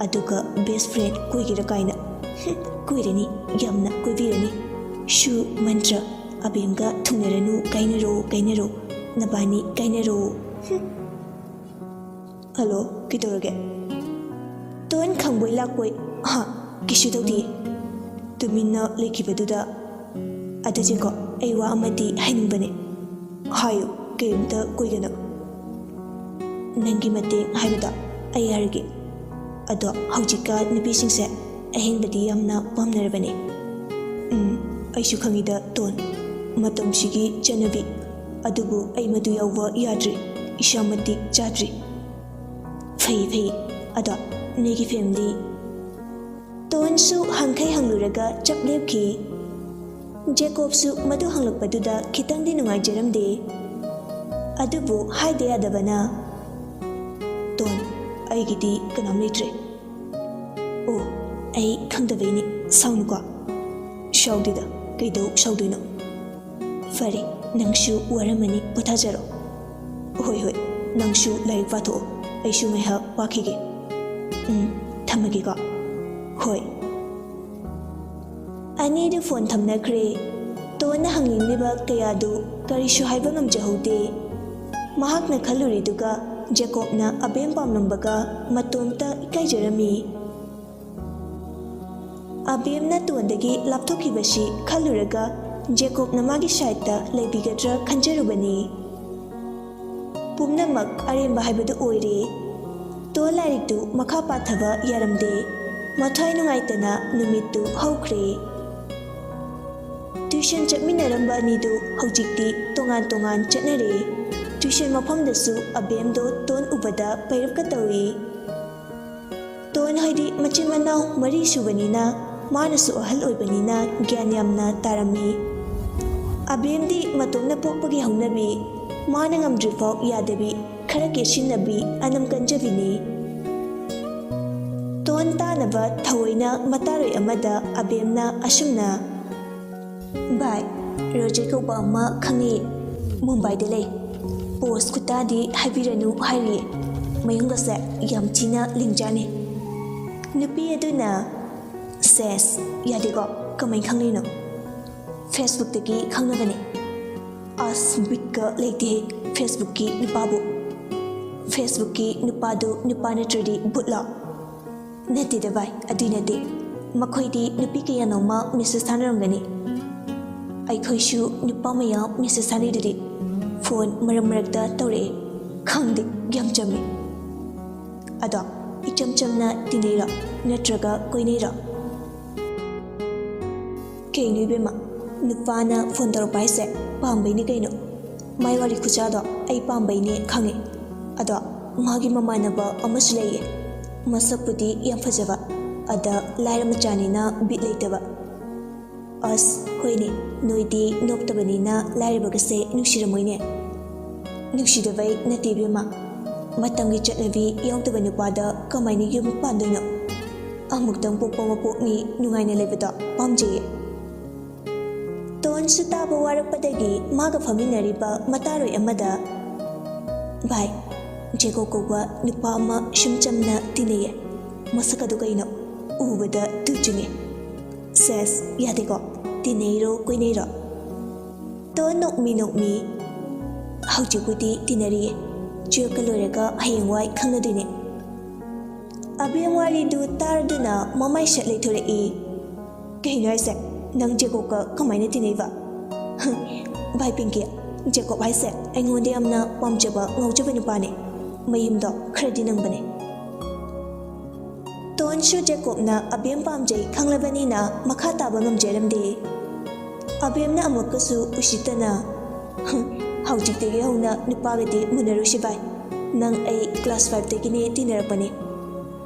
ꯑꯗꯨꯒ ꯕꯦꯁ ꯐ꯭ꯔꯦꯟ ꯀꯣꯏꯒꯦꯔꯥ ꯀꯥꯏꯅ꯫ ꯍꯨꯝ, ꯀꯣꯏꯔꯅꯤ, ꯌꯥꯝꯅ ꯀꯣꯏꯕꯤꯔꯅꯤ꯫ ꯁꯨ ꯃꯟꯇ꯭ꯔ, ꯑꯕꯦꯝꯒ ꯊꯨꯡꯅꯔꯅꯨ, ꯀꯥꯏꯅꯔꯣ, ꯀꯥꯏꯅꯔꯣ, ꯅꯕꯥꯅꯤ ꯀꯥꯏꯅꯔꯣ꯫" ꯍꯨꯝ꯫ "ꯍꯜꯂꯣ, ꯀꯩꯗꯧꯔꯒꯦ?" ꯇꯣꯟ ꯈꯪꯕꯣꯏ ꯂꯥꯛꯄꯣꯏ, "ꯍꯥ, ꯀꯩꯁꯨ ꯇꯧꯗꯤꯌꯦ꯫" ꯇꯨꯃꯤꯟꯅ ꯂꯩꯈꯤꯕꯗꯨꯗ, "ꯑꯗꯨ ꯖꯦꯀꯣꯕ, ꯑꯩ ꯋꯥ ꯑꯃꯗꯤ ꯍꯥꯏꯅꯤꯡꯕꯅꯦ꯫" "ꯍꯥꯏꯌꯨ, ꯀꯩꯝꯇ ꯀꯨꯏꯒꯅꯨ꯫" "ꯅꯪꯒꯤ ꯃꯇꯦꯡ ꯍꯥꯏꯕꯗꯣ ꯑꯩ ꯌꯥꯔꯒꯦ꯫ ꯑꯗꯣ ꯍꯧꯖꯤꯛꯀꯥꯟ ꯅꯨꯄꯤꯁꯤꯡꯁꯦ ꯑꯍꯦꯟꯕꯗꯤ ꯌꯥꯝꯅ ꯄꯥꯝꯅꯔꯕꯅꯦ꯫" "ꯎꯝ, ꯑꯩꯁꯨ ꯈꯪꯉꯤꯗ ꯇꯣꯟ, ꯃꯇꯝꯁꯤꯒꯤ ꯆꯠꯅꯕꯤ꯫ ꯑꯗꯨꯕꯨ ꯑꯩ ꯃꯗꯨ ꯌꯥꯎꯕ ꯌꯥꯗ꯭ꯔꯤ, ꯏꯁꯥ ꯃꯇꯤꯛ ꯆꯥꯗ꯭ꯔꯤ꯫" "ꯐꯩ, ꯐꯩ꯫ ꯑꯗꯣ ꯅꯣꯏꯒꯤ ꯐꯦꯃꯤꯂꯤ?" ꯇꯣꯟꯁꯨ ꯍꯪꯈꯩ ꯍꯪꯂꯨꯔꯒ ꯆꯞ ꯂꯦꯞꯈꯤ꯫ ꯖꯦꯀꯣꯕꯁꯨ ꯃꯗꯨ ꯍꯪꯂꯛꯄꯗꯨꯗ ꯈꯤꯇꯪꯗꯤ ꯅꯨꯡꯉꯥꯏꯖꯔꯝꯗꯦ꯫ ꯑꯗꯨꯕꯨ ꯍꯥꯏꯗ ꯌꯥꯗꯕꯅ, "ꯇꯣꯟ, ꯑꯩꯒꯤꯗꯤ ꯀꯅꯥꯝ ꯂꯩꯇ꯭ꯔꯦ꯫ ꯑꯣ, ꯑꯩ ꯈꯪꯗꯕꯩꯅꯤ, ꯁꯥꯎꯅꯨꯀꯣ꯫" "ꯁꯥꯎꯗꯦꯗ, ꯀꯩꯗꯧ ꯁꯥꯎꯗꯣꯏꯅꯣ? ꯐꯔꯦ, ꯅꯪꯁꯨ ꯋꯥꯔꯝꯃꯅꯤ, ꯄꯣꯊꯥꯖꯔꯣ꯫" "ꯍꯣꯏ, ꯍꯣꯏ, ꯅꯪꯁꯨ ꯂꯥꯏꯔꯤꯛ ꯄꯥꯊꯣꯛꯑꯣ, ꯑꯩꯁꯨ ꯉꯥꯏꯍꯥꯛ ꯄꯥꯈꯤꯒꯦ꯫" "ꯎꯝ, ꯊꯝꯃꯒꯦꯀꯣ꯫" "ꯍꯣꯏ꯫" ꯑꯅꯤꯗꯨ ꯐꯣꯟ ꯊꯝꯅꯈ꯭ꯔꯦ꯫ ꯇꯣꯟꯅ ꯍꯪꯅꯤꯡꯂꯤꯕ ꯀꯌꯥꯗꯨ ꯀꯔꯤꯁꯨ ꯍꯥꯏꯕ ꯉꯝꯖꯍꯧꯗꯦ꯫ ꯃꯍꯥꯛꯅ ꯈꯜꯂꯨꯔꯤꯗꯨꯒ ꯖꯦꯀꯣꯕꯅ ꯑꯕꯦꯝ ꯄꯥꯝꯂꯝꯕꯒ ꯃꯇꯣꯝꯇ ꯏꯀꯥꯏꯖꯔꯝꯃꯤ꯫ ꯑꯕꯦꯝꯅ ꯇꯣꯟꯗꯒꯤ ꯂꯥꯞꯊꯣꯛꯈꯤꯕꯁꯤ ꯈꯜꯂꯨꯔꯒ ꯖꯦꯀꯣꯕꯅ ꯃꯥꯒꯤ ꯁꯥꯏꯠꯇ ꯂꯩꯕꯤꯒꯗ꯭ꯔꯥ ꯈꯟꯖꯔꯨꯕꯅꯤ꯫ ꯄꯨꯝꯅꯃꯛ ꯑꯔꯦꯝꯕ ꯍꯥꯏꯕꯗꯨ ꯑꯣꯏꯔꯦ꯫ ꯇꯣꯟ ꯂꯥꯏꯔꯤꯛꯇꯨ ꯃꯈꯥ ꯄꯥꯊꯕ ꯌꯥꯔꯝꯗꯦ꯫ ꯃꯊ꯭ꯋꯥꯏ ꯅꯨꯡꯉꯥꯏꯇꯅ ꯅꯨꯃꯤꯠꯇꯨ ꯍꯧꯈ꯭ꯔꯦ꯫ ꯇ꯭ꯌꯨꯁꯟ ꯆꯠꯃꯤꯟꯅꯔꯝꯕ ꯑꯅꯤꯗꯨ ꯍꯧꯖꯤꯛꯇꯤ ꯇꯣꯉꯥꯟ ꯇꯣꯉꯥꯟ ꯆꯠꯅꯔꯦ꯫ ꯇ꯭ꯌꯨꯁꯟ ꯃꯐꯝꯗꯁꯨ ꯑꯕꯦꯝꯗꯣ ꯇꯣꯟ ꯎꯕꯗ ꯄꯩꯔꯞꯀ ꯇꯧꯏ꯫ ꯇꯣꯟ ꯍꯣꯏꯗꯤ ꯃꯆꯤꯟ ꯃꯅꯥꯎ ꯃꯔꯤ ꯁꯨꯕꯅꯤꯅ, ꯃꯥꯅꯁꯨ ꯑꯍꯜ ꯑꯣꯏꯕꯅꯤꯅ ꯒ꯭ꯌꯥꯟ ꯌꯥꯝꯅ ꯇꯥꯔꯝꯃꯤ꯫ ꯑꯕꯦꯝꯗꯤ ꯃꯇꯣꯝꯅ ꯄꯣꯛꯄꯒꯤ ꯍꯧꯅꯕꯤ, ꯃꯥꯅ ꯉꯝꯗ꯭ꯔꯤꯐꯥꯎ ꯌꯥꯗꯕꯤ, ꯈꯔ ꯀꯦꯠꯁꯤꯟꯅꯕꯤ, ꯑꯅꯝ ꯀꯟꯖꯕꯤꯅꯤ꯫ ꯇꯣꯟ ꯇꯥꯅꯕ ꯊꯑꯣꯏꯅ ꯃꯇꯥꯔꯣꯏ ꯑꯃꯗ ꯑꯕꯦꯝꯅ ꯑꯁꯨꯝꯅ, "ꯚꯥꯏ, ꯔꯣꯖꯦ ꯀꯧꯕ ꯑꯃ ꯈꯪꯉꯤ, ꯃꯨꯝꯕꯥꯏꯗ ꯂꯩ꯫ ꯄꯣꯁ ꯈꯨꯇꯥꯗꯤ ꯍꯥꯏꯕꯤꯔꯅꯨ ꯍꯥꯏꯔꯤꯌꯦ꯫ ꯃꯌꯨꯝꯒꯁꯦ ꯌꯥꯝ ꯊꯤꯅ ꯂꯤꯡꯖꯥꯅꯤ꯫" ꯅꯨꯄꯤ ꯑꯗꯨꯅ, "ꯁꯦꯁ, ꯌꯥꯗꯦꯀꯣ, ꯀꯃꯥꯏꯅ ꯈꯪꯂꯤꯅꯣ?" "ꯐꯦꯁꯕꯨꯛꯇꯒꯤ ꯈꯪꯅꯕꯅꯦ꯫" "ꯑꯁ, ꯕꯤꯠꯀ ꯂꯩꯇꯦꯍꯦ ꯐꯦꯁꯕꯨꯛꯀꯤ ꯅꯨꯄꯥꯕꯨ꯫ ꯐꯦꯁꯕꯨꯛꯀꯤ ꯅꯨꯄꯥꯗꯨ ꯅꯨꯄꯥ ꯅꯠꯇ꯭ꯔꯗꯤ ꯚꯨꯠꯂꯣ?" "ꯅꯠꯇꯦꯗ ꯚꯥꯏ, ꯑꯗꯨꯏ ꯅꯠꯇꯦ꯫ ꯃꯈꯣꯏꯗꯤ ꯅꯨꯄꯤ ꯀꯌꯥꯅꯣꯃ ꯃꯦꯁꯦꯖ ꯊꯥꯅꯔꯝꯒꯅꯤ꯫ ꯑꯩꯈꯣꯏꯁꯨ ꯅꯨꯄꯥ ꯃꯌꯥꯝ ꯃꯦꯁꯦꯖ ꯊꯥꯅꯩꯗꯨꯗꯤ, ꯐꯣꯟ ꯃꯔꯛ ꯃꯔꯛꯇ ꯇꯧꯔꯛꯑꯦ꯫ ꯈꯪꯗꯦ, ꯌꯥꯝ ꯆꯝꯃꯦ꯫ ꯑꯗꯣ, ꯏꯆꯝ ꯆꯝꯅ ꯇꯤꯟꯅꯩꯔꯣ, ꯅꯠꯇ꯭ꯔꯒ ꯀꯣꯏꯅꯩꯔꯣ?" "ꯀꯩꯅꯣ ꯏꯕꯦꯝꯃ, ꯅꯨꯄꯥꯅ ꯐꯣꯟ ꯇꯧꯔꯛꯄ ꯍꯥꯏꯁꯦ ꯄꯥꯝꯕꯩꯅꯤ ꯀꯩꯅꯣ꯫ ꯃꯥꯏ ꯋꯥꯔꯤ ꯈꯨꯆꯥꯗꯣ ꯑꯩ ꯄꯥꯝꯕꯩꯅꯦ ꯈꯪꯉꯦ꯫ ꯑꯗꯣ ꯃꯥꯒꯤ ꯃꯃꯥꯟꯅꯕ ꯑꯃꯁꯨ ꯂꯩꯌꯦ꯫ ꯃꯁꯛꯄꯨꯗꯤ ꯌꯥꯝ ꯐꯖꯕ, ꯑꯗ ꯂꯥꯏꯔ ꯃꯆꯥꯅꯤꯅ ꯕꯤꯠ ꯂꯩꯇꯕ꯫" "ꯑꯁ, ꯍꯣꯏꯅꯦ, ꯅꯣꯏꯗꯤ ꯅꯣꯞꯇꯕꯅꯤꯅ ꯂꯥꯏꯔꯕꯒꯁꯦ ꯅꯨꯡꯁꯤꯔꯝꯃꯣꯏꯅꯦ꯫" ꯅꯨꯡꯁꯤꯗꯕꯩ ꯅꯠꯇꯦ ꯏꯕꯦꯝꯃ꯫ ꯃꯇꯝꯒꯤ ꯆꯠꯅꯕꯤ ꯌꯥꯎꯗꯕ ꯅꯨꯄꯥꯗ ꯀꯃꯥꯏꯅ ꯌꯨꯝ ꯄꯥꯟꯗꯣꯏꯅꯣ? ꯑꯃꯨꯛꯇꯪ ꯄꯣꯛꯄ ꯃꯄꯣꯛꯅꯤ, ꯅꯨꯡꯉꯥꯏꯅ ꯂꯩꯕꯗꯣ ꯄꯥꯝꯖꯩꯌꯦ꯫ ꯇꯣꯟꯁꯨ ꯇꯥꯕ ꯋꯥꯔꯛꯄꯗꯒꯤ ꯃꯥꯒ ꯐꯝꯃꯤꯟꯅꯔꯤꯕ ꯃꯇꯥꯔꯣꯏ ꯑꯃꯗ, "ꯚꯥꯏ, ꯖꯦꯀꯣꯕ ꯀꯧꯕ ꯅꯨꯄꯥ ꯑꯃ ꯁꯨꯝ ꯆꯝꯅ ꯇꯤꯟꯅꯩꯌꯦ꯫ ꯃꯁꯛ ꯑꯗꯨ ꯀꯩꯅꯣ? ꯎꯕꯗ ꯇꯨ ꯆꯨꯡꯉꯦ꯫ ꯁꯦꯁ, ꯌꯥꯗꯦꯀꯣ? ꯇꯤꯟꯅꯩꯔꯣ, ꯀꯣꯏꯅꯩꯔꯣ?" ꯇꯣꯟ ꯅꯣꯛꯃꯤ ꯅꯣꯛꯃꯤ, "ꯍꯧꯖꯤꯛꯄꯨꯗꯤ ꯇꯤꯟꯅꯔꯤꯌꯦ꯫ ꯇꯨꯌꯦꯜꯐꯀ ꯂꯣꯏꯔꯒ ꯍꯌꯦꯡꯋꯥꯏ ꯈꯪꯅꯗꯣꯏꯅꯦ꯫" ꯑꯕꯦꯝ ꯋꯥꯔꯤꯗꯨ ꯇꯥꯔꯗꯨꯅ ꯃꯃꯥꯏ ꯁꯠ ꯂꯩꯊꯣꯔꯛꯏ꯫ "ꯀꯩꯅꯣ ꯍꯥꯏꯁꯦ? ꯅꯪ ꯖꯦꯀꯣꯕꯀ ꯀꯃꯥꯏꯅ ꯇꯤꯟꯅꯩꯕ?" "ꯚꯥꯏ ꯄꯤꯡꯀꯤ, ꯖꯦꯀꯣꯕ ꯍꯥꯏꯁꯦ ꯑꯩꯉꯣꯟꯗ ꯌꯥꯝꯅ ꯄꯥꯝꯖꯕ, ꯉꯥꯎꯖꯕ ꯅꯨꯄꯥꯅꯦ꯫ ꯃꯌꯨꯝꯗꯣ ꯈꯔꯗꯤ ꯅꯪꯕꯅꯦ꯫" ꯇꯣꯟꯁꯨ ꯖꯦꯀꯣꯕꯅ ꯑꯕꯦꯝ ꯄꯥꯝꯖꯩ ꯈꯪꯂꯕꯅꯤꯅ ꯃꯈꯥ ꯇꯥꯕ ꯉꯝꯖꯔꯝꯗꯦ꯫ ꯑꯕꯦꯝꯅ ꯑꯃꯨꯛꯀꯁꯨ ꯎꯁꯤꯠꯇꯅ, "ꯍꯧꯖꯤꯛꯇꯒꯤ ꯍꯧꯅ ꯅꯨꯄꯥꯒꯗꯤ ꯃꯨꯟꯅꯔꯨꯁꯤ ꯚꯥꯏ꯫ ꯅꯪ ꯑꯩ ꯀ꯭ꯂꯥꯁ ꯐꯥꯏꯚꯇꯒꯤꯅꯦ ꯇꯤꯟꯅꯔꯛꯄꯅꯦ꯫"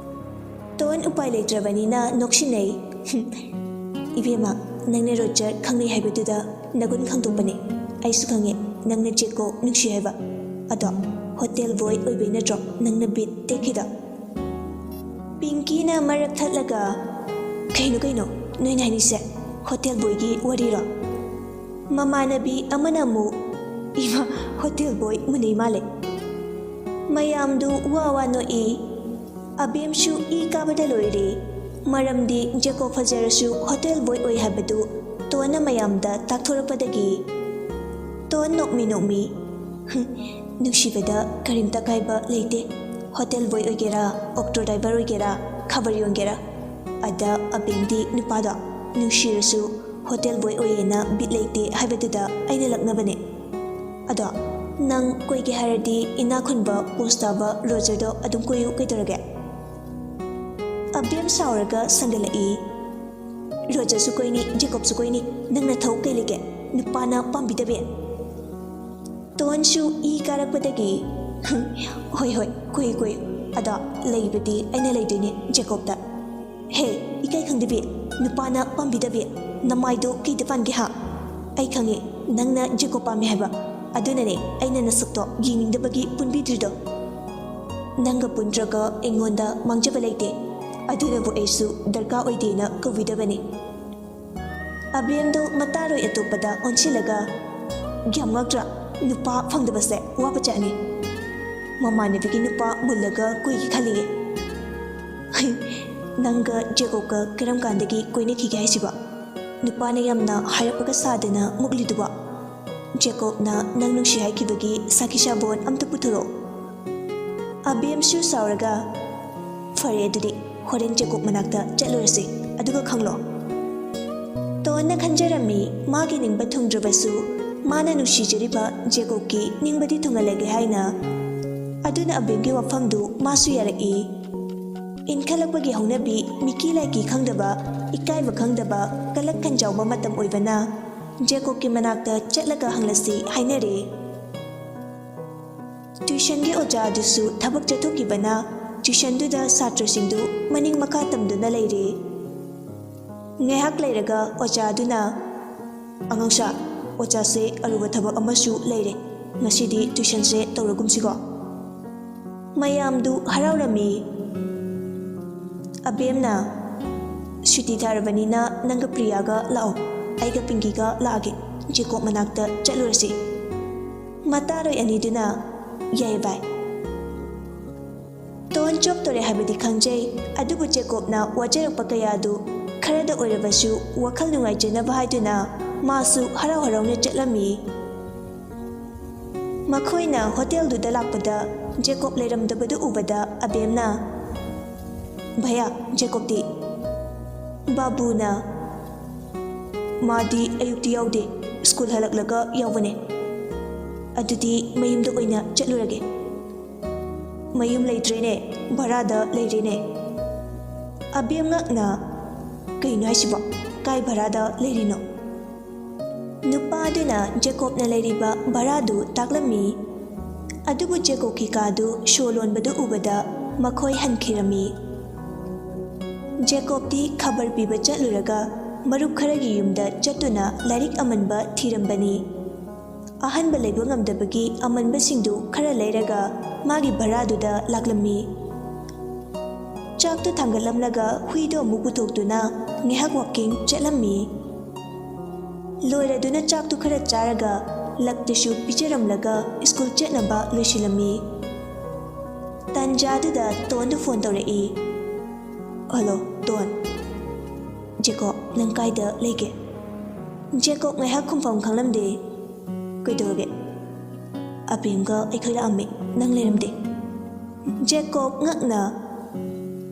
ꯇꯣꯟ ꯎꯄꯥꯏ ꯂꯩꯇ꯭ꯔꯕꯅꯤꯅ ꯅꯣꯛꯁꯤꯟꯅꯩ꯫ "ꯏꯕꯦꯝꯃ, ꯅꯪꯅ ꯔꯣꯖꯔ ꯈꯪꯅꯩ ꯍꯥꯏꯕꯗꯨꯗ ꯅꯒꯨꯟ ꯈꯪꯗꯣꯛꯄꯅꯦ꯫ ꯑꯩꯁꯨ ꯈꯪꯉꯦ ꯅꯪꯅ ꯖꯦꯀꯣꯕ ꯅꯨꯡꯁꯤ ꯍꯥꯏꯕ꯫ ꯑꯗꯣ ꯍꯣꯇꯦꯜ ꯕꯣꯏ ꯑꯣꯏꯕꯩ ꯅꯠꯇ꯭ꯔꯣ ꯅꯪꯅ ꯕꯤꯠ ꯇꯦꯛꯈꯤꯗꯣ?" ꯄꯤꯡꯀꯤꯅ ꯃꯔꯛ ꯊꯠꯂꯒ, "ꯀꯩꯅꯣ, ꯀꯩꯅꯣ ꯅꯣꯏꯅ ꯍꯥꯏꯅꯤꯁꯦ? ꯍꯣꯇꯦꯜ ꯕꯣꯏꯒꯤ ꯋꯥꯔꯤꯔꯣ?" ꯃꯃꯥꯟꯅꯕꯤ ꯑꯃꯅ ꯑꯃꯨꯛ, "ꯏꯃꯥ, ꯍꯣꯇꯦꯜ ꯕꯣꯏ ꯃꯨꯟꯅꯩ ꯃꯥꯜꯂꯦ꯫" ꯃꯌꯥꯝꯗꯨ ꯋꯥ ꯋꯥ ꯅꯣꯛꯏ꯫ ꯑꯕꯦꯝꯁꯨ ꯏ ꯀꯥꯕꯗ ꯂꯣꯏꯔꯦ꯫ ꯃꯔꯝꯗꯤ ꯖꯦꯀꯣꯕ ꯐꯖꯔꯁꯨ ꯍꯣꯇꯦꯜ ꯕꯣꯏ ꯑꯣꯏ ꯍꯥꯏꯕꯗꯨ ꯇꯣꯟꯅ ꯃꯌꯥꯝꯗ ꯇꯥꯛꯊꯣꯔꯛꯄꯗꯒꯤ ꯇꯣꯟ ꯅꯣꯛꯃꯤ ꯅꯣꯛꯃꯤ, "ꯍꯨꯝ, ꯅꯨꯡꯁꯤꯕꯗ ꯀꯔꯤꯝꯇ ꯀꯥꯏꯕ ꯂꯩꯇꯦ꯫ ꯍꯣꯇꯦꯜ ꯕꯣꯏ ꯑꯣꯏꯒꯦꯔꯥ, ꯑꯣꯛꯇꯣ ꯗ꯭ꯔꯥꯏꯚꯔ ꯑꯣꯏꯒꯦꯔꯥ, ꯈꯕꯔ ꯌꯣꯟꯒꯦꯔꯥ, ꯑꯗ ꯑꯕꯦꯝꯗꯤ ꯅꯨꯄꯥꯗꯣ ꯅꯨꯡꯁꯤꯔꯁꯨ ꯍꯣꯇꯦꯜ ꯕꯣꯏ ꯑꯣꯏꯌꯦꯅ ꯕꯤꯠ ꯂꯩꯇꯦ ꯍꯥꯏꯕꯗꯨꯗ ꯑꯩꯅ ꯂꯛꯅꯕꯅꯦ꯫ ꯑꯗꯣ ꯅꯪ ꯀꯣꯏꯒꯦ ꯍꯥꯏꯔꯗꯤ ꯏꯅꯥꯛ ꯈꯨꯟꯕ ꯄꯣꯁ ꯇꯥꯕ ꯔꯣꯖꯔꯗꯣ ꯑꯗꯨꯝ ꯀꯣꯏꯌꯨ, ꯀꯩꯗꯧꯔꯒꯦ?" ꯑꯕꯦꯝ ꯁꯥꯎꯔꯒ ꯁꯟꯒꯠꯂꯛꯏ꯫ "ꯔꯣꯖꯔꯁꯨ ꯀꯣꯏꯅꯤ, ꯖꯦꯀꯣꯕꯁꯨ ꯀꯣꯏꯅꯤ, ꯅꯪ ꯅꯊꯧ ꯀꯩ ꯂꯩꯒꯦ? ꯅꯨꯄꯥꯅ ꯄꯥꯝꯕꯤꯗꯕꯤ?" ꯇꯣꯟꯁꯨ ꯏ ꯀꯥꯔꯛꯄꯗꯒꯤ, "ꯍꯣꯏ, ꯍꯣꯏ, ꯀꯣꯏ, ꯀꯣꯏ꯫ ꯑꯗꯣ ꯂꯩꯕꯗꯤ ꯑꯩꯅ ꯂꯩꯗꯣꯏꯅꯦ ꯖꯦꯀꯣꯕꯇ꯫ ꯍꯦ, ꯏꯀꯥꯏ ꯈꯪꯗꯕꯤ, ꯅꯨꯄꯥꯅ ꯄꯥꯝꯕꯤꯗꯕꯤ, ꯅꯃꯥꯏꯗꯣ ꯀꯩꯗ ꯄꯥꯟꯒꯦ ꯍꯥ? ꯑꯩ ꯈꯪꯉꯦ, ꯅꯪꯅ ꯖꯦꯀꯣꯕ ꯄꯥꯝꯃꯦ ꯍꯥꯏꯕ꯫ ꯑꯗꯨꯅꯅꯦ ꯑꯩꯅ ꯅꯁꯛꯇꯣ ꯌꯦꯡꯅꯤꯡꯗꯕꯒꯤ ꯄꯨꯟꯕꯤꯗ꯭ꯔꯤꯗꯣ꯫ ꯅꯪꯒ ꯄꯨꯟꯗ꯭ꯔꯒ ꯑꯩꯉꯣꯟꯗ ꯃꯥꯡꯖꯕ ꯂꯩꯇꯦ꯫ ꯑꯗꯨꯅꯕꯨ ꯑꯩꯁꯨ ꯗꯔꯀꯥꯔ ꯑꯣꯏꯗꯦꯅ ꯀꯧꯕꯤꯗꯕꯅꯤ꯫ ꯑꯕꯦꯝꯗꯣ ꯃꯇꯥꯔꯣꯏ ꯑꯇꯣꯞꯄꯗ ꯑꯣꯟꯁꯤꯜꯂꯒ, "ꯌꯥꯝ ꯉꯛꯇ꯭ꯔꯥ? ꯅꯨꯄꯥ ꯐꯪꯗꯕꯁꯦ ꯋꯥꯕ ꯆꯥꯠꯅꯤ꯫ ꯃꯃꯥꯟꯅꯕꯤꯒꯤ ꯅꯨꯄꯥ ꯃꯨꯜꯂꯒ ꯀꯨꯏꯒꯦ ꯈꯜꯂꯤꯌꯦ꯫ ꯅꯪꯒ ꯖꯦꯀꯣꯕꯀ ꯀꯔꯝ ꯀꯥꯟꯗꯒꯤ ꯀꯣꯏꯅꯈꯤꯒꯦ ꯍꯥꯏꯁꯤꯕꯣ? ꯅꯨꯄꯥꯅ ꯌꯥꯝꯅ ꯍꯥꯏꯔꯛꯄꯒ ꯁꯥꯗꯅ ꯃꯨꯛꯂꯤꯗꯨꯕꯣ? ꯖꯦꯀꯣꯕꯅ ꯅꯪ ꯅꯨꯡꯁꯤ ꯍꯥꯏꯈꯤꯕꯒꯤ ꯁꯥꯈꯤ ꯁꯥꯕꯣꯟ ꯑꯝꯇ ꯄꯨꯊꯣꯔꯛꯑꯣ꯫" ꯑꯕꯦꯝꯁꯨ ꯁꯥꯎꯔꯒ, "ꯐꯔꯦ ꯑꯗꯨꯗꯤ, ꯍꯣꯔꯦꯟ ꯖꯦꯀꯣꯕ ꯃꯅꯥꯛꯇ ꯆꯠꯂꯨꯔꯁꯤ, ꯑꯗꯨꯒ ꯈꯪꯂꯣ꯫" ꯇꯣꯟꯅ ꯈꯟꯖꯔꯝꯃꯤ, ꯃꯥꯒꯤ ꯅꯤꯡꯕ ꯊꯨꯡꯗ꯭ꯔꯕꯁꯨ ꯃꯥꯅ ꯅꯨꯡꯁꯤꯖꯔꯤꯕ ꯖꯦꯀꯣꯕꯀꯤ ꯅꯤꯡꯕꯗꯤ ꯊꯨꯡꯍꯜꯂꯒꯦ ꯍꯥꯏꯅ꯫ ꯑꯗꯨꯅ ꯑꯕꯦꯝꯒꯤ ꯋꯥꯐꯝꯗꯨ ꯃꯥꯁꯨ ꯌꯥꯔꯛꯏ꯫ ꯏꯟꯈꯠꯂꯛꯄꯒꯤ ꯍꯧꯅꯕꯤ, ꯃꯤꯀꯤ ꯂꯥꯏꯀꯤ ꯈꯪꯗꯕ, ꯏꯀꯥꯏꯕ ꯈꯪꯗꯕ, ꯀꯂꯛ ꯈꯟꯖꯥꯎꯕ ꯃꯇꯝ ꯑꯣꯏꯕꯅ ꯖꯦꯀꯣꯕꯀꯤ ꯃꯅꯥꯛꯇ ꯆꯠꯂꯒ ꯍꯪꯂꯁꯤ ꯍꯥꯏꯅꯔꯦ꯫ ꯇ꯭ꯌꯨꯁꯟꯒꯤ ꯑꯣꯖꯥ ꯑꯗꯨꯁꯨ ꯊꯕꯛ ꯆꯠꯊꯣꯛꯈꯤꯕꯅ ꯇ꯭ꯌꯨꯁꯟꯗꯨꯗ ꯁꯥꯇ꯭ꯔꯁꯤꯡꯗꯨ ꯃꯅꯤꯡ ꯃꯈꯥ ꯇꯝꯗꯨꯅ ꯂꯩꯔꯦ꯫ ꯉꯥꯏꯍꯥꯛ ꯂꯩꯔꯒ ꯑꯣꯖꯥ ꯑꯗꯨꯅ, "ꯑꯉꯥꯡꯁꯥ, ꯑꯣꯖꯥꯁꯦ ꯑꯔꯨꯕ ꯊꯕꯛ ꯑꯃꯁꯨ ꯂꯩꯔꯦ, ꯉꯁꯤꯗꯤ ꯇ꯭ꯌꯨꯁꯟꯁꯦ ꯇꯧꯔꯒꯨꯝꯁꯤꯀꯣ꯫" ꯃꯌꯥꯝꯗꯨ ꯍꯔꯥꯎꯔꯝꯃꯤ꯫ ꯑꯕꯦꯝꯅ, "ꯁꯨꯇꯤ ꯊꯥꯔꯕꯅꯤꯅ ꯅꯪꯒ ꯄ꯭ꯔꯤꯌꯥꯒ ꯂꯥꯛꯑꯣ, ꯑꯩꯒ ꯄꯤꯡꯀꯤꯒ ꯂꯥꯛꯑꯒꯦ, ꯖꯦꯀꯣꯕ ꯃꯅꯥꯛꯇ ꯆꯠꯂꯨꯔꯁꯤ꯫" ꯃꯇꯥꯔꯣꯏ ꯑꯅꯤꯗꯨꯅ, "ꯌꯥꯏ ꯚꯥꯏ꯫" ꯇꯣꯟ ꯆꯣꯞꯇꯣꯔꯦ ꯍꯥꯏꯕꯗꯤ ꯈꯪꯖꯩ, ꯑꯗꯨꯕꯨ ꯖꯦꯀꯣꯕꯅ ꯋꯥꯖꯔꯛꯄ ꯀꯌꯥꯗꯨ ꯈꯔꯗ ꯑꯣꯏꯔꯕꯁꯨ ꯋꯥꯈꯜ ꯅꯨꯡꯉꯥꯏꯖꯅꯕ ꯍꯥꯏꯗꯨꯅ ꯃꯥꯁꯨ ꯍꯔꯥꯎ ꯍꯔꯥꯎꯅ ꯆꯠꯂꯝꯃꯤ꯫ ꯃꯈꯣꯏꯅ ꯍꯣꯇꯦꯜꯗꯨꯗ ꯂꯥꯛꯄꯗ ꯖꯦꯀꯣꯕ ꯂꯩꯔꯝꯗꯕꯗꯨ ꯎꯕꯗ ꯑꯕꯦꯝꯅ, "ꯚꯌꯥ, ꯖꯦꯀꯣꯕꯇꯤ?" ꯕꯥꯕꯨꯅ, "ꯃꯥꯗꯤ ꯑꯌꯨꯛꯇꯤ ꯌꯥꯎꯗꯦ, ꯁ꯭ꯀꯨꯜ ꯍꯜꯂꯛꯂꯒ ꯌꯥꯎꯕꯅꯦ꯫ ꯑꯗꯨꯗꯤ ꯃꯌꯨꯝꯗ ꯑꯣꯏꯅ ꯆꯠꯂꯨꯔꯒꯦ꯫" "ꯃꯌꯨꯝ ꯂꯩꯇ꯭ꯔꯦꯅꯦ, ꯚꯔꯥꯗ ꯂꯩꯔꯦꯅꯦ꯫" ꯑꯕꯦꯝ ꯉꯛꯅ, "ꯀꯩꯅꯣ ꯍꯥꯏꯁꯤꯕꯣ? ꯀꯥꯏ ꯚꯔꯥꯗ ꯂꯩꯔꯤꯅꯣ?" ꯅꯨꯄꯥꯗꯨꯅ ꯖꯦꯀꯣꯕꯅ ꯂꯩꯔꯤꯕ ꯚꯔꯥꯗꯨ ꯇꯥꯛꯂꯝꯃꯤ꯫ ꯑꯗꯨꯕꯨ ꯖꯦꯀꯣꯕꯀꯤ ꯀꯥꯗꯨ ꯁꯣ ꯂꯣꯟꯕꯗꯨ ꯎꯕꯗ ꯃꯈꯣꯏ ꯍꯟꯈꯤꯔꯝꯃꯤ꯫ ꯖꯦꯀꯣꯕꯇꯤ ꯈꯕꯔ ꯄꯤꯕ ꯆꯠꯂꯨꯔꯒ ꯃꯔꯨꯞ ꯈꯔꯒꯤ ꯌꯨꯝꯗ ꯆꯠꯇꯨꯅ ꯂꯥꯏꯔꯤꯛ ꯑꯃꯟꯕ ꯊꯤꯔꯝꯕꯅꯤ꯫ ꯑꯍꯟꯕ ꯂꯩꯕ ꯉꯝꯗꯕꯒꯤ ꯑꯃꯟꯕꯁꯤꯡꯗꯨ ꯈꯔ ꯂꯩꯔꯒ ꯃꯥꯒꯤ ꯚꯔꯥꯗꯨꯗ ꯂꯥꯛꯂꯝꯃꯤ꯫ ꯆꯥꯛꯇꯨ ꯊꯥꯡꯒꯠꯂꯝꯂꯒ ꯍꯨꯏꯗꯣ ꯑꯃꯨꯛ ꯄꯨꯊꯣꯛꯇꯨꯅ ꯉꯥꯏꯍꯥꯛ ꯋꯥꯛꯀꯤꯡ ꯆꯠꯂꯝꯃꯤ꯫ ꯂꯣꯏꯔꯗꯨꯅ ꯆꯥꯛꯇꯨ ꯈꯔ ꯆꯥꯔꯒ ꯂꯛꯇꯁꯨ ꯄꯤꯖꯔꯝꯂꯒ ꯁ꯭ꯀꯨꯜ ꯆꯠꯅꯕ ꯂꯣꯏꯁꯤꯜꯂꯝꯃꯤ꯫ ꯇꯥꯟꯖꯥꯗꯨꯗ ꯇꯣꯟꯗꯨ ꯐꯣꯟ ꯇꯧꯔꯛꯏ꯫ "Hello, Tom. ꯖꯦꯀꯣꯕ, ꯅꯪ ꯀꯥꯏꯗ ꯂꯩꯒꯦ?" ꯖꯦꯀꯣꯕ ꯉꯥꯏꯍꯥꯛ ꯈꯨꯝꯐꯝ ꯈꯪꯂꯝꯗꯦ꯫ "ꯀꯩꯗꯧꯔꯒꯦ?" "ꯑꯕꯦꯝꯒ ꯑꯩꯈꯣꯏ ꯂꯥꯛꯑꯝꯃꯤ, ꯅꯪ ꯂꯩꯔꯝꯗꯦ꯫" ꯖꯦꯀꯣꯕ ꯉꯛꯅ,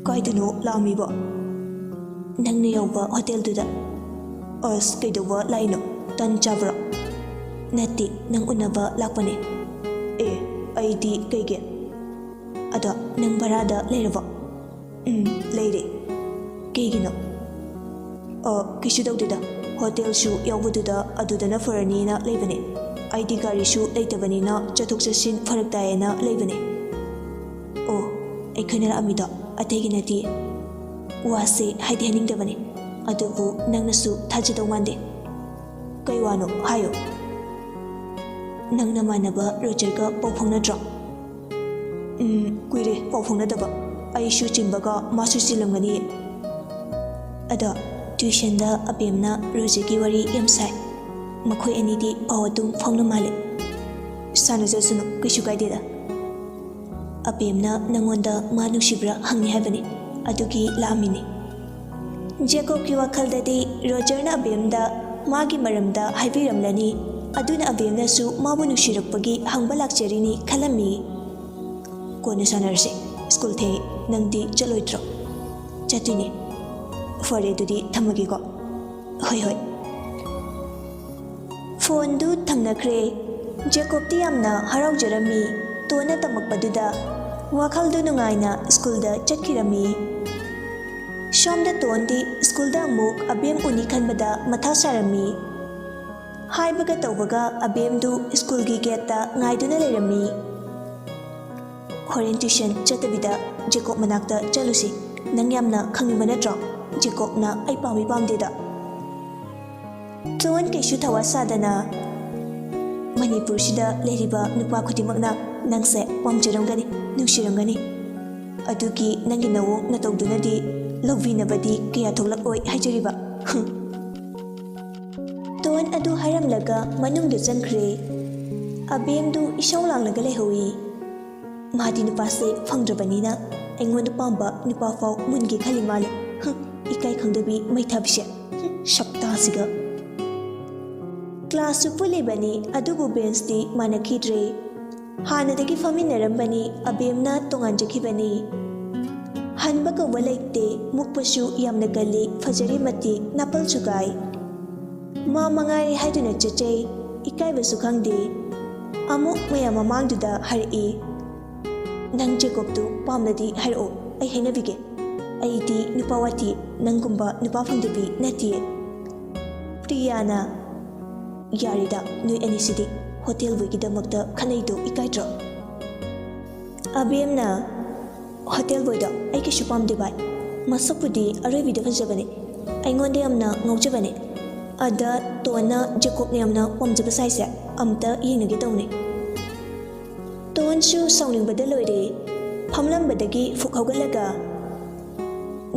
"ꯀꯥꯏꯗꯅꯣ ꯂꯥꯛꯑꯝꯃꯤꯕꯣ?" "ꯅꯪꯅ ꯌꯧꯕ ꯍꯣꯇꯦꯜꯗꯨꯗ꯫" "ꯑꯁ, ꯀꯩꯗꯧꯕ ꯂꯥꯛꯏꯅꯣ? ꯇꯟ ꯆꯥꯕ꯭ꯔꯣ?" "ꯅꯠꯇꯦ, ꯅꯪ ꯎꯅꯕ ꯂꯥꯛꯄꯅꯦ꯫" "ꯑꯦ, ꯑꯩꯗꯤ ꯀꯩꯒꯤ?" "ꯑꯗꯣ ꯅꯪ ꯚꯔꯥꯗ ꯂꯩꯔꯕꯣ?" "ꯎꯝ, ꯂꯩꯔꯦ꯫" "ꯀꯩꯒꯤꯅꯣ?" "ꯑ, ꯀꯩꯁꯨ ꯇꯧꯗꯦꯗ꯫ ꯍꯣꯇꯦꯜꯁꯨ ꯌꯥꯎꯕꯗꯨꯗ ꯑꯗꯨꯗꯅ ꯐꯔꯅꯤꯅ ꯂꯩꯕꯅꯦ꯫ ꯑꯩꯗꯤ ꯒꯥꯔꯤꯁꯨ ꯂꯩꯇꯕꯅꯤꯅ ꯆꯠꯊꯣꯛ ꯆꯠꯁꯤꯟ ꯐꯔꯛ ꯇꯥꯏꯌꯦꯅ ꯂꯩꯕꯅꯦ꯫" "ꯑꯣ, ꯑꯩꯈꯣꯏꯅ ꯂꯥꯛꯑꯝꯃꯤꯗꯣ ꯑꯇꯩꯒꯤ ꯅꯠꯇꯦ꯫ ꯋꯥꯁꯦ ꯍꯥꯏꯗꯤ ꯍꯥꯏꯅꯤꯡꯗꯕꯅꯦ, ꯑꯗꯨꯕꯨ ꯅꯪꯅꯁꯨ ꯊꯥꯖꯗꯧ ꯃꯥꯟꯗꯦ꯫" "ꯀꯩ ꯋꯥꯅꯣ? ꯍꯥꯏꯌꯣ꯫" "ꯅꯪ ꯅꯃꯥꯟꯅꯕ ꯔꯣꯖꯔꯒ ꯄꯥꯎ ꯐꯥꯎꯅꯗ꯭ꯔꯣ?" "ꯎꯝ, ꯀꯨꯏꯔꯦ ꯄꯥꯎ ꯐꯥꯎꯅꯗꯕ꯫ ꯑꯩꯁꯨ ꯆꯤꯟꯕꯒ ꯃꯥꯁꯨ ꯆꯤꯜꯂꯝꯒꯅꯤꯌꯦ꯫" "ꯑꯗꯣ ꯇ꯭ꯌꯨꯁꯟꯗ ꯑꯕꯦꯝꯅ ꯔꯣꯖꯔꯒꯤ ꯋꯥꯔꯤ ꯌꯥꯝ ꯁꯥꯏ꯫ ꯃꯈꯣꯏ ꯑꯅꯤꯗꯤ ꯄꯥꯎ ꯑꯗꯨꯝ ꯐꯥꯎꯅ ꯃꯥꯜꯂꯦ꯫" "ꯁꯥꯟꯅꯖꯁꯅꯨ, ꯀꯩꯁꯨ ꯀꯥꯏꯗꯦꯗ꯫ ꯑꯕꯦꯝꯅ ꯅꯪꯉꯣꯟꯗ ꯃꯥ ꯅꯨꯡꯁꯤꯕ꯭ꯔꯥ ꯍꯪꯅꯤ ꯍꯥꯏꯕꯅꯤ, ꯑꯗꯨꯒꯤ ꯂꯥꯛꯑꯝꯃꯤꯅꯤ꯫" ꯖꯦꯀꯣꯕꯀꯤ ꯋꯥꯈꯜꯗꯗꯤ ꯔꯣꯖꯔꯅ ꯑꯕꯦꯝꯗ ꯃꯥꯒꯤ ꯃꯔꯝꯗ ꯍꯥꯏꯕꯤꯔꯝꯂꯅꯤ, ꯑꯗꯨꯅ ꯑꯕꯦꯝꯅꯁꯨ ꯃꯥꯕꯨ ꯅꯨꯡꯁꯤꯔꯛꯄꯒꯤ ꯍꯪꯕ ꯂꯥꯛꯆꯔꯤꯅꯤ ꯈꯜꯂꯝꯃꯤ꯫ "ꯀꯣꯟꯅ ꯁꯥꯟꯅꯔꯁꯦ, ꯁ꯭ꯀꯨꯜ ꯊꯦꯡꯉꯦ꯫ ꯅꯪꯗꯤ ꯆꯠꯂꯣꯏꯗ꯭ꯔꯣ?" "ꯆꯠꯇꯣꯏꯅꯦ꯫" "ꯐꯔꯦ, ꯑꯗꯨꯗꯤ ꯊꯝꯃꯒꯦꯀꯣ꯫" "ꯍꯣꯏ, ꯍꯣꯏ꯫" ꯐꯣꯟꯗꯨ ꯊꯝꯅꯈ꯭ꯔꯦ꯫ ꯖꯦꯀꯣꯕꯇꯤ ꯌꯥꯝꯅ ꯍꯔꯥꯎꯖꯔꯝꯃꯤ꯫ ꯇꯣꯟꯅ ꯇꯝꯃꯛꯄꯗꯨꯗ ꯋꯥꯈꯜꯗꯨ ꯅꯨꯡꯉꯥꯏꯅ ꯁ꯭ꯀꯨꯜꯗ ꯆꯠꯈꯤꯔꯝꯃꯤ꯫ ꯁꯣꯝꯗ ꯇꯣꯟꯗꯤ ꯁ꯭ꯀꯨꯜꯗ ꯑꯃꯨꯛ ꯑꯕꯦꯝ ꯎꯅꯤ ꯈꯟꯕꯗ ꯃꯊꯥ ꯁꯥꯔꯝꯃꯤ꯫ ꯍꯥꯏꯕꯒ ꯇꯧꯕꯒ ꯑꯕꯦꯝꯗꯨ ꯁ꯭ꯀꯨꯜꯒꯤ ꯒꯦꯠꯇ ꯉꯥꯏꯗꯨꯅ ꯂꯩꯔꯝꯃꯤ꯫ "ꯍꯣꯔꯦꯟ ꯇ꯭ꯌꯨꯁꯟ ꯆꯠꯇꯕꯤꯗ ꯖꯦꯀꯣꯕ ꯃꯅꯥꯛꯇ ꯆꯠꯂꯨꯁꯤ꯫ ꯅꯪ ꯌꯥꯝꯅ ꯈꯪꯅꯤꯡꯕ ꯅꯠꯇ꯭ꯔꯣ? ꯖꯦꯀꯣꯕꯅ ꯑꯩ ꯄꯥꯝꯃꯤ ꯄꯥꯝꯗꯦꯗ꯫" ꯇꯣꯟ ꯀꯩꯁꯨ ꯊꯋꯥ ꯁꯥꯗꯅ, ꯃꯅꯤꯄꯨꯔꯁꯤꯗ ꯂꯩꯔꯤꯕ ꯅꯨꯄꯥ ꯈꯨꯗꯤꯡꯃꯛꯅ ꯅꯪꯁꯦ ꯄꯥꯝꯖꯔꯝꯒꯅꯤ, ꯅꯨꯡꯁꯤꯔꯝꯒꯅꯤ꯫ ꯑꯗꯨꯒꯤ ꯅꯪꯒꯤ ꯅꯑꯣꯡ ꯅꯇꯧꯗꯨꯅꯗꯤ ꯂꯧꯕꯤꯅꯕꯗꯤ ꯀꯌꯥ ꯊꯣꯛꯂꯛꯑꯣꯏ ꯍꯥꯏꯖꯔꯤꯕ꯫ ꯍꯨꯝ꯫ ꯇꯣꯟ ꯑꯗꯨ ꯍꯥꯏꯔꯝꯂꯒ ꯃꯅꯨꯡꯗ ꯆꯪꯈ꯭ꯔꯦ꯫ ꯑꯕꯦꯝꯗꯨ ꯏꯁꯧ ꯂꯥꯡꯂꯒ ꯂꯩꯍꯧꯏ꯫ ꯃꯥꯗꯤ ꯅꯨꯄꯥꯁꯦ ꯐꯪꯗ꯭ꯔꯕꯅꯤꯅ ꯑꯩꯉꯣꯟꯗ ꯄꯥꯝꯕ ꯅꯨꯄꯥ ꯐꯥꯎ ꯃꯨꯟꯒꯦ ꯈꯜꯂꯤ ꯃꯥꯜꯂꯦ꯫ ꯍꯨꯝ, ꯏꯀꯥꯏ ꯈꯪꯗꯕꯤ ꯃꯩꯊꯥꯕꯤꯁꯦ꯫ ꯍꯨꯝ, ꯁꯛꯇꯥꯁꯤꯒ꯫ ꯀ꯭ꯂꯥꯁꯁꯨ ꯄꯨꯜꯂꯤꯕꯅꯤ, ꯑꯗꯨꯕꯨ ꯕꯦꯟꯁꯇꯤ ꯃꯥꯟꯅꯈꯤꯗ꯭ꯔꯦ꯫ ꯍꯥꯟꯅꯗꯒꯤ ꯐꯝꯃꯤꯟꯅꯔꯝꯕꯅꯤ, ꯑꯕꯦꯝꯅ ꯇꯣꯉꯥꯟꯖꯈꯤꯕꯅꯤ꯫ ꯍꯟꯕ ꯀꯧꯕ ꯂꯩꯇꯦ, ꯃꯨꯛꯄꯁꯨ ꯌꯥꯝꯅ ꯀꯜꯂꯤ, ꯐꯖꯔꯤ ꯃꯇꯤꯛ, ꯅꯥꯄꯜꯁꯨ ꯀꯥꯏ꯫ ꯃꯥ ꯃꯉꯥꯏꯔꯦ ꯍꯥꯏꯗꯨꯅ ꯆꯠꯆꯩ, ꯏꯀꯥꯏꯕꯁꯨ ꯈꯪꯗꯦ꯫ ꯑꯃꯨꯛ ꯃꯌꯥꯝ ꯃꯃꯥꯡꯗꯨꯗ ꯍꯥꯏꯔꯛꯏ, "ꯅꯪ ꯖꯦꯀꯣꯕꯇꯨ ꯄꯥꯝꯂꯗꯤ ꯍꯥꯏꯔꯛꯑꯣ, ꯑꯩ ꯍꯥꯏꯅꯕꯤꯒꯦ꯫ ꯑꯩꯗꯤ ꯅꯨꯄꯥ ꯋꯥꯊꯤ, ꯅꯪꯒꯨꯝꯕ ꯅꯨꯄꯥ ꯐꯪꯗꯕꯤ ꯅꯠꯇꯤꯌꯦ꯫" ꯄ꯭ꯔꯤꯌꯥꯅ, "ꯌꯥꯔꯦꯗ, ꯅꯣꯏ ꯑꯅꯤꯁꯤꯗꯤ ꯍꯣꯇꯦꯜ ꯕꯣꯏꯒꯤꯗꯃꯛꯇ ꯈꯠꯅꯩꯗꯣ ꯏꯀꯥꯏꯗ꯭ꯔꯣ?" ꯑꯕꯦꯝꯅ, "ꯍꯣꯇꯦꯜ ꯕꯣꯏꯗꯣ ꯑꯩ ꯀꯩꯁꯨ ꯄꯥꯝꯗꯦ ꯚꯥꯏ꯫ ꯃꯁꯛꯄꯨꯗꯤ ꯑꯔꯣꯏꯕꯤꯗ ꯐꯖꯕꯅꯦ꯫ ꯑꯩꯉꯣꯟꯗ ꯌꯥꯝꯅ ꯉꯥꯎꯖꯕꯅꯦ꯫ ꯑꯗ ꯇꯣꯟꯅ ꯖꯦꯀꯣꯕꯅ ꯌꯥꯝꯅ ꯄꯥꯝꯖꯕ ꯁꯥꯏꯁꯦ ꯑꯝꯇ ꯌꯦꯡꯅꯒꯦ ꯇꯧꯅꯦ꯫" ꯇꯣꯟꯁꯨ ꯁꯥꯎꯅꯤꯡꯕꯗ ꯂꯣꯏꯔꯦ꯫ ꯐꯝꯂꯝꯕꯗꯒꯤ ꯐꯨꯛ ꯍꯧꯒꯠꯂꯒ,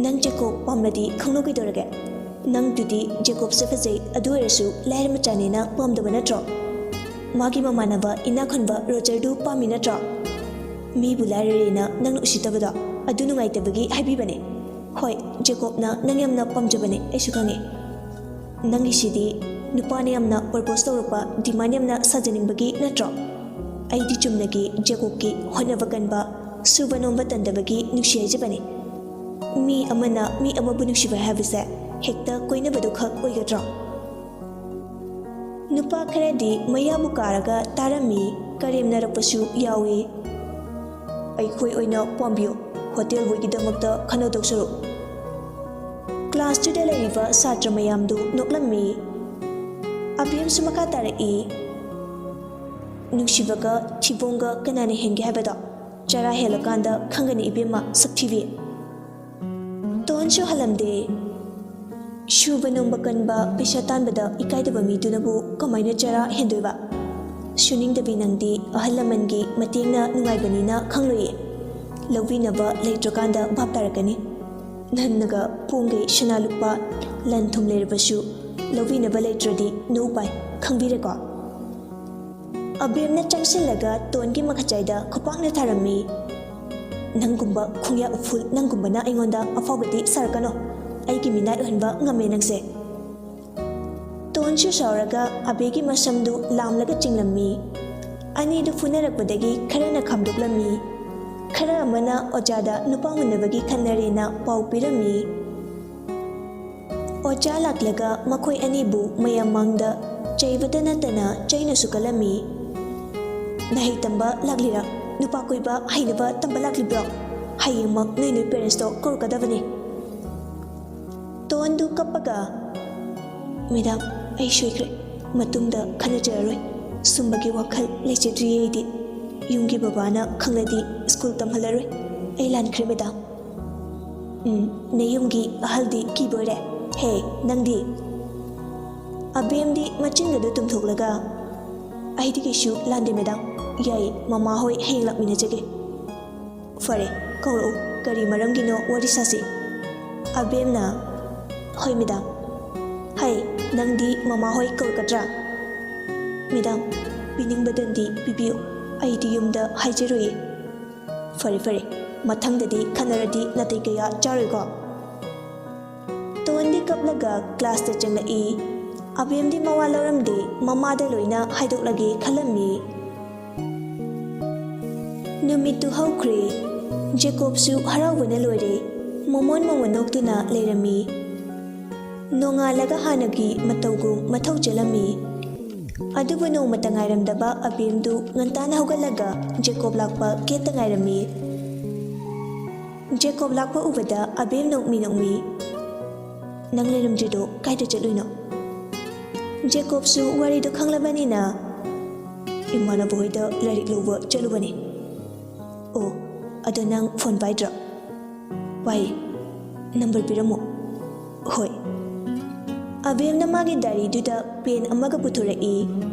"ꯅꯪ ꯖꯦꯀꯣꯕ ꯄꯥꯝꯂꯗꯤ ꯈꯪꯅꯧ ꯀꯩꯗꯧꯔꯒꯦ? ꯅꯪꯗꯨꯗꯤ ꯖꯦꯀꯣꯕꯁꯦ ꯐꯖꯩ, ꯑꯗꯨ ꯑꯣꯏꯔꯁꯨ ꯂꯥꯏꯔ ꯃꯆꯥꯅꯦꯅ ꯄꯥꯝꯗꯕ ꯅꯠꯇ꯭ꯔꯣ? ꯃꯥꯒꯤ ꯃꯃꯥꯟꯅꯕ ꯏꯅꯥꯛ ꯈꯨꯟꯕ ꯔꯣꯖꯔꯗꯨ ꯄꯥꯝꯃꯤ ꯅꯠꯇ꯭ꯔꯣ? ꯃꯤꯕꯨ ꯂꯥꯏꯔꯔꯦꯅ ꯅꯪꯅ ꯎꯁꯤꯠꯇꯕꯗꯣ, ꯑꯗꯨ ꯅꯨꯡꯉꯥꯏꯇꯕꯒꯤ ꯍꯥꯏꯕꯤꯕꯅꯦ꯫ ꯍꯣꯏ, ꯖꯦꯀꯣꯕꯅ ꯅꯪ ꯌꯥꯝꯅ ꯄꯥꯝꯖꯕꯅꯦ, ꯑꯩꯁꯨ ꯈꯪꯉꯦ꯫ ꯅꯪꯒꯤꯁꯤꯗꯤ ꯅꯨꯄꯥꯅ ꯌꯥꯝꯅ ꯄ꯭ꯔꯣꯄꯣꯁ ꯇꯧꯔꯛꯄ, ꯗꯤꯃꯥꯟ ꯌꯥꯝꯅ ꯁꯥꯖꯅꯤꯡꯕꯒꯤ ꯅꯠꯇ꯭ꯔꯣ? ꯑꯩꯗꯤ ꯆꯨꯝꯅꯒꯤ ꯖꯦꯀꯣꯕꯀꯤ ꯍꯣꯠꯅꯕ ꯀꯟꯕ, ꯁꯨꯕ ꯅꯣꯝꯕ ꯇꯟꯗꯕꯒꯤ ꯅꯨꯡꯁꯤ ꯍꯥꯏꯖꯕꯅꯤ꯫ ꯃꯤ ꯑꯃꯅ ꯃꯤ ꯑꯃꯕꯨ ꯅꯨꯡꯁꯤꯕ ꯍꯥꯏꯕꯁꯦ ꯍꯦꯛꯇ ꯀꯣꯏꯅꯕꯗꯨ ꯈꯛ ꯑꯣꯏꯒꯗ꯭ꯔꯣ?" ꯅꯨꯄꯥ ꯈꯔꯗꯤ ꯃꯌꯥꯕꯨ ꯀꯥꯔꯒ ꯇꯥꯔꯝꯃꯤ, ꯀꯔꯦꯝꯅꯔꯛꯄꯁꯨ ꯌꯥꯎꯏ꯫ "ꯑꯩꯈꯣꯏ ꯑꯣꯏꯅ ꯄꯥꯝꯕꯤꯌꯨ, ꯍꯣꯇꯦꯜ ꯕꯣꯏꯒꯤꯗꯃꯛꯇ ꯈꯟꯅꯗꯧ ꯁꯔꯨꯛ꯫" ꯀ꯭ꯂꯥꯁꯇꯨꯗ ꯂꯩꯔꯤꯕ ꯁꯥꯇ꯭ꯔ ꯃꯌꯥꯝꯗꯨ ꯅꯣꯛꯂꯝꯃꯤ꯫ ꯑꯕꯦꯝꯁꯨ ꯃꯈꯥ ꯇꯥꯔꯛꯏ, "ꯅꯨꯡꯁꯤꯕꯒ ꯊꯤꯕꯣꯡꯒ ꯀꯅꯥꯅ ꯍꯦꯟꯒꯦ ꯍꯥꯏꯕꯗꯣ ꯆꯔꯥ ꯍꯦꯜꯂꯀꯥꯟꯗ ꯈꯪꯒꯅꯤ ꯏꯕꯦꯝꯃ, ꯁꯛꯊꯤꯕꯤ꯫" ꯇꯣꯟꯁꯨ ꯍꯜꯂꯝꯗꯦ꯫ ꯁꯨꯕ ꯅꯣꯝꯕ ꯀꯟꯕ, ꯄꯩꯁꯥ ꯇꯥꯟꯕꯗ ꯏꯀꯥꯏꯗꯕ ꯃꯤꯗꯨꯅꯕꯨ ꯀꯃꯥꯏꯅ ꯆꯔꯥ ꯍꯦꯟꯗꯣꯏꯕ? ꯁꯨꯅꯤꯡꯗꯕꯤ ꯅꯪꯗꯤ ꯑꯍꯜ ꯂꯃꯟꯒꯤ ꯃꯇꯦꯡꯅ ꯅꯨꯡꯉꯥꯏꯕꯅꯤꯅ ꯈꯪꯂꯣꯏꯌꯦ꯫ ꯂꯧꯕꯤꯅꯕ ꯂꯩꯇ꯭ꯔꯀꯥꯟꯗ ꯚꯥꯞ ꯇꯥꯔꯛꯀꯅꯤ꯫ ꯅꯟꯅꯒ ꯄꯣꯡꯒꯩ ꯁꯅꯥ ꯂꯨꯄꯥ ꯂꯟ ꯊꯨꯝ ꯂꯩꯔꯕꯁꯨ ꯂꯧꯕꯤꯅꯕ ꯂꯩꯇ꯭ꯔꯗꯤ no ꯎꯄꯥꯏ꯫ ꯈꯪꯕꯤꯔꯦꯀꯣ? ꯑꯕꯦꯝꯅ ꯆꯪꯁꯤꯜꯂꯒ ꯇꯣꯟꯒꯤ ꯃꯈꯆꯥꯏꯗ ꯈꯨꯄꯥꯛꯅ ꯊꯥꯔꯝꯃꯤ꯫ "ꯅꯪꯒꯨꯝꯕ ꯈꯣꯡꯌꯥ ꯎꯐꯨꯜ ꯅꯪꯒꯨꯝꯕꯅ ꯑꯩꯉꯣꯟꯗ ꯑꯐꯥꯎꯕꯗꯤ ꯁꯥꯔꯛꯀꯅꯣ꯫ ꯑꯩꯒꯤ ꯃꯤꯅꯥꯏ ꯑꯣꯏꯍꯟꯕ ꯉꯝꯃꯦ ꯅꯪꯁꯦ꯫" ꯇꯣꯟꯁꯨ ꯁꯥꯎꯔꯒ ꯑꯕꯦꯒꯤ ꯃꯁꯝꯗꯨ ꯂꯥꯝꯂꯒ ꯆꯤꯡꯂꯝꯃꯤ꯫ ꯑꯅꯤꯗꯨ ꯐꯨꯅꯔꯛꯄꯗꯒꯤ ꯈꯔꯅ ꯈꯥꯝꯗꯣꯛꯂꯝꯃꯤ꯫ ꯈꯔ ꯑꯃꯅ ꯑꯣꯖꯥꯗ ꯅꯨꯄꯥ ꯎꯅꯕꯒꯤ ꯈꯟꯅꯔꯦꯅ ꯄꯥꯎ ꯄꯤꯔꯝꯃꯤ꯫ ꯑꯣꯖꯥ ꯂꯥꯛꯂꯒ ꯃꯈꯣꯏ ꯑꯅꯤꯕꯨ ꯃꯌꯥꯝ ꯃꯥꯡꯗ ꯆꯩꯕꯇ ꯅꯠꯇꯅ ꯆꯩꯅꯁꯨ ꯀꯜꯂꯝꯃꯤ꯫ "ꯅꯍꯩ ꯇꯝꯕ ꯂꯥꯛꯂꯤꯔꯥ? ꯅꯨꯄꯥ ꯀꯣꯏꯕ ꯍꯩꯅꯕ ꯇꯝꯕ ꯂꯥꯛꯂꯤꯕ꯭ꯔꯣ? ꯍꯌꯦꯡꯃꯛ ꯅꯣꯏ ꯅꯣꯏ ꯄꯦꯔꯦꯟꯁꯇꯣ ꯀꯧꯔꯛꯀꯗꯕꯅꯤ꯫" ꯇꯣꯟꯗꯨ ꯀꯞꯄꯒ, "ꯃꯦꯗꯥꯝ, ꯑꯩ ꯁꯣꯏꯈ꯭ꯔꯦ꯫ ꯃꯇꯨꯡꯗ ꯈꯟꯅꯖꯔꯔꯣꯏ꯫ ꯁꯨꯝꯕꯒꯤ ꯋꯥꯈꯜ ꯂꯩꯖꯗ꯭ꯔꯤꯌꯦ ꯑꯩꯗꯤ꯫ ꯌꯨꯝꯒꯤ ꯕꯕꯥꯅ ꯈꯪꯂꯗꯤ ꯁ꯭ꯀꯨꯜ ꯇꯝꯍꯜꯂꯔꯣꯏ꯫ ꯑꯩ ꯂꯥꯟꯈ꯭ꯔꯦ ꯃꯦꯗꯥꯝ꯫" "ꯎꯝ, ꯅꯌꯨꯝꯒꯤ ꯑꯍꯜꯗꯤ ꯀꯤꯕ ꯑꯣꯏꯔꯦ꯫ ꯍꯦ, ꯅꯪꯗꯤ?" ꯑꯕꯦꯝꯗꯤ ꯃꯆꯤꯟꯒꯗꯨ ꯇꯨꯝꯊꯣꯛꯂꯒ, "ꯑꯩꯗꯤ ꯀꯩꯁꯨ ꯂꯥꯟꯗꯦ ꯃꯦꯗꯥꯝ꯫ ꯌꯥꯏ, ꯃꯃꯥ ꯍꯣꯏ ꯍꯌꯦꯡ ꯂꯥꯛꯃꯤꯟꯅꯖꯒꯦ꯫" "ꯐꯔꯦ, ꯀꯧꯔꯛꯎ꯫ ꯀꯔꯤ ꯃꯔꯝꯒꯤꯅꯣ ꯋꯥꯔꯤ ꯁꯥꯁꯤ꯫" ꯑꯕꯦꯝꯅ, "ꯍꯣꯏ ꯃꯦꯗꯥꯝ꯫" "ꯍꯩ, ꯅꯪꯗꯤ ꯃꯃꯥ ꯍꯣꯏ ꯀꯧꯔꯛꯀꯗ꯭ꯔꯥ?" "ꯃꯦꯗꯥꯝ, ꯄꯤꯅꯤꯡꯕꯗꯪꯗꯤ ꯄꯤꯕꯤꯌꯨ꯫ ꯑꯩꯗꯤ ꯌꯨꯝꯗ ꯍꯥꯏꯖꯔꯣꯏꯌꯦ꯫" "ꯐꯔꯦ ꯐꯔꯦ, ꯃꯊꯪꯗꯗꯤ ꯈꯟꯅꯔꯗꯤ ꯅꯥꯇꯩ ꯀꯌꯥ ꯆꯥꯔꯣꯏꯀꯣ꯫" ꯇꯣꯟꯗꯤ ꯀꯞꯂꯒ ꯀ꯭ꯂꯥꯁꯇ ꯆꯪꯂꯛꯏ꯫ ꯑꯕꯦꯝꯗꯤ ꯃꯋꯥ ꯂꯧꯔꯝꯗꯦ, ꯃꯃꯥꯗ ꯂꯣꯏꯅ ꯍꯥꯏꯗꯣꯛꯂꯒꯦ ꯈꯜꯂꯝꯃꯤ꯫ ꯅꯨꯃꯤꯠꯇꯨ ꯍꯧꯈ꯭ꯔꯦ꯫ ꯖꯦꯀꯣꯕꯁꯨ ꯍꯔꯥꯎꯕꯅ ꯂꯣꯏꯔꯦ꯫ ꯃꯣꯃꯣꯟ ꯃꯣꯃꯣꯟ ꯅꯣꯛꯇꯨꯅ ꯂꯩꯔꯝꯃꯤ꯫ ꯅꯣꯡꯉꯥꯜꯂꯒ ꯍꯥꯟꯅꯒꯤ ꯃꯇꯧꯒꯨꯝ ꯃꯊꯧ ꯆꯠꯂꯝꯃꯤ꯫ ꯑꯗꯨꯕꯨ ꯅꯣꯡꯃꯇ ꯉꯥꯏꯔꯝꯗꯕ ꯑꯕꯦꯝꯗꯨ ꯉꯟꯇꯥꯅ ꯍꯧꯒꯠꯂꯒ ꯖꯦꯀꯣꯕ ꯂꯥꯛꯄ ꯒꯦꯠꯇ ꯉꯥꯏꯔꯝꯃꯤ꯫ ꯖꯦꯀꯣꯕ ꯂꯥꯛꯄ ꯎꯕꯗ ꯑꯕꯦꯝ ꯅꯣꯛꯃꯤ ꯅꯣꯛꯃꯤ, "ꯅꯪ ꯂꯩꯔꯝꯗ꯭ꯔꯤꯗꯣ ꯀꯥꯏꯗ ꯆꯠꯂꯨꯏꯅꯣ?" ꯖꯦꯀꯣꯕꯁꯨ ꯋꯥꯔꯤꯗꯣ ꯈꯪꯂꯕꯅꯤꯅ, "ꯏꯃꯥꯟꯅꯕ ꯍꯣꯏꯗ ꯂꯥꯏꯔꯤꯛ ꯂꯧꯕ ꯆꯠꯂꯨꯕꯅꯤ꯫" "ꯑꯣ, ꯑꯗꯣ ꯅꯪ ꯐꯣꯟ ꯄꯥꯏꯗ꯭ꯔꯣ?" "ꯄꯥꯏ꯫ ꯅꯝꯕꯔ ꯄꯤꯔꯝꯃꯣ꯫" "ꯍꯣꯏ꯫" ꯑꯕꯦꯝꯅ ꯃꯥꯒꯤ ꯗꯥꯏꯔꯤꯗꯨꯗ ꯄꯦꯟ ꯑꯃꯒ ꯄꯨꯊꯣꯔꯛꯏ꯫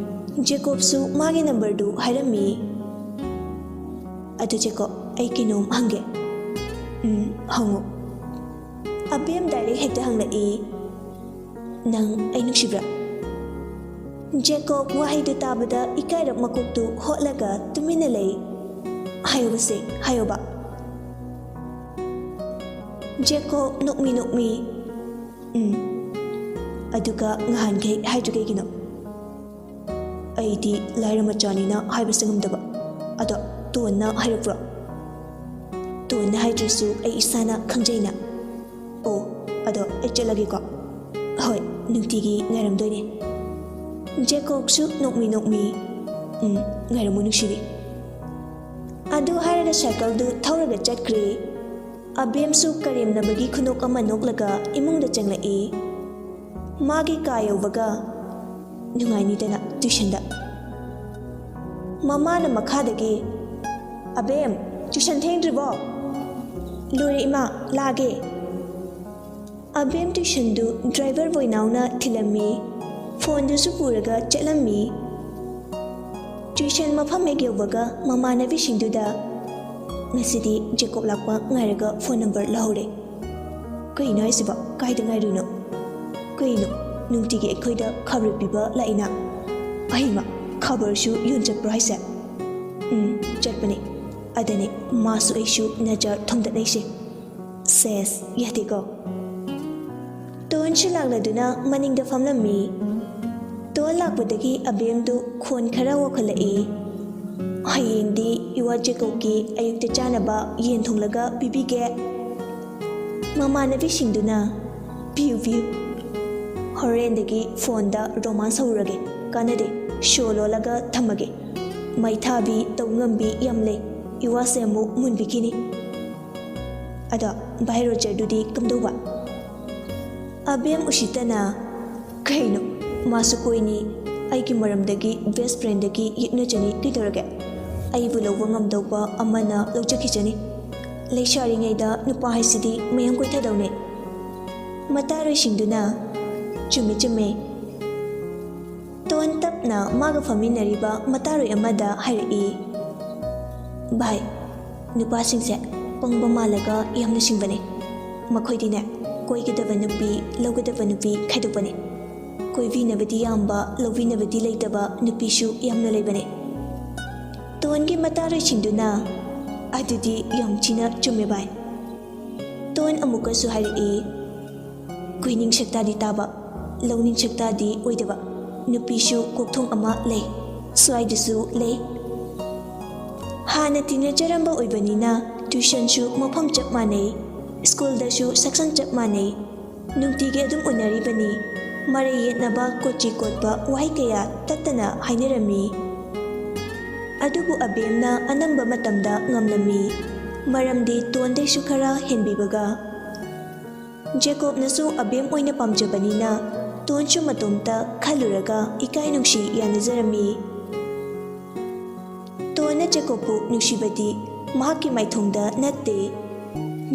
ꯖꯦꯀꯣꯕꯁꯨ ꯃꯥꯒꯤ ꯅꯝꯕꯔꯗꯨ ꯍꯥꯏꯔꯝꯃꯤ꯫ "ꯑꯗꯨ ꯖꯦꯀꯣꯕ, ꯑꯩ ꯀꯩꯅꯣꯝ ꯍꯪꯒꯦ꯫" "ꯎꯝ, ꯍꯪꯉꯨ꯫" ꯑꯕꯦꯝ ꯗꯥꯏꯔꯦꯛ ꯍꯦꯛꯇ ꯍꯪꯂꯛꯏ, "ꯅꯪ ꯑꯩ ꯅꯨꯡꯁꯤꯕ꯭ꯔꯥ?" ꯖꯦꯀꯣꯕ ꯋꯥꯍꯩꯗꯨ ꯇꯥꯕꯗ ꯏꯀꯥꯏꯔꯞ ꯃꯀꯣꯛꯇꯨ ꯍꯣꯠꯂꯒ ꯇꯨꯃꯤꯟꯅ ꯂꯩ꯫ "ꯍꯥꯏꯌꯣꯕꯁꯦ, ꯍꯥꯏꯌꯣꯕ꯫" ꯖꯦꯀꯣꯕ ꯅꯣꯛꯃꯤ ꯅꯣꯛꯃꯤ, "ꯎꯝ, ꯑꯗꯨꯒ ꯉꯍꯥꯟꯈꯩ ꯍꯥꯏꯗ꯭ꯔꯤ ꯀꯩꯒꯤꯅꯣ?" "ꯑꯩꯗꯤ ꯂꯥꯏꯔ ꯃꯆꯥꯅꯤꯅ ꯍꯥꯏꯕꯁꯦ ꯉꯝꯗꯕ꯫" "ꯑꯗꯣ ꯇꯣꯟꯅ ꯍꯥꯏꯔꯛꯄ꯭ꯔꯣ?" "ꯇꯣꯟꯅ ꯍꯥꯏꯗ꯭ꯔꯁꯨ ꯑꯩ ꯏꯁꯥꯅ ꯈꯪꯖꯩꯅ꯫" "ꯑꯣ, ꯑꯗꯣ ꯑꯩ ꯆꯠꯂꯒꯦꯀꯣ꯫" "ꯍꯣꯏ, ꯅꯨꯡꯇꯤꯒꯤ ꯉꯥꯏꯔꯝꯗꯣꯏꯅꯦ꯫" ꯖꯦꯀꯣꯕꯁꯨ ꯅꯣꯛꯃꯤ ꯅꯣꯛꯃꯤ, "ꯎꯝ, ꯉꯥꯏꯔꯝꯃꯨ ꯅꯨꯡꯁꯤꯕꯤ꯫" ꯑꯗꯨ ꯍꯥꯏꯔꯒ ꯁꯥꯏꯀꯜꯗꯨ ꯊꯧꯔꯒ ꯆꯠꯈ꯭ꯔꯦ꯫ ꯑꯕꯦꯝꯁꯨ ꯀꯔꯦꯝꯅꯕꯒꯤ ꯈꯨꯅꯣꯛ ꯑꯃ ꯅꯣꯛꯂꯒ ꯏꯃꯨꯡꯗ ꯆꯪꯂꯛꯏ꯫ ꯃꯥꯒꯤ ꯀꯥ ꯌꯧꯕꯒ, "ꯅꯨꯡꯉꯥꯏꯅꯤꯗꯅ ꯇ꯭ꯌꯨꯁꯟꯗ꯫" ꯃꯃꯥꯅ ꯃꯈꯥꯗꯒꯤ, "ꯑꯕꯦꯝ, ꯇ꯭ꯌꯨꯁꯟ ꯊꯦꯡꯗ꯭ꯔꯤꯕꯣ?" "ꯂꯣꯏꯔꯦ ꯏꯃꯥ, ꯂꯥꯛꯑꯒꯦ꯫" ꯑꯕꯦꯝ ꯇ꯭ꯌꯨꯁꯟꯗꯨ ꯗ꯭ꯔꯥꯏꯚꯔ ꯕꯣꯏꯅꯥꯎꯅ ꯊꯤꯜꯂꯝꯃꯤ꯫ ꯐꯣꯟꯗꯨꯁꯨ ꯄꯨꯔꯒ ꯆꯠꯂꯝꯃꯤ꯫ ꯇ꯭ꯌꯨꯁꯟ ꯃꯐꯝ ꯍꯦꯛ ꯌꯧꯕꯒ ꯃꯃꯥꯟꯅꯕꯤꯁꯤꯡꯗꯨꯗ, "ꯉꯁꯤꯗꯤ ꯖꯦꯀꯣꯕ ꯂꯥꯛꯄ ꯉꯥꯏꯔꯒ ꯐꯣꯟ ꯅꯝꯕꯔ ꯂꯧꯍꯧꯔꯦ꯫" "ꯀꯩꯅꯣ ꯍꯥꯏꯁꯤꯕꯣ? ꯀꯥꯏꯗ ꯉꯥꯏꯔꯨꯏꯅꯣ?" "ꯀꯩꯅꯣ, ꯅꯨꯡꯇꯤꯒꯤ ꯑꯩꯈꯣꯏꯗ ꯈꯕꯔ ꯄꯤꯕ ꯂꯥꯛꯏꯅ?" "ꯑꯍꯩꯃ, ꯈꯕꯔꯁꯨ ꯌꯣꯟ ꯆꯠꯄ꯭ꯔꯣ ꯍꯥꯏꯁꯦ?" "ꯎꯝ, ꯆꯠꯄꯅꯦ꯫ ꯑꯗꯅꯦ ꯃꯥꯁꯨ ꯑꯩꯁꯨ ꯅꯖꯔ ꯊꯣꯝꯗꯠꯅꯩꯁꯦ꯫" ꯁꯦꯁ, ꯌꯥꯗꯦꯀꯣ꯫ ꯇꯣꯟꯁꯨ ꯂꯥꯛꯂꯗꯨꯅ ꯃꯅꯤꯡꯗ ꯐꯝꯂꯝꯃꯤ꯫ ꯇꯣꯟ ꯂꯥꯛꯄꯗꯒꯤ ꯑꯕꯦꯝꯗꯨ ꯈꯣꯟ ꯈꯔ ꯋꯥꯈꯠꯂꯛꯏ꯫ "ꯍꯌꯦꯡꯗꯤ ꯏꯋꯥ ꯖꯦꯀꯣꯕꯀꯤ ꯑꯌꯨꯛꯇ ꯆꯥꯅꯕ ꯌꯦꯟ ꯊꯣꯡꯂꯒ ꯄꯤꯕꯤꯒꯦ꯫" ꯃꯃꯥꯟꯅꯕꯤꯁꯤꯡꯗꯨꯅ, "ꯄꯤꯌꯨ, ꯄꯤꯌꯨ꯫ ꯍꯣꯔꯦꯟꯗꯒꯤ ꯐꯣꯟꯗ ꯔꯣꯃꯥꯟꯁ ꯍꯧꯔꯒꯦ꯫ ꯀꯥꯟꯅꯗꯦ, ꯁꯣ ꯂꯣꯜꯂꯒ ꯊꯝꯃꯒꯦ꯫ ꯃꯩꯊꯥꯕꯤ, ꯇꯧ ꯉꯝꯕꯤ ꯌꯥꯝ ꯂꯩ꯫ ꯏꯋꯥꯁꯦ ꯑꯃꯨꯛ ꯃꯨꯟꯕꯤꯈꯤꯅꯤ꯫ ꯑꯗꯣ ꯚꯥꯏ ꯔꯣꯖꯔꯗꯨꯗꯤ ꯀꯝꯗꯧꯕ?" ꯑꯕꯦꯝ ꯎꯁꯤꯠꯇꯅ, "ꯀꯩꯅꯣ, ꯃꯥꯁꯨ ꯀꯣꯏꯅꯤ, ꯑꯩꯒꯤ ꯃꯔꯝꯗꯒꯤ ꯕꯦꯁ ꯐ꯭ꯔꯦꯟꯗꯒꯤ ꯌꯦꯛꯅꯖꯅꯤ ꯀꯩꯗꯧꯔꯒꯦ? ꯑꯩꯕꯨ ꯂꯧꯕ ꯉꯝꯗꯧꯕ ꯑꯃꯅ ꯂꯧꯖꯈꯤꯖꯅꯤ꯫ ꯂꯩꯁꯥꯔꯤꯉꯩꯗ ꯅꯨꯄꯥ ꯍꯥꯏꯁꯤꯗꯤ ꯃꯌꯥꯝ ꯀꯣꯏꯊꯗꯧꯅꯦ꯫" ꯃꯇꯥꯔꯣꯏꯁꯤꯡꯗꯨꯅ, "ꯆꯨꯝꯃꯦ, ꯆꯨꯝꯃꯦ꯫ ꯇꯣꯟ ꯇꯞꯅ ꯃꯥꯒ ꯐꯝꯃꯤꯟꯅꯔꯤꯕ ꯃꯇꯥꯔꯣꯏ ꯑꯃꯗ ꯍꯥꯏꯔꯛꯏ, "ꯚꯥꯏ, ꯅꯨꯄꯥꯁꯤꯡꯁꯦ ꯄꯪꯕ ꯃꯥꯜꯂꯒ ꯌꯥꯝꯅ ꯁꯤꯡꯕꯅꯦ꯫ ꯃꯈꯣꯏꯗꯤꯅꯦ, ꯀꯣꯏꯒꯗꯕ ꯅꯨꯄꯤ, ꯂꯧꯒꯗꯕ ꯅꯨꯄꯤ ꯈꯥꯏꯗꯣꯛꯄꯅꯦ꯫ ꯀꯣꯏꯕꯤꯅꯕꯗꯤ ꯌꯥꯝꯕ, ꯂꯧꯕꯤꯅꯕꯗꯤ ꯂꯩꯇꯕ ꯅꯨꯄꯤꯁꯨ ꯌꯥꯝꯅ ꯂꯩꯕꯅꯦ꯫" ꯇꯣꯟꯒꯤ ꯃꯇꯥꯔꯣꯏꯁꯤꯡꯗꯨꯅ, "ꯑꯗꯨꯗꯤ ꯌꯥꯝ ꯊꯤꯅ ꯆꯨꯝꯃꯦ ꯚꯥꯏ꯫" ꯇꯣꯟ ꯑꯃꯨꯛꯀꯁꯨ ꯍꯥꯏꯔꯛꯏ, "ꯀꯣꯏꯅꯤꯡ ꯁꯛꯇꯥꯗꯤ ꯇꯥꯕ, ꯂꯧꯅꯤꯡ ꯁꯛꯇꯥꯗꯤ ꯑꯣꯏꯗꯕ ꯅꯨꯄꯤꯁꯨ ꯀꯣꯛꯊꯣꯡ ꯑꯃ ꯂꯩ, ꯁ꯭ꯋꯥꯏꯗꯁꯨ ꯂꯩ꯫ ꯍꯥꯟꯅ ꯇꯤꯟꯅꯖꯔꯝꯕ ꯑꯣꯏꯕꯅꯤꯅ tuitionꯁꯨ ꯃꯐꯝ ꯆꯞ ꯃꯥꯟꯅꯩ, ꯁ꯭ꯀꯨꯜꯗꯁꯨ section ꯆꯞ ꯃꯥꯟꯅꯩ꯫ ꯅꯨꯡꯇꯤꯒꯤ ꯑꯗꯨꯝ ꯎꯅꯔꯤꯕꯅꯤ꯫ ꯃꯔꯩ ꯌꯦꯠꯅꯕ, ꯀꯣꯆꯤ ꯀꯣꯠꯄ ꯋꯥꯍꯩ ꯀꯌꯥ ꯇꯠꯇꯅ ꯍꯥꯏꯅꯔꯝꯃꯤ꯫ ꯑꯗꯨꯕꯨ ꯑꯕꯦꯝꯅ ꯑꯅꯝꯕ ꯃꯇꯝꯗ ꯉꯝꯂꯝꯃꯤ, ꯃꯔꯝꯗꯤ ꯇꯣꯟꯗꯩꯁꯨ ꯈꯔ ꯍꯦꯟꯕꯤꯕꯒ꯫ ꯖꯦꯀꯣꯕꯅꯁꯨ ꯑꯕꯦꯝ ꯑꯣꯏꯅ ꯄꯥꯝꯖꯕꯅꯤꯅ ꯇꯣꯟꯁꯨ ꯃꯇꯣꯝꯇ ꯈꯜꯂꯨꯔꯒ ꯏꯀꯥꯏ ꯅꯨꯡꯁꯤ ꯌꯥꯅꯖꯔꯝꯃꯤ꯫ ꯇꯣꯟꯅ ꯖꯦꯀꯣꯕꯄꯨ ꯅꯨꯡꯁꯤꯕꯗꯤ ꯃꯍꯥꯛꯀꯤ ꯃꯥꯏꯊꯣꯡꯗ ꯅꯠꯇꯦ꯫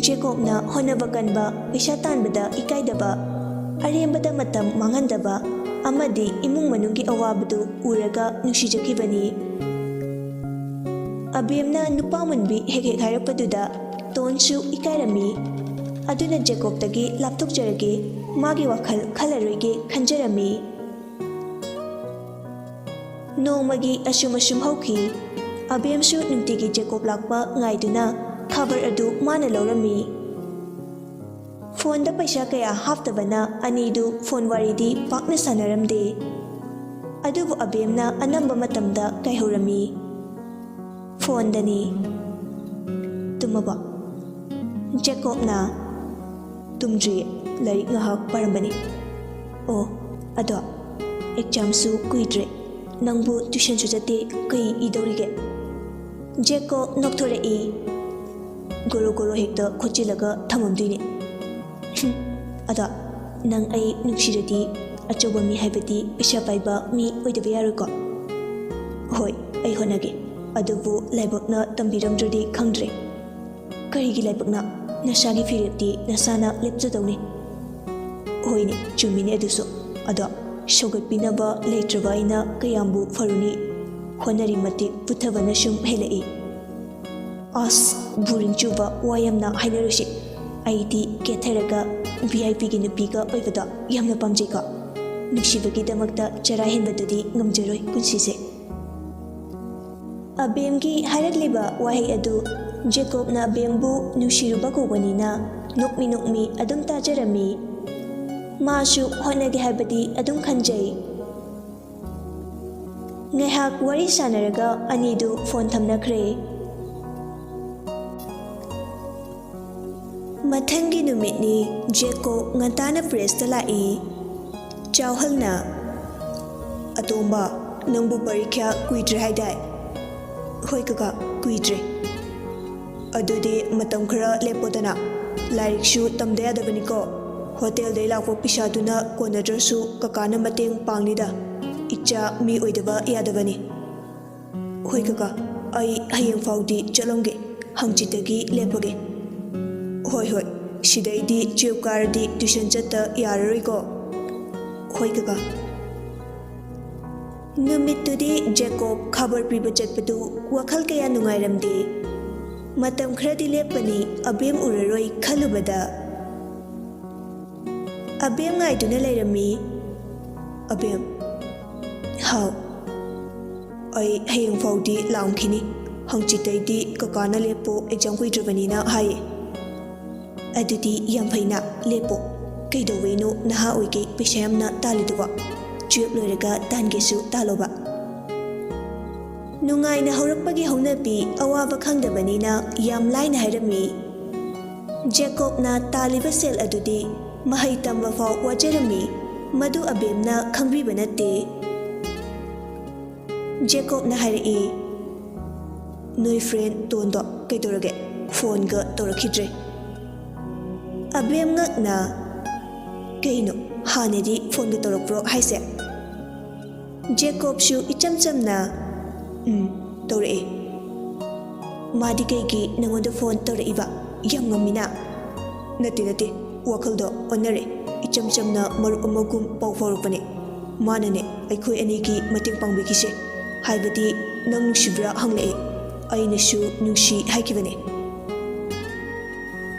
ꯖꯦꯀꯣꯕꯅ ꯍꯣꯠꯅꯕ ꯀꯟꯕ, ꯄꯩꯁꯥ ꯇꯥꯟꯕꯗ ꯏꯀꯥꯏꯗꯕ, ꯑꯔꯦꯝꯕꯗ ꯃꯇꯝ ꯃꯥꯡꯍꯟꯗꯕ ꯑꯃꯗꯤ ꯏꯃꯨꯡ ꯃꯅꯨꯡꯒꯤ ꯑꯋꯥꯕꯗꯨ ꯎꯔꯒ ꯅꯨꯡꯁꯤꯖꯈꯤꯕꯅꯤ꯫ ꯑꯕꯦꯝꯅ ꯅꯨꯄꯥ ꯃꯨꯟꯕꯤ ꯍꯦꯛ ꯍꯦꯛ ꯍꯥꯏꯔꯛꯄꯗꯨꯗ ꯇꯣꯟꯁꯨ ꯏꯀꯥꯏꯔꯝꯃꯤ꯫ ꯑꯗꯨꯅ ꯖꯦꯀꯣꯕꯇꯒꯤ ꯂꯥꯞꯊꯣꯛꯆꯔꯒꯦ, ꯃꯥꯒꯤ ꯋꯥꯈꯜ ꯈꯜꯂꯔꯣꯏꯒꯦ ꯈꯟꯖꯔꯝꯃꯤ꯫ ꯅꯣꯡꯃꯒꯤ ꯑꯁꯨꯝ ꯑꯁꯨꯝ ꯍꯧꯈꯤ꯫ ꯑꯕꯦꯝꯁꯨ ꯅꯨꯡꯇꯤꯒꯤ ꯖꯦꯀꯣꯕ ꯂꯥꯛꯄ ꯉꯥꯏꯗꯨꯅ ꯈꯕꯔ ꯑꯗꯨ ꯃꯥꯅ ꯂꯧꯔꯝꯃꯤ꯫ ꯐꯣꯟꯗ ꯄꯩꯁꯥ ꯀꯌꯥ ꯍꯥꯞꯇꯕꯅ ꯑꯅꯤꯗꯨ ꯐꯣꯟ ꯋꯥꯔꯤꯗꯤ ꯄꯥꯛꯅ ꯁꯥꯟꯅꯔꯝꯗꯦ꯫ ꯑꯗꯨꯕꯨ ꯑꯕꯦꯝꯅ ꯑꯅꯝꯕ ꯃꯇꯝꯗ ꯀꯥꯏꯍꯧꯔꯝꯃꯤ꯫ ꯐꯣꯟꯗꯅꯤ꯫ "ꯇꯨꯝꯃꯕꯣ?" ꯖꯦꯀꯣꯕꯅ, "ꯇꯨꯝꯗ꯭ꯔꯤꯌꯦ, ꯂꯥꯏꯔꯤꯛ ꯉꯥꯏꯍꯥꯛ ꯄꯥꯔꯝꯕꯅꯤ꯫" "ꯑꯣ, ꯑꯗꯣ examꯁꯨ ꯀꯨꯏꯗ꯭ꯔꯦ, ꯅꯪꯕꯨ tuitionꯁꯨ ꯆꯠꯇꯦ, ꯀꯩ ꯏꯗꯧꯔꯤꯒꯦ?" ꯖꯦꯀꯣꯕ ꯅꯣꯛꯊꯣꯔꯛꯏ꯫ "ꯒꯣꯔꯣ ꯒꯣꯔꯣ ꯍꯦꯛꯇ ꯈꯣꯠꯆꯤꯜꯂꯒ ꯊꯝꯃꯝꯗꯣꯏꯅꯦ꯫" "ꯍꯨꯝ, ꯑꯗꯣ ꯅꯪ ꯑꯩ ꯅꯨꯡꯁꯤꯔꯗꯤ ꯑꯆꯧꯕ ꯃꯤ ꯍꯥꯏꯕꯗꯤ ꯄꯩꯁꯥ ꯄꯥꯏꯕ ꯃꯤ ꯑꯣꯏꯗꯕ ꯌꯥꯔꯣꯏꯀꯣ?" "ꯍꯣꯏ, ꯑꯩ ꯍꯣꯠꯅꯒꯦ, ꯑꯗꯨꯕꯨ ꯂꯥꯏꯕꯛꯅ ꯇꯝꯕꯤꯔꯝꯗ꯭ꯔꯗꯤ ꯈꯪꯗ꯭ꯔꯦ꯫" "ꯀꯔꯤꯒꯤ ꯂꯥꯏꯕꯛꯅ? ꯅꯁꯥꯒꯤ ꯐꯤꯔꯦꯞꯇꯤ ꯅꯁꯥꯅ ꯂꯦꯞꯆꯗꯧꯅꯤ꯫" "ꯍꯣꯏꯅꯦ, ꯆꯨꯝꯃꯤꯅꯦ ꯑꯗꯨꯁꯨ꯫ ꯑꯗꯣ ꯁꯧꯒꯠꯄꯤꯅꯕ ꯂꯩꯇ꯭ꯔꯕ ꯑꯩꯅ ꯀꯌꯥꯝꯕꯨ ꯐꯔꯨꯅꯤ? ꯍꯣꯠꯅꯔꯤ ꯃꯇꯤꯛ ꯄꯨꯊꯕꯅ ꯁꯨꯝ ꯍꯦꯜꯂꯛꯏ꯫ ꯑꯁ, ꯕꯣꯔꯤꯡ ꯆꯨꯕ ꯋꯥ ꯌꯥꯝꯅ ꯍꯥꯏꯅꯔꯨꯁꯤ꯫ ꯑꯩꯗꯤ ꯀꯦꯊꯔꯒ ꯚꯤ ꯑꯥꯏ ꯄꯤꯒꯤ ꯅꯨꯄꯤꯒ ꯑꯣꯏꯕꯗꯣ ꯌꯥꯝꯅ ꯄꯥꯝꯖꯩꯀꯣ꯫ ꯅꯨꯡꯁꯤꯕꯒꯤꯗꯃꯛꯇ ꯆꯔꯥ ꯍꯦꯟꯕꯗꯨꯗꯤ ꯉꯝꯖꯔꯣꯏ ꯄꯨꯟꯁꯤꯁꯦ꯫ ꯑꯕꯦꯝꯒꯤ ꯍꯥꯏꯔꯛꯂꯤꯕ ꯋꯥꯍꯩ ꯑꯗꯨ ꯖꯦꯀꯣꯕꯅ ꯑꯕꯦꯝꯕꯨ ꯅꯨꯡꯁꯤꯔꯨꯕ ꯀꯧꯕꯅꯤꯅ ꯅꯣꯛꯃꯤ ꯅꯣꯛꯃꯤ ꯑꯗꯨꯝ ꯇꯥꯖꯔꯝꯃꯤ꯫ ꯃꯥꯁꯨ ꯍꯣꯠꯅꯒꯦ ꯍꯥꯏꯕꯗꯤ ꯑꯗꯨꯝ ꯈꯟꯖꯩ꯫ ꯉꯥꯏꯍꯥꯛ ꯋꯥꯔꯤ ꯁꯥꯟꯅꯔꯒ ꯑꯅꯤꯗꯨ ꯐꯣꯟ ꯊꯝꯅꯈ꯭ꯔꯦ꯫ ꯃꯊꯪꯒꯤ ꯅꯨꯃꯤꯠꯅꯤ꯫ ꯖꯦꯀꯣꯕ ꯉꯟꯇꯥꯅ ꯄ꯭ꯔꯦꯁꯇ ꯂꯥꯛꯏ꯫ ꯆꯥꯎꯍꯜꯅ, "ꯑꯇꯣꯝꯕ, ꯅꯪꯕꯨ ꯄꯔꯤꯈ꯭ꯌꯥ ꯀꯨꯏꯗ꯭ꯔꯦ ꯍꯥꯏꯗꯥꯏ?" "ꯍꯣꯏ ꯀꯀꯥ, ꯀꯨꯏꯗ꯭ꯔꯦ꯫" "ꯑꯗꯨꯗꯤ ꯃꯇꯝ ꯈꯔ ꯂꯦꯞꯄꯣꯗꯅ꯫ ꯂꯥꯏꯔꯤꯛꯁꯨ ꯇꯝꯗ ꯌꯥꯗꯕꯅꯤꯀꯣ꯫ ꯍꯣꯇꯦꯜꯗꯩ ꯂꯥꯛꯄ ꯄꯩꯁꯥꯗꯨꯅ ꯀꯣꯟꯅꯗ꯭ꯔꯁꯨ ꯀꯀꯥꯅ ꯃꯇꯦꯡ ꯄꯥꯡꯅꯤꯗ꯫ ꯏꯆꯥ ꯃꯤ ꯑꯣꯏꯗꯕ ꯌꯥꯗꯕꯅꯤ꯫" "ꯍꯣꯏ ꯀꯀꯥ, ꯑꯩ ꯍꯌꯦꯡ ꯐꯥꯎꯗꯤ ꯆꯠꯂꯝꯒꯦ꯫ ꯍꯪꯆꯤꯠꯇꯒꯤ ꯂꯦꯞꯄꯒꯦ꯫" "ꯍꯣꯏ, ꯍꯣꯏ꯫ ꯁꯤꯗꯩꯗꯤ ꯇꯨꯌꯦꯜꯐ ꯀꯥꯔꯗꯤ ꯇ꯭ꯌꯨꯁꯟ ꯆꯠꯇ ꯌꯥꯔꯔꯣꯏꯀꯣ꯫" "ꯍꯣꯏ ꯀꯀꯥ꯫" ꯅꯨꯃꯤꯠꯇꯨꯗꯤ ꯖꯦꯀꯣꯕ ꯈꯕꯔ ꯄꯤꯕ ꯆꯠꯄꯗꯨ ꯋꯥꯈꯜ ꯀꯌꯥ ꯅꯨꯡꯉꯥꯏꯔꯝꯗꯦ꯫ ꯃꯇꯝ ꯈꯔꯗꯤ ꯂꯦꯞꯄꯅꯤ, ꯑꯕꯦꯝ ꯎꯔꯔꯣꯏ ꯈꯜꯂꯨꯕꯗ, ꯑꯕꯦꯝ ꯉꯥꯏꯗꯨꯅ ꯂꯩꯔꯝꯃꯤ꯫ "ꯑꯕꯦꯝ꯫" "ꯍꯥꯎ꯫" "ꯑꯩ ꯍꯌꯦꯡ ꯐꯥꯎꯗꯤ ꯂꯥꯛꯑꯝꯈꯤꯅꯤ꯫ ꯍꯪꯆꯤꯠꯇꯩꯗꯤ ꯀꯀꯥꯅ ꯂꯦꯞꯄꯣ, ꯑꯦꯛꯖꯥꯝ ꯀꯨꯏꯗ꯭ꯔꯕꯅꯤꯅ ꯍꯥꯏꯌꯦ꯫" "ꯑꯗꯨꯗꯤ ꯌꯥꯝ ꯐꯩꯅ, ꯂꯦꯞꯄꯣ꯫ ꯀꯩꯗꯧꯕꯩꯅꯣ ꯅꯍꯥ ꯑꯣꯏꯒꯩ ꯄꯩꯁꯥ ꯌꯥꯝꯅ ꯇꯥꯜꯂꯤꯗꯨꯕꯣ? ꯇꯨꯌꯦꯜꯐ ꯂꯣꯏꯔꯒ ꯇꯥꯟꯒꯦꯁꯨ ꯇꯥꯜꯂꯣꯕ꯫" ꯅꯨꯡꯉꯥꯏꯅ ꯍꯧꯔꯛꯄꯒꯤ ꯍꯧꯅꯕꯤ ꯑꯋꯥꯕ ꯈꯪꯗꯕꯅꯤꯅ ꯌꯥꯝ ꯂꯥꯏꯅ ꯍꯥꯏꯔꯝꯃꯤ꯫ ꯖꯦꯀꯣꯕꯅ ꯇꯥꯜꯂꯤꯕ ꯁꯦꯜ ꯑꯗꯨꯗꯤ ꯃꯍꯩ ꯇꯝꯕ ꯐꯥꯎ ꯋꯥꯖꯔꯝꯃꯤ, ꯃꯗꯨ ꯑꯕꯦꯝꯅ ꯈꯪꯕꯤꯕ ꯅꯠꯇꯦ꯫ ꯖꯦꯀꯣꯕꯅ ꯍꯥꯏꯔꯛꯏ, "ꯅꯣꯏ ꯐ꯭ꯔꯦꯟ ꯇꯣꯟꯗꯣ ꯀꯩꯗꯧꯔꯒꯦ? ꯐꯣꯟꯒ ꯇꯧꯔꯛꯈꯤꯗ꯭ꯔꯦ꯫" ꯑꯕꯦꯝ ꯉꯛꯅ, "ꯀꯩꯅꯣ, ꯍꯥꯟꯅꯗꯤ ꯐꯣꯟꯒ ꯇꯧꯔꯛꯄ꯭ꯔꯣ ꯍꯥꯏꯁꯦ?" ꯖꯦꯀꯣꯕꯁꯨ ꯏꯆꯝ ꯆꯝꯅ, "ꯎꯝ, ꯇꯧꯔꯛꯑꯦ꯫" "ꯃꯥꯗꯤ ꯀꯩꯒꯤ ꯅꯪꯉꯣꯟꯗ ꯐꯣꯟ ꯇꯧꯔꯛꯏꯕ? ꯌꯥꯝ ꯉꯝꯃꯤꯅ꯫" "ꯅꯠꯇꯦ, ꯅꯠꯇꯦ, ꯋꯥꯈꯜꯗꯣ ꯑꯣꯟꯅꯔꯦ꯫ ꯏꯆꯝ ꯆꯝꯅ ꯃꯔꯨꯞ ꯑꯃꯒꯨꯝ ꯄꯥꯎ ꯐꯥꯎꯔꯛꯄꯅꯦ꯫ ꯃꯥꯅꯅꯦ ꯑꯩꯈꯣꯏ ꯑꯅꯤꯒꯤ ꯃꯇꯦꯡ ꯄꯥꯡꯕꯤꯈꯤꯁꯦ꯫ ꯍꯥꯏꯕꯗꯤ, ꯅꯪ ꯅꯨꯡꯁꯤꯕ꯭ꯔꯥ ꯍꯪꯂꯛꯑꯦ꯫ ꯑꯩꯅꯁꯨ ꯅꯨꯡꯁꯤ ꯍꯥꯏꯈꯤꯕꯅꯦ꯫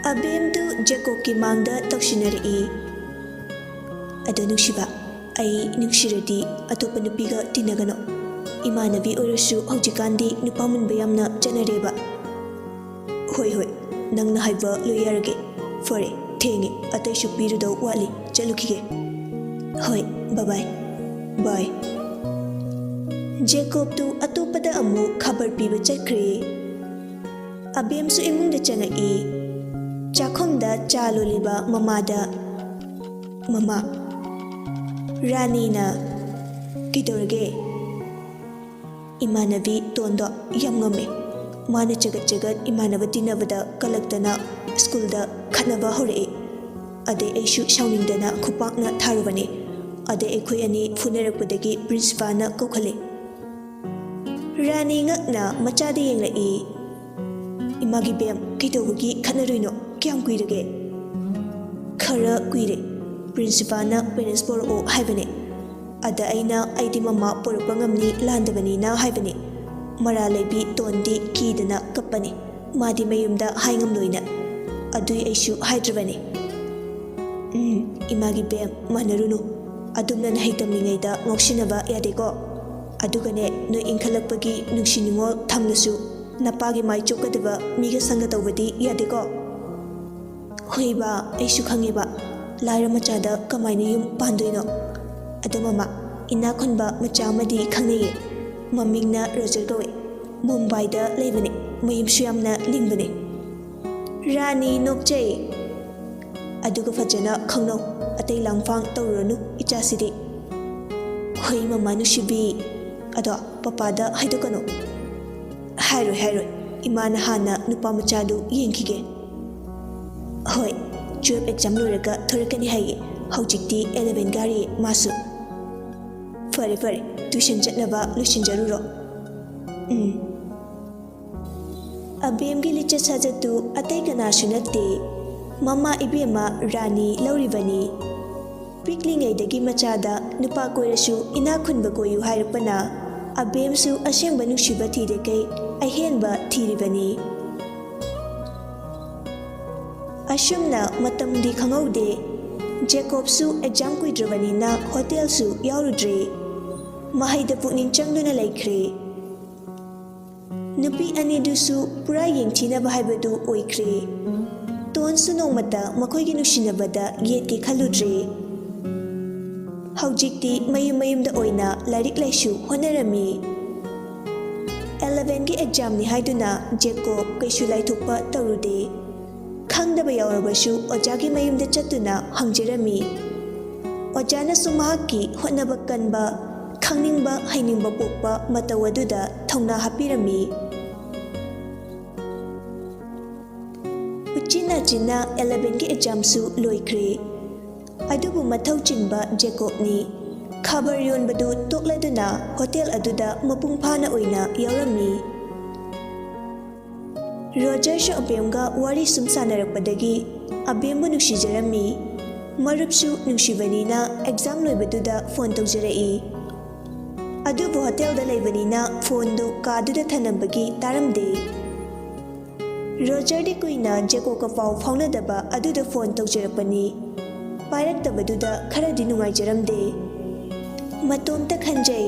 ꯑꯕꯦꯝꯗꯨ ꯖꯦꯀꯣꯕꯀꯤ ꯃꯥꯡꯗ ꯇꯧꯁꯤꯟꯅꯔꯛꯏ꯫ ꯑꯗꯣ ꯅꯨꯡꯁꯤꯕ, ꯑꯩ ꯅꯨꯡꯁꯤꯔꯗꯤ ꯑꯇꯣꯞꯄ ꯅꯨꯄꯤꯒ ꯇꯤꯟꯅꯒꯅꯣ꯫ ꯏꯃꯥꯟꯅꯕꯤ ꯑꯣꯏꯔꯁꯨ ꯍꯧꯖꯤꯛꯀꯥꯟꯗꯤ ꯅꯨꯄꯥ ꯃꯨꯟꯕ ꯌꯥꯝꯅ ꯆꯠꯅꯔꯦꯕ꯫ ꯍꯣꯏ, ꯍꯣꯏ, ꯅꯪꯅ ꯍꯥꯏꯕ ꯂꯣꯏ ꯌꯥꯔꯒꯦ꯫ ꯐꯔꯦ, ꯊꯦꯡꯉꯦ, ꯑꯇꯩꯁꯨ ꯄꯤꯔꯨꯗꯧ ꯋꯥꯠꯂꯤ, ꯆꯠꯂꯨꯈꯤꯒꯦ꯫ ꯍꯣꯏ, bye bye꯫ Bye꯫ ꯖꯦꯀꯣꯕꯇꯨ ꯑꯇꯣꯞꯄꯗ ꯑꯃꯨꯛ ꯈꯕꯔ ꯄꯤꯕ ꯆꯠꯈ꯭ꯔꯦ꯫ ꯑꯕꯦꯝꯁꯨ ꯏꯃꯨꯡꯗ ꯆꯪꯉꯛꯏ꯫ ꯆꯥꯛꯈꯨꯝꯗ ꯆꯥ ꯂꯣꯜꯂꯤꯕ ꯃꯃꯥꯗ, "ꯃꯃꯥ, ꯔꯥꯅꯤꯅ ꯀꯩꯗꯧꯔꯒꯦ?" ꯏꯃꯥꯟꯅꯕꯤ ꯇꯣꯟꯗꯣ ꯌꯥꯝ ꯉꯝꯃꯦ꯫ ꯃꯥꯅ ꯆꯒꯠ ꯆꯒꯠ ꯏꯃꯥꯟꯅꯕ ꯇꯤꯟꯅꯕꯗ ꯀꯜꯂꯛꯇꯅ ꯁ꯭ꯀꯨꯜꯗ ꯈꯠꯅꯕ ꯍꯧꯔꯛꯑꯦ꯫ ꯑꯗꯩ ꯑꯩꯁꯨ ꯁꯥꯎꯅꯤꯡꯗꯅ ꯈꯨꯄꯥꯛꯅ ꯊꯥꯔꯨꯕꯅꯦ꯫ ꯑꯗꯩ ꯑꯩꯈꯣꯏ ꯑꯅꯤ ꯐꯨꯅꯔꯛꯄꯗꯒꯤ ꯄ꯭ꯔꯤꯟꯁꯤꯄꯥꯜꯅ ꯀꯧꯈꯠꯂꯦ꯫ ꯔꯥꯅꯤ ꯉꯛꯅ ꯃꯆꯥꯗ ꯌꯦꯡꯂꯛꯏ꯫ "ꯏꯃꯥꯒꯤ ꯕꯦꯝ, ꯀꯩꯗꯧꯕꯒꯤ ꯈꯠꯅꯔꯨꯏꯅꯣ? ꯀꯌꯥꯝ ꯀꯨꯏꯔꯒꯦ?" "ꯈꯔ ꯀꯨꯏꯔꯦ꯫ ꯄ꯭ꯔꯤꯟꯁꯤꯄꯥꯜꯅ ꯄꯦꯔꯦꯟꯁ ꯄꯣꯔꯛꯑꯣ ꯍꯥꯏꯕꯅꯦ꯫ ꯑꯗ ꯑꯩꯅ, 'ꯑꯩꯗꯤ ꯃꯃꯥ ꯄꯣꯔꯛꯄ ꯉꯝꯅꯤ ꯂꯥꯟꯗꯕꯅꯤꯅ' ꯍꯥꯏꯕꯅꯦ꯫ ꯃꯔꯥꯜ ꯂꯩꯕꯤ ꯇꯣꯟꯗꯤ ꯀꯤꯗꯅ ꯀꯞꯄꯅꯦ꯫ ꯃꯥꯗꯤ ꯃꯌꯨꯝꯗ ꯍꯥꯏ ꯉꯝꯂꯣꯏꯅ꯫ ꯑꯗꯨꯏ ꯑꯩꯁꯨ ꯍꯥꯏꯗ꯭ꯔꯕꯅꯦ꯫" "ꯎꯝ, ꯏꯃꯥꯒꯤ ꯕꯦꯝ, ꯃꯥꯟꯅꯔꯨꯅꯨ꯫ ꯑꯗꯨꯝꯅ ꯅꯍꯩ ꯇꯝꯂꯤꯉꯩꯗ ꯉꯥꯎꯁꯤꯟꯅꯕ ꯌꯥꯗꯦꯀꯣ꯫ ꯑꯗꯨꯒꯅꯦ, ꯅꯣꯏ ꯏꯟꯈꯠꯂꯛꯄꯒꯤ ꯅꯨꯡꯁꯤ ꯅꯨꯡꯉꯣꯜ ꯊꯝꯂꯁꯨ ꯅꯄꯥꯒꯤ ꯃꯥꯏ ꯆꯣꯞꯀꯗꯕ ꯃꯤꯒ ꯁꯪꯒ ꯇꯧꯕꯗꯤ ꯌꯥꯗꯦꯀꯣ꯫" "ꯍꯣꯏꯕ, ꯑꯩꯁꯨ ꯈꯪꯉꯦꯕ꯫ ꯂꯥꯏꯔ ꯃꯆꯥꯗ ꯀꯃꯥꯏꯅ ꯌꯨꯝ ꯄꯥꯟꯗꯣꯏꯅꯣ? ꯑꯗꯣ ꯃꯃꯥ, ꯏꯅꯥꯛ ꯈꯨꯟꯕ ꯃꯆꯥ ꯑꯃꯗꯤ ꯈꯪꯅꯩꯌꯦ꯫ ꯃꯃꯤꯡꯅ ꯔꯣꯖꯔ ꯀꯧꯋꯦ꯫ ꯃꯨꯝꯕꯥꯏꯗ ꯂꯩꯕꯅꯦ꯫ ꯃꯌꯨꯝꯁꯨ ꯌꯥꯝꯅ ꯂꯤꯡꯕꯅꯦ꯫" ꯔꯥꯅꯤ ꯅꯣꯛꯆꯩ꯫ "ꯑꯗꯨꯒ ꯐꯖꯅ ꯈꯪꯅꯧ꯫ ꯑꯇꯩ ꯂꯥꯡꯐꯥꯡ ꯇꯧꯔꯨꯔꯅꯨ ꯏꯆꯥꯁꯤꯗꯤ꯫" "ꯍꯣꯏ ꯃꯃꯥ ꯅꯨꯡꯁꯤꯕꯤ꯫ ꯑꯗꯣ ꯄꯄꯥꯗ ꯍꯥꯏꯗꯣꯛꯀꯅꯨ꯫" "ꯍꯥꯏꯔꯣꯏ, ꯍꯥꯏꯔꯣꯏ꯫ ꯏꯃꯥꯅ ꯍꯥꯟꯅ ꯅꯨꯄꯥ ꯃꯆꯥꯗꯨ ꯌꯦꯡꯈꯤꯒꯦ꯫" "ꯍꯣꯏ, twelve exam ꯂꯣꯏꯔꯒ ꯊꯣꯔꯛꯀꯅꯤ ꯍꯥꯏꯌꯦ꯫ ꯍꯧꯖꯤꯛꯇꯤ eleven ꯀꯥꯔꯤꯌꯦ ꯃꯥꯁꯨ꯫" "ꯐꯔꯦ, ꯐꯔꯦ, tuition ꯆꯠꯅꯕ ꯂꯣꯏꯁꯤꯟꯖꯔꯨꯔꯣ꯫" "ꯎꯝ꯫" ꯑꯕꯦꯝꯒꯤ ꯂꯤꯆꯠ ꯁꯥꯖꯠꯇꯨ ꯑꯇꯩ ꯀꯅꯥꯁꯨ ꯅꯠꯇꯦ, ꯃꯃꯥ ꯏꯕꯦꯝꯃ ꯔꯥꯅꯤ ꯂꯧꯔꯤꯕꯅꯤ꯫ ꯄꯤꯛꯂꯤꯉꯩꯗꯒꯤ ꯃꯆꯥꯗ ꯅꯨꯄꯥ ꯀꯣꯏꯔꯁꯨ ꯏꯅꯥꯛ ꯈꯨꯟꯕ ꯀꯣꯏꯌꯨ ꯍꯥꯏꯔꯛꯄꯅ ꯑꯕꯦꯝꯁꯨ ꯑꯁꯦꯡꯕ ꯅꯨꯡꯁꯤꯕ ꯊꯤꯔꯤꯈꯩ ꯑꯍꯦꯟꯕ ꯊꯤꯔꯤꯕꯅꯤ꯫ ꯑꯁꯨꯝꯅ ꯃꯇꯝꯗꯤ ꯈꯪꯍꯧꯗꯦ꯫ ꯖꯦꯀꯣꯕꯁꯨ ꯑꯦꯛꯖꯥꯝ ꯀꯨꯏꯗ꯭ꯔꯕꯅꯤꯅ ꯍꯣꯇꯦꯜꯁꯨ ꯌꯥꯎꯔꯨꯗ꯭ꯔꯦ꯫ ꯃꯍꯩꯗ ꯄꯨꯛꯅꯤꯡ ꯆꯪꯗꯨꯅ ꯂꯩꯈ꯭ꯔꯦ꯫ ꯅꯨꯄꯤ ꯑꯅꯤꯗꯨꯁꯨ ꯄꯨꯔꯥ ꯌꯦꯡꯊꯤꯅꯕ ꯍꯥꯏꯕꯗꯨ ꯑꯣꯏꯈ꯭ꯔꯦ꯫ ꯇꯣꯟꯁꯨ ꯅꯣꯡꯃꯇ ꯃꯈꯣꯏꯒꯤ ꯅꯨꯡꯁꯤꯅꯕꯗ ꯌꯦꯠꯀꯦ ꯈꯜꯂꯨꯗ꯭ꯔꯦ꯫ ꯍꯧꯖꯤꯛꯇꯤ ꯃꯌꯨꯝ ꯃꯌꯨꯝꯗ ꯑꯣꯏꯅ ꯂꯥꯏꯔꯤꯛ ꯂꯥꯏꯁꯨ ꯍꯣꯠꯅꯔꯝꯃꯤ꯫ ꯑꯦꯂꯚꯦꯟꯒꯤ ꯑꯦꯛꯖꯥꯝꯅꯤ ꯍꯥꯏꯗꯨꯅ ꯖꯦꯀꯣꯕ ꯀꯩꯁꯨ ꯂꯥꯏꯊꯣꯛꯄ ꯇꯧꯔꯨꯗꯦ꯫ ꯈꯪꯗꯕ ꯌꯥꯎꯔꯕꯁꯨ ꯑꯣꯖꯥꯒꯤ ꯃꯌꯨꯝꯗ ꯆꯠꯇꯨꯅ ꯍꯪꯖꯔꯝꯃꯤ꯫ ꯑꯣꯖꯥꯅꯁꯨ ꯃꯍꯥꯛꯀꯤ ꯍꯣꯠꯅꯕ ꯀꯟꯕ, ꯈꯪꯅꯤꯡꯕ ꯍꯩꯅꯤꯡꯕ ꯄꯣꯛꯄ ꯃꯇꯧ ꯑꯗꯨꯗ ꯊꯧꯅꯥ ꯍꯥꯞꯄꯤꯔꯝꯃꯤ꯫ ꯎꯆꯤꯟ ꯅꯥꯆꯤꯟꯅ ꯑꯦꯂꯚꯦꯟꯒꯤ ꯑꯦꯛꯖꯥꯝꯁꯨ ꯂꯣꯏꯈ꯭ꯔꯦ꯫ ꯑꯗꯨꯕꯨ ꯃꯊꯧ ꯆꯤꯟꯕ ꯖꯦꯀꯣꯕꯅꯤ꯫ ꯈꯕꯔ ꯌꯣꯟꯕꯗꯨ ꯇꯣꯛꯂꯗꯨꯅ ꯍꯣꯇꯦꯜ ꯑꯗꯨꯗ ꯃꯄꯨꯡ ꯐꯥꯅ ꯑꯣꯏꯅ ꯌꯥꯎꯔꯝꯃꯤ꯫ ꯔꯣꯖꯔꯁꯨ ꯑꯕꯦꯝꯒ ꯋꯥꯔꯤ ꯁꯨꯝ ꯁꯥꯟꯅꯔꯛꯄꯗꯒꯤ ꯑꯕꯦꯝꯕꯨ ꯅꯨꯡꯁꯤꯖꯔꯝꯃꯤ꯫ ꯃꯔꯨꯞꯁꯨ ꯅꯨꯡꯁꯤꯕꯅꯤꯅ ꯑꯦꯛꯖꯥꯝ ꯂꯣꯏꯕꯗꯨꯗ ꯐꯣꯟ ꯇꯧꯖꯔꯛꯏ꯫ ꯑꯗꯨꯕꯨ ꯍꯣꯇꯦꯜꯗ ꯂꯩꯕꯅꯤꯅ ꯐꯣꯟꯗꯨ ꯀꯥꯗꯨꯗ ꯊꯅꯝꯕꯒꯤ ꯇꯥꯔꯝꯗꯦ꯫ ꯔꯣꯖꯔꯗꯤ ꯀꯨꯏꯅ ꯖꯦꯀꯣꯕꯀ ꯄꯥꯎ ꯐꯥꯎꯅꯗꯕ ꯑꯗꯨꯗ ꯐꯣꯟ ꯇꯧꯖꯔꯛꯄꯅꯤ꯫ ꯄꯥꯏꯔꯛꯇꯕꯗꯨꯗ ꯈꯔꯗꯤ ꯅꯨꯡꯉꯥꯏꯖꯔꯝꯗꯦ꯫ ꯃꯇꯣꯝꯇ ꯈꯟꯖꯩ,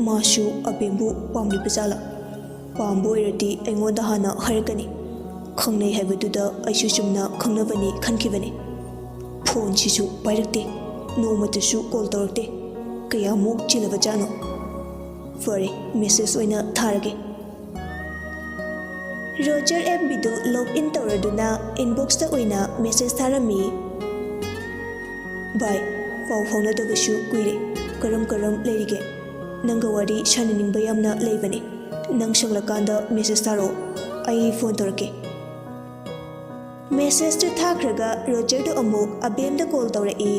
"ꯃꯥꯁꯨ ꯑꯕꯦꯝꯕꯨ ꯄꯥꯝꯂꯤꯕ ꯖꯥꯠꯂꯥ? ꯄꯥꯝꯕ ꯑꯣꯏꯔꯗꯤ ꯑꯩꯉꯣꯟꯗ ꯍꯥꯟꯅ ꯍꯥꯏꯔꯛꯀꯅꯤ꯫ ꯈꯪꯅꯩ ꯍꯥꯏꯕꯗꯨꯗ ꯑꯩꯁꯨ ꯆꯨꯝꯅ ꯈꯪꯅꯕꯅꯤ ꯈꯟꯈꯤꯕꯅꯤ꯫ ꯐꯣꯟꯁꯤꯁꯨ ꯄꯥꯏꯔꯛꯇꯦ, ꯅꯣꯡꯃꯇꯁꯨ ꯀꯣꯜ ꯇꯧꯔꯛꯇꯦ꯫ ꯀꯌꯥꯃꯨꯛ ꯆꯤꯜꯂꯕꯖꯥꯠꯅꯣ? ꯐꯔꯦ, ꯃꯦꯁꯦꯖ ꯑꯣꯏꯅ ꯊꯥꯔꯒꯦ꯫" ꯔꯣꯖꯔ ꯑꯦꯐ ꯕꯤꯗꯨ ꯂꯣꯒ ꯏꯟ ꯇꯧꯔꯗꯨꯅ ꯏꯟꯕꯣꯛꯁꯇ ꯑꯣꯏꯅ ꯃꯦꯁꯦꯖ ꯊꯥꯔꯝꯃꯤ꯫ "ꯚꯥꯏ, ꯄꯥꯎ ꯐꯥꯎꯅꯗꯕꯁꯨ ꯀꯨꯏꯔꯦ꯫ ꯀꯔꯝ ꯀꯔꯝ ꯂꯩꯔꯤꯒꯦ? ꯅꯪꯒ ꯋꯥꯔꯤ ꯁꯥꯟꯅꯅꯤꯡꯕ ꯌꯥꯝꯅ ꯂꯩꯕꯅꯦ꯫ ꯅꯪ ꯁꯪꯂꯀꯥꯟꯗ ꯃꯦꯁꯦꯖ ꯊꯥꯔꯛꯑꯣ, ꯑꯩ ꯐꯣꯟ ꯇꯧꯔꯛꯀꯦ꯫" ꯃꯦꯁꯦꯖꯇꯨ ꯊꯥꯈ꯭ꯔꯒ ꯔꯣꯖꯔꯗꯨ ꯑꯃꯨꯛ ꯑꯕꯦꯝꯗ ꯀꯣꯜ ꯇꯧꯔꯛꯏ꯫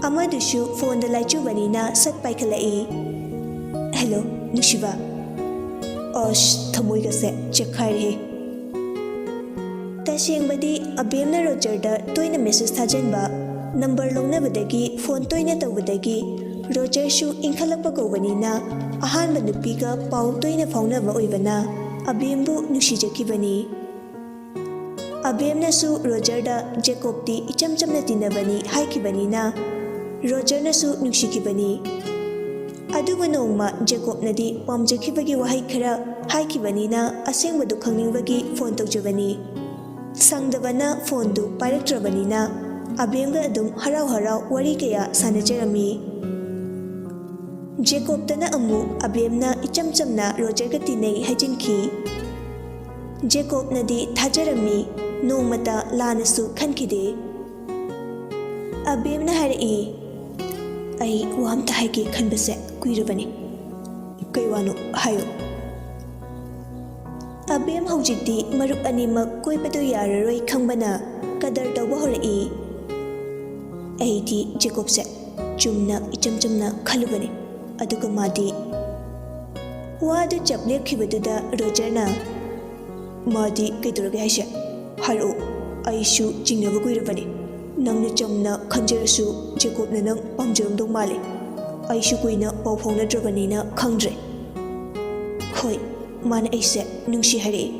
ꯑꯃꯗꯨꯁꯨ ꯐꯣꯟꯗ ꯂꯥꯏꯆꯨꯕꯅꯤꯅ ꯁꯠ ꯄꯥꯏꯈꯠꯂꯛꯏ꯫ "ꯍꯦꯜꯂꯣ, ꯅꯨꯡꯁꯤꯕ꯫" ꯑꯁ, ꯊꯃꯣꯏꯒꯁꯦ ꯆꯦꯛꯈꯥꯏꯔꯦꯍꯦ꯫ ꯇꯁꯦꯡꯕꯗꯤ ꯑꯕꯦꯝꯅ ꯔꯣꯖꯔꯗ ꯇꯣꯏꯅ ꯃꯦꯁꯦꯖ ꯊꯥꯖꯤꯟꯕ, ꯅꯝꯕꯔ ꯂꯧꯅꯕꯗꯒꯤ ꯐꯣꯟ ꯇꯣꯏꯅ ꯇꯧꯕꯗꯒꯤ ꯔꯣꯖꯔꯁꯨ ꯏꯟꯈꯠꯂꯛꯄ ꯀꯧꯕꯅꯤꯅ ꯑꯍꯥꯟꯕ ꯅꯨꯄꯤꯒ ꯄꯥꯎ ꯇꯣꯏꯅ ꯐꯥꯎꯅꯕ ꯑꯣꯏꯕꯅ ꯑꯕꯦꯝꯕꯨ ꯅꯨꯡꯁꯤꯖꯈꯤꯕꯅꯤ꯫ ꯑꯕꯦꯝꯅꯁꯨ ꯔꯣꯖꯔꯗ ꯖꯦꯀꯣꯕꯇꯤ ꯏꯆꯝ ꯆꯝꯅ ꯇꯤꯟꯅꯕꯅꯤ ꯍꯥꯏꯈꯤꯕꯅꯤꯅ ꯔꯣꯖꯔꯅꯁꯨ ꯅꯨꯡꯁꯤꯈꯤꯕꯅꯤ꯫ ꯑꯗꯨꯕꯨ ꯅꯣꯡꯃ ꯖꯦꯀꯣꯕꯅꯗꯤ ꯄꯥꯝꯖꯈꯤꯕꯒꯤ ꯋꯥꯍꯩ ꯈꯔ ꯍꯥꯏꯈꯤꯕꯅꯤꯅ ꯑꯁꯦꯡꯕꯗꯨ ꯈꯪꯅꯤꯡꯕꯒꯤ ꯐꯣꯟ ꯇꯧꯖꯕꯅꯤ꯫ ꯁꯪꯗꯕꯅ ꯐꯣꯟꯗꯨ ꯄꯥꯏꯔꯛꯇ꯭ꯔꯕꯅꯤꯅ ꯑꯕꯦꯝꯒ ꯑꯗꯨꯝ ꯍꯔꯥꯎ ꯍꯔꯥꯎ ꯋꯥꯔꯤ ꯀꯌꯥ ꯁꯥꯟꯅꯖꯔꯝꯃꯤ꯫ ꯖꯦꯀꯣꯕꯇꯅ ꯑꯃꯨꯛ ꯑꯕꯦꯝꯅ ꯏꯆꯝ ꯆꯝꯅ ꯔꯣꯖꯔꯒ ꯇꯤꯟꯅꯩ ꯍꯥꯏꯖꯤꯟꯈꯤ꯫ ꯖꯦꯀꯣꯕꯅꯗꯤ ꯊꯥꯖꯔꯝꯃꯤ, ꯅꯣꯡꯃꯇ ꯂꯥꯟꯅꯁꯨ ꯈꯟꯈꯤꯗꯦ꯫ ꯑꯕꯦꯝꯅ ꯍꯥꯏꯔꯛꯏ, "ꯑꯩ ꯋꯥ ꯑꯝꯇ ꯍꯥꯏꯒꯦ ꯈꯟꯕꯁꯦ ꯀꯨꯏꯔꯕꯅꯤ꯫" "ꯀꯩ ꯋꯥꯅꯣ? ꯍꯥꯏꯌꯨ꯫" ꯑꯕꯦꯝ ꯍꯧꯖꯤꯛꯇꯤ ꯃꯔꯨꯞ ꯑꯅꯤꯃꯛ ꯀꯣꯏꯕꯗꯨ ꯌꯥꯔꯔꯣꯏ ꯈꯪꯕꯅ ꯀꯗꯔ ꯇꯧꯕ ꯍꯧꯔꯛꯏ꯫ "ꯑꯩꯗꯤ ꯖꯦꯀꯣꯕꯁꯦ ꯆꯨꯝꯅ ꯏꯆꯝ ꯆꯝꯅ ꯈꯜꯂꯨꯕꯅꯤ, ꯑꯗꯨꯒ ꯃꯥꯗꯤ꯫" ꯋꯥꯗꯨ ꯆꯞ ꯂꯦꯞꯈꯤꯕꯗꯨꯗ ꯔꯣꯖꯔꯅ, "ꯃꯥꯗꯤ ꯀꯩꯗꯧꯔꯒꯦ ꯍꯥꯏꯁꯦ? ꯍꯥꯏꯔꯛꯑꯣ, ꯑꯩꯁꯨ ꯆꯤꯡꯅꯕ ꯀꯨꯏꯔꯕꯅꯤ꯫ ꯅꯪꯅ ꯆꯝꯅ ꯈꯟꯖꯔꯁꯨ ꯖꯦꯀꯣꯕꯅ ꯅꯪ ꯄꯥꯝꯖꯔꯝꯗꯧ ꯃꯥꯜꯂꯤ꯫ ꯑꯩꯁꯨ ꯀꯨꯏꯅ ꯄꯥꯎ ꯐꯥꯎꯅꯗ꯭ꯔꯕꯅꯤꯅ ꯈꯪꯗ꯭ꯔꯦ꯫ ꯍꯣꯏ, ꯃꯥꯅ ꯑꯩꯁꯦ ꯅꯨꯡꯁꯤ ꯍꯥꯏꯔꯛꯏ꯫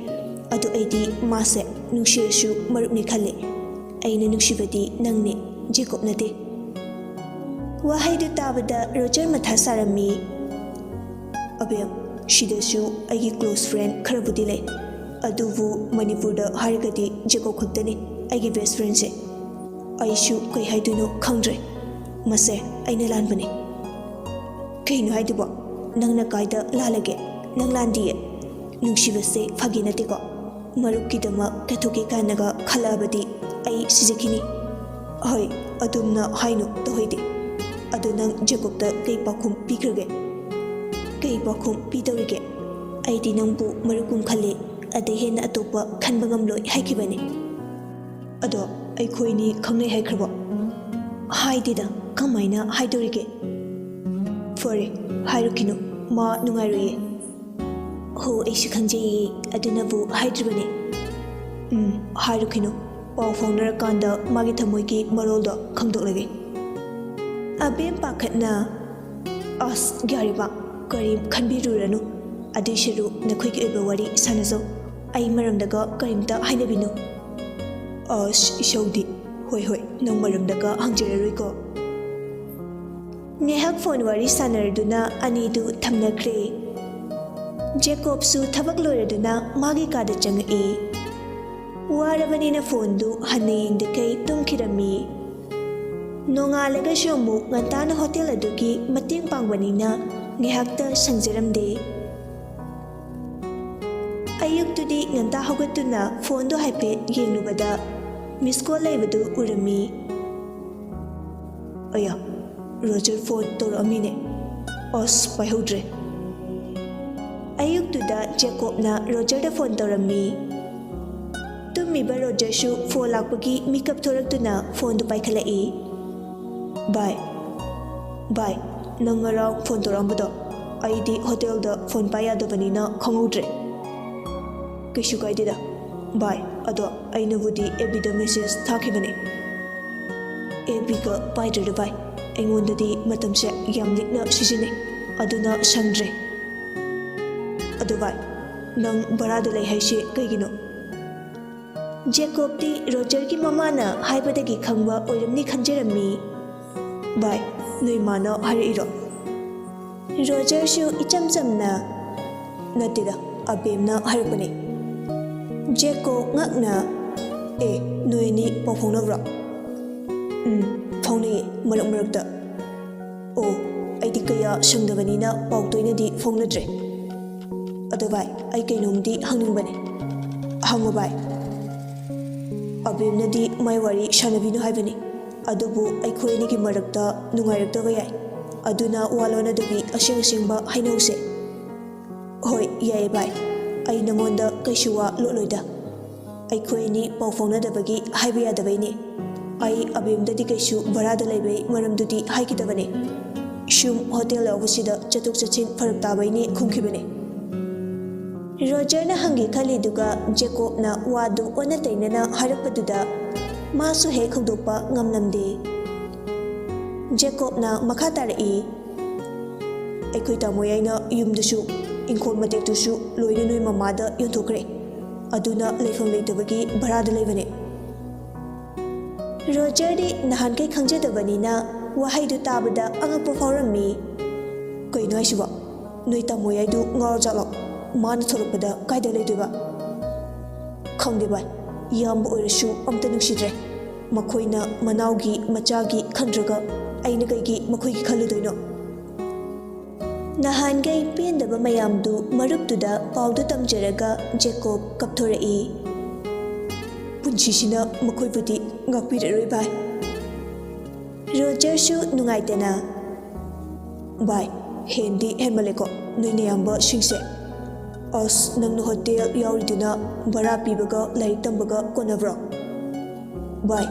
ꯑꯗꯣ ꯑꯩꯗꯤ ꯃꯥꯁꯦ ꯅꯨꯡꯁꯤꯔꯁꯨ ꯃꯔꯨꯞꯅꯤ ꯈꯜꯂꯤ꯫ ꯑꯩꯅ ꯅꯨꯡꯁꯤꯕꯗꯤ ꯅꯪꯅꯤ, ꯖꯦꯀꯣꯕ ꯅꯠꯇꯦ꯫" ꯋꯥꯍꯩꯗꯨ ꯇꯥꯕꯗ ꯔꯣꯖꯔ ꯃꯊꯥ ꯁꯥꯔꯝꯃꯤ꯫ "ꯑꯕꯦꯝ, ꯁꯤꯗꯁꯨ ꯑꯩꯒꯤ ꯀ꯭ꯂꯣꯁ ꯐ꯭ꯔꯦꯟ ꯈꯔꯕꯨꯗꯤ ꯂꯩ, ꯑꯗꯨꯕꯨ ꯃꯅꯤꯄꯨꯔꯗ ꯍꯥꯏꯔꯒꯗꯤ ꯖꯦꯀꯣꯕ ꯈꯛꯇꯅꯤ ꯑꯩꯒꯤ ꯕꯦꯁ ꯐ꯭ꯔꯦꯟꯁꯦ꯫ ꯑꯩꯁꯨ ꯀꯩ ꯍꯥꯏꯗꯣꯏꯅꯣ ꯈꯪꯗ꯭ꯔꯦ꯫ ꯃꯁꯦ ꯑꯩꯅ ꯂꯥꯟꯕꯅꯤ꯫" "ꯀꯩꯅꯣ ꯍꯥꯏꯗꯨꯕꯣ? ꯅꯪꯅ ꯀꯥꯏꯗ ꯂꯥꯜꯂꯒꯦ? ꯅꯪ ꯂꯥꯟꯗꯤꯌꯦ꯫ ꯅꯨꯡꯁꯤꯕꯁꯦ ꯐꯥꯒꯤ ꯅꯠꯇꯦꯀꯣ꯫ ꯃꯔꯨꯞꯀꯤꯗꯃꯛ ꯀꯠꯊꯣꯛꯀꯦ ꯀꯥꯏꯅꯒ ꯈꯜꯂꯛꯑꯕꯗꯤ ꯑꯩ ꯁꯤꯖꯈꯤꯅꯤ꯫ ꯍꯣꯏ, ꯑꯗꯨꯝꯅ ꯍꯥꯏꯅꯨ, ꯇꯧꯍꯩꯗꯦ꯫ ꯑꯗꯣ ꯅꯪ ꯖꯦꯀꯣꯕꯇ ꯀꯩ ꯄꯥꯎꯈꯨꯝ ꯄꯤꯈ꯭ꯔꯒꯦ? ꯀꯩ ꯄꯥꯎꯈꯨꯝ ꯄꯤꯗꯧꯔꯤꯒꯦ? ꯑꯩꯗꯤ ꯅꯪꯕꯨ ꯃꯔꯨꯞꯀꯨꯝ ꯈꯜꯂꯦ, ꯑꯗꯩ ꯍꯦꯟꯅ ꯑꯇꯣꯞꯄ ꯈꯟꯕ ꯉꯝꯂꯣꯏ ꯍꯥꯏꯈꯤꯕꯅꯤ꯫" "ꯑꯗꯣ ꯑꯩꯈꯣꯏꯅꯤ ꯈꯪꯅꯩ ꯍꯥꯏꯈ꯭ꯔꯕꯣ?" "ꯍꯥꯏꯗꯦꯗ, ꯀꯃꯥꯏꯅ ꯍꯥꯏꯗꯣꯔꯤꯒꯦ?" "ꯐꯔꯦ, ꯍꯥꯏꯔꯨꯈꯤꯅꯨ, ꯃꯥ ꯅꯨꯡꯉꯥꯏꯔꯣꯏꯌꯦ꯫" "ꯍꯣ, ꯑꯩꯁꯨ ꯈꯪꯖꯩꯌꯦ, ꯑꯗꯨꯅꯕꯨ ꯍꯥꯏꯗ꯭ꯔꯤꯕꯅꯦ꯫" "ꯎꯝ, ꯍꯥꯏꯔꯨꯈꯤꯅꯨ, ꯄꯥꯎ ꯐꯥꯎꯅꯔꯀꯥꯟꯗ ꯃꯥꯒꯤ ꯊꯃꯣꯏꯒꯤ ꯃꯔꯣꯜꯗꯣ ꯈꯪꯗꯣꯛꯂꯒꯦ꯫ ꯑꯕꯦꯝ ꯄꯥꯈꯠꯅ, "ꯑꯁ, ꯌꯥꯔꯦꯕ, ꯀꯔꯤꯝ ꯈꯟꯕꯤꯔꯨꯔꯅꯨ꯫ ꯑꯗꯨꯏ ꯁꯔꯨꯛ ꯅꯈꯣꯏꯒꯤ ꯑꯣꯏꯕ ꯋꯥꯔꯤ ꯁꯥꯟꯅꯖꯧ꯫ ꯑꯩ ꯃꯔꯝꯗꯒ ꯀꯔꯤꯝꯇ ꯍꯥꯏꯅꯕꯤꯅꯨ꯫" "ꯑꯁ, ꯏꯁꯧꯗꯤ꯫ ꯍꯣꯏ, ꯍꯣꯏ, ꯅꯪ ꯃꯔꯝꯗꯒ ꯍꯪꯖꯔꯔꯣꯏꯀꯣ꯫" ꯉꯥꯏꯍꯥꯛ ꯐꯣꯟ ꯋꯥꯔꯤ ꯁꯥꯟꯅꯔꯗꯨꯅ ꯑꯅꯤꯗꯨ ꯊꯝꯅꯈ꯭ꯔꯦ꯫ ꯖꯦꯀꯣꯕꯁꯨ ꯊꯕꯛ ꯂꯣꯏꯔꯗꯨꯅ ꯃꯥꯒꯤ ꯀꯥꯗ ꯆꯪꯉꯛꯏ꯫ ꯋꯥꯔꯕꯅꯤꯅ ꯐꯣꯟꯗꯨ ꯍꯟꯅ ꯌꯦꯡꯗꯈꯩ ꯇꯨꯝꯈꯤꯔꯝꯃꯤ꯫ ꯅꯣꯡꯉꯥꯜꯂꯒꯁꯨ ꯑꯃꯨꯛ ꯉꯟꯇꯥꯅ ꯍꯣꯇꯦꯜ ꯑꯗꯨꯒꯤ ꯃꯇꯦꯡ ꯄꯥꯡꯕꯅꯤꯅ ꯉꯥꯏꯍꯥꯛꯇ ꯁꯪꯖꯔꯝꯗꯦ꯫ ꯑꯌꯨꯛꯇꯨꯗꯤ ꯉꯟꯇꯥ ꯍꯧꯒꯠꯇꯨꯅ ꯐꯣꯟꯗꯨ ꯍꯥꯏꯐꯦꯠ ꯌꯦꯡꯂꯨꯕꯗ ꯃꯤꯁ ꯀꯣꯜ ꯂꯩꯕꯗꯨ ꯎꯔꯝꯃꯤ꯫ "ꯑꯌꯥ, ꯔꯣꯖꯔ ꯐꯣꯟ ꯇꯧꯔꯛꯑꯝꯃꯤꯅꯦ꯫ ꯑꯁ, ꯄꯥꯏꯍꯧꯗ꯭ꯔꯦ꯫" ꯑꯌꯨꯛꯇꯨꯗ ꯖꯦꯀꯣꯕꯅ ꯔꯣꯖꯔꯗ ꯐꯣꯟ ꯇꯧꯔꯝꯃꯤ꯫ ꯇꯨꯝꯃꯤꯕ ꯔꯣꯖꯔꯁꯨ ꯐꯣꯟ ꯂꯥꯛꯄꯒꯤ ꯃꯤꯀꯞ ꯊꯣꯔꯛꯇꯨꯅ ꯐꯣꯟꯗꯨ ꯄꯥꯏꯈꯠꯂꯛꯏ꯫ "ꯚꯥꯏ, ꯚꯥꯏ, ꯅꯪ ꯉꯔꯥꯡ ꯐꯣꯟ ꯇꯧꯔꯛꯑꯝꯕꯗꯣ ꯑꯩꯗꯤ ꯍꯣꯇꯦꯜꯗ ꯐꯣꯟ ꯄꯥꯏ ꯌꯥꯗꯕꯅꯤꯅ ꯈꯪꯍꯧꯗ꯭ꯔꯦ꯫" "ꯀꯩꯁꯨ ꯀꯥꯏꯗꯦꯗ ꯚꯥꯏ, ꯑꯗꯣ ꯑꯩꯅꯕꯨꯗꯤ ꯑꯦꯐ ꯕꯤꯗ ꯃꯦꯁꯦꯖ ꯊꯥꯈꯤꯕꯅꯦ꯫" "ꯑꯦꯐ ꯕꯤꯒ ꯄꯥꯏꯗ꯭ꯔꯦꯗ ꯚꯥꯏ, ꯑꯩꯉꯣꯟꯗꯗꯤ ꯃꯇꯝꯁꯦ ꯌꯥꯝ ꯂꯤꯛꯅ ꯁꯤꯖꯤꯟꯅꯩ, ꯑꯗꯨꯅ ꯁꯪꯗ꯭ꯔꯦ꯫" "ꯑꯗꯣ ꯚꯥꯏ, ꯅꯪ ꯚꯔꯥꯗ ꯂꯩ ꯍꯥꯏꯁꯦ ꯀꯩꯒꯤꯅꯣ?" ꯖꯦꯀꯣꯕꯇꯤ ꯔꯣꯖꯔꯒꯤ ꯃꯃꯥꯅ ꯍꯥꯏꯕꯗꯒꯤ ꯈꯪꯕ ꯑꯣꯏꯔꯝꯅꯤ ꯈꯟꯖꯔꯝꯃꯤ꯫ "ꯚꯥꯏ, ꯅꯣꯏ ꯃꯥꯅ ꯍꯥꯏꯔꯛꯏꯔꯣ?" ꯔꯣꯖꯔꯁꯨ ꯏꯆꯝ ꯆꯝꯅ, "ꯅꯠꯇꯦꯗ, ꯑꯕꯦꯝꯅ ꯍꯥꯏꯔꯛꯄꯅꯦ꯫" ꯖꯦꯀꯣꯕ ꯉꯛꯅ, "ꯑꯦ, ꯅꯣꯏ ꯑꯅꯤ ꯄꯥꯎ ꯐꯥꯎꯅꯕ꯭ꯔꯣ?" "ꯎꯝ, ꯐꯥꯎꯅꯩꯌꯦ, ꯃꯔꯛ ꯃꯔꯛꯇ꯫" "ꯑꯣ, ꯑꯩꯗꯤ ꯀꯌꯥ ꯁꯪꯗꯕꯅꯤꯅ ꯄꯥꯎ ꯇꯣꯏꯅꯗꯤ ꯐꯥꯎꯅꯗ꯭ꯔꯦ꯫ ꯑꯗꯣ ꯚꯥꯏ, ꯑꯩ ꯀꯩꯅꯣꯝꯗꯤ ꯍꯪꯅꯤꯡꯕꯅꯦ꯫" "ꯍꯪꯉꯣ ꯚꯥꯏ꯫" "ꯑꯕꯦꯝꯅꯗꯤ ꯃꯥꯏ ꯋꯥꯔꯤ ꯁꯥꯟꯅꯕꯤꯅꯨ ꯍꯥꯏꯕꯅꯤ, ꯑꯗꯨꯕꯨ ꯑꯩꯈꯣꯏ ꯑꯅꯤꯒꯤ ꯃꯔꯛꯇ ꯅꯨꯡꯉꯥꯏꯔꯛꯇꯕ ꯌꯥꯏ, ꯑꯗꯨꯅ ꯋꯥ ꯂꯣꯟꯅꯗꯕꯤ ꯑꯁꯦꯡ ꯑꯁꯦꯡꯕ ꯍꯥꯏꯅꯧꯁꯦ꯫" "ꯍꯣꯏ, ꯌꯥꯏꯌꯦ ꯚꯥꯏ, ꯑꯩ ꯅꯉꯣꯟꯗ ꯀꯩꯁꯨ ꯋꯥ ꯂꯣꯠꯂꯣꯏꯗ꯫ ꯑꯩꯈꯣꯏ ꯑꯅꯤ ꯄꯥꯎ ꯐꯥꯎꯅꯗꯕꯒꯤ ꯍꯥꯏꯕ ꯌꯥꯗꯕꯩꯅꯦ꯫ ꯑꯩ ꯑꯕꯦꯝꯗꯗꯤ ꯀꯩꯁꯨ ꯚꯔꯥꯗ ꯂꯩꯕꯩ ꯃꯔꯝꯗꯨꯗꯤ ꯍꯥꯏꯈꯤꯗꯕꯅꯦ꯫ ꯁꯨꯝ ꯍꯣꯇꯦꯜ ꯌꯥꯎꯕꯁꯤꯗ ꯆꯠꯊꯣꯛ ꯆꯠꯁꯤꯟ ꯐꯔꯛ ꯇꯥꯕꯩꯅꯦ ꯈꯨꯝꯈꯤꯕꯅꯦ꯫" ꯔꯣꯖꯔꯅ ꯍꯪꯒꯦ ꯈꯜꯂꯤꯗꯨꯒ ꯖꯦꯀꯣꯕꯅ ꯋꯥꯗꯨ ꯑꯣꯟꯅ ꯇꯩꯅꯅ ꯍꯥꯏꯔꯛꯄꯗꯨꯗ ꯃꯥꯁꯨ ꯍꯦꯛ ꯍꯧꯗꯣꯛꯄ ꯉꯝꯂꯝꯗꯦ꯫ ꯖꯦꯀꯣꯕꯅ ꯃꯈꯥ ꯇꯥꯔꯛꯏ, "ꯑꯩꯈꯣꯏ ꯇꯥꯃꯣ ꯌꯥꯏꯅ ꯌꯨꯝꯗꯨꯁꯨ, ꯏꯪꯈꯣꯜ ꯃꯇꯦꯛꯇꯨꯁꯨ ꯂꯣꯏꯅ ꯅꯣꯏ ꯃꯃꯥꯗ ꯌꯣꯟꯊꯣꯛꯈ꯭ꯔꯦ꯫ ꯑꯗꯨꯅ ꯂꯩꯐꯝ ꯂꯩꯇꯕꯒꯤ ꯚꯔꯥꯗ ꯂꯩꯕꯅꯦ꯫" ꯔꯣꯖꯔꯗꯤ ꯅꯍꯥꯟꯈꯩ ꯈꯪꯖꯗꯕꯅꯤꯅ ꯋꯥꯍꯩꯗꯨ ꯇꯥꯕꯗ ꯑꯉꯛꯄ ꯐꯥꯎꯔꯝꯃꯤ꯫ "ꯀꯩꯅꯣ ꯍꯥꯏꯁꯤꯕꯣ? ꯅꯣꯏ ꯇꯥꯃꯣ ꯌꯥꯏꯗꯨ ꯉꯥꯎꯔꯖꯥꯠꯂꯣ? ꯃꯥꯅ ꯊꯣꯛꯂꯛꯄꯗ ꯀꯥꯏꯗ ꯂꯩꯗꯣꯏꯕ?" "ꯈꯪꯗꯦ ꯚꯥꯏ, ꯏꯌꯥꯝꯕ ꯑꯣꯏꯔꯁꯨ ꯑꯝꯇ ꯅꯨꯡꯁꯤꯗ꯭ꯔꯦ꯫ ꯃꯈꯣꯏꯅ ꯃꯅꯥꯎꯒꯤ, ꯃꯆꯥꯒꯤ ꯈꯟꯗ꯭ꯔꯒ ꯑꯩꯅ ꯀꯩꯒꯤ ꯃꯈꯣꯏꯒꯤ ꯈꯜꯂꯨꯗꯣꯏꯅꯣ?" ꯅꯍꯥꯟꯈꯩ ꯄꯦꯟꯗꯕ ꯃꯌꯥꯝꯗꯨ ꯃꯔꯨꯞꯇꯨꯗ ꯄꯥꯎꯗꯨ ꯇꯝꯖꯔꯒ ꯖꯦꯀꯣꯕ ꯀꯞꯊꯣꯔꯛꯏ꯫ "ꯄꯨꯟꯁꯤꯁꯤꯅ ꯃꯈꯣꯏꯕꯨꯗꯤ ꯉꯥꯛꯄꯤꯔꯔꯣꯏ ꯚꯥꯏ꯫" ꯔꯣꯖꯔꯁꯨ ꯅꯨꯡꯉꯥꯏꯇꯅ, "ꯚꯥꯏ, ꯍꯦꯟꯗꯤ ꯍꯦꯟꯃꯜꯂꯦꯀꯣ ꯅꯣꯏ ꯅꯌꯥꯝꯕꯁꯤꯡꯁꯦ꯫ ꯑꯁ, ꯅꯪꯅ ꯍꯣꯇꯦꯜ ꯌꯥꯎꯔꯤꯗꯨꯅ ꯚꯔꯥ ꯄꯤꯕꯒ ꯂꯥꯏꯔꯤꯛ ꯇꯝꯕꯒ ꯀꯣꯟꯅꯕ꯭ꯔꯣ? ꯚꯥꯏ,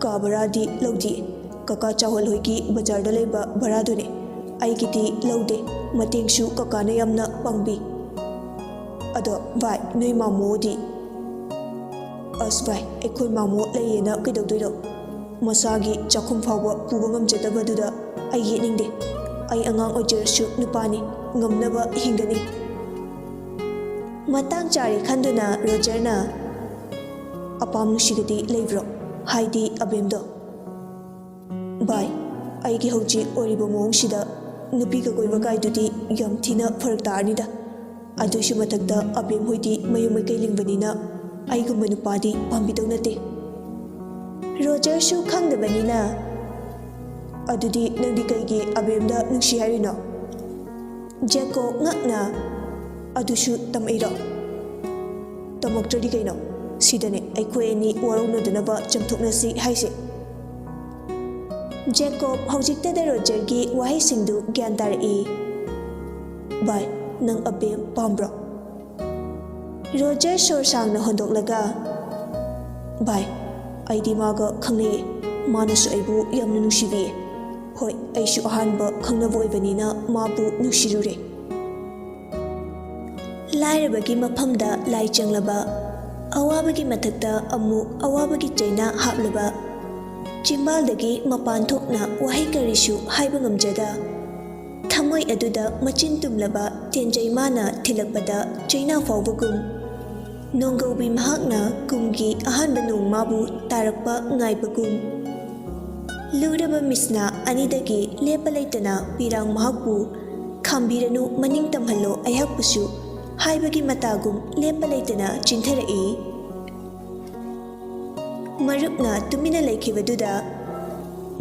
ꯀꯥ ꯚꯔꯥꯗꯤ ꯂꯧꯗꯤꯌꯦ꯫ ꯀꯀꯥ ꯆꯥꯎꯍꯜ ꯍꯣꯏꯒꯤ ꯕꯖꯥꯔꯗ ꯂꯩꯕ ꯚꯔꯥꯗꯨꯅꯦ꯫ ꯑꯩꯒꯤꯗꯤ ꯂꯧꯗꯦ꯫ ꯃꯇꯦꯡꯁꯨ ꯀꯀꯥꯅ ꯌꯥꯝꯅ ꯄꯥꯡꯕꯤ꯫ ꯑꯗꯣ ꯚꯥꯏ, ꯅꯣꯏ ꯃꯥꯃꯣꯗꯤ?" "ꯑꯁ ꯚꯥꯏ, ꯑꯩꯈꯣꯏ ꯃꯥꯃꯣ ꯂꯩꯌꯦꯅ ꯀꯩꯗꯧꯗꯣꯏꯅꯣ? ꯃꯁꯥꯒꯤ ꯆꯥꯛꯈꯨꯝ ꯐꯥꯎꯕ ꯄꯨꯕ ꯉꯝꯖꯗꯕꯗꯨꯗ ꯑꯩ ꯌꯦꯠꯅꯤꯡꯗꯦ꯫ ꯑꯩ ꯑꯉꯥꯡ ꯑꯣꯏꯖꯔꯁꯨ ꯅꯨꯄꯥꯅꯤ, ꯉꯝꯅꯕ ꯍꯤꯡꯒꯅꯤ꯫" ꯃꯇꯥꯡ ꯆꯥꯔꯦ ꯈꯟꯗꯨꯅ ꯔꯣꯖꯔꯅ, "ꯑꯄꯥꯝ ꯅꯨꯡꯁꯤꯒꯗꯤ ꯂꯩꯕ꯭ꯔꯣ? ꯍꯥꯏꯗꯤ ꯑꯕꯦꯝꯗꯣ?" "ꯚꯥꯏ, ꯑꯩꯒꯤ ꯍꯧꯖꯤꯛ ꯑꯣꯏꯔꯤꯕ ꯃꯑꯣꯡꯁꯤꯗ ꯅꯨꯄꯤꯒ ꯀꯣꯏꯕ ꯀꯥꯏꯗꯨꯗꯤ ꯌꯥꯝ ꯊꯤꯅ ꯐꯔꯛ ꯇꯥꯔꯅꯤꯗ꯫ ꯑꯗꯨꯏꯁꯨ ꯃꯊꯛꯇ ꯑꯕꯦꯝ ꯍꯣꯏꯗꯤ ꯃꯌꯨꯝ ꯃꯀꯩ ꯂꯤꯡꯕꯅꯤꯅ ꯑꯩꯒꯨꯝꯕ ꯅꯨꯄꯥꯗꯤ ꯄꯥꯝꯕꯤꯗꯧ ꯅꯠꯇꯦ꯫" ꯔꯣꯖꯔꯁꯨ ꯈꯪꯗꯕꯅꯤꯅ, "ꯑꯗꯨꯗꯤ ꯅꯪꯗꯤ ꯀꯩꯒꯤ ꯑꯕꯦꯝꯗ ꯅꯨꯡꯁꯤ ꯍꯥꯏꯔꯤꯅꯣ?" ꯖꯦꯀꯣꯕ ꯉꯛꯅ, "ꯑꯗꯨꯁꯨ ꯇꯝꯃꯛꯏꯔꯣ?" "ꯇꯝꯃꯛꯇ꯭ꯔꯗꯤ ꯀꯩꯅꯣ? ꯁꯤꯗꯅꯦ ꯑꯩꯈꯣꯏ ꯑꯅꯤ ꯋꯥꯔꯧꯅꯗꯅꯕ ꯆꯝꯊꯣꯛꯅꯁꯤ ꯍꯥꯏꯁꯦ꯫" ꯖꯦꯀꯣꯕ ꯍꯧꯖꯤꯛꯇꯗ ꯔꯣꯖꯔꯒꯤ ꯋꯥꯍꯩꯁꯤꯡꯗꯨ ꯒ꯭ꯌꯥꯟ ꯇꯥꯔꯛꯏ꯫ "ꯚꯥꯏ, ꯅꯪ ꯑꯕꯦꯝ ꯄꯥꯝꯕ꯭ꯔꯣ?" ꯔꯣꯖꯔ ꯁꯣꯔ ꯁꯥꯡꯅ ꯍꯣꯟꯗꯣꯛꯂꯒ, "ꯚꯥꯏ, ꯑꯩꯗꯤ ꯃꯥꯒ ꯈꯪꯅꯩꯌꯦ꯫ ꯃꯥꯅꯁꯨ ꯑꯩꯕꯨ ꯌꯥꯝꯅ ꯅꯨꯡꯁꯤꯕꯤꯌꯦ꯫ ꯍꯣꯏ, ꯑꯩꯁꯨ ꯑꯍꯥꯟꯕ ꯈꯪꯅꯕ ꯑꯣꯏꯕꯅꯤꯅ ꯃꯥꯕꯨ ꯅꯨꯡꯁꯤꯔꯨꯔꯦ꯫" ꯂꯥꯏꯔꯕꯒꯤ ꯃꯐꯝꯗ ꯂꯥꯏ ꯆꯪꯂꯕ, ꯑꯋꯥꯕꯒꯤ ꯃꯊꯛꯇ ꯑꯃꯨꯛ ꯑꯋꯥꯕꯒꯤ ꯆꯩꯅꯥ ꯍꯥꯞꯂꯕ, ꯆꯤꯝꯕꯥꯜꯗꯒꯤ ꯃꯄꯥꯟ ꯊꯣꯛꯅ ꯋꯥꯍꯩ ꯀꯔꯤꯁꯨ ꯍꯥꯏꯕ ꯉꯝꯖꯗ, ꯊꯃꯣꯏ ꯑꯗꯨꯗ ꯃꯆꯤꯟ ꯇꯨꯝꯂꯕ ꯇꯦꯟꯖꯩ ꯃꯥꯅ ꯊꯤꯜꯂꯛꯄꯗ ꯆꯩꯅꯥ ꯐꯥꯎꯕꯒꯨꯝ, ꯅꯣꯡꯒꯧꯕꯤ ꯃꯍꯥꯛꯅ ꯀꯨꯝꯒꯤ ꯑꯍꯥꯟꯕ ꯅꯣꯡ ꯃꯥꯕꯨ ꯇꯥꯔꯛꯄ ꯉꯥꯏꯕꯒꯨꯝ, ꯂꯨꯔꯕ ꯃꯤꯁꯅꯥ ꯑꯅꯤꯗꯒꯤ ꯂꯦꯞꯄ ꯂꯩꯇꯅ ꯄꯤꯔꯥꯡ ꯃꯍꯥꯛꯄꯨ "ꯈꯥꯝꯕꯤꯔꯅꯨ, ꯃꯅꯤꯡ ꯇꯝꯍꯜꯂꯣ ꯑꯩꯍꯥꯛꯄꯨꯁꯨ" ꯍꯥꯏꯕꯒꯤ ꯃꯇꯥꯒꯨꯝ ꯂꯦꯞꯄ ꯂꯩꯇꯅ ꯆꯤꯟꯊꯔꯛꯏ꯫ ꯃꯔꯨꯞꯅ ꯇꯨꯃꯤꯟꯅ ꯂꯩꯈꯤꯕꯗꯨꯗ,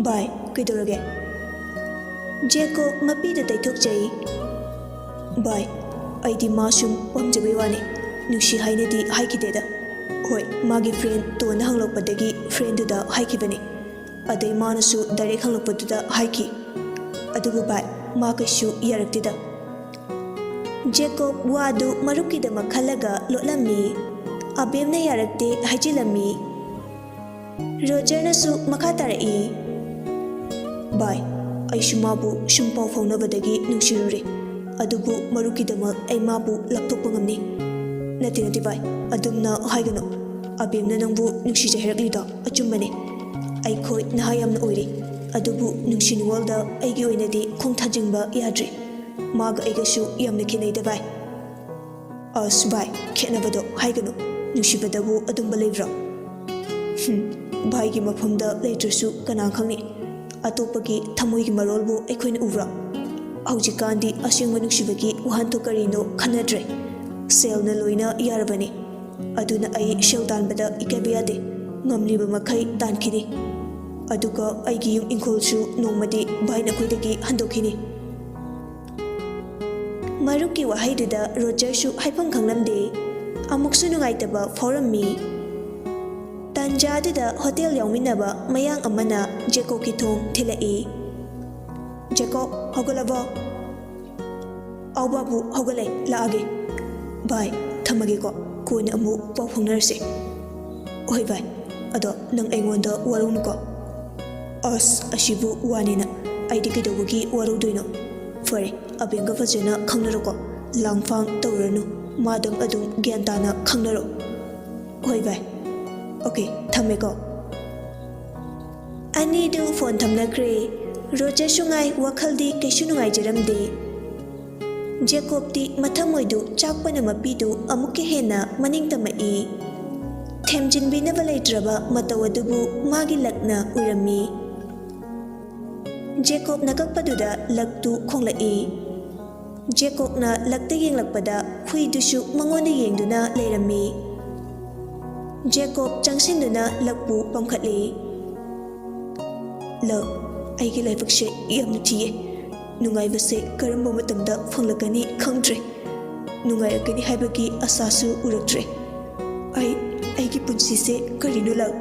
"ꯚꯥꯏ, ꯀꯩꯗꯧꯔꯒꯦ?" ꯖꯦꯀꯣꯕ ꯃꯄꯤꯗ ꯇꯩꯊꯣꯛꯆꯩ꯫ "ꯚꯥꯏ, ꯑꯩꯗꯤ ꯃꯥ ꯁꯨꯝ ꯄꯥꯝꯖꯕꯩ ꯋꯥꯅꯤ, ꯅꯨꯡꯁꯤ ꯍꯥꯏꯅꯗꯤ ꯍꯥꯏꯈꯤꯗꯦꯗ꯫ ꯍꯣꯏ, ꯃꯥꯒꯤ ꯐ꯭ꯔꯦꯟ ꯇꯣꯟꯅ ꯍꯪꯂꯛꯄꯗꯒꯤ ꯐ꯭ꯔꯦꯟꯗꯨꯗ ꯍꯥꯏꯈꯤꯕꯅꯤ꯫ ꯑꯗꯩ ꯃꯥꯅꯁꯨ ꯗꯥꯏꯔꯦꯛ ꯍꯪꯂꯛꯄꯗꯨꯗ ꯍꯥꯏꯈꯤ꯫ ꯑꯗꯨꯕꯨ ꯚꯥꯏ, ꯃꯥ ꯀꯩꯁꯨ ꯌꯥꯔꯛꯇꯦꯗ꯫" ꯖꯦꯀꯣꯕ ꯋꯥꯗꯨ ꯃꯔꯨꯞꯀꯤꯗꯃꯛ ꯈꯜꯂꯒ ꯂꯣꯠꯂꯝꯃꯤ꯫ ꯑꯕꯦꯝꯅ ꯌꯥꯔꯛꯇꯦ ꯍꯥꯏꯖꯤꯜꯂꯝꯃꯤ꯫ ꯔꯣꯖꯔꯅꯁꯨ ꯃꯈꯥ ꯇꯥꯔꯛꯏ, "ꯚꯥꯏ, ꯑꯩꯁꯨ ꯃꯥꯕꯨ ꯁꯨꯝ ꯄꯥꯎ ꯐꯥꯎꯅꯕꯗꯒꯤ ꯅꯨꯡꯁꯤꯔꯨꯔꯦ꯫ ꯑꯗꯨꯕꯨ ꯃꯔꯨꯞꯀꯤꯗꯃꯛ ꯑꯩ ꯃꯥꯕꯨ ꯂꯥꯞꯊꯣꯛꯄ ꯉꯝꯅꯤ꯫" "ꯅꯠꯇꯦ, ꯅꯠꯇꯦ ꯚꯥꯏ, ꯑꯗꯨꯝꯅ ꯍꯥꯏꯒꯅꯨ꯫ ꯑꯕꯦꯝꯅ ꯅꯪꯕꯨ ꯅꯨꯡꯁꯤꯖꯩ ꯍꯥꯏꯔꯛꯂꯤꯗꯣ ꯑꯆꯨꯝꯕꯅꯤ꯫ ꯑꯩꯈꯣꯏ ꯅꯍꯥ ꯌꯥꯝꯅ ꯑꯣꯏꯔꯤ, ꯑꯗꯨꯕꯨ ꯅꯨꯡꯁꯤ ꯅꯨꯡꯉꯣꯜꯗ ꯑꯩꯒꯤ ꯑꯣꯏꯅꯗꯤ ꯈꯣꯡ ꯊꯥꯖꯤꯟꯕ ꯌꯥꯗ꯭ꯔꯤ꯫ ꯃꯥꯒ ꯑꯩꯒꯁꯨ ꯌꯥꯝꯅ ꯈꯦꯠꯅꯩꯗ ꯚꯥꯏ꯫" "ꯑꯁ ꯚꯥꯏ, ꯈꯦꯠꯅꯕꯗꯣ ꯍꯥꯏꯒꯅꯨ꯫ ꯅꯨꯡꯁꯤꯕꯗꯕꯨ ꯑꯗꯨꯝꯕ ꯂꯩꯕ꯭ꯔꯣ?" "ꯍꯨꯝ, ꯚꯥꯏꯒꯤ ꯃꯐꯝꯗ ꯂꯩꯇ꯭ꯔꯁꯨ ꯀꯅꯥ ꯈꯪꯅꯤ? ꯑꯇꯣꯞꯄꯒꯤ ꯊꯃꯣꯏꯒꯤ ꯃꯔꯣꯜꯕꯨ ꯑꯩꯈꯣꯏꯅ ꯎꯕ꯭ꯔꯣ? ꯍꯧꯖꯤꯛꯀꯥꯟꯗꯤ ꯑꯁꯦꯡꯕ ꯅꯨꯡꯁꯤꯕꯒꯤ ꯋꯥꯍꯟꯊꯣꯛ ꯀꯔꯤꯅꯣ ꯈꯟꯅꯗ꯭ꯔꯦ꯫ ꯁꯦꯜꯅ ꯂꯣꯏꯅ ꯌꯥꯔꯕꯅꯤ꯫ ꯑꯗꯨꯅ ꯑꯩ ꯁꯦꯜ ꯇꯥꯟꯕꯗ ꯏꯀꯥꯏꯕ ꯌꯥꯗꯦ꯫ ꯉꯝꯂꯤꯕ ꯃꯈꯩ ꯇꯥꯟꯈꯤꯅꯤ꯫ ꯑꯗꯨꯒ ꯑꯩꯒꯤ ꯌꯨꯝ ꯏꯪꯈꯣꯜꯁꯨ ꯅꯣꯡꯃꯗꯤ ꯚꯥꯏ ꯅꯈꯣꯏꯗꯒꯤ ꯍꯟꯗꯣꯛꯈꯤꯅꯤ꯫" ꯃꯔꯨꯞꯀꯤ ꯋꯥꯍꯩꯗꯨꯗ ꯔꯣꯖꯔꯁꯨ ꯍꯥꯏꯐꯝ ꯈꯪꯂꯝꯗꯦ꯫ ꯑꯃꯨꯛꯁꯨ ꯅꯨꯡꯉꯥꯏꯇꯕ ꯐꯥꯎꯔꯝꯃꯤ꯫ ꯇꯥꯟꯖꯥꯗꯨꯗ ꯍꯣꯇꯦꯜ ꯌꯥꯎꯃꯤꯟꯅꯕ ꯃꯌꯥꯡ ꯑꯃꯅ ꯖꯦꯀꯣꯕꯀꯤ ꯊꯣꯡ ꯊꯤꯜꯂꯛꯏ꯫ "ꯖꯦꯀꯣꯕ, ꯍꯧꯒꯠꯂꯕꯣ?" "ꯑꯧ ꯕꯥꯕꯨ, ꯍꯧꯒꯠꯂꯦ, ꯂꯥꯛꯑꯒꯦ꯫" "ꯚꯥꯏ, ꯊꯝꯃꯒꯦꯀꯣ, ꯀꯣꯟꯅ ꯑꯃꯨꯛ ꯄꯥꯎ ꯐꯥꯎꯅꯔꯁꯦ꯫" "ꯍꯣꯏ ꯚꯥꯏ, ꯑꯗꯣ ꯅꯪ ꯑꯩꯉꯣꯟꯗ ꯋꯥꯔꯧꯅꯨꯀꯣ꯫" "ꯑꯁ, ꯑꯁꯤꯕꯨ ꯋꯥꯅꯦꯅ, ꯑꯩꯗꯤ ꯀꯩꯗꯧꯕꯒꯤ ꯋꯥꯔꯧꯗꯣꯏꯅꯣ? ꯐꯔꯦ, ꯑꯕꯦꯝꯒ ꯐꯖꯅ ꯈꯪꯅꯔꯣꯀꯣ, ꯂꯥꯡꯐꯥꯡ ꯇꯧꯔꯅꯨ꯫ ꯃꯥꯗꯪ ꯑꯗꯨꯝ ꯒ꯭ꯌꯥꯟ ꯇꯥꯅ ꯈꯪꯅꯔꯣ꯫ ꯍꯣꯏ ꯚꯥꯏ꯫ ꯑꯣꯀꯦ, ꯊꯝꯃꯦꯀꯣ꯫ ꯑꯅꯤꯗꯨ ꯐꯣꯟ ꯊꯝꯅꯈ꯭ꯔꯦ꯫ ꯔꯣꯖꯔꯁꯨ ꯉꯥꯏ ꯋꯥꯈꯜꯗꯤ ꯀꯩꯁꯨ ꯅꯨꯡꯉꯥꯏꯖꯔꯝꯗꯦ꯫ ꯖꯦꯀꯣꯕꯇꯤ ꯃꯊꯃꯣꯏꯗꯨ ꯆꯥꯛꯄꯅ ꯃꯄꯤꯗꯨ ꯑꯃꯨꯛꯀ ꯍꯦꯟꯅ ꯃꯅꯤꯡ ꯇꯝꯃꯛꯏ꯫ ꯊꯦꯝꯖꯤꯟꯕꯤꯅꯕ ꯂꯩꯇ꯭ꯔꯕ ꯃꯇꯧ ꯑꯗꯨꯕꯨ ꯃꯥꯒꯤ ꯂꯛꯅ ꯎꯔꯝꯃꯤ꯫ ꯖꯦꯀꯣꯕꯅ ꯀꯛꯄꯗꯨꯗ ꯂꯛꯇꯨ ꯈꯣꯡꯂꯛꯏ꯫ ꯖꯦꯀꯣꯕꯅ ꯂꯛꯇ ꯌꯦꯡꯂꯛꯄꯗ ꯍꯨꯏꯗꯨꯁꯨ ꯃꯉꯣꯟꯗ ꯌꯦꯡꯗꯨꯅ ꯂꯩꯔꯝꯃꯤ꯫ ꯖꯦꯀꯣꯕ ꯆꯪꯁꯤꯟꯗꯨꯅ ꯂꯛꯄꯨ ꯄꯝꯈꯠꯂꯤ꯫ "ꯂꯛ, ꯑꯩꯒꯤ ꯂꯥꯏꯕꯛꯁꯦ ꯌꯥꯝꯅ ꯊꯤꯌꯦ꯫ ꯅꯨꯡꯉꯥꯏꯕꯁꯦ ꯀꯔꯝꯕ ꯃꯇꯝꯗ ꯐꯪꯂꯛꯀꯅꯤ ꯈꯪꯗ꯭ꯔꯦ꯫ ꯅꯨꯡꯉꯥꯏꯔꯛꯀꯅꯤ ꯍꯥꯏꯕꯒꯤ ꯑꯁꯥꯁꯨ ꯎꯔꯛꯇ꯭ꯔꯦ꯫ ꯑꯩ, ꯑꯩꯒꯤ ꯄꯨꯟꯁꯤꯁꯦ ꯀꯔꯤꯅꯣ ꯂꯛ?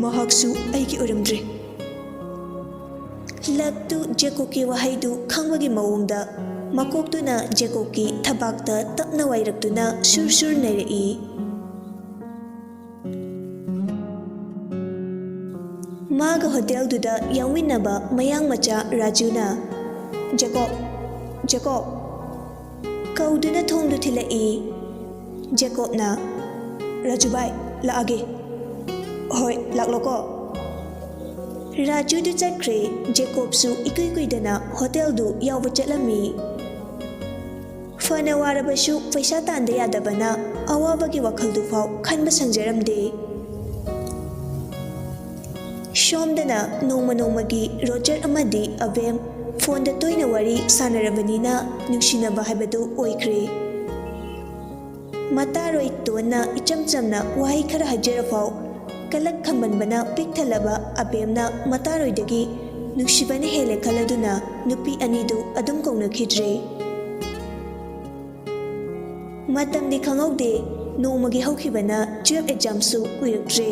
ꯃꯍꯥꯛꯁꯨ ꯑꯩꯒꯤ ꯑꯣꯏꯔꯝꯗ꯭ꯔꯦ꯫" ꯂꯛꯇꯨ ꯖꯦꯀꯣꯕꯀꯤ ꯋꯥꯍꯩꯗꯨ ꯈꯪꯕꯒꯤ ꯃꯑꯣꯡꯗ ꯃꯀꯣꯛꯇꯨꯅ ꯖꯦꯀꯣꯕꯀꯤ ꯊꯕꯥꯛꯇ ꯇꯞꯅ ꯋꯥꯏꯔꯛꯇꯨꯅ ꯁꯨꯔ ꯁꯨꯔ ꯅꯩꯔꯛꯏ꯫ ꯃꯥꯒ ꯍꯣꯇꯦꯜꯗꯨꯗ ꯌꯥꯎꯃꯤꯟꯅꯕ ꯃꯌꯥꯡ ꯃꯆꯥ ꯔꯥꯖꯨꯅ, "ꯖꯦꯀꯣꯕ, ꯖꯦꯀꯣꯕ!" ꯀꯧꯗꯨꯅ ꯊꯣꯡꯗꯨ ꯊꯤꯜꯂꯛꯏ꯫ ꯖꯦꯀꯣꯕꯅ, "ꯔꯥꯖꯨ ꯚꯥꯏ, ꯂꯥꯛꯑꯒꯦ꯫" "ꯍꯣꯏ, ꯂꯥꯛꯂꯣꯀꯣ꯫" ꯔꯥꯖꯨꯗꯨ ꯆꯠꯈ꯭ꯔꯦ꯫ ꯖꯦꯀꯣꯕꯁꯨ ꯏꯀꯨꯏ ꯀꯨꯏꯗꯅ ꯍꯣꯇꯦꯜꯗꯨ ꯌꯥꯎꯕ ꯆꯠꯂꯝꯃꯤ꯫ ꯐꯅ ꯋꯥꯔꯕꯁꯨ ꯄꯩꯁꯥ ꯇꯥꯟꯗ ꯌꯥꯗꯕꯅ ꯑꯋꯥꯕꯒꯤ ꯋꯥꯈꯜꯗꯨꯐꯥꯎ ꯈꯟꯕ ꯁꯪꯖꯔꯝꯗꯦ꯫ ꯁꯣꯝꯗꯅ ꯅꯣꯡꯃ ꯅꯣꯡꯃꯒꯤ ꯔꯣꯖꯔ ꯑꯃꯗꯤ ꯑꯕꯦꯝ ꯐꯣꯟꯗ ꯇꯣꯏꯅ ꯋꯥꯔꯤ ꯁꯥꯟꯅꯔꯕꯅꯤꯅ ꯅꯨꯡꯁꯤꯅꯕ ꯍꯥꯏꯕꯗꯨ ꯑꯣꯏꯈ꯭ꯔꯦ꯫ ꯃꯇꯥꯔꯣꯏ ꯇꯣꯟꯅ ꯏꯆꯝ ꯆꯝꯅ ꯋꯥꯍꯩ ꯈꯔ ꯍꯥꯏꯖꯔꯐꯥꯎ ꯀꯂꯛ ꯈꯝꯕꯟꯕꯅ ꯄꯤꯛ ꯊꯜꯂꯕ ꯑꯕꯦꯝꯅ ꯃꯇꯥꯔꯣꯏꯗꯒꯤ ꯅꯨꯡꯁꯤꯕꯅ ꯍꯦꯜꯂꯦ ꯈꯜꯂꯗꯨꯅ ꯅꯨꯄꯤ ꯑꯅꯤꯗꯨ ꯑꯗꯨꯝ ꯀꯧꯅꯈꯤꯗ꯭ꯔꯦ꯫ ꯃꯇꯝꯗꯤ ꯈꯪꯍꯧꯗꯦ, ꯅꯣꯡꯃꯒꯤ ꯍꯧꯈꯤꯕꯅ ꯇꯨꯌꯦꯜꯐ ꯑꯦꯛꯖꯥꯝꯁꯨ ꯀꯨꯏꯔꯛꯇ꯭ꯔꯦ꯫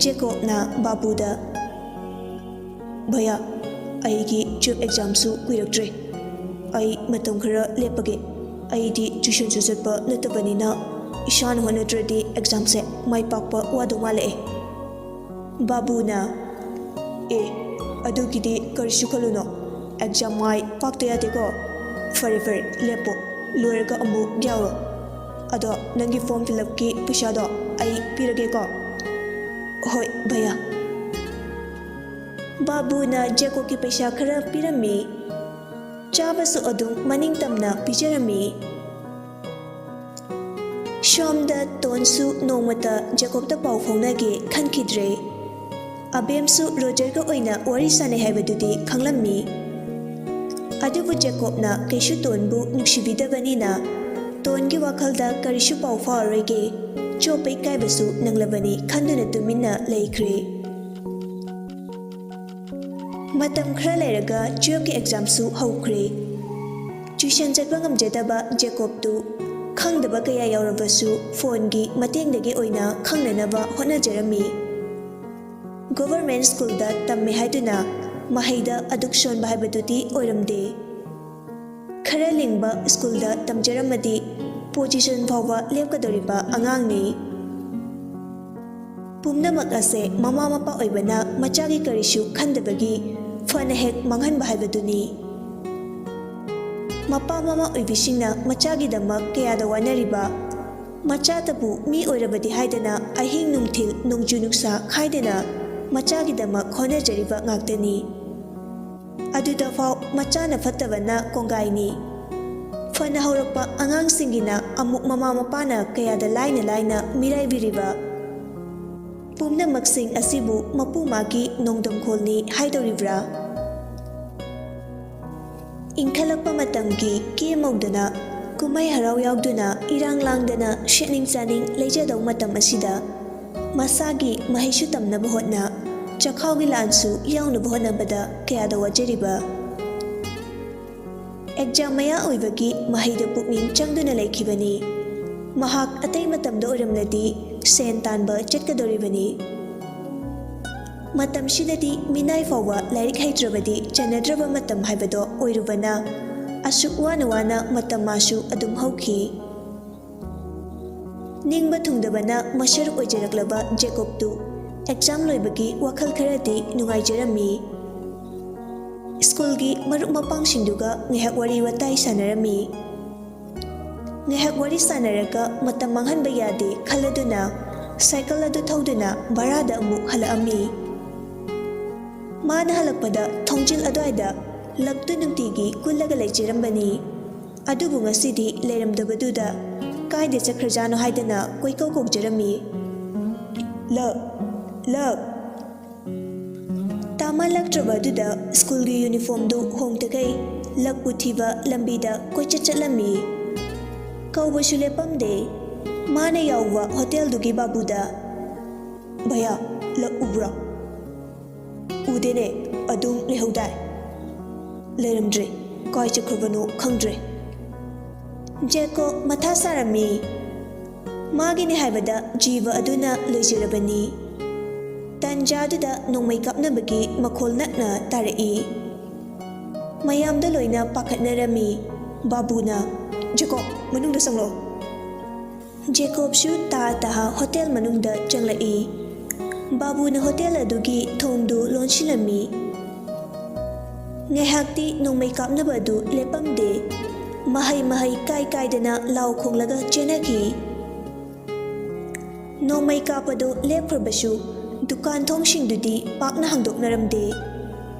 ꯖꯦꯀꯣꯕꯅ ꯕꯥꯕꯨꯗ, "ꯚꯌꯥ, ꯑꯩꯒꯤ ꯇꯨꯌꯦꯜꯐ ꯑꯦꯛꯖꯥꯝꯁꯨ ꯀꯨꯏꯔꯛꯇ꯭ꯔꯦ꯫ ꯑꯩ ꯃꯇꯝ ꯈꯔ ꯂꯦꯞꯄꯒꯦ꯫ ꯑꯩꯗꯤ ꯇ꯭ꯌꯨꯁꯟꯁꯨ ꯆꯠꯄ ꯅꯠꯇꯕꯅꯤꯅ ꯏꯁꯥꯅ ꯍꯣꯠꯅꯗ꯭ꯔꯗꯤ ꯑꯦꯛꯖꯥꯝꯁꯦ ꯃꯥꯏ ꯄꯥꯛꯄ ꯋꯥꯗꯧ ꯃꯥꯜꯂꯛꯑꯦ꯫" ꯕꯥꯕꯨꯅ, "ꯑꯦ, ꯑꯗꯨꯒꯤꯗꯤ ꯀꯔꯤꯁꯨ ꯈꯜꯂꯨꯅꯣ꯫ ꯑꯦꯛꯖꯥꯝ ꯃꯥꯏ ꯄꯥꯛꯇ ꯌꯥꯗꯦꯀꯣ꯫ ꯐꯔꯦ ꯐꯔꯦ, ꯂꯦꯞꯄꯣ꯫ ꯂꯣꯏꯔꯒ ꯑꯃꯨꯛ ꯌꯥꯎꯔꯣ꯫ ꯑꯗꯣ ꯅꯪꯒꯤ form fill upꯀꯤ ꯄꯩꯁꯥꯗꯣ ꯑꯩ ꯄꯤꯔꯒꯦꯀꯣ꯫ ꯍꯣꯏ ꯚꯩꯌꯥ꯫ ꯕꯥꯕꯨꯅ ꯖꯦꯀꯣꯕꯀꯤ ꯄꯩꯁꯥ ꯈꯔ ꯄꯤꯔꯝꯃꯤ꯫ ꯆꯥꯕꯁꯨ ꯑꯗꯨꯝ ꯃꯅꯤꯡ ꯇꯝꯅ ꯄꯤꯖꯔꯝꯃꯤ꯫ ꯁꯣꯝꯗ ꯇꯣꯟꯁꯨ ꯅꯣꯡꯃꯇ ꯖꯦꯀꯣꯕꯇ ꯄꯥꯎ ꯐꯥꯎꯅꯒꯦ ꯈꯟꯈꯤꯗ꯭ꯔꯦ꯫ ꯑꯕꯦꯝꯁꯨ ꯔꯣꯖꯔꯒ ꯑꯣꯏꯅ ꯋꯥꯔꯤ ꯁꯥꯟꯅꯩ ꯍꯥꯏꯕꯗꯨꯗꯤ ꯈꯪꯂꯝꯃꯤ꯫ ꯑꯗꯨꯕꯨ ꯖꯦꯀꯣꯕꯅ ꯀꯩꯁꯨ ꯇꯣꯟꯕꯨ ꯅꯨꯡꯁꯤꯕꯤꯗꯕꯅꯤꯅ ꯇꯣꯟꯒꯤ ꯋꯥꯈꯜꯗ ꯀꯔꯤꯁꯨ ꯄꯥꯎ ꯐꯥꯎꯔꯔꯣꯏꯒꯦ, ꯆꯣꯞꯄ ꯏꯀꯥꯏꯕꯁꯨ ꯅꯪꯂꯕꯅꯤ ꯈꯟꯗꯨꯅ ꯇꯨꯃꯤꯟꯅ ꯂꯩꯈ꯭ꯔꯦ꯫ ꯃꯇꯝ ꯈꯔ ꯂꯩꯔꯒ twelveꯀꯤ examꯁꯨ ꯍꯧꯈ꯭ꯔꯦ꯫ Tuition ꯆꯠꯄ ꯉꯝꯖꯗꯕ ꯖꯦꯀꯣꯕꯇꯨ ꯈꯪꯗꯕ ꯀꯌꯥ ꯌꯥꯎꯔꯕꯁꯨ phoneꯒꯤ ꯃꯇꯦꯡꯗꯒꯤ ꯑꯣꯏꯅ ꯈꯪꯅꯅꯕ ꯍꯣꯠꯅꯖꯔꯝꯃꯤ꯫ Government schoolꯗ ꯇꯝꯃꯦ ꯍꯥꯏꯗꯨꯅ ꯃꯍꯩꯗ ꯑꯗꯨꯛ ꯁꯣꯟꯕ ꯍꯥꯏꯕꯗꯨꯗꯤ ꯑꯣꯏꯔꯝꯗꯦ꯫ ꯈꯔ ꯂꯤꯡꯕ schoolꯗ ꯇꯝꯖꯔꯝꯃꯗꯤ position ꯐꯥꯎꯕ ꯂꯦꯞꯀꯗꯧꯔꯤꯕ ꯑꯉꯥꯡꯅꯤ꯫ ꯄꯨꯝꯅꯃꯛ ꯑꯁꯦ ꯃꯃꯥ ꯃꯄꯥ ꯑꯣꯏꯕꯅ ꯃꯆꯥꯒꯤ ꯀꯔꯤꯁꯨ ꯈꯟꯗꯕꯒꯤ ꯐꯅ ꯍꯦꯛ ꯃꯥꯡꯍꯟꯕ ꯍꯥꯏꯕꯗꯨꯅꯤ꯫ ꯃꯄꯥ ꯃꯃꯥ ꯑꯣꯏꯕꯤꯁꯤꯡꯅ ꯃꯆꯥꯒꯤꯗꯃꯛ ꯀꯌꯥꯗ ꯋꯥꯅꯔꯤꯕ, ꯃꯆꯥꯇꯕꯨ ꯃꯤ ꯑꯣꯏꯔꯕꯗꯤ ꯍꯥꯏꯗꯅ ꯑꯍꯤꯡ ꯅꯨꯡꯊꯤꯜ ꯅꯣꯡꯖꯨ ꯅꯨꯡꯁꯥ ꯈꯥꯏꯗꯅ ꯃꯆꯥꯒꯤꯗꯃꯛ ꯍꯣꯠꯅꯖꯔꯤꯕ ꯉꯥꯛꯇꯅꯤ꯫ ꯑꯗꯨꯗꯐꯥꯎ ꯃꯆꯥꯅ ꯐꯠꯇꯕꯅ ꯀꯣꯡꯒꯥꯏꯅꯤ꯫ ꯐꯅ ꯍꯧꯔꯛꯄ ꯑꯉꯥꯡꯁꯤꯡꯒꯤꯅ ꯑꯃꯨꯛ ꯃꯃꯥ ꯃꯄꯥꯅ ꯀꯌꯥꯗ ꯂꯥꯏꯅ ꯂꯥꯏꯅ ꯃꯤꯔꯥꯏꯕꯤꯔꯤꯕ꯫ ꯄꯨꯝꯅꯃꯛꯁꯤꯡ ꯑꯁꯤꯕꯨ ꯃꯄꯨ ꯃꯥꯒꯤ ꯅꯣꯡꯗꯝꯈꯣꯜꯅꯤ ꯍꯥꯏꯗꯧꯔꯤꯕ꯭ꯔꯥ? ꯏꯪꯈꯠꯂꯛꯄ ꯃꯇꯝꯒꯤ ꯀꯦ ꯃꯧꯗꯅ, ꯀꯨꯝꯍꯩ ꯍꯔꯥꯎ ꯌꯥꯎꯗꯨꯅ, ꯏꯔꯥꯡ ꯂꯥꯡꯗꯅ, ꯁꯦꯠꯅꯤꯡ ꯆꯥꯅꯤꯡ ꯂꯩꯖꯗꯧ ꯃꯇꯝ ꯑꯁꯤꯗ ꯃꯁꯥꯒꯤ ꯃꯍꯩꯁꯨ ꯇꯝꯅꯕ ꯍꯣꯠꯅ, ꯆꯈꯥꯎꯒꯤ ꯂꯥꯟꯁꯨ ꯌꯥꯎꯅꯕ ꯍꯣꯠꯅꯕꯗ ꯀꯌꯥꯗ ꯋꯥꯖꯔꯤꯕ꯫ Exam ꯃꯌꯥ ꯑꯣꯏꯕꯒꯤ ꯃꯍꯩꯗ ꯄꯨꯛꯅꯤꯡ ꯆꯪꯗꯨꯅ ꯂꯩꯈꯤꯕꯅꯤ꯫ ꯃꯍꯥꯛ ꯑꯇꯩ ꯃꯇꯝꯗ ꯑꯣꯏꯔꯝꯂꯗꯤ ꯁꯦꯟ ꯇꯥꯟꯕ ꯆꯠꯀꯗꯧꯔꯤꯕꯅꯤ꯫ ꯃꯇꯝꯁꯤꯗꯗꯤ ꯃꯤꯅꯥꯏ ꯐꯥꯎꯕ ꯂꯥꯏꯔꯤꯛ ꯍꯩꯇ꯭ꯔꯕꯗꯤ ꯆꯟꯅꯗ꯭ꯔꯕ ꯃꯇꯝ ꯍꯥꯏꯕꯗꯣ ꯑꯣꯏꯔꯨꯕꯅ, ꯑꯁꯨꯛ ꯋꯥꯅ ꯋꯥꯅ ꯃꯇꯝ ꯃꯥꯁꯨ ꯑꯗꯨꯝ ꯍꯧꯈꯤ꯫ ꯅꯤꯡꯕ ꯊꯨꯡꯗꯕꯅ ꯃꯁꯔꯨꯞ ꯑꯣꯏꯖꯔꯛꯂꯕ ꯖꯦꯀꯣꯕꯇꯨ exam ꯂꯣꯏꯕꯒꯤ ꯋꯥꯈꯜ ꯈꯔꯗꯤ ꯅꯨꯡꯉꯥꯏꯖꯔꯝꯃꯤ꯫ ꯁ꯭ꯀꯨꯜꯒꯤ ꯃꯔꯨꯞ ꯃꯄꯥꯡꯁꯤꯡꯗꯨꯒ ꯉꯥꯏꯍꯥꯛ ꯋꯥꯔꯤ ꯋꯥꯇꯥꯏ ꯁꯥꯟꯅꯔꯝꯃꯤ꯫ ꯉꯥꯏꯍꯥꯛ ꯋꯥꯔꯤ ꯁꯥꯟꯅꯔꯒ ꯃꯇꯝ ꯃꯥꯡꯍꯟꯕ ꯌꯥꯗꯦ ꯈꯜꯂꯗꯨꯅ ꯁꯥꯏꯀꯜ ꯑꯗꯨ ꯊꯧꯗꯨꯅ ꯚꯔꯥꯗ ꯑꯃꯨꯛ ꯍꯜꯂꯛꯑꯝꯃꯤ꯫ ꯃꯥꯅ ꯍꯜꯂꯛꯄꯗ ꯊꯣꯡꯖꯤꯜ ꯑꯗꯨꯋꯥꯏꯗ ꯂꯛꯇꯨ ꯅꯨꯡꯇꯤꯒꯤ ꯀꯨꯜꯂꯒ ꯂꯩꯖꯔꯝꯕꯅꯤ꯫ ꯑꯗꯨꯕꯨ ꯉꯁꯤꯗꯤ ꯂꯩꯔꯝꯗꯕꯗꯨꯗ ꯀꯥꯏꯗ ꯆꯠꯈ꯭ꯔꯖꯥꯠꯅꯣ ꯍꯥꯏꯗꯅ ꯀꯣꯏꯀꯧ ꯀꯧꯖꯔꯝꯃꯤ꯫ "ꯂꯛ! ꯂꯛ!" ꯇꯥꯃꯜꯂꯛꯇ꯭ꯔꯕ ꯑꯗꯨꯗ ꯁ꯭ꯀꯨꯜꯒꯤ ꯌꯨꯅꯤꯐꯣꯔꯝꯗꯨ ꯍꯣꯡꯗꯈꯩ ꯂꯛꯄꯨ ꯊꯤꯕ ꯂꯝꯕꯤꯗ ꯀꯣꯏꯆꯠ ꯆꯠꯂꯝꯃꯤ꯫ ꯀꯧꯕꯁꯨ ꯂꯦꯞꯄꯝꯗꯦ꯫ ꯃꯥꯅ ꯌꯥꯎꯕ ꯍꯣꯇꯦꯜꯗꯨꯒꯤ ꯕꯥꯕꯨꯗ, "ꯚꯌꯥ, ꯂꯛ ꯎꯕ꯭ꯔꯥ?" "ꯎꯗꯦꯅꯦ, ꯑꯗꯨꯝ ꯂꯩꯍꯧꯗꯥꯏ?" "ꯂꯩꯔꯝꯗ꯭ꯔꯦ, ꯀꯥꯏ ꯆꯠꯈ꯭ꯔꯕꯅꯣ ꯈꯪꯗ꯭ꯔꯦ꯫" ꯖꯦꯀꯣꯕ ꯃꯊꯥ ꯁꯥꯔꯝꯃꯤ꯫ ꯃꯥꯒꯤꯅꯤ ꯍꯥꯏꯕꯗ ꯖꯤꯕ ꯑꯗꯨꯅ ꯂꯣꯏꯖꯔꯕꯅꯤ꯫ ꯇꯟꯖꯥꯗꯨꯗ ꯅꯣꯡꯃꯩ ꯀꯥꯞꯅꯕꯒꯤ ꯃꯈꯣꯜ ꯅꯛꯅ ꯇꯥꯔꯛꯏ꯫ ꯃꯌꯥꯝꯗ ꯂꯣꯏꯅ ꯄꯥꯈꯠꯅꯔꯝꯃꯤ꯫ ꯕꯥꯕꯨꯅ, "ꯖꯦꯀꯣꯕ, ꯃꯅꯨꯡꯗ ꯆꯪꯂꯛꯑꯣ꯫" ꯖꯦꯀꯣꯕꯁꯨ ꯇꯥ ꯇꯥꯍ ꯍꯣꯇꯦꯜ ꯃꯅꯨꯡꯗ ꯆꯪꯂꯛꯏ꯫ ꯕꯥꯕꯨꯅ ꯍꯣꯇꯦꯜ ꯑꯗꯨꯒꯤ ꯊꯣꯡꯗꯨ ꯂꯣꯟꯁꯤꯜꯂꯝꯃꯤ꯫ ꯉꯥꯏꯍꯥꯛꯇꯤ ꯅꯣꯡꯃꯩ ꯀꯥꯞꯅꯕ ꯑꯗꯨ ꯂꯦꯞꯄꯝꯗꯦ꯫ ꯃꯍꯩ ꯃꯍꯩ ꯀꯥꯏ ꯀꯥꯏꯗꯅ ꯂꯥꯎ ꯈꯣꯡꯂꯒ ꯆꯦꯟꯅꯈꯤ꯫ ꯅꯣꯡꯃꯩ ꯀꯥꯞꯄꯗꯨ ꯂꯦꯞꯈ꯭ꯔꯕꯁꯨ ꯗꯨꯀꯥꯟ ꯊꯣꯡꯁꯤꯡꯗꯨꯗꯤ ꯄꯥꯛꯅ ꯍꯥꯡꯗꯣꯛꯅꯔꯝꯗꯦ꯫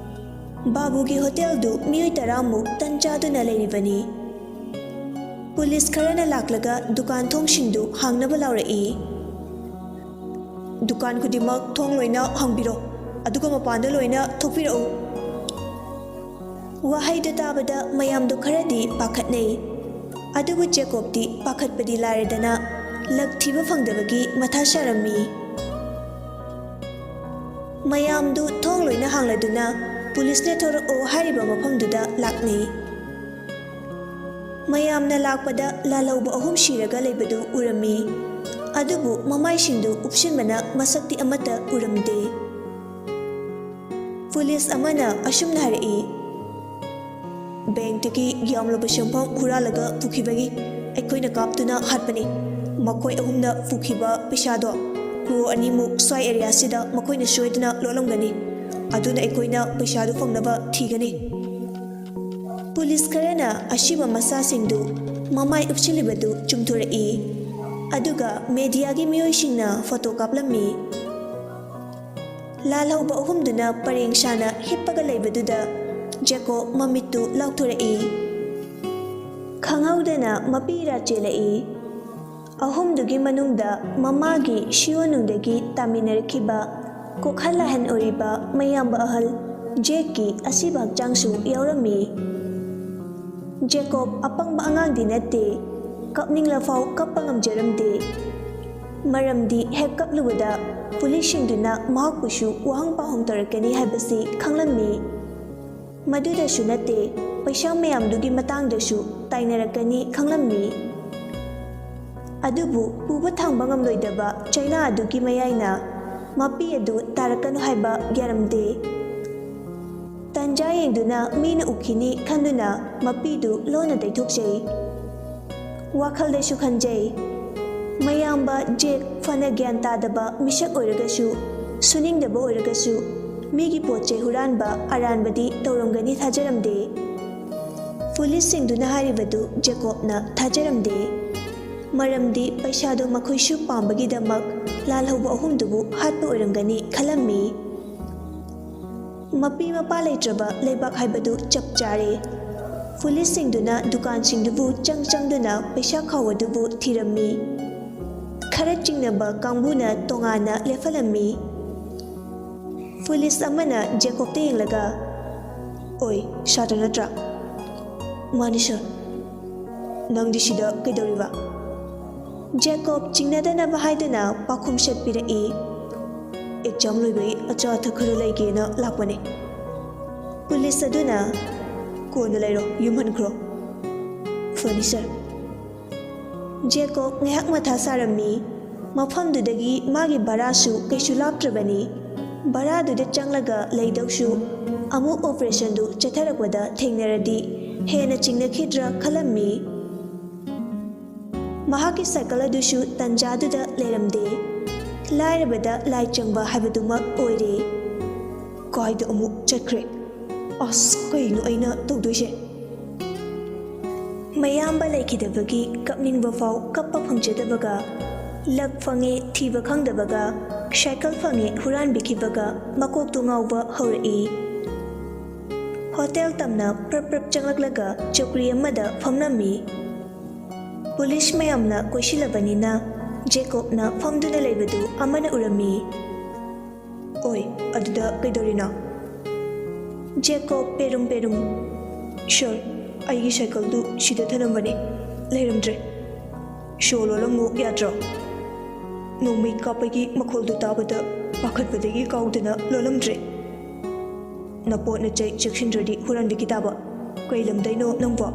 ꯕꯥꯕꯨꯒꯤ ꯍꯣꯇꯦꯜꯗꯨ ꯃꯤꯑꯣꯏ ꯇꯔꯥꯃꯨꯛ ꯇꯟ ꯆꯥꯗꯨꯅ ꯂꯩꯔꯤꯕꯅꯤ꯫ ꯄꯨꯂꯤꯁ ꯈꯔꯅ ꯂꯥꯛꯂꯒ ꯗꯨꯀꯥꯟ ꯊꯣꯡꯁꯤꯡꯗꯨ ꯍꯥꯡꯅꯕ ꯂꯥꯎꯔꯛꯏ꯫ "ꯗꯨꯀꯥꯟ ꯈꯨꯗꯤꯡꯃꯛ ꯊꯣꯡ ꯂꯣꯏꯅ ꯍꯥꯡꯕꯤꯔꯣ, ꯑꯗꯨꯒ ꯃꯄꯥꯟꯗ ꯂꯣꯏꯅ ꯊꯣꯛꯄꯤꯔꯛꯎ꯫" ꯋꯥꯍꯩꯗꯨ ꯇꯥꯕꯗ ꯃꯌꯥꯝꯗꯨ ꯈꯔꯗꯤ ꯄꯥꯈꯠꯅꯩ꯫ ꯑꯗꯨꯕꯨ ꯖꯦꯀꯣꯕꯇꯤ ꯄꯥꯈꯠꯄꯗꯤ ꯂꯥꯏꯔꯗꯅ ꯂꯛ ꯊꯤꯕ ꯐꯪꯗꯕꯒꯤ ꯃꯊꯥ ꯁꯥꯔꯝꯃꯤ꯫ ꯃꯌꯥꯝꯗꯨ ꯊꯣꯡ ꯂꯣꯏꯅ ꯍꯥꯡꯂꯗꯨꯅ ꯄꯨꯂꯤꯁꯅ "ꯊꯣꯔꯛꯑꯣ" ꯍꯥꯏꯔꯤꯕ ꯃꯐꯝꯗꯨꯗ ꯂꯥꯛꯅꯩ꯫ ꯃꯌꯥꯝꯅ ꯂꯥꯛꯄꯗ ꯂꯥꯜꯍꯧꯕ ꯑꯍꯨꯝ ꯁꯤꯔꯒ ꯂꯩꯕꯗꯨ ꯎꯔꯝꯃꯤ꯫ ꯑꯗꯨꯕꯨ ꯃꯃꯥꯏꯁꯤꯡꯗꯨ ꯎꯞꯁꯤꯟꯕꯅ ꯃꯁꯛꯇꯤ ꯑꯃꯠꯇ ꯎꯔꯝꯗꯦ꯫ ꯄꯨꯂꯤꯁ ꯑꯃꯅ ꯑꯁꯨꯝꯅ ꯍꯥꯏꯔꯛꯏ, "ꯕꯦꯡꯛꯇꯒꯤ ꯌꯥꯝꯂꯕ ꯁꯦꯟꯐꯝ ꯍꯨꯔꯥꯜꯂꯒ ꯄꯨꯈꯤꯕꯒꯤ ꯑꯩꯈꯣꯏꯅ ꯀꯥꯞꯇꯨꯅ ꯍꯥꯠꯄꯅꯤ꯫ ꯃꯈꯣꯏ ꯑꯍꯨꯝꯅ ꯄꯨꯈꯤꯕ ꯄꯩꯁꯥꯗꯣ ꯀ꯭ꯔꯣꯔ ꯑꯅꯤꯃꯨꯛ ꯁ꯭ꯋꯥꯏ ꯑꯦꯔꯤꯌꯥꯁꯤꯗ ꯃꯈꯣꯏꯅ ꯁꯣꯏꯗꯅ ꯂꯣꯠꯂꯝꯒꯅꯤ꯫ ꯑꯗꯨꯅ ꯑꯩꯈꯣꯏꯅ ꯄꯩꯁꯥꯗꯨ ꯐꯪꯅꯕ ꯊꯤꯒꯅꯤ꯫ ꯄꯨꯂꯤꯁ ꯈꯔꯅ ꯑꯁꯤꯕ ꯃꯆꯥꯁꯤꯡꯗꯨ ꯃꯃꯥꯏ ꯎꯞꯁꯤꯜꯂꯤꯕꯗꯨ ꯆꯨꯝꯊꯣꯔꯛꯏ, ꯑꯗꯨꯒ ꯃꯦꯗꯤꯌꯥꯒꯤ ꯃꯤꯑꯣꯏꯁꯤꯡꯅ ꯐꯣꯇꯣ ꯀꯥꯞꯂꯝꯃꯤ꯫ ꯂꯥꯜꯍꯧꯕ ꯑꯍꯨꯝꯗꯨꯅ ꯄꯔꯦꯡ ꯁꯥꯅ ꯍꯤꯞꯄꯒ ꯂꯩꯕꯗꯨꯗ ꯖꯦꯀꯣꯕ ꯃꯃꯤꯠꯇꯨ ꯂꯥꯎꯊꯣꯔꯛꯏ꯫ ꯈꯪꯍꯧꯗꯅ ꯃꯄꯤ ꯏꯔꯥ ꯆꯦꯜꯂꯛꯏ꯫ ꯑꯍꯨꯝꯗꯨꯒꯤ ꯃꯅꯨꯡꯗ ꯃꯃꯥꯒꯤ ꯁꯤꯌꯣꯅꯨꯡꯗꯒꯤ ꯇꯥꯃꯤꯟꯅꯔꯛꯈꯤꯕ ꯀꯣꯛꯍꯜ ꯂꯥꯏꯍꯟ ꯑꯣꯏꯔꯤꯕ ꯃꯌꯥꯝꯕ ꯑꯍꯜ ꯖꯦꯛꯀꯤ ꯑꯁꯤꯕ ꯍꯛꯆꯥꯡꯁꯨ ꯌꯥꯎꯔꯝꯃꯤ꯫ ꯖꯦꯀꯣꯕ ꯑꯄꯪꯕ ꯑꯉꯥꯡꯗꯤ ꯅꯠꯇꯦ, ꯀꯞꯅꯤꯡꯂꯐꯥꯎ ꯀꯞꯄ ꯉꯝꯖꯔꯝꯗꯦ꯫ ꯃꯔꯝꯗꯤ ꯍꯦꯛ ꯀꯞꯂꯨꯕꯗ ꯄꯨꯂꯤꯁꯁꯤꯡꯗꯨꯅ ꯃꯍꯥꯛꯄꯨꯁꯨ ꯋꯥꯍꯪ ꯄꯥꯎꯍꯪ ꯇꯧꯔꯛꯀꯅꯤ ꯍꯥꯏꯕꯁꯤ ꯈꯪꯂꯝꯃꯤ꯫ ꯃꯗꯨꯗꯁꯨ ꯅꯠꯇꯦ, ꯄꯩꯁꯥ ꯃꯌꯥꯝꯗꯨꯒꯤ ꯃꯇꯥꯡꯗꯁꯨ ꯇꯥꯏꯅꯔꯛꯀꯅꯤ ꯈꯪꯂꯝꯃꯤ꯫ ꯑꯗꯨꯕꯨ ꯄꯨꯕ ꯊꯥꯡꯕ ꯉꯝꯂꯣꯏꯗꯕ ꯆꯩꯅꯥ ꯑꯗꯨꯒꯤ ꯃꯌꯥꯏꯅ ꯃꯄꯤ ꯑꯗꯨ ꯇꯥꯔꯛꯀꯅꯨ ꯍꯥꯏꯕ ꯌꯥꯔꯝꯗꯦ꯫ ꯇꯟꯖꯥ ꯌꯦꯡꯗꯨꯅ ꯃꯤꯅ ꯎꯈꯤꯅꯤ ꯈꯟꯗꯨꯅ ꯃꯄꯤꯗꯨ ꯂꯣꯟꯅ ꯇꯩꯊꯣꯛꯆꯩ꯫ ꯋꯥꯈꯜꯗꯁꯨ ꯈꯟꯖꯩ, ꯃꯌꯥꯝꯕ ꯖꯦꯛ ꯐꯅ ꯒ꯭ꯌꯥꯟ ꯇꯥꯗꯕ ꯃꯤꯁꯛ ꯑꯣꯏꯔꯒꯁꯨ, ꯁꯨꯅꯤꯡꯗꯕ ꯑꯣꯏꯔꯒꯁꯨ, ꯃꯤꯒꯤ ꯄꯣꯠ ꯆꯩ ꯍꯨꯔꯥꯟꯕ ꯑꯔꯥꯟꯕꯗꯤ ꯇꯧꯔꯝꯒꯅꯤ ꯊꯥꯖꯔꯝꯗꯦ꯫ ꯄꯨꯂꯤꯁꯁꯤꯡꯗꯨꯅ ꯍꯥꯏꯔꯤꯕꯗꯨ ꯖꯦꯀꯣꯕꯅ ꯊꯥꯖꯔꯝꯗꯦ꯫ ꯃꯔꯝꯗꯤ ꯄꯩꯁꯥꯗꯨ ꯃꯈꯣꯏꯁꯨ ꯄꯥꯝꯕꯒꯤꯗꯃꯛ ꯂꯥꯜꯍꯧꯕ ꯑꯍꯨꯝꯗꯨꯕꯨ ꯍꯥꯠꯄ ꯑꯣꯏꯔꯝꯒꯅꯤ ꯈꯜꯂꯝꯃꯤ꯫ ꯃꯄꯤ ꯃꯄꯥ ꯂꯩꯇ꯭ꯔꯕ ꯂꯩꯕꯥꯛ ꯍꯥꯏꯕꯗꯨ ꯆꯞ ꯆꯥꯔꯦ꯫ ꯄꯨꯂꯤꯁꯁꯤꯡꯗꯨꯅ ꯗꯨꯀꯥꯟꯁꯤꯡꯗꯨꯕꯨ ꯆꯪ ꯆꯪꯗꯨꯅ ꯄꯩꯁꯥ ꯈꯥꯎ ꯑꯗꯨꯕꯨ ꯊꯤꯔꯝꯃꯤ꯫ ꯈꯔ ꯆꯤꯡꯅꯕ ꯀꯥꯡꯕꯨꯅ ꯇꯣꯉꯥꯟꯅ ꯂꯦꯞꯍꯜꯂꯝꯃꯤ꯫ ꯄꯨꯂꯤꯁ ꯑꯃꯅ ꯖꯦꯀꯣꯕꯇ ꯌꯦꯡꯂꯒ, "ꯑꯣꯏ, ꯁꯥꯇ꯭ꯔ ꯅꯠꯇ꯭ꯔꯥ?" "ꯃꯥꯅꯤ, ꯁꯥꯔ꯫" "ꯅꯪꯗꯤ ꯁꯤꯗ ꯀꯩꯗꯧꯔꯤꯕ?" ꯖꯦꯀꯣꯕ ꯆꯤꯡꯅꯗꯅꯕ ꯍꯥꯏꯗꯨꯅ ꯄꯥꯎꯈꯨꯝ ꯁꯠꯄꯤꯔꯛꯏ꯫ "ꯑꯦꯛꯖꯥꯝ ꯂꯣꯏꯕꯒꯤ ꯑꯆꯥ ꯑꯊꯛ ꯈꯔ ꯂꯩꯒꯦꯅ ꯂꯥꯛꯄꯅꯦ꯫" ꯄꯨꯂꯤꯁ ꯑꯗꯨꯅ, "ꯀꯣꯟꯅ ꯂꯩꯔꯣ, ꯌꯨꯝ ꯍꯟꯈ꯭ꯔꯣ꯫" "ꯐꯅꯤ, ꯁꯥꯔ꯫" ꯖꯦꯀꯣꯕ ꯉꯥꯏꯍꯥꯛ ꯃꯊꯥ ꯁꯥꯔꯝꯃꯤ꯫ ꯃꯐꯝꯗꯨꯗꯒꯤ ꯃꯥꯒꯤ ꯚꯔꯥꯁꯨ ꯀꯩꯁꯨ ꯂꯥꯞꯇ꯭ꯔꯕꯅꯤ꯫ ꯚꯔꯥꯗꯨꯗ ꯆꯪꯂꯒ ꯂꯩꯗꯧꯁꯨ ꯑꯃꯨꯛ ꯑꯣꯄꯔꯦꯁꯟꯗꯨ ꯆꯠꯊꯔꯛꯄꯗ ꯊꯦꯡꯅꯔꯗꯤ ꯍꯦꯟꯅ ꯆꯤꯡꯅꯈꯤꯗ꯭ꯔꯥ ꯈꯜꯂꯝꯃꯤ꯫ ꯃꯍꯥꯛꯀꯤ ꯁꯥꯏꯀꯜ ꯑꯗꯨꯁꯨ ꯇꯟꯖꯥꯗꯨꯗ ꯂꯩꯔꯝꯗꯦ꯫ ꯂꯥꯏꯔꯕꯗ ꯂꯥꯏ ꯆꯪꯕ ꯍꯥꯏꯕꯗꯨꯃꯛ ꯑꯣꯏꯔꯦ꯫ ꯀꯥꯏꯗ ꯑꯃꯨꯛ ꯆꯠꯈ꯭ꯔꯦ? ꯑꯁ, ꯀꯩꯅꯣ ꯑꯩꯅ ꯇꯧꯗꯣꯏꯁꯦ? ꯃꯌꯥꯝꯕ ꯂꯩꯈꯤꯗꯕꯒꯤ ꯀꯞꯅꯤꯡꯕ ꯐꯥꯎ ꯀꯞꯄ ꯐꯪꯖꯗꯕꯒ, ꯂꯛ ꯐꯪꯉꯦ ꯊꯤꯕ ꯈꯪꯗꯕꯒ, ꯁꯥꯏꯀꯜ ꯐꯪꯉꯦ ꯍꯨꯔꯥꯟꯕꯤꯈꯤꯕꯒ ꯃꯀꯣꯛꯇꯨ ꯉꯥꯎꯕ ꯍꯧꯔꯛꯏ꯫ ꯍꯣꯇꯦꯜ ꯇꯝꯅ ꯄ꯭ꯔꯞ ꯄ꯭ꯔꯞ ꯆꯪꯂꯛꯂꯒ ꯆꯧꯀ꯭ꯔꯤ ꯑꯃꯗ ꯐꯝꯂꯝꯃꯤ꯫ ꯄꯨꯂꯤꯁ ꯃꯌꯥꯝꯅ ꯀꯣꯏꯁꯤꯜꯂꯕꯅꯤꯅ ꯖꯦꯀꯣꯕꯅ ꯐꯝꯗꯨꯅ ꯂꯩꯕꯗꯨ ꯑꯃꯅ ꯎꯔꯝꯃꯤ꯫ "ꯑꯣꯏ, ꯑꯗꯨꯗ ꯀꯩꯗꯧꯔꯤꯅꯣ?" ꯖꯦꯀꯣꯕ ꯄꯦꯔꯨꯝ ꯄꯦꯔꯨꯝ, "ꯁꯥꯔ, ꯑꯩꯒꯤ ꯁꯥꯏꯀꯜꯗꯨ ꯁꯤꯗ ꯊꯅꯝꯕꯅꯦ, ꯂꯩꯔꯝꯗ꯭ꯔꯦ꯫ ꯁꯣ ꯂꯣꯜꯂꯝꯃꯨ ꯌꯥꯗ꯭ꯔꯣ? ꯅꯣꯡꯃꯩ ꯀꯥꯞꯄꯒꯤ ꯃꯈꯣꯜꯗꯨ ꯇꯥꯕꯗ ꯄꯥꯈꯠꯄꯗꯒꯤ ꯀꯥꯎꯗꯅ ꯂꯣꯜꯂꯝꯗ꯭ꯔꯦ꯫ ꯅꯄꯣꯠ ꯅꯆꯩ ꯆꯦꯛꯁꯤꯟꯗ꯭ꯔꯗꯤ ꯍꯨꯔꯥꯟꯕꯤꯈꯤ ꯇꯥꯕ꯫ ꯀꯩ ꯂꯝꯗꯩꯅꯣ ꯅꯪꯕꯣ?"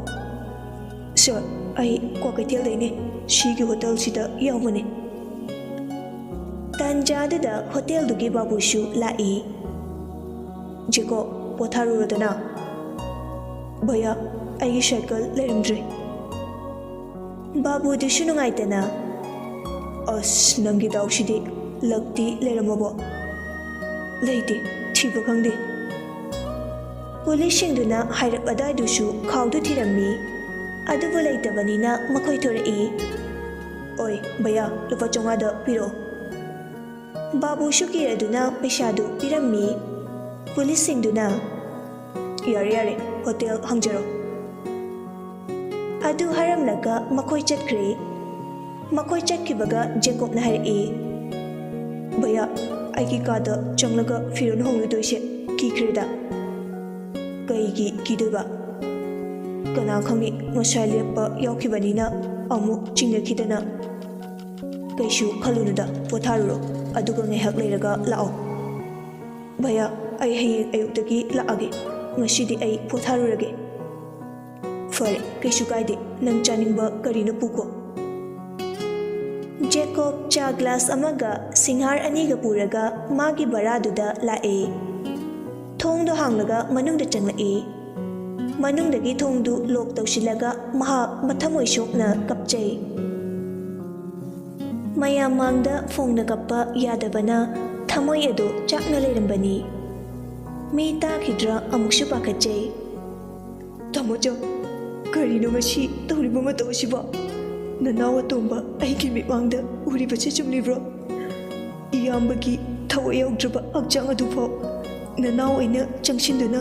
"ꯁꯥꯔ, ꯑꯩ ꯀ꯭ꯋꯥꯀꯩꯊꯦꯜꯗꯩꯅꯦ꯫ ꯁꯤꯒꯤ ꯍꯣꯇꯦꯜꯁꯤꯗ ꯌꯥꯎꯕꯅꯦ꯫" ꯇꯥꯟꯖꯥꯗꯨꯗ ꯍꯣꯇꯦꯜꯗꯨꯒꯤ ꯕꯥꯕꯨꯁꯨ ꯂꯥꯛꯏ꯫ "ꯖꯦꯀꯣꯕ, ꯄꯣꯊꯥꯔꯨꯔꯣꯗꯅ꯫" "ꯚꯌꯥ, ꯑꯩꯒꯤ ꯁꯥꯏꯀꯜ ꯂꯩꯔꯝꯗ꯭ꯔꯦ꯫" ꯕꯥꯕꯨꯗꯨꯁꯨ ꯅꯨꯡꯉꯥꯏꯇꯅ, "ꯑꯁ, ꯅꯪꯒꯤ ꯗꯥꯎꯁꯤꯗꯤ꯫ ꯂꯛꯇꯤ ꯂꯩꯔꯝꯃꯕꯣ?" "ꯂꯩꯇꯦ, ꯊꯤꯕ ꯈꯪꯗꯦ꯫" ꯄꯨꯂꯤꯁꯁꯤꯡꯗꯨꯅ ꯍꯥꯏꯔꯞ ꯑꯗꯥꯏꯗꯨꯁꯨ ꯈꯥꯎꯗꯨ ꯊꯤꯔꯝꯃꯤ꯫ ꯑꯗꯨꯕꯨ ꯂꯩꯇꯕꯅꯤꯅ ꯃꯈꯣꯏ ꯊꯣꯔꯛꯏ꯫ "ꯑꯣꯏ, ꯚꯌꯥ, ꯂꯨꯄꯥ ꯆꯥꯝꯃꯉꯥꯗ ꯄꯤꯔꯛꯑꯣ꯫" ꯕꯥꯕꯨꯁꯨ ꯀꯤꯔꯗꯨꯅ ꯄꯩꯁꯥꯗꯨ ꯄꯤꯔꯝꯃꯤ꯫ ꯄꯨꯂꯤꯁꯁꯤꯡꯗꯨꯅ, "ꯌꯥꯔꯦ, ꯌꯥꯔꯦ, ꯍꯣꯇꯦꯜ ꯍꯥꯡꯖꯔꯣ꯫" ꯑꯗꯨ ꯍꯥꯏꯔꯝꯂꯒ ꯃꯈꯣꯏ ꯆꯠꯈ꯭ꯔꯦ꯫ ꯃꯈꯣꯏ ꯆꯠꯈꯤꯕꯒ ꯖꯦꯀꯣꯕꯅ ꯍꯥꯏꯔꯛꯏ, "ꯚꯌꯥ, ꯑꯩꯒꯤ ꯀꯥꯗ ꯆꯪꯂꯒ ꯐꯤꯔꯣꯜ ꯍꯣꯡꯂꯨꯗꯣꯏꯁꯦ ꯀꯤꯈ꯭ꯔꯦꯗ꯫" "ꯀꯩꯒꯤ ꯀꯤꯗꯣꯏꯕ? ꯀꯅꯥ ꯈꯪꯅꯤ, ꯉꯁꯥꯏ ꯂꯦꯞꯄ ꯌꯥꯎꯈꯤꯕꯅꯤꯅ ꯑꯃꯨꯛ ꯆꯤꯡꯅꯈꯤꯗꯅ꯫" "ꯀꯩꯁꯨ ꯈꯜꯂꯨꯅꯨꯗ, ꯄꯣꯊꯥꯔꯨꯔꯣ, ꯑꯗꯨꯒ ꯉꯥꯏꯍꯥꯛ ꯂꯩꯔꯒ ꯂꯥꯛꯑꯣ꯫" "ꯚꯌꯥ, ꯑꯩ ꯍꯌꯦꯡ ꯑꯌꯨꯛꯇꯒꯤ ꯂꯥꯛꯑꯒꯦ꯫ ꯉꯁꯤꯗꯤ ꯑꯩ ꯄꯣꯊꯥꯔꯨꯔꯒꯦ꯫" "ꯐꯔꯦ, ꯀꯩꯁꯨ ꯀꯥꯏꯗꯦ꯫ ꯅꯪ ꯆꯥꯅꯤꯡꯕ ꯀꯔꯤꯅꯣ ꯄꯨꯈꯣ꯫" ꯖꯦꯀꯣꯕ ꯆꯥ ꯒ꯭ꯂꯥꯁ ꯑꯃꯒ ꯁꯤꯡꯍꯥꯔ ꯑꯅꯤꯒ ꯄꯨꯔꯒ ꯃꯥꯒꯤ ꯚꯔꯥꯗꯨꯗ ꯂꯥꯛꯑꯦ꯫ ꯊꯣꯡꯗꯣ ꯍꯥꯡꯂꯒ ꯃꯅꯨꯡꯗ ꯆꯪꯂꯛꯑꯦ꯫ ꯃꯅꯨꯡꯗꯒꯤ ꯊꯣꯡꯗꯨ ꯂꯣꯛ ꯇꯧꯁꯤꯜꯂꯒ ꯃꯍꯥꯛ ꯃꯊꯃꯣꯏ ꯁꯣꯛꯅ ꯀꯞꯆꯩ꯫ ꯃꯌꯥꯝ ꯃꯥꯡꯗ ꯐꯣꯡꯅ ꯀꯞꯄ ꯌꯥꯗꯕꯅ ꯊꯃꯣꯏ ꯑꯗꯨ ꯆꯥꯛꯅ ꯂꯩꯔꯝꯕꯅꯤ꯫ ꯃꯤ ꯇꯥꯈꯤꯗ꯭ꯔꯥ ꯑꯃꯨꯛꯁꯨ ꯄꯥꯈꯠꯆꯩ꯫ "ꯇꯥꯃꯣꯆꯧ, ꯀꯔꯤꯅꯣ ꯉꯁꯤ ꯇꯧꯔꯤꯕ ꯃꯇꯧ ꯑꯁꯤꯕꯣ? ꯅꯅꯥꯎ ꯑꯇꯣꯝꯕ ꯑꯩꯒꯤ ꯃꯤꯠꯃꯥꯡꯗ ꯎꯔꯤꯕꯁꯤ ꯆꯨꯝꯂꯤꯕ꯭ꯔꯣ? ꯏꯌꯥꯝꯕꯒꯤ ꯊꯋꯥꯏ ꯌꯥꯎꯗ꯭ꯔꯕ ꯍꯛꯆꯥꯡ ꯑꯗꯨꯐꯥꯎ ꯅꯅꯥꯎ ꯑꯩꯅ ꯆꯪꯁꯤꯟꯗꯨꯅ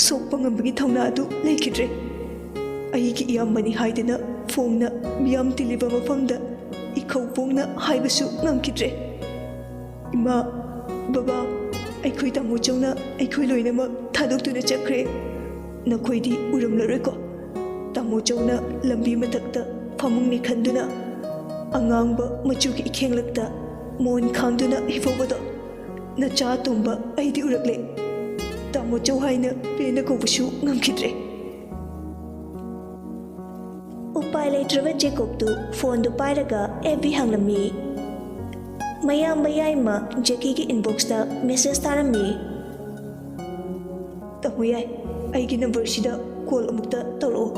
ꯁꯣꯛꯄ ꯉꯝꯕꯒꯤ ꯊꯧꯅꯥ ꯑꯗꯨ ꯂꯩꯈꯤꯗ꯭ꯔꯦ꯫ ꯑꯩꯒꯤ ꯏꯌꯥꯝꯕꯅꯤ ꯍꯥꯏꯗꯅ ꯐꯣꯡꯅ ꯃꯤꯌꯥꯝ ꯇꯤꯜꯂꯤꯕ ꯃꯐꯝꯗ ꯏꯈꯧ ꯐꯣꯡꯅ ꯍꯥꯏꯕꯁꯨ ꯉꯝꯈꯤꯗ꯭ꯔꯦ꯫ ꯏꯃꯥ, ꯕꯕꯥ, ꯑꯩꯈꯣꯏ ꯇꯥꯃꯣꯆꯧꯅ ꯑꯩꯈꯣꯏ ꯂꯣꯏꯅꯃꯛ ꯊꯥꯗꯣꯛꯇꯨꯅ ꯆꯠꯈ꯭ꯔꯦ꯫ ꯅꯈꯣꯏꯗꯤ ꯎꯔꯝꯂꯔꯣꯏꯀꯣ? ꯇꯥꯃꯣꯆꯧꯅ ꯂꯝꯕꯤ ꯃꯊꯛꯇ ꯐꯃꯨꯡꯅꯤ ꯈꯟꯗꯨꯅ ꯑꯉꯥꯡꯕ ꯃꯆꯨꯒꯤ ꯏꯈꯦꯡꯂꯛꯇ ꯃꯣꯟ ꯈꯥꯡꯗꯨꯅ ꯍꯤꯐꯧꯕꯗꯣ꯫ ꯅꯆꯥ ꯑꯇꯣꯝꯕ ꯑꯩꯗꯤ ꯎꯔꯛꯂꯦ꯫ ꯇꯥꯃꯣꯆꯧ ꯍꯥꯏꯅ ꯄꯦꯟꯅ ꯀꯧꯕꯁꯨ ꯉꯝꯈꯤꯗ꯭ꯔꯦ꯫" ꯎꯄꯥꯏ ꯂꯩꯇ꯭ꯔꯕ ꯖꯦꯀꯣꯕꯇꯨ ꯐꯣꯟꯗꯨ ꯄꯥꯏꯔꯒ ꯑꯦꯐ ꯕꯤ ꯍꯥꯡꯂꯝꯃꯤ꯫ ꯃꯌꯥꯝꯕ ꯌꯥꯏꯃ ꯖꯦꯀꯤꯒꯤ ꯏꯟꯕꯣꯛꯁꯇ ꯃꯦꯁꯦꯖ ꯊꯥꯔꯝꯃꯤ꯫ "ꯇꯥꯃꯣ ꯌꯥꯏ, ꯑꯩꯒꯤ ꯅꯝꯕꯔꯁꯤꯗ ꯀꯣꯜ ꯑꯃꯨꯛꯇ ꯇꯧꯔꯛꯑꯣ꯫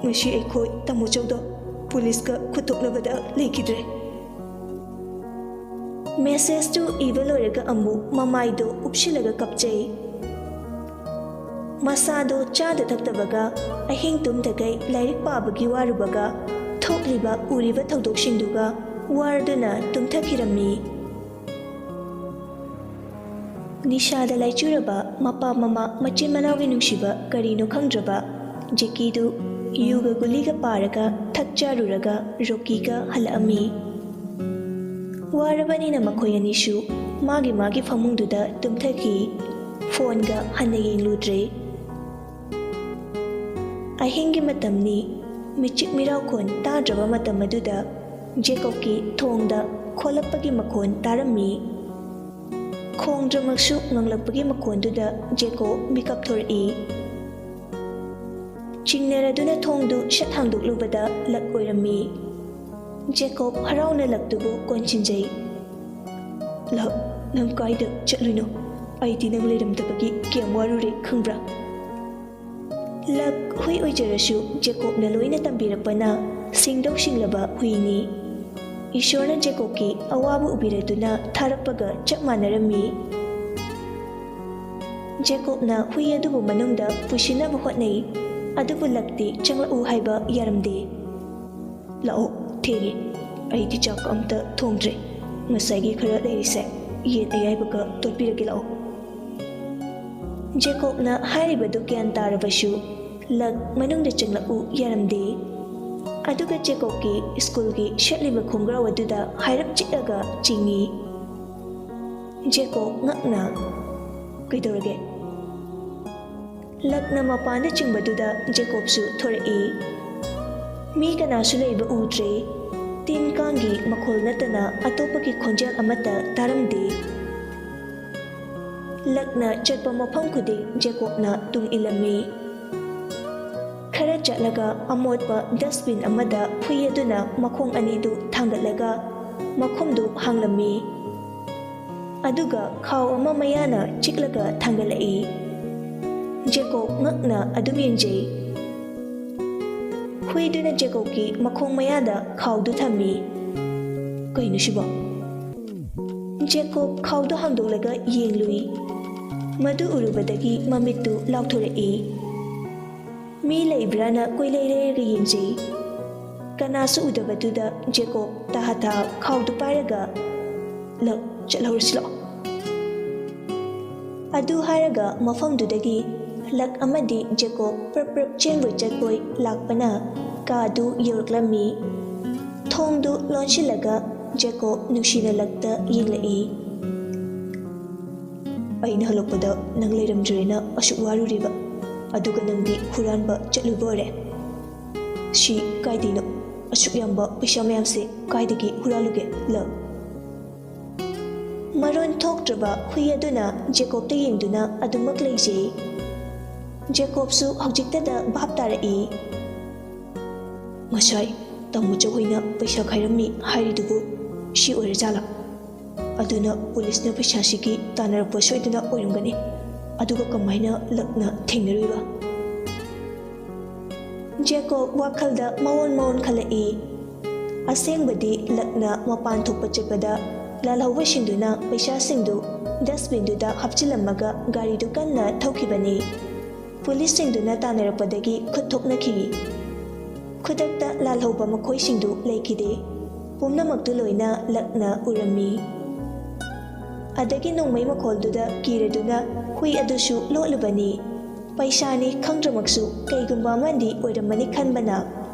ꯉꯁꯤ ꯑꯩꯈꯣꯏ ꯇꯥꯃꯣꯆꯧꯗꯣ ꯄꯨꯂꯤꯁꯀ ꯈꯨꯠꯊꯣꯛꯅꯕꯗ ꯂꯩꯈꯤꯗ꯭ꯔꯦ꯫" ꯃꯦꯁꯦꯖꯇꯨ ꯏꯕ ꯂꯣꯏꯔꯒ ꯑꯃꯨꯛ ꯃꯃꯥꯏꯗꯣ ꯎꯞꯁꯤꯜꯂꯒ ꯀꯞꯆꯩ꯫ ꯃꯁꯥꯗꯣ ꯆꯥꯗ ꯊꯛꯇꯕꯒ ꯑꯍꯤꯡ ꯇꯨꯝꯗꯈꯩ ꯂꯥꯏꯔꯤꯛ ꯄꯥꯕꯒꯤ ꯋꯥꯔꯨꯕꯒ ꯊꯣꯛꯂꯤꯕ ꯎꯔꯤꯕ ꯊꯧꯗꯣꯛꯁꯤꯡꯗꯨꯒ ꯋꯥꯔꯗꯨꯅ ꯇꯨꯝꯊꯈꯤꯔꯝꯃꯤ꯫ ꯅꯤꯁꯥꯗ ꯂꯥꯏꯆꯨꯔꯕ ꯃꯄꯥ ꯃꯃꯥ ꯃꯆꯤꯟ ꯃꯅꯥꯎꯒꯤ ꯅꯨꯡꯁꯤꯕ ꯀꯔꯤꯅꯣ ꯈꯪꯗ꯭ꯔꯕ ꯖꯦꯀꯤꯗꯨ ꯌꯨꯒ ꯒꯨꯂꯤꯒ ꯄꯥꯔꯒ ꯊꯛ ꯆꯥꯔꯨꯔꯒ ꯔꯣꯀꯤꯒ ꯍꯜꯂꯛꯑꯝꯃꯤ꯫ ꯋꯥꯔꯕꯅꯤꯅ ꯃꯈꯣꯏ ꯑꯅꯤꯁꯨ ꯃꯥꯒꯤ ꯃꯥꯒꯤ ꯐꯃꯨꯡꯗꯨꯗ ꯇꯨꯝꯊꯈꯤ꯫ ꯐꯣꯟꯒ ꯍꯟꯅ ꯌꯦꯡꯂꯨꯗ꯭ꯔꯦ꯫ ꯑꯍꯤꯡꯒꯤ ꯃꯇꯝꯅꯤ꯫ ꯃꯤꯆꯤꯛ ꯃꯤꯔꯥꯎꯈꯣꯟ ꯇꯥꯗ꯭ꯔꯕ ꯃꯇꯝ ꯑꯗꯨꯗ ꯖꯦꯀꯣꯕꯀꯤ ꯊꯣꯡꯗ ꯈꯣꯠꯂꯛꯄꯒꯤ ꯃꯈꯣꯟ ꯇꯥꯔꯝꯃꯤ꯫ ꯈꯣꯡꯗ꯭ꯔꯃꯛꯁꯨ ꯉꯪꯂꯛꯄꯒꯤ ꯃꯈꯣꯟꯗꯨꯗ ꯖꯦꯀꯣꯕ ꯃꯤꯀꯞ ꯊꯣꯔꯛꯏ꯫ ꯆꯤꯡꯅꯔꯗꯨꯅ ꯊꯣꯡꯗꯨ ꯁꯠ ꯍꯥꯡꯗꯣꯛꯂꯨꯕꯗ ꯂꯛ ꯑꯣꯏꯔꯝꯃꯤ꯫ ꯖꯦꯀꯣꯕ ꯍꯔꯥꯎꯅ ꯂꯛꯇꯨꯕꯨ ꯀꯣꯟꯁꯤꯟꯖꯩ꯫ "ꯂꯛ, ꯅꯪ ꯀꯥꯏꯗ ꯆꯠꯂꯨꯏꯅꯣ? ꯑꯩꯗꯤ ꯅꯪ ꯂꯩꯔꯝꯗꯕꯒꯤ ꯀꯌꯥꯝ ꯋꯥꯔꯨꯔꯦ ꯈꯪꯕ꯭ꯔꯥ?" ꯂꯛ ꯍꯨꯏ ꯑꯣꯏꯖꯔꯁꯨ ꯖꯦꯀꯣꯕꯅ ꯂꯣꯏꯅ ꯇꯝꯕꯤꯔꯛꯄꯅ ꯁꯤꯡꯗꯧ ꯁꯤꯡꯂꯕ ꯍꯨꯏꯅꯤ꯫ ꯏꯁꯣꯔꯅ ꯖꯦꯀꯣꯕꯀꯤ ꯑꯋꯥꯕ ꯎꯕꯤꯔꯗꯨꯅ ꯊꯥꯔꯛꯄꯒ ꯆꯞ ꯃꯥꯟꯅꯔꯝꯃꯤ꯫ ꯖꯦꯀꯣꯕꯅ ꯍꯨꯏ ꯑꯗꯨꯕꯨ ꯃꯅꯨꯡꯗ ꯄꯨꯁꯤꯟꯅꯕ ꯍꯣꯠꯅꯩ, ꯑꯗꯨꯕꯨ ꯂꯛꯇꯤ ꯆꯪꯂꯛꯎ ꯍꯥꯏꯕ ꯌꯥꯔꯝꯗꯦ꯫ "ꯂꯥꯛꯑꯣ, ꯊꯦꯡꯉꯦ꯫ ꯑꯩꯗꯤ ꯆꯥꯛ ꯑꯝꯇ ꯊꯣꯡꯗ꯭ꯔꯦ꯫ ꯉꯁꯥꯏꯒꯤ ꯈꯔ ꯂꯩꯔꯤꯁꯦ, ꯌꯦꯟ ꯑꯌꯥꯏꯕꯒ ꯇꯣꯠꯄꯤꯔꯒꯦ, ꯂꯥꯛꯑꯣ꯫" ꯖꯦꯀꯣꯕꯅ ꯍꯥꯏꯔꯤꯕꯗꯨ ꯒ꯭ꯌꯥꯟ ꯇꯥꯔꯕꯁꯨ, ꯂꯛ ꯃꯅꯨꯡꯗ ꯆꯪꯂꯛꯎ ꯌꯥꯔꯝꯗꯦ꯫ ꯑꯗꯨꯒ ꯖꯦꯀꯣꯕꯀꯤ ꯁ꯭ꯀꯨꯜꯒꯤ ꯁꯦꯠꯂꯤꯕ ꯈꯣꯡꯒ꯭ꯔꯥꯎ ꯑꯗꯨꯗ ꯍꯥꯏꯔꯞ ꯆꯤꯛꯂꯒ ꯆꯤꯡꯏ꯫ ꯖꯦꯀꯣꯕ ꯉꯛꯅ, "ꯀꯩꯗꯧꯔꯒꯦ?" ꯂꯛꯅ ꯃꯄꯥꯟꯗ ꯆꯤꯡꯕꯗꯨꯗ ꯖꯦꯀꯣꯕꯁꯨ ꯊꯣꯔꯛꯏ꯫ ꯃꯤ ꯀꯅꯥꯁꯨ ꯂꯩꯕ ꯎꯗ꯭ꯔꯦ꯫ ꯇꯤꯟ ꯀꯥꯡꯒꯤ ꯃꯈꯣꯜ ꯅꯠꯇꯅ ꯑꯇꯣꯞꯄꯒꯤ ꯈꯣꯟꯖꯦꯜ ꯑꯃꯠꯇ ꯇꯥꯔꯝꯗꯦ꯫ ꯂꯛꯅ ꯆꯠꯄ ꯃꯐꯝ ꯈꯨꯗꯤꯡ ꯖꯦꯀꯣꯕꯅ ꯇꯨꯡ ꯏꯜꯂꯝꯃꯤ꯫ ꯈꯔ ꯆꯠꯂꯒ ꯑꯃꯣꯠꯄ ꯗꯁꯕꯤꯟ ꯑꯃꯗ ꯍꯨꯏ ꯑꯗꯨꯅ ꯃꯈꯣꯡ ꯑꯅꯤꯗꯨ ꯊꯥꯡꯒꯠꯂꯒ ꯃꯈꯨꯝꯗꯨ ꯍꯥꯡꯂꯝꯃꯤ꯫ ꯑꯗꯨꯒ ꯈꯥꯎ ꯑꯃ ꯃꯌꯥꯅ ꯆꯤꯛꯂꯒ ꯊꯥꯡꯒꯠꯂꯛꯏ꯫ ꯖꯦꯀꯣꯕ ꯉꯛꯅ ꯑꯗꯨꯝ ꯌꯦꯡꯖꯩ꯫ ꯍꯨꯏꯗꯨꯅ ꯖꯦꯀꯣꯕꯀꯤ ꯃꯈꯣꯡ ꯃꯌꯥꯗ ꯈꯥꯎꯗꯨ ꯊꯝꯃꯤ꯫ "ꯀꯩꯅꯣ ꯁꯤꯕꯣ?" ꯖꯦꯀꯣꯕ ꯈꯥꯎꯗꯨ ꯍꯥꯡꯗꯣꯛꯂꯒ ꯌꯦꯡꯂꯨꯏ꯫ ꯃꯗꯨ ꯎꯔꯨꯕꯗꯒꯤ ꯃꯃꯤꯠꯇꯨ ꯂꯥꯎꯊꯣꯔꯛꯏ꯫ ꯃꯤ ꯂꯩꯕ꯭ꯔꯥꯅ ꯀꯣꯏꯂꯩ ꯂꯩꯔꯒ ꯌꯦꯡꯖꯩ꯫ ꯀꯅꯥꯁꯨ ꯎꯗꯕꯗꯨꯗ ꯖꯦꯀꯣꯕ ꯇꯍꯥ ꯇꯍꯥ ꯈꯥꯎꯗꯨ ꯄꯥꯏꯔꯒ, "ꯂꯛ, ꯆꯠꯍꯧꯔꯁꯤ ꯂꯥꯛꯑꯣ꯫" ꯑꯗꯨ ꯍꯥꯏꯔꯒ ꯃꯐꯝꯗꯨꯗꯒꯤ ꯂꯛ ꯑꯃꯗꯤ ꯖꯦꯀꯣꯕ ꯄ꯭ꯔꯞ ꯄ꯭ꯔꯞ ꯆꯦꯟꯕꯣꯏ ꯆꯠꯄꯣꯏ ꯂꯥꯛꯄꯅ ꯀꯥꯗꯨ ꯌꯧꯔꯛꯂꯝꯃꯤ꯫ ꯊꯣꯡꯗꯨ ꯂꯣꯟꯁꯤꯜꯂꯒ ꯖꯦꯀꯣꯕ ꯅꯨꯡꯁꯤꯅ ꯂꯛꯇ ꯌꯦꯡꯂꯛꯏ꯫ "ꯑꯩꯅ ꯍꯜꯂꯛꯄꯗ ꯅꯪ ꯂꯩꯔꯝꯗ꯭ꯔꯦꯅ ꯑꯁꯨꯛ ꯋꯥꯔꯨꯔꯤꯕ, ꯑꯗꯨꯒ ꯅꯪꯗꯤ ꯍꯨꯔꯥꯟꯕ ꯆꯠꯂꯨꯕ ꯑꯣꯏꯔꯦ꯫ ꯁꯤ ꯀꯥꯏꯗꯩꯅꯣ? ꯑꯁꯨꯛ ꯌꯥꯝꯕ ꯄꯩꯁꯥ ꯃꯌꯥꯝꯁꯦ ꯀꯥꯏꯗꯒꯤ ꯍꯨꯔꯥꯜꯂꯨꯒꯦ, ꯂꯛ?" ꯃꯔꯣꯟ ꯊꯣꯛꯇ꯭ꯔꯕ ꯍꯨꯏ ꯑꯗꯨꯅ ꯖꯦꯀꯣꯕꯇ ꯌꯦꯡꯗꯨꯅ ꯑꯗꯨꯃꯛ ꯂꯩꯖꯩ꯫ ꯖꯦꯀꯣꯕꯁꯨ ꯍꯧꯖꯤꯛꯇꯗ ꯚꯥꯞ ꯇꯥꯔꯛꯏ꯫ "ꯉꯁꯥꯏ ꯇꯥꯃꯣ ꯆꯧꯍꯣꯏꯅ ꯄꯩꯁꯥ ꯈꯥꯏꯔꯝꯃꯤ ꯍꯥꯏꯔꯤꯗꯨꯕꯨ ꯁꯤ ꯑꯣꯏꯔꯖꯥꯠꯂꯥ? ꯑꯗꯨꯅ ꯄꯨꯂꯤꯁꯅ ꯄꯩꯁꯥꯁꯤꯒꯤ ꯇꯥꯟꯅꯔꯛꯄ ꯁꯣꯏꯗꯅ ꯑꯣꯏꯔꯝꯒꯅꯤ꯫ ꯑꯗꯨꯒ ꯀꯃꯥꯏꯅ ꯂꯛꯅ ꯊꯦꯡꯅꯔꯨꯏꯕ?" ꯖꯦꯀꯣꯕ ꯋꯥꯈꯜꯗ ꯃꯑꯣꯟ ꯃꯑꯣꯟ ꯈꯜꯂꯛꯏ꯫ ꯑꯁꯦꯡꯕꯗꯤ ꯂꯛꯅ ꯃꯄꯥꯟ ꯊꯣꯛꯄ ꯆꯠꯄꯗ ꯂꯥꯜꯍꯧꯕꯁꯤꯡꯗꯨꯅ ꯄꯩꯁꯥꯁꯤꯡꯗꯨ ꯗꯁꯕꯤꯟꯗꯨꯗ ꯍꯥꯞꯆꯤꯜꯂꯝꯃꯒ ꯒꯥꯔꯤꯗꯨ ꯀꯟꯅ ꯊꯧꯈꯤꯕꯅꯤ꯫ ꯄꯨꯂꯤꯁꯁꯤꯡꯗꯨꯅ ꯇꯥꯟꯅꯔꯛꯄꯗꯒꯤ ꯈꯨꯠ ꯊꯣꯛꯅꯈꯤ꯫ ꯈꯨꯗꯛꯇ ꯂꯥꯜꯍꯧꯕ ꯃꯈꯣꯏꯁꯤꯡꯗꯨ ꯂꯩꯈꯤꯗꯦ꯫ ꯄꯨꯝꯅꯃꯛꯇꯨ ꯂꯣꯏꯅ ꯂꯛꯅ ꯎꯔꯝꯃꯤ꯫ ꯑꯗꯒꯤ ꯅꯣꯡꯃꯩ ꯃꯈꯣꯜꯗꯨꯗ ꯀꯤꯔꯗꯨꯅ ꯍꯨꯏ ꯑꯗꯨꯁꯨ ꯂꯣꯠꯂꯨꯕꯅꯤ꯫ ꯄꯩꯁꯥꯅꯤ ꯈꯪꯗ꯭ꯔꯃꯛꯁꯨ ꯀꯩꯒꯨꯝꯕ ꯑꯃꯗꯤ ꯑꯣꯏꯔꯝꯃꯅꯤ ꯈꯟꯕꯅ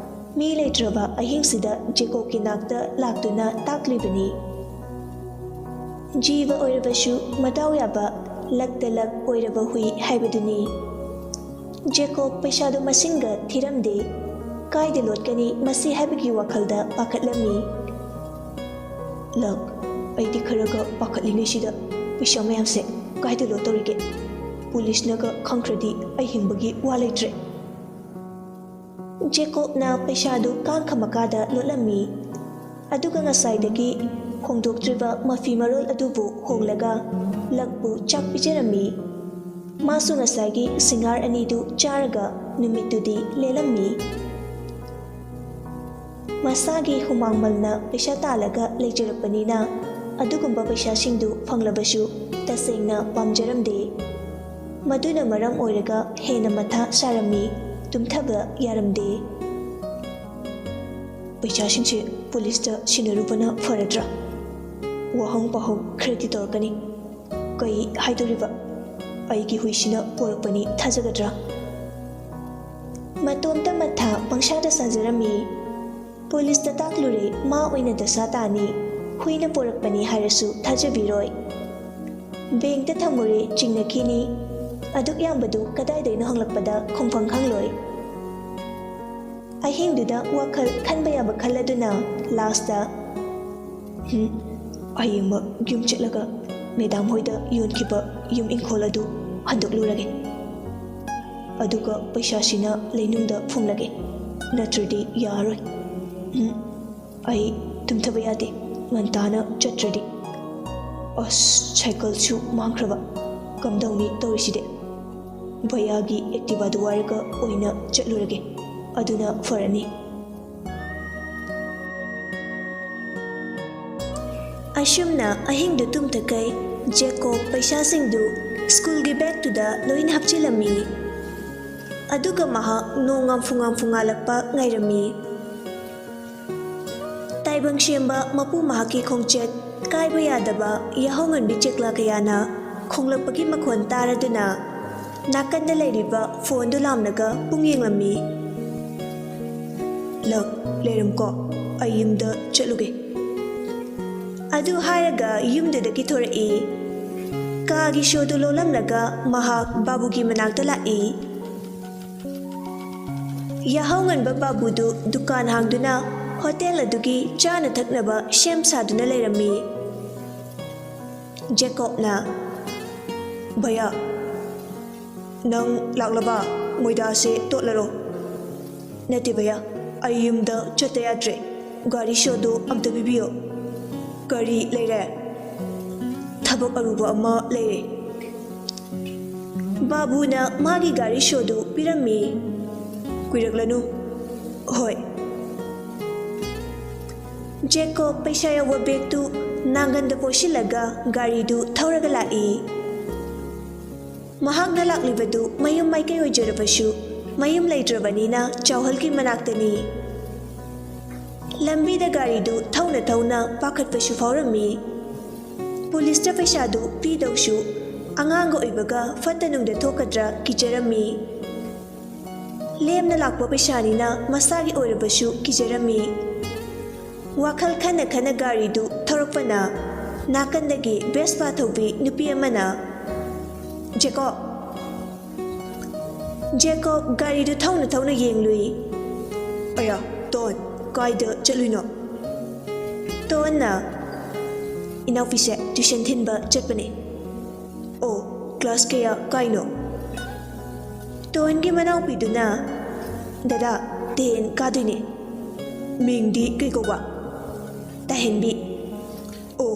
ꯃꯤ ꯂꯩꯇ꯭ꯔꯕ ꯑꯍꯤꯡꯁꯤꯗ ꯖꯦꯀꯣꯕꯀꯤ ꯅꯥꯛꯇ ꯂꯥꯛꯇꯨꯅ ꯇꯥꯛꯂꯤꯕꯅꯤ꯫ ꯖꯤꯕ ꯑꯣꯏꯔꯕꯁꯨ ꯃꯗꯥꯎ ꯌꯥꯕ ꯂꯛꯇ ꯂꯛ ꯑꯣꯏꯔꯕ ꯍꯨꯏ ꯍꯥꯏꯕꯗꯨꯅꯤ꯫ ꯖꯦꯀꯣꯕ ꯄꯩꯁꯥꯗꯨ ꯃꯁꯤꯡꯒ ꯊꯤꯔꯝꯗꯦ꯫ ꯀꯥꯏꯗ ꯂꯣꯠꯀꯅꯤ ꯃꯁꯤ ꯍꯥꯏꯕꯒꯤ ꯋꯥꯈꯜꯗ ꯄꯥꯈꯠꯂꯝꯃꯤ꯫ ꯂꯛ, ꯑꯩꯗꯤ ꯈꯔꯒ ꯄꯥꯈꯠꯂꯤꯉꯩꯁꯤꯗ ꯄꯩꯁꯥ ꯃꯌꯥꯝꯁꯦ ꯀꯥꯏꯗ ꯂꯣꯠꯇꯧꯔꯤꯒꯦ? ꯄꯨꯂꯤꯁꯅꯒ ꯈꯪꯈ꯭ꯔꯗꯤ ꯑꯩ ꯍꯤꯡꯕꯒꯤ ꯋꯥ ꯂꯩꯇ꯭ꯔꯦ꯫ ꯖꯦꯀꯣꯕꯅ ꯄꯩꯁꯥꯗꯨ ꯀꯥꯡꯈ ꯃꯈꯥꯗ ꯂꯣꯠꯂꯝꯃꯤ꯫ ꯑꯗꯨꯒ ꯉꯁꯥꯏꯗꯒꯤ ꯍꯣꯡꯗꯣꯛꯇ꯭ꯔꯤꯕ ꯃꯐꯤ ꯃꯔꯣꯜ ꯑꯗꯨꯕꯨ ꯍꯣꯡꯂꯒ ꯂꯛꯄꯨ ꯆꯥꯛ ꯄꯤꯖꯔꯝꯃꯤ꯫ ꯃꯥꯁꯨ ꯉꯁꯥꯏꯒꯤ ꯁꯤꯡꯍꯥꯔ ꯑꯅꯤꯗꯨ ꯆꯥꯔꯒ ꯅꯨꯃꯤꯠꯇꯨꯗꯤ ꯂꯦꯜꯂꯝꯃꯤ꯫ ꯃꯁꯥꯒꯤ ꯍꯨꯃꯥꯡ ꯃꯜꯅ ꯄꯩꯁꯥ ꯇꯥꯜꯂꯒ ꯂꯩꯖꯔꯛꯄꯅꯤꯅ ꯑꯗꯨꯒꯨꯝꯕ ꯄꯩꯁꯥꯁꯤꯡꯗꯨ ꯐꯪꯂꯕꯁꯨ ꯇꯁꯦꯡꯅ ꯄꯥꯝꯖꯔꯝꯗꯦ꯫ ꯃꯗꯨꯅ ꯃꯔꯝ ꯑꯣꯏꯔꯒ ꯍꯦꯟꯅ ꯃꯊꯥ ꯁꯥꯔꯝꯃꯤ, ꯇꯨꯝꯊꯕ ꯌꯥꯔꯝꯗꯦ꯫ ꯄꯩꯁꯥꯁꯤꯡꯁꯦ ꯄꯨꯂꯤꯁꯇ ꯁꯤꯟꯅꯔꯨꯕꯅ ꯐꯔꯗ꯭ꯔꯥ? ꯋꯥꯍꯪ ꯄꯥꯍꯪ ꯈꯔꯗꯤ ꯇꯧꯔꯛꯀꯅꯤ꯫ ꯀꯩ ꯍꯥꯏꯗꯣꯔꯤꯕ? ꯑꯩꯒꯤ ꯍꯨꯏꯁꯤꯅ ꯄꯣꯔꯛꯄꯅꯤ ꯊꯥꯖꯒꯗ꯭ꯔꯥ? ꯃꯇꯣꯝꯇ ꯃꯊꯥ ꯄꯪꯁꯥꯗ ꯁꯥꯖꯔꯝꯃꯤ꯫ ꯄꯨꯂꯤꯁꯇ ꯇꯥꯛꯂꯨꯔꯦ, ꯃꯥ ꯑꯣꯏꯅ ꯗꯁꯥ ꯇꯥꯅꯤ, ꯍꯨꯏꯅ ꯄꯣꯔꯛꯄꯅꯤ ꯍꯥꯏꯔꯁꯨ ꯊꯥꯖꯕꯤꯔꯣꯏ꯫ ꯕꯦꯡꯛꯇ ꯊꯝꯃꯨꯔꯦ, ꯆꯤꯡꯅꯈꯤꯅꯤ꯫ ꯑꯗꯨꯛ ꯌꯥꯝꯕꯗꯨ ꯀꯗꯥꯏꯗꯩꯅꯣ ꯍꯪꯂꯛꯄꯗ ꯈꯨꯝꯐꯝ ꯈꯪꯂꯣꯏ꯫ ꯑꯍꯤꯡꯗꯨꯗ ꯋꯥꯈꯜ ꯈꯟꯕ ꯌꯥꯕ ꯈꯜꯂꯗꯨꯅ ꯂꯥꯁꯇ, "ꯍꯨꯝ, ꯑꯩ ꯑꯃꯨꯛ ꯌꯨꯝ ꯆꯠꯂꯒ ꯃꯦꯗꯥꯝ ꯍꯣꯏꯗ ꯌꯣꯟꯈꯤꯕ ꯌꯨꯝ ꯏꯪꯈꯣꯜ ꯑꯗꯨ ꯍꯟꯗꯣꯛꯂꯨꯔꯒꯦ꯫ ꯑꯗꯨꯒ ꯄꯩꯁꯥꯁꯤꯅ ꯂꯩꯅꯨꯡꯗ ꯐꯨꯝꯂꯒꯦ, ꯅꯠꯇ꯭ꯔꯗꯤ ꯌꯥꯔꯣꯏ꯫ ꯎꯝ, ꯑꯩ ꯇꯨꯝꯊꯕ ꯌꯥꯗꯦ, ꯉꯟꯇꯥꯅ ꯆꯠꯇ꯭ꯔꯗꯤ꯫ ꯑꯁ, ꯁꯥꯏꯀꯜꯁꯨ ꯃꯥꯡꯈ꯭ꯔꯕ, ꯀꯝꯗꯧꯅꯤ ꯇꯧꯔꯤꯁꯤꯗꯤ? ꯚꯌꯥꯒꯤ ꯑꯦꯛꯇꯤꯚꯥꯗꯨ ꯋꯥꯏꯔꯒ ꯑꯣꯏꯅ ꯆꯠꯂꯨꯔꯒꯦ, ꯑꯗꯨꯅ ꯐꯔꯅꯤ꯫" ꯑꯁꯨꯝꯅ ꯑꯍꯤꯡꯗꯨ ꯇꯨꯝꯊꯈꯩ ꯖꯦꯀꯣꯕ ꯄꯩꯁꯥꯁꯤꯡꯗꯨ ꯁ꯭ꯀꯨꯜꯒꯤ ꯕꯦꯒꯇꯨꯗ ꯂꯣꯏꯅ ꯍꯥꯞꯆꯤꯜꯂꯝꯃꯤ꯫ ꯑꯗꯨꯒ ꯃꯍꯥꯛ ꯅꯣꯡ ꯉꯥꯝꯐꯨ ꯉꯥꯝꯐꯨ ꯉꯥꯜꯂꯛꯄ ꯉꯥꯏꯔꯝꯃꯤ꯫ ꯇꯥꯏꯕꯪ ꯁꯦꯝꯕ ꯃꯄꯨ ꯃꯍꯥꯛꯀꯤ ꯈꯣꯡꯆꯠ ꯀꯥꯏꯕ ꯌꯥꯗꯕ ꯌꯥꯍꯧꯉꯟꯕꯤ ꯆꯦꯛꯂꯥ ꯀꯌꯥꯅ ꯈꯣꯡꯂꯛꯄꯒꯤ ꯃꯈꯣꯟ ꯇꯥꯔꯗꯨꯅ ꯅꯥꯀꯟꯗ ꯂꯩꯔꯤꯕ ꯐꯣꯟꯗꯨ ꯂꯥꯝꯂꯒ ꯄꯨꯡ ꯌꯦꯡꯂꯝꯃꯤ꯫ "ꯂꯛ, ꯂꯩꯔꯝꯀꯣ, ꯑꯩ ꯌꯨꯝꯗ ꯆꯠꯂꯨꯒꯦ꯫" ꯑꯗꯨ ꯍꯥꯏꯔꯒ ꯌꯨꯝꯗꯨꯗꯒꯤ ꯊꯣꯔꯛꯏ꯫ ꯀꯥꯒꯤ ꯁꯣꯗꯨ ꯂꯣꯜꯂꯝꯂꯒ ꯃꯍꯥꯛ ꯕꯥꯕꯨꯒꯤ ꯃꯅꯥꯛꯇ ꯂꯥꯛꯏ꯫ ꯌꯥꯍꯧ ꯉꯟꯕ ꯕꯥꯕꯨꯗꯨ ꯗꯨꯀꯥꯟ ꯍꯥꯡꯗꯨꯅ ꯍꯣꯇꯦꯜ ꯑꯗꯨꯒꯤ ꯆꯥꯅ ꯊꯛꯅꯕ ꯁꯦꯝ ꯁꯥꯗꯨꯅ ꯂꯩꯔꯝꯃꯤ꯫ ꯖꯦꯀꯣꯕꯅ, "ꯚꯌꯥ, ꯅꯪ ꯂꯥꯛꯂꯕ? ꯃꯣꯏꯗꯥꯁꯦ ꯇꯣꯠꯂꯔꯣ꯫" "ꯅꯠꯇꯦ ꯚꯌꯥ, ꯑꯩ ꯌꯨꯝꯗ ꯆꯠꯇ ꯌꯥꯗ꯭ꯔꯦ꯫ ꯒꯥꯔꯤ ꯁꯣꯗꯨ ꯑꯝꯇ ꯄꯤꯕꯤꯌꯣ꯫" "ꯀꯔꯤ ꯂꯩꯔꯦ?" "ꯊꯕꯛ ꯑꯔꯨꯕ ꯑꯃ ꯂꯩꯔꯦ꯫" ꯕꯥꯕꯨꯅ ꯃꯥꯒꯤ ꯒꯥꯔꯤ ꯁꯣꯗꯨ ꯄꯤꯔꯝꯃꯤ꯫ "ꯀꯨꯏꯔꯛꯂꯅꯨ꯫" "ꯍꯣꯏ꯫" ꯖꯦꯀꯣꯕ ꯄꯩꯁꯥ ꯌꯥꯎꯕ ꯕꯦꯒꯇꯨ ꯅꯥꯡꯒꯟꯗ ꯄꯣꯠꯁꯤꯜꯂꯒ ꯒꯥꯔꯤꯗꯨ ꯊꯧꯔꯒ ꯂꯥꯛꯏ꯫ ꯃꯍꯥꯛꯅ ꯂꯥꯛꯂꯤꯕꯗꯨ ꯃꯌꯨꯝ ꯃꯥꯏꯀꯩ ꯑꯣꯏꯖꯔꯕꯁꯨ, ꯃꯌꯨꯝ ꯂꯩꯇ꯭ꯔꯕꯅꯤꯅ ꯆꯥꯎꯍꯜꯒꯤ ꯃꯅꯥꯛꯇꯅꯤ꯫ ꯂꯝꯕꯤꯗ ꯒꯥꯔꯤꯗꯨ ꯊꯧꯅ ꯊꯧꯅ ꯄꯥꯈꯠꯄꯁꯨ ꯐꯥꯎꯔꯝꯃꯤ꯫ ꯄꯨꯂꯤꯁꯇ ꯄꯩꯁꯥꯗꯨ ꯄꯤꯗꯧꯁꯨ, ꯑꯉꯥꯡꯒ ꯑꯣꯏꯕꯒ ꯐꯠꯇ ꯅꯨꯡꯗ ꯊꯣꯛꯀꯗ꯭ꯔꯥ ꯀꯤꯖꯔꯝꯃꯤ꯫ ꯂꯦꯝꯅ ꯂꯥꯛꯄ ꯄꯩꯁꯥꯅꯤꯅ ꯃꯁꯥꯒꯤ ꯑꯣꯏꯔꯕꯁꯨ ꯀꯤꯖꯔꯝꯃꯤ꯫ ꯋꯥꯈꯜ ꯈꯟꯅ ꯈꯟꯅ ꯒꯥꯔꯤꯗꯨ ꯊꯧꯔꯛꯄꯅ ꯅꯥꯀꯟꯗꯒꯤ ꯚꯦꯁꯄꯥ ꯊꯧꯕꯤ ꯅꯨꯄꯤ ꯑꯃꯅ, "ꯖꯦꯀꯣꯕ!" ꯖꯦꯀꯣꯕ ꯒꯥꯔꯤꯗꯨ ꯊꯧꯅ ꯊꯧꯅ ꯌꯦꯡꯂꯨꯏ꯫ "ꯑꯌꯥ, ꯇꯣꯟ, ꯀꯥꯏꯗ ꯆꯠꯂꯨꯏꯅꯣ?" ꯇꯣꯟꯅ, "ꯏꯅꯥꯎꯄꯤꯁꯦ ꯇ꯭ꯌꯨꯁꯟ ꯊꯤꯟꯕ ꯆꯠꯄꯅꯦ꯫" "ꯑꯣ, ꯀ꯭ꯂꯥꯁ ꯀꯌꯥ ꯀꯥꯏꯅꯣ?" ꯇꯣꯟꯒꯤ ꯃꯅꯥꯎꯄꯤꯗꯨꯅ, "ꯗꯗꯥ, ꯇꯦꯟ ꯀꯥꯗꯣꯏꯅꯦ꯫" "ꯃꯤꯡꯗꯤ ꯀꯩ ꯀꯧꯕ?" "ꯇꯥꯍꯦꯟꯕꯤ꯫" "ꯑꯣ,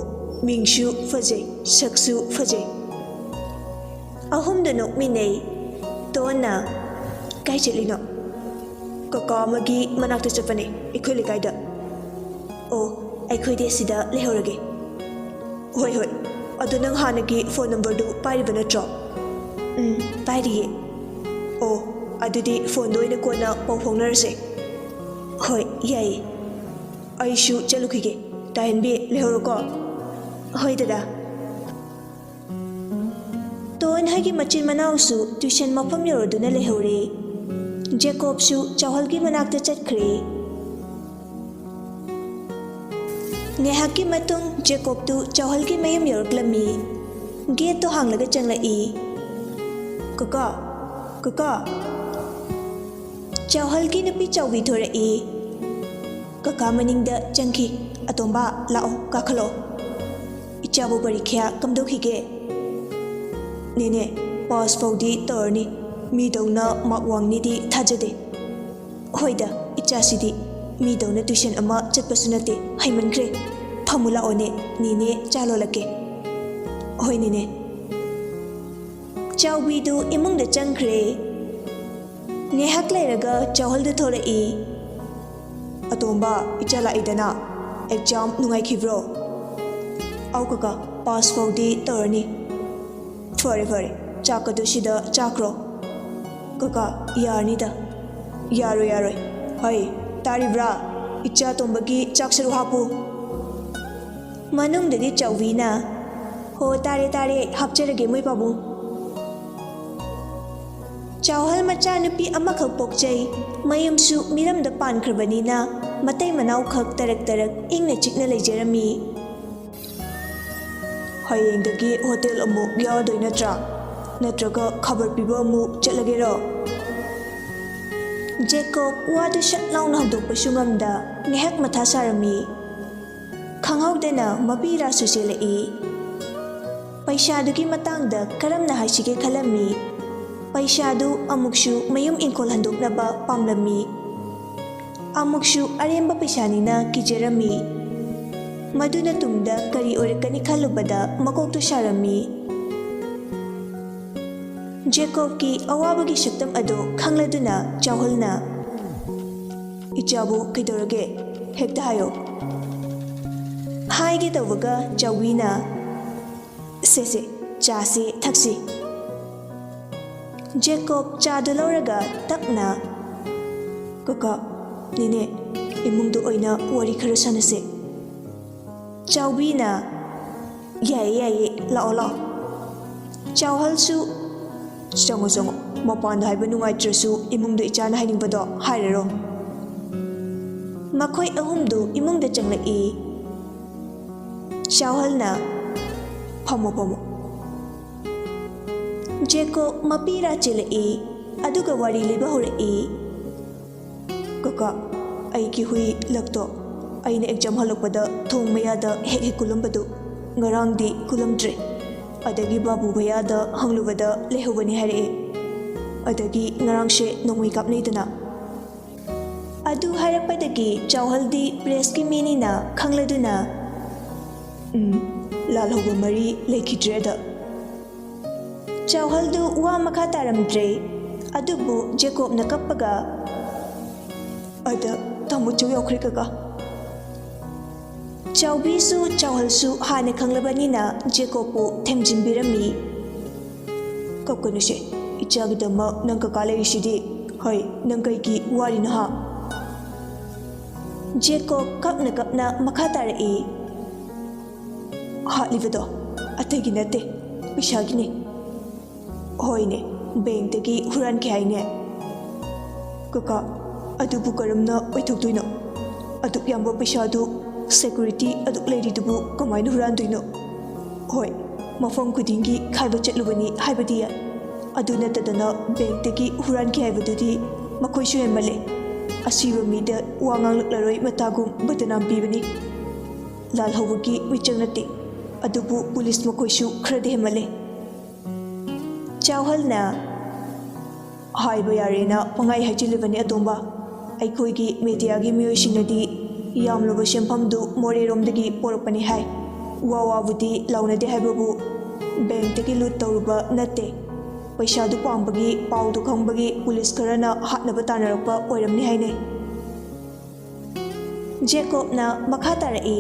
ꯃꯤꯡꯁꯨ ꯐꯖꯩ, ꯁꯛꯁꯨ ꯐꯖꯩ꯫" ꯑꯍꯨꯝꯗꯨ ꯅꯣꯛꯃꯤꯟꯅꯩ꯫ ꯇꯣꯟꯅ, "ꯀꯥꯏ ꯆꯠꯂꯤꯅꯣ?" "ꯀꯀꯥ ꯑꯃꯒꯤ ꯃꯅꯥꯛꯇ ꯆꯠꯄꯅꯦ, ꯑꯩꯈꯣꯏ ꯂꯩꯀꯥꯏꯗ꯫" "ꯑꯣ, ꯑꯩꯈꯣꯏꯗꯤ ꯑꯁꯤꯗ ꯂꯩꯍꯧꯔꯒꯦ꯫" "ꯍꯣꯏ, ꯍꯣꯏ, ꯑꯗꯣ ꯅꯪ ꯍꯥꯟꯅꯒꯤ ꯐꯣꯟ ꯅꯝꯕꯔꯗꯨ ꯄꯥꯏꯔꯤꯕ ꯅꯠꯇ꯭ꯔꯣ? ꯎꯝ, ꯄꯥꯏꯔꯤꯌꯦ꯫ ꯑꯣ, ꯑꯗꯨꯗꯤ ꯐꯣꯟꯗ ꯑꯣꯏꯅ ꯀꯣꯟꯅ ꯄꯥꯎ ꯐꯥꯎꯅꯔꯁꯦ꯫ ꯍꯣꯏ, ꯌꯥꯏꯌꯦ꯫ ꯑꯩꯁꯨ ꯆꯠꯂꯨꯈꯤꯒꯦ꯫ ꯇꯥꯍꯟꯕꯤ, ꯂꯩꯍꯧꯔꯣꯀꯣ꯫ ꯍꯣꯏ ꯗꯗꯥ꯫ ꯇꯣꯟ ꯍꯣꯏꯒꯤ ꯃꯆꯤꯟ ꯃꯅꯥꯎꯁꯨ ꯇ꯭ꯌꯨꯁꯟ ꯃꯐꯝ ꯌꯧꯔꯗꯨꯅ ꯂꯩꯍꯧꯔꯦ꯫ ꯖꯦꯀꯣꯕꯁꯨ ꯆꯥꯎꯍꯜꯒꯤ ꯃꯅꯥꯛꯇ ꯆꯠꯈ꯭ꯔꯦ꯫ ꯉꯥꯏꯍꯥꯛꯀꯤ ꯃꯇꯨꯡ ꯖꯦꯀꯣꯕꯇꯨ ꯆꯥꯎꯍꯜꯒꯤ ꯃꯌꯨꯝ ꯌꯧꯔꯛꯂꯝꯃꯤ꯫ ꯒꯦꯠꯇꯨ ꯍꯥꯡꯂꯒ ꯆꯪꯂꯛꯏ꯫ "ꯀꯀꯥ, ꯀꯀꯥ!" ꯆꯥꯎꯍꯜꯒꯤ ꯅꯨꯄꯤ ꯆꯥꯎꯕꯤ ꯊꯣꯔꯛꯏ꯫ ꯀꯀꯥ ꯃꯅꯤꯡꯗ ꯆꯪꯈꯤ꯫ "ꯑꯇꯣꯝꯕ, ꯂꯥꯛꯑꯣ, ꯀꯥꯈꯠꯂꯛꯑꯣ꯫ ꯏꯆꯥꯕꯨ ꯄꯔꯤꯈ꯭ꯌꯥ ꯀꯝꯗꯧꯈꯤꯒꯦ?" "ꯅꯦꯅꯦ, ꯄꯥꯁ ꯐꯥꯎꯗꯤ ꯇꯧꯔꯅꯤ꯫ ꯃꯤꯗꯧꯅ ꯃꯥꯔꯛ ꯋꯥꯡꯅꯤꯗꯤ ꯊꯥꯖꯗꯦ꯫" "ꯍꯣꯏꯗ, ꯏꯆꯥꯁꯤꯗꯤ ꯃꯤꯗꯧꯅ ꯇ꯭ꯌꯨꯁꯟ ꯑꯃ ꯆꯠꯄꯁꯨ ꯅꯠꯇꯦ, ꯍꯩꯃꯟꯈ꯭ꯔꯦ꯫ ꯐꯝꯃꯨ ꯂꯥꯛꯑꯣꯅꯦ, ꯅꯦꯅꯦ ꯆꯥ ꯂꯣꯜꯂꯛꯀꯦ꯫" "ꯍꯣꯏ ꯅꯦꯅꯦ꯫" ꯆꯥꯎꯕꯤꯗꯨ ꯏꯃꯨꯡꯗ ꯆꯪꯈ꯭ꯔꯦ꯫ ꯉꯥꯏꯍꯥꯛ ꯂꯩꯔꯒ ꯆꯥꯎꯍꯜꯗꯨ ꯊꯣꯔꯛꯏ꯫ "ꯑꯇꯣꯝꯕ, ꯏꯆꯥ ꯂꯥꯛꯏꯗꯅ, ꯑꯦꯛꯖꯥꯝ ꯅꯨꯡꯉꯥꯏꯈꯤꯕ꯭ꯔꯣ?" "ꯑꯧ ꯀꯀꯥ, ꯄꯥꯁ ꯐꯥꯎꯗꯤ ꯇꯧꯔꯅꯤ꯫" "ꯐꯔꯦ ꯐꯔꯦ, ꯆꯥꯛꯀꯗꯨ ꯁꯤꯗ ꯆꯥꯈ꯭ꯔꯣ꯫" "ꯀꯀꯥ, ꯌꯥꯔꯅꯤꯗ꯫" "ꯌꯥꯔꯣꯏ, ꯌꯥꯔꯣꯏ꯫ ꯍꯩ, ꯇꯥꯔꯤꯕ꯭ꯔꯥ? ꯏꯆꯥ ꯑꯇꯣꯝꯕꯒꯤ ꯆꯥꯛ ꯁꯔꯨꯛ ꯍꯥꯞꯄꯨ꯫" ꯃꯅꯨꯡꯗꯗꯤ ꯆꯥꯎꯕꯤꯅ, "ꯍꯣ, ꯇꯥꯔꯦ, ꯇꯥꯔꯦ, ꯍꯥꯞꯆꯔꯒꯦ ꯃꯣꯏ ꯄꯥꯕꯨꯡ꯫" ꯆꯥꯎꯍꯜ ꯃꯆꯥꯅꯨꯄꯤ ꯑꯃꯈꯛ ꯄꯣꯛꯆꯩ꯫ ꯃꯌꯨꯝꯁꯨ ꯃꯤꯔꯝꯗ ꯄꯥꯟꯈ꯭ꯔꯕꯅꯤꯅ ꯃꯇꯩ ꯃꯅꯥꯎꯈꯛ ꯇꯔꯛ ꯇꯔꯛ ꯏꯪꯅ ꯆꯤꯛꯅ ꯂꯩꯖꯔꯝꯃꯤ꯫ "ꯍꯌꯦꯡꯗꯒꯤ ꯍꯣꯇꯦꯜ ꯑꯃꯨꯛ ꯌꯥꯎꯔꯗꯣꯏ ꯅꯠꯇ꯭ꯔꯥ? ꯅꯠꯇ꯭ꯔꯒ ꯈꯕꯔ ꯄꯤꯕ ꯑꯃꯨꯛ ꯆꯠꯂꯒꯦꯔꯣ?" ꯖꯦꯀꯣꯕ ꯋꯥꯗꯨ ꯁꯠ ꯂꯥꯎꯅ ꯍꯧꯗꯣꯛꯄꯁꯨ ꯉꯝꯗ ꯉꯥꯏꯍꯥꯛ ꯃꯊꯥ ꯁꯥꯔꯝꯃꯤ꯫ ꯈꯪꯍꯧꯗꯅ ꯃꯄꯤ ꯔꯥꯁꯨ ꯆꯦꯜꯂꯛꯏ꯫ ꯄꯩꯁꯥꯗꯨꯒꯤ ꯃꯇꯥꯡꯗ ꯀꯔꯝꯅ ꯍꯥꯏꯁꯤꯒꯦ ꯈꯜꯂꯝꯃꯤ꯫ ꯄꯩꯁꯥꯗꯨ ꯑꯃꯨꯛꯁꯨ ꯃꯌꯨꯝ ꯏꯪꯈꯣꯜ ꯍꯟꯗꯣꯛꯅꯕ ꯄꯥꯝꯂꯝꯃꯤ꯫ ꯑꯃꯨꯛꯁꯨ ꯑꯔꯦꯝꯕ ꯄꯩꯁꯥꯅꯤꯅ ꯀꯤꯖꯔꯝꯃꯤ꯫ ꯃꯗꯨꯅ ꯇꯨꯡꯗ ꯀꯔꯤ ꯑꯣꯏꯔꯛꯀꯅꯤ ꯈꯜꯂꯨꯕꯗ ꯃꯀꯣꯛꯇꯨ ꯁꯥꯔꯝꯃꯤ꯫ ꯖꯦꯀꯣꯕꯀꯤ ꯑꯋꯥꯕꯒꯤ ꯁꯛꯇꯝ ꯑꯗꯨ ꯈꯪꯂꯗꯨꯅ ꯆꯥꯎꯍꯜꯅ, "ꯏꯆꯥꯕꯨ ꯀꯩꯗꯧꯔꯒꯦ? ꯍꯦꯛꯇ ꯍꯥꯏꯌꯣ꯫" ꯍꯥꯏꯒꯦ ꯇꯧꯕꯒ ꯆꯥꯎꯕꯤꯅ, ꯁꯦ ꯁꯦ, ꯆꯥꯁꯤ ꯊꯛꯁꯤ꯫ ꯖꯦꯀꯣꯕ ꯆꯥꯗꯨ ꯂꯧꯔꯒ ꯇꯞꯅ, "ꯀꯀꯥ, ꯅꯦꯅꯦ, ꯏꯃꯨꯡꯗ ꯑꯣꯏꯅ ꯋꯥꯔꯤ ꯈꯔ ꯁꯥꯟꯅꯁꯦ꯫" ꯆꯥꯎꯕꯤꯅ, "ꯌꯥꯏꯌꯦ ꯌꯥꯏꯌꯦ, ꯂꯥꯛꯑꯣ ꯂꯥꯛꯑꯣ꯫" ꯆꯥꯎꯍꯜꯁꯨ, "ꯆꯪꯉꯣ ꯆꯪꯉꯣ, ꯃꯄꯥꯟꯗ ꯍꯥꯏꯕ ꯅꯨꯡꯉꯥꯏꯇ꯭ꯔꯁꯨ ꯏꯃꯨꯡꯗ ꯏꯆꯥꯅ ꯍꯥꯏꯅꯤꯡꯕꯗꯣ ꯍꯥꯏꯔꯔꯣ꯫" ꯃꯈꯣꯏ ꯑꯍꯨꯝꯗꯨ ꯏꯃꯨꯡꯗ ꯆꯪꯂꯛꯏ꯫ ꯆꯥꯎꯍꯜꯅ, "ꯐꯝꯃꯣ ꯐꯝꯃꯣ꯫" ꯖꯦꯀꯣꯕ ꯃꯄꯤꯔꯥ ꯆꯦꯜꯂꯛꯏ, ꯑꯗꯨꯒ ꯋꯥꯔꯤ ꯂꯤꯕ ꯍꯧꯔꯛꯏ꯫ "ꯀꯀꯥ, ꯑꯩꯒꯤ ꯍꯨꯏ ꯂꯛꯇꯣ ꯑꯩꯅ ꯑꯦꯛꯖꯥꯝ ꯍꯜꯂꯛꯄꯗ ꯊꯣꯡ ꯃꯌꯥꯗ ꯍꯦꯛ ꯍꯦꯛ ꯀꯨꯜꯂꯝꯕꯗꯨ, ꯉꯔꯥꯡꯗꯤ ꯀꯨꯜꯂꯝꯗ꯭ꯔꯦ꯫ ꯑꯗꯒꯤ ꯕꯥꯕꯨ ꯚꯩꯌꯥꯗ ꯍꯪꯂꯨꯕꯗ ꯂꯩꯍꯧꯕꯅꯤ ꯍꯥꯏꯔꯛꯑꯦ꯫ ꯑꯗꯒꯤ ꯉꯔꯥꯡꯁꯦ ꯅꯣꯡꯃꯩ ꯀꯥꯞꯅꯩꯗꯅ꯫" ꯑꯗꯨ ꯍꯥꯏꯔꯛꯄꯗꯒꯤ ꯆꯥꯎꯍꯜꯗꯤ ꯄ꯭ꯔꯦꯁꯀꯤ ꯃꯤꯅꯤꯅ ꯈꯪꯂꯗꯨꯅ, "ꯎꯝ, ꯂꯥꯜꯍꯧꯕ ꯃꯔꯤ ꯂꯩꯈꯤꯗ꯭ꯔꯦꯗ꯫" ꯆꯥꯎꯍꯜꯗꯨ ꯋꯥ ꯃꯈꯥ ꯇꯥꯔꯝꯗ꯭ꯔꯦ꯫ ꯑꯗꯨꯕꯨ ꯖꯦꯀꯣꯕꯅ ꯀꯞꯄꯒ, "ꯑꯗ ꯇꯥꯃꯣ ꯆꯧ ꯌꯥꯎꯈ꯭ꯔꯦ ꯀꯀꯥ꯫" ꯆꯥꯎꯕꯤꯁꯨ ꯆꯥꯎꯍꯜꯁꯨ ꯍꯥꯟꯅ ꯈꯪꯂꯕꯅꯤꯅ ꯖꯦꯀꯣꯕꯄꯨ ꯊꯦꯝꯖꯤꯟꯕꯤꯔꯝꯃꯤ꯫ "ꯀꯞꯀꯅꯨꯁꯦ, ꯏꯆꯥꯒꯤꯗꯃꯛ ꯅꯪ ꯀꯀꯥ ꯂꯩꯔꯤꯁꯤꯗꯤ꯫ ꯍꯣꯏ, ꯅꯪ ꯀꯩꯒꯤ ꯋꯥꯔꯤꯅꯣ ꯍꯥ?" ꯖꯦꯀꯣꯕ ꯀꯞꯅ ꯀꯞꯅ ꯃꯈꯥ ꯇꯥꯔꯛꯏ, "ꯍꯥꯠꯂꯤꯕꯗꯣ ꯑꯇꯩꯒꯤ ꯅꯠꯇꯦ, ꯄꯩꯁꯥꯒꯤꯅꯦ꯫" "ꯍꯣꯏꯅꯦ, ꯕꯦꯡꯛꯇꯒꯤ ꯍꯨꯔꯥꯟꯈꯤ ꯍꯥꯏꯅꯦ꯫" "ꯀꯀꯥ, ꯑꯗꯨꯕꯨ ꯀꯔꯝꯅ ꯑꯣꯏꯊꯣꯛꯇꯣꯏꯅꯣ? ꯑꯗꯨꯛ ꯌꯥꯝꯕ ꯄꯩꯁꯥꯗꯨ, ꯁꯦꯀ꯭ꯌꯨꯔꯤꯇꯤ ꯑꯗꯨꯛ ꯂꯩꯔꯤꯗꯨꯕꯨ ꯀꯃꯥꯏꯅ ꯍꯨꯔꯥꯟꯗꯣꯏꯅꯣ? ꯍꯣꯏ, ꯃꯐꯝ ꯈꯨꯗꯤꯡꯒꯤ ꯈꯥꯏꯕ ꯆꯠꯂꯨꯕꯅꯤ ꯍꯥꯏꯕꯗꯤ ꯌꯥꯏ, ꯑꯗꯨ ꯅꯠꯇꯗꯅ ꯕꯦꯡꯛꯇꯒꯤ ꯍꯨꯔꯥꯟꯈꯤ ꯍꯥꯏꯕꯗꯨꯗꯤ ꯃꯈꯣꯏꯁꯨ ꯍꯦꯟꯃꯜꯂꯦ꯫ ꯑꯁꯤꯕ ꯃꯤꯗ ꯋꯥ ꯉꯥꯡꯂꯛꯂꯔꯣꯏ ꯃꯇꯥꯒꯨꯝ ꯕꯗꯅꯥꯝ ꯄꯤꯕꯅꯤ꯫ ꯂꯥꯜꯍꯧꯕꯒꯤ ꯃꯤꯆꯪ ꯅꯠꯇꯦ, ꯑꯗꯨꯕꯨ ꯄꯨꯂꯤꯁ ꯃꯈꯣꯏꯁꯨ ꯈꯔꯗꯤ ꯍꯦꯟꯃꯜꯂꯦ꯫" ꯆꯥꯎꯍꯜꯅ, "ꯍꯥꯏꯕ ꯌꯥꯔꯦꯅ ꯄꯪꯍꯥꯏ ꯍꯥꯏꯖꯤꯜꯂꯤꯕꯅꯤ ꯑꯇꯣꯝꯕ꯫ ꯑꯩꯈꯣꯏꯒꯤ ꯃꯦꯗꯤꯌꯥꯒꯤ ꯃꯤꯑꯣꯏꯁꯤꯡꯅꯗꯤ ꯌꯥꯝꯂꯕ ꯁꯦꯟꯐꯝꯗꯨ ꯃꯣꯔꯦꯔꯣꯝꯗꯒꯤ ꯄꯣꯔꯛꯄꯅꯤ ꯍꯥꯏ꯫ ꯋꯥ ꯋꯥꯕꯨꯗꯤ ꯂꯥꯎꯅꯗꯦ ꯍꯥꯏꯕꯕꯨ ꯕꯦꯡꯛꯇꯒꯤ ꯂꯨꯠ ꯇꯧꯔꯨꯕ ꯅꯠꯇꯦ꯫ ꯄꯩꯁꯥꯗꯨ ꯄꯥꯝꯕꯒꯤ ꯄꯥꯎꯗꯨ ꯈꯪꯕꯒꯤ ꯄꯨꯂꯤꯁ ꯈꯔꯅ ꯍꯥꯠꯅꯕ ꯇꯥꯟꯅꯔꯛꯄ ꯑꯣꯏꯔꯝꯅꯤ ꯍꯥꯏꯅꯩ꯫" ꯖꯦꯀꯣꯕꯅ ꯃꯈꯥ ꯇꯥꯔꯛꯏ,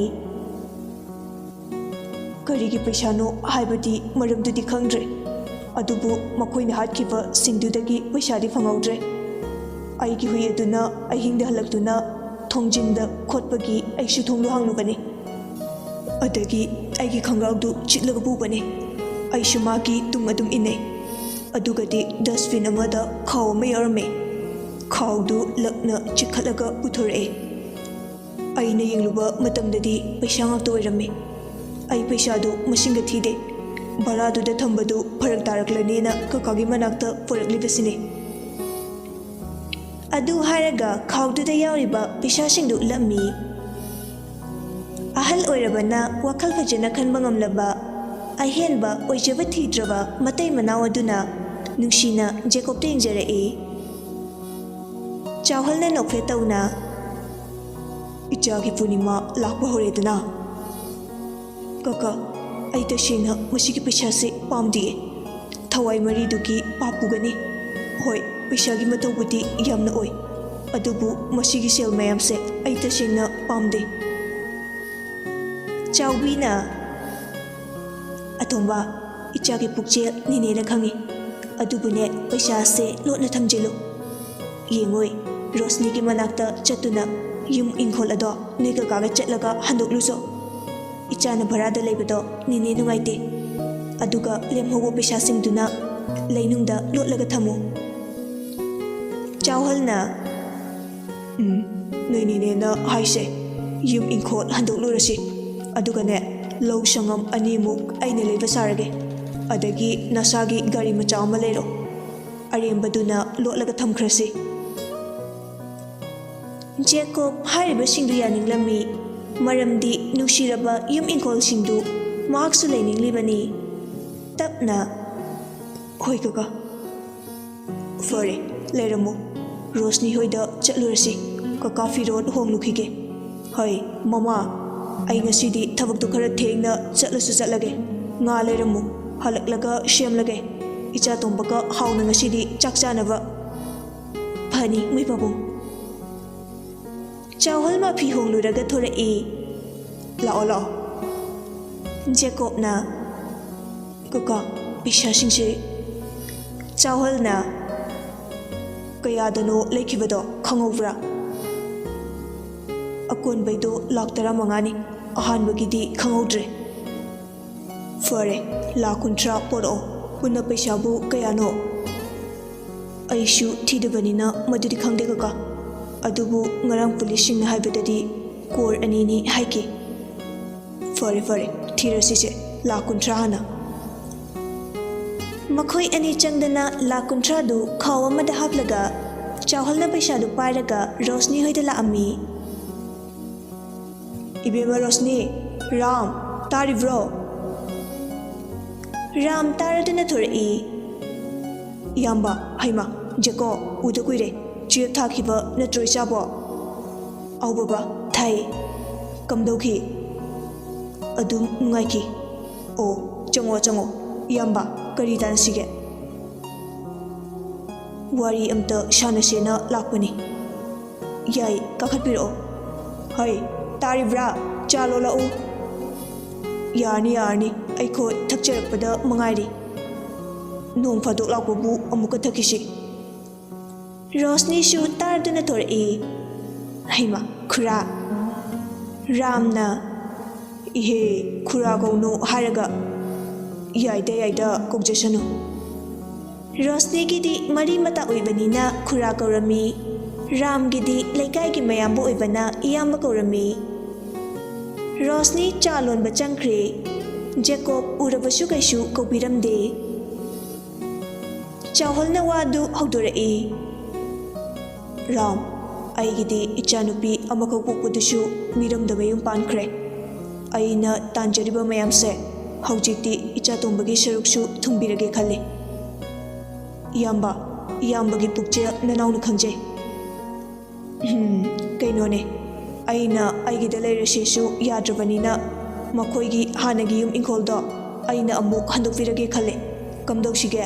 ꯀꯔꯤꯒꯤ ꯄꯩꯁꯥꯅꯣ ꯍꯥꯏꯕꯗꯤ ꯃꯔꯝꯗꯨꯗꯤ ꯈꯪꯗ꯭ꯔꯦ, ꯑꯗꯨꯕꯨ ꯃꯈꯣꯏꯅ ꯍꯥꯠꯈꯤꯕ ꯁꯤꯡꯗꯨꯗꯒꯤ ꯄꯩꯁꯥꯗꯤ ꯐꯪꯍꯧꯗ꯭ꯔꯦ꯫ ꯑꯩꯒꯤ ꯍꯨꯏ ꯑꯗꯨꯅ ꯑꯍꯤꯡꯗ ꯍꯜꯂꯛꯇꯨꯅ ꯊꯣꯡꯖꯤꯟꯗ ꯈꯣꯠꯄꯒꯤ ꯑꯩꯁꯨ ꯊꯣꯡꯗꯣ ꯍꯥꯡꯂꯨꯕꯅꯤ꯫ ꯑꯗꯒꯤ ꯑꯩꯒꯤ ꯈꯣꯡꯒ꯭ꯔꯥꯎꯗꯨ ꯆꯤꯛꯂꯒ ꯄꯨꯕꯅꯤ꯫ ꯑꯩꯁꯨ ꯃꯥꯒꯤ ꯇꯨꯡ ꯑꯗꯨꯝ ꯏꯟꯅꯩ꯫ ꯑꯗꯨꯒꯗꯤ dustbin ꯑꯃꯗ ꯈꯥꯎ ꯑꯃ ꯌꯥꯎꯔꯝꯃꯤ꯫ ꯈꯥꯎꯗꯨ ꯂꯛꯅ ꯆꯤꯛꯈꯠꯂꯒ ꯄꯨꯊꯣꯔꯛꯑꯦ꯫ ꯑꯩꯅ ꯌꯦꯡꯂꯨꯕ ꯃꯇꯝꯗꯗꯤ ꯄꯩꯁꯥ ꯉꯥꯛꯇ ꯑꯣꯏꯔꯝꯃꯤ꯫ ꯑꯩ ꯄꯩꯁꯥꯗꯨ ꯃꯁꯤꯡꯒ ꯊꯤꯗꯦ꯫ ꯚꯔꯥꯗꯨꯗ ꯊꯝꯕꯗꯨ ꯐꯔꯛ ꯇꯥꯔꯛꯂꯅꯦꯅ ꯀꯀꯥꯒꯤ ꯃꯅꯥꯛꯇ ꯄꯨꯔꯛꯂꯤꯕꯁꯤꯅꯤ꯫ ꯑꯗꯨ ꯍꯥꯏꯔꯒ ꯈꯥꯎꯗꯨꯗ ꯌꯥꯎꯔꯤꯕ ꯄꯩꯁꯥꯁꯤꯡꯗꯨ ꯎꯠꯂꯝꯃꯤ꯫ ꯑꯍꯜ ꯑꯣꯏꯔꯕꯅ ꯋꯥꯈꯜ ꯐꯖꯅ ꯈꯟꯕ ꯉꯝꯂꯕ, ꯑꯍꯦꯟꯕ ꯑꯣꯏꯖꯕ ꯊꯤꯗ꯭ꯔꯕ ꯃꯇꯩ ꯃꯅꯥꯎ ꯑꯗꯨꯅ ꯅꯨꯡꯁꯤꯅ ꯖꯦꯀꯣꯕꯇ ꯌꯦꯡꯖꯔꯛꯏ꯫ ꯆꯥꯎꯍꯜꯅ ꯅꯣꯛꯐꯦꯠ ꯇꯧꯅ, "ꯏꯆꯥꯒꯤ ꯄꯨꯔꯅꯤꯃꯥ ꯂꯥꯛꯄ ꯍꯧꯔꯦꯗꯅ꯫ ꯀꯀꯥ, ꯑꯩ ꯇꯁꯦꯡꯅ ꯃꯁꯤꯒꯤ ꯄꯩꯁꯥꯁꯦ ꯄꯥꯝꯗꯤꯌꯦ꯫ ꯊꯋꯥꯏ ꯃꯔꯤꯗꯨꯒꯤ ꯄꯥꯞ ꯄꯨꯒꯅꯤ꯫ ꯍꯣꯏ, ꯄꯩꯁꯥꯒꯤ ꯃꯊꯧꯕꯨꯗꯤ ꯌꯥꯝꯅ ꯑꯣꯏ, ꯑꯗꯨꯕꯨ ꯃꯁꯤꯒꯤ ꯁꯦꯜ ꯃꯌꯥꯝꯁꯦ ꯑꯩ ꯇꯁꯦꯡꯅ ꯄꯥꯝꯗꯦ꯫" ꯆꯥꯎꯕꯤꯅ, "ꯑꯇꯣꯝꯕ, ꯏꯆꯥꯒꯤ ꯄꯨꯛꯆꯦꯜ ꯅꯤꯅꯦꯅ ꯈꯪꯏ꯫ ꯑꯗꯨꯕꯨꯅꯦ, ꯄꯩꯁꯥꯁꯦ ꯂꯣꯠꯅ ꯊꯝꯖꯤꯜꯂꯨ꯫ ꯌꯦꯡꯉꯣꯏ, ꯔꯣꯁꯅꯤꯒꯤ ꯃꯅꯥꯛꯇ ꯆꯠꯇꯨꯅ ꯌꯨꯝ ꯏꯪꯈꯣꯜ ꯑꯗꯣ ꯅꯣꯏ ꯀꯀꯥꯒ ꯆꯠꯂꯒ ꯍꯟꯗꯣꯛꯂꯨꯆꯣ꯫ ꯏꯆꯥꯅ ꯚꯔꯥꯗ ꯂꯩꯕꯗꯣ ꯅꯤꯅꯦ ꯅꯨꯡꯉꯥꯏꯇꯦ꯫ ꯑꯗꯨꯒ ꯂꯦꯝꯍꯧꯕ ꯄꯩꯁꯥꯁꯤꯡꯗꯨꯅ ꯂꯩꯅꯨꯡꯗ ꯂꯣꯠꯂꯒ ꯊꯝꯃꯨ꯫" ꯆꯥꯎꯍꯜꯅ, "ꯎꯝ, ꯅꯣꯏ ꯅꯤꯅꯦꯅ ꯍꯥꯏꯁꯦ꯫ ꯌꯨꯝ ꯏꯪꯈꯣꯜ ꯍꯟꯗꯣꯛꯂꯨꯔꯁꯤ꯫ ꯑꯗꯨꯒꯅꯦ, ꯂꯧ ꯁꯪꯉꯝ ꯑꯅꯤꯃꯨꯛ ꯑꯩꯅ ꯂꯩꯕ ꯁꯥꯔꯒꯦ꯫ ꯑꯗꯒꯤ ꯅꯁꯥꯒꯤ ꯒꯥꯔꯤ ꯃꯆꯥ ꯑꯃ ꯂꯩꯔꯣ꯫ ꯑꯔꯦꯝꯕꯗꯨꯅ ꯂꯣꯠꯂꯒ ꯊꯝꯈ꯭ꯔꯁꯤ꯫" ꯖꯦꯀꯣꯕ ꯍꯥꯏꯔꯤꯕꯁꯤꯡꯗꯨ ꯌꯥꯅꯤꯡꯂꯝꯃꯤ, ꯃꯔꯝꯗꯤ ꯅꯨꯡꯁꯤꯔꯕ ꯌꯨꯝ ꯏꯪꯈꯣꯜꯁꯤꯡꯗꯨ ꯃꯍꯥꯛꯁꯨ ꯂꯩꯅꯤꯡꯂꯤꯕꯅꯤ꯫ ꯇꯞꯅ, "ꯍꯣꯏ ꯀꯀꯥ꯫ ꯐꯔꯦ, ꯂꯩꯔꯝꯃꯣ꯫ ꯔꯣꯁꯅꯤ ꯍꯣꯏꯗ ꯆꯠꯂꯨꯔꯁꯤ꯫ ꯀꯀꯥ ꯐꯤꯔꯣꯜ ꯍꯣꯡꯂꯨꯈꯤꯒꯦ꯫ ꯍꯣꯏ, ꯃꯃꯥ, ꯑꯩ ꯉꯁꯤꯗꯤ ꯊꯕꯛꯇꯨ ꯈꯔ ꯊꯦꯡꯅ ꯆꯠꯂꯁꯨ ꯆꯠꯂꯒꯦ꯫ ꯉꯥ ꯂꯩꯔꯝꯃꯨ, ꯍꯜꯂꯛꯂꯒ ꯁꯦꯝꯂꯒꯦ꯫ ꯏꯆꯥ ꯇꯣꯝꯕꯒ ꯍꯥꯎꯅ ꯉꯁꯤꯗꯤ ꯆꯥꯛ ꯆꯥꯅꯕ꯫" "ꯐꯅꯤ, ꯃꯣꯏ ꯄꯥꯕꯨꯡ꯫" ꯆꯥꯎꯍꯜ ꯃꯐꯤ ꯍꯣꯡꯂꯨꯔꯒ ꯊꯣꯔꯛꯏ꯫ "ꯂꯥꯛꯑꯣ, ꯂꯥꯛꯑꯣ꯫ ꯖꯦꯀꯣꯕꯅ, "ꯀꯀꯥ, ꯄꯩꯁꯥꯁꯤꯡꯁꯦ ꯆꯥꯎꯍꯜꯅ ꯀꯌꯥꯗꯅꯣ ꯂꯩꯈꯤꯕꯗꯣ ꯈꯪꯍꯧꯕ꯭ꯔꯥ?" "ꯑꯀꯣꯟꯕꯩꯗꯣ ꯂꯥꯛ ꯇꯔꯥꯃꯉꯥꯅꯤ, ꯑꯍꯥꯟꯕꯒꯤꯗꯤ ꯈꯪꯍꯧꯗ꯭ꯔꯦ꯫" "ꯐꯔꯦ, ꯂꯥꯛ ꯀꯨꯟꯊ꯭ꯔꯥ ꯄꯣꯔꯛꯑꯣ꯫ ꯄꯨꯟꯅ ꯄꯩꯁꯥꯕꯨ ꯀꯌꯥꯅꯣ?" "ꯑꯩꯁꯨ ꯊꯤꯗꯕꯅꯤꯅ ꯃꯗꯨꯗꯤ ꯈꯪꯗꯦ, ꯀꯀꯥ꯫ ꯑꯗꯨꯕꯨ ꯉꯔꯥꯡ ꯄꯨꯂꯤꯁꯁꯤꯡꯅ ꯍꯥꯏꯕꯗꯗꯤ ꯀꯣꯔ ꯑꯅꯤꯅꯤ ꯍꯥꯏꯈꯤ꯫" "ꯐꯔꯦ, ꯐꯔꯦ, ꯊꯤꯔꯁꯤꯁꯦ꯫ ꯂꯥꯛ ꯀꯨꯟꯊ꯭ꯔꯥ ꯍꯥꯟꯅ꯫" ꯃꯈꯣꯏ ꯑꯅꯤ ꯆꯪꯗꯅ ꯂꯥꯛ ꯀꯨꯟꯊ꯭ꯔꯥꯗꯨ ꯈꯥꯎ ꯑꯃꯗ ꯍꯥꯞꯂꯒ ꯆꯥꯎꯍꯜꯅ ꯄꯩꯁꯥꯗꯨ ꯄꯥꯏꯔꯒ ꯔꯣꯁꯅꯤ ꯍꯣꯏꯗ ꯂꯥꯛꯑꯝꯃꯤ꯫ "ꯏꯕꯦꯝꯃ ꯔꯣꯁꯅꯤ, ꯔꯥꯝ, ꯇꯥꯔꯤꯕ꯭ꯔꯣ?" ꯔꯥꯝ ꯇꯥꯔꯗꯨꯅ ꯊꯣꯔꯛꯏ꯫ "ꯏꯌꯥꯝꯕ, ꯍꯩꯃꯥ, ꯖꯦꯀꯣ, ꯎꯗ ꯀꯨꯏꯔꯦ꯫ ꯇꯨꯌꯦꯜꯐ ꯊꯥꯈꯤꯕ ꯅꯠꯇ꯭ꯔꯣ ꯏꯆꯥꯕꯣ?" "ꯑꯧ ꯕꯕꯥ, ꯊꯥꯏ꯫" "ꯀꯝꯗꯧꯈꯤ?" "ꯑꯗꯨꯝ ꯅꯨꯡꯉꯥꯏꯈꯤ꯫" "ꯑꯣ, ꯆꯪꯉꯣ, ꯆꯪꯉꯣ꯫ ꯏꯌꯥꯝꯕ, ꯀꯔꯤ ꯇꯥꯟꯅꯁꯤꯒꯦ?" "ꯋꯥꯔꯤ ꯑꯝꯇ ꯁꯥꯟꯅꯁꯦꯅ ꯂꯥꯛꯄꯅꯤ꯫" "ꯌꯥꯏ, ꯀꯥꯈꯠꯄꯤꯔꯛꯑꯣ꯫" "ꯍꯩ, ꯇꯥꯔꯤꯕ꯭ꯔꯥ? ꯆꯥ ꯂꯣꯜꯂꯛꯎ꯫" "ꯌꯥꯔꯅꯤ, ꯌꯥꯔꯅꯤ, ꯑꯩꯈꯣꯏ ꯊꯛꯆꯔꯛꯄꯗ ꯃꯉꯥꯏꯔꯤ꯫ ꯅꯣꯡ ꯐꯥꯗꯣꯛ ꯂꯥꯛꯄꯕꯨ ꯑꯃꯨꯛꯀ ꯊꯛꯈꯤꯁꯤ꯫" ꯔꯣꯁꯅꯤꯁꯨ ꯇꯥꯔꯗꯨꯅ ꯊꯣꯔꯛꯏ꯫ "ꯍꯩꯃꯥ, ꯈꯨꯔꯥ!" ꯔꯥꯝꯅ, "ꯏꯍꯦ, ꯈꯨꯔꯥ ꯀꯧꯅꯨ ꯍꯥꯏꯔꯒ꯫" "ꯌꯥꯏꯗ, ꯌꯥꯏꯗ, ꯀꯧꯖꯁꯅꯨ꯫" ꯔꯣꯁꯅꯤꯒꯤꯗꯤ ꯃꯔꯤ ꯃꯇꯥ ꯑꯣꯏꯕꯅꯤꯅ ꯈꯨꯔꯥ ꯀꯧꯔꯝꯃꯤ꯫ ꯔꯥꯝꯒꯤꯗꯤ ꯂꯩꯀꯥꯏꯒꯤ ꯃꯌꯥꯝꯕ ꯑꯣꯏꯕꯅ ꯏꯌꯥꯝꯕ ꯀꯧꯔꯝꯃꯤ꯫ ꯔꯣꯁꯅꯤ ꯆꯥ ꯂꯣꯟꯕ ꯆꯪꯈ꯭ꯔꯦ꯫ ꯖꯦꯀꯣꯕ ꯎꯔꯕꯁꯨ ꯀꯩꯁꯨ ꯀꯧꯕꯤꯔꯝꯗꯦ꯫ ꯆꯥꯎꯍꯜꯅ ꯋꯥꯗꯨ ꯍꯧꯗꯣꯔꯛꯏ꯫ "ꯔꯥꯝ, ꯑꯩꯒꯤꯗꯤ ꯏꯆꯥꯅꯨꯄꯤ ꯑꯃꯈꯛ ꯄꯣꯛꯄꯗꯨꯁꯨ ꯃꯤꯔꯝꯗ ꯃꯌꯨꯝ ꯄꯥꯟꯈ꯭ꯔꯦ꯫ ꯑꯩꯅ ꯇꯥꯟꯖꯔꯤꯕ ꯃꯌꯥꯝꯁꯦ ꯍꯧꯖꯤꯛꯇꯤ ꯏꯆꯥꯇꯣꯝꯕꯒꯤ ꯁꯔꯨꯛꯁꯨ ꯊꯨꯡꯕꯤꯔꯒꯦ ꯈꯜꯂꯤ꯫" "ꯏꯌꯥꯝꯕ, ꯏꯌꯥꯝꯕꯒꯤ ꯄꯨꯛꯆꯦꯜ ꯅꯅꯥꯎꯅ ꯈꯪꯖꯩ꯫" "ꯎꯝ, ꯀꯩꯅꯣꯅꯦ, ꯑꯩꯅ ꯑꯩꯒꯤꯗ ꯂꯩꯔꯁꯦꯁꯨ ꯌꯥꯗ꯭ꯔꯕꯅꯤꯅ ꯃꯈꯣꯏꯒꯤ ꯍꯥꯟꯅꯒꯤ ꯌꯨꯝ ꯏꯪꯈꯣꯜꯗꯣ ꯑꯩꯅ ꯑꯃꯨꯛ ꯍꯟꯗꯣꯛꯄꯤꯔꯒꯦ ꯈꯜꯂꯦ꯫ ꯀꯝꯗꯧꯁꯤꯒꯦ?"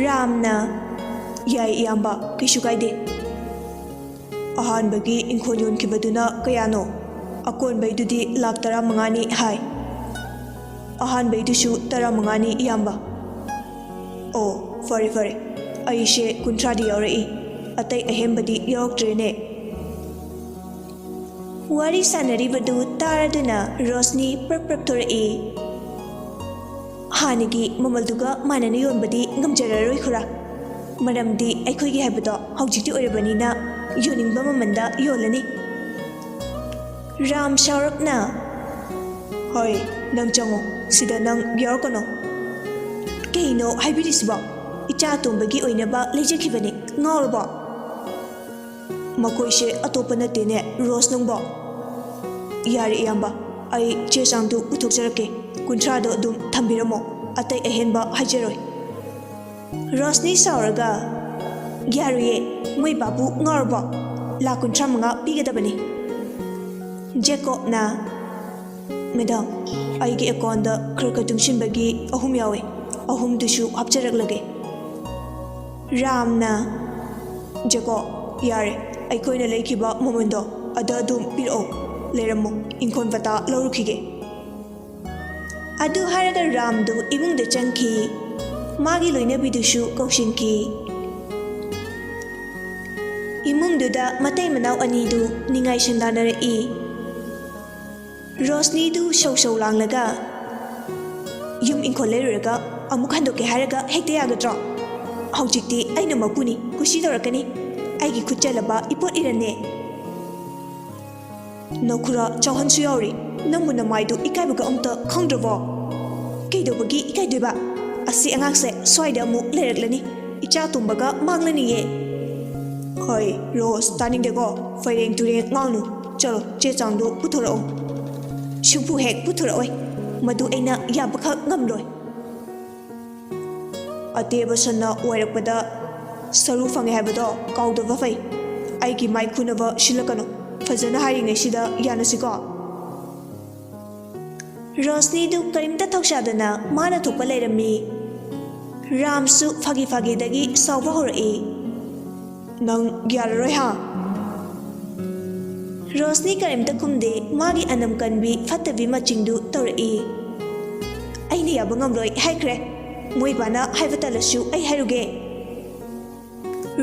ꯔꯥꯝꯅ, "ꯌꯥꯏ ꯏꯌꯥꯝꯕ, ꯀꯩꯁꯨ ꯀꯥꯏꯗꯦ꯫" "ꯑꯍꯥꯟꯕꯒꯤ ꯏꯪꯈꯣꯜ ꯌꯣꯟꯈꯤꯕꯗꯨꯅ ꯀꯌꯥꯅꯣ?" "ꯑꯀꯣꯟꯕꯩꯗꯨꯗꯤ ꯂꯥꯛ ꯇꯔꯥꯃꯉꯥꯅꯤ ꯍꯥꯏ꯫" ꯑꯍꯥꯟꯕꯩꯗꯨꯁꯨ ꯇꯔꯥꯃꯉꯥꯅꯤ, ꯏꯌꯥꯝꯕ꯫ ꯑꯣ, ꯐꯔꯦ ꯐꯔꯦ, ꯑꯩꯁꯦ ꯀꯨꯟꯊ꯭ꯔꯥꯗꯤ ꯌꯥꯎꯔꯛꯏ, ꯑꯇꯩ ꯑꯍꯦꯟꯕꯗꯤ ꯌꯥꯎꯔꯛꯇ꯭ꯔꯦꯅꯦ꯫ ꯋꯥꯔꯤ ꯁꯥꯟꯅꯔꯤꯕꯗꯨ ꯇꯥꯔꯗꯨꯅ ꯔꯣꯁꯅꯤ ꯄ꯭ꯔꯞ ꯄ꯭ꯔꯞ ꯊꯣꯔꯛꯏ꯫ ꯍꯥꯟꯅꯒꯤ ꯃꯃꯜꯗꯨꯒ ꯃꯥꯟꯅꯅ ꯌꯣꯟꯕꯗꯤ ꯉꯝꯖꯔꯔꯣꯏ, ꯈꯨꯔꯥ꯫ ꯃꯔꯝꯗꯤ ꯑꯩꯈꯣꯏꯒꯤ ꯍꯥꯏꯕꯗꯣ ꯍꯧꯖꯤꯛꯇꯤ ꯑꯣꯏꯔꯕꯅꯤꯅ, ꯌꯣꯟꯅꯤꯡꯕ ꯃꯃꯜꯗ ꯌꯣꯜꯂꯅꯤ꯫ ꯔꯥꯝ ꯁꯥꯎꯔꯞꯅ, "ꯍꯣꯏ, ꯅꯪ ꯆꯪꯉꯣ, ꯁꯤꯗ ꯅꯪ ꯌꯥꯎꯔꯛꯀꯅꯣ꯫" "ꯀꯩꯅꯣ ꯍꯥꯏꯕꯤꯔꯤꯁꯤꯕꯣ? ꯏꯆꯥ ꯑꯇꯣꯝꯕꯒꯤ ꯑꯣꯏꯅꯕ ꯂꯩꯖꯈꯤꯕꯅꯤ, ꯉꯥꯎꯔꯕꯣ?" "ꯃꯈꯣꯏꯁꯦ ꯑꯇꯣꯞꯄ ꯅꯠꯇꯦꯅꯦ, ꯔꯣꯁ ꯅꯪꯕꯣ꯫" "ꯌꯥꯔꯦ ꯏꯌꯥꯝꯕ, ꯑꯩ ꯆꯦ ꯆꯥꯡꯗꯨ ꯄꯨꯊꯣꯛꯆꯔꯛꯀꯦ꯫ ꯀꯨꯟꯊ꯭ꯔꯥꯗꯣ ꯑꯗꯨꯝ ꯊꯝꯕꯤꯔꯝꯃꯣ, ꯑꯇꯩ ꯑꯍꯦꯟꯕ ꯍꯥꯏꯖꯔꯣꯏ꯫" ꯔꯣꯁꯅꯤ ꯁꯥꯎꯔꯒ, "ꯌꯥꯔꯣꯏꯌꯦ, ꯃꯣꯏ ꯕꯥꯕꯨ ꯉꯥꯎꯔꯕꯣ? ꯂꯥꯛ ꯀꯨꯟꯊ꯭ꯔꯥ ꯃꯉꯥ ꯄꯤꯒꯗꯕꯅꯤ꯫" ꯖꯦꯀꯣꯕꯅ, "ꯃꯦꯗꯥꯝ, ꯑꯩꯒꯤ ꯑꯦꯀꯥꯎꯟꯗ ꯈꯔ ꯈꯔ ꯇꯨꯡꯁꯤꯟꯕꯒꯤ ꯑꯍꯨꯝ ꯌꯥꯎꯋꯦ, ꯑꯍꯨꯝꯗꯨꯁꯨ ꯍꯥꯞꯆꯔꯛꯂꯒꯦ꯫" ꯔꯥꯝꯅ, "ꯖꯦꯀꯣꯕ, ꯌꯥꯔꯦ, ꯑꯩꯈꯣꯏꯅ ꯂꯩꯈꯤꯕ ꯃꯃꯜꯗꯣ ꯑꯗ ꯑꯗꯨꯝ ꯄꯤꯔꯛꯑꯣ, ꯂꯩꯔꯝꯃꯣ, ꯏꯪꯈꯣꯜ ꯄꯇꯥ ꯂꯧꯔꯨꯈꯤꯒꯦ꯫" ꯑꯗꯨ ꯍꯥꯏꯔꯒ ꯔꯥꯝꯗꯨ ꯏꯃꯨꯡꯗ ꯆꯪꯈꯤ꯫ ꯃꯥꯒꯤ ꯂꯣꯏꯅꯕꯤꯗꯨꯁꯨ ꯀꯧꯁꯤꯟꯈꯤ꯫ ꯏꯃꯨꯡꯗꯨꯗ ꯃꯇꯩ ꯃꯅꯥꯎ ꯑꯅꯤꯗꯨ ꯅꯤꯡꯉꯥꯏ ꯁꯪꯗꯥꯅꯔꯛꯏ꯫ ꯔꯣꯁꯅꯤꯗꯨ ꯁꯧ ꯁꯧ ꯂꯥꯡꯂꯒ, "ꯌꯨꯝ ꯏꯪꯈꯣꯜ ꯂꯩꯔꯨꯔꯒ ꯑꯃꯨꯛ ꯍꯟꯗꯣꯛꯀꯦ ꯍꯥꯏꯔꯒ ꯍꯦꯛꯇ ꯌꯥꯒꯗ꯭ꯔꯣ? ꯍꯧꯖꯤꯛꯇꯤ ꯑꯩꯅ ꯃꯄꯨꯅꯤ, ꯀꯨꯁꯤ ꯇꯧꯔꯛꯀꯅꯤ꯫ ꯑꯩꯒꯤ ꯈꯨꯠ ꯆꯜꯂꯕ ꯏꯄꯣꯠ ꯏꯔꯟꯅꯦ꯫" "ꯅꯈꯨꯔꯥ ꯆꯥꯎꯍꯟꯁꯨ ꯌꯥꯎꯔꯤ, ꯅꯪꯕꯨ ꯅꯃꯥꯏꯗꯨ ꯏꯀꯥꯏꯕꯒ ꯑꯝꯇ ꯈꯪꯗ꯭ꯔꯕꯣ?" "ꯀꯩꯗꯧꯕꯒꯤ ꯏꯀꯥꯏꯗꯣꯏꯕ? ꯑꯁꯤ ꯑꯉꯥꯡꯁꯦ ꯁ꯭ꯋꯥꯏꯗ ꯑꯃꯨꯛ ꯂꯩꯔꯛꯂꯅꯤ, ꯏꯆꯥ ꯇꯣꯝꯕꯒ ꯃꯥꯡꯂꯅꯤꯌꯦ꯫" "ꯍꯣꯏ ꯔꯣꯁ, ꯇꯥꯅꯤꯡꯗꯦꯀꯣ, ꯐꯩꯔꯦꯡ ꯇꯨꯔꯦꯡ ꯉꯥꯡꯅꯨ꯫ ꯆꯠꯂꯣ, ꯆꯦ ꯆꯥꯡꯗꯣ ꯄꯨꯊꯣꯔꯛꯑꯣ꯫" "ꯁꯨꯡꯄꯨ ꯍꯦꯛ ꯄꯨꯊꯣꯔꯛꯑꯣꯏ, ꯃꯗꯨ ꯑꯩꯅ ꯌꯥꯕꯈꯛ ꯉꯝꯂꯣꯏ꯫" "ꯑꯇꯦꯕ ꯁꯟꯅ ꯋꯥꯏꯔꯛꯄꯗ ꯁꯔꯨ ꯐꯪꯉꯦ ꯍꯥꯏꯕꯗꯣ ꯀꯥꯎꯗꯕ ꯐꯩ꯫ ꯑꯩꯒꯤ ꯃꯥꯏ ꯈꯨꯅꯕ ꯁꯤꯜꯂꯛꯀꯅꯨ꯫ ꯐꯖꯅ ꯍꯥꯏꯔꯤꯉꯩꯁꯤꯗ ꯌꯥꯅꯁꯤꯀꯣ?" ꯔꯣꯁꯅꯤꯗꯨ ꯀꯔꯤꯝꯇ ꯊꯧꯁꯥꯗꯅ ꯃꯥꯅ ꯊꯣꯛꯄ ꯂꯩꯔꯝꯃꯤ꯫ ꯔꯥꯝꯁꯨ ꯐꯥꯒꯤ ꯐꯥꯒꯤꯗꯒꯤ ꯁꯥꯎꯕ ꯍꯧꯔꯛꯏ꯫ "ꯅꯪ ꯌꯥꯔꯔꯣꯏ ꯍꯥ?" ꯔꯣꯁꯅꯤ ꯀꯔꯤꯝꯇ ꯈꯨꯝꯗꯦ, ꯃꯥꯒꯤ ꯑꯅꯝ ꯀꯟꯕꯤ ꯐꯠꯇꯕꯤ ꯃꯆꯤꯡꯗꯨ ꯇꯧꯔꯛꯏ꯫ ꯌꯥꯕ ꯉꯝꯂꯣꯏ ꯍꯥꯏꯈ꯭ꯔꯦ꯫ ꯃꯣꯏ ꯕꯥꯅ ꯍꯥꯏꯕ ꯇꯜꯂꯁꯨ ꯑꯩ ꯍꯥꯏꯔꯨꯒꯦ꯫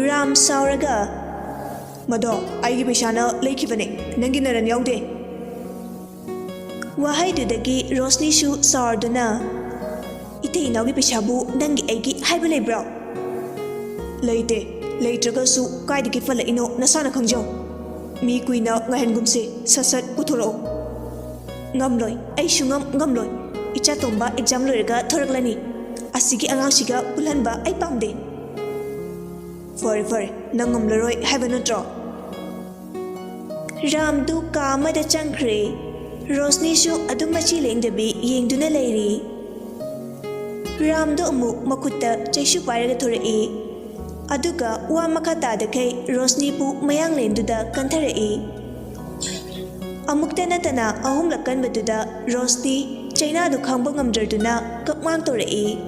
ꯔꯥꯝ ꯁꯥꯎꯔꯒ, "ꯃꯗꯣ ꯑꯩꯒꯤ ꯄꯩꯁꯥꯅ ꯂꯩꯈꯤꯕꯅꯦ, ꯅꯪꯒꯤ ꯅꯔꯟ ꯌꯥꯎꯗꯦ"꯫ ꯋꯥꯍꯩꯗꯨꯗꯒꯤ ꯔꯣꯁꯅꯤꯁꯨ ꯁꯥꯎꯔꯗꯨꯅ, "ꯏꯇꯩ ꯏꯅꯥꯎꯒꯤ ꯄꯩꯁꯥꯕꯨ ꯅꯪꯒꯤ ꯑꯩꯒꯤ ꯍꯥꯏꯕ ꯂꯩꯕ꯭ꯔꯣ? ꯂꯩꯇꯦ꯫ ꯂꯩꯇ꯭ꯔꯒꯁꯨ ꯀꯥꯏꯗꯒꯤ ꯐꯠꯂꯛꯏꯅꯣ ꯅꯁꯥꯅ ꯈꯪꯖꯧ꯫ ꯃꯤ ꯀꯨꯏꯅ ꯉꯥꯏꯍꯟꯒꯨꯝꯁꯦ, ꯁꯠ ꯁꯠ ꯄꯨꯊꯣꯔꯛꯑꯣ"꯫ "ꯉꯝꯂꯣꯏ, ꯑꯩ ꯁꯨꯡꯉꯝ ꯉꯝꯂꯣꯏ꯫ ꯏꯆꯥ ꯇꯣꯝꯕ ꯑꯦꯛꯖꯥꯝ ꯂꯣꯏꯔꯒ ꯊꯣꯔꯛꯂꯅꯤ꯫ ꯑꯁꯤꯒꯤ ꯑꯉꯥꯡꯁꯤꯒ ꯄꯨꯜꯍꯟꯕ ꯑꯩ ꯄꯥꯝꯗꯦ"꯫ "ꯐꯔꯦ ꯐꯔꯦ, ꯅꯪ ꯉꯝꯂꯔꯣꯏ ꯍꯥꯏꯕ ꯅꯠꯇ꯭ꯔꯣ?" ꯔꯥꯝꯗꯨ ꯀꯥ ꯑꯃꯗ ꯆꯪꯈ꯭ꯔꯦ꯫ ꯔꯣꯁꯅꯤꯁꯨ ꯑꯗꯨꯝ ꯃꯆꯤ ꯂꯦꯡꯗꯕꯤ ꯌꯦꯡꯗꯨꯅ ꯂꯩꯔꯤ꯫ ꯔꯥꯝꯗꯨ ꯑꯃꯨꯛ ꯃꯈꯨꯠꯇ ꯆꯩꯁꯨ ꯄꯥꯏꯔꯒ ꯊꯣꯔꯛꯏ꯫ ꯑꯗꯨꯒ ꯋꯥ ꯃꯈꯥ ꯇꯥꯗꯈꯩ ꯔꯣꯁꯅꯤꯕꯨ ꯃꯌꯥꯡꯂꯦꯟꯗꯨꯗ ꯀꯟꯊꯔꯛꯏ꯫ ꯑꯃꯨꯛꯇ ꯅꯠꯇꯅ ꯑꯍꯨꯝꯂꯛ ꯀꯟꯕꯗꯨꯗ ꯔꯣꯁꯅꯤ ꯆꯩꯅꯥꯗꯨ ꯈꯥꯡꯕ ꯉꯝꯗ꯭ꯔꯗꯨꯅ ꯀꯛꯃꯥꯡ ꯇꯧꯔꯛꯏ꯫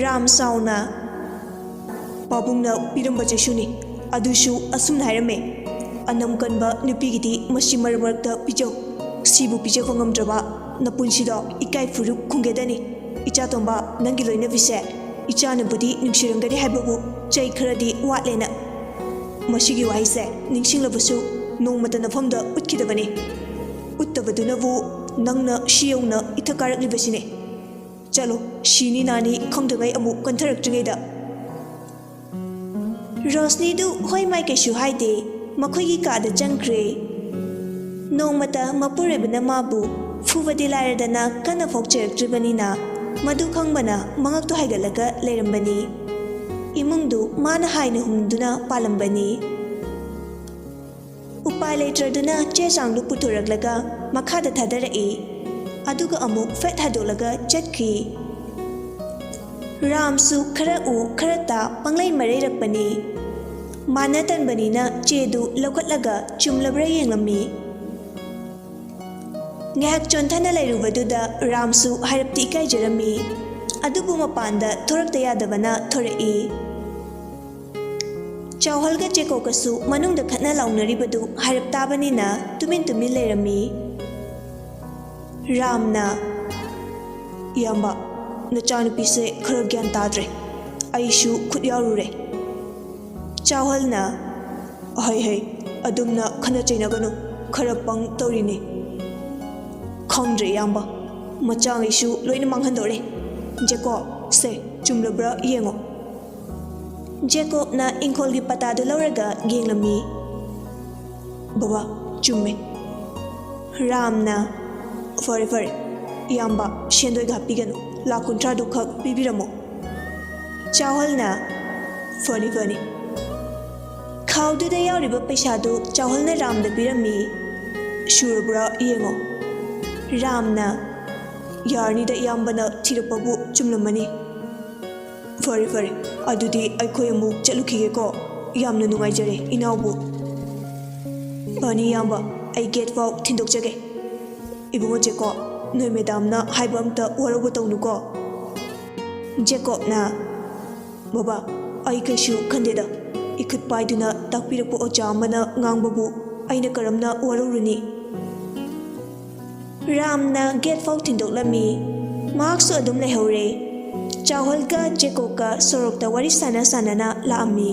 ꯔꯥꯝ ꯁꯥꯎꯅ, "ꯄꯥꯕꯨꯡꯅ ꯄꯤꯔꯝꯕ ꯆꯩꯁꯨꯅꯤ, ꯑꯗꯨꯁꯨ ꯑꯁꯨꯝꯅ ꯍꯥꯏꯔꯝꯃꯦ, 'ꯑꯅꯝ ꯀꯟꯕ ꯅꯨꯄꯤꯒꯤꯗꯤ ꯃꯁꯤ ꯃꯔꯛ ꯃꯔꯛꯇ ꯄꯤꯖꯧ꯫ ꯁꯤꯕꯨ ꯄꯤꯖꯕ ꯉꯝꯗ꯭ꯔꯕ ꯅꯄꯨꯟꯁꯤꯗꯣ ꯏꯀꯥꯏ ꯐꯨꯔꯨꯞ ꯈꯨꯝꯒꯗꯅꯤ꯫ ꯏꯆꯥ ꯇꯣꯝꯕ, ꯅꯪꯒꯤ ꯂꯣꯏꯅꯕꯤꯁꯦ ꯏꯆꯥꯅꯕꯨꯗꯤ ꯅꯨꯡꯁꯤꯔꯝꯒꯅꯤ ꯍꯥꯏꯕꯕꯨ ꯆꯩ ꯈꯔꯗꯤ ꯋꯥꯠꯂꯦꯅ꯫ ꯃꯁꯤꯒꯤ ꯋꯥꯍꯩꯁꯦ ꯅꯤꯡꯁꯤꯡꯂꯕꯁꯨ ꯅꯣꯡꯃꯇ ꯅꯐꯝꯗ ꯎꯠꯈꯤꯗꯕꯅꯤ꯫ ꯎꯠꯇꯕꯗꯨꯅꯕꯨ ꯅꯪꯅ ꯁꯤ ꯌꯧꯅ ꯏꯊꯛ ꯀꯥꯔꯛꯂꯤꯕꯁꯤꯅꯤ꯫ ꯆꯠꯂꯣ, ꯁꯤꯅꯤ ꯅꯥꯅꯤ ꯈꯪꯗꯉꯩ ꯑꯃꯨꯛ ꯀꯟꯊꯔꯛꯇ꯭ꯔꯤꯉꯩꯗ"꯫ ꯔꯣꯁꯅꯤꯗꯨ ꯍꯣꯏ ꯃꯥꯏ ꯀꯩꯁꯨ ꯍꯥꯏꯗꯦ꯫ ꯃꯈꯣꯏꯒꯤ ꯀꯥꯗ ꯆꯪꯈ꯭ꯔꯦ꯫ ꯅꯣꯡꯃꯇ ꯃꯄꯨꯔꯣꯏꯕꯅ ꯃꯥꯕꯨ ꯐꯨꯕꯗꯤ ꯂꯥꯏꯔꯗꯅ ꯀꯟꯅ ꯐꯥꯎ ꯆꯩꯔꯛꯇ꯭ꯔꯤꯕꯅꯤꯅ ꯃꯗꯨ ꯈꯪꯕꯅ ꯃꯉꯛꯇꯨ ꯍꯥꯏꯒꯠꯂꯒ ꯂꯩꯔꯝꯕꯅꯤ꯫ ꯏꯃꯨꯡꯗꯨ ꯃꯥꯅ ꯍꯥꯏꯅ ꯍꯨꯝꯗꯨꯅ ꯄꯥꯜꯂꯝꯕꯅꯤ꯫ ꯎꯄꯥꯏ ꯂꯩꯇ꯭ꯔꯗꯨꯅ ꯆꯦ ꯆꯥꯡꯗꯨ ꯄꯨꯊꯣꯔꯛꯂꯒ ꯃꯈꯥꯗ ꯊꯥꯗꯔꯛꯏ꯫ ꯑꯗꯨꯒ ꯑꯃꯨꯛ ꯐꯦꯠ ꯍꯥꯏꯗꯣꯛꯂꯒ ꯆꯠꯈꯤ꯫ ꯔꯥꯝꯁꯨ ꯈꯔ ꯎ ꯈꯔ ꯇꯥ ꯄꯪꯂꯩ ꯃꯔꯩꯔꯛꯄꯅꯤ꯫ ꯃꯥꯅ ꯇꯟꯕꯅꯤꯅ ꯆꯦꯗꯨ ꯂꯧꯈꯠꯂꯒ ꯆꯨꯝꯂꯕ꯭ꯔꯥ ꯌꯦꯡꯂꯝꯃꯤ꯫ ꯉꯥꯏꯍꯥꯛ ꯆꯣꯟꯊꯅ ꯂꯩꯔꯨꯕꯗꯨꯗ ꯔꯥꯝꯁꯨ ꯍꯥꯏꯔꯞꯇꯤ ꯏꯀꯥꯏꯖꯔꯝꯃꯤ꯫ ꯑꯗꯨꯕꯨ ꯃꯄꯥꯟꯗ ꯊꯣꯔꯛꯇ ꯌꯥꯗꯕꯅ ꯊꯣꯔꯛꯏ꯫ ꯆꯥꯎꯍꯜꯒ ꯆꯦꯀꯣꯛꯀꯁꯨ ꯃꯅꯨꯡꯗ ꯈꯠꯅ ꯂꯥꯎꯅꯔꯤꯕꯗꯨ ꯍꯥꯏꯔꯞ ꯇꯥꯕꯅꯤꯅ ꯇꯨꯃꯤꯟ ꯇꯨꯃꯤꯟ ꯂꯩꯔꯝꯃꯤ꯫ ꯔꯥꯝꯅ, "ꯏꯌꯥꯝꯕ, ꯅꯆꯥꯅꯨꯄꯤꯁꯦ ꯈꯔ ꯒ꯭ꯌꯥꯟ ꯇꯥꯗ꯭ꯔꯦ꯫ ꯑꯩꯁꯨ ꯈꯨꯠ ꯌꯥꯎꯔꯨꯔꯦ꯫" ꯆꯥꯎꯍꯜꯅ, "ꯍꯩ ꯍꯩ, ꯑꯗꯨꯝꯅ ꯈꯟꯅ ꯆꯩꯅꯒꯅꯨ꯫ ꯈꯔ ꯄꯪ ꯇꯧꯔꯤꯅꯤ꯫" "ꯈꯪꯗ꯭ꯔꯦ ꯏꯌꯥꯝꯕ, ꯃꯆꯥꯉꯩꯁꯨ ꯂꯣꯏꯅ ꯃꯥꯡꯍꯟꯗꯣꯔꯦ꯫ ꯖꯦꯀꯣ, ꯁꯦ, ꯆꯨꯝꯂꯕ꯭ꯔꯥ ꯌꯦꯡꯉꯣ꯫" ꯖꯦꯀꯣꯕꯅ ꯏꯪꯈꯣꯜꯒꯤ ꯄꯇꯥꯗꯨ ꯂꯧꯔꯒ ꯌꯦꯡꯂꯝꯃꯤ꯫ "ꯕꯕꯥ, ꯆꯨꯝꯃꯦ꯫" ꯔꯥꯝꯅ, "ꯐꯔꯦ ꯐꯔꯦ, ꯏꯌꯥꯝꯕ, ꯁꯦꯟꯗꯣꯏꯒ ꯍꯥꯞꯄꯤꯒꯅꯨ, ꯂꯥꯛ ꯀꯨꯟꯊ꯭ꯔꯥꯗꯨ ꯈꯛ ꯄꯤꯕꯤꯔꯝꯃꯣ꯫" ꯆꯥꯎꯍꯜꯅ, "ꯐꯅꯤ ꯐꯅꯤ꯫" ꯈꯥꯎꯗꯨꯗ ꯌꯥꯎꯔꯤꯕ ꯄꯩꯁꯥꯗꯨ ꯆꯥꯎꯍꯜꯅ ꯔꯥꯝꯗ ꯄꯤꯔꯝꯃꯤ꯫ "ꯁꯨꯔꯕ꯭ꯔꯥ ꯌꯦꯡꯉꯣ꯫" ꯔꯥꯝꯅ, "ꯌꯥꯔꯅꯤꯗ, ꯏꯌꯥꯝꯕꯅ ꯊꯤꯔꯛꯄꯕꯨ ꯆꯨꯝꯂꯝꯃꯅꯤ꯫" "ꯐꯔꯦ ꯐꯔꯦ, ꯑꯗꯨꯗꯤ ꯑꯩꯈꯣꯏ ꯑꯃꯨꯛ ꯆꯠꯂꯨꯈꯤꯒꯦꯀꯣ꯫ ꯌꯥꯝꯅ ꯅꯨꯡꯉꯥꯏꯖꯔꯦ ꯏꯅꯥꯎꯕꯨ꯫" "ꯐꯅꯤ ꯏꯌꯥꯝꯕ, ꯑꯩ ꯒꯦꯠ ꯐꯥꯎ ꯊꯤꯟꯗꯣꯛꯆꯒꯦ꯫" "ꯏꯕꯨꯡꯉꯣ ꯖꯦꯀꯣ, ꯅꯣꯏ ꯃꯦꯗꯥꯝꯅ ꯍꯥꯏꯕ ꯑꯝꯇ ꯋꯥꯔꯧꯕ ꯇꯧꯅꯨꯀꯣ꯫" ꯖꯦꯀꯣꯕꯅ, "ꯕꯕꯥ, ꯑꯩ ꯀꯩꯁꯨ ꯈꯟꯗꯦꯗ꯫ ꯏꯈꯨꯠ ꯄꯥꯏꯗꯨꯅ ꯇꯥꯛꯄꯤꯔꯛꯄ ꯑꯣꯖꯥ ꯑꯃꯅ ꯉꯥꯡꯕꯕꯨ ꯑꯩꯅ ꯀꯔꯝꯅ ꯋꯥꯔꯧꯔꯨꯅꯤ?" ꯔꯥꯝꯅ ꯒꯦꯠ ꯐꯥꯎ ꯊꯤꯟꯗꯣꯛꯂꯝꯃꯤ꯫ ꯃꯍꯥꯛꯁꯨ ꯑꯗꯨꯝ ꯂꯩꯍꯧꯔꯦ꯫ ꯆꯥꯎꯍꯜꯒ ꯖꯦꯀꯣꯕꯀ ꯁꯣꯔꯣꯛꯇ ꯋꯥꯔꯤ ꯁꯥꯟꯅ ꯁꯥꯟꯅꯅ ꯂꯥꯛꯑꯝꯃꯤ꯫